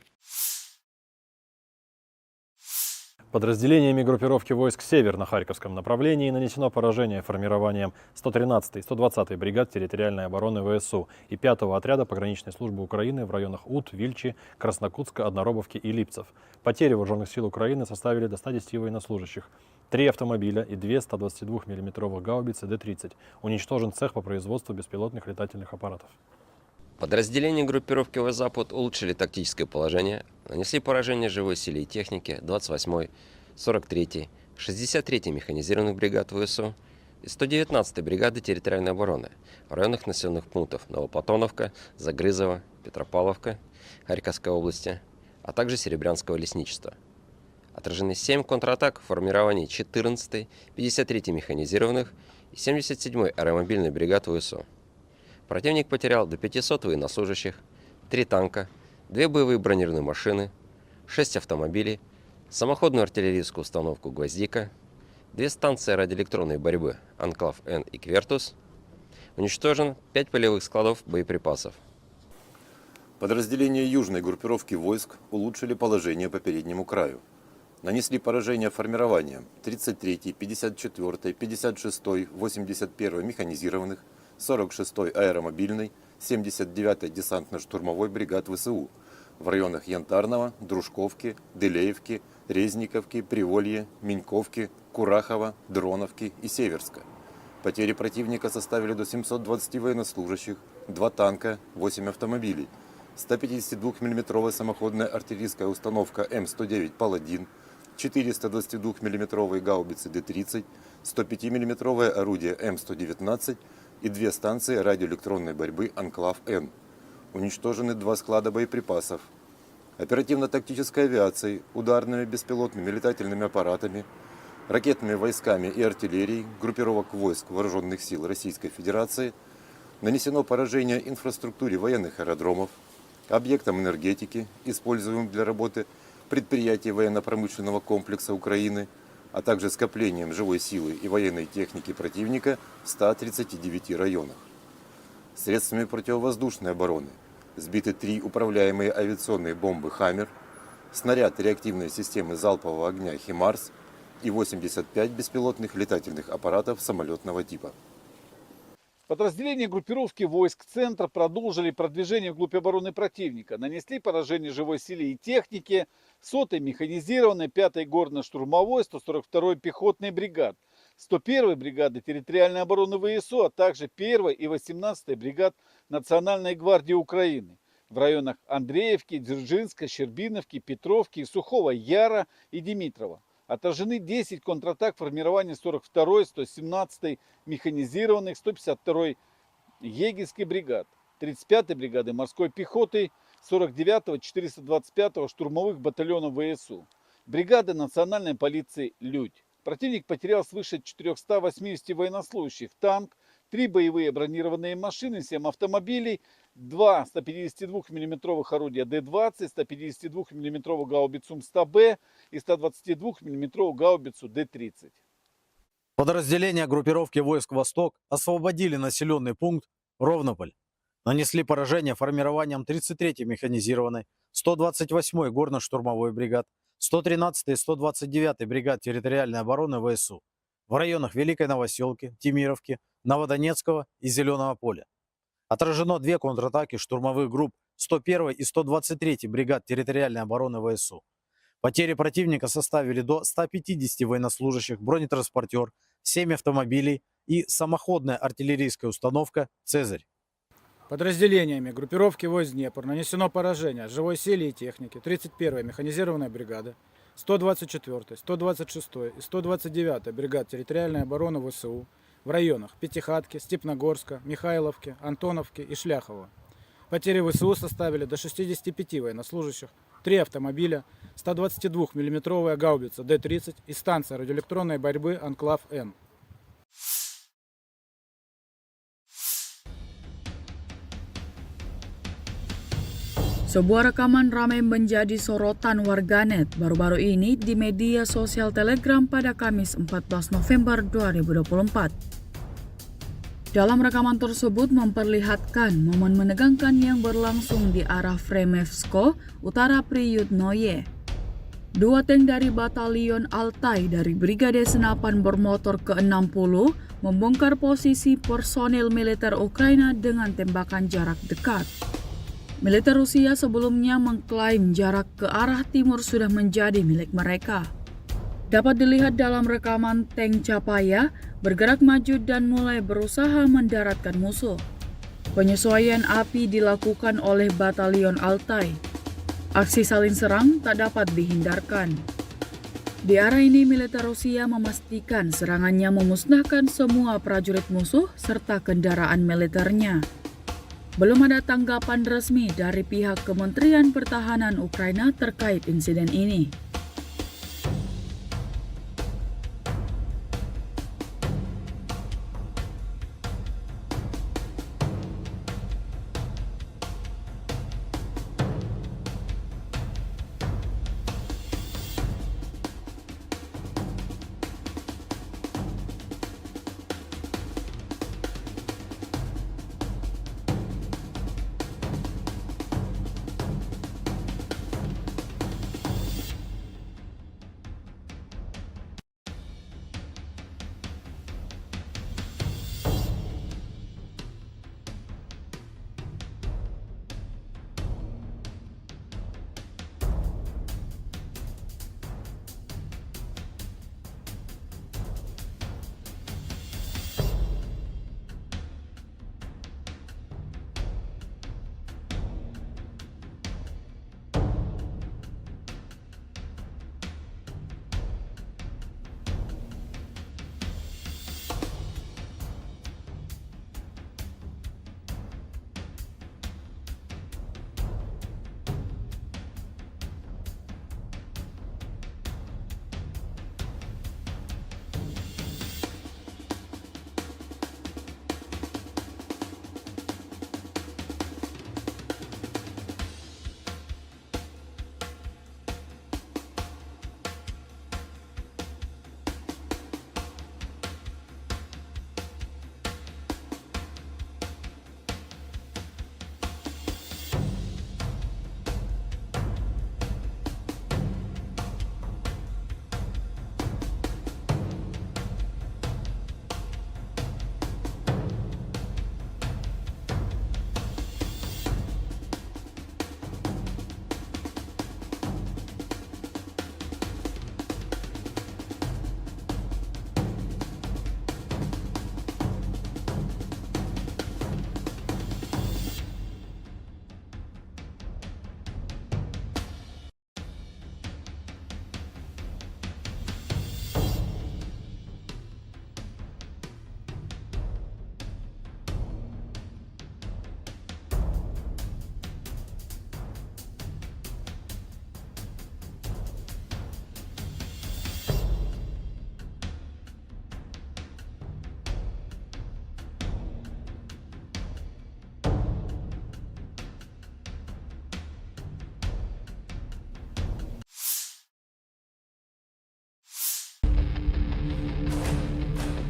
Подразделениями группировки войск «Север» на Харьковском направлении нанесено поражение формированиям сто тринадцатой и сто двадцатой бригад территориальной обороны В С У и пятого отряда пограничной службы Украины в районах Ут, Вильчи, Краснокутска, Одноробовки и Липцев. Потери вооружённых сил Украины составили до ста десяти военнослужащих, три автомобиля и две ста двадцати двух миллиметровых гаубицы Д тридцать. Уничтожен цех по производству беспилотных летательных аппаратов. Подразделения группировки «Восток-Запад» улучшили тактическое положение, нанесли поражение живой силе и технике двадцать восьмой, сорок третьей, шестьдесят третьей механизированных бригад В С У и сто девятнадцатой бригады территориальной обороны в районах населённых пунктов Новоплатоновка, Загрызово, Петропавловка Харьковской области, а также Серебрянского лесничества. Отражены семь контратак в формировании четырнадцатой, пятьдесят третьей механизированных и семьдесят седьмой аэромобильной бригад В С У. Противник потерял до пятисот военнослужащих, три танка, две боевые бронированные машины, шесть автомобилей, самоходную артиллерийскую установку «Гвоздика», две станции радиоэлектронной борьбы «Анклав-Н» и «Квертус», уничтожено пять полевых складов боеприпасов. Подразделения южной группировки войск улучшили положение по переднему краю. Нанесли поражение формированиям тридцать третьей, пятьдесят четвёртой, пятьдесят шестой, восемьдесят первой механизированных, сорок шестой аэромобильной, семьдесят девятой десантно-штурмовой бригад В С У в районах Янтарного, Дружковки, Дылеевки, Резниковки, Приволье, Меньковки, Курахова, Дроновки и Северска. Потери противника составили до семьсот двадцати военнослужащих, два танка, восемь автомобилей, ста пятидесяти двух миллиметровая самоходная артиллерийская установка М сто девять «Паладин», четыреста двадцати двух миллиметровые гаубицы Д тридцать, сто пяти миллиметровое орудие М сто девятнадцать и две станции радиоэлектронной борьбы «Анклав-Н». Уничтожены два склада боеприпасов. Оперативно-тактической авиацией, ударными беспилотными летательными аппаратами, ракетными войсками и артиллерией группировок войск Вооружённых сил Российской Федерации нанесено поражение инфраструктуре военных аэродромов, объектам энергетики, используемым для работы предприятий военно-промышленного комплекса Украины, а также скоплениям живой силы и военной техники противника в ста тридцати девяти районах. Средствами противовоздушной обороны сбиты три управляемые авиационные бомбы «Хаммер», снаряд реактивной системы залпового огня «Химарс» и восемьдесят пять беспилотных летательных аппаратов самолётного типа. Подразделения группировки войск «Центр» продолжили продвижение вглубь обороны противника, нанесли поражение живой силе и технике сотой механизированной, пятой горно-штурмовой, сто сорок второй пехотной бригад, сто первой бригады территориальной обороны В С У, а также первой и восемнадцатой бригад Национальной гвардии Украины в районах Андреевки, Дзержинска, Щербиновки, Петровки, Сухого Яра и Димитрова. Отражены десять контратак формирования сорок второй, сто семнадцатой механизированных, сто пятьдесят второй егерской бригад, тридцать пятой бригады морской пехоты, сорок девятого, четыреста двадцать пятого штурмовых батальонов В С У, бригады национальной полиции «Людь». Противник потерял свыше четырёхсот восьмидесяти военнослужащих, танк, три боевые бронированные машины, семь автомобилей, два ста пятидесяти двух миллиметровых орудия Д двадцать, ста пятидесяти двух миллиметровую гаубицу М сто Б и ста двадцати двух миллиметровую гаубицу Д тридцать. Подразделения группировки войск «Восток» освободили населённый пункт Ровнополь, нанесли поражение формированиям тридцать третьей механизированной, сто двадцать восьмой горно-штурмовой бригад, сто тринадцатой и сто двадцать девятой бригад территориальной обороны В С У в районах Великой Новосёлки, Темировки, Новодонецкого и Зелёного поля. Отражено две контратаки штурмовых групп сто первой и сто двадцать третьей бригад территориальной обороны В С У. Потери противника составили до ста пятидесяти военнослужащих, бронетранспортёр, семь автомобилей и самоходная артиллерийская установка «Цезарь». Подразделениями группировки войск «Днепр» нанесено поражение живой силе и технике тридцать первой механизированной бригады, сто двадцать четвёртой, сто двадцать шестой и сто двадцать девятой бригад территориальной обороны В С У в районах Пятихатки, Степногорска, Михайловки, Антоновки и Шляхова. Потери В С У составили до шестидесяти пяти военнослужащих, три автомобиля, ста двадцати двух миллиметровая гаубица Д тридцать и станция радиоэлектронной борьбы «Анклав-Н». Sebuah rekaman ramai menjadi sorotan warganet baru-baru ini di media sosial Telegram pada Kamis empat belas November dua ribu dua puluh empat. Dalam rekaman tersebut memperlihatkan momen menegangkan yang berlangsung di arah Fremevsko, Utara Priyutnoye. Dua tank dari Batalion Altai dari Brigade Senapan Bermotor ke enam puluh membongkar posisi personil militer Ukraina dengan tembakan jarak dekat. Militer Rusia sebelumnya mengklaim jarak ke arah timur sudah menjadi milik mereka. Dapat dilihat dalam rekaman tank Chapaya bergerak maju dan mulai berusaha mendaratkan musuh. Penyesuaian api dilakukan oleh Batalion Altai. Aksi saling serang tak dapat dihindarkan. Di arah ini, militer Rusia memastikan serangannya memusnahkan semua prajurit musuh serta kendaraan militernya. Belum ada tanggapan resmi dari pihak Kementerian Pertahanan Ukraina terkait insiden ini.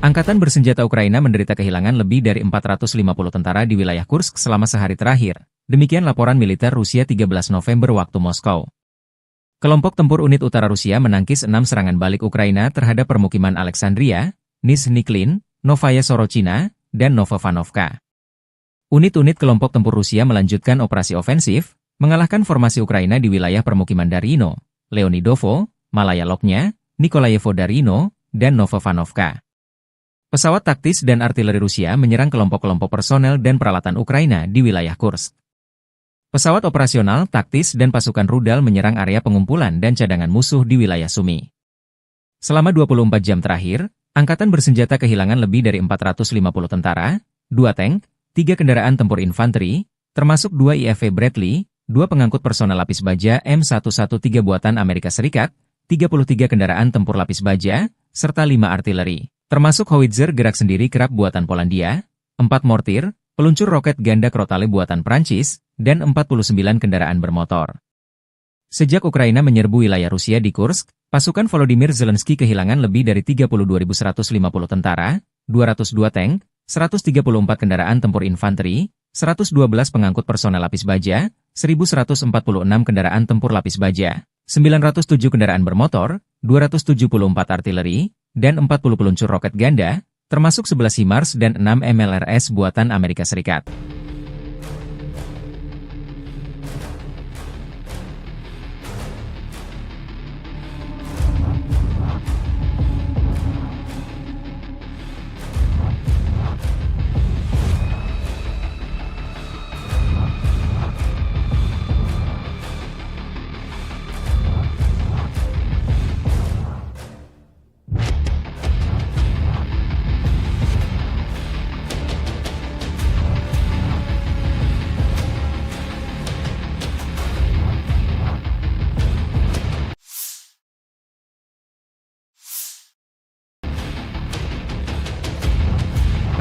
Angkatan bersenjata Ukraina menderita kehilangan lebih dari empat ratus lima puluh tentara di wilayah Kursk selama sehari terakhir, demikian laporan militer Rusia tiga belas November waktu Moskow. Kelompok tempur unit utara Rusia menangkis enam serangan balik Ukraina terhadap permukiman Alexandria, Nizhniklin, Novaya Sorochina, dan Novovanovka. Unit-unit kelompok tempur Rusia melanjutkan operasi ofensif, mengalahkan formasi Ukraina di wilayah permukiman Darino, Leonidovo, Malaya Loknya, Nikolayevo Darino, dan Novovanovka. Pesawat taktis dan artileri Rusia menyerang kelompok-kelompok personel dan peralatan Ukraina di wilayah Kursk. Pesawat operasional, taktis, dan pasukan rudal menyerang area pengumpulan dan cadangan musuh di wilayah Sumy. Selama dua puluh empat jam terakhir, angkatan bersenjata kehilangan lebih dari empat ratus lima puluh tentara, dua tank, tiga kendaraan tempur infanteri, termasuk dua I F V Bradley, dua pengangkut personel lapis baja M satu satu tiga buatan Amerika Serikat, tiga puluh tiga kendaraan tempur lapis baja, serta lima artileri, termasuk howitzer gerak sendiri Krab buatan Polandia, empat mortir, peluncur roket ganda Crotale buatan Prancis, dan empat puluh sembilan kendaraan bermotor. Sejak Ukraina menyerbu wilayah Rusia di Kursk, pasukan Volodymyr Zelensky kehilangan lebih dari tiga puluh dua ribu seratus lima puluh tentara, dua ratus dua tank, seratus tiga puluh empat kendaraan tempur infanteri, seratus dua belas pengangkut personel lapis baja, seribu seratus empat puluh enam kendaraan tempur lapis baja, sembilan ratus tujuh kendaraan bermotor, dua ratus tujuh puluh empat artileri, dan empat puluh peluncur roket ganda, termasuk sebelas HIMARS dan enam M L R S buatan Amerika Serikat.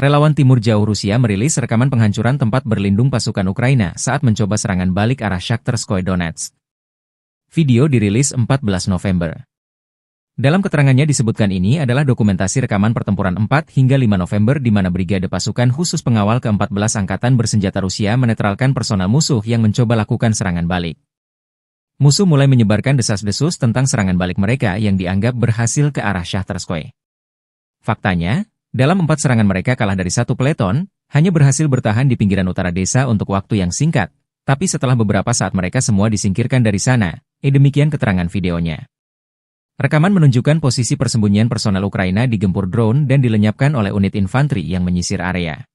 Relawan Timur Jauh Rusia merilis rekaman penghancuran tempat berlindung pasukan Ukraina saat mencoba serangan balik arah Shakhtarskoye Donetsk. Video dirilis empat belas November. Dalam keterangannya disebutkan ini adalah dokumentasi rekaman pertempuran empat hingga lima November di mana Brigade Pasukan Khusus Pengawal keempat belas Angkatan Bersenjata Rusia menetralkan personal musuh yang mencoba lakukan serangan balik. Musuh mulai menyebarkan desas-desus tentang serangan balik mereka yang dianggap berhasil ke arah Shakhtarskoye. Faktanya, dalam empat serangan mereka kalah dari satu peleton, hanya berhasil bertahan di pinggiran utara desa untuk waktu yang singkat, tapi setelah beberapa saat mereka semua disingkirkan dari sana, eh, demikian keterangan videonya. Rekaman menunjukkan posisi persembunyian personel Ukraina digempur drone dan dilenyapkan oleh unit infanteri yang menyisir area.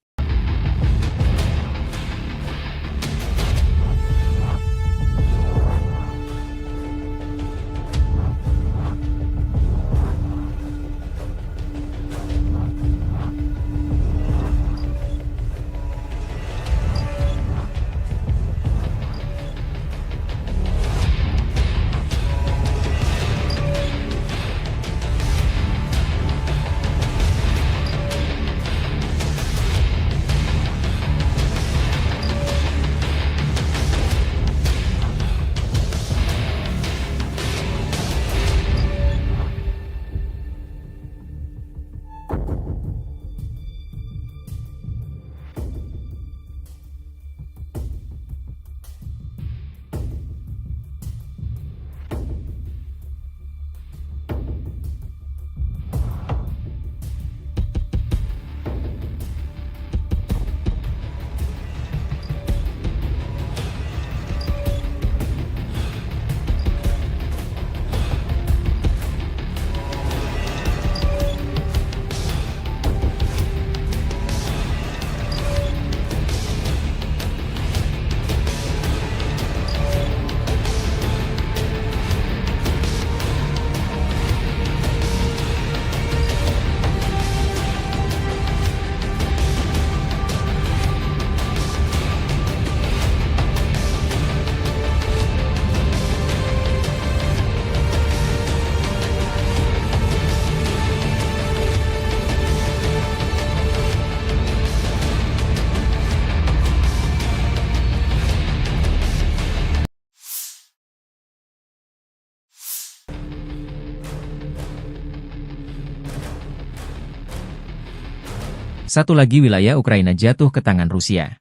Satu lagi wilayah Ukraina jatuh ke tangan Rusia.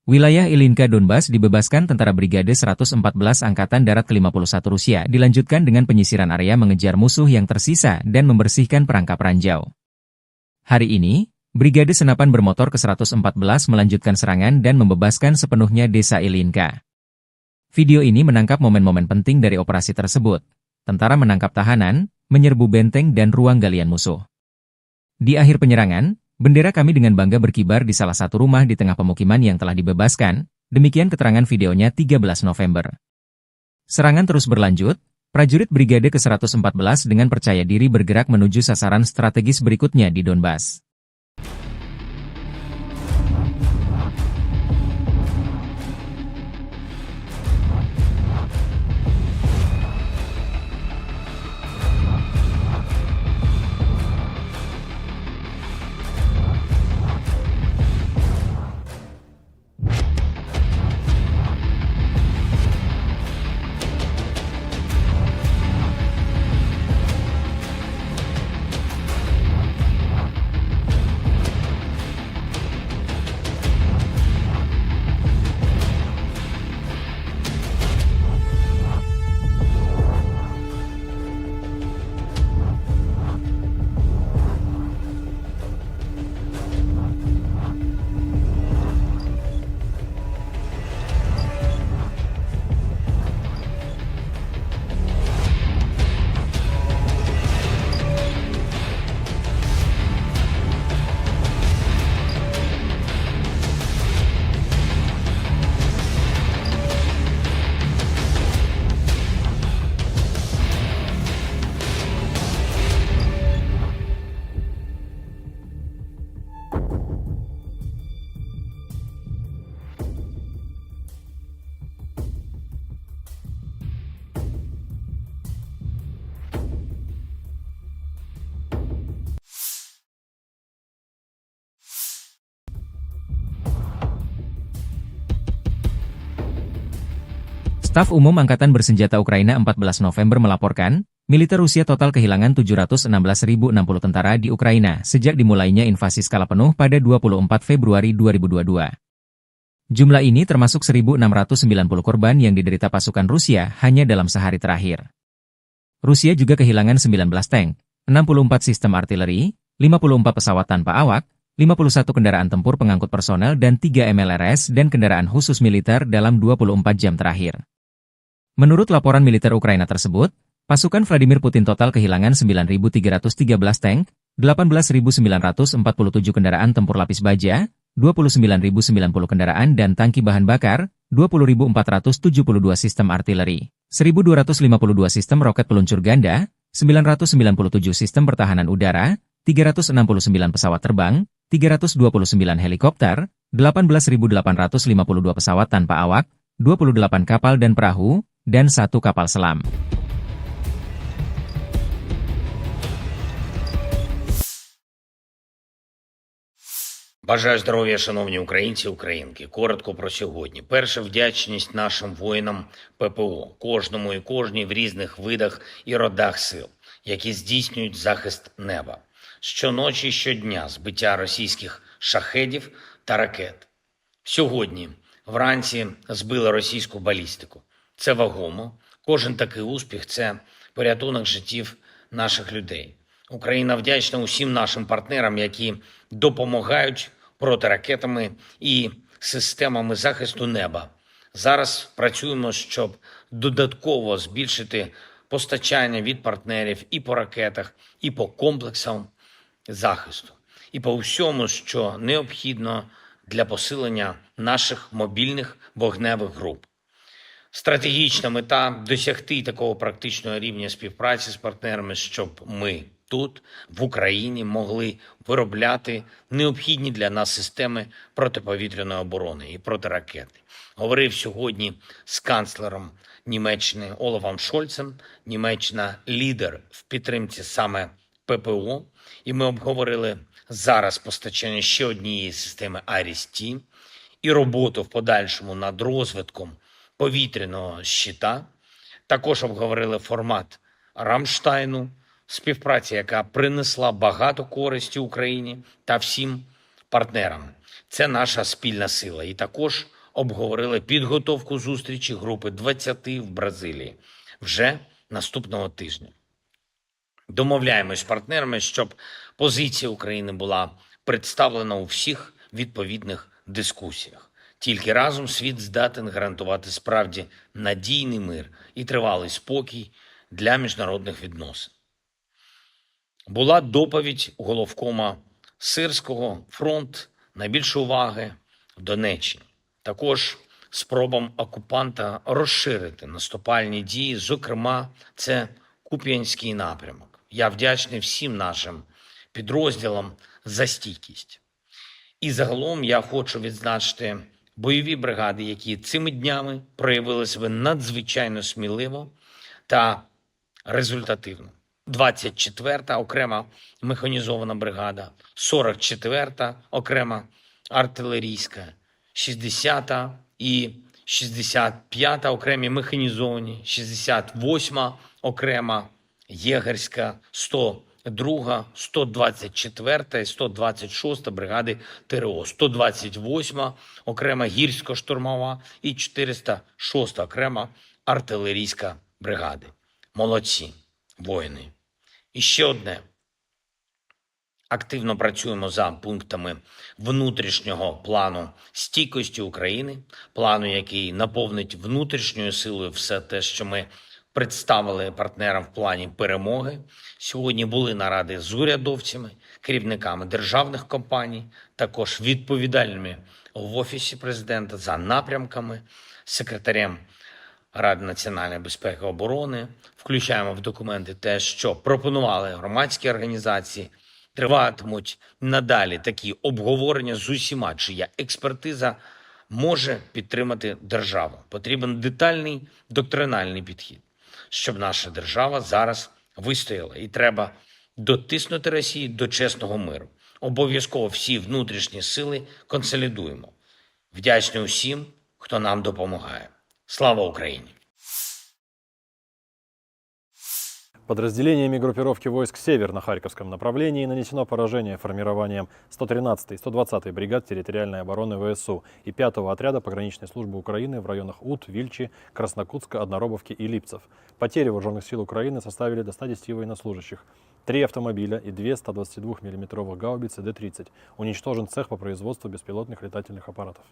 Wilayah Ilinka Donbas dibebaskan tentara Brigade seratus empat belas Angkatan Darat kelima puluh satu Rusia, dilanjutkan dengan penyisiran area mengejar musuh yang tersisa dan membersihkan perangkap ranjau. Hari ini, Brigade Senapan Bermotor ke seratus empat belas melanjutkan serangan dan membebaskan sepenuhnya desa Ilinka. Video ini menangkap momen-momen penting dari operasi tersebut. Tentara menangkap tahanan, menyerbu benteng dan ruang galian musuh. Di akhir penyerangan, bendera kami dengan bangga berkibar di salah satu rumah di tengah pemukiman yang telah dibebaskan, demikian keterangan videonya tiga belas November. Serangan terus berlanjut, prajurit Brigade ke seratus empat belas dengan percaya diri bergerak menuju sasaran strategis berikutnya di Donbas. Staf Umum Angkatan Bersenjata Ukraina empat belas November melaporkan, militer Rusia total kehilangan tujuh ratus enam belas ribu enam puluh tentara di Ukraina sejak dimulainya invasi skala penuh pada dua puluh empat Februari dua ribu dua dua. Jumlah ini termasuk seribu enam ratus sembilan puluh korban yang diderita pasukan Rusia hanya dalam sehari terakhir. Rusia juga kehilangan sembilan belas tank, enam puluh empat sistem artileri, lima puluh empat pesawat tanpa awak, lima puluh satu kendaraan tempur pengangkut personel dan tiga M L R S dan kendaraan khusus militer dalam dua puluh empat jam terakhir. Menurut laporan militer Ukraina tersebut, pasukan Vladimir Putin total kehilangan sembilan ribu tiga ratus tiga belas tank, delapan belas ribu sembilan ratus empat puluh tujuh kendaraan tempur lapis baja, dua puluh sembilan ribu sembilan puluh kendaraan dan tangki bahan bakar, dua puluh ribu empat ratus tujuh puluh dua sistem artileri, seribu dua ratus lima puluh dua sistem roket peluncur ganda, sembilan ratus sembilan puluh tujuh sistem pertahanan udara, tiga ratus enam puluh sembilan pesawat terbang, tiga ratus dua puluh sembilan helikopter, delapan belas ribu delapan ratus lima puluh dua pesawat tanpa awak, dua puluh delapan kapal dan perahu, dan satu kapal selam. Бажаю здоров'я, шановні українці і українки. Коротко про сьогодні. Перше, вдячність нашим воїнам П П О, кожному і кожній в різних видах і родах сил, які здійснюють захист неба. Щоночі і щодня збиття російських шахедів та ракет. Сьогодні вранці збили російську балістику. Це вагомо. Кожен такий успіх — це порятунок життів наших людей. Україна вдячна усім нашим партнерам, які допомагають протиракетами і системами захисту неба. Зараз працюємо, щоб додатково збільшити постачання від партнерів і по ракетах, і по комплексам захисту, і по всьому, що необхідно для посилення наших мобільних вогневих груп. Стратегічна мета — досягти такого практичного рівня співпраці з партнерами, щоб ми тут, в Україні, могли виробляти необхідні для нас системи протиповітряної оборони і протиракети. Говорив сьогодні з канцлером Німеччини Олафом Шольцем. Німеччина — лідер в підтримці саме П П О, і ми обговорили зараз постачання ще однієї системи Айріс-Т і роботу в подальшому над розвитком повітряного щита. Також обговорили формат Рамштайну, співпраця, яка принесла багато користі Україні та всім партнерам. Це наша спільна сила. І також обговорили підготовку зустрічі групи двадцяти в Бразилії вже наступного тижня. Домовляємось з партнерами, щоб позиція України була представлена у всіх відповідних дискусіях. Тільки разом світ здатен гарантувати справді надійний мир і тривалий спокій для міжнародних відносин. Була доповідь головкома Сирського: фронт, найбільше уваги в Донеччині. Також спробам окупанта розширити наступальні дії, зокрема, це Куп'янський напрямок. Я вдячний всім нашим підрозділам за стійкість. І загалом я хочу відзначити бойові бригади, які цими днями проявили себе надзвичайно сміливо та результативно. Двадцять четверта окрема механізована бригада, сорок четверта окрема артилерійська, шістдесята і шістдесят п'ята окремі механізовані, шістдесят восьма окрема єгерська, сто друга, сто двадцять четверта і сто двадцять шоста бригади Т Р О, сто двадцять восьма окрема гірсько-штурмова і чотириста шоста окрема артилерійська бригади. Молодці, воїни. І ще одне. Активно працюємо за пунктами внутрішнього плану стійкості України, плану, який наповнить внутрішньою силою все те, що ми представили партнерам в плані перемоги. Сьогодні були наради з урядовцями, керівниками державних компаній, також відповідальними в Офісі президента за напрямками, секретарем Ради національної безпеки і оборони. Включаємо в документи те, що пропонували громадські організації. Триватимуть надалі такі обговорення з усіма, чия експертиза може підтримати державу. Потрібен детальний доктриналний підхід, щоб наша держава зараз вистояла. І треба дотиснути Росію до чесного миру. Обов'язково всі внутрішні сили консолідуємо. Вдячний усім, хто нам допомагає. Слава Україні! Подразделениями группировки войск «Север» на Харьковском направлении нанесено поражение формированиям сто тринадцатой и сто двадцатой бригад территориальной обороны В С У и пятого отряда пограничной службы Украины в районах Ут, Вильчи, Краснокутска, Одноробовки и Липцев. Потери вооружённых сил Украины составили до ста десяти военнослужащих, три автомобиля и две ста двадцати двух миллиметровых гаубицы Д тридцать. Уничтожен цех по производству беспилотных летательных аппаратов.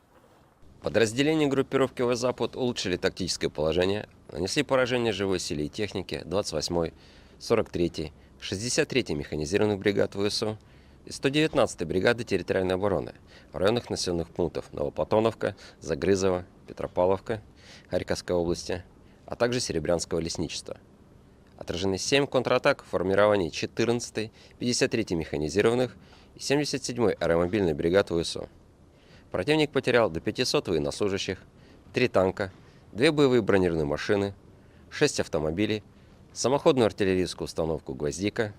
Подразделения группировки «Восток-Запад» улучшили тактическое положение, нанесли поражение живой силе и технике двадцать восьмой, сорок третьей, шестьдесят третьей механизированных бригад В С У и сто девятнадцатой бригады территориальной обороны в районах населённых пунктов Новоплатоновка, Загрызово, Петропавловка Харьковской области, а также Серебрянского лесничества. Отражены семь контратак формирований четырнадцатой, пятьдесят третьей механизированных и семьдесят седьмой аэромобильной бригад В С У. Противник потерял до пятисот военнослужащих, три танка, две боевые бронированные машины, шесть автомобилей, самоходную артиллерийскую установку «Гвоздика»,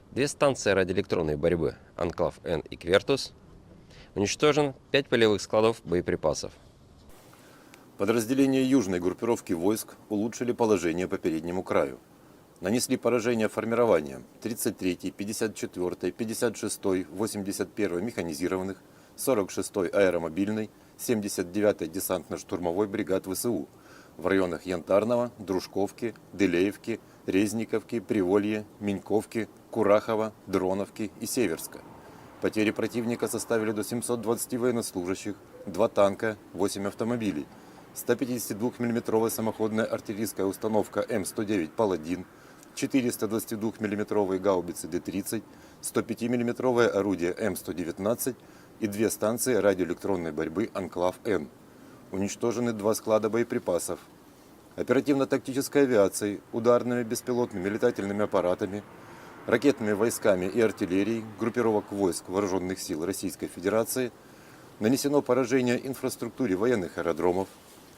две станции радиоэлектронной борьбы «Анклав-Н» и «Квертус». Уничтожен пять полевых складов боеприпасов. Подразделения южной группировки войск улучшили положение по переднему краю. Нанесли поражение формированиям тридцать третьей, пятьдесят четвёртой, пятьдесят шестой, восемьдесят первой механизированных, сорок шестой аэромобильной, семьдесят девятой десантно-штурмовой бригад В С У в районах Янтарного, Дружковки, Дылеевки, Резниковки, Приволье, Миньковки, Курахова, Дроновки и Северска. Потери противника составили до семьсот двадцати военнослужащих, два танка, восемь автомобилей, ста пятидесяти двух миллиметровая самоходная артиллерийская установка М сто девять «Паладин», четыреста двадцати двух миллиметровые гаубицы Д тридцать, сто пяти миллиметровое орудие М сто девятнадцать и две станции радиоэлектронной борьбы «Анклав-Н». Уничтожены два склада боеприпасов. Оперативно-тактической авиацией, ударными беспилотными летательными аппаратами, ракетными войсками и артиллерией группировок войск Вооружённых сил Российской Федерации нанесено поражение инфраструктуре военных аэродромов,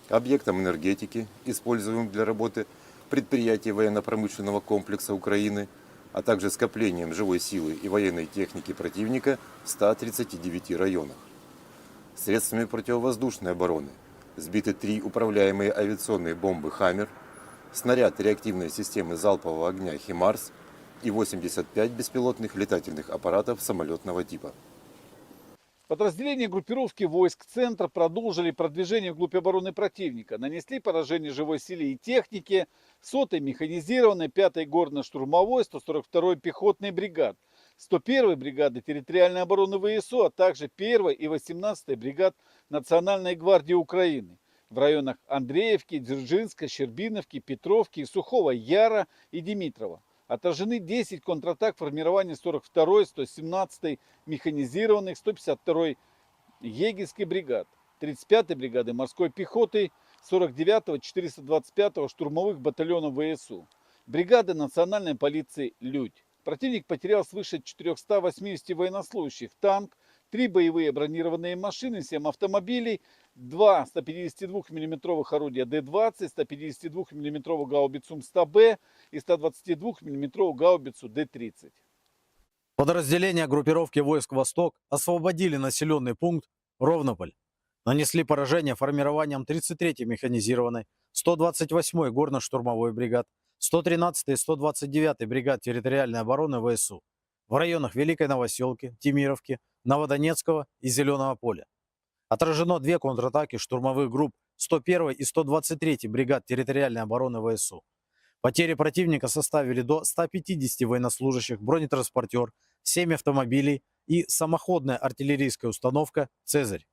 объектам энергетики, используемым для работы предприятий военно-промышленного комплекса Украины, а также скоплениям живой силы и военной техники противника в ста тридцати девяти районах. Средствами противовоздушной обороны сбиты три управляемые авиационные бомбы «Хаммер», снаряд реактивной системы залпового огня «Химарс» и восемьдесят пять беспилотных летательных аппаратов самолётного типа. Подразделения группировки войск «Центр» продолжили продвижение вглубь обороны противника, нанесли поражение живой силе и технике сотой механизированной, пятой горно-штурмовой, сто сорок второй пехотной бригад, сто первой бригады территориальной обороны В С У, а также первой и восемнадцатой бригад Национальной гвардии Украины в районах Андреевки, Дзержинска, Щербиновки, Петровки, Сухого Яра и Димитрова. Отражены десять контратак формирования сорок второй, сто семнадцатой механизированных, сто пятьдесят второй егерской бригад, тридцать пятой бригады морской пехоты, сорок девятого, четыреста двадцать пятого штурмовых батальонов В С У, бригады национальной полиции «Людь». Противник потерял свыше четырёхсот восьмидесяти военнослужащих, танк, три боевые бронированные машины, семь автомобилей, два ста пятидесяти двух миллиметровых орудия Д двадцать, ста пятидесяти двух миллиметровую гаубицу М сто Б и ста двадцати двух миллиметровую гаубицу Д тридцать. Подразделения группировки войск «Восток» освободили населённый пункт Ровнополь. Нанесли поражение формированиям тридцать третьей механизированной, сто двадцать восьмой горно-штурмовой бригад, сто тринадцатой и сто двадцать девятой бригад территориальной обороны В С У в районах Великой Новосёлки, Темировки, Новодонецкого и Зелёного поля. Отражено две контратаки штурмовых групп сто первой и сто двадцать третьей бригад территориальной обороны В С У. Потери противника составили до ста пятидесяти военнослужащих, бронетранспортёр, семь автомобилей и самоходная артиллерийская установка «Цезарь».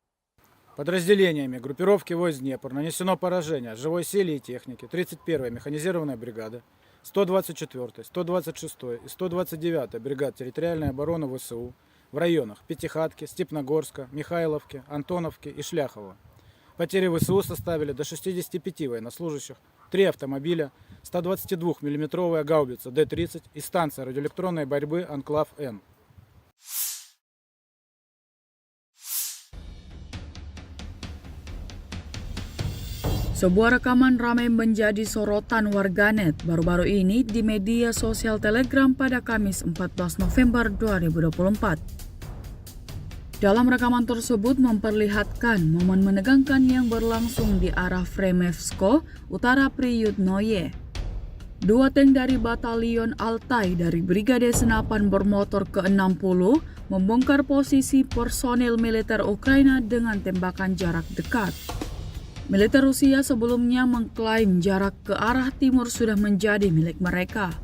Подразделениями группировки войск «Днепр» нанесено поражение живой силе и технике тридцать первой механизированной бригады, сто двадцать четвёртой, сто двадцать шестой и сто двадцать девятой бригад территориальной обороны В С У в районах Пятихатки, Степногорска, Михайловки, Антоновки и Шляхова. Потери В С У составили до шестидесяти пяти военнослужащих, три автомобиля, ста двадцати двух миллиметровая гаубица Д тридцать и станция радиоэлектронной борьбы «Анклав-Н». Sebuah rekaman ramai menjadi sorotan warganet baru-baru ini di media sosial Telegram pada Kamis empat belas November dua ribu dua puluh empat. Dalam rekaman tersebut memperlihatkan momen menegangkan yang berlangsung di arah Fremevsko, Utara Priyutnoye. Dua tank dari Batalion Altai dari Brigade Senapan Bermotor ke enam puluh membongkar posisi personil militer Ukraina dengan tembakan jarak dekat. Militer Rusia sebelumnya mengklaim jarak ke arah timur sudah menjadi milik mereka.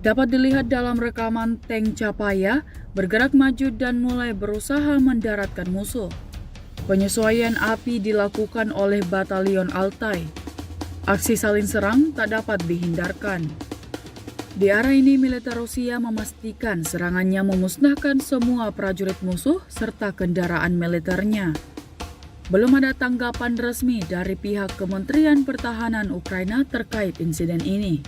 Dapat dilihat dalam rekaman tank Chapaya bergerak maju dan mulai berusaha mendaratkan musuh. Penyesuaian api dilakukan oleh Batalion Altai. Aksi saling serang tak dapat dihindarkan. Di arah ini, militer Rusia memastikan serangannya memusnahkan semua prajurit musuh serta kendaraan militernya. Belum ada tanggapan resmi dari pihak Kementerian Pertahanan Ukraina terkait insiden ini.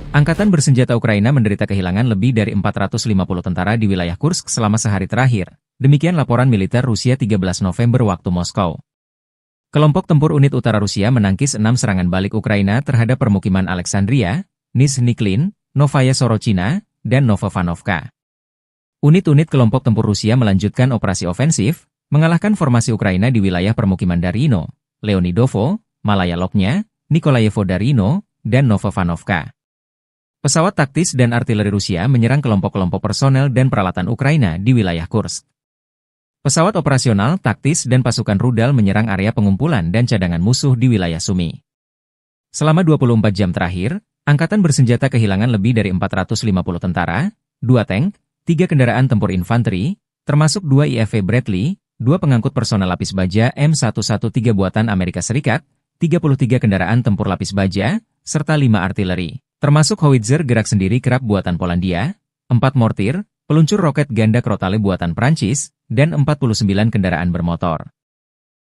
Angkatan bersenjata Ukraina menderita kehilangan lebih dari empat ratus lima puluh tentara di wilayah Kursk selama sehari terakhir, demikian laporan militer Rusia tiga belas November waktu Moskow. Kelompok tempur unit utara Rusia menangkis enam serangan balik Ukraina terhadap permukiman Alexandria, Nizhniklin, Novaya Sorochina, dan Novovanovka. Unit-unit kelompok tempur Rusia melanjutkan operasi ofensif, mengalahkan formasi Ukraina di wilayah permukiman Darino, Leonidovo, Malaya Loknya, Nikolayevo Darino, dan Novovanovka. Pesawat taktis dan artileri Rusia menyerang kelompok-kelompok personel dan peralatan Ukraina di wilayah Kursk. Pesawat operasional, taktis, dan pasukan rudal menyerang area pengumpulan dan cadangan musuh di wilayah Sumy. Selama dua puluh empat jam terakhir, angkatan bersenjata kehilangan lebih dari empat ratus lima puluh tentara, dua tank, tiga kendaraan tempur infanteri, termasuk dua I F V Bradley, dua pengangkut personel lapis baja M satu satu tiga buatan Amerika Serikat, tiga puluh tiga kendaraan tempur lapis baja, serta lima artileri, termasuk howitzer gerak sendiri Krab buatan Polandia, empat mortir, peluncur roket ganda Crotale buatan Prancis, dan empat puluh sembilan kendaraan bermotor.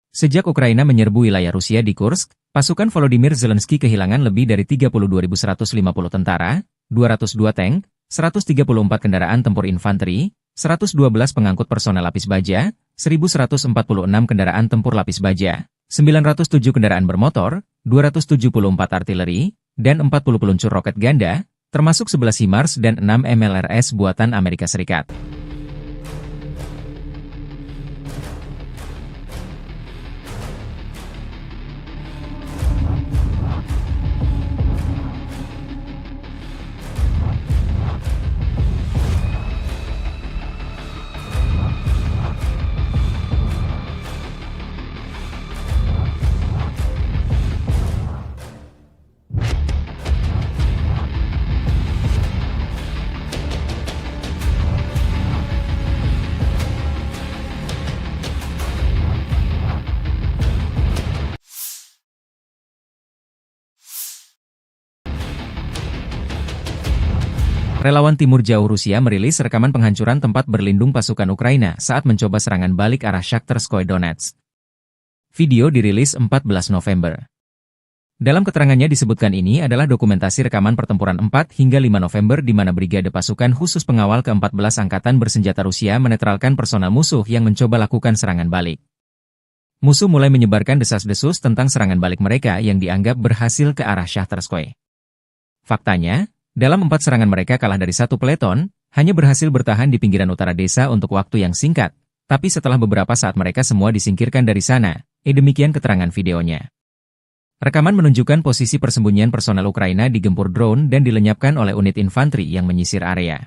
Sejak Ukraina menyerbu wilayah Rusia di Kursk, pasukan Volodymyr Zelensky kehilangan lebih dari tiga puluh dua ribu seratus lima puluh tentara, dua ratus dua tank, seratus tiga puluh empat kendaraan tempur infanteri, seratus dua belas pengangkut personel lapis baja, seribu seratus empat puluh enam kendaraan tempur lapis baja, sembilan ratus tujuh kendaraan bermotor, dua ratus tujuh puluh empat artileri, dan empat puluh peluncur roket ganda, termasuk sebelas HIMARS dan enam M L R S buatan Amerika Serikat. Relawan Timur Jauh Rusia merilis rekaman penghancuran tempat berlindung pasukan Ukraina saat mencoba serangan balik arah Shakhtarskoye Donetsk. Video dirilis empat belas November. Dalam keterangannya disebutkan ini adalah dokumentasi rekaman pertempuran empat hingga lima November di mana Brigade Pasukan Khusus Pengawal keempat belas Angkatan Bersenjata Rusia menetralkan personel musuh yang mencoba lakukan serangan balik. Musuh mulai menyebarkan desas-desus tentang serangan balik mereka yang dianggap berhasil ke arah Shakhtarskoye. Faktanya, dalam empat serangan mereka kalah dari satu peleton, hanya berhasil bertahan di pinggiran utara desa untuk waktu yang singkat, tapi setelah beberapa saat mereka semua disingkirkan dari sana, eh, demikian keterangan videonya. Rekaman menunjukkan posisi persembunyian personel Ukraina digempur drone dan dilenyapkan oleh unit infanteri yang menyisir area.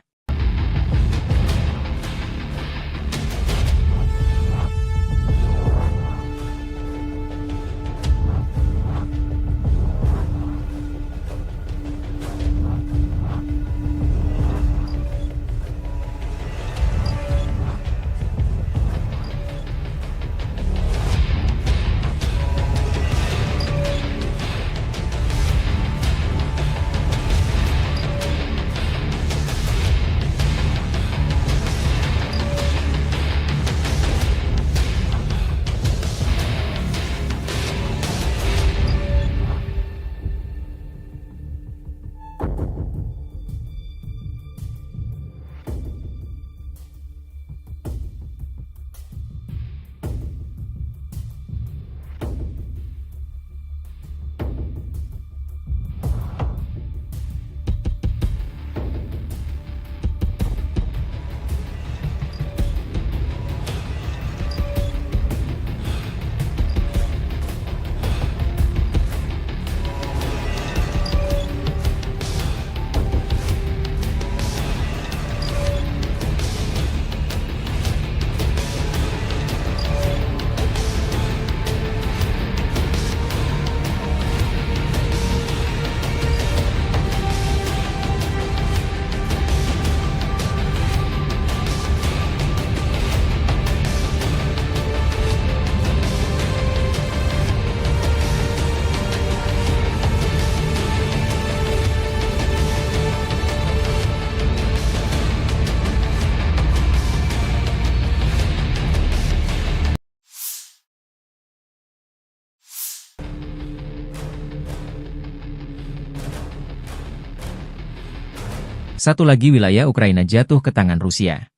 Satu lagi wilayah Ukraina jatuh ke tangan Rusia.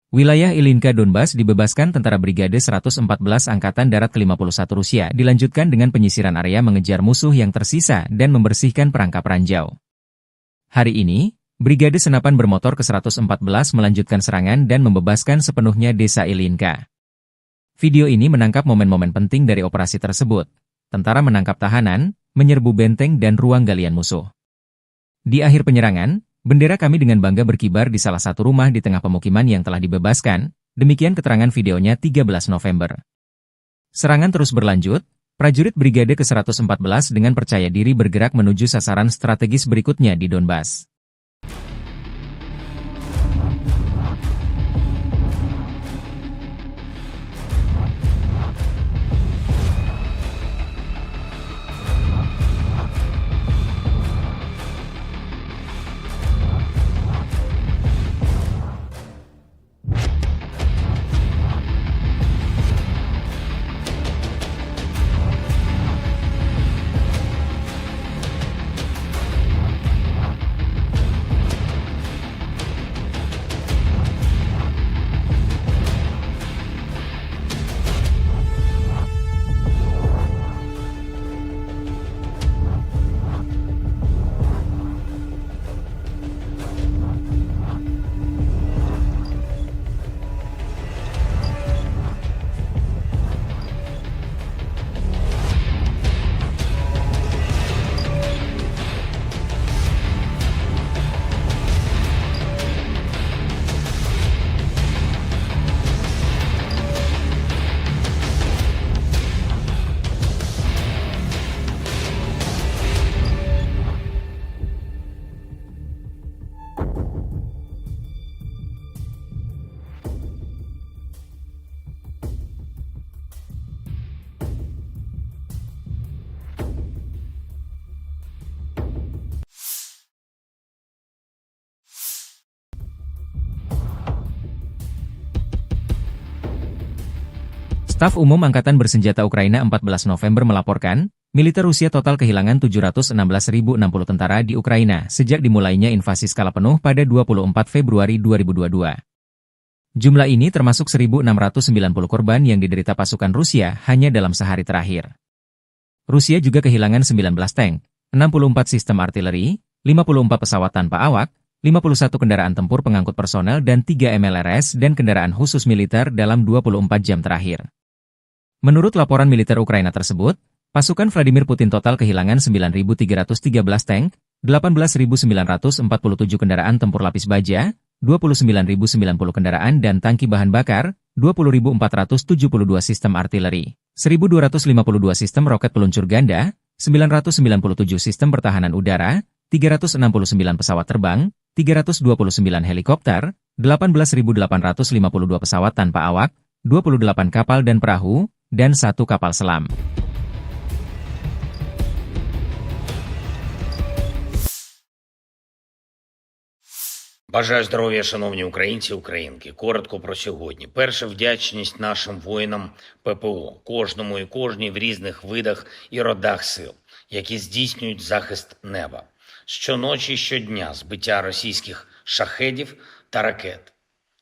Wilayah Ilinka Donbas dibebaskan tentara Brigade seratus empat belas Angkatan Darat ke lima puluh satu Rusia, dilanjutkan dengan penyisiran area mengejar musuh yang tersisa dan membersihkan perangkap ranjau. Hari ini, Brigade Senapan Bermotor ke seratus empat belas melanjutkan serangan dan membebaskan sepenuhnya desa Ilinka. Video ini menangkap momen-momen penting dari operasi tersebut. Tentara menangkap tahanan, menyerbu benteng dan ruang galian musuh. Di akhir penyerangan, bendera kami dengan bangga berkibar di salah satu rumah di tengah pemukiman yang telah dibebaskan, demikian keterangan videonya tiga belas November. Serangan terus berlanjut, prajurit Brigade ke seratus empat belas dengan percaya diri bergerak menuju sasaran strategis berikutnya di Donbas. Staf Umum Angkatan Bersenjata Ukraina empat belas November melaporkan, militer Rusia total kehilangan tujuh ratus enam belas ribu enam puluh tentara di Ukraina sejak dimulainya invasi skala penuh pada dua puluh empat Februari dua ribu dua puluh dua. Jumlah ini termasuk seribu enam ratus sembilan puluh korban yang diderita pasukan Rusia hanya dalam sehari terakhir. Rusia juga kehilangan sembilan belas tank, enam puluh empat sistem artileri, lima puluh empat pesawat tanpa awak, lima puluh satu kendaraan tempur pengangkut personel dan tiga M L R S dan kendaraan khusus militer dalam dua puluh empat jam terakhir. Menurut laporan militer Ukraina tersebut, pasukan Vladimir Putin total kehilangan sembilan ribu tiga ratus tiga belas tank, delapan belas ribu sembilan ratus empat puluh tujuh kendaraan tempur lapis baja, dua puluh sembilan ribu sembilan puluh kendaraan dan tangki bahan bakar, dua puluh ribu empat ratus tujuh puluh dua sistem artileri, seribu dua ratus lima puluh dua sistem roket peluncur ganda, sembilan ratus sembilan puluh tujuh sistem pertahanan udara, tiga ratus enam puluh sembilan pesawat terbang, tiga ratus dua puluh sembilan helikopter, delapan belas ribu delapan ratus lima puluh dua pesawat tanpa awak, dua puluh delapan kapal dan perahu, dan satu kapal selam. Бажаю здоров'я, шановні українці і українки. Коротко про сьогодні. Перше, вдячність нашим воїнам П П О, кожному і кожній в різних видах і родах сил, які здійснюють захист неба. Щоночі і щодня збиття російських шахедів та ракет.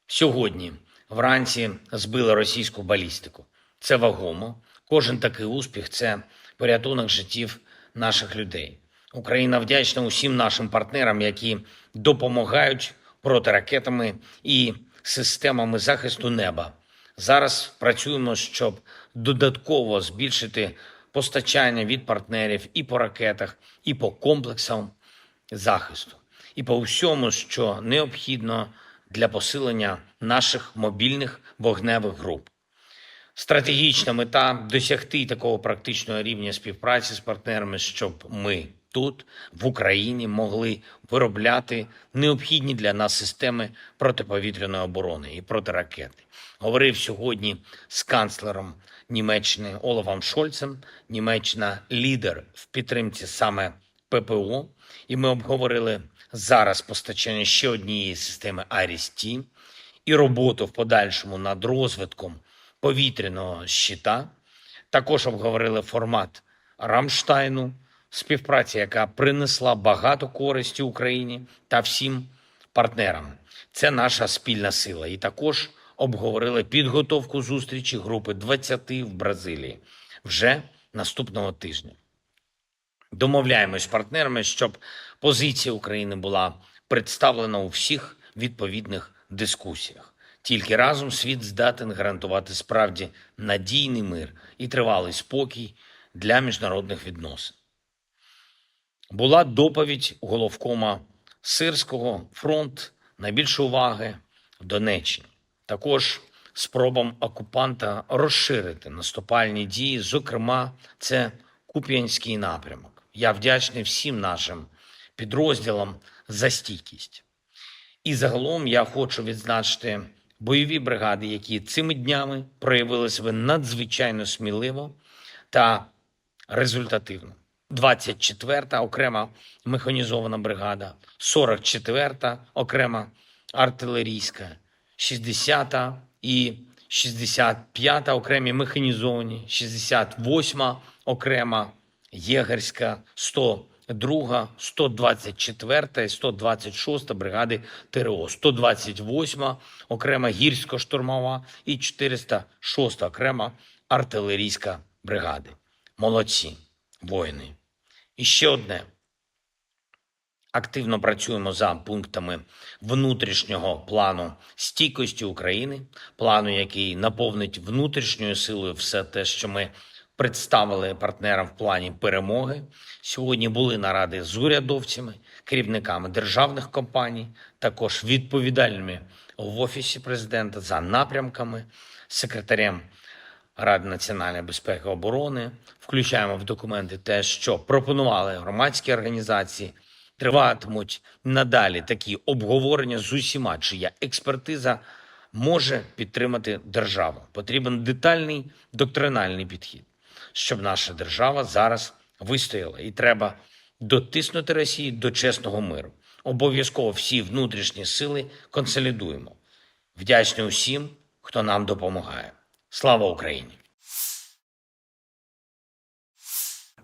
Сьогодні вранці збили російську балістику. Це вагомо. Кожен такий успіх — це порятунок життів наших людей. Україна вдячна усім нашим партнерам, які допомагають протиракетами і системами захисту неба. Зараз працюємо, щоб додатково збільшити постачання від партнерів і по ракетах, і по комплексам захисту, і по всьому, що необхідно для посилення наших мобільних вогневих груп. Стратегічна мета — досягти такого практичного рівня співпраці з партнерами, щоб ми тут, в Україні, могли виробляти необхідні для нас системи протиповітряної оборони і протиракети. Говорив сьогодні з канцлером Німеччини Олафом Шольцем. Німеччина — лідер в підтримці саме П П О, і ми обговорили зараз постачання ще однієї системи Айріс-Т і роботу в подальшому над розвитком повітряного щита. Також обговорили формат Рамштайну, співпраця, яка принесла багато користі Україні та всім партнерам. Це наша спільна сила. І також обговорили підготовку зустрічі групи двадцяти в Бразилії вже наступного тижня. Домовляємось з партнерами, щоб позиція України була представлена у всіх відповідних дискусіях. Тільки разом світ здатен гарантувати справді надійний мир і тривалий спокій для міжнародних відносин. Була доповідь головкома Сирського: фронт, найбільше уваги в Донеччині. Також спробам окупанта розширити наступальні дії, зокрема, це Куп'янський напрямок. Я вдячний всім нашим підрозділам за стійкість. І загалом я хочу відзначити бойові бригади, які цими днями проявили себе надзвичайно сміливо та результативно. Двадцять четверта окрема механізована бригада, сорок четверта окрема артилерійська, шістдесята і шістдесят п'ята окремі механізовані, шістдесят восьма окрема єгерська, сто друга, сто двадцять четверта і сто двадцять шоста бригади Т Р О, сто двадцять восьма окрема гірсько-штурмова і чотириста шоста окрема артилерійська бригади. Молодці, воїни. І ще одне. Активно працюємо за пунктами внутрішнього плану стійкості України, плану, який наповнить внутрішньою силою все те, що ми представили партнерам в плані перемоги. Сьогодні були наради з урядовцями, керівниками державних компаній, також відповідальними в Офісі президента за напрямками, секретарем Ради національної безпеки і оборони. Включаємо в документи те, що пропонували громадські організації. Триватимуть надалі такі обговорення з усіма, чия експертиза може підтримати державу. Потрібен детальний доктринальний підхід, щоб наша держава зараз вистояла. І треба дотиснути Росію до чесного миру. Обов'язково всі внутрішні сили консолідуємо. Вдячний усім, хто нам допомагає. Слава Україні!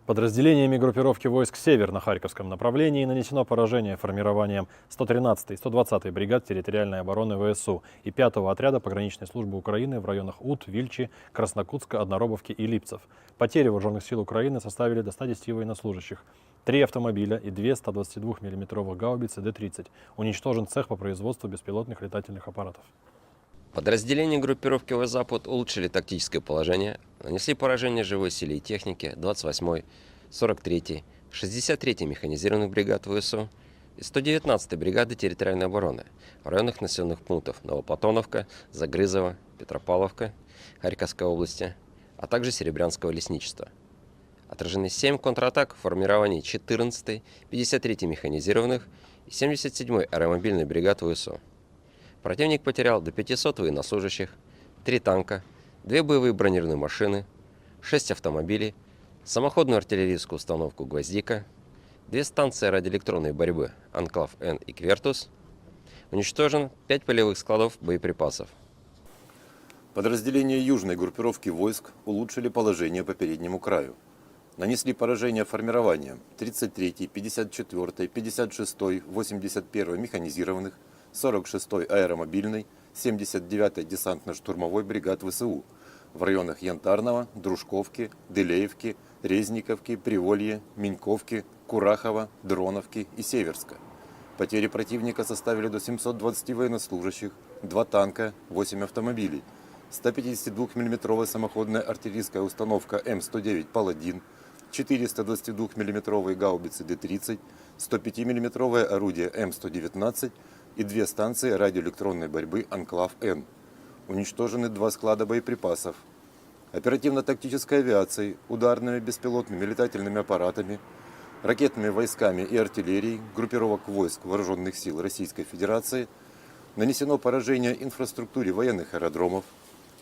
Подразделениями группировки войск «Север» на Харьковском направлении нанесено поражение формированиям сто тринадцатой и сто двадцатой бригад территориальной обороны В С У и пятого отряда пограничной службы Украины в районах Ут, Вильчи, Краснокутска, Одноробовки и Липцев. Потери вооружённых сил Украины составили до ста десяти военнослужащих, три автомобиля и две ста двадцати двух миллиметровых гаубицы Д тридцать. Уничтожен цех по производству беспилотных летательных аппаратов. Подразделения группировки «Восток-Запад» улучшили тактическое положение, нанесли поражение живой силе и технике двадцать восьмой, сорок третьей, шестьдесят третьей механизированных бригад В С У и сто девятнадцатой бригады территориальной обороны в районах населённых пунктов Новоплатоновка, Загрызово, Петропавловка Харьковской области, а также Серебрянского лесничества. Отражены семь контратак формирований четырнадцатой, пятьдесят третьей механизированных и семьдесят седьмой аэромобильной бригад В С У. Противник потерял до пятисот военнослужащих, три танка, две боевые бронированные машины, шесть автомобилей, самоходную артиллерийскую установку «Гвоздика», две станции радиоэлектронной борьбы «Анклав-Н» и «Квертус». Уничтожено пять полевых складов боеприпасов. Подразделения южной группировки войск улучшили положение по переднему краю. Нанесли поражение формированиям тридцать третьей, пятьдесят четвёртой, пятьдесят шестой, восемьдесят первой механизированных, сорок шестой аэромобильной, семьдесят девятой десантно-штурмовой бригад В С У в районах Янтарного, Дружковки, Дылеевки, Резниковки, Приволье, Меньковки, Курахова, Дроновки и Северска. Потери противника составили до семьсот двадцати военнослужащих, два танка, восемь автомобилей, ста пятидесяти двух миллиметровая самоходная артиллерийская установка М сто девять «Паладин», четыреста двадцати двух миллиметровые гаубицы Д тридцать, сто пяти миллиметровое орудие М сто девятнадцать и две станции радиоэлектронной борьбы «Анклав-Н». Уничтожены два склада боеприпасов. Оперативно-тактической авиацией, ударными беспилотными летательными аппаратами, ракетными войсками и артиллерией группировок войск Вооружённых сил Российской Федерации нанесено поражение инфраструктуре военных аэродромов,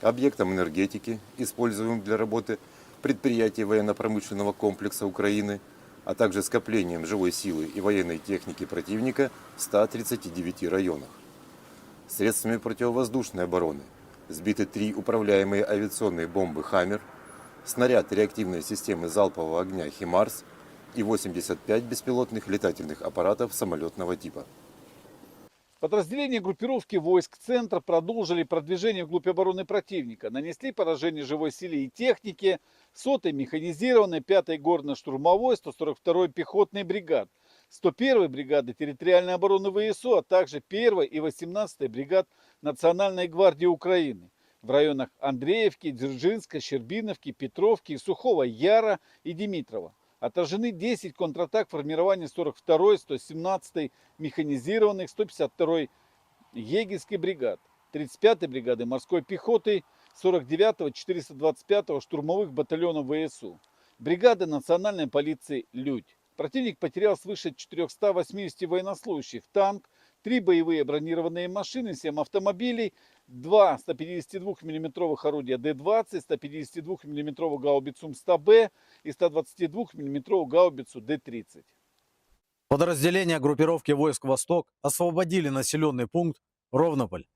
объектам энергетики, используемым для работы предприятий военно-промышленного комплекса Украины, а также скоплениям живой силы и военной техники противника в ста тридцати девяти районах. Средствами противовоздушной обороны сбиты три управляемые авиационные бомбы «Хаммер», снаряд реактивной системы залпового огня «Химарс» и восемьдесят пять беспилотных летательных аппаратов самолётного типа. Подразделения группировки войск «Центр» продолжили продвижение вглубь обороны противника, нанесли поражение живой силе и технике сотой механизированной, пятой горно-штурмовой, сто сорок второй пехотной бригад, сто первой бригады территориальной обороны В С У, а также первой и восемнадцатой бригад Национальной гвардии Украины в районах Андреевки, Дзержинска, Щербиновки, Петровки, Сухого Яра и Димитрова. Отражены десять контратак формирования сорок второй, сто семнадцатой механизированных, сто пятьдесят второй егерской бригад, тридцать пятой бригады морской пехоты, сорок девятого, четыреста двадцать пятого штурмовых батальонов В С У, бригады национальной полиции «Людь». Противник потерял свыше четырёхсот восьмидесяти военнослужащих, танк, три боевые бронированные машины, семь автомобилей, два ста пятидесяти двух миллиметровых орудия Д двадцать, ста пятидесяти двух миллиметровую гаубицу М сто Б и ста двадцати двух миллиметровую гаубицу Д тридцать. Подразделения группировки войск «Восток» освободили населённый пункт Ровнополь,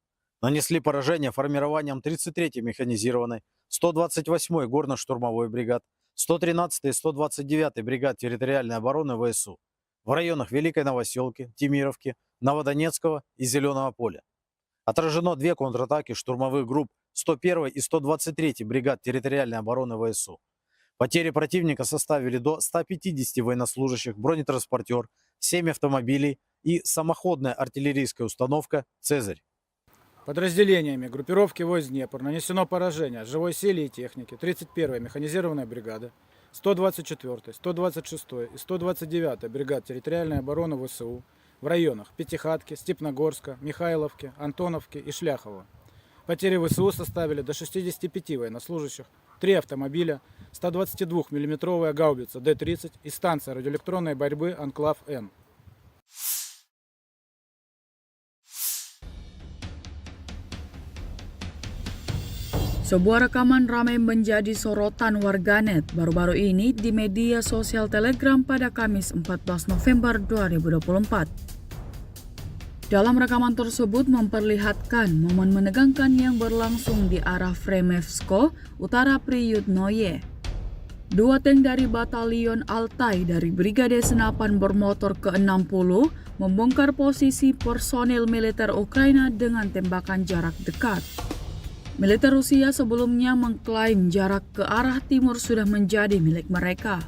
нанесли поражение формированиям тридцать третьей механизированной, сто двадцать восьмой горно-штурмовой бригад, сто тринадцатой и сто двадцать девятой бригад территориальной обороны В С У в районах Великой Новосёлки, Темировки, Новодонецкого и Зелёного поля. Отражено две контратаки штурмовых групп сто первой и сто двадцать третьей бригад территориальной обороны В С У. Потери противника составили до ста пятидесяти военнослужащих, бронетранспортёр, семь автомобилей и самоходная артиллерийская установка «Цезарь». Подразделениями группировки войск «Днепр» нанесено поражение живой силе и технике тридцать первой механизированной бригады, сто двадцать четвёртой, сто двадцать шестой и сто двадцать девятой бригад территориальной обороны В С У в районах Пятихатки, Степногорска, Михайловки, Антоновки и Шляхова. Потери В С У составили до шестидесяти пяти военнослужащих, три автомобиля, ста двадцати двух миллиметровая гаубица Д тридцать и станция радиоэлектронной борьбы «Анклав-Н». Sebuah rekaman ramai menjadi sorotan warganet baru-baru ini di media sosial Telegram pada Kamis empat belas November dua ribu dua puluh empat. Dalam rekaman tersebut memperlihatkan momen menegangkan yang berlangsung di arah Fremevsko, Utara Priyutnoye. Dua tank dari Batalion Altai dari Brigade Senapan Bermotor ke enam puluh membongkar posisi personil militer Ukraina dengan tembakan jarak dekat. Militer Rusia sebelumnya mengklaim jarak ke arah timur sudah menjadi milik mereka.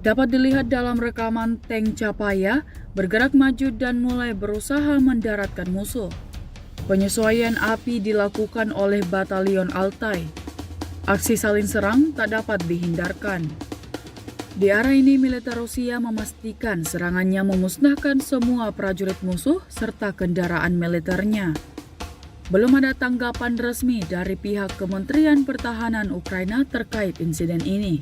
Dapat dilihat dalam rekaman tank Chapaya bergerak maju dan mulai berusaha mendaratkan musuh. Penyesuaian api dilakukan oleh Batalion Altai. Aksi saling serang tak dapat dihindarkan. Di arah ini, militer Rusia memastikan serangannya memusnahkan semua prajurit musuh serta kendaraan militernya. Belum ada tanggapan resmi dari pihak Kementerian Pertahanan Ukraina terkait insiden ini.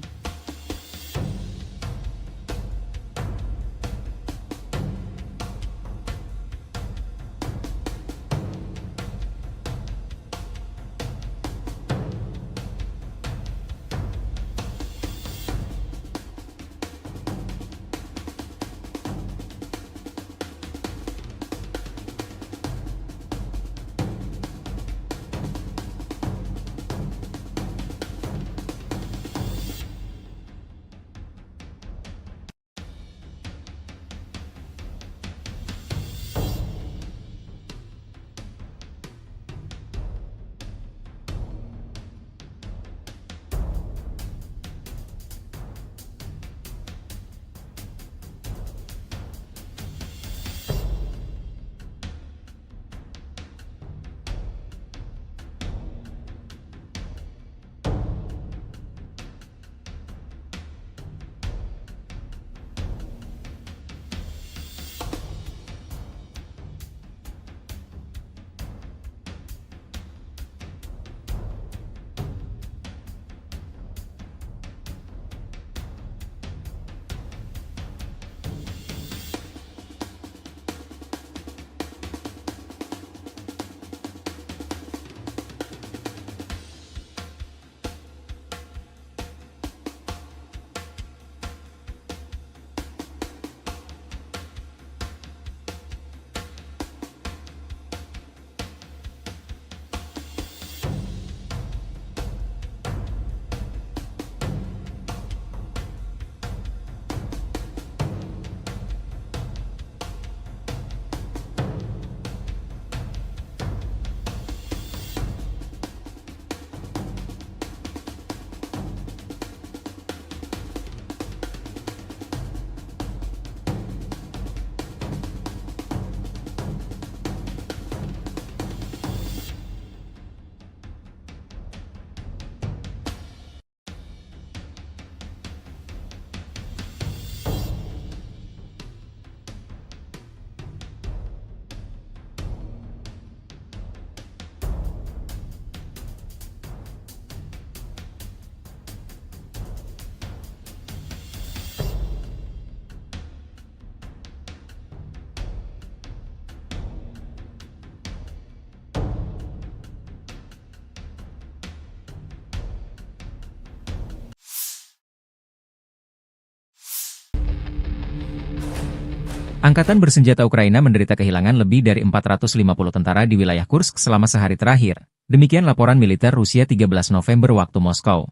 Angkatan bersenjata Ukraina menderita kehilangan lebih dari empat ratus lima puluh tentara di wilayah Kursk selama sehari terakhir, demikian laporan militer Rusia tiga belas November waktu Moskow.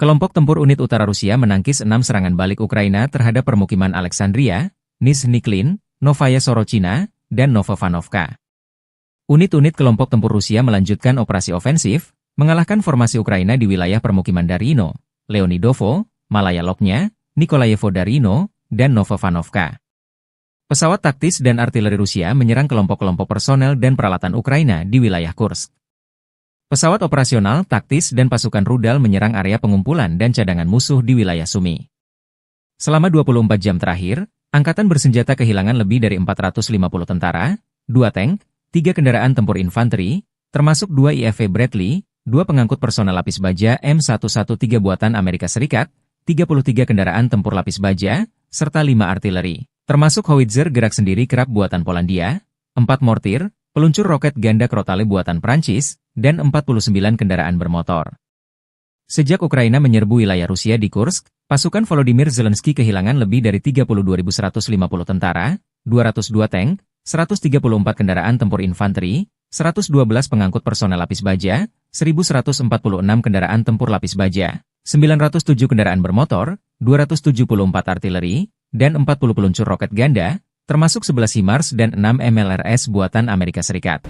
Kelompok tempur unit utara Rusia menangkis enam serangan balik Ukraina terhadap permukiman Alexandria, Nizhniklin, Novaya Sorochina, dan Novovanovka. Unit-unit kelompok tempur Rusia melanjutkan operasi ofensif, mengalahkan formasi Ukraina di wilayah permukiman Darino, Leonidovo, Malaya Loknya, Nikolayevo Darino, dan Novovanovka. Pesawat taktis dan artileri Rusia menyerang kelompok-kelompok personel dan peralatan Ukraina di wilayah Kursk. Pesawat operasional, taktis, dan pasukan rudal menyerang area pengumpulan dan cadangan musuh di wilayah Sumy. Selama dua puluh empat jam terakhir, angkatan bersenjata kehilangan lebih dari empat ratus lima puluh tentara, dua tank, tiga kendaraan tempur infanteri, termasuk dua I F V Bradley, dua pengangkut personel lapis baja M satu satu tiga buatan Amerika Serikat, tiga puluh tiga kendaraan tempur lapis baja, serta lima artileri, termasuk howitzer gerak sendiri Krab buatan Polandia, empat mortir, peluncur roket ganda Crotale buatan Prancis, dan empat puluh sembilan kendaraan bermotor. Sejak Ukraina menyerbu wilayah Rusia di Kursk, pasukan Volodymyr Zelensky kehilangan lebih dari tiga puluh dua ribu seratus lima puluh tentara, dua ratus dua tank, seratus tiga puluh empat kendaraan tempur infanteri, seratus dua belas pengangkut personel lapis baja, seribu seratus empat puluh enam kendaraan tempur lapis baja, sembilan ratus tujuh kendaraan bermotor, dua ratus tujuh puluh empat artileri, dan empat puluh peluncur roket ganda, termasuk sebelas HIMARS dan enam M L R S buatan Amerika Serikat.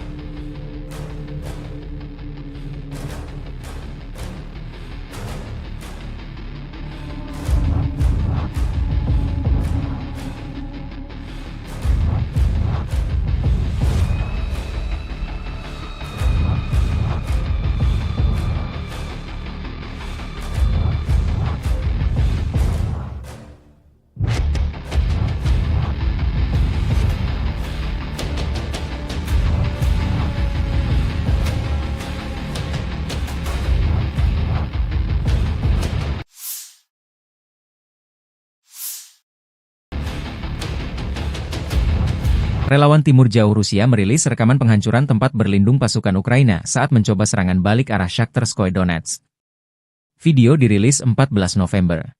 Relawan Timur Jauh Rusia merilis rekaman penghancuran tempat berlindung pasukan Ukraina saat mencoba serangan balik arah Shakhtarskoye Donetsk. Video dirilis empat belas November.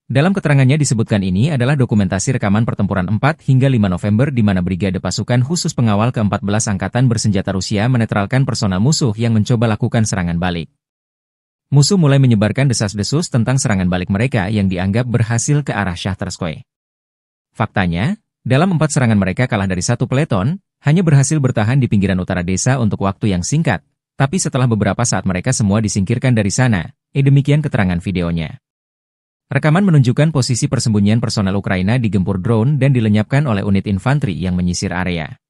Dalam keterangannya disebutkan ini adalah dokumentasi rekaman pertempuran empat hingga lima November di mana Brigade Pasukan Khusus Pengawal keempat belas Angkatan Bersenjata Rusia menetralkan personel musuh yang mencoba lakukan serangan balik. Musuh mulai menyebarkan desas-desus tentang serangan balik mereka yang dianggap berhasil ke arah Shakhtarskoye. Faktanya, dalam empat serangan mereka kalah dari satu peleton, hanya berhasil bertahan di pinggiran utara desa untuk waktu yang singkat, tapi setelah beberapa saat mereka semua disingkirkan dari sana, eh, demikian keterangan videonya. Rekaman menunjukkan posisi persembunyian personel Ukraina digempur drone dan dilenyapkan oleh unit infanteri yang menyisir area.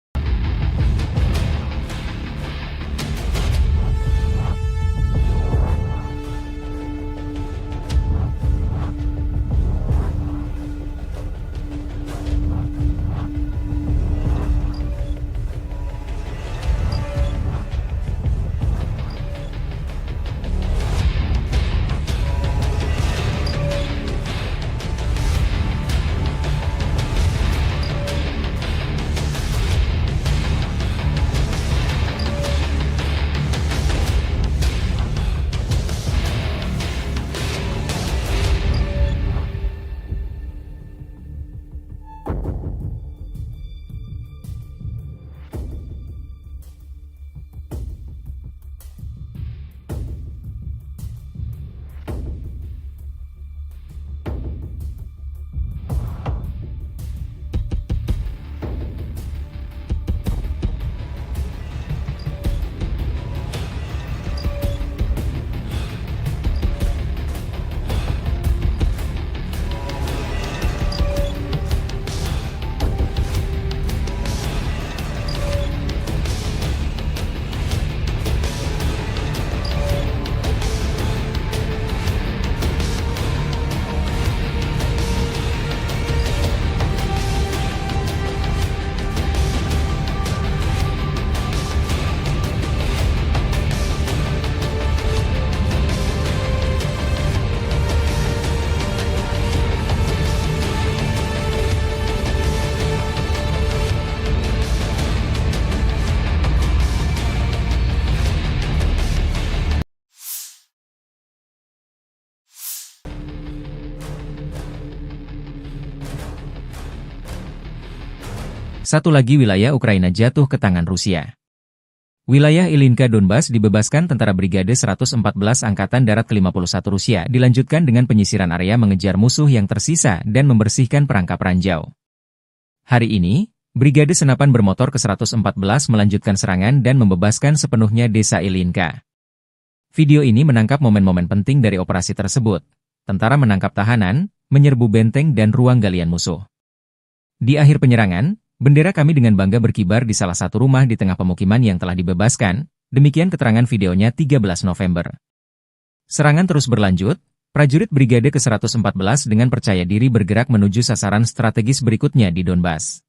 Satu lagi wilayah Ukraina jatuh ke tangan Rusia. Wilayah Ilinka Donbas dibebaskan tentara Brigade seratus empat belas Angkatan Darat kelima puluh satu Rusia, dilanjutkan dengan penyisiran area mengejar musuh yang tersisa dan membersihkan perangkap ranjau. Hari ini, Brigade Senapan Bermotor ke seratus empat belas melanjutkan serangan dan membebaskan sepenuhnya desa Ilinka. Video ini menangkap momen-momen penting dari operasi tersebut. Tentara menangkap tahanan, menyerbu benteng dan ruang galian musuh. Di akhir penyerangan, bendera kami dengan bangga berkibar di salah satu rumah di tengah pemukiman yang telah dibebaskan, demikian keterangan videonya tiga belas November. Serangan terus berlanjut, prajurit Brigade ke seratus empat belas dengan percaya diri bergerak menuju sasaran strategis berikutnya di Donbas.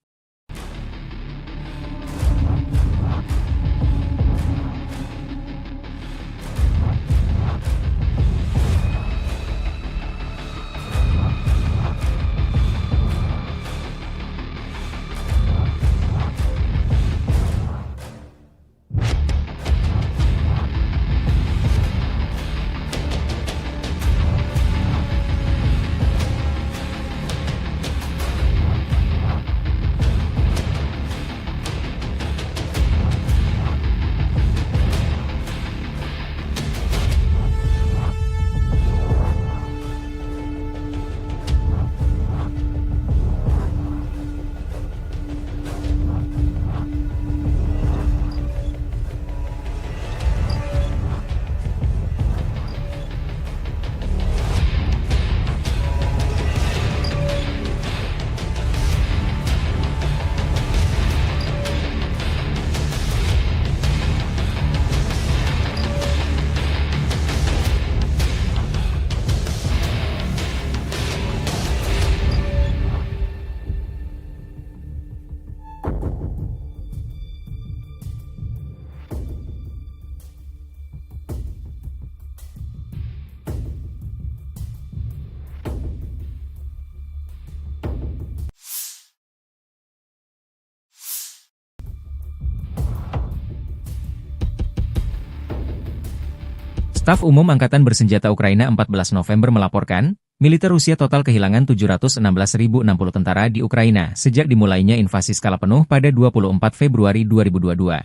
Staf Umum Angkatan Bersenjata Ukraina empat belas November melaporkan, militer Rusia total kehilangan tujuh ratus enam belas ribu enam puluh tentara di Ukraina sejak dimulainya invasi skala penuh pada dua puluh empat Februari dua ribu dua dua.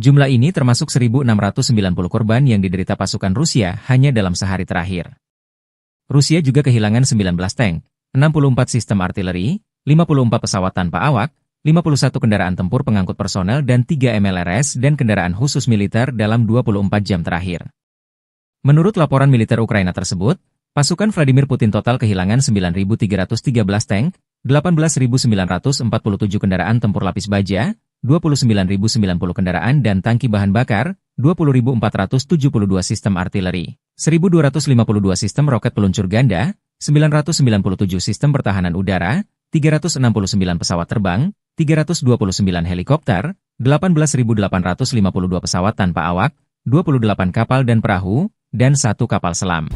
Jumlah ini termasuk seribu enam ratus sembilan puluh korban yang diderita pasukan Rusia hanya dalam sehari terakhir. Rusia juga kehilangan sembilan belas tank, enam puluh empat sistem artileri, lima puluh empat pesawat tanpa awak, lima puluh satu kendaraan tempur pengangkut personel dan tiga M L R S dan kendaraan khusus militer dalam dua puluh empat jam terakhir. Menurut laporan militer Ukraina tersebut, pasukan Vladimir Putin total kehilangan sembilan ribu tiga ratus tiga belas tank, delapan belas ribu sembilan ratus empat puluh tujuh kendaraan tempur lapis baja, dua puluh sembilan ribu sembilan puluh kendaraan dan tangki bahan bakar, dua puluh ribu empat ratus tujuh puluh dua sistem artileri, seribu dua ratus lima puluh dua sistem roket peluncur ganda, sembilan ratus sembilan puluh tujuh sistem pertahanan udara, tiga ratus enam puluh sembilan pesawat terbang, tiga ratus dua puluh sembilan helikopter, delapan belas ribu delapan ratus lima puluh dua pesawat tanpa awak, dua puluh delapan kapal dan perahu, dan satu kapal selam.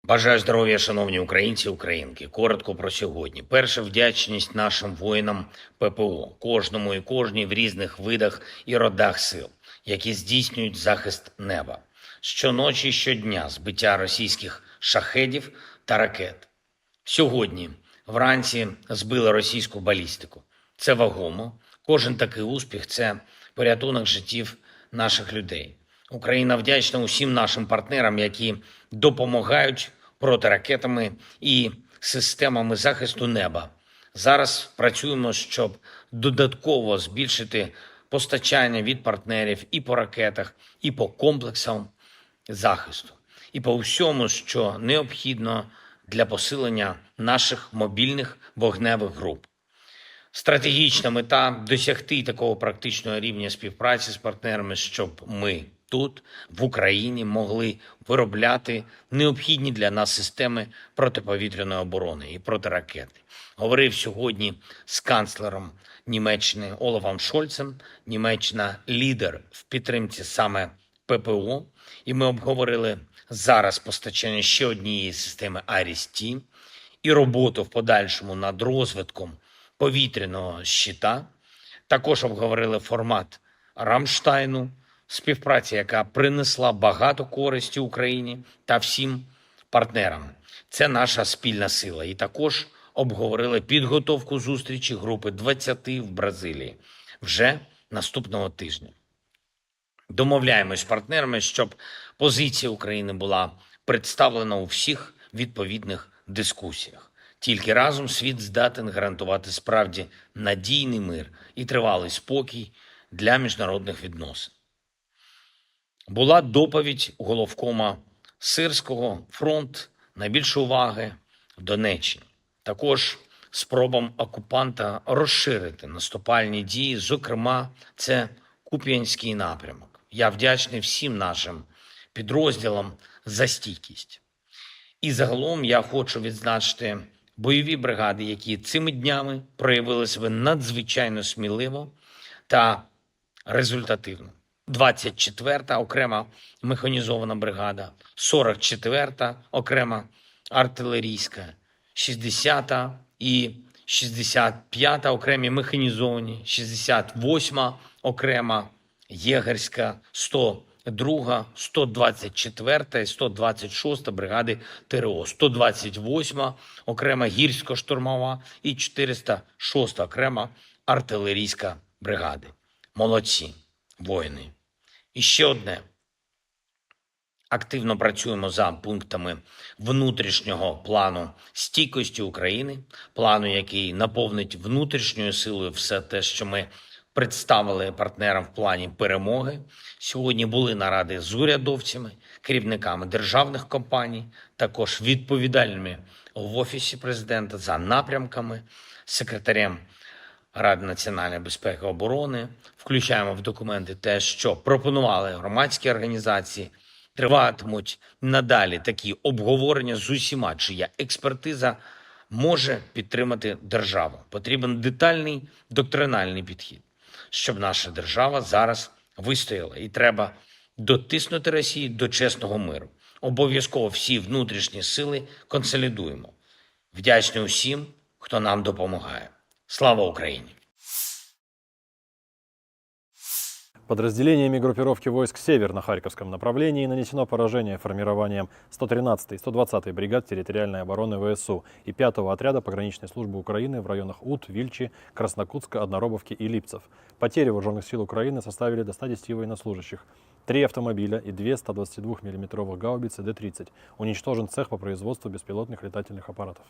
Бажаю здоров'я, шановні українці, українки. Коротко про сьогодні. Перше, вдячність нашим воїнам П П О, кожному і кожній в різних видах і родах сил, які здійснюють захист неба. Щоночі і щодня збиття російських шахедів та ракет. Сьогодні вранці збили російську балістику. Це вагомо. Кожен такий успіх — це порятунок життів наших людей. Україна вдячна усім нашим партнерам, які допомагають протиракетами і системами захисту неба. Зараз працюємо, щоб додатково збільшити постачання від партнерів і по ракетах, і по комплексам захисту, і по всьому, що необхідно для посилення наших мобільних вогневих груп. Стратегічна мета — досягти такого практичного рівня співпраці з партнерами, щоб ми тут, в Україні, могли виробляти необхідні для нас системи протиповітряної оборони і протиракети. Говорив сьогодні з канцлером Німеччини Олафом Шольцем. Німеччина — лідер в підтримці саме П П О, і ми обговорили зараз постачання ще однієї системи Айріс-Т і роботу в подальшому над розвитком повітряного щита. Також обговорили формат Рамштайну, співпраця, яка принесла багато користі Україні та всім партнерам. Це наша спільна сила. І також обговорили підготовку зустрічі групи двадцяти в Бразилії вже наступного тижня. Домовляємось з партнерами, щоб позиція України була представлена у всіх відповідних дискусіях. Тільки разом світ здатен гарантувати справді надійний мир і тривалий спокій для міжнародних відносин. Була доповідь головкома Сирського: фронт — найбільше уваги в Донеччині. Також спробам окупанта розширити наступальні дії, зокрема, це Куп'янський напрямок. Я вдячний всім нашим підрозділам за стійкість. І загалом я хочу відзначити бойові бригади, які цими днями проявили себе надзвичайно сміливо та результативно. Двадцять четверта окрема механізована бригада, сорок четверта окрема артилерійська, шістдесята і шістдесят п'ята окремі механізовані, шістдесят восьма окрема єгерська, сто друга, сто двадцять четверта і сто двадцять шоста бригади Т Р О, сто двадцять восьма окрема гірсько-штурмова і чотириста шоста окрема артилерійська бригади. Молодці, воїни. І ще одне. Активно працюємо за пунктами внутрішнього плану стійкості України, плану, який наповнить внутрішньою силою все те, що ми представили партнерам в плані перемоги. Сьогодні були наради з урядовцями, керівниками державних компаній, також відповідальними в Офісі президента за напрямками, секретарем Ради національної безпеки і оборони. Включаємо в документи те, що пропонували громадські організації. Триватимуть надалі такі обговорення з усіма, чия експертиза може підтримати державу. Потрібен детальний доктринальний підхід, щоб наша держава зараз вистояла. І треба дотиснути Росію до чесного миру. Обов'язково всі внутрішні сили консолідуємо. Вдячний усім, хто нам допомагає. Слава Україні! Подразделениями группировки войск «Север» на Харьковском направлении нанесено поражение формированиям сто тринадцатой и сто двадцатой бригад территориальной обороны В С У и пятого отряда пограничной службы Украины в районах Ут, Вильчи, Краснокутска, Одноробовки и Липцев. Потери вооружённых сил Украины составили до ста десяти военнослужащих, три автомобиля и две ста двадцати двух миллиметровых гаубицы Д тридцать. Уничтожен цех по производству беспилотных летательных аппаратов.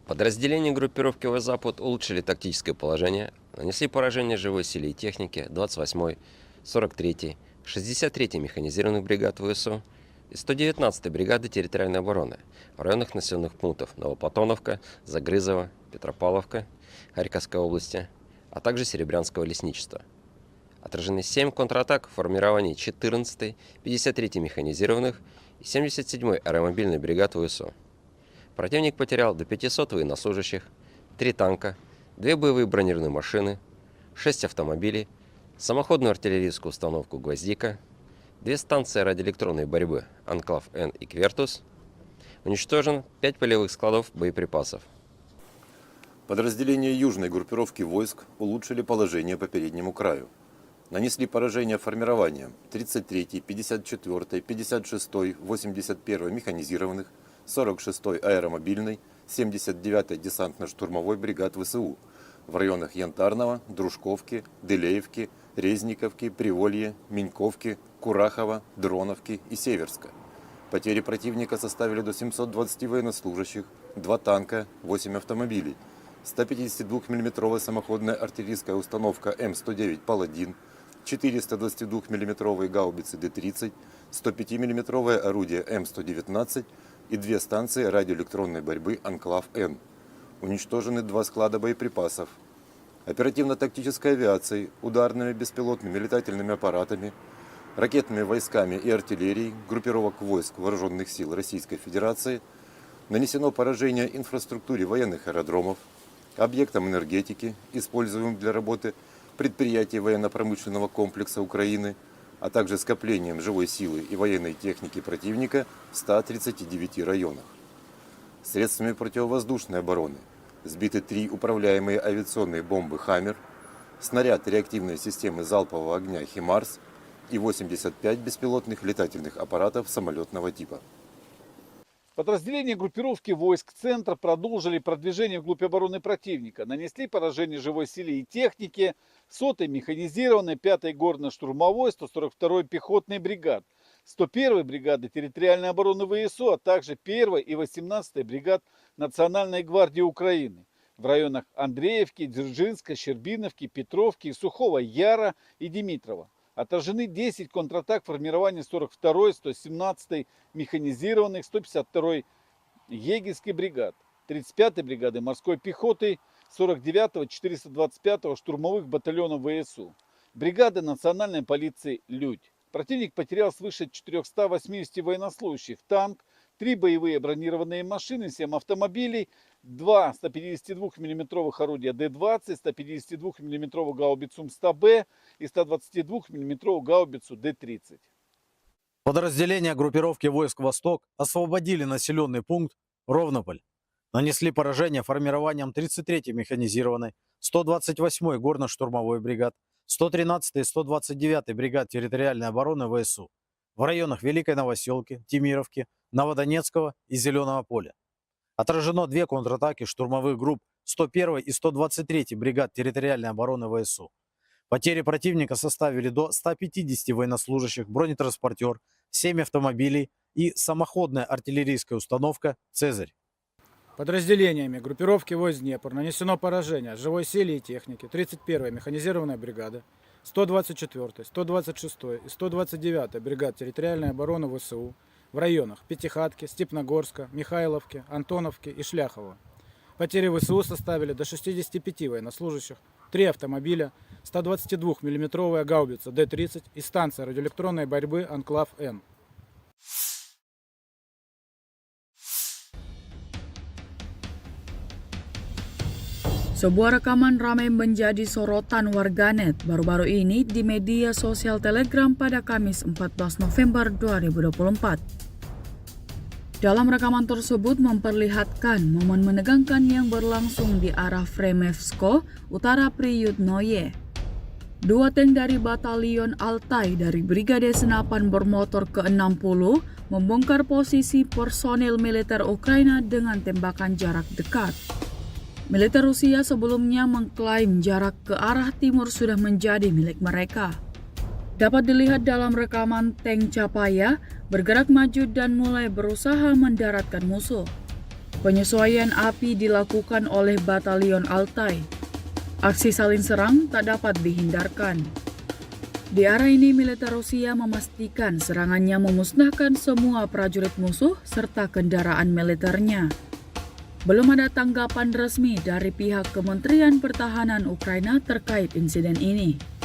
Подразделения группировки «Восток-Запад» улучшили тактическое положение, нанесли поражение живой силе и технике двадцать восьмой, сорок третьей, шестьдесят третьей механизированных бригад В С У и сто девятнадцатой бригады территориальной обороны в районах населённых пунктов Новоплатоновка, Загрызово, Петропавловка Харьковской области, а также Серебрянского лесничества. Отражены семь контратак формирований четырнадцатой, пятьдесят третьей механизированных и семьдесят седьмой аэромобильной бригад В С У. Противник потерял до пятисот военнослужащих, три танка, две боевые бронированные машины, шесть автомобилей, самоходную артиллерийскую установку «Гвоздика», две станции радиоэлектронной борьбы «Анклав-Н» и «Квертус». Уничтожен пять полевых складов боеприпасов. Подразделения южной группировки войск улучшили положение по переднему краю. Нанесли поражение формированиям тридцать третьей, пятьдесят четвёртой, пятьдесят шестой, восемьдесят первой механизированных, сорок шестой аэромобильной, семьдесят девятой десантно-штурмовой бригад В С У в районах Янтарного, Дружковки, Дылеевки, Резниковки, Приволье, Миньковки, Курахова, Дроновки и Северска. Потери противника составили до семьсот двадцати военнослужащих, два танка, восемь автомобилей, ста пятидесяти двух миллиметровая самоходная артиллерийская установка М сто девять «Паладин», четыреста двадцати двух миллиметровые гаубицы Д тридцать, сто пяти миллиметровое орудие М сто девятнадцать и две станции радиоэлектронной борьбы «Анклав-Н». Уничтожены два склада боеприпасов. Оперативно-тактической авиацией, ударными беспилотными летательными аппаратами, ракетными войсками и артиллерией группировок войск Вооружённых сил Российской Федерации нанесено поражение инфраструктуре военных аэродромов, объектам энергетики, используемым для работы предприятий военно-промышленного комплекса Украины, а также скоплениям живой силы и военной техники противника в ста тридцати девяти районах. Средствами противовоздушной обороны сбиты три управляемые авиационные бомбы «Хаммер», снаряд реактивной системы залпового огня «Химарс» и восемьдесят пять беспилотных летательных аппаратов самолётного типа. Подразделения группировки войск «Центр» продолжили продвижение вглубь обороны противника, нанесли поражение живой силе и технике сотой механизированной, пятой горно-штурмовой, сто сорок второй пехотной бригад, сто первой бригады территориальной обороны В С У, а также первой и восемнадцатой бригад Национальной гвардии Украины в районах Андреевки, Дзержинска, Щербиновки, Петровки, Сухого Яра и Димитрова. Отражены десять контратак формирования сорок второй, сто семнадцатой механизированных, сто пятьдесят второй егерской бригад, тридцать пятой бригады морской пехоты, сорок девятого, четыреста двадцать пятого штурмовых батальонов В С У, бригады национальной полиции «Людь». Противник потерял свыше четырёхсот восьмидесяти военнослужащих, танк, три боевые бронированные машины, семь автомобилей, два ста пятидесяти двух миллиметровых орудия Д двадцать, ста пятидесяти двух миллиметровую гаубицу М сто Б и ста двадцати двух миллиметровую гаубицу Д тридцать. Подразделения группировки войск «Восток» освободили населённый пункт Ровнополь. Нанесли поражение формированиям тридцать третьей механизированной, сто двадцать восьмой горно-штурмовой бригад, сто тринадцатой и сто двадцать девятой бригад территориальной обороны В С У в районах Великой Новосёлки, Темировки, Новодонецкого и Зелёного поля. Отражено две контратаки штурмовых групп сто первой и сто двадцать третьей бригад территориальной обороны В С У. Потери противника составили до ста пятидесяти военнослужащих, бронетранспортёр, семь автомобилей и самоходная артиллерийская установка «Цезарь». Подразделениями группировки войск «Днепр» нанесено поражение живой силе и технике тридцать первой механизированной бригады, сто двадцать четвёртой, сто двадцать шестой и сто двадцать девятой бригад территориальной обороны В С У в районах Пятихатки, Степногорска, Михайловки, Антоновки и Шляхова. Потери В С У составили до шестидесяти пяти военнослужащих, три автомобиля, ста двадцати двух миллиметровая гаубица Д тридцать и станция радиоэлектронной борьбы «Анклав-Н». Sebuah rekaman ramai menjadi sorotan warganet baru-baru ini di media sosial Telegram pada Kamis empat belas November dua ribu dua puluh empat. Dalam rekaman tersebut memperlihatkan momen menegangkan yang berlangsung di arah Fremevsko, Utara Priyutnoye. Dua tank dari Batalion Altai dari Brigade Senapan Bermotor ke enam puluh membongkar posisi personil militer Ukraina dengan tembakan jarak dekat. Militer Rusia sebelumnya mengklaim jarak ke arah timur sudah menjadi milik mereka. Dapat dilihat dalam rekaman tank Chapaya bergerak maju dan mulai berusaha mendaratkan musuh. Penyesuaian api dilakukan oleh Batalion Altai. Aksi saling serang tak dapat dihindarkan. Di arah ini, militer Rusia memastikan serangannya memusnahkan semua prajurit musuh serta kendaraan militernya. Belum ada tanggapan resmi dari pihak Kementerian Pertahanan Ukraina terkait insiden ini.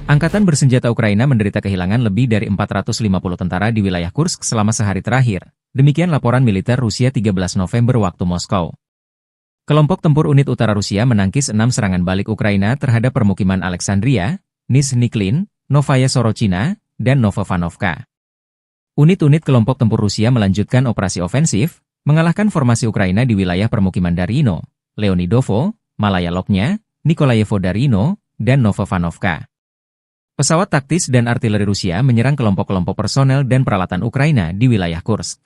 Angkatan bersenjata Ukraina menderita kehilangan lebih dari empat ratus lima puluh tentara di wilayah Kursk selama sehari terakhir, demikian laporan militer Rusia tiga belas November waktu Moskow. Kelompok tempur unit utara Rusia menangkis enam serangan balik Ukraina terhadap permukiman Alexandria, Nizhniklin, Novaya Sorochina, dan Novovanovka. Unit-unit kelompok tempur Rusia melanjutkan operasi ofensif, mengalahkan formasi Ukraina di wilayah permukiman Darino, Leonidovo, Malaya Loknya, Nikolayevo Darino, dan Novovanovka. Pesawat taktis dan artileri Rusia menyerang kelompok-kelompok personel dan peralatan Ukraina di wilayah Kursk.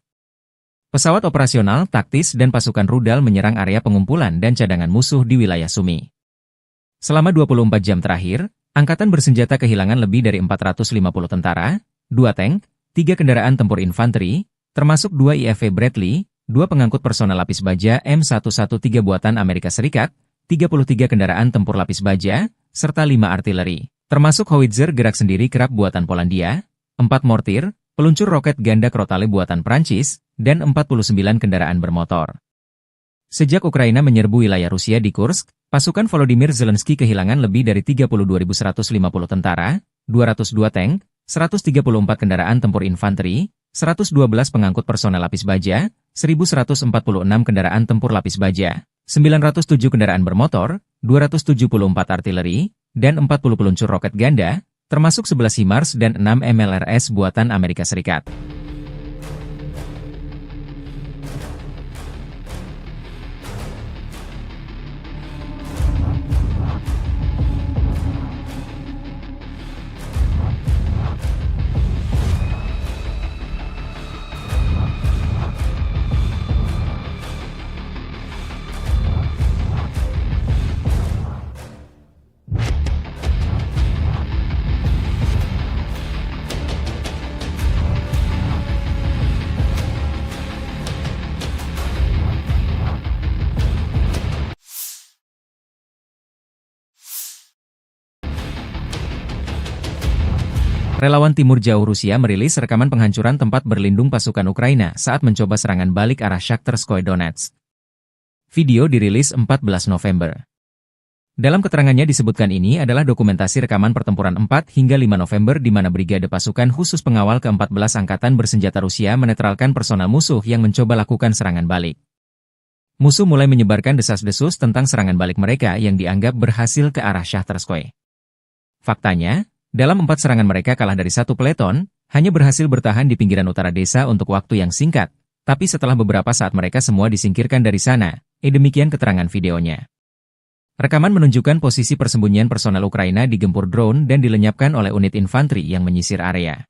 Pesawat operasional, taktis, dan pasukan rudal menyerang area pengumpulan dan cadangan musuh di wilayah Sumy. Selama dua puluh empat jam terakhir, angkatan bersenjata kehilangan lebih dari empat ratus lima puluh tentara, dua tank, tiga kendaraan tempur infanteri, termasuk dua I F V Bradley, dua pengangkut personel lapis baja M satu satu tiga buatan Amerika Serikat, tiga puluh tiga kendaraan tempur lapis baja, serta lima artileri, termasuk howitzer gerak sendiri Krab buatan Polandia, empat mortir, peluncur roket ganda Crotale buatan Prancis, dan empat puluh sembilan kendaraan bermotor. Sejak Ukraina menyerbu wilayah Rusia di Kursk, pasukan Volodymyr Zelensky kehilangan lebih dari tiga puluh dua ribu seratus lima puluh tentara, dua ratus dua tank, seratus tiga puluh empat kendaraan tempur infanteri, seratus dua belas pengangkut personel lapis baja, seribu seratus empat puluh enam kendaraan tempur lapis baja, sembilan ratus tujuh kendaraan bermotor, dua ratus tujuh puluh empat artileri, dan empat puluh peluncur roket ganda, termasuk sebelas HIMARS dan enam M L R S buatan Amerika Serikat. Relawan Timur Jauh Rusia merilis rekaman penghancuran tempat berlindung pasukan Ukraina saat mencoba serangan balik arah Shakhtarskoye Donetsk. Video dirilis empat belas November. Dalam keterangannya disebutkan ini adalah dokumentasi rekaman pertempuran empat hingga lima November di mana Brigade Pasukan Khusus Pengawal Keempat Belas Angkatan Bersenjata Rusia menetralkan personel musuh yang mencoba lakukan serangan balik. Musuh mulai menyebarkan desas-desus tentang serangan balik mereka yang dianggap berhasil ke arah Shakhtarskoye. Faktanya, dalam empat serangan mereka kalah dari satu peleton, hanya berhasil bertahan di pinggiran utara desa untuk waktu yang singkat, tapi setelah beberapa saat mereka semua disingkirkan dari sana, eh, demikian keterangan videonya. Rekaman menunjukkan posisi persembunyian personel Ukraina digempur drone dan dilenyapkan oleh unit infanteri yang menyisir area.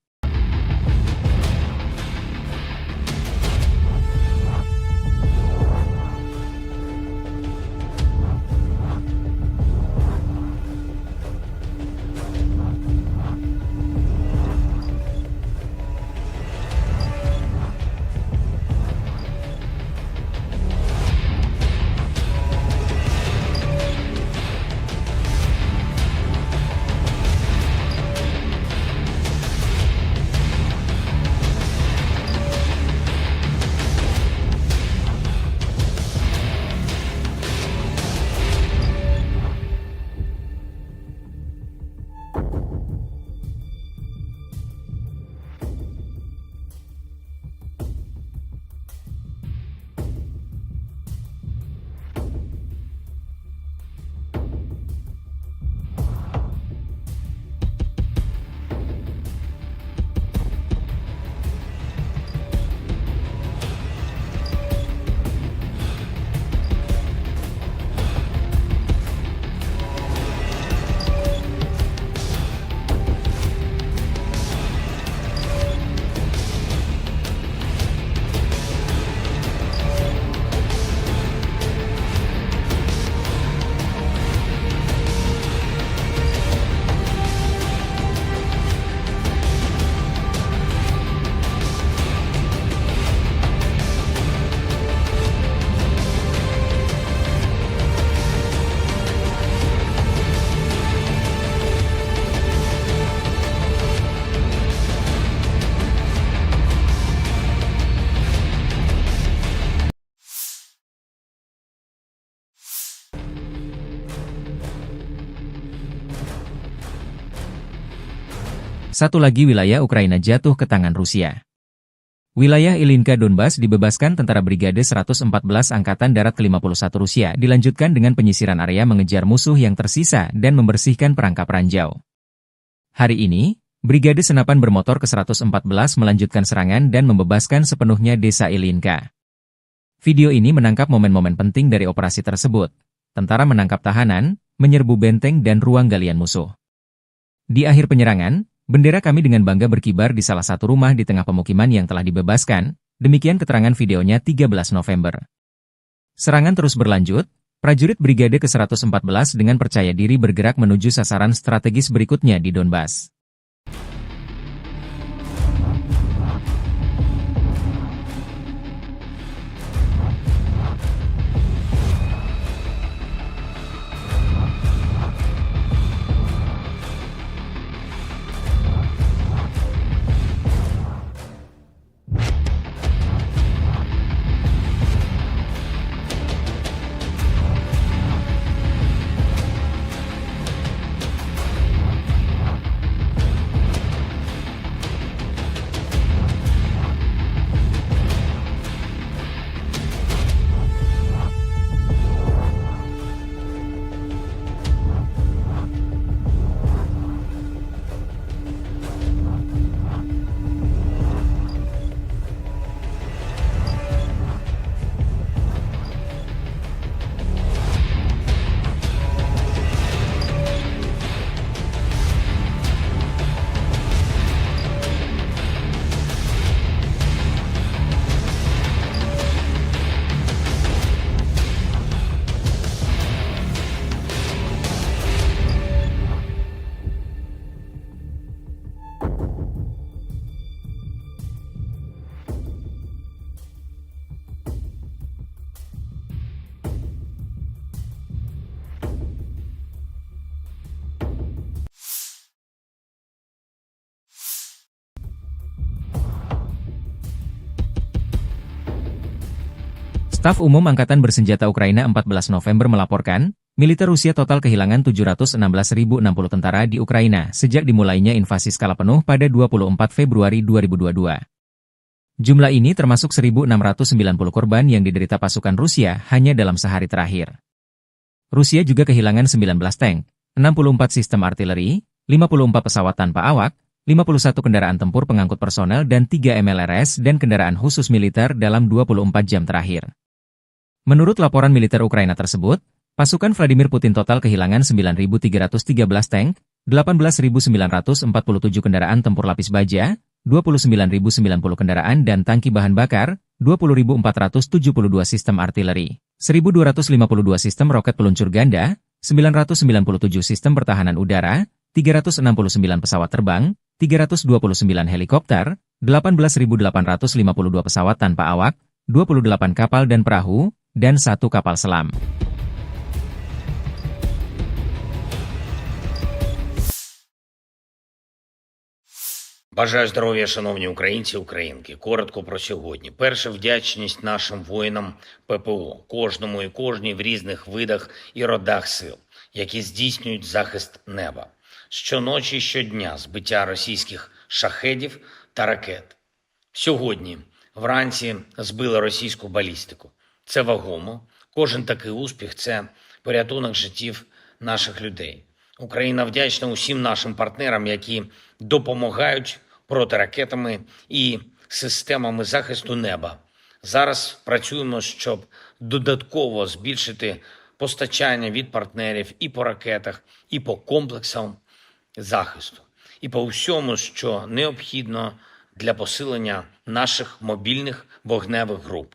Satu lagi wilayah Ukraina jatuh ke tangan Rusia. Wilayah Ilinka Donbas dibebaskan tentara Brigade seratus empat belas Angkatan Darat kelima puluh satu Rusia, dilanjutkan dengan penyisiran area mengejar musuh yang tersisa dan membersihkan perangkap ranjau. Hari ini, Brigade Senapan Bermotor ke seratus empat belas melanjutkan serangan dan membebaskan sepenuhnya desa Ilinka. Video ini menangkap momen-momen penting dari operasi tersebut. Tentara menangkap tahanan, menyerbu benteng dan ruang galian musuh. Di akhir penyerangan, bendera kami dengan bangga berkibar di salah satu rumah di tengah pemukiman yang telah dibebaskan, demikian keterangan videonya tiga belas November. Serangan terus berlanjut, prajurit Brigade ke seratus empat belas dengan percaya diri bergerak menuju sasaran strategis berikutnya di Donbas. Staf Umum Angkatan Bersenjata Ukraina empat belas November melaporkan, militer Rusia total kehilangan tujuh ratus enam belas ribu enam puluh tentara di Ukraina sejak dimulainya invasi skala penuh pada dua puluh empat Februari dua ribu dua puluh dua. Jumlah ini termasuk seribu enam ratus sembilan puluh korban yang diderita pasukan Rusia hanya dalam sehari terakhir. Rusia juga kehilangan sembilan belas tank, enam puluh empat sistem artileri, lima puluh empat pesawat tanpa awak, lima puluh satu kendaraan tempur pengangkut personel dan tiga M L R S dan kendaraan khusus militer dalam dua puluh empat jam terakhir. Menurut laporan militer Ukraina tersebut, pasukan Vladimir Putin total kehilangan sembilan ribu tiga ratus tiga belas tank, delapan belas ribu sembilan ratus empat puluh tujuh kendaraan tempur lapis baja, dua puluh sembilan ribu sembilan puluh kendaraan dan tangki bahan bakar, dua puluh ribu empat ratus tujuh puluh dua sistem artileri, seribu dua ratus lima puluh dua sistem roket peluncur ganda, sembilan ratus sembilan puluh tujuh sistem pertahanan udara, tiga ratus enam puluh sembilan pesawat terbang, tiga ratus dua puluh sembilan helikopter, delapan belas ribu delapan ratus lima puluh dua pesawat tanpa awak, dua puluh delapan kapal dan perahu, dan satu kapal selam. Бажаю здоров'я, шановні українці і українки. Коротко про сьогодні. Перше, вдячність нашим воїнам П П О, кожному і кожній в різних видах і родах сил, які здійснюють захист неба. Щоночі і щодня збиття російських шахедів та ракет. Сьогодні вранці збили російську балістику. Це вагомо. Кожен такий успіх — це порятунок життів наших людей. Україна вдячна усім нашим партнерам, які допомагають протиракетами і системами захисту неба. Зараз працюємо, щоб додатково збільшити постачання від партнерів і по ракетах, і по комплексам захисту, і по всьому, що необхідно для посилення наших мобільних вогневих груп.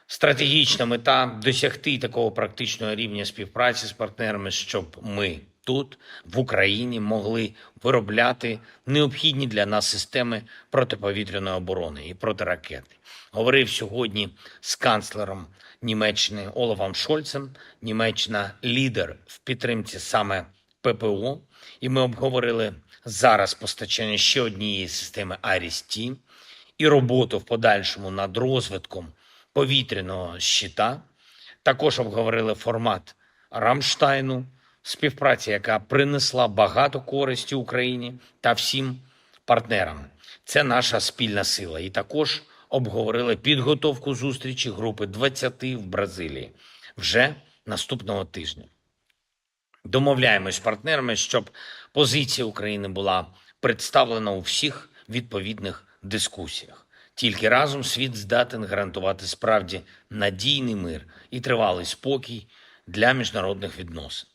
Стратегічна мета — досягти такого практичного рівня співпраці з партнерами, щоб ми тут, в Україні, могли виробляти необхідні для нас системи протиповітряної оборони і протиракети. Говорив сьогодні з канцлером Німеччини Олафом Шольцем. Німеччина — лідер в підтримці саме П П О, і ми обговорили зараз постачання ще однієї системи Аріс-Т і роботу в подальшому над розвитком повітряного щита. Також обговорили формат Рамштайну, співпраця, яка принесла багато користі Україні та всім партнерам. Це наша спільна сила. І також обговорили підготовку зустрічі групи двадцяти в Бразилії вже наступного тижня. Домовляємось з партнерами, щоб позиція України була представлена у всіх відповідних дискусіях. Тільки разом світ здатен гарантувати справді надійний мир і тривалий спокій для міжнародних відносин.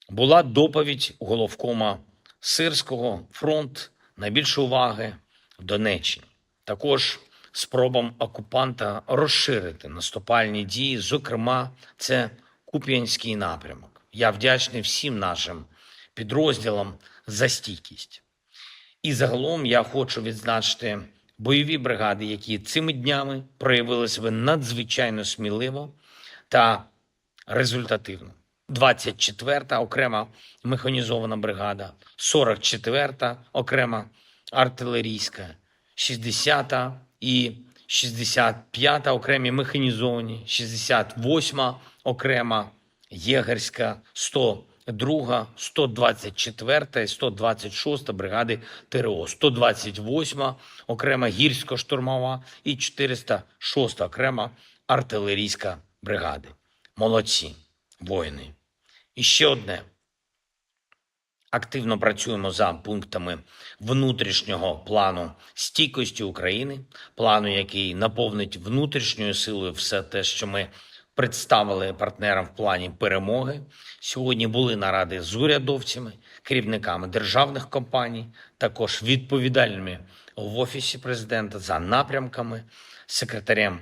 Була доповідь головкома Сирського: фронт, найбільше уваги в Донеччині. Також спробам окупанта розширити наступальні дії, зокрема, це Куп'янський напрямок. Я вдячний всім нашим підрозділам за стійкість. І загалом я хочу відзначити бойові бригади, які цими днями проявили себе надзвичайно сміливо та результативно. Двадцять четверта окрема механізована бригада, сорок четверта окрема артилерійська, шістдесята і шістдесят п'ята окремі механізовані, шістдесят восьма окрема єгерська, сто друга, сто двадцять четверта і сто двадцять шоста бригади Т Р О, сто двадцять восьма окрема гірсько-штурмова і чотириста шоста окрема артилерійська бригади. Молодці, воїни. І ще одне. Активно працюємо за пунктами внутрішнього плану стійкості України, плану, який наповнить внутрішньою силою все те, що ми представили партнерам в плані перемоги. Сьогодні були наради з урядовцями, керівниками державних компаній, також відповідальними в Офісі президента за напрямками, секретарем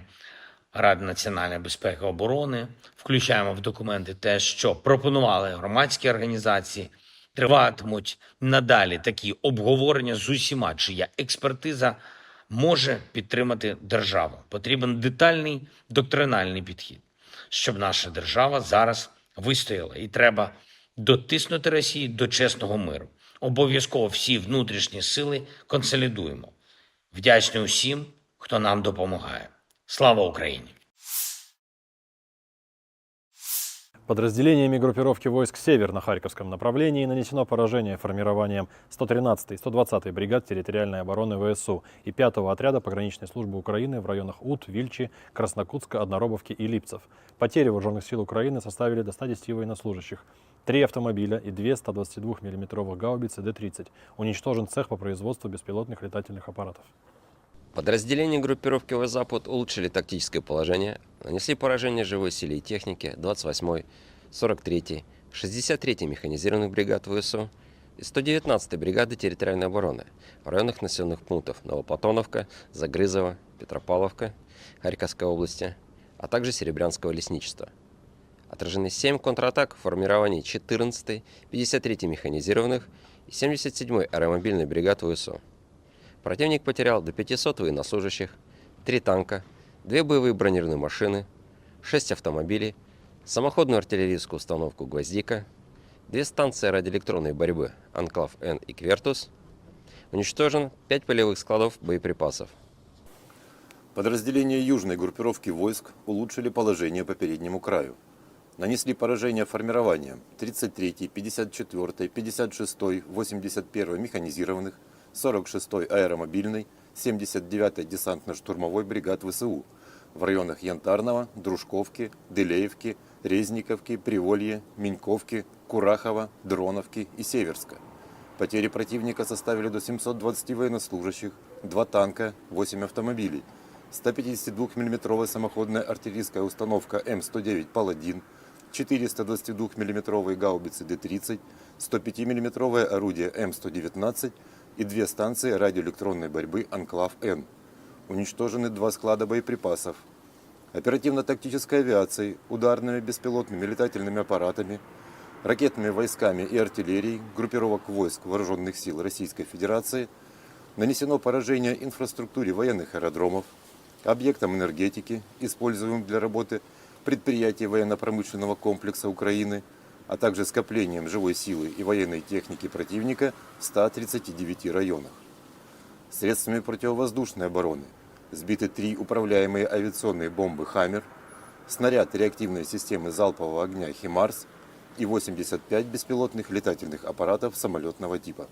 Ради національної безпеки і оборони. Включаємо в документи те, що пропонували громадські організації. Триватимуть надалі такі обговорення з усіма, чия експертиза може підтримати державу. Потрібен детальний доктринальний підхід, щоб наша держава зараз вистояла. І треба дотиснути Росію до чесного миру. Обов'язково всі внутрішні сили консолідуємо. Вдячний усім, хто нам допомагає. Слава Україні! Подразделениями группировки войск «Север» на Харьковском направлении нанесено поражение формированиям сто тринадцатой и сто двадцатой бригад территориальной обороны В С У и пятого отряда пограничной службы Украины в районах Ут, Вильчи, Краснокутска, Одноробовки и Липцев. Потери вооружённых сил Украины составили до ста десяти военнослужащих, три автомобиля и две ста двадцати двух миллиметровых гаубицы Д тридцать. Уничтожен цех по производству беспилотных летательных аппаратов. Подразделения группировки «Восток-Запад» улучшили тактическое положение, нанесли поражение живой силе и технике двадцать восьмой, сорок третьей, шестьдесят третьей механизированных бригад В С У и сто девятнадцатой бригады территориальной обороны в районах населённых пунктов Новоплатоновка, Загрызово, Петропавловка Харьковской области, а также Серебрянского лесничества. Отражены семь контратак формирований четырнадцатой, пятьдесят третьей механизированных и семьдесят седьмой аэромобильной бригад В С У. Противник потерял до пятисот военнослужащих, три танка, две боевые бронированные машины, шесть автомобилей, самоходную артиллерийскую установку «Гвоздика», две станции радиоэлектронной борьбы «Анклав-Н» и «Квертус». Уничтожено пять полевых складов боеприпасов. Подразделения южной группировки войск улучшили положение по переднему краю. Нанесли поражение формированиям тридцать третьей, пятьдесят четвёртой, пятьдесят шестой, восемьдесят первой механизированных, сорок шестой аэромобильной, семьдесят девятой десантно-штурмовой бригад В С У в районах Янтарного, Дружковки, Дылеевки, Резниковки, Приволье, Меньковки, Курахова, Дроновки и Северска. Потери противника составили до семьсот двадцати военнослужащих, два танка, восемь автомобилей, ста пятидесяти двух миллиметровая самоходная артиллерийская установка М сто девять «Паладин», четыреста двадцати двух миллиметровые гаубицы Д тридцать, сто пяти миллиметровое орудие М сто девятнадцать и две станции радиоэлектронной борьбы «Анклав-Н». Уничтожены два склада боеприпасов. Оперативно-тактической авиацией, ударными беспилотными летательными аппаратами, ракетными войсками и артиллерией группировок войск Вооружённых сил Российской Федерации нанесено поражение инфраструктуре военных аэродромов, объектам энергетики, используемым для работы предприятий военно-промышленного комплекса Украины, а также скоплениям живой силы и военной техники противника в ста тридцати девяти районах. Средствами противовоздушной обороны сбиты три управляемые авиационные бомбы «Хаммер», снаряд реактивной системы залпового огня «Химарс» и восемьдесят пять беспилотных летательных аппаратов самолётного типа.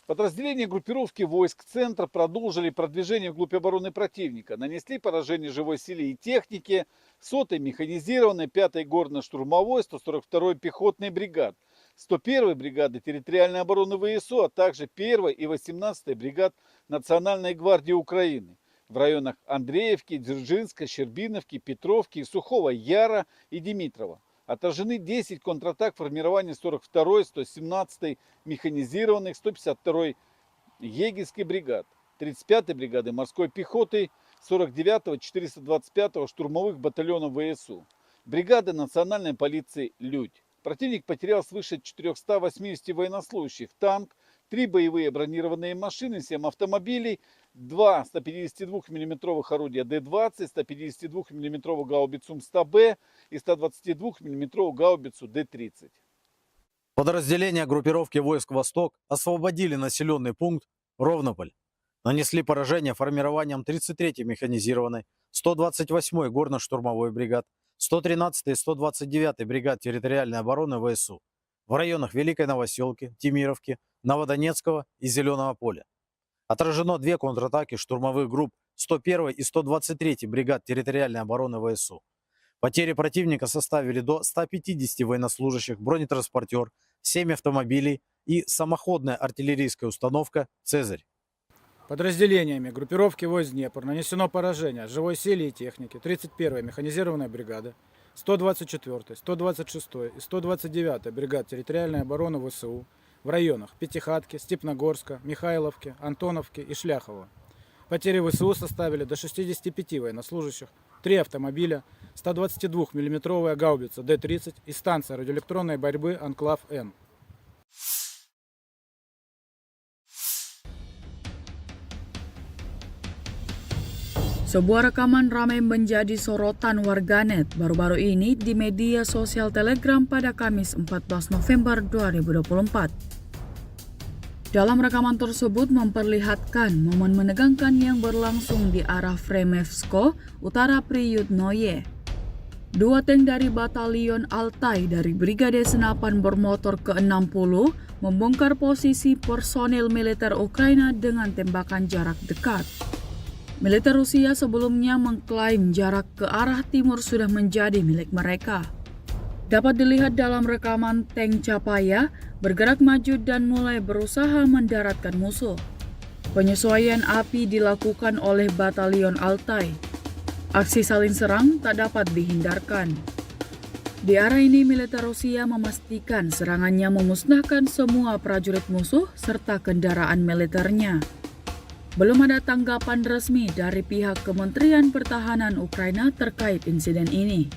Подразделения группировки войск «Центр» продолжили продвижение вглубь обороны противника, нанесли поражение живой силе и технике сотой механизированной, пятой горно-штурмовой, сто сорок второй пехотной бригад, сто первой бригады территориальной обороны В С У, а также первой и восемнадцатой бригад Национальной гвардии Украины в районах Андреевки, Дзержинска, Щербиновки, Петровки, Сухого Яра и Димитрова. Отражены десять контратак формирования сорок второй, сто семнадцатой механизированных, сто пятьдесят второй егерской бригад, тридцать пятой бригады морской пехоты, сорок девятого, четыреста двадцать пятого штурмовых батальонов В С У, бригады национальной полиции «Людь». Противник потерял свыше четырёхсот восьмидесяти военнослужащих, танк, три боевые бронированные машины, семь автомобилей, два ста пятидесяти двух миллиметровых орудия Д двадцать, ста пятидесяти двух миллиметровую гаубицу М сто Б и ста двадцати двух миллиметровую гаубицу Д тридцать. Подразделения группировки войск «Восток» освободили населённый пункт Ровнополь, нанесли поражение формированиям тридцать третьей механизированной, сто двадцать восьмой горно-штурмовой бригад, сто тринадцатой и сто двадцать девятой бригад территориальной обороны В С У в районах Великой Новосёлки, Темировки, Новодонецкого и Зелёного поля. Отражено две контратаки штурмовых групп сто первой и сто двадцать третьей бригад территориальной обороны В С У. Потери противника составили до ста пятидесяти военнослужащих, бронетранспортёр, семь автомобилей и самоходная артиллерийская установка «Цезарь». Подразделениями группировки войск «Днепр» нанесено поражение живой силе и технике тридцать первой механизированной бригады, сто двадцать четвёртой, сто двадцать шестой и сто двадцать девятой бригад территориальной обороны В С У в районах Пятихатки, Степногорска, Михайловки, Антоновки и Шляхова. Потери В С У составили до шестидесяти пяти военнослужащих, три автомобиля, ста двадцати двух миллиметровая гаубица Д тридцать и станция радиоэлектронной борьбы «Анклав-Н». Sebuah rekaman ramai menjadi sorotan warganet baru-baru ini di media sosial Telegram pada Kamis empat belas November dua ribu dua puluh empat. Dalam rekaman tersebut memperlihatkan momen menegangkan yang berlangsung di arah Fremevsko, Utara Priyutnoye. Dua tank dari Batalion Altai dari Brigade Senapan Bermotor ke enam puluh membongkar posisi personil militer Ukraina dengan tembakan jarak dekat. Militer Rusia sebelumnya mengklaim jarak ke arah timur sudah menjadi milik mereka. Dapat dilihat dalam rekaman tank Chapaya bergerak maju dan mulai berusaha mendaratkan musuh. Penyesuaian api dilakukan oleh Batalion Altai. Aksi saling serang tak dapat dihindarkan. Di arah ini, militer Rusia memastikan serangannya memusnahkan semua prajurit musuh serta kendaraan militernya. Belum ada tanggapan resmi dari pihak Kementerian Pertahanan Ukraina terkait insiden ini.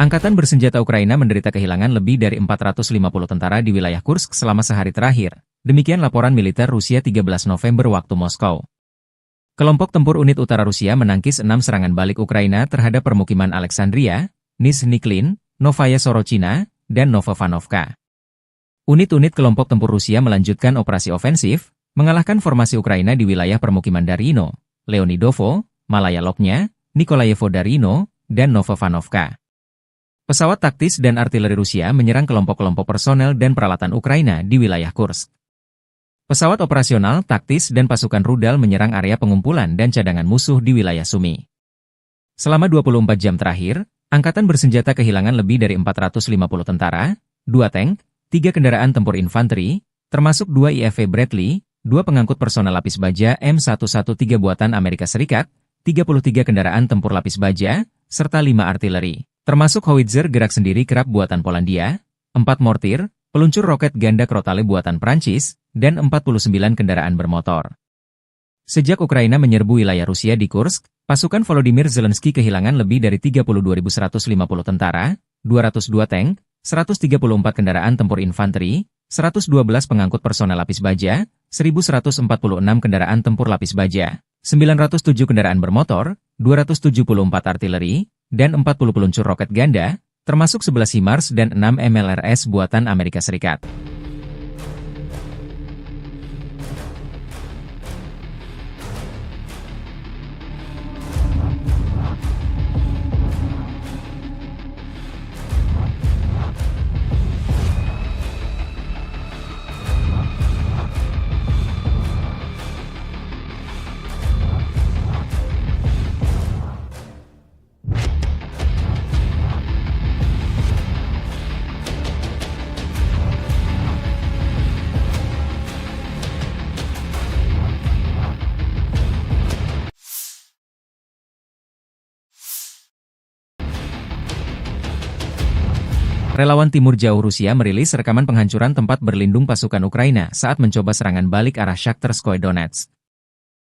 Angkatan bersenjata Ukraina menderita kehilangan lebih dari empat ratus lima puluh tentara di wilayah Kursk selama sehari terakhir, demikian laporan militer Rusia tiga belas November waktu Moskow. Kelompok tempur unit utara Rusia menangkis enam serangan balik Ukraina terhadap permukiman Alexandria, Nizhniklin, Novaya Sorochina, dan Novovanovka. Unit-unit kelompok tempur Rusia melanjutkan operasi ofensif, mengalahkan formasi Ukraina di wilayah permukiman Darino, Leonidovo, Malaya Loknya, Nikolayevo Darino, dan Novovanovka. Pesawat taktis dan artileri Rusia menyerang kelompok-kelompok personel dan peralatan Ukraina di wilayah Kursk. Pesawat operasional, taktis, dan pasukan rudal menyerang area pengumpulan dan cadangan musuh di wilayah Sumy. Selama dua puluh empat jam terakhir, angkatan bersenjata kehilangan lebih dari empat ratus lima puluh tentara, dua tank, tiga kendaraan tempur infanteri, termasuk dua I F V Bradley, dua pengangkut personel lapis baja M satu satu tiga buatan Amerika Serikat, tiga puluh tiga kendaraan tempur lapis baja, serta lima artileri, termasuk howitzer gerak sendiri Krab buatan Polandia, empat mortir, peluncur roket ganda Crotale buatan Prancis, dan empat puluh sembilan kendaraan bermotor. Sejak Ukraina menyerbu wilayah Rusia di Kursk, pasukan Volodymyr Zelensky kehilangan lebih dari tiga puluh dua ribu seratus lima puluh tentara, dua ratus dua tank, seratus tiga puluh empat kendaraan tempur infanteri, seratus dua belas pengangkut personel lapis baja, seribu seratus empat puluh enam kendaraan tempur lapis baja, sembilan ratus tujuh kendaraan bermotor, dua ratus tujuh puluh empat artileri, dan empat puluh peluncur roket ganda, termasuk sebelas HIMARS dan enam M L R S buatan Amerika Serikat. Relawan Timur Jauh Rusia merilis rekaman penghancuran tempat berlindung pasukan Ukraina saat mencoba serangan balik arah Shakhtarskoye Donetsk.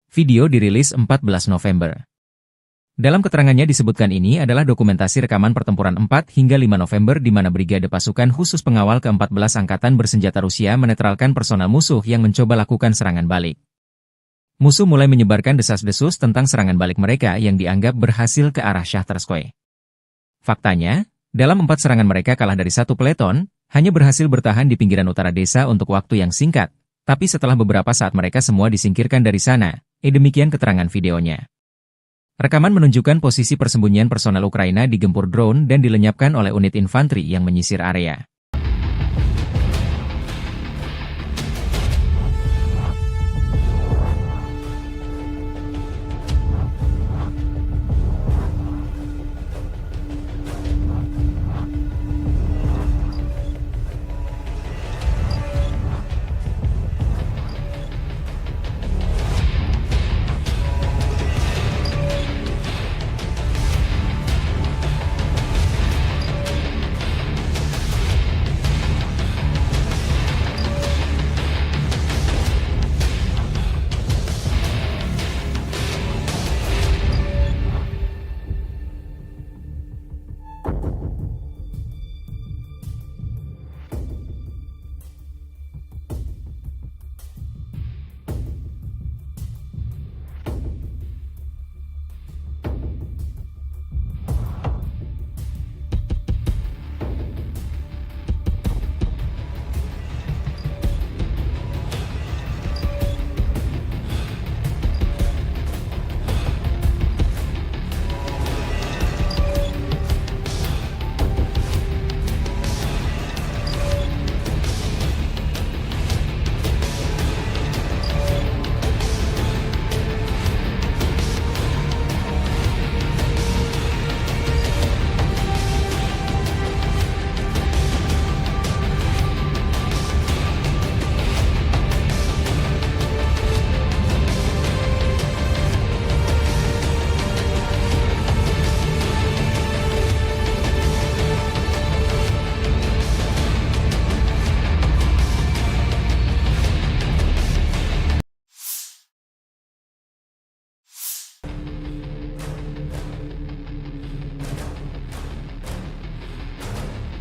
Video dirilis empat belas November. Dalam keterangannya disebutkan ini adalah dokumentasi rekaman pertempuran empat hingga lima November di mana Brigade Pasukan Khusus Pengawal keempat belas Angkatan Bersenjata Rusia menetralkan personel musuh yang mencoba lakukan serangan balik. Musuh mulai menyebarkan desas-desus tentang serangan balik mereka yang dianggap berhasil ke arah Shakhtarskoye. Faktanya, dalam empat serangan mereka kalah dari satu peleton, hanya berhasil bertahan di pinggiran utara desa untuk waktu yang singkat, tapi setelah beberapa saat mereka semua disingkirkan dari sana, eh, demikian keterangan videonya. Rekaman menunjukkan posisi persembunyian personel Ukraina digempur drone dan dilenyapkan oleh unit infanteri yang menyisir area.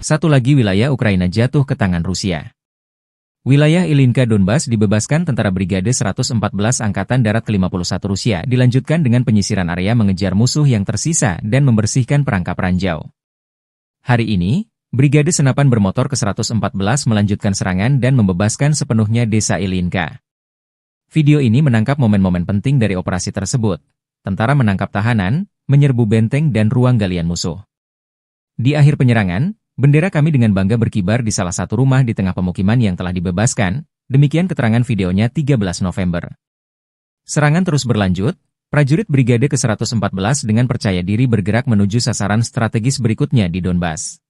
Satu lagi wilayah Ukraina jatuh ke tangan Rusia. Wilayah Ilinka Donbas dibebaskan tentara Brigade seratus empat belas Angkatan Darat kelima puluh satu Rusia, dilanjutkan dengan penyisiran area mengejar musuh yang tersisa dan membersihkan perangkap ranjau. Hari ini, Brigade Senapan Bermotor ke seratus empat belas melanjutkan serangan dan membebaskan sepenuhnya desa Ilinka. Video ini menangkap momen-momen penting dari operasi tersebut. Tentara menangkap tahanan, menyerbu benteng dan ruang galian musuh. Di akhir penyerangan, bendera kami dengan bangga berkibar di salah satu rumah di tengah pemukiman yang telah dibebaskan, demikian keterangan videonya tiga belas November. Serangan terus berlanjut, prajurit Brigade ke seratus empat belas dengan percaya diri bergerak menuju sasaran strategis berikutnya di Donbas.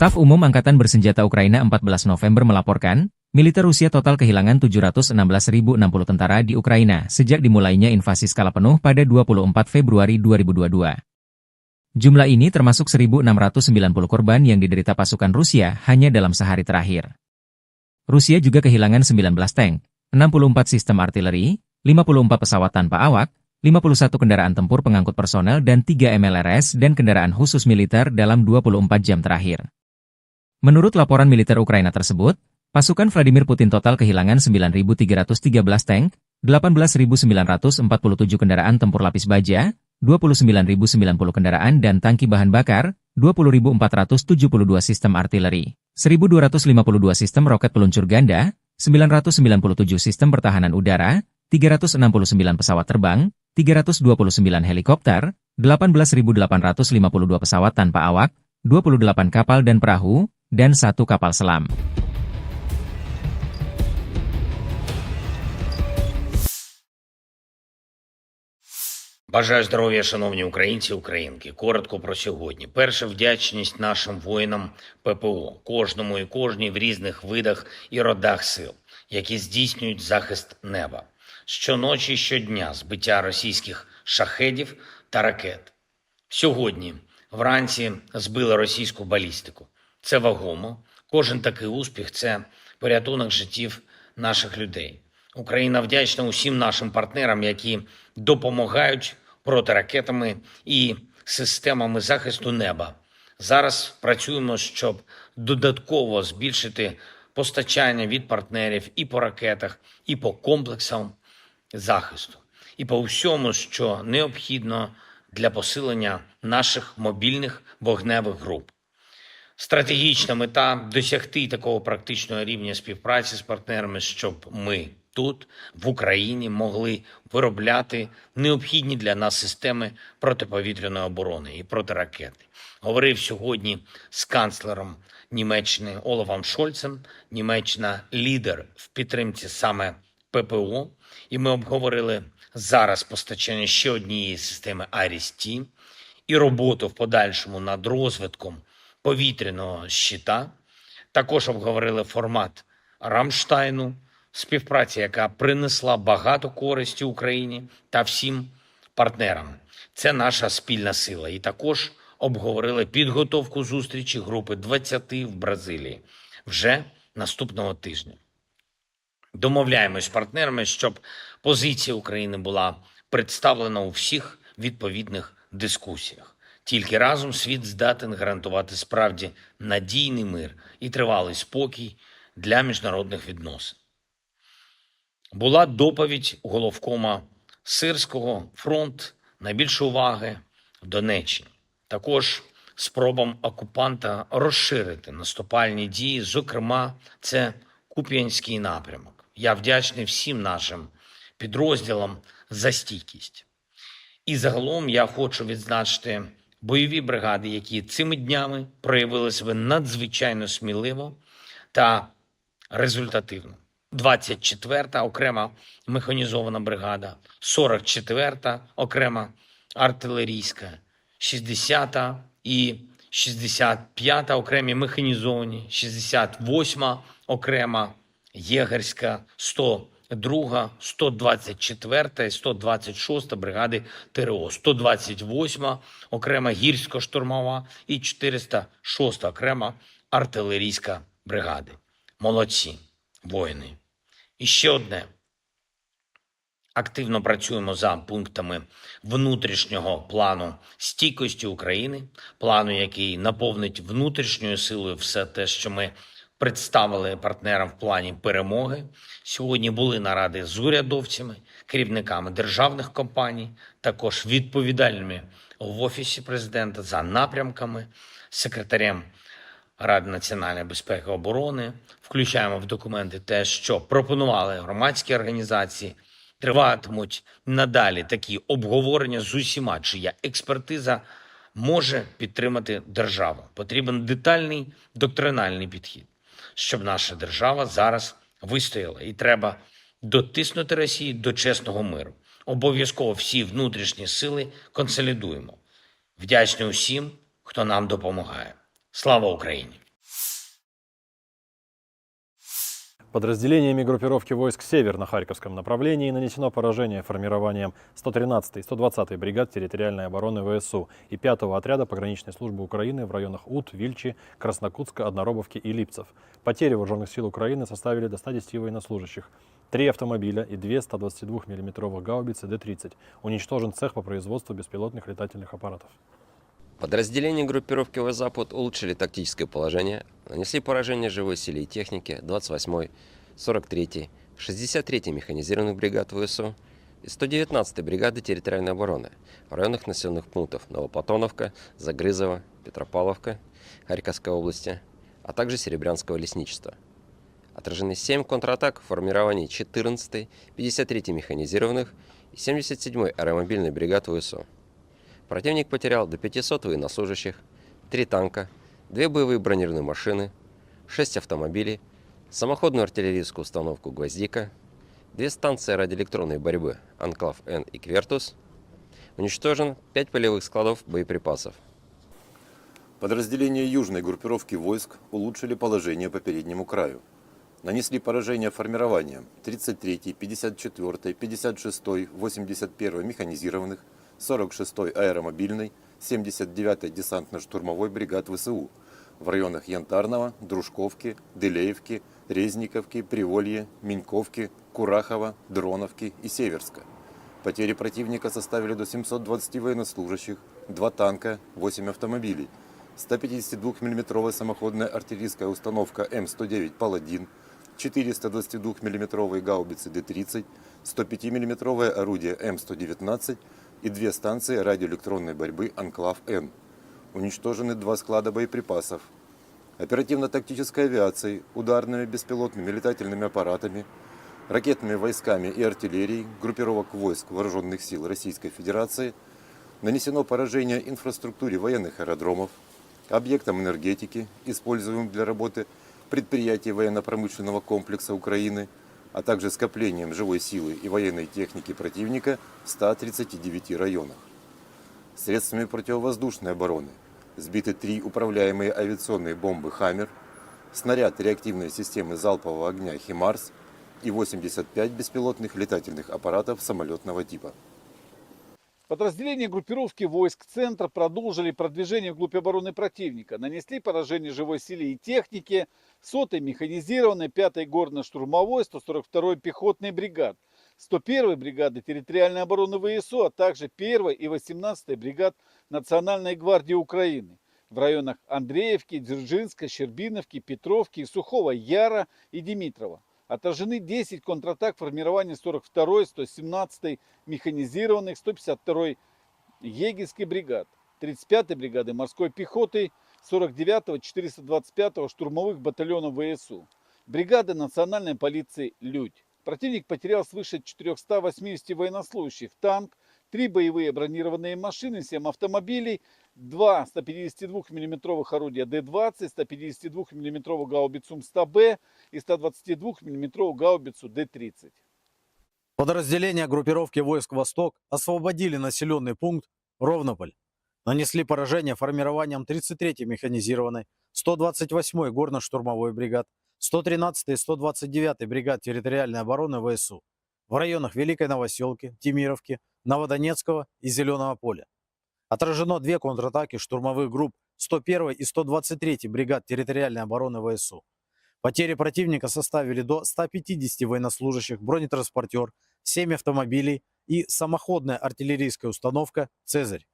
Staf Umum Angkatan Bersenjata Ukraina empat belas November melaporkan, militer Rusia total kehilangan tujuh ratus enam belas ribu enam puluh tentara di Ukraina sejak dimulainya invasi skala penuh pada dua puluh empat Februari dua ribu dua dua. Jumlah ini termasuk seribu enam ratus sembilan puluh korban yang diderita pasukan Rusia hanya dalam sehari terakhir. Rusia juga kehilangan sembilan belas tank, enam puluh empat sistem artileri, lima puluh empat pesawat tanpa awak, lima puluh satu kendaraan tempur pengangkut personel dan tiga M L R S dan kendaraan khusus militer dalam dua puluh empat jam terakhir. Menurut laporan militer Ukraina tersebut, pasukan Vladimir Putin total kehilangan sembilan ribu tiga ratus tiga belas tank, delapan belas ribu sembilan ratus empat puluh tujuh kendaraan tempur lapis baja, dua puluh sembilan ribu sembilan puluh kendaraan dan tangki bahan bakar, dua puluh ribu empat ratus tujuh puluh dua sistem artileri, seribu dua ratus lima puluh dua sistem roket peluncur ganda, sembilan ratus sembilan puluh tujuh sistem pertahanan udara, tiga ratus enam puluh sembilan pesawat terbang, tiga ratus dua puluh sembilan helikopter, delapan belas ribu delapan ratus lima puluh dua pesawat tanpa awak, dua puluh delapan kapal dan perahu, dan satu kapal selam. Бажаю здоров'я, шановні українці і українки. Коротко про сьогодні. Перше, вдячність нашим воїнам П П О, кожному і кожній в різних видах і родах сил, які здійснюють захист неба. Щоночі і щодня збиття російських шахедів та ракет. Сьогодні вранці збили російську балістику. Це вагомо. Кожен такий успіх — це порятунок життів наших людей. Україна вдячна усім нашим партнерам, які допомагають протиракетами і системами захисту неба. Зараз працюємо, щоб додатково збільшити постачання від партнерів і по ракетах, і по комплексам захисту, і по всьому, що необхідно для посилення наших мобільних вогневих груп. Стратегічна мета — досягти такого практичного рівня співпраці з партнерами, щоб ми тут, в Україні, могли виробляти необхідні для нас системи протиповітряної оборони і протиракети. Говорив сьогодні з канцлером Німеччини Олафом Шольцем. Німеччина лідер в підтримці саме П П О, і ми обговорили зараз постачання ще однієї системи Айріс-Т і роботу в подальшому над розвитком повітряного щита. Також обговорили формат Рамштайну, співпраця, яка принесла багато користі Україні та всім партнерам. Це наша спільна сила. І також обговорили підготовку зустрічі групи двадцяти в Бразилії вже наступного тижня. Домовляємось з партнерами, щоб позиція України була представлена у всіх відповідних дискусіях. Тільки разом світ здатен гарантувати справді надійний мир і тривалий спокій для міжнародних відносин. Була доповідь головкома Сирського: фронт найбільшої уваги в Донеччині. Також спробам окупанта розширити наступальні дії, зокрема, це Куп'янський напрямок. Я вдячний всім нашим підрозділам за стійкість. І загалом я хочу відзначити бойові бригади, які цими днями проявили себе надзвичайно сміливо та результативно. Двадцять четверта окрема механізована бригада, сорок четверта окрема артилерійська, шістдесята і шістдесят п'ята окремі механізовані, шістдесят восьма окрема єгерська, сто друга, сто двадцять четверта і сто двадцять шоста бригади Т Р О, сто двадцять восьма окрема гірсько-штурмова і чотириста шоста окрема артилерійська бригади. Молодці, воїни. І ще одне. Активно працюємо за пунктами внутрішнього плану стійкості України, плану, який наповнить внутрішньою силою все те, що ми представили партнерам в плані перемоги. Сьогодні були наради з урядовцями, керівниками державних компаній, також відповідальними в Офісі президента за напрямками, секретарем Ради національної безпеки і оборони. Включаємо в документи те, що пропонували громадські організації. Триватимуть надалі такі обговорення з усіма, чия експертиза може підтримати державу. Потрібен детальний доктриналний підхід, щоб наша держава зараз вистояла. І треба дотиснути Росію до чесного миру. Обов'язково всі внутрішні сили консолідуємо. Вдячний усім, хто нам допомагає. Слава Україні! Подразделениями группировки войск «Север» на Харьковском направлении нанесено поражение формированиям сто тринадцатой и сто двадцатой бригад территориальной обороны В С У и пятого отряда пограничной службы Украины в районах Ут, Вильчи, Краснокутска, Одноробовки и Липцев. Потери вооружённых сил Украины составили до ста десяти военнослужащих, три автомобиля и две ста двадцати двух миллиметровых гаубицы Д тридцать. Уничтожен цех по производству беспилотных летательных аппаратов. Подразделения группировки «Восток-Запад» улучшили тактическое положение, нанесли поражение живой силе и технике двадцать восьмой, сорок третьей, шестьдесят третьей механизированных бригад В С У и сто девятнадцатой бригады территориальной обороны в районах населённых пунктов Новоплатоновка, Загрызово, Петропавловка Харьковской области, а также Серебрянского лесничества. Отражены семь контратак в формировании четырнадцатой, пятьдесят третьей механизированных и семьдесят седьмой аэромобильной бригад В С У. Противник потерял до пятисот военнослужащих, три танка, две боевые бронированные машины, шесть автомобилей, самоходную артиллерийскую установку «Гвоздика», две станции радиоэлектронной борьбы «Анклав-Н» и «Квертус». Уничтожен пять полевых складов боеприпасов. Подразделения южной группировки войск улучшили положение по переднему краю. Нанесли поражение формированиям тридцать третьей, пятьдесят четвёртой, пятьдесят шестой, восемьдесят первой механизированных, сорок шестой аэромобильной, семьдесят девятой десантно-штурмовой бригад В С У в районах Янтарного, Дружковки, Дылеевки, Резниковки, Приволье, Миньковки, Курахова, Дроновки и Северска. Потери противника составили до семьсот двадцати военнослужащих, два танка, восемь автомобилей, ста пятидесяти двух миллиметровая самоходная артиллерийская установка М сто девять «Паладин», четыреста двадцати двух миллиметровые гаубицы Д тридцать, сто пяти миллиметровое орудие М сто девятнадцать и две станции радиоэлектронной борьбы «Анклав-Н». Уничтожены два склада боеприпасов. Оперативно-тактической авиацией, ударными беспилотными летательными аппаратами, ракетными войсками и артиллерией группировок войск Вооружённых сил Российской Федерации нанесено поражение инфраструктуре военных аэродромов, объектам энергетики, используемым для работы предприятий военно-промышленного комплекса Украины, а также скоплениям живой силы и военной техники противника в ста тридцати девяти районах. Средствами противовоздушной обороны сбиты три управляемые авиационные бомбы «Хаммер», снаряд реактивной системы залпового огня «Химарс» и восемьдесят пять беспилотных летательных аппаратов самолётного типа. Подразделения группировки войск «Центр» продолжили продвижение вглубь обороны противника, нанесли поражение живой силе и технике сотой механизированной, пятой горно-штурмовой, сто сорок второй пехотной бригад, сто первой бригады территориальной обороны В С У, а также первой и восемнадцатой бригад Национальной гвардии Украины в районах Андреевки, Дзержинска, Щербиновки, Петровки, Сухого Яра и Димитрова. Отражены десять контратак формирования сорок второй, сто семнадцатой механизированных, сто пятьдесят второй егерской бригад, тридцать пятой бригады морской пехоты, сорок девятого, четыреста двадцать пятого штурмовых батальонов В С У, бригады национальной полиции «Людь». Противник потерял свыше четырёхсот восьмидесяти военнослужащих, танк, три боевые бронированные машины, семь автомобилей, два ста пятидесяти двух миллиметровых орудия Д двадцать, ста пятидесяти двух миллиметровую гаубицу М сто Б и ста двадцати двух миллиметровую гаубицу Д тридцать. Подразделения группировки войск «Восток» освободили населённый пункт Ровнополь. Нанесли поражение формированиям тридцать третьей механизированной, сто двадцать восьмой горно-штурмовой бригад, сто тринадцатой и сто двадцать девятой бригад территориальной обороны В С У в районах Великой Новосёлки, Темировки, Новодонецкого и Зелёного поля. Отражено две контратаки штурмовых групп сто первой и сто двадцать третьей бригад территориальной обороны В С У. Потери противника составили до ста пятидесяти военнослужащих, бронетранспортёр, семь автомобилей и самоходная артиллерийская установка «Цезарь».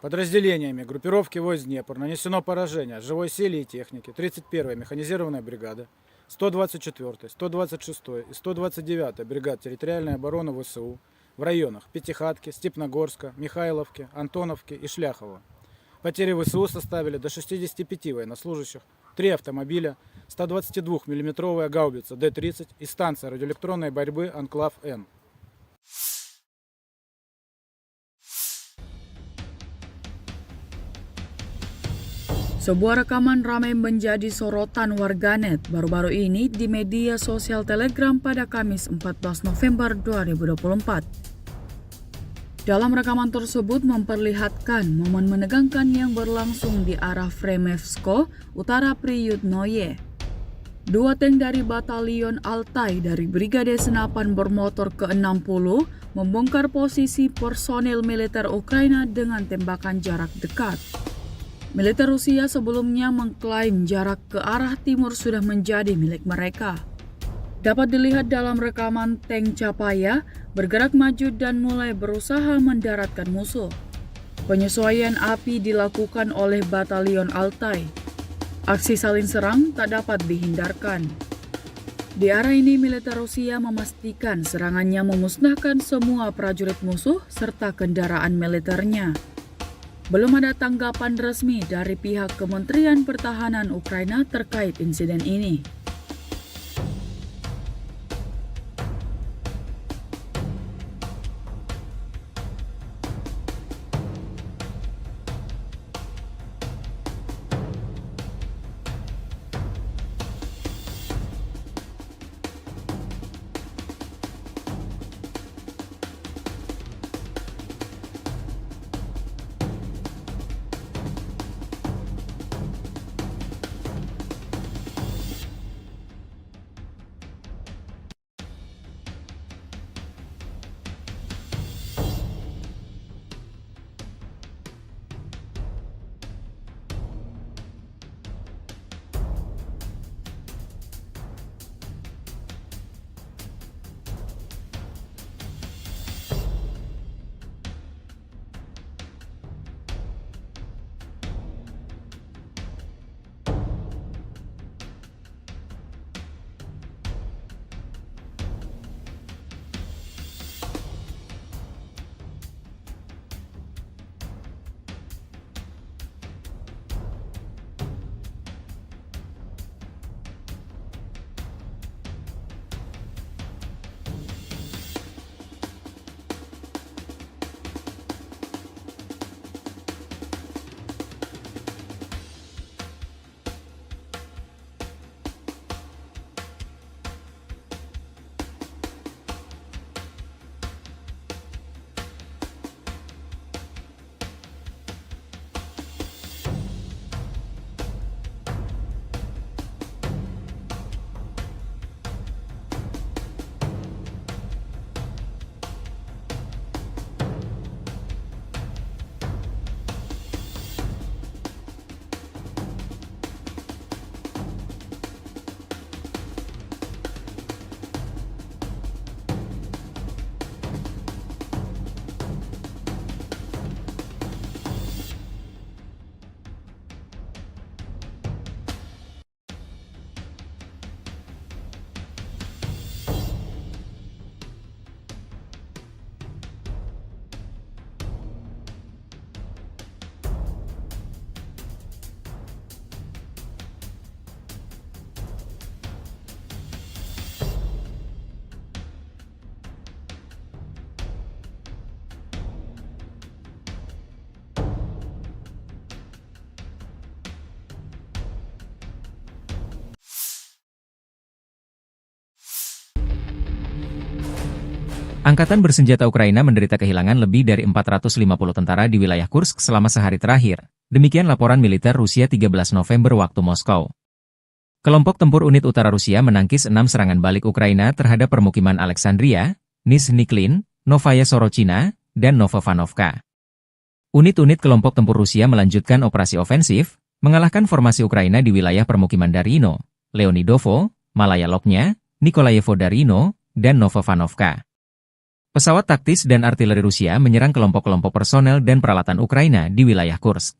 Подразделениями группировки войск «Днепр» нанесено поражение живой силе и технике тридцать первой механизированной бригады, сто двадцать четвёртой, сто двадцать шестой и сто двадцать девятой бригад территориальной обороны В С У в районах Пятихатки, Степногорска, Михайловки, Антоновки и Шляхова. Потери В С У составили до шестидесяти пяти военнослужащих, три автомобиля, ста двадцати двух миллиметровая гаубица Д тридцать и станция радиоэлектронной борьбы «Анклав-Н». Sebuah rekaman ramai menjadi sorotan warganet baru-baru ini di media sosial Telegram pada Kamis empat belas November dua ribu dua puluh empat. Dalam rekaman tersebut memperlihatkan momen menegangkan yang berlangsung di arah Fremevsko, Utara Priyutnoye. Dua tank dari Batalion Altai dari Brigade Senapan Bermotor ke enam puluh membongkar posisi personil militer Ukraina dengan tembakan jarak dekat. Militer Rusia sebelumnya mengklaim jarak ke arah timur sudah menjadi milik mereka. Dapat dilihat dalam rekaman tank Chapaya bergerak maju dan mulai berusaha mendaratkan musuh. Penyesuaian api dilakukan oleh Batalion Altai. Aksi saling serang tak dapat dihindarkan. Di arah ini, militer Rusia memastikan serangannya memusnahkan semua prajurit musuh serta kendaraan militernya. Belum ada tanggapan resmi dari pihak Kementerian Pertahanan Ukraina terkait insiden ini. Angkatan bersenjata Ukraina menderita kehilangan lebih dari empat ratus lima puluh tentara di wilayah Kursk selama sehari terakhir, demikian laporan militer Rusia tiga belas November waktu Moskow. Kelompok tempur unit utara Rusia menangkis enam serangan balik Ukraina terhadap permukiman Alexandria, Nizhniklin, Novaya Sorochina, dan Novovanovka. Unit-unit kelompok tempur Rusia melanjutkan operasi ofensif, mengalahkan formasi Ukraina di wilayah permukiman Darino, Leonidovo, Malaya Loknya, Nikolayevo Darino, dan Novovanovka. Pesawat taktis dan artileri Rusia menyerang kelompok-kelompok personel dan peralatan Ukraina di wilayah Kursk.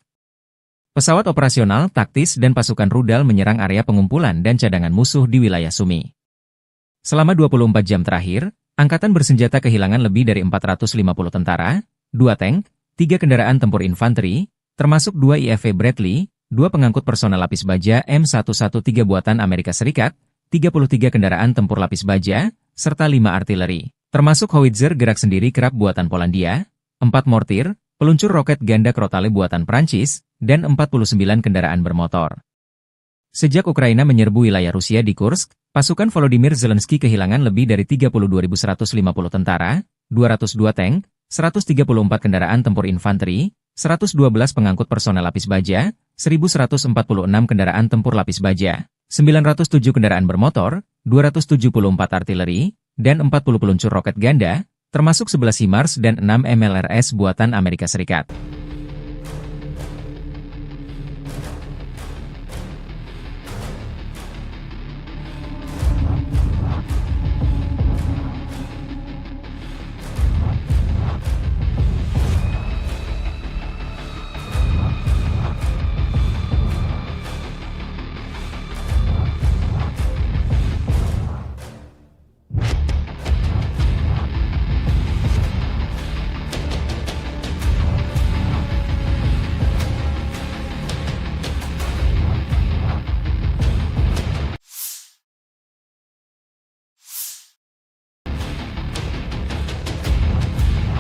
Pesawat operasional, taktis, dan pasukan rudal menyerang area pengumpulan dan cadangan musuh di wilayah Sumy. Selama dua puluh empat jam terakhir, angkatan bersenjata kehilangan lebih dari empat ratus lima puluh tentara, dua tank, tiga kendaraan tempur infanteri, termasuk dua I F V Bradley, dua pengangkut personel lapis baja M satu satu tiga buatan Amerika Serikat, tiga puluh tiga kendaraan tempur lapis baja, serta lima artileri, termasuk howitzer gerak sendiri Krab buatan Polandia, empat mortir, peluncur roket ganda Crotale buatan Prancis, dan empat puluh sembilan kendaraan bermotor. Sejak Ukraina menyerbu wilayah Rusia di Kursk, pasukan Volodymyr Zelensky kehilangan lebih dari tiga puluh dua ribu seratus lima puluh tentara, dua ratus dua tank, seratus tiga puluh empat kendaraan tempur infanteri, seratus dua belas pengangkut personel lapis baja, seribu seratus empat puluh enam kendaraan tempur lapis baja, sembilan ratus tujuh kendaraan bermotor, dua ratus tujuh puluh empat artileri, dan empat puluh peluncur roket ganda, termasuk sebelas HIMARS dan enam M L R S buatan Amerika Serikat.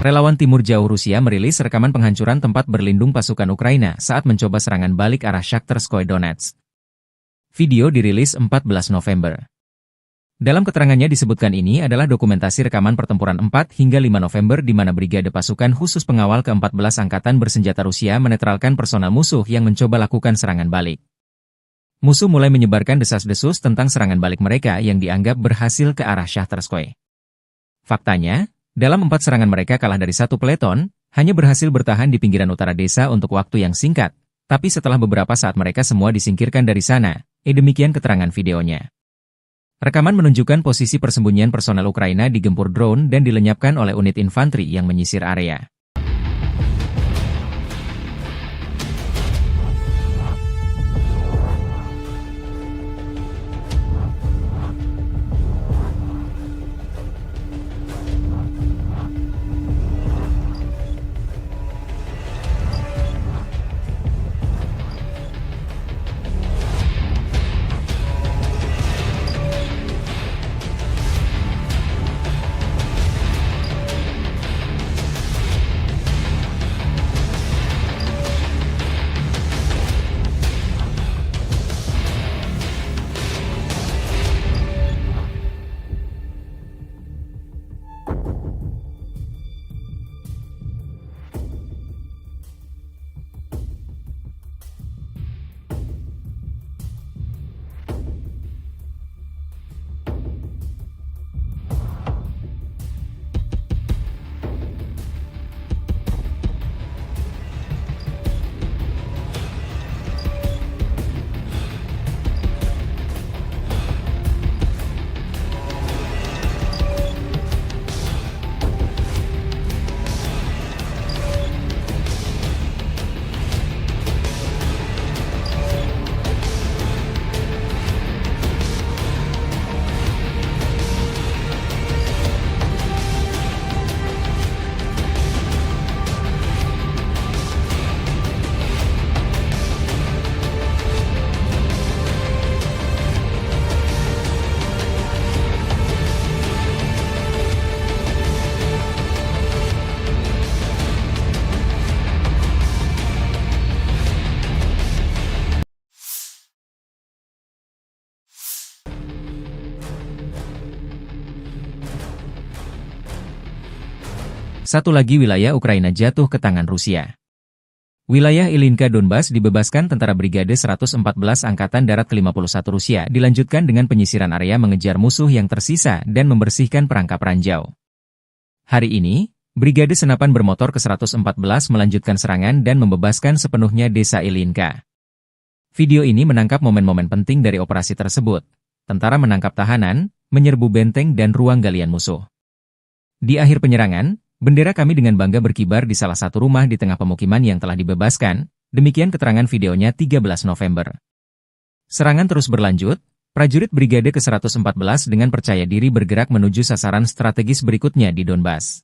Relawan Timur Jauh Rusia merilis rekaman penghancuran tempat berlindung pasukan Ukraina saat mencoba serangan balik arah Shakhtarskoye Donetsk. Video dirilis empat belas November. Dalam keterangannya disebutkan ini adalah dokumentasi rekaman pertempuran empat hingga lima November di mana Brigade Pasukan Khusus Pengawal keempat belas Angkatan Bersenjata Rusia menetralkan personel musuh yang mencoba lakukan serangan balik. Musuh mulai menyebarkan desas-desus tentang serangan balik mereka yang dianggap berhasil ke arah Shakhtarskoye. Faktanya, dalam empat serangan mereka kalah dari satu peleton, hanya berhasil bertahan di pinggiran utara desa untuk waktu yang singkat, tapi setelah beberapa saat mereka semua disingkirkan dari sana, eh, demikian keterangan videonya. Rekaman menunjukkan posisi persembunyian personel Ukraina digempur drone dan dilenyapkan oleh unit infanteri yang menyisir area. Satu lagi wilayah Ukraina jatuh ke tangan Rusia. Wilayah Ilinka Donbas dibebaskan tentara Brigade seratus empat belas Angkatan Darat kelima puluh satu Rusia, dilanjutkan dengan penyisiran area mengejar musuh yang tersisa dan membersihkan perangkap ranjau. Hari ini, Brigade Senapan Bermotor ke seratus empat belas melanjutkan serangan dan membebaskan sepenuhnya desa Ilinka. Video ini menangkap momen-momen penting dari operasi tersebut. Tentara menangkap tahanan, menyerbu benteng dan ruang galian musuh. Di akhir penyerangan, bendera kami dengan bangga berkibar di salah satu rumah di tengah pemukiman yang telah dibebaskan, demikian keterangan videonya tiga belas November. Serangan terus berlanjut, prajurit Brigade ke seratus empat belas dengan percaya diri bergerak menuju sasaran strategis berikutnya di Donbas.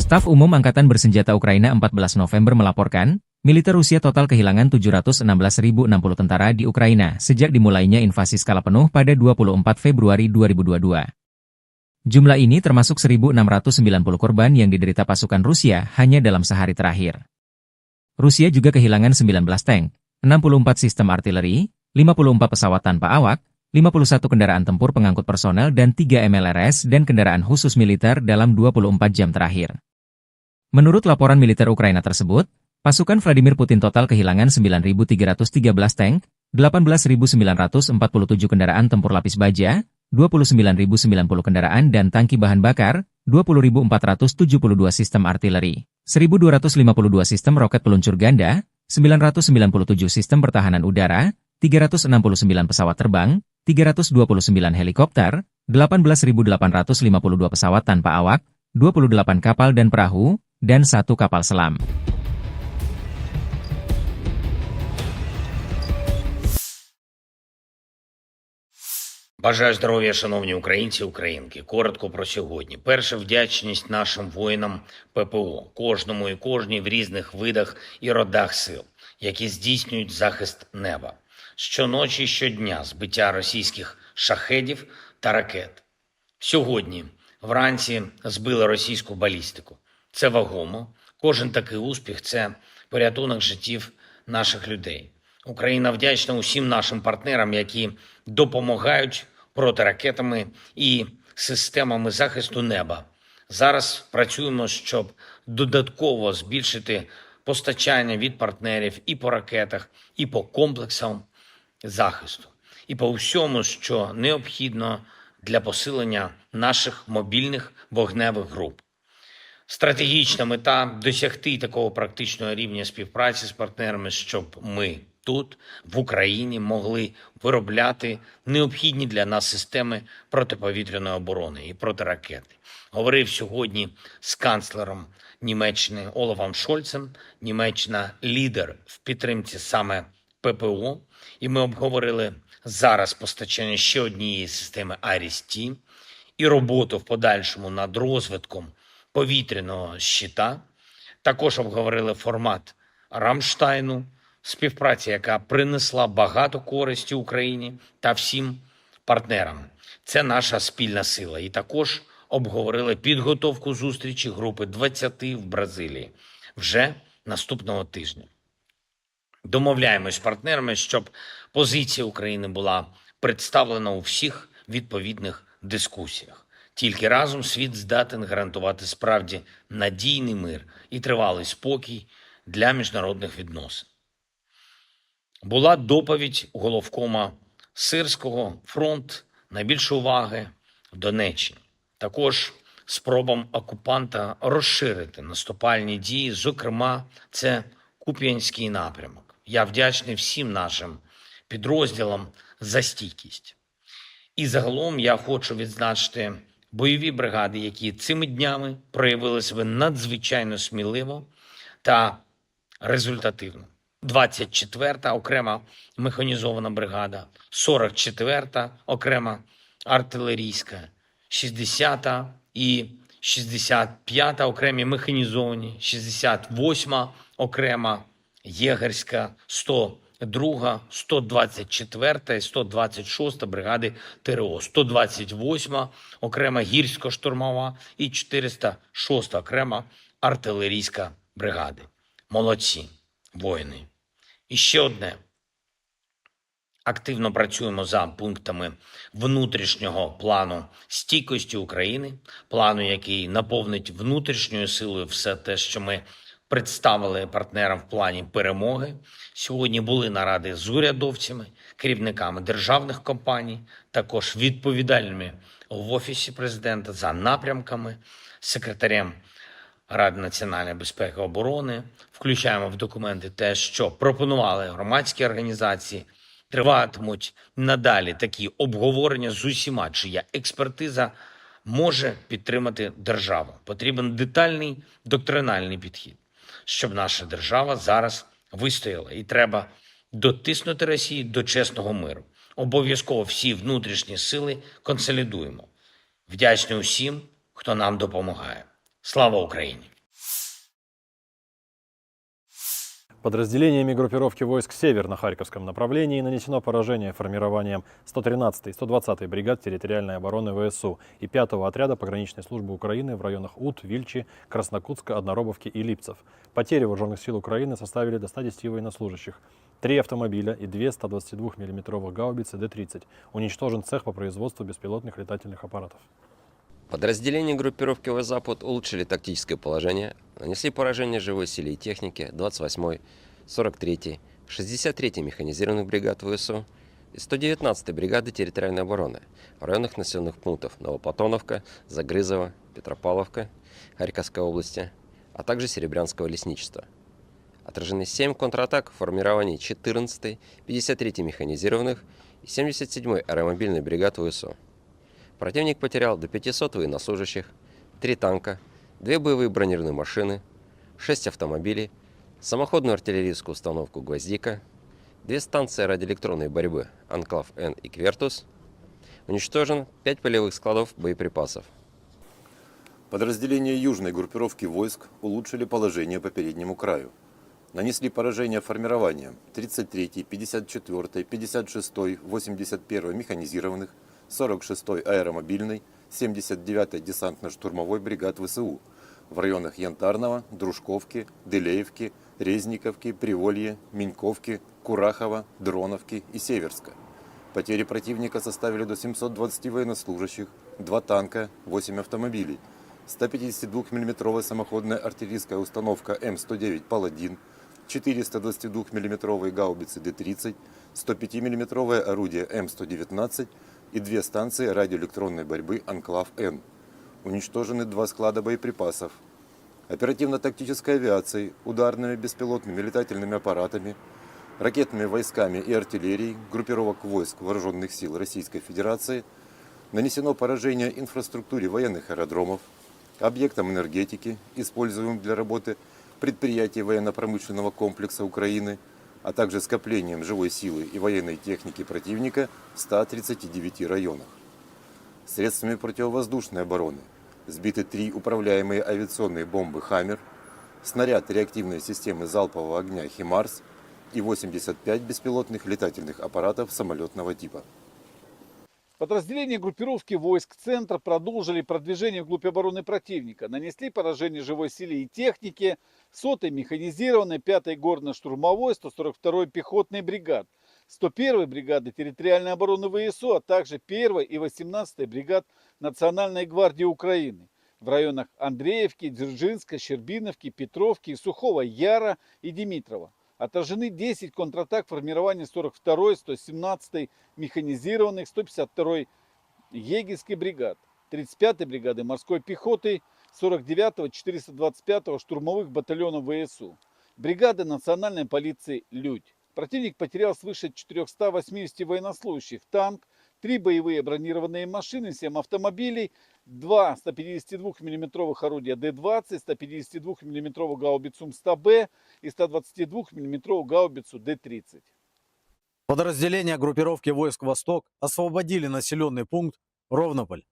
Staf Umum Angkatan Bersenjata Ukraina empat belas November melaporkan, militer Rusia total kehilangan tujuh ratus enam belas ribu enam puluh tentara di Ukraina sejak dimulainya invasi skala penuh pada dua puluh empat Februari dua ribu dua dua. Jumlah ini termasuk seribu enam ratus sembilan puluh korban yang diderita pasukan Rusia hanya dalam sehari terakhir. Rusia juga kehilangan sembilan belas tank, enam puluh empat sistem artileri, lima puluh empat pesawat tanpa awak, lima puluh satu kendaraan tempur pengangkut personel dan tiga M L R S dan kendaraan khusus militer dalam dua puluh empat jam terakhir. Menurut laporan militer Ukraina tersebut, pasukan Vladimir Putin total kehilangan sembilan ribu tiga ratus tiga belas tank, delapan belas ribu sembilan ratus empat puluh tujuh kendaraan tempur lapis baja, dua puluh sembilan ribu sembilan puluh kendaraan dan tangki bahan bakar, dua puluh ribu empat ratus tujuh puluh dua sistem artileri, seribu dua ratus lima puluh dua sistem roket peluncur ganda, sembilan ratus sembilan puluh tujuh sistem pertahanan udara, tiga ratus enam puluh sembilan pesawat terbang, tiga ratus dua puluh sembilan helikopter, delapan belas ribu delapan ratus lima puluh dua pesawat tanpa awak, dua puluh delapan kapal dan perahu, dan satu kapal selam. Бажаю здоров'я, шановні українці і українки. Коротко про сьогодні. Перше, вдячність нашим воїнам П П О, кожному і кожній в різних видах і родах сил, які здійснюють захист неба. Щоночі і щодня збиття російських шахедів та ракет. Сьогодні вранці збили російську балістику. Це вагомо. Кожен такий успіх — це порятунок життів наших людей. Україна вдячна усім нашим партнерам, які допомагають протиракетами і системами захисту неба. Зараз працюємо, щоб додатково збільшити постачання від партнерів і по ракетах, і по комплексам захисту, і по всьому, що необхідно для посилення наших мобільних вогневих груп. Стратегічна мета — досягти такого практичного рівня співпраці з партнерами, щоб ми тут, в Україні, могли виробляти необхідні для нас системи протиповітряної оборони і протиракети. Говорив сьогодні з канцлером Німеччини Олафом Шольцем. Німеччина — лідер в підтримці саме П П О, і ми обговорили зараз постачання ще однієї системи Аріс-Т і роботу в подальшому над розвитком повітряного щита. Також обговорили формат Рамштайну, співпраця, яка принесла багато користі Україні та всім партнерам. Це наша спільна сила. І також обговорили підготовку зустрічі групи двадцяти в Бразилії вже наступного тижня. Домовляємось з партнерами, щоб позиція України була представлена у всіх відповідних дискусіях. Тільки разом світ здатен гарантувати справді надійний мир і тривалий спокій для міжнародних відносин. Була доповідь головкома Сирського: фронт, найбільше уваги в Донеччині. Також спробам окупанта розширити наступальні дії, зокрема, це Куп'янський напрямок. Я вдячний всім нашим підрозділам за стійкість. І загалом я хочу відзначити бойові бригади, які цими днями проявили себе надзвичайно сміливо та результативно. Двадцять четверта окрема механізована бригада, сорок четверта окрема артилерійська, шістдесята і шістдесят п'ята окремі механізовані, шістдесят восьма окрема єгерська, сто друга, сто двадцять четверта і сто двадцять шоста бригади Т Р О, сто двадцять восьма окрема гірсько-штурмова і чотириста шоста окрема артилерійська бригади. Молодці, воїни. І ще одне. Активно працюємо за пунктами внутрішнього плану стійкості України, плану, який наповнить внутрішньою силою все те, що ми представили партнерам в плані перемоги. Сьогодні були наради з урядовцями, керівниками державних компаній, також відповідальними в Офісі президента за напрямками, секретарем Ради національної безпеки і оборони. Включаємо в документи те, що пропонували громадські організації. Триватимуть надалі такі обговорення з усіма, чия експертиза може підтримати державу. Потрібен детальний доктринальний підхід, щоб наша держава зараз вистояла. І треба дотиснути Росію до чесного миру. Обов'язково всі внутрішні сили консолідуємо. Вдячний усім, хто нам допомагає. Слава Україні! Подразделениями группировки войск «Север» на Харьковском направлении нанесено поражение формированиям сто тринадцатой и сто двадцатой бригад территориальной обороны В С У и пятого отряда пограничной службы Украины в районах Ут, Вильчи, Краснокутска, Одноробовки и Липцев. Потери вооружённых сил Украины составили до ста десяти военнослужащих, три автомобиля и две ста двадцати двух миллиметровых гаубицы Д тридцать. Уничтожен цех по производству беспилотных летательных аппаратов. Подразделения группировки «Восток-Запад» улучшили тактическое положение, нанесли поражение живой силе и технике двадцать восьмой, сорок третьей, шестьдесят третьей механизированных бригад В С У и сто девятнадцатой бригады территориальной обороны в районах населённых пунктов Новоплатоновка, Загрызово, Петропавловка Харьковской области, а также Серебрянского лесничества. Отражены семь контратак формирований четырнадцатой, пятьдесят третьей механизированных и семьдесят седьмой аэромобильной бригад В С У. Противник потерял до пятисот военнослужащих, три танка, две боевые бронированные машины, шесть автомобилей, самоходную артиллерийскую установку «Гвоздика», две станции радиоэлектронной борьбы «Анклав-Н» и «Квертус». Уничтожено пять полевых складов боеприпасов. Подразделения южной группировки войск улучшили положение по переднему краю. Нанесли поражение формированиям тридцать третьей, пятьдесят четвёртой, пятьдесят шестой, восемьдесят первой механизированных, сорок шестой аэромобильной, семьдесят девятой десантно-штурмовой бригад В С У в районах Янтарного, Дружковки, Дылеевки, Резниковки, Приволье, Миньковки, Курахова, Дроновки и Северска. Потери противника составили до семьсот двадцати военнослужащих, два танка, восемь автомобилей, ста пятидесяти двух миллиметровая самоходная артиллерийская установка М сто девять «Паладин», четыреста двадцати двух миллиметровые гаубицы Д тридцать, сто пяти миллиметровое орудие М сто девятнадцать и две станции радиоэлектронной борьбы «Анклав-Н». Уничтожены два склада боеприпасов. Оперативно-тактической авиацией, ударными беспилотными летательными аппаратами, ракетными войсками и артиллерией группировок войск Вооружённых сил Российской Федерации нанесено поражение инфраструктуре военных аэродромов, объектам энергетики, используемым для работы предприятий военно-промышленного комплекса Украины, а также скоплениям живой силы и военной техники противника в ста тридцати девяти районах. Средствами противовоздушной обороны сбиты три управляемые авиационные бомбы «Хаммер», снаряд реактивной системы залпового огня «Химарс» и восемьдесят пять беспилотных летательных аппаратов самолётного типа. Подразделения группировки войск «Центр» продолжили продвижение вглубь обороны противника, нанесли поражение живой силе и технике сотой механизированной, пятой горно-штурмовой, сто сорок второй пехотной бригад, сто первой бригады территориальной обороны В С У, а также первой и восемнадцатой бригад Национальной гвардии Украины в районах Андреевки, Дзержинска, Щербиновки, Петровки, Сухого Яра и Димитрова. Отражены десять контратак формирования сорок второй, сто семнадцатой механизированных, сто пятьдесят второй егерской бригад, тридцать пятой бригады морской пехоты, сорок девятого, четыреста двадцать пятого штурмовых батальонов В С У, бригады национальной полиции «Людь». Противник потерял свыше четырёхсот восьмидесяти военнослужащих, танк, три боевые бронированные машины, семь автомобилей, два ста пятидесяти двух миллиметровых орудия Д двадцать, ста пятидесяти двух миллиметровую гаубицу М сто Б и ста двадцати двух миллиметровую гаубицу Д тридцать. Подразделения группировки войск «Восток» освободили населённый пункт Ровнополь,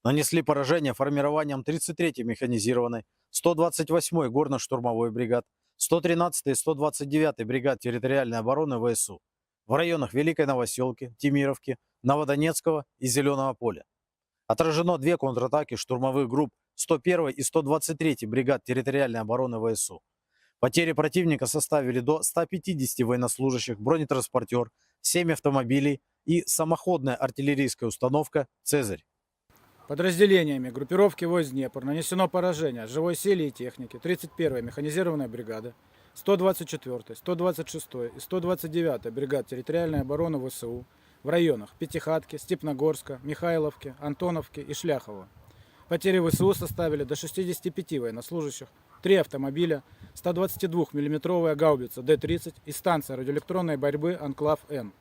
нанесли поражение формированиям тридцать третьей механизированной, сто двадцать восьмой горно-штурмовой бригад, сто тринадцатой и сто двадцать девятой бригад территориальной обороны В С У в районах Великой Новосёлки, Темировки, Новодонецкого и Зелёного поля. Отражено две контратаки штурмовых групп сто первой и сто двадцать третьей бригад территориальной обороны В С У. Потери противника составили до ста пятидесяти военнослужащих, бронетранспортёр, семь автомобилей и самоходная артиллерийская установка «Цезарь». Подразделениями группировки войск «Днепр» нанесено поражение живой силе и технике тридцать первой механизированной бригады, сто двадцать четвёртой, сто двадцать шестой и сто двадцать девятой бригад территориальной обороны В С У в районах Пятихатки, Степногорска, Михайловки, Антоновки и Шляхова. Потери В С У составили до шестидесяти пяти военнослужащих, три автомобиля, ста двадцати двух миллиметровая гаубица Д тридцать и станция радиоэлектронной борьбы «Анклав-Н».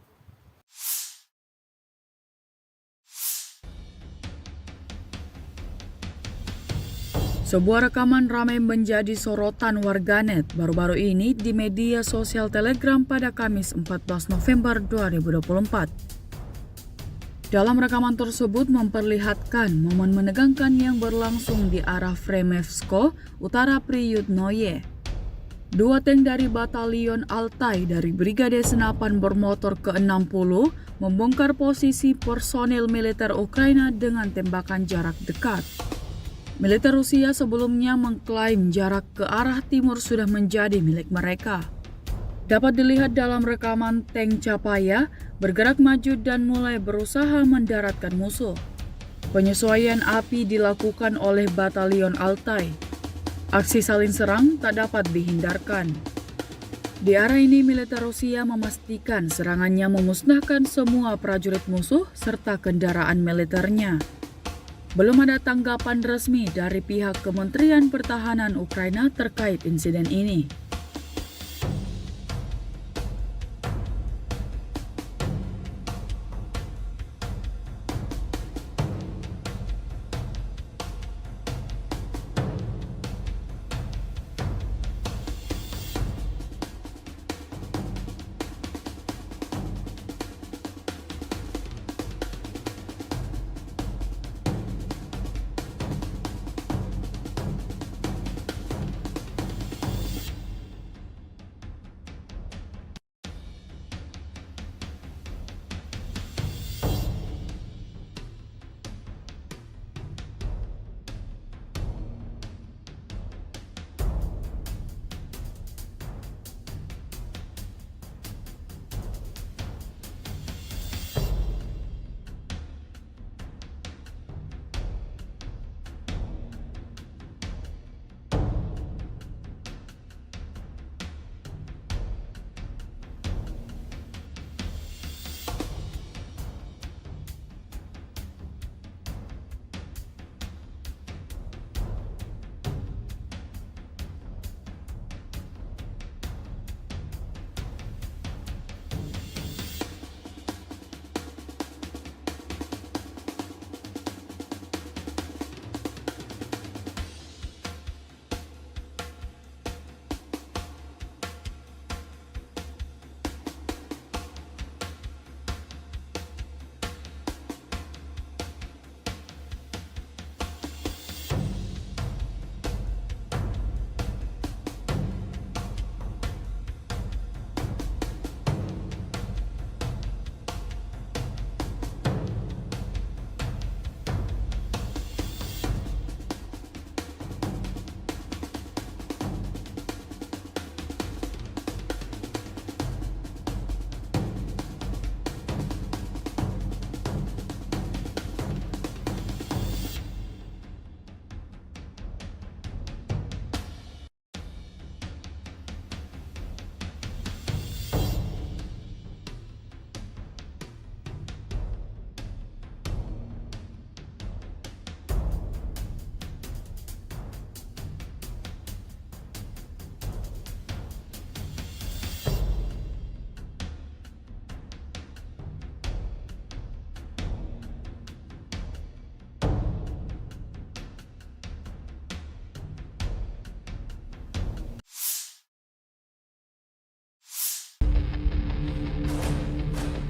Sebuah rekaman ramai menjadi sorotan warganet baru-baru ini di media sosial Telegram pada Kamis empat belas November dua ribu dua puluh empat. Dalam rekaman tersebut memperlihatkan momen menegangkan yang berlangsung di arah Fremevsko, Utara Priyutnoye. Dua tank dari Batalion Altai dari Brigade Senapan Bermotor keenam puluh membongkar posisi personil militer Ukraina dengan tembakan jarak dekat. Militer Rusia sebelumnya mengklaim jarak ke arah timur sudah menjadi milik mereka. Dapat dilihat dalam rekaman tank Chapaya bergerak maju dan mulai berusaha mendaratkan musuh. Penyesuaian api dilakukan oleh Batalion Altai. Aksi saling serang tak dapat dihindarkan. Di arah ini, militer Rusia memastikan serangannya memusnahkan semua prajurit musuh serta kendaraan militernya. Belum ada tanggapan resmi dari pihak Kementerian Pertahanan Ukraina terkait insiden ini.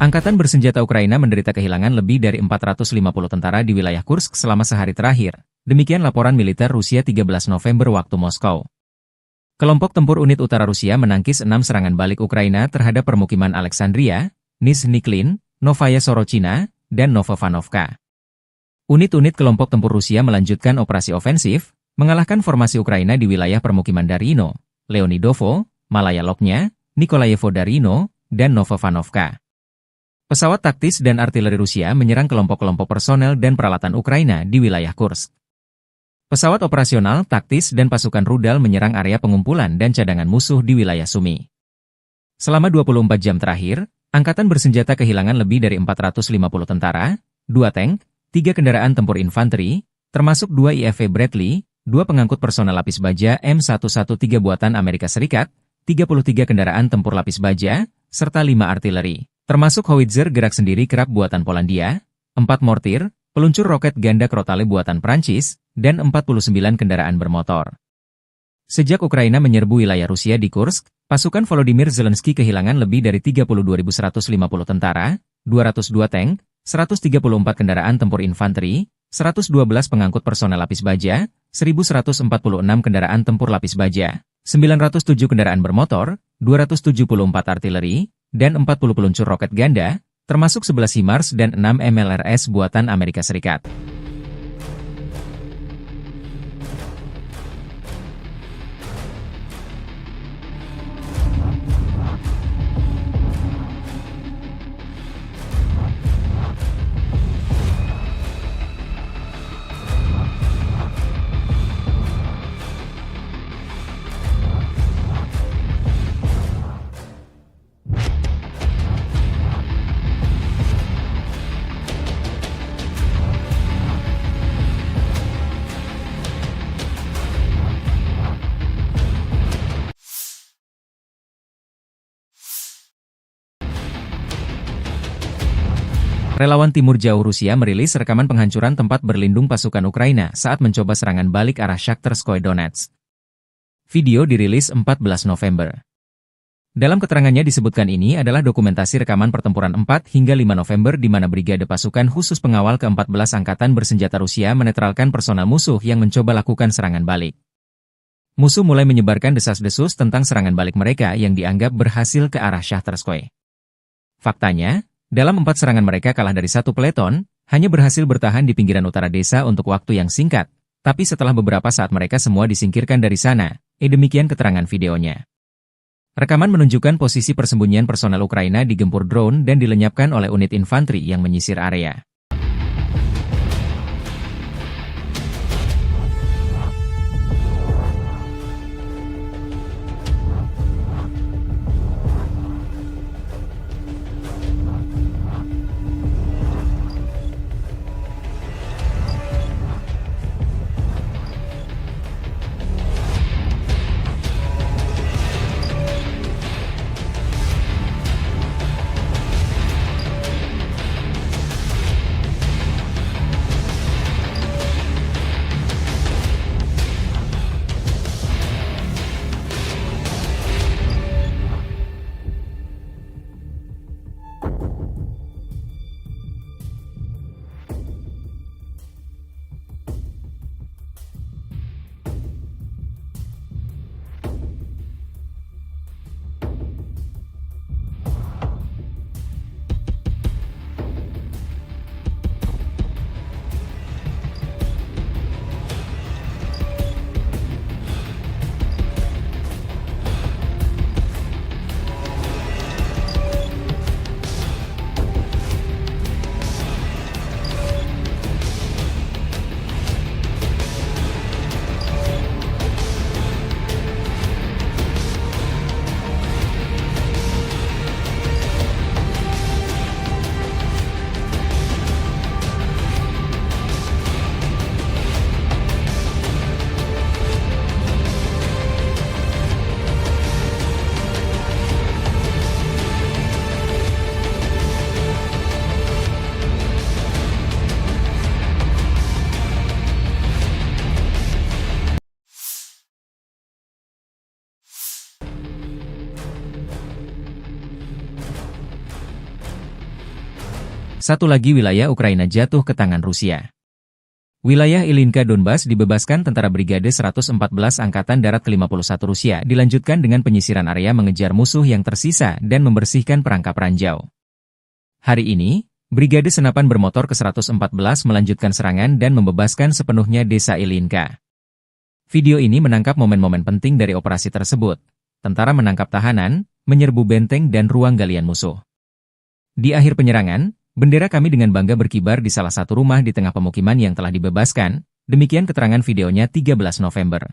Angkatan bersenjata Ukraina menderita kehilangan lebih dari empat ratus lima puluh tentara di wilayah Kursk selama sehari terakhir, demikian laporan militer Rusia tiga belas November waktu Moskow. Kelompok tempur unit utara Rusia menangkis enam serangan balik Ukraina terhadap permukiman Alexandria, Nizhniklin, Novaya Sorochina, dan Novovanovka. Unit-unit kelompok tempur Rusia melanjutkan operasi ofensif, mengalahkan formasi Ukraina di wilayah permukiman Darino, Leonidovo, Malaya Loknya, Nikolayevo Darino, dan Novovanovka. Pesawat taktis dan artileri Rusia menyerang kelompok-kelompok personel dan peralatan Ukraina di wilayah Kursk. Pesawat operasional, taktis, dan pasukan rudal menyerang area pengumpulan dan cadangan musuh di wilayah Sumy. Selama dua puluh empat jam terakhir, angkatan bersenjata kehilangan lebih dari empat ratus lima puluh tentara, dua tank, tiga kendaraan tempur infanteri, termasuk dua I F V Bradley, dua pengangkut personel lapis baja M satu satu tiga buatan Amerika Serikat, tiga puluh tiga kendaraan tempur lapis baja, serta lima artileri, termasuk howitzer gerak sendiri Krak buatan Polandia, empat mortir, peluncur roket ganda Crotale buatan Prancis, dan empat puluh sembilan kendaraan bermotor. Sejak Ukraina menyerbu wilayah Rusia di Kursk, pasukan Volodymyr Zelensky kehilangan lebih dari tiga puluh dua ribu seratus lima puluh tentara, dua ratus dua tank, seratus tiga puluh empat kendaraan tempur infanteri, seratus dua belas pengangkut personel lapis baja, seribu seratus empat puluh enam kendaraan tempur lapis baja, sembilan ratus tujuh kendaraan bermotor, dua ratus tujuh puluh empat artileri, dan empat puluh peluncur roket ganda, termasuk sebelas HIMARS dan enam M L R S buatan Amerika Serikat. Relawan Timur Jauh Rusia merilis rekaman penghancuran tempat berlindung pasukan Ukraina saat mencoba serangan balik arah Shakhtarskoye Donetsk. Video dirilis empat belas November. Dalam keterangannya disebutkan ini adalah dokumentasi rekaman pertempuran empat hingga lima November di mana Brigade Pasukan Khusus Pengawal Keempat Belas Angkatan Bersenjata Rusia menetralkan personel musuh yang mencoba lakukan serangan balik. Musuh mulai menyebarkan desas-desus tentang serangan balik mereka yang dianggap berhasil ke arah Shakhtarskoye. Faktanya, dalam empat serangan mereka kalah dari satu peleton, hanya berhasil bertahan di pinggiran utara desa untuk waktu yang singkat, tapi setelah beberapa saat mereka semua disingkirkan dari sana, eh, demikian keterangan videonya. Rekaman menunjukkan posisi persembunyian personel Ukraina digempur drone dan dilenyapkan oleh unit infanteri yang menyisir area. Satu lagi wilayah Ukraina jatuh ke tangan Rusia. Wilayah Ilinka Donbas dibebaskan tentara Brigade seratus empat belas Angkatan Darat ke lima puluh satu Rusia, dilanjutkan dengan penyisiran area mengejar musuh yang tersisa dan membersihkan perangkap ranjau. Hari ini, Brigade Senapan Bermotor ke seratus empat belas melanjutkan serangan dan membebaskan sepenuhnya desa Ilinka. Video ini menangkap momen-momen penting dari operasi tersebut. Tentara menangkap tahanan, menyerbu benteng dan ruang galian musuh. Di akhir penyerangan, bendera kami dengan bangga berkibar di salah satu rumah di tengah pemukiman yang telah dibebaskan, demikian keterangan videonya tiga belas November.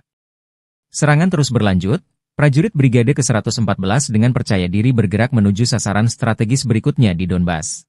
Serangan terus berlanjut, prajurit Brigade ke seratus empat belas dengan percaya diri bergerak menuju sasaran strategis berikutnya di Donbas.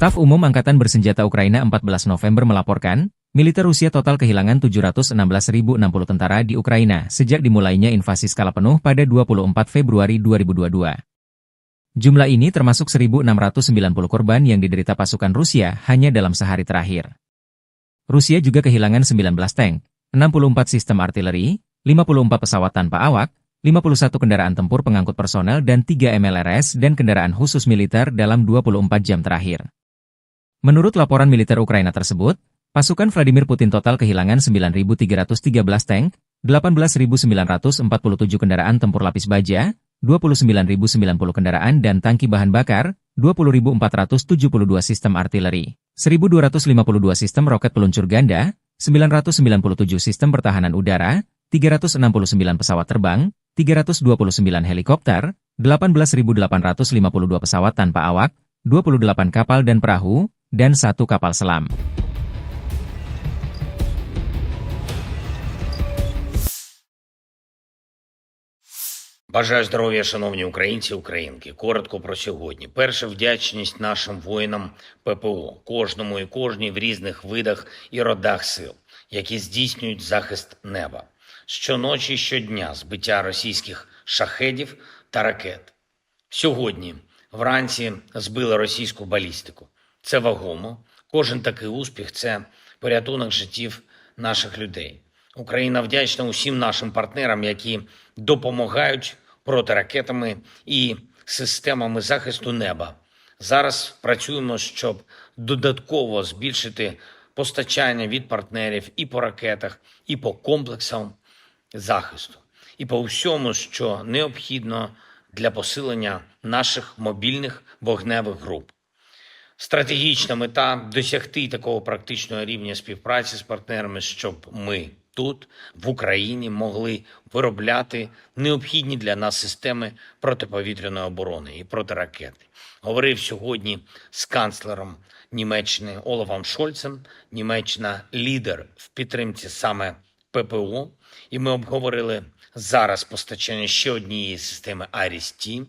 Staf Umum Angkatan Bersenjata Ukraina empat belas November melaporkan, militer Rusia total kehilangan tujuh ratus enam belas ribu enam puluh tentara di Ukraina sejak dimulainya invasi skala penuh pada dua puluh empat Februari dua ribu dua puluh dua. Jumlah ini termasuk seribu enam ratus sembilan puluh korban yang diderita pasukan Rusia hanya dalam sehari terakhir. Rusia juga kehilangan sembilan belas tank, enam puluh empat sistem artileri, lima puluh empat pesawat tanpa awak, lima puluh satu kendaraan tempur pengangkut personel dan tiga M L R S dan kendaraan khusus militer dalam dua puluh empat jam terakhir. Menurut laporan militer Ukraina tersebut, pasukan Vladimir Putin total kehilangan sembilan ribu tiga ratus tiga belas tank, delapan belas ribu sembilan ratus empat puluh tujuh kendaraan tempur lapis baja, dua puluh sembilan ribu sembilan puluh kendaraan dan tangki bahan bakar, dua puluh ribu empat ratus tujuh puluh dua sistem artileri, seribu dua ratus lima puluh dua sistem roket peluncur ganda, sembilan ratus sembilan puluh tujuh sistem pertahanan udara, tiga ratus enam puluh sembilan pesawat terbang, tiga ratus dua puluh sembilan helikopter, delapan belas ribu delapan ratus lima puluh dua pesawat tanpa awak, dua puluh delapan kapal dan perahu, dan satu kapal selam. Бажаю здоров'я, шановні українці і українки. Коротко про сьогодні. Перше, вдячність нашим воїнам П П О, кожному і кожній в різних видах і родах сил, які здійснюють захист неба. Щоночі і щодня збиття російських шахедів та ракет. Сьогодні вранці збили російську балістику. Це вагомо. Кожен такий успіх — це порятунок життів наших людей. Україна вдячна усім нашим партнерам, які допомагають проти ракетами і системами захисту неба. Зараз працюємо, щоб додатково збільшити постачання від партнерів і по ракетах, і по комплексам захисту, і по всьому, що необхідно для посилення наших мобільних вогневих груп. Стратегічна мета — досягти такого практичного рівня співпраці з партнерами, щоб ми тут, в Україні, могли виробляти необхідні для нас системи протиповітряної оборони і протиракети. Говорив сьогодні з канцлером Німеччини Олафом Шольцем. Німеччина — лідер в підтримці саме П П О, і ми обговорили зараз постачання ще однієї системи Аріс-Т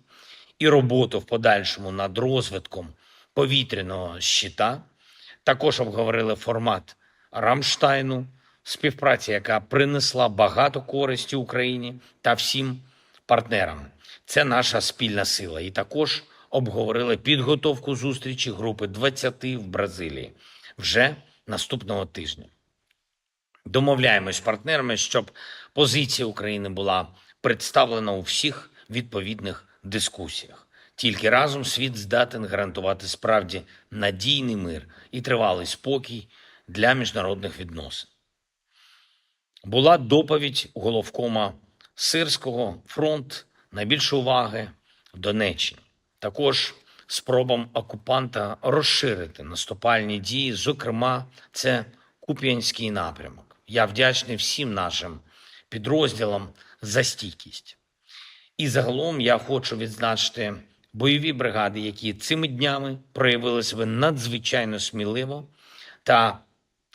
і роботу в подальшому над розвитком повітряного щита. Також обговорили формат Рамштайну, співпраця, яка принесла багато користі Україні та всім партнерам. Це наша спільна сила. І також обговорили підготовку зустрічі групи двадцяти в Бразилії вже наступного тижня. Домовляємось з партнерами, щоб позиція України була представлена у всіх відповідних дискусіях. Тільки разом світ здатен гарантувати справді надійний мир і тривалий спокій для міжнародних відносин. Була доповідь головкома Сирського: фронт — найбільше уваги в Донеччині. Також спробам окупанта розширити наступальні дії, зокрема, це Куп'янський напрямок. Я вдячний всім нашим підрозділам за стійкість. І загалом я хочу відзначити бойові бригади, які цими днями проявили себе надзвичайно сміливо та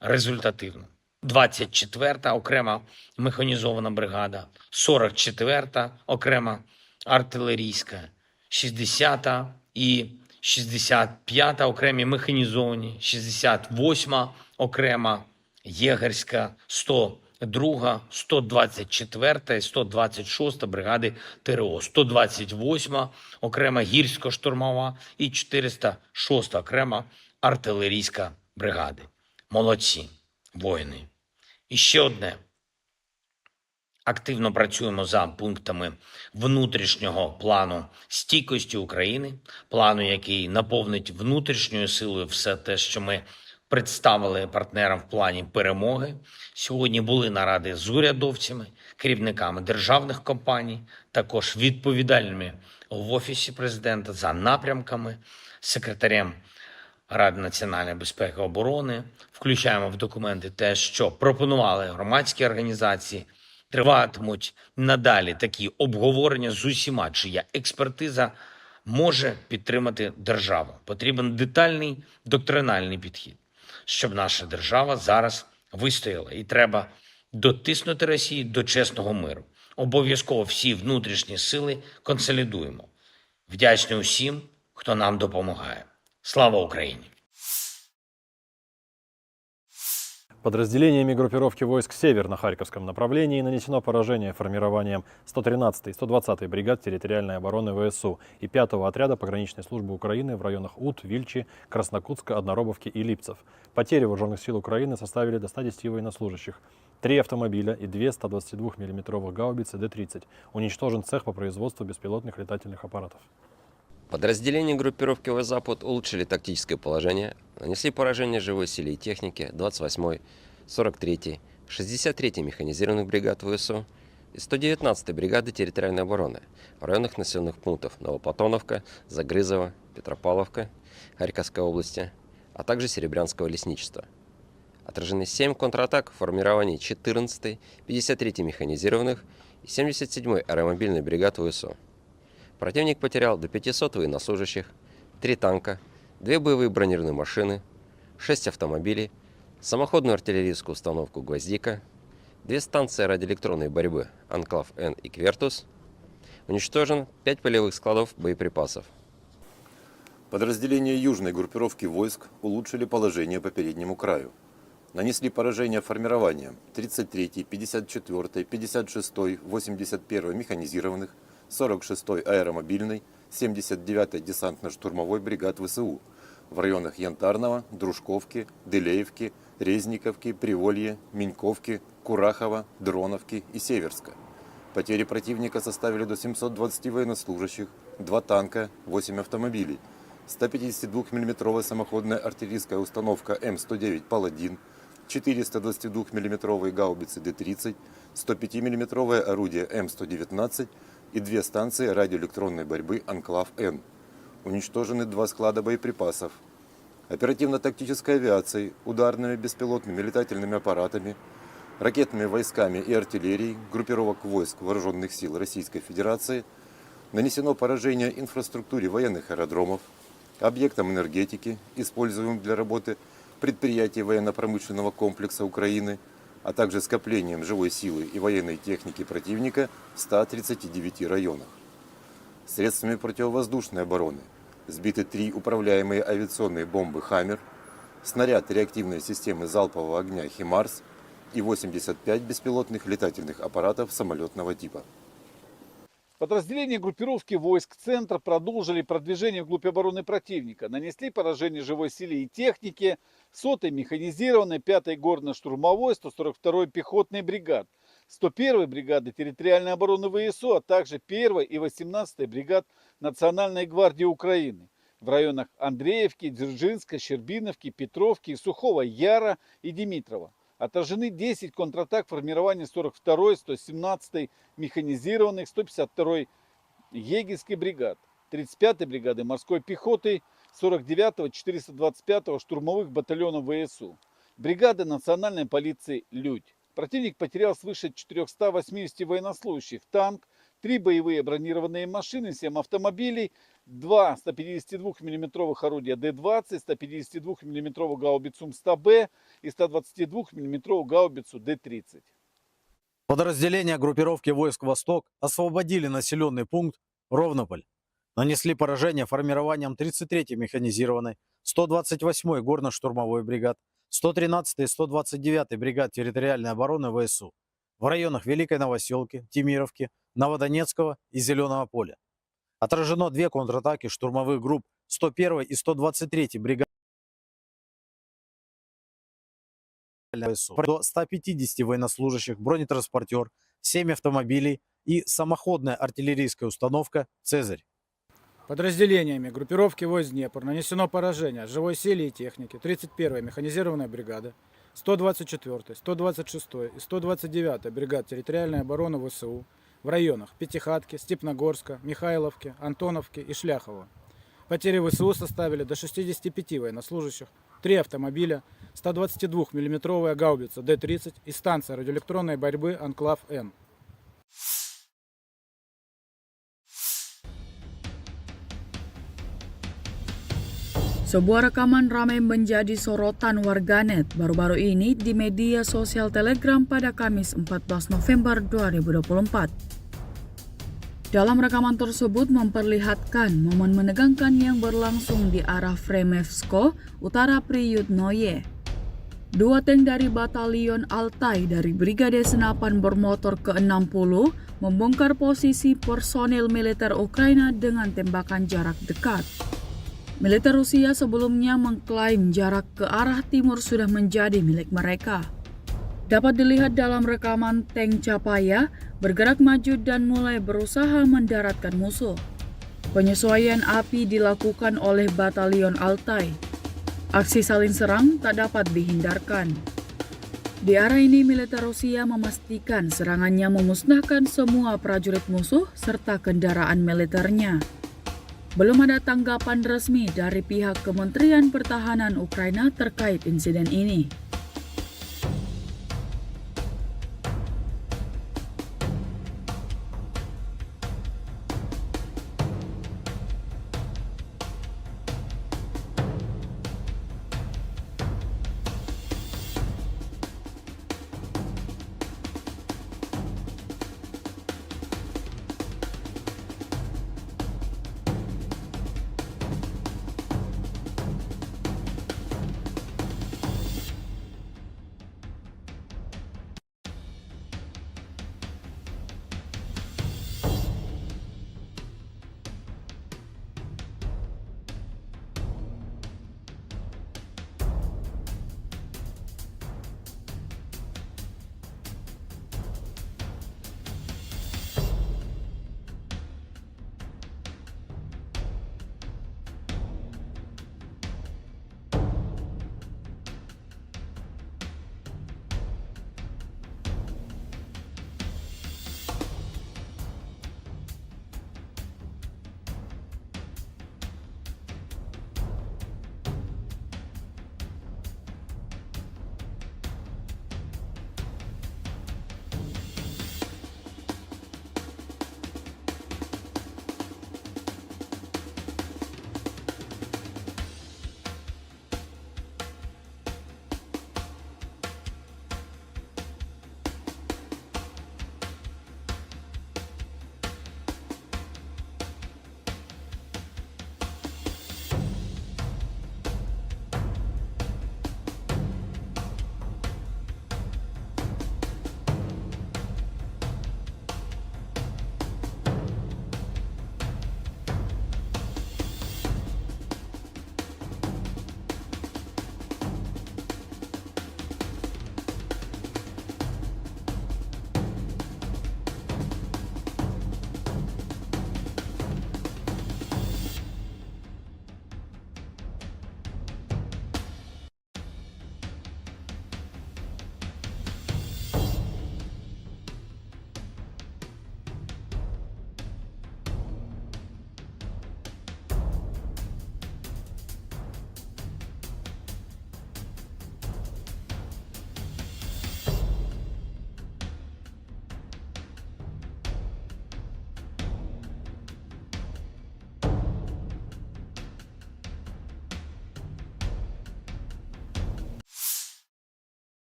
результативно. Двадцять четверта окрема механізована бригада, сорок четверта окрема артилерійська, шістдесята і шістдесят п'ята окремі механізовані, шістдесят восьма окрема єгерська, сто друга, сто двадцять четверта і сто двадцять шоста бригади Т Р О, сто двадцять восьма окрема гірсько-штурмова і чотириста шоста окрема артилерійська бригади. Молодці, воїни. І ще одне. Активно працюємо за пунктами внутрішнього плану стійкості України, плану, який наповнить внутрішньою силою все те, що ми представили партнерам в плані перемоги. Сьогодні були наради з урядовцями, керівниками державних компаній, також відповідальними в Офісі президента за напрямками, секретарем Ради національної безпеки і оборони. Включаємо в документи те, що пропонували громадські організації. Триватимуть надалі такі обговорення з усіма, чия експертиза може підтримати державу. Потрібен детальний доктриналний підхід, щоб наша держава зараз вистояла. І треба дотиснути Росію до чесного миру. Обов'язково всі внутрішні сили консолідуємо. Вдячний усім, хто нам допомагає. Слава Україні! Подразделениями группировки войск «Север» на Харьковском направлении нанесено поражение формированиям сто тринадцатой и сто двадцатой бригад территориальной обороны В С У и пятого отряда пограничной службы Украины в районах Ут, Вильчи, Краснокутска, Одноробовки и Липцев. Потери вооружённых сил Украины составили до ста десяти военнослужащих, три автомобиля и две ста двадцати двух миллиметровых гаубицы Д тридцать. Уничтожен цех по производству беспилотных летательных аппаратов. Подразделения группировки «Восток-Запад» улучшили тактическое положение, нанесли поражение живой силе и технике двадцать восьмой, сорок третьей, шестьдесят третьей механизированных бригад В С У и сто девятнадцатой бригады территориальной обороны в районах населённых пунктов Новоплатоновка, Загрызово, Петропавловка Харьковской области, а также Серебрянского лесничества. Отражены семь контратак в формировании четырнадцатой, пятьдесят третьей механизированных и семьдесят седьмой аэромобильной бригад В С У. Противник потерял до пятисот военнослужащих, три танка, две боевые бронированные машины, шесть автомобилей, самоходную артиллерийскую установку «Гвоздика», две станции радиоэлектронной борьбы «Анклав-Н» и «Квертус». Уничтожено пять полевых складов боеприпасов. Подразделения южной группировки войск улучшили положение по переднему краю. Нанесли поражение формированиям тридцать третьей, пятьдесят четвёртой, пятьдесят шестой, восемьдесят первой механизированных, сорок шестой аэромобильной, семьдесят девятой десантно-штурмовой бригад В С У в районах Янтарного, Дружковки, Дылеевки, Резниковки, Приволье, Меньковки, Курахова, Дроновки и Северска. Потери противника составили до семьсот двадцати военнослужащих, два танка, восемь автомобилей, ста пятидесяти двух миллиметровая самоходная артиллерийская установка М сто девять «Паладин», четыреста двадцати двух миллиметровые гаубицы Д тридцать, сто пяти миллиметровое орудие М сто девятнадцать и две станции радиоэлектронной борьбы «Анклав-Н». Уничтожены два склада боеприпасов. Оперативно-тактической авиацией, ударными беспилотными летательными аппаратами, ракетными войсками и артиллерией группировок войск Вооружённых сил Российской Федерации нанесено поражение инфраструктуре военных аэродромов, объектам энергетики, используемым для работы предприятий военно-промышленного комплекса Украины, а также скоплениям живой силы и военной техники противника в ста тридцати девяти районах. Средствами противовоздушной обороны сбиты три управляемые авиационные бомбы «Хаммер», снаряд реактивной системы залпового огня «Химарс» и восемьдесят пять беспилотных летательных аппаратов самолётного типа. Подразделения группировки войск «Центр» продолжили продвижение вглубь обороны противника, нанесли поражение живой силе и технике сотой механизированной, пятой горно-штурмовой, сто сорок второй пехотной бригад, сто первой бригады территориальной обороны В С У, а также первой и восемнадцатой бригад Национальной гвардии Украины в районах Андреевки, Дзержинска, Щербиновки, Петровки, Сухого Яра и Димитрова. Отражены десять контратак формирования сорок второй, сто семнадцатой механизированных, сто пятьдесят второй егерской бригад, тридцать пятой бригады морской пехоты, сорок девятого, четыреста двадцать пятого штурмовых батальонов В С У, бригады национальной полиции «Людь». Противник потерял свыше четырёхсот восьмидесяти военнослужащих, танк, три боевые бронированные машины, семь автомобилей, два ста пятидесяти двух миллиметровых орудия Д двадцать, ста пятидесяти двух миллиметровую гаубицу М сто Б и ста двадцати двух миллиметровую гаубицу Д тридцать. Подразделения группировки войск «Восток» освободили населённый пункт Ровнополь, нанесли поражение формированиям тридцать третьей механизированной, сто двадцать восьмой горно-штурмовой бригад, сто тринадцатой и сто двадцать девятой бригад территориальной обороны В С У в районах Великой Новосёлки, Темировки, Новодонецкого и Зелёного поля. Отражено две контратаки штурмовых групп сто первой и сто двадцать третьей бригад до ста пятидесяти военнослужащих, бронетранспортёр, семь автомобилей и самоходная артиллерийская установка «Цезарь». Подразделениями группировки войск «Днепр» нанесено поражение живой силе и технике тридцать первой механизированной бригады, сто двадцать четвёртой, сто двадцать шестой и сто двадцать девятой бригад территориальной обороны В С У в районах Пятихатки, Степногорска, Михайловки, Антоновки и Шляхова. Потери В С У составили до шестидесяти пяти военнослужащих, три автомобиля, ста двадцати двух миллиметровая гаубица Д тридцать и станция радиоэлектронной борьбы «Анклав-Н». Sebuah rekaman ramai menjadi sorotan warganet baru-baru ini di media sosial Telegram pada Kamis empat belas November dua ribu dua puluh empat. Dalam rekaman tersebut memperlihatkan momen menegangkan yang berlangsung di arah Fremevsko, Utara Priyutnoye. Dua tank dari Batalion Altai dari Brigade Senapan Bermotor ke enam puluh membongkar posisi personil militer Ukraina dengan tembakan jarak dekat. Militer Rusia sebelumnya mengklaim jarak ke arah timur sudah menjadi milik mereka. Dapat dilihat dalam rekaman tank Chapaya bergerak maju dan mulai berusaha mendaratkan musuh. Penyesuaian api dilakukan oleh Batalion Altai. Aksi saling serang tak dapat dihindarkan. Di arah ini, militer Rusia memastikan serangannya memusnahkan semua prajurit musuh serta kendaraan militernya. Belum ada tanggapan resmi dari pihak Kementerian Pertahanan Ukraina terkait insiden ini.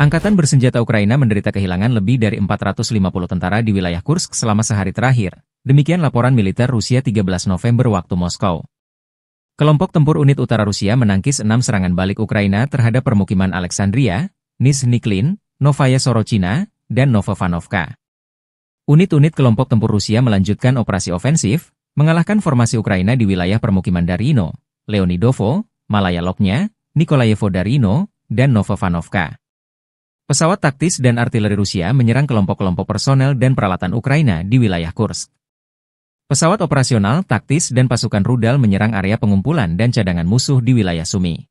Angkatan bersenjata Ukraina menderita kehilangan lebih dari empat ratus lima puluh tentara di wilayah Kursk selama sehari terakhir, demikian laporan militer Rusia tiga belas November waktu Moskow. Kelompok tempur unit utara Rusia menangkis enam serangan balik Ukraina terhadap permukiman Alexandria, Nizhniklin, Novaya Sorochina, dan Novovanovka. Unit-unit kelompok tempur Rusia melanjutkan operasi ofensif, mengalahkan formasi Ukraina di wilayah permukiman Darino, Leonidovo, Malaya Loknya, Nikolayevo Darino, dan Novovanovka. Pesawat taktis dan artileri Rusia menyerang kelompok-kelompok personel dan peralatan Ukraina di wilayah Kursk. Pesawat operasional, taktis, dan pasukan rudal menyerang area pengumpulan dan cadangan musuh di wilayah Sumy.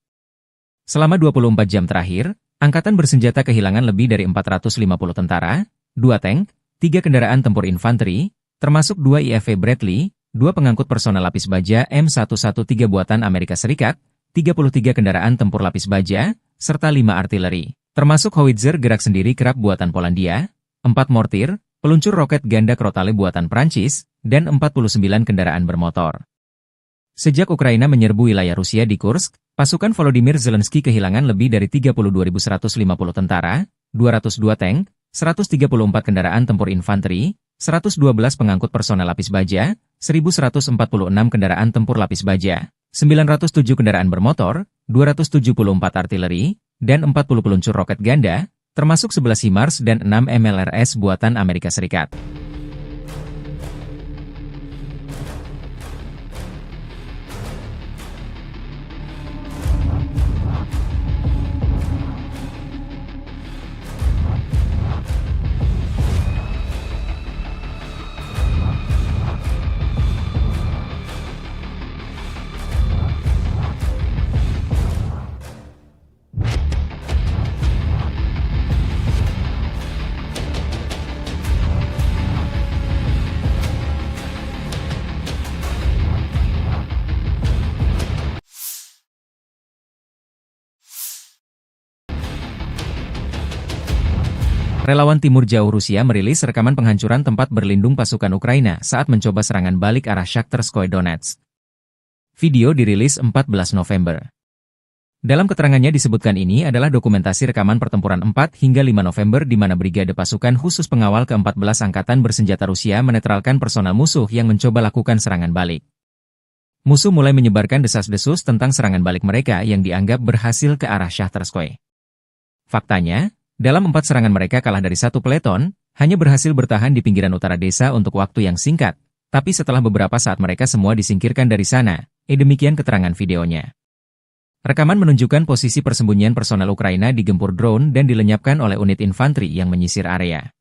Selama dua puluh empat jam terakhir, angkatan bersenjata kehilangan lebih dari empat ratus lima puluh tentara, dua tank, tiga kendaraan tempur infanteri, termasuk dua I F V Bradley, dua pengangkut personel lapis baja M satu satu tiga buatan Amerika Serikat, tiga puluh tiga kendaraan tempur lapis baja, serta lima artileri, termasuk howitzer gerak sendiri Krab buatan Polandia, empat mortir, peluncur roket ganda Crotale buatan Prancis, dan empat puluh sembilan kendaraan bermotor. Sejak Ukraina menyerbu wilayah Rusia di Kursk, pasukan Volodymyr Zelensky kehilangan lebih dari tiga puluh dua ribu seratus lima puluh tentara, dua ratus dua tank, seratus tiga puluh empat kendaraan tempur infanteri, seratus dua belas pengangkut personel lapis baja, seribu seratus empat puluh enam kendaraan tempur lapis baja, sembilan ratus tujuh kendaraan bermotor, dua ratus tujuh puluh empat artileri, dan empat puluh peluncur roket ganda, termasuk sebelas HIMARS dan enam M L R S buatan Amerika Serikat. Relawan Timur Jauh Rusia merilis rekaman penghancuran tempat berlindung pasukan Ukraina saat mencoba serangan balik arah Shakhtarskoye Donetsk. Video dirilis empat belas November. Dalam keterangannya disebutkan ini adalah dokumentasi rekaman pertempuran empat hingga lima November di mana Brigade Pasukan Khusus Pengawal Keempat Belas Angkatan Bersenjata Rusia menetralkan personel musuh yang mencoba lakukan serangan balik. Musuh mulai menyebarkan desas-desus tentang serangan balik mereka yang dianggap berhasil ke arah Shakhtarskoye. Faktanya, dalam empat serangan mereka kalah dari satu peleton, hanya berhasil bertahan di pinggiran utara desa untuk waktu yang singkat, tapi setelah beberapa saat mereka semua disingkirkan dari sana, eh, demikian keterangan videonya. Rekaman menunjukkan posisi persembunyian personel Ukraina digempur drone dan dilenyapkan oleh unit infanteri yang menyisir area.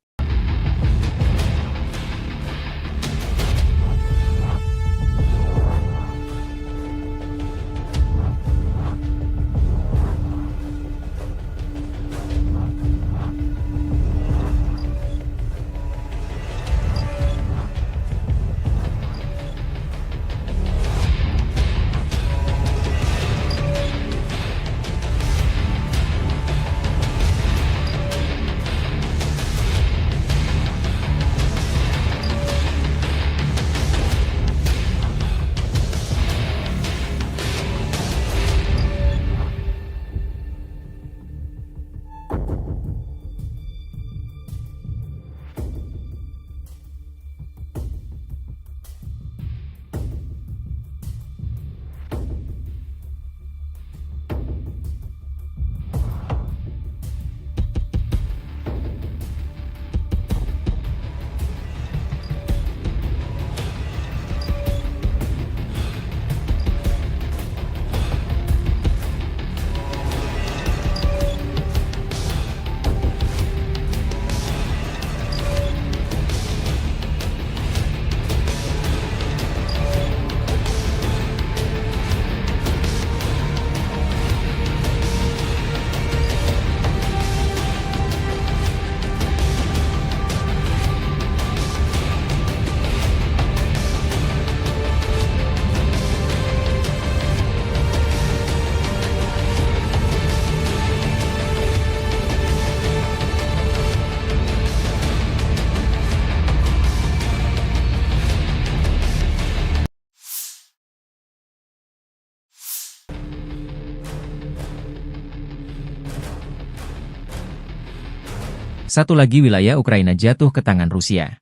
Satu lagi wilayah Ukraina jatuh ke tangan Rusia.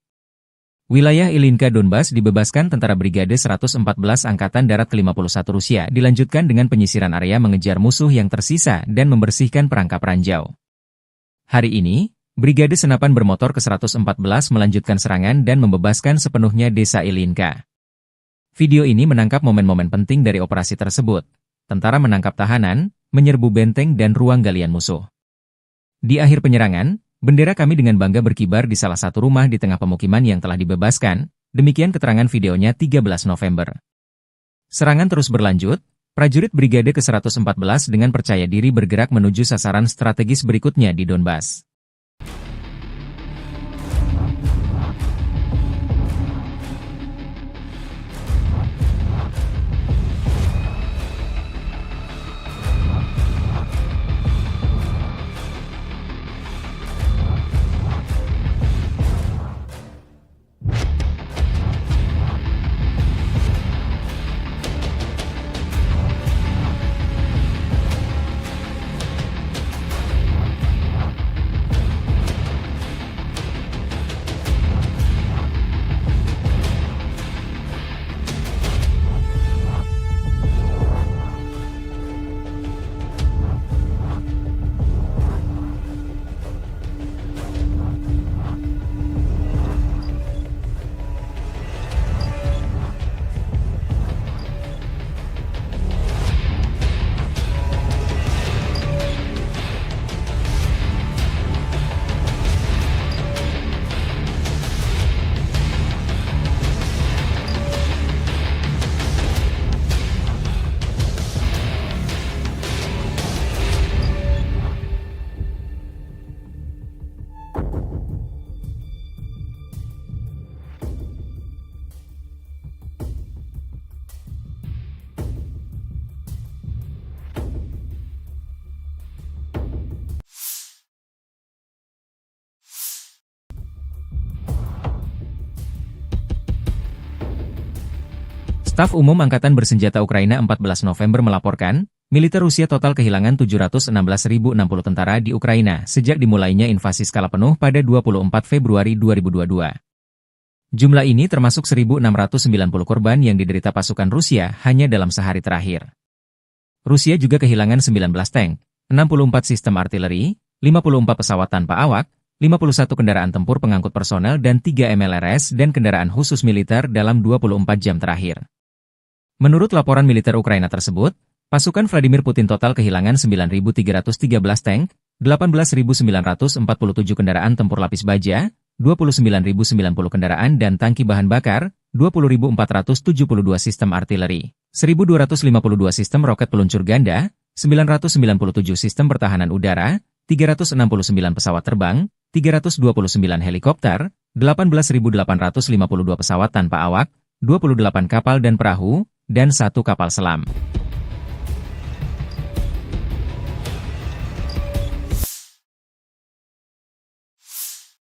Wilayah Ilinka Donbas dibebaskan tentara Brigade seratus empat belas Angkatan Darat ke lima puluh satu Rusia, dilanjutkan dengan penyisiran area mengejar musuh yang tersisa dan membersihkan perangkap ranjau. Hari ini, Brigade Senapan Bermotor ke seratus empat belas melanjutkan serangan dan membebaskan sepenuhnya desa Ilinka. Video ini menangkap momen-momen penting dari operasi tersebut. Tentara menangkap tahanan, menyerbu benteng dan ruang galian musuh. Di akhir penyerangan, bendera kami dengan bangga berkibar di salah satu rumah di tengah pemukiman yang telah dibebaskan, demikian keterangan videonya tiga belas November. Serangan terus berlanjut, prajurit Brigade ke seratus empat belas dengan percaya diri bergerak menuju sasaran strategis berikutnya di Donbas. Staf Umum Angkatan Bersenjata Ukraina empat belas November melaporkan, militer Rusia total kehilangan tujuh ratus enam belas ribu enam puluh tentara di Ukraina sejak dimulainya invasi skala penuh pada dua puluh empat Februari dua ribu dua dua. Jumlah ini termasuk seribu enam ratus sembilan puluh korban yang diderita pasukan Rusia hanya dalam sehari terakhir. Rusia juga kehilangan sembilan belas tank, enam puluh empat sistem artileri, lima puluh empat pesawat tanpa awak, lima puluh satu kendaraan tempur pengangkut personel dan tiga M L R S dan kendaraan khusus militer dalam dua puluh empat jam terakhir. Menurut laporan militer Ukraina tersebut, pasukan Vladimir Putin total kehilangan sembilan ribu tiga ratus tiga belas tank, delapan belas ribu sembilan ratus empat puluh tujuh kendaraan tempur lapis baja, dua puluh sembilan ribu sembilan puluh kendaraan dan tangki bahan bakar, dua puluh ribu empat ratus tujuh puluh dua sistem artileri, seribu dua ratus lima puluh dua sistem roket peluncur ganda, sembilan ratus sembilan puluh tujuh sistem pertahanan udara, tiga ratus enam puluh sembilan pesawat terbang, tiga ratus dua puluh sembilan helikopter, delapan belas ribu delapan ratus lima puluh dua pesawat tanpa awak, dua puluh delapan kapal dan perahu, dan satu kapal selam.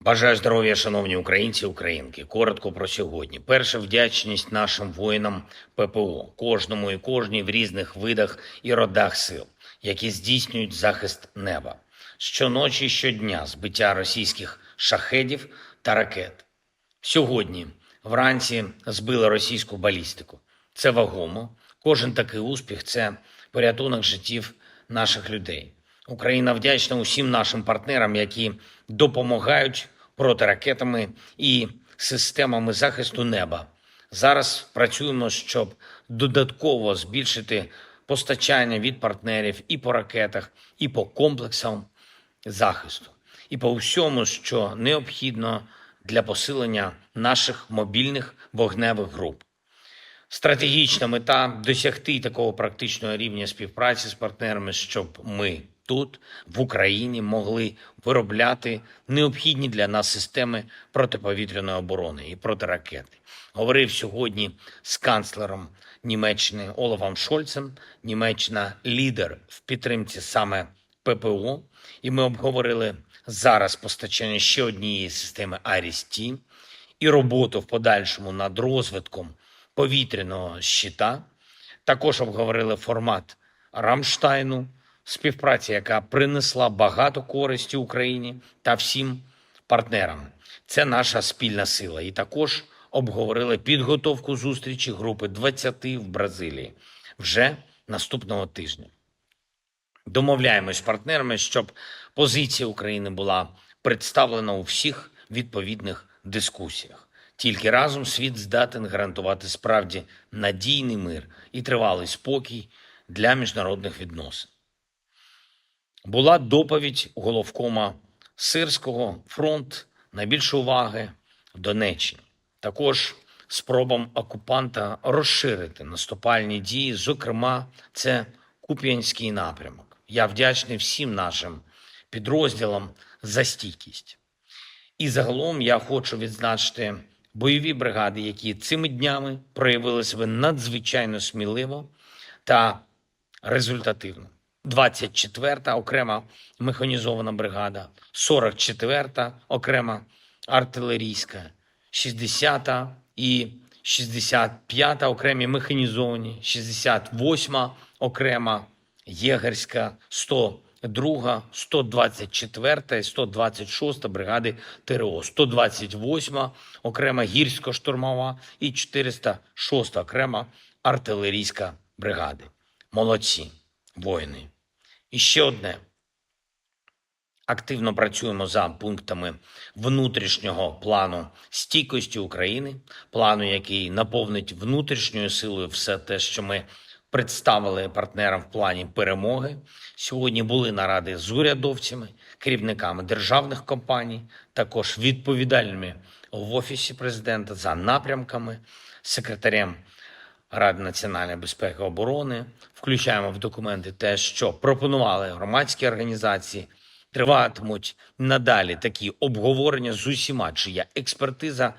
Бажаю здоров'я, шановні українці і українки. Коротко про сьогодні. Перше, вдячність нашим воїнам П П О, кожному і кожній в різних видах і родах сил, які здійснюють захист неба. Щоночі і щодня збиття російських шахедів та ракет. Сьогодні вранці збили російську балістику. Це вагомо. Кожен такий успіх — це порятунок життів наших людей. Україна вдячна усім нашим партнерам, які допомагають протиракетами і системами захисту неба. Зараз працюємо, щоб додатково збільшити постачання від партнерів і по ракетах, і по комплексам захисту, і по всьому, що необхідно для посилення наших мобільних вогневих груп. Стратегічна мета — досягти такого практичного рівня співпраці з партнерами, щоб ми тут, в Україні, могли виробляти необхідні для нас системи протиповітряної оборони і протиракети. Говорив сьогодні з канцлером Німеччини Олафом Шольцем. Німеччина — лідер в підтримці саме П П О, і ми обговорили зараз постачання ще однієї системи Айріс-Т і роботу в подальшому над розвитком повітряного щита. Також обговорили формат Рамштайну, співпраця, яка принесла багато користі Україні та всім партнерам. Це наша спільна сила. І також обговорили підготовку зустрічі групи двадцяти в Бразилії вже наступного тижня. Домовляємось з партнерами, щоб позиція України була представлена у всіх відповідних дискусіях. Тільки разом світ здатен гарантувати справді надійний мир і тривалий спокій для міжнародних відносин. Була доповідь головкома Сирського: фронт — найбільше уваги в Донеччині. Також спробам окупанта розширити наступальні дії, зокрема, це Куп'янський напрямок. Я вдячний всім нашим підрозділам за стійкість. І загалом я хочу відзначити бойові бригади, які цими днями проявили себе надзвичайно сміливо та результативно. Двадцять четверта окрема механізована бригада, сорок четверта окрема артилерійська, шістдесята і шістдесят п'ята окремі механізовані, шістдесят восьма окрема єгерська, сто друга, сто двадцять четверта і сто двадцять шоста бригади Т Р О, сто двадцять восьма окрема гірсько-штурмова і чотириста шоста окрема артилерійська бригади. Молодці, воїни. І ще одне. Активно працюємо за пунктами внутрішнього плану стійкості України, плану, який наповнить внутрішньою силою все те, що ми представили партнерам в плані перемоги. Сьогодні були наради з урядовцями, керівниками державних компаній, також відповідальними в Офісі президента за напрямками, секретарем Ради національної безпеки і оборони. Включаємо в документи те, що пропонували громадські організації. Триватимуть надалі такі обговорення з усіма, чия експертиза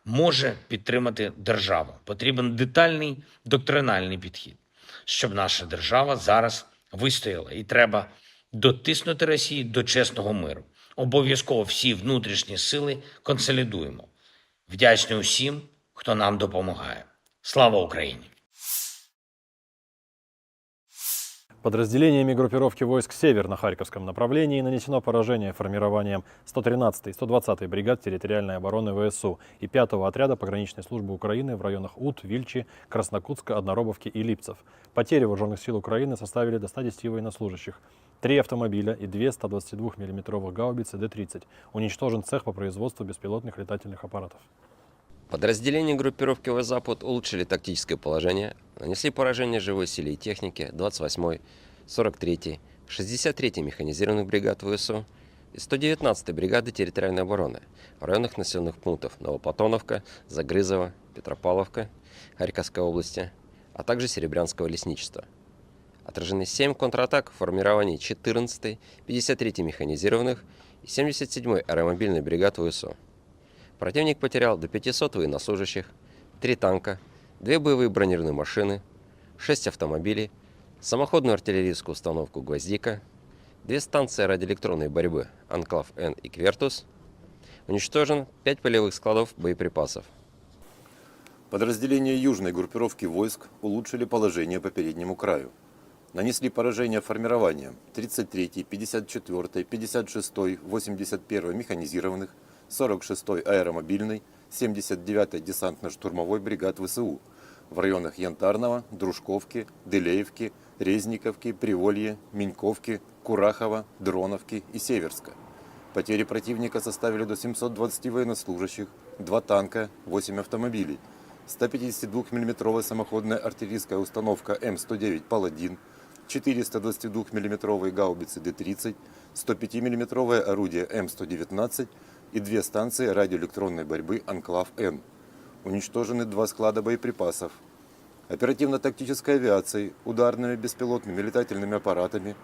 може підтримати державу. Потрібен детальний доктриналний підхід, щоб наша держава зараз вистояла. І треба дотиснути Росію до чесного миру. Обов'язково всі внутрішні сили консолідуємо. Вдячний усім, хто нам допомагає. Слава Україні! Подразделениями группировки войск «Север» на Харьковском направлении нанесено поражение формированиям сто тринадцатой и сто двадцатой бригад территориальной обороны В С У и пятого отряда пограничной службы Украины в районах Ут, Вильчи, Краснокутска, Одноробовки и Липцев. Потери вооружённых сил Украины составили до ста десяти военнослужащих, три автомобиля и две ста двадцати двух миллиметровых гаубицы Д тридцать. Уничтожен цех по производству беспилотных летательных аппаратов. Подразделения группировки «Восток-Запад» улучшили тактическое положение, нанесли поражение живой силе и технике двадцать восьмой, сорок третьей, шестьдесят третьей механизированных бригад В С У и сто девятнадцатой бригады территориальной обороны в районах населённых пунктов Новоплатоновка, Загрызово, Петропавловка Харьковской области, а также Серебрянского лесничества. Отражены семь контратак формирований четырнадцатой, пятьдесят третьей механизированных и семьдесят седьмой аэромобильной бригад В С У. Противник потерял до пятисот военнослужащих, три танка, две боевые бронированные машины, шесть автомобилей, самоходную артиллерийскую установку «Гвоздика», две станции радиоэлектронной борьбы «Анклав-Н» и «Квертус». Уничтожен пять полевых складов боеприпасов. Подразделения южной группировки войск улучшили положение по переднему краю. Нанесли поражение формированиям тридцать третьей, пятьдесят четвёртой, пятьдесят шестой, восемьдесят первой механизированных, сорок шестой аэромобильной, семьдесят девятой десантно-штурмовой бригад В С У в районах Янтарного, Дружковки, Дылеевки, Резниковки, Приволье, Миньковки, Курахова, Дроновки и Северска. Потери противника составили до семьсот двадцати военнослужащих, два танка, восемь автомобилей, ста пятидесяти двух миллиметровая самоходная артиллерийская установка М сто девять «Паладин», четыреста двадцати двух миллиметровые гаубицы Д тридцать, сто пяти миллиметровое орудие М сто девятнадцать и две станции радиоэлектронной борьбы «Анклав-Н». Уничтожены два склада боеприпасов. Оперативно-тактической авиацией, ударными беспилотными летательными аппаратами,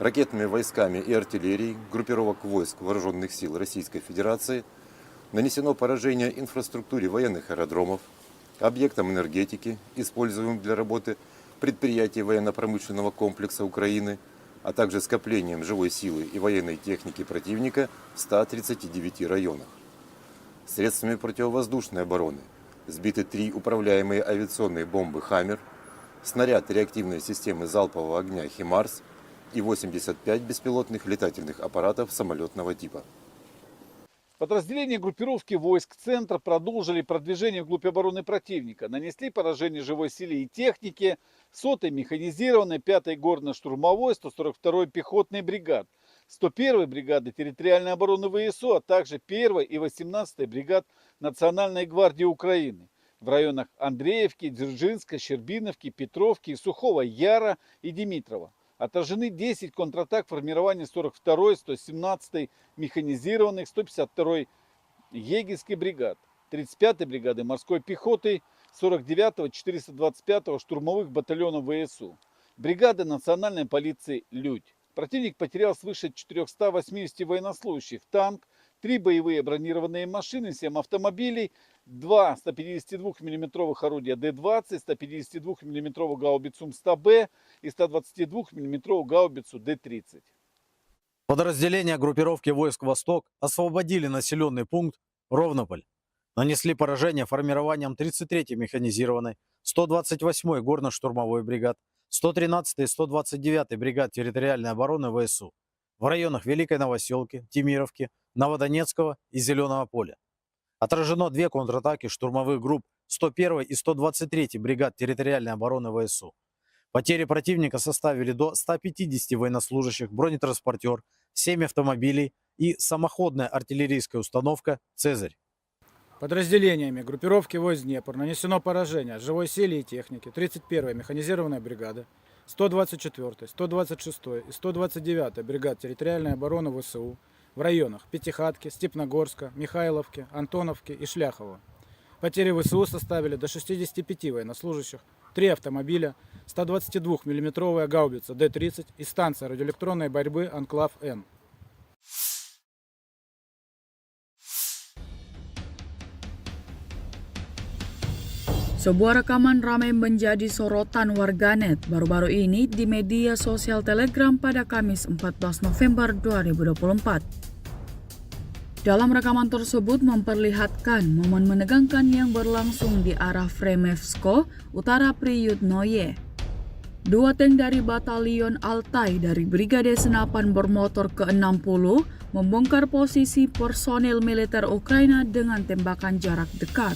ракетными войсками и артиллерией группировок войск Вооружённых сил Российской Федерации нанесено поражение инфраструктуре военных аэродромов, объектам энергетики, используемым для работы предприятий военно-промышленного комплекса Украины, а также скоплениям живой силы и военной техники противника в ста тридцати девяти районах. Средствами противовоздушной обороны сбиты три управляемые авиационные бомбы «Хаммер», снаряд реактивной системы залпового огня «Химарс» и восемьдесят пять беспилотных летательных аппаратов самолётного типа. Подразделения группировки войск «Центр» продолжили продвижение вглубь обороны противника, нанесли поражение живой силе и технике сотой механизированной, пятой горно-штурмовой, сто сорок второй пехотной бригад, сто первой бригады территориальной обороны В С У, а также первой и восемнадцатой бригад Национальной гвардии Украины в районах Андреевки, Дзержинска, Щербиновки, Петровки, Сухого Яра и Димитрова. Отражены десять контратак формирования сорок второй, сто семнадцатой механизированных, сто пятьдесят второй егерской бригад, тридцать пятой бригады морской пехоты, сорок девятого, четыреста двадцать пятого штурмовых батальонов В С У, бригады национальной полиции «Людь». Противник потерял свыше четырёхсот восьмидесяти военнослужащих, танк, три боевые бронированные машины, семь автомобилей, два ста пятидесяти двух миллиметровых орудия Д двадцать, ста пятидесяти двух миллиметровую гаубицу М сто Б и ста двадцати двух миллиметровую гаубицу Д тридцать. Подразделения группировки войск «Восток» освободили населённый пункт Ровнополь. Нанесли поражение формированиям тридцать третьей механизированной, сто двадцать восьмой горно-штурмовой бригад, сто тринадцатой и сто двадцать девятой бригад территориальной обороны В С У в районах Великой Новосёлки, Темировки, Новодонецкого и Зелёного поля. Отражено две контратаки штурмовых групп сто первой и сто двадцать третьей бригад территориальной обороны В С У. Потери противника составили до ста пятидесяти военнослужащих, бронетранспортёр, семь автомобилей и самоходная артиллерийская установка «Цезарь». Подразделениями группировки войск «Днепр» нанесено поражение живой силе и технике тридцать первой механизированной бригады, сто двадцать четвёртой, сто двадцать шестой и сто двадцать девятой бригад территориальной обороны В С У в районах Пятихатки, Степногорска, Михайловки, Антоновки и Шляхова. Потери В С У составили до шестидесяти пяти военнослужащих, три автомобиля, ста двадцати двух миллиметровая гаубица Д тридцать и станция радиоэлектронной борьбы «Анклав-Н». Sebuah rekaman ramai menjadi sorotan warganet baru-baru ini di media sosial Telegram pada Kamis empat belas November dua ribu dua puluh empat. Dalam rekaman tersebut memperlihatkan momen menegangkan yang berlangsung di arah Fremevsko, Utara Priyutnoye. Dua tank dari Batalion Altai dari Brigade Senapan Bermotor ke enam puluh membongkar posisi personil militer Ukraina dengan tembakan jarak dekat.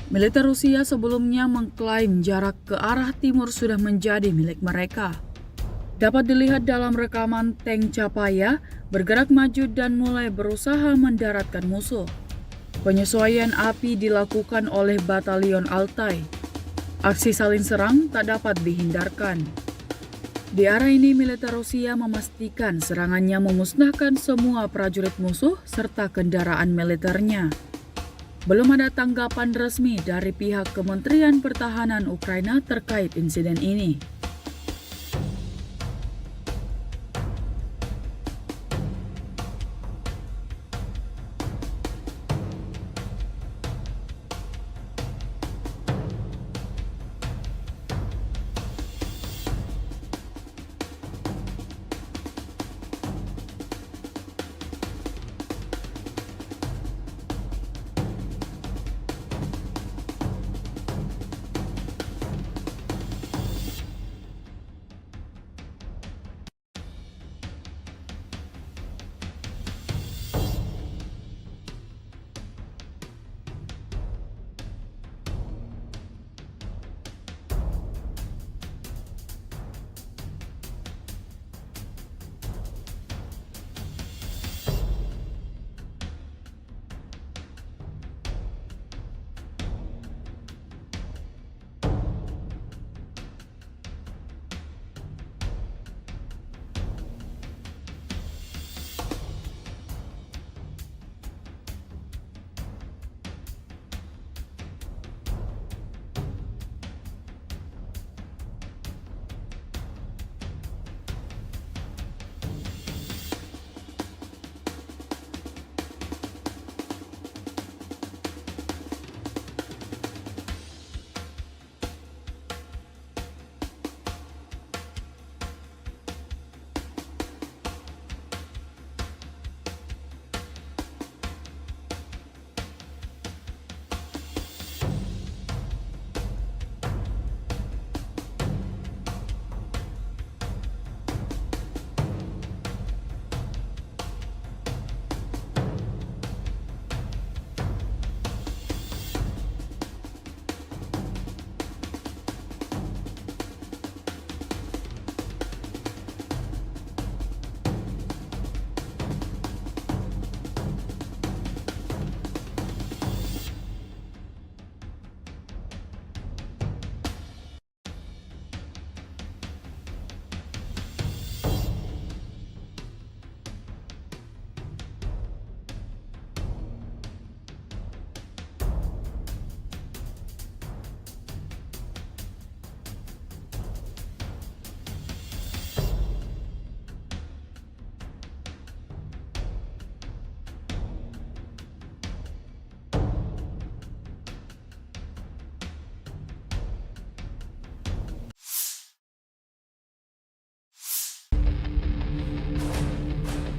Militer Rusia sebelumnya mengklaim jarak ke arah timur sudah menjadi milik mereka. Dapat dilihat dalam rekaman tank Chapaya bergerak maju dan mulai berusaha mendaratkan musuh. Penyesuaian api dilakukan oleh Batalion Altai. Aksi saling serang tak dapat dihindarkan. Di arah ini, militer Rusia memastikan serangannya memusnahkan semua prajurit musuh serta kendaraan militernya. Belum ada tanggapan resmi dari pihak Kementerian Pertahanan Ukraina terkait insiden ini.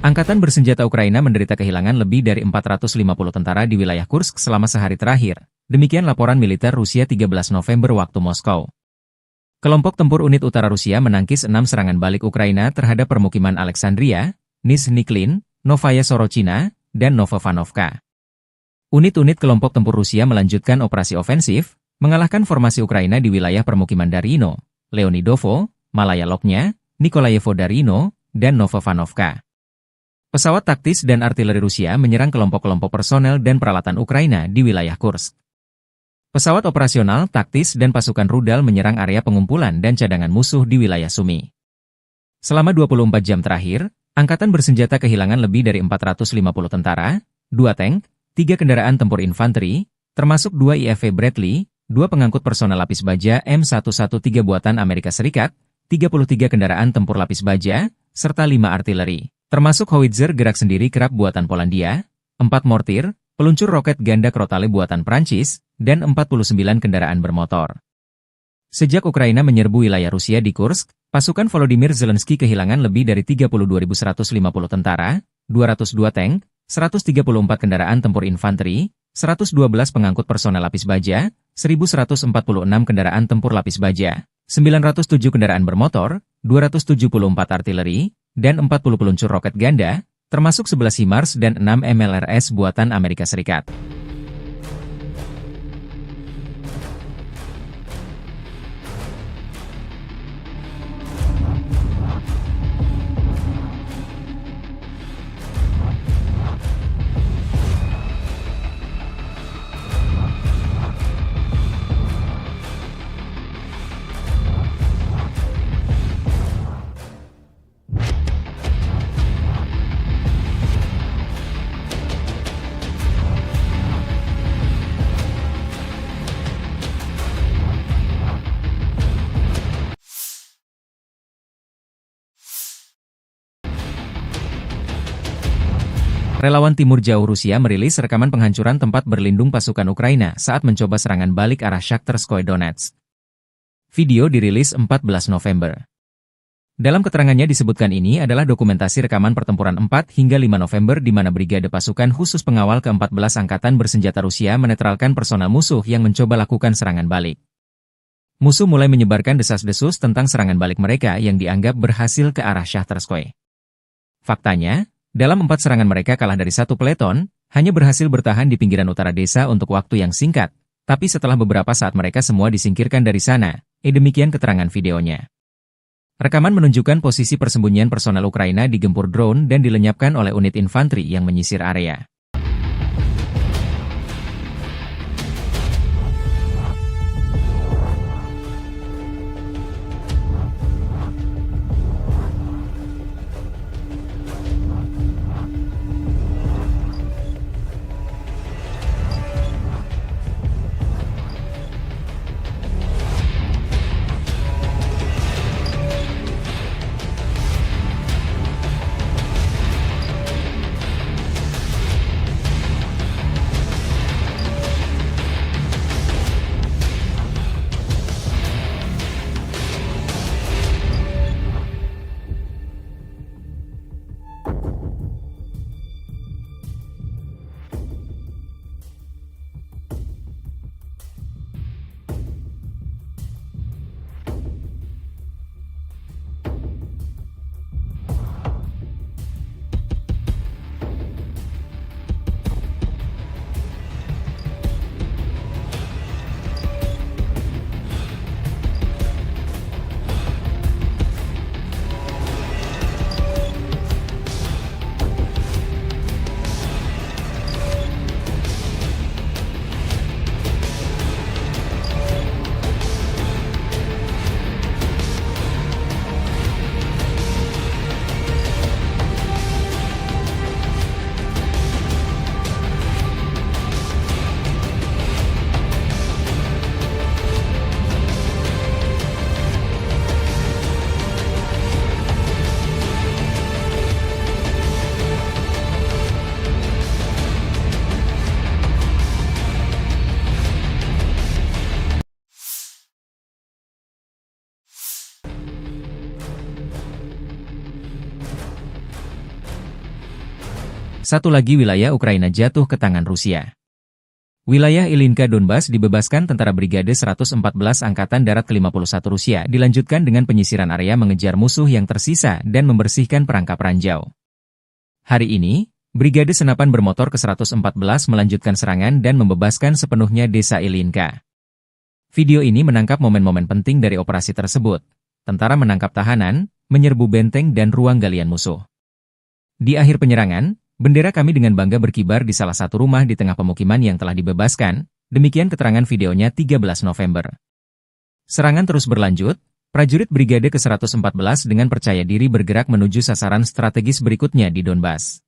Angkatan bersenjata Ukraina menderita kehilangan lebih dari empat ratus lima puluh tentara di wilayah Kursk selama sehari terakhir, demikian laporan militer Rusia tiga belas November waktu Moskow. Kelompok tempur unit utara Rusia menangkis enam serangan balik Ukraina terhadap permukiman Alexandria, Nizhniklin, Novaya Sorochina, dan Novovanovka. Unit-unit kelompok tempur Rusia melanjutkan operasi ofensif, mengalahkan formasi Ukraina di wilayah permukiman Darino, Leonidovo, Malaya Loknya, Nikolayevo Darino, dan Novovanovka. Pesawat taktis dan artileri Rusia menyerang kelompok-kelompok personel dan peralatan Ukraina di wilayah Kursk. Pesawat operasional, taktis, dan pasukan rudal menyerang area pengumpulan dan cadangan musuh di wilayah Sumy. Selama dua puluh empat jam terakhir, angkatan bersenjata kehilangan lebih dari empat ratus lima puluh tentara, dua tank, tiga kendaraan tempur infanteri, termasuk dua I F V Bradley, dua pengangkut personel lapis baja M satu satu tiga buatan Amerika Serikat, tiga puluh tiga kendaraan tempur lapis baja, serta lima artileri, termasuk howitzer gerak sendiri Krak buatan Polandia, empat mortir, peluncur roket ganda Crotale buatan Prancis, dan empat puluh sembilan kendaraan bermotor. Sejak Ukraina menyerbu wilayah Rusia di Kursk, pasukan Volodymyr Zelensky kehilangan lebih dari tiga puluh dua ribu seratus lima puluh tentara, dua ratus dua tank, seratus tiga puluh empat kendaraan tempur infanteri, seratus dua belas pengangkut personel lapis baja, seribu seratus empat puluh enam kendaraan tempur lapis baja, sembilan ratus tujuh kendaraan bermotor, dua ratus tujuh puluh empat artileri, dan empat puluh peluncur roket ganda, termasuk sebelas HIMARS dan enam M L R S buatan Amerika Serikat. Relawan Timur Jauh Rusia merilis rekaman penghancuran tempat berlindung pasukan Ukraina saat mencoba serangan balik arah Shakhtarskoye Donetsk. Video dirilis empat belas November. Dalam keterangannya disebutkan ini adalah dokumentasi rekaman pertempuran empat hingga lima November di mana Brigade Pasukan Khusus Pengawal keempat belas Angkatan Bersenjata Rusia menetralkan personel musuh yang mencoba lakukan serangan balik. Musuh mulai menyebarkan desas-desus tentang serangan balik mereka yang dianggap berhasil ke arah Shakhtarskoye. Faktanya, dalam empat serangan mereka kalah dari satu peleton, hanya berhasil bertahan di pinggiran utara desa untuk waktu yang singkat, tapi setelah beberapa saat mereka semua disingkirkan dari sana, eh, demikian keterangan videonya. Rekaman menunjukkan posisi persembunyian personel Ukraina digempur drone dan dilenyapkan oleh unit infanteri yang menyisir area. Satu lagi wilayah Ukraina jatuh ke tangan Rusia. Wilayah Ilinka Donbas dibebaskan tentara Brigade seratus empat belas Angkatan Darat kelima puluh satu Rusia, dilanjutkan dengan penyisiran area mengejar musuh yang tersisa dan membersihkan perangkap ranjau. Hari ini, Brigade Senapan Bermotor ke seratus empat belas melanjutkan serangan dan membebaskan sepenuhnya desa Ilinka. Video ini menangkap momen-momen penting dari operasi tersebut. Tentara menangkap tahanan, menyerbu benteng dan ruang galian musuh. Di akhir penyerangan, bendera kami dengan bangga berkibar di salah satu rumah di tengah pemukiman yang telah dibebaskan, demikian keterangan videonya tiga belas November. Serangan terus berlanjut, prajurit Brigade ke seratus empat belas dengan percaya diri bergerak menuju sasaran strategis berikutnya di Donbas.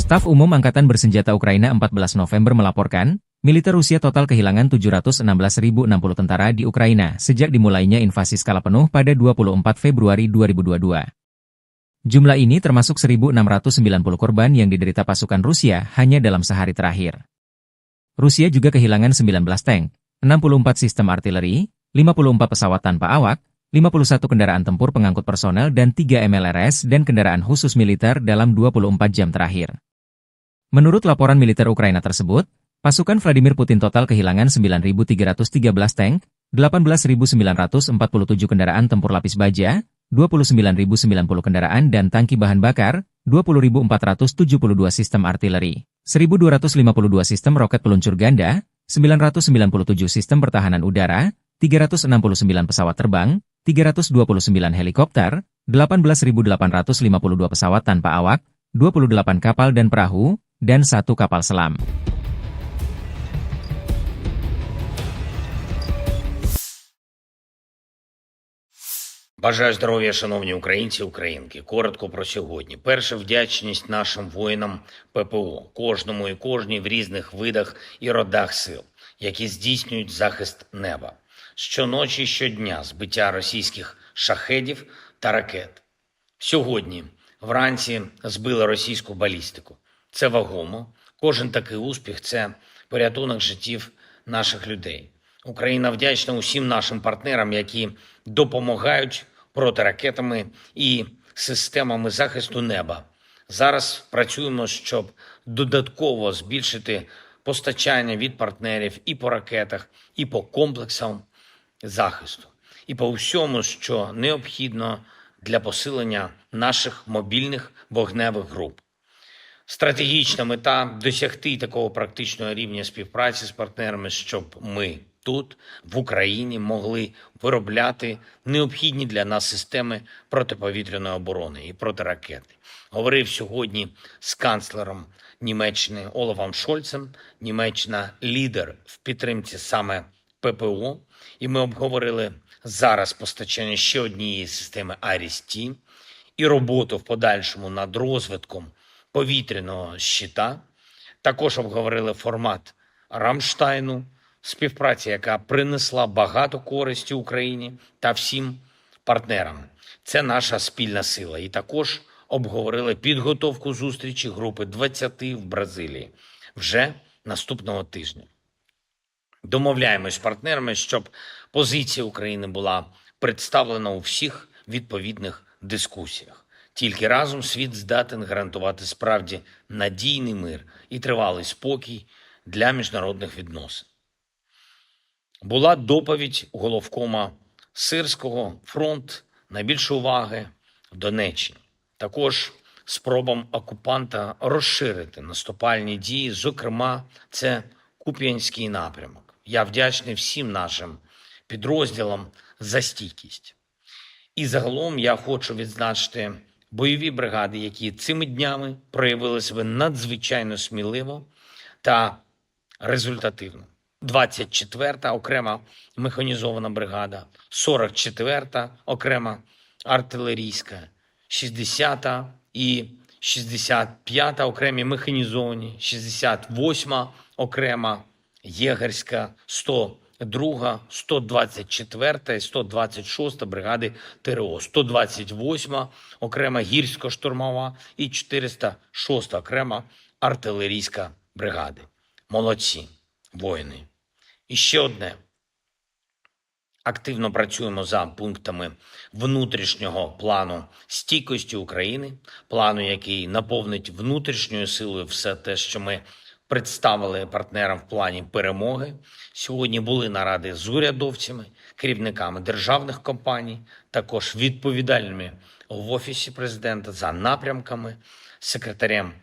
Staf Umum Angkatan Bersenjata Ukraina empat belas November melaporkan, militer Rusia total kehilangan tujuh ratus enam belas ribu enam puluh tentara di Ukraina sejak dimulainya invasi skala penuh pada dua puluh empat Februari dua ribu dua puluh dua. Jumlah ini termasuk seribu enam ratus sembilan puluh korban yang diderita pasukan Rusia hanya dalam sehari terakhir. Rusia juga kehilangan sembilan belas tank, enam puluh empat sistem artileri, lima puluh empat pesawat tanpa awak, lima puluh satu kendaraan tempur pengangkut personel dan tiga M L R S dan kendaraan khusus militer dalam dua puluh empat jam terakhir. Menurut laporan militer Ukraina tersebut, pasukan Vladimir Putin total kehilangan sembilan ribu tiga ratus tiga belas tank, delapan belas ribu sembilan ratus empat puluh tujuh kendaraan tempur lapis baja, dua puluh sembilan ribu sembilan puluh kendaraan dan tangki bahan bakar, dua puluh ribu empat ratus tujuh puluh dua sistem artileri, seribu dua ratus lima puluh dua sistem roket peluncur ganda, sembilan ratus sembilan puluh tujuh sistem pertahanan udara, tiga ratus enam puluh sembilan pesawat terbang, tiga ratus dua puluh sembilan helikopter, delapan belas ribu delapan ratus lima puluh dua pesawat tanpa awak, dua puluh delapan kapal dan perahu, dan satu kapal selam. Бажаю здоров'я, шановні українці і українки. Коротко про сьогодні. Перше, вдячність нашим воїнам П П О, кожному і кожній в різних видах і родах сил, які здійснюють захист неба. Щоночі і щодня збиття російських шахедів та ракет. Сьогодні вранці збили російську балістику. Це вагомо. Кожен такий успіх — це порятунок життів наших людей. Україна вдячна усім нашим партнерам, які допомагають протиракетами і системами захисту неба. Зараз працюємо, щоб додатково збільшити постачання від партнерів і по ракетах, і по комплексам захисту, і по всьому, що необхідно для посилення наших мобільних вогневих груп. Стратегічна мета — досягти такого практичного рівня співпраці з партнерами, щоб ми тут, в Україні, могли виробляти необхідні для нас системи протиповітряної оборони і протиракети. Говорив сьогодні з канцлером Німеччини Олафом Шольцем. Німеччина — лідер в підтримці саме П П О, і ми обговорили зараз постачання ще однієї системи Аріс-Т і роботу в подальшому над розвитком повітряного щита. Також обговорили формат Рамштайну, співпраця, яка принесла багато користі Україні та всім партнерам. Це наша спільна сила. І також обговорили підготовку зустрічі групи двадцяти в Бразилії вже наступного тижня. Домовляємось з партнерами, щоб позиція України була представлена у всіх відповідних дискусіях. Тільки разом світ здатен гарантувати справді надійний мир і тривалий спокій для міжнародних відносин. Була доповідь головкома Сирського: фронт, найбільше уваги в Донеччині. Також спробам окупанта розширити наступальні дії, зокрема, це Куп'янський напрямок. Я вдячний всім нашим підрозділам за стійкість. І загалом я хочу відзначити бойові бригади, які цими днями проявили себе надзвичайно сміливо та результативно. Двадцять четверта окрема механізована бригада, сорок четверта окрема артилерійська, шістдесята і шістдесят п'ята окремі механізовані, шістдесят восьма окрема єгерська, сто друга, сто двадцять четверта і сто двадцять шоста бригади Т Р О, сто двадцять восьма окрема гірсько-штурмова і чотириста шоста окрема артилерійська бригади. Молодці, воїни. І ще одне. Активно працюємо за пунктами внутрішнього плану стійкості України, плану, який наповнить внутрішньою силою все те, що ми представили партнерам в плані перемоги. Сьогодні були наради з урядовцями, керівниками державних компаній, також відповідальними в Офісі президента за напрямками, секретарем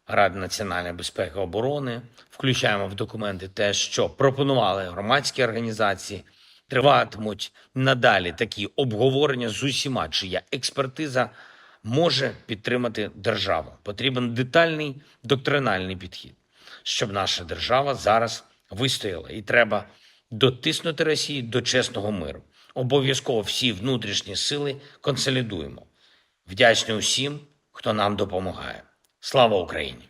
Ради національної безпеки і оборони. Включаємо в документи те, що пропонували громадські організації. Триватимуть надалі такі обговорення з усіма, чия експертиза може підтримати державу. Потрібен детальний доктринальний підхід, щоб наша держава зараз вистояла. І треба дотиснути Росію до чесного миру. Обов'язково всі внутрішні сили консолідуємо. Вдячний усім, хто нам допомагає. Слава Україні!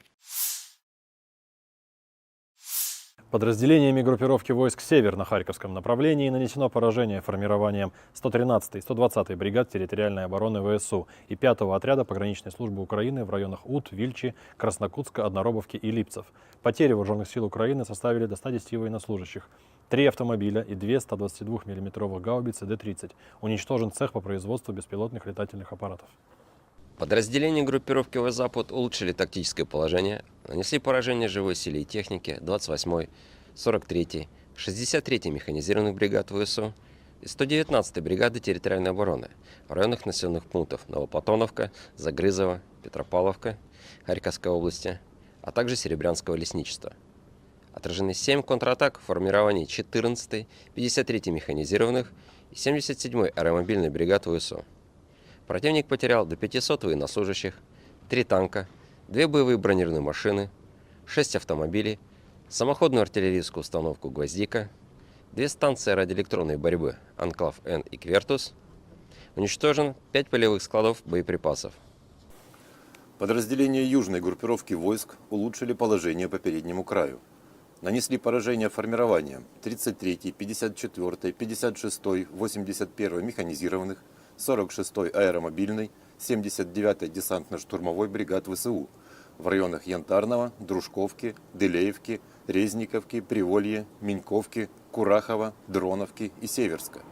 Подразделениями группировки войск «Север» на Харьковском направлении нанесено поражение формированиям сто тринадцатой и сто двадцатой бригад территориальной обороны В С У и пятого отряда пограничной службы Украины в районах Ут, Вильчи, Краснокутска, Одноробовки и Липцев. Потери вооружённых сил Украины составили до ста десяти военнослужащих, три автомобиля и две ста двадцати двух миллиметровых гаубицы Д тридцать. Уничтожен цех по производству беспилотных летательных аппаратов. Подразделения группировки «Восток-Запад» улучшили тактическое положение, нанесли поражение живой силе и технике двадцать восьмой, сорок третьей, шестьдесят третьей механизированных бригад В С У и сто девятнадцатой бригады территориальной обороны в районах населённых пунктов Новоплатоновка, Загрызово, Петропавловка Харьковской области, а также Серебрянского лесничества. Отражены семь контратак формирований четырнадцатой, пятьдесят третьей механизированных и семьдесят седьмой аэромобильной бригад В С У. Противник потерял до пятисот военнослужащих, три танка, две боевые бронированные машины, шесть автомобилей, самоходную артиллерийскую установку «Гвоздика», две станции радиоэлектронной борьбы «Анклав-Н» и «Квертус». Уничтожено пять полевых складов боеприпасов. Подразделения южной группировки войск улучшили положение по переднему краю. Нанесли поражение формированиям тридцать третьей, пятьдесят четвёртой, пятьдесят шестой, восемьдесят первой механизированных, сорок шестой аэромобильной, семьдесят девятой десантно-штурмовой бригад В С У в районах Янтарного, Дружковки, Дылеевки, Резниковки, Приволье, Меньковки, Курахова, Дроновки и Северска.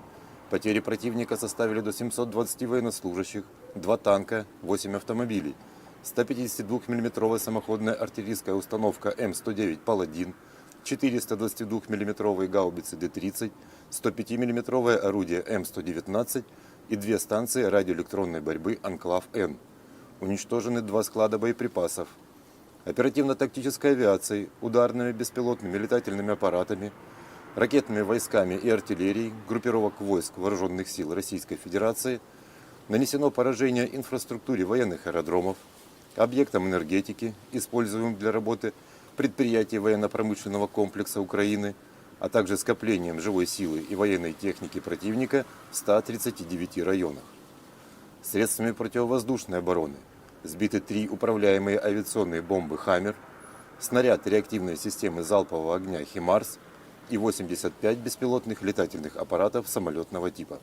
Потери противника составили до семьсот двадцати военнослужащих, два танка, восемь автомобилей, ста пятидесяти двух миллиметровая самоходная артиллерийская установка М сто девять «Паладин», четыреста двадцати двух миллиметровые гаубицы Д тридцать, сто пяти миллиметровое орудие М сто девятнадцать и две станции радиоэлектронной борьбы «Анклав-Н». Уничтожены два склада боеприпасов. Оперативно-тактической авиацией, ударными беспилотными летательными аппаратами, ракетными войсками и артиллерией группировок войск Вооружённых сил Российской Федерации нанесено поражение инфраструктуре военных аэродромов, объектам энергетики, используемым для работы предприятий военно-промышленного комплекса Украины, а также скоплениям живой силы и военной техники противника в ста тридцати девяти районах. Средствами противовоздушной обороны сбиты три управляемые авиационные бомбы «Хаммер», снаряд реактивной системы залпового огня «Химарс» и восемьдесят пять беспилотных летательных аппаратов самолётного типа.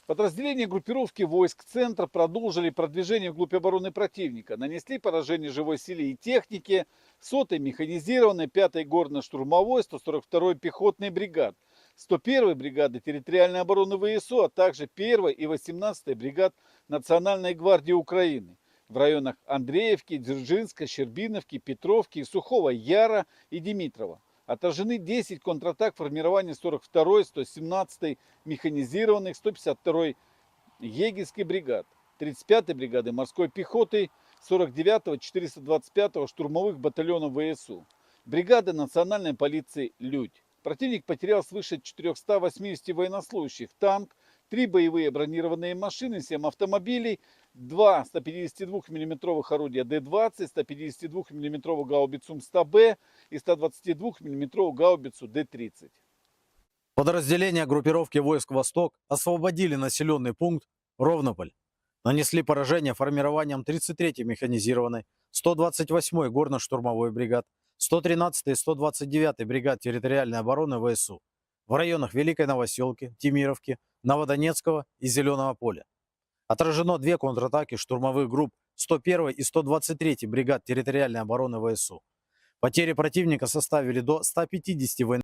Подразделения группировки войск «Центр» продолжили продвижение вглубь обороны противника, нанесли поражение живой силе и технике сотой механизированной, пятой горно-штурмовой, сто сорок второй пехотной бригад, сто первой бригады территориальной обороны В С У, а также первой и восемнадцатой бригад Национальной гвардии Украины в районах Андреевки, Дзержинска, Щербиновки, Петровки, Сухого Яра и Димитрова. Отражены десять контратак формирования сорок второй, сто семнадцатой механизированных, сто пятьдесят второй егерской бригад, тридцать пятой бригады морской пехоты, сорок девятого, четыреста двадцать пятого штурмовых батальонов В С У, бригады национальной полиции «Людь». Противник потерял свыше четырёхсот восьмидесяти военнослужащих, танк, три боевые бронированные машины, семь автомобилей, два ста пятидесяти двух миллиметровых орудия Д двадцать, ста пятидесяти двух миллиметровую гаубицу М сто Б и ста двадцати двух миллиметровую гаубицу Д тридцать. Подразделения группировки войск «Восток» освободили населённый пункт Ровнополь. Нанесли поражение формированиям тридцать третьей механизированной, сто двадцать восьмой горно-штурмовой бригад, сто тринадцатой и сто двадцать девятой бригад территориальной обороны В С У в районах Великой Новосёлки, Темировки, Новодонецкого и Зелёного поля. Отражено две контратаки штурмовых групп сто первой и сто двадцать третьей бригад территориальной обороны В С У. Потери противника составили до ста пятидесяти военнослужащих.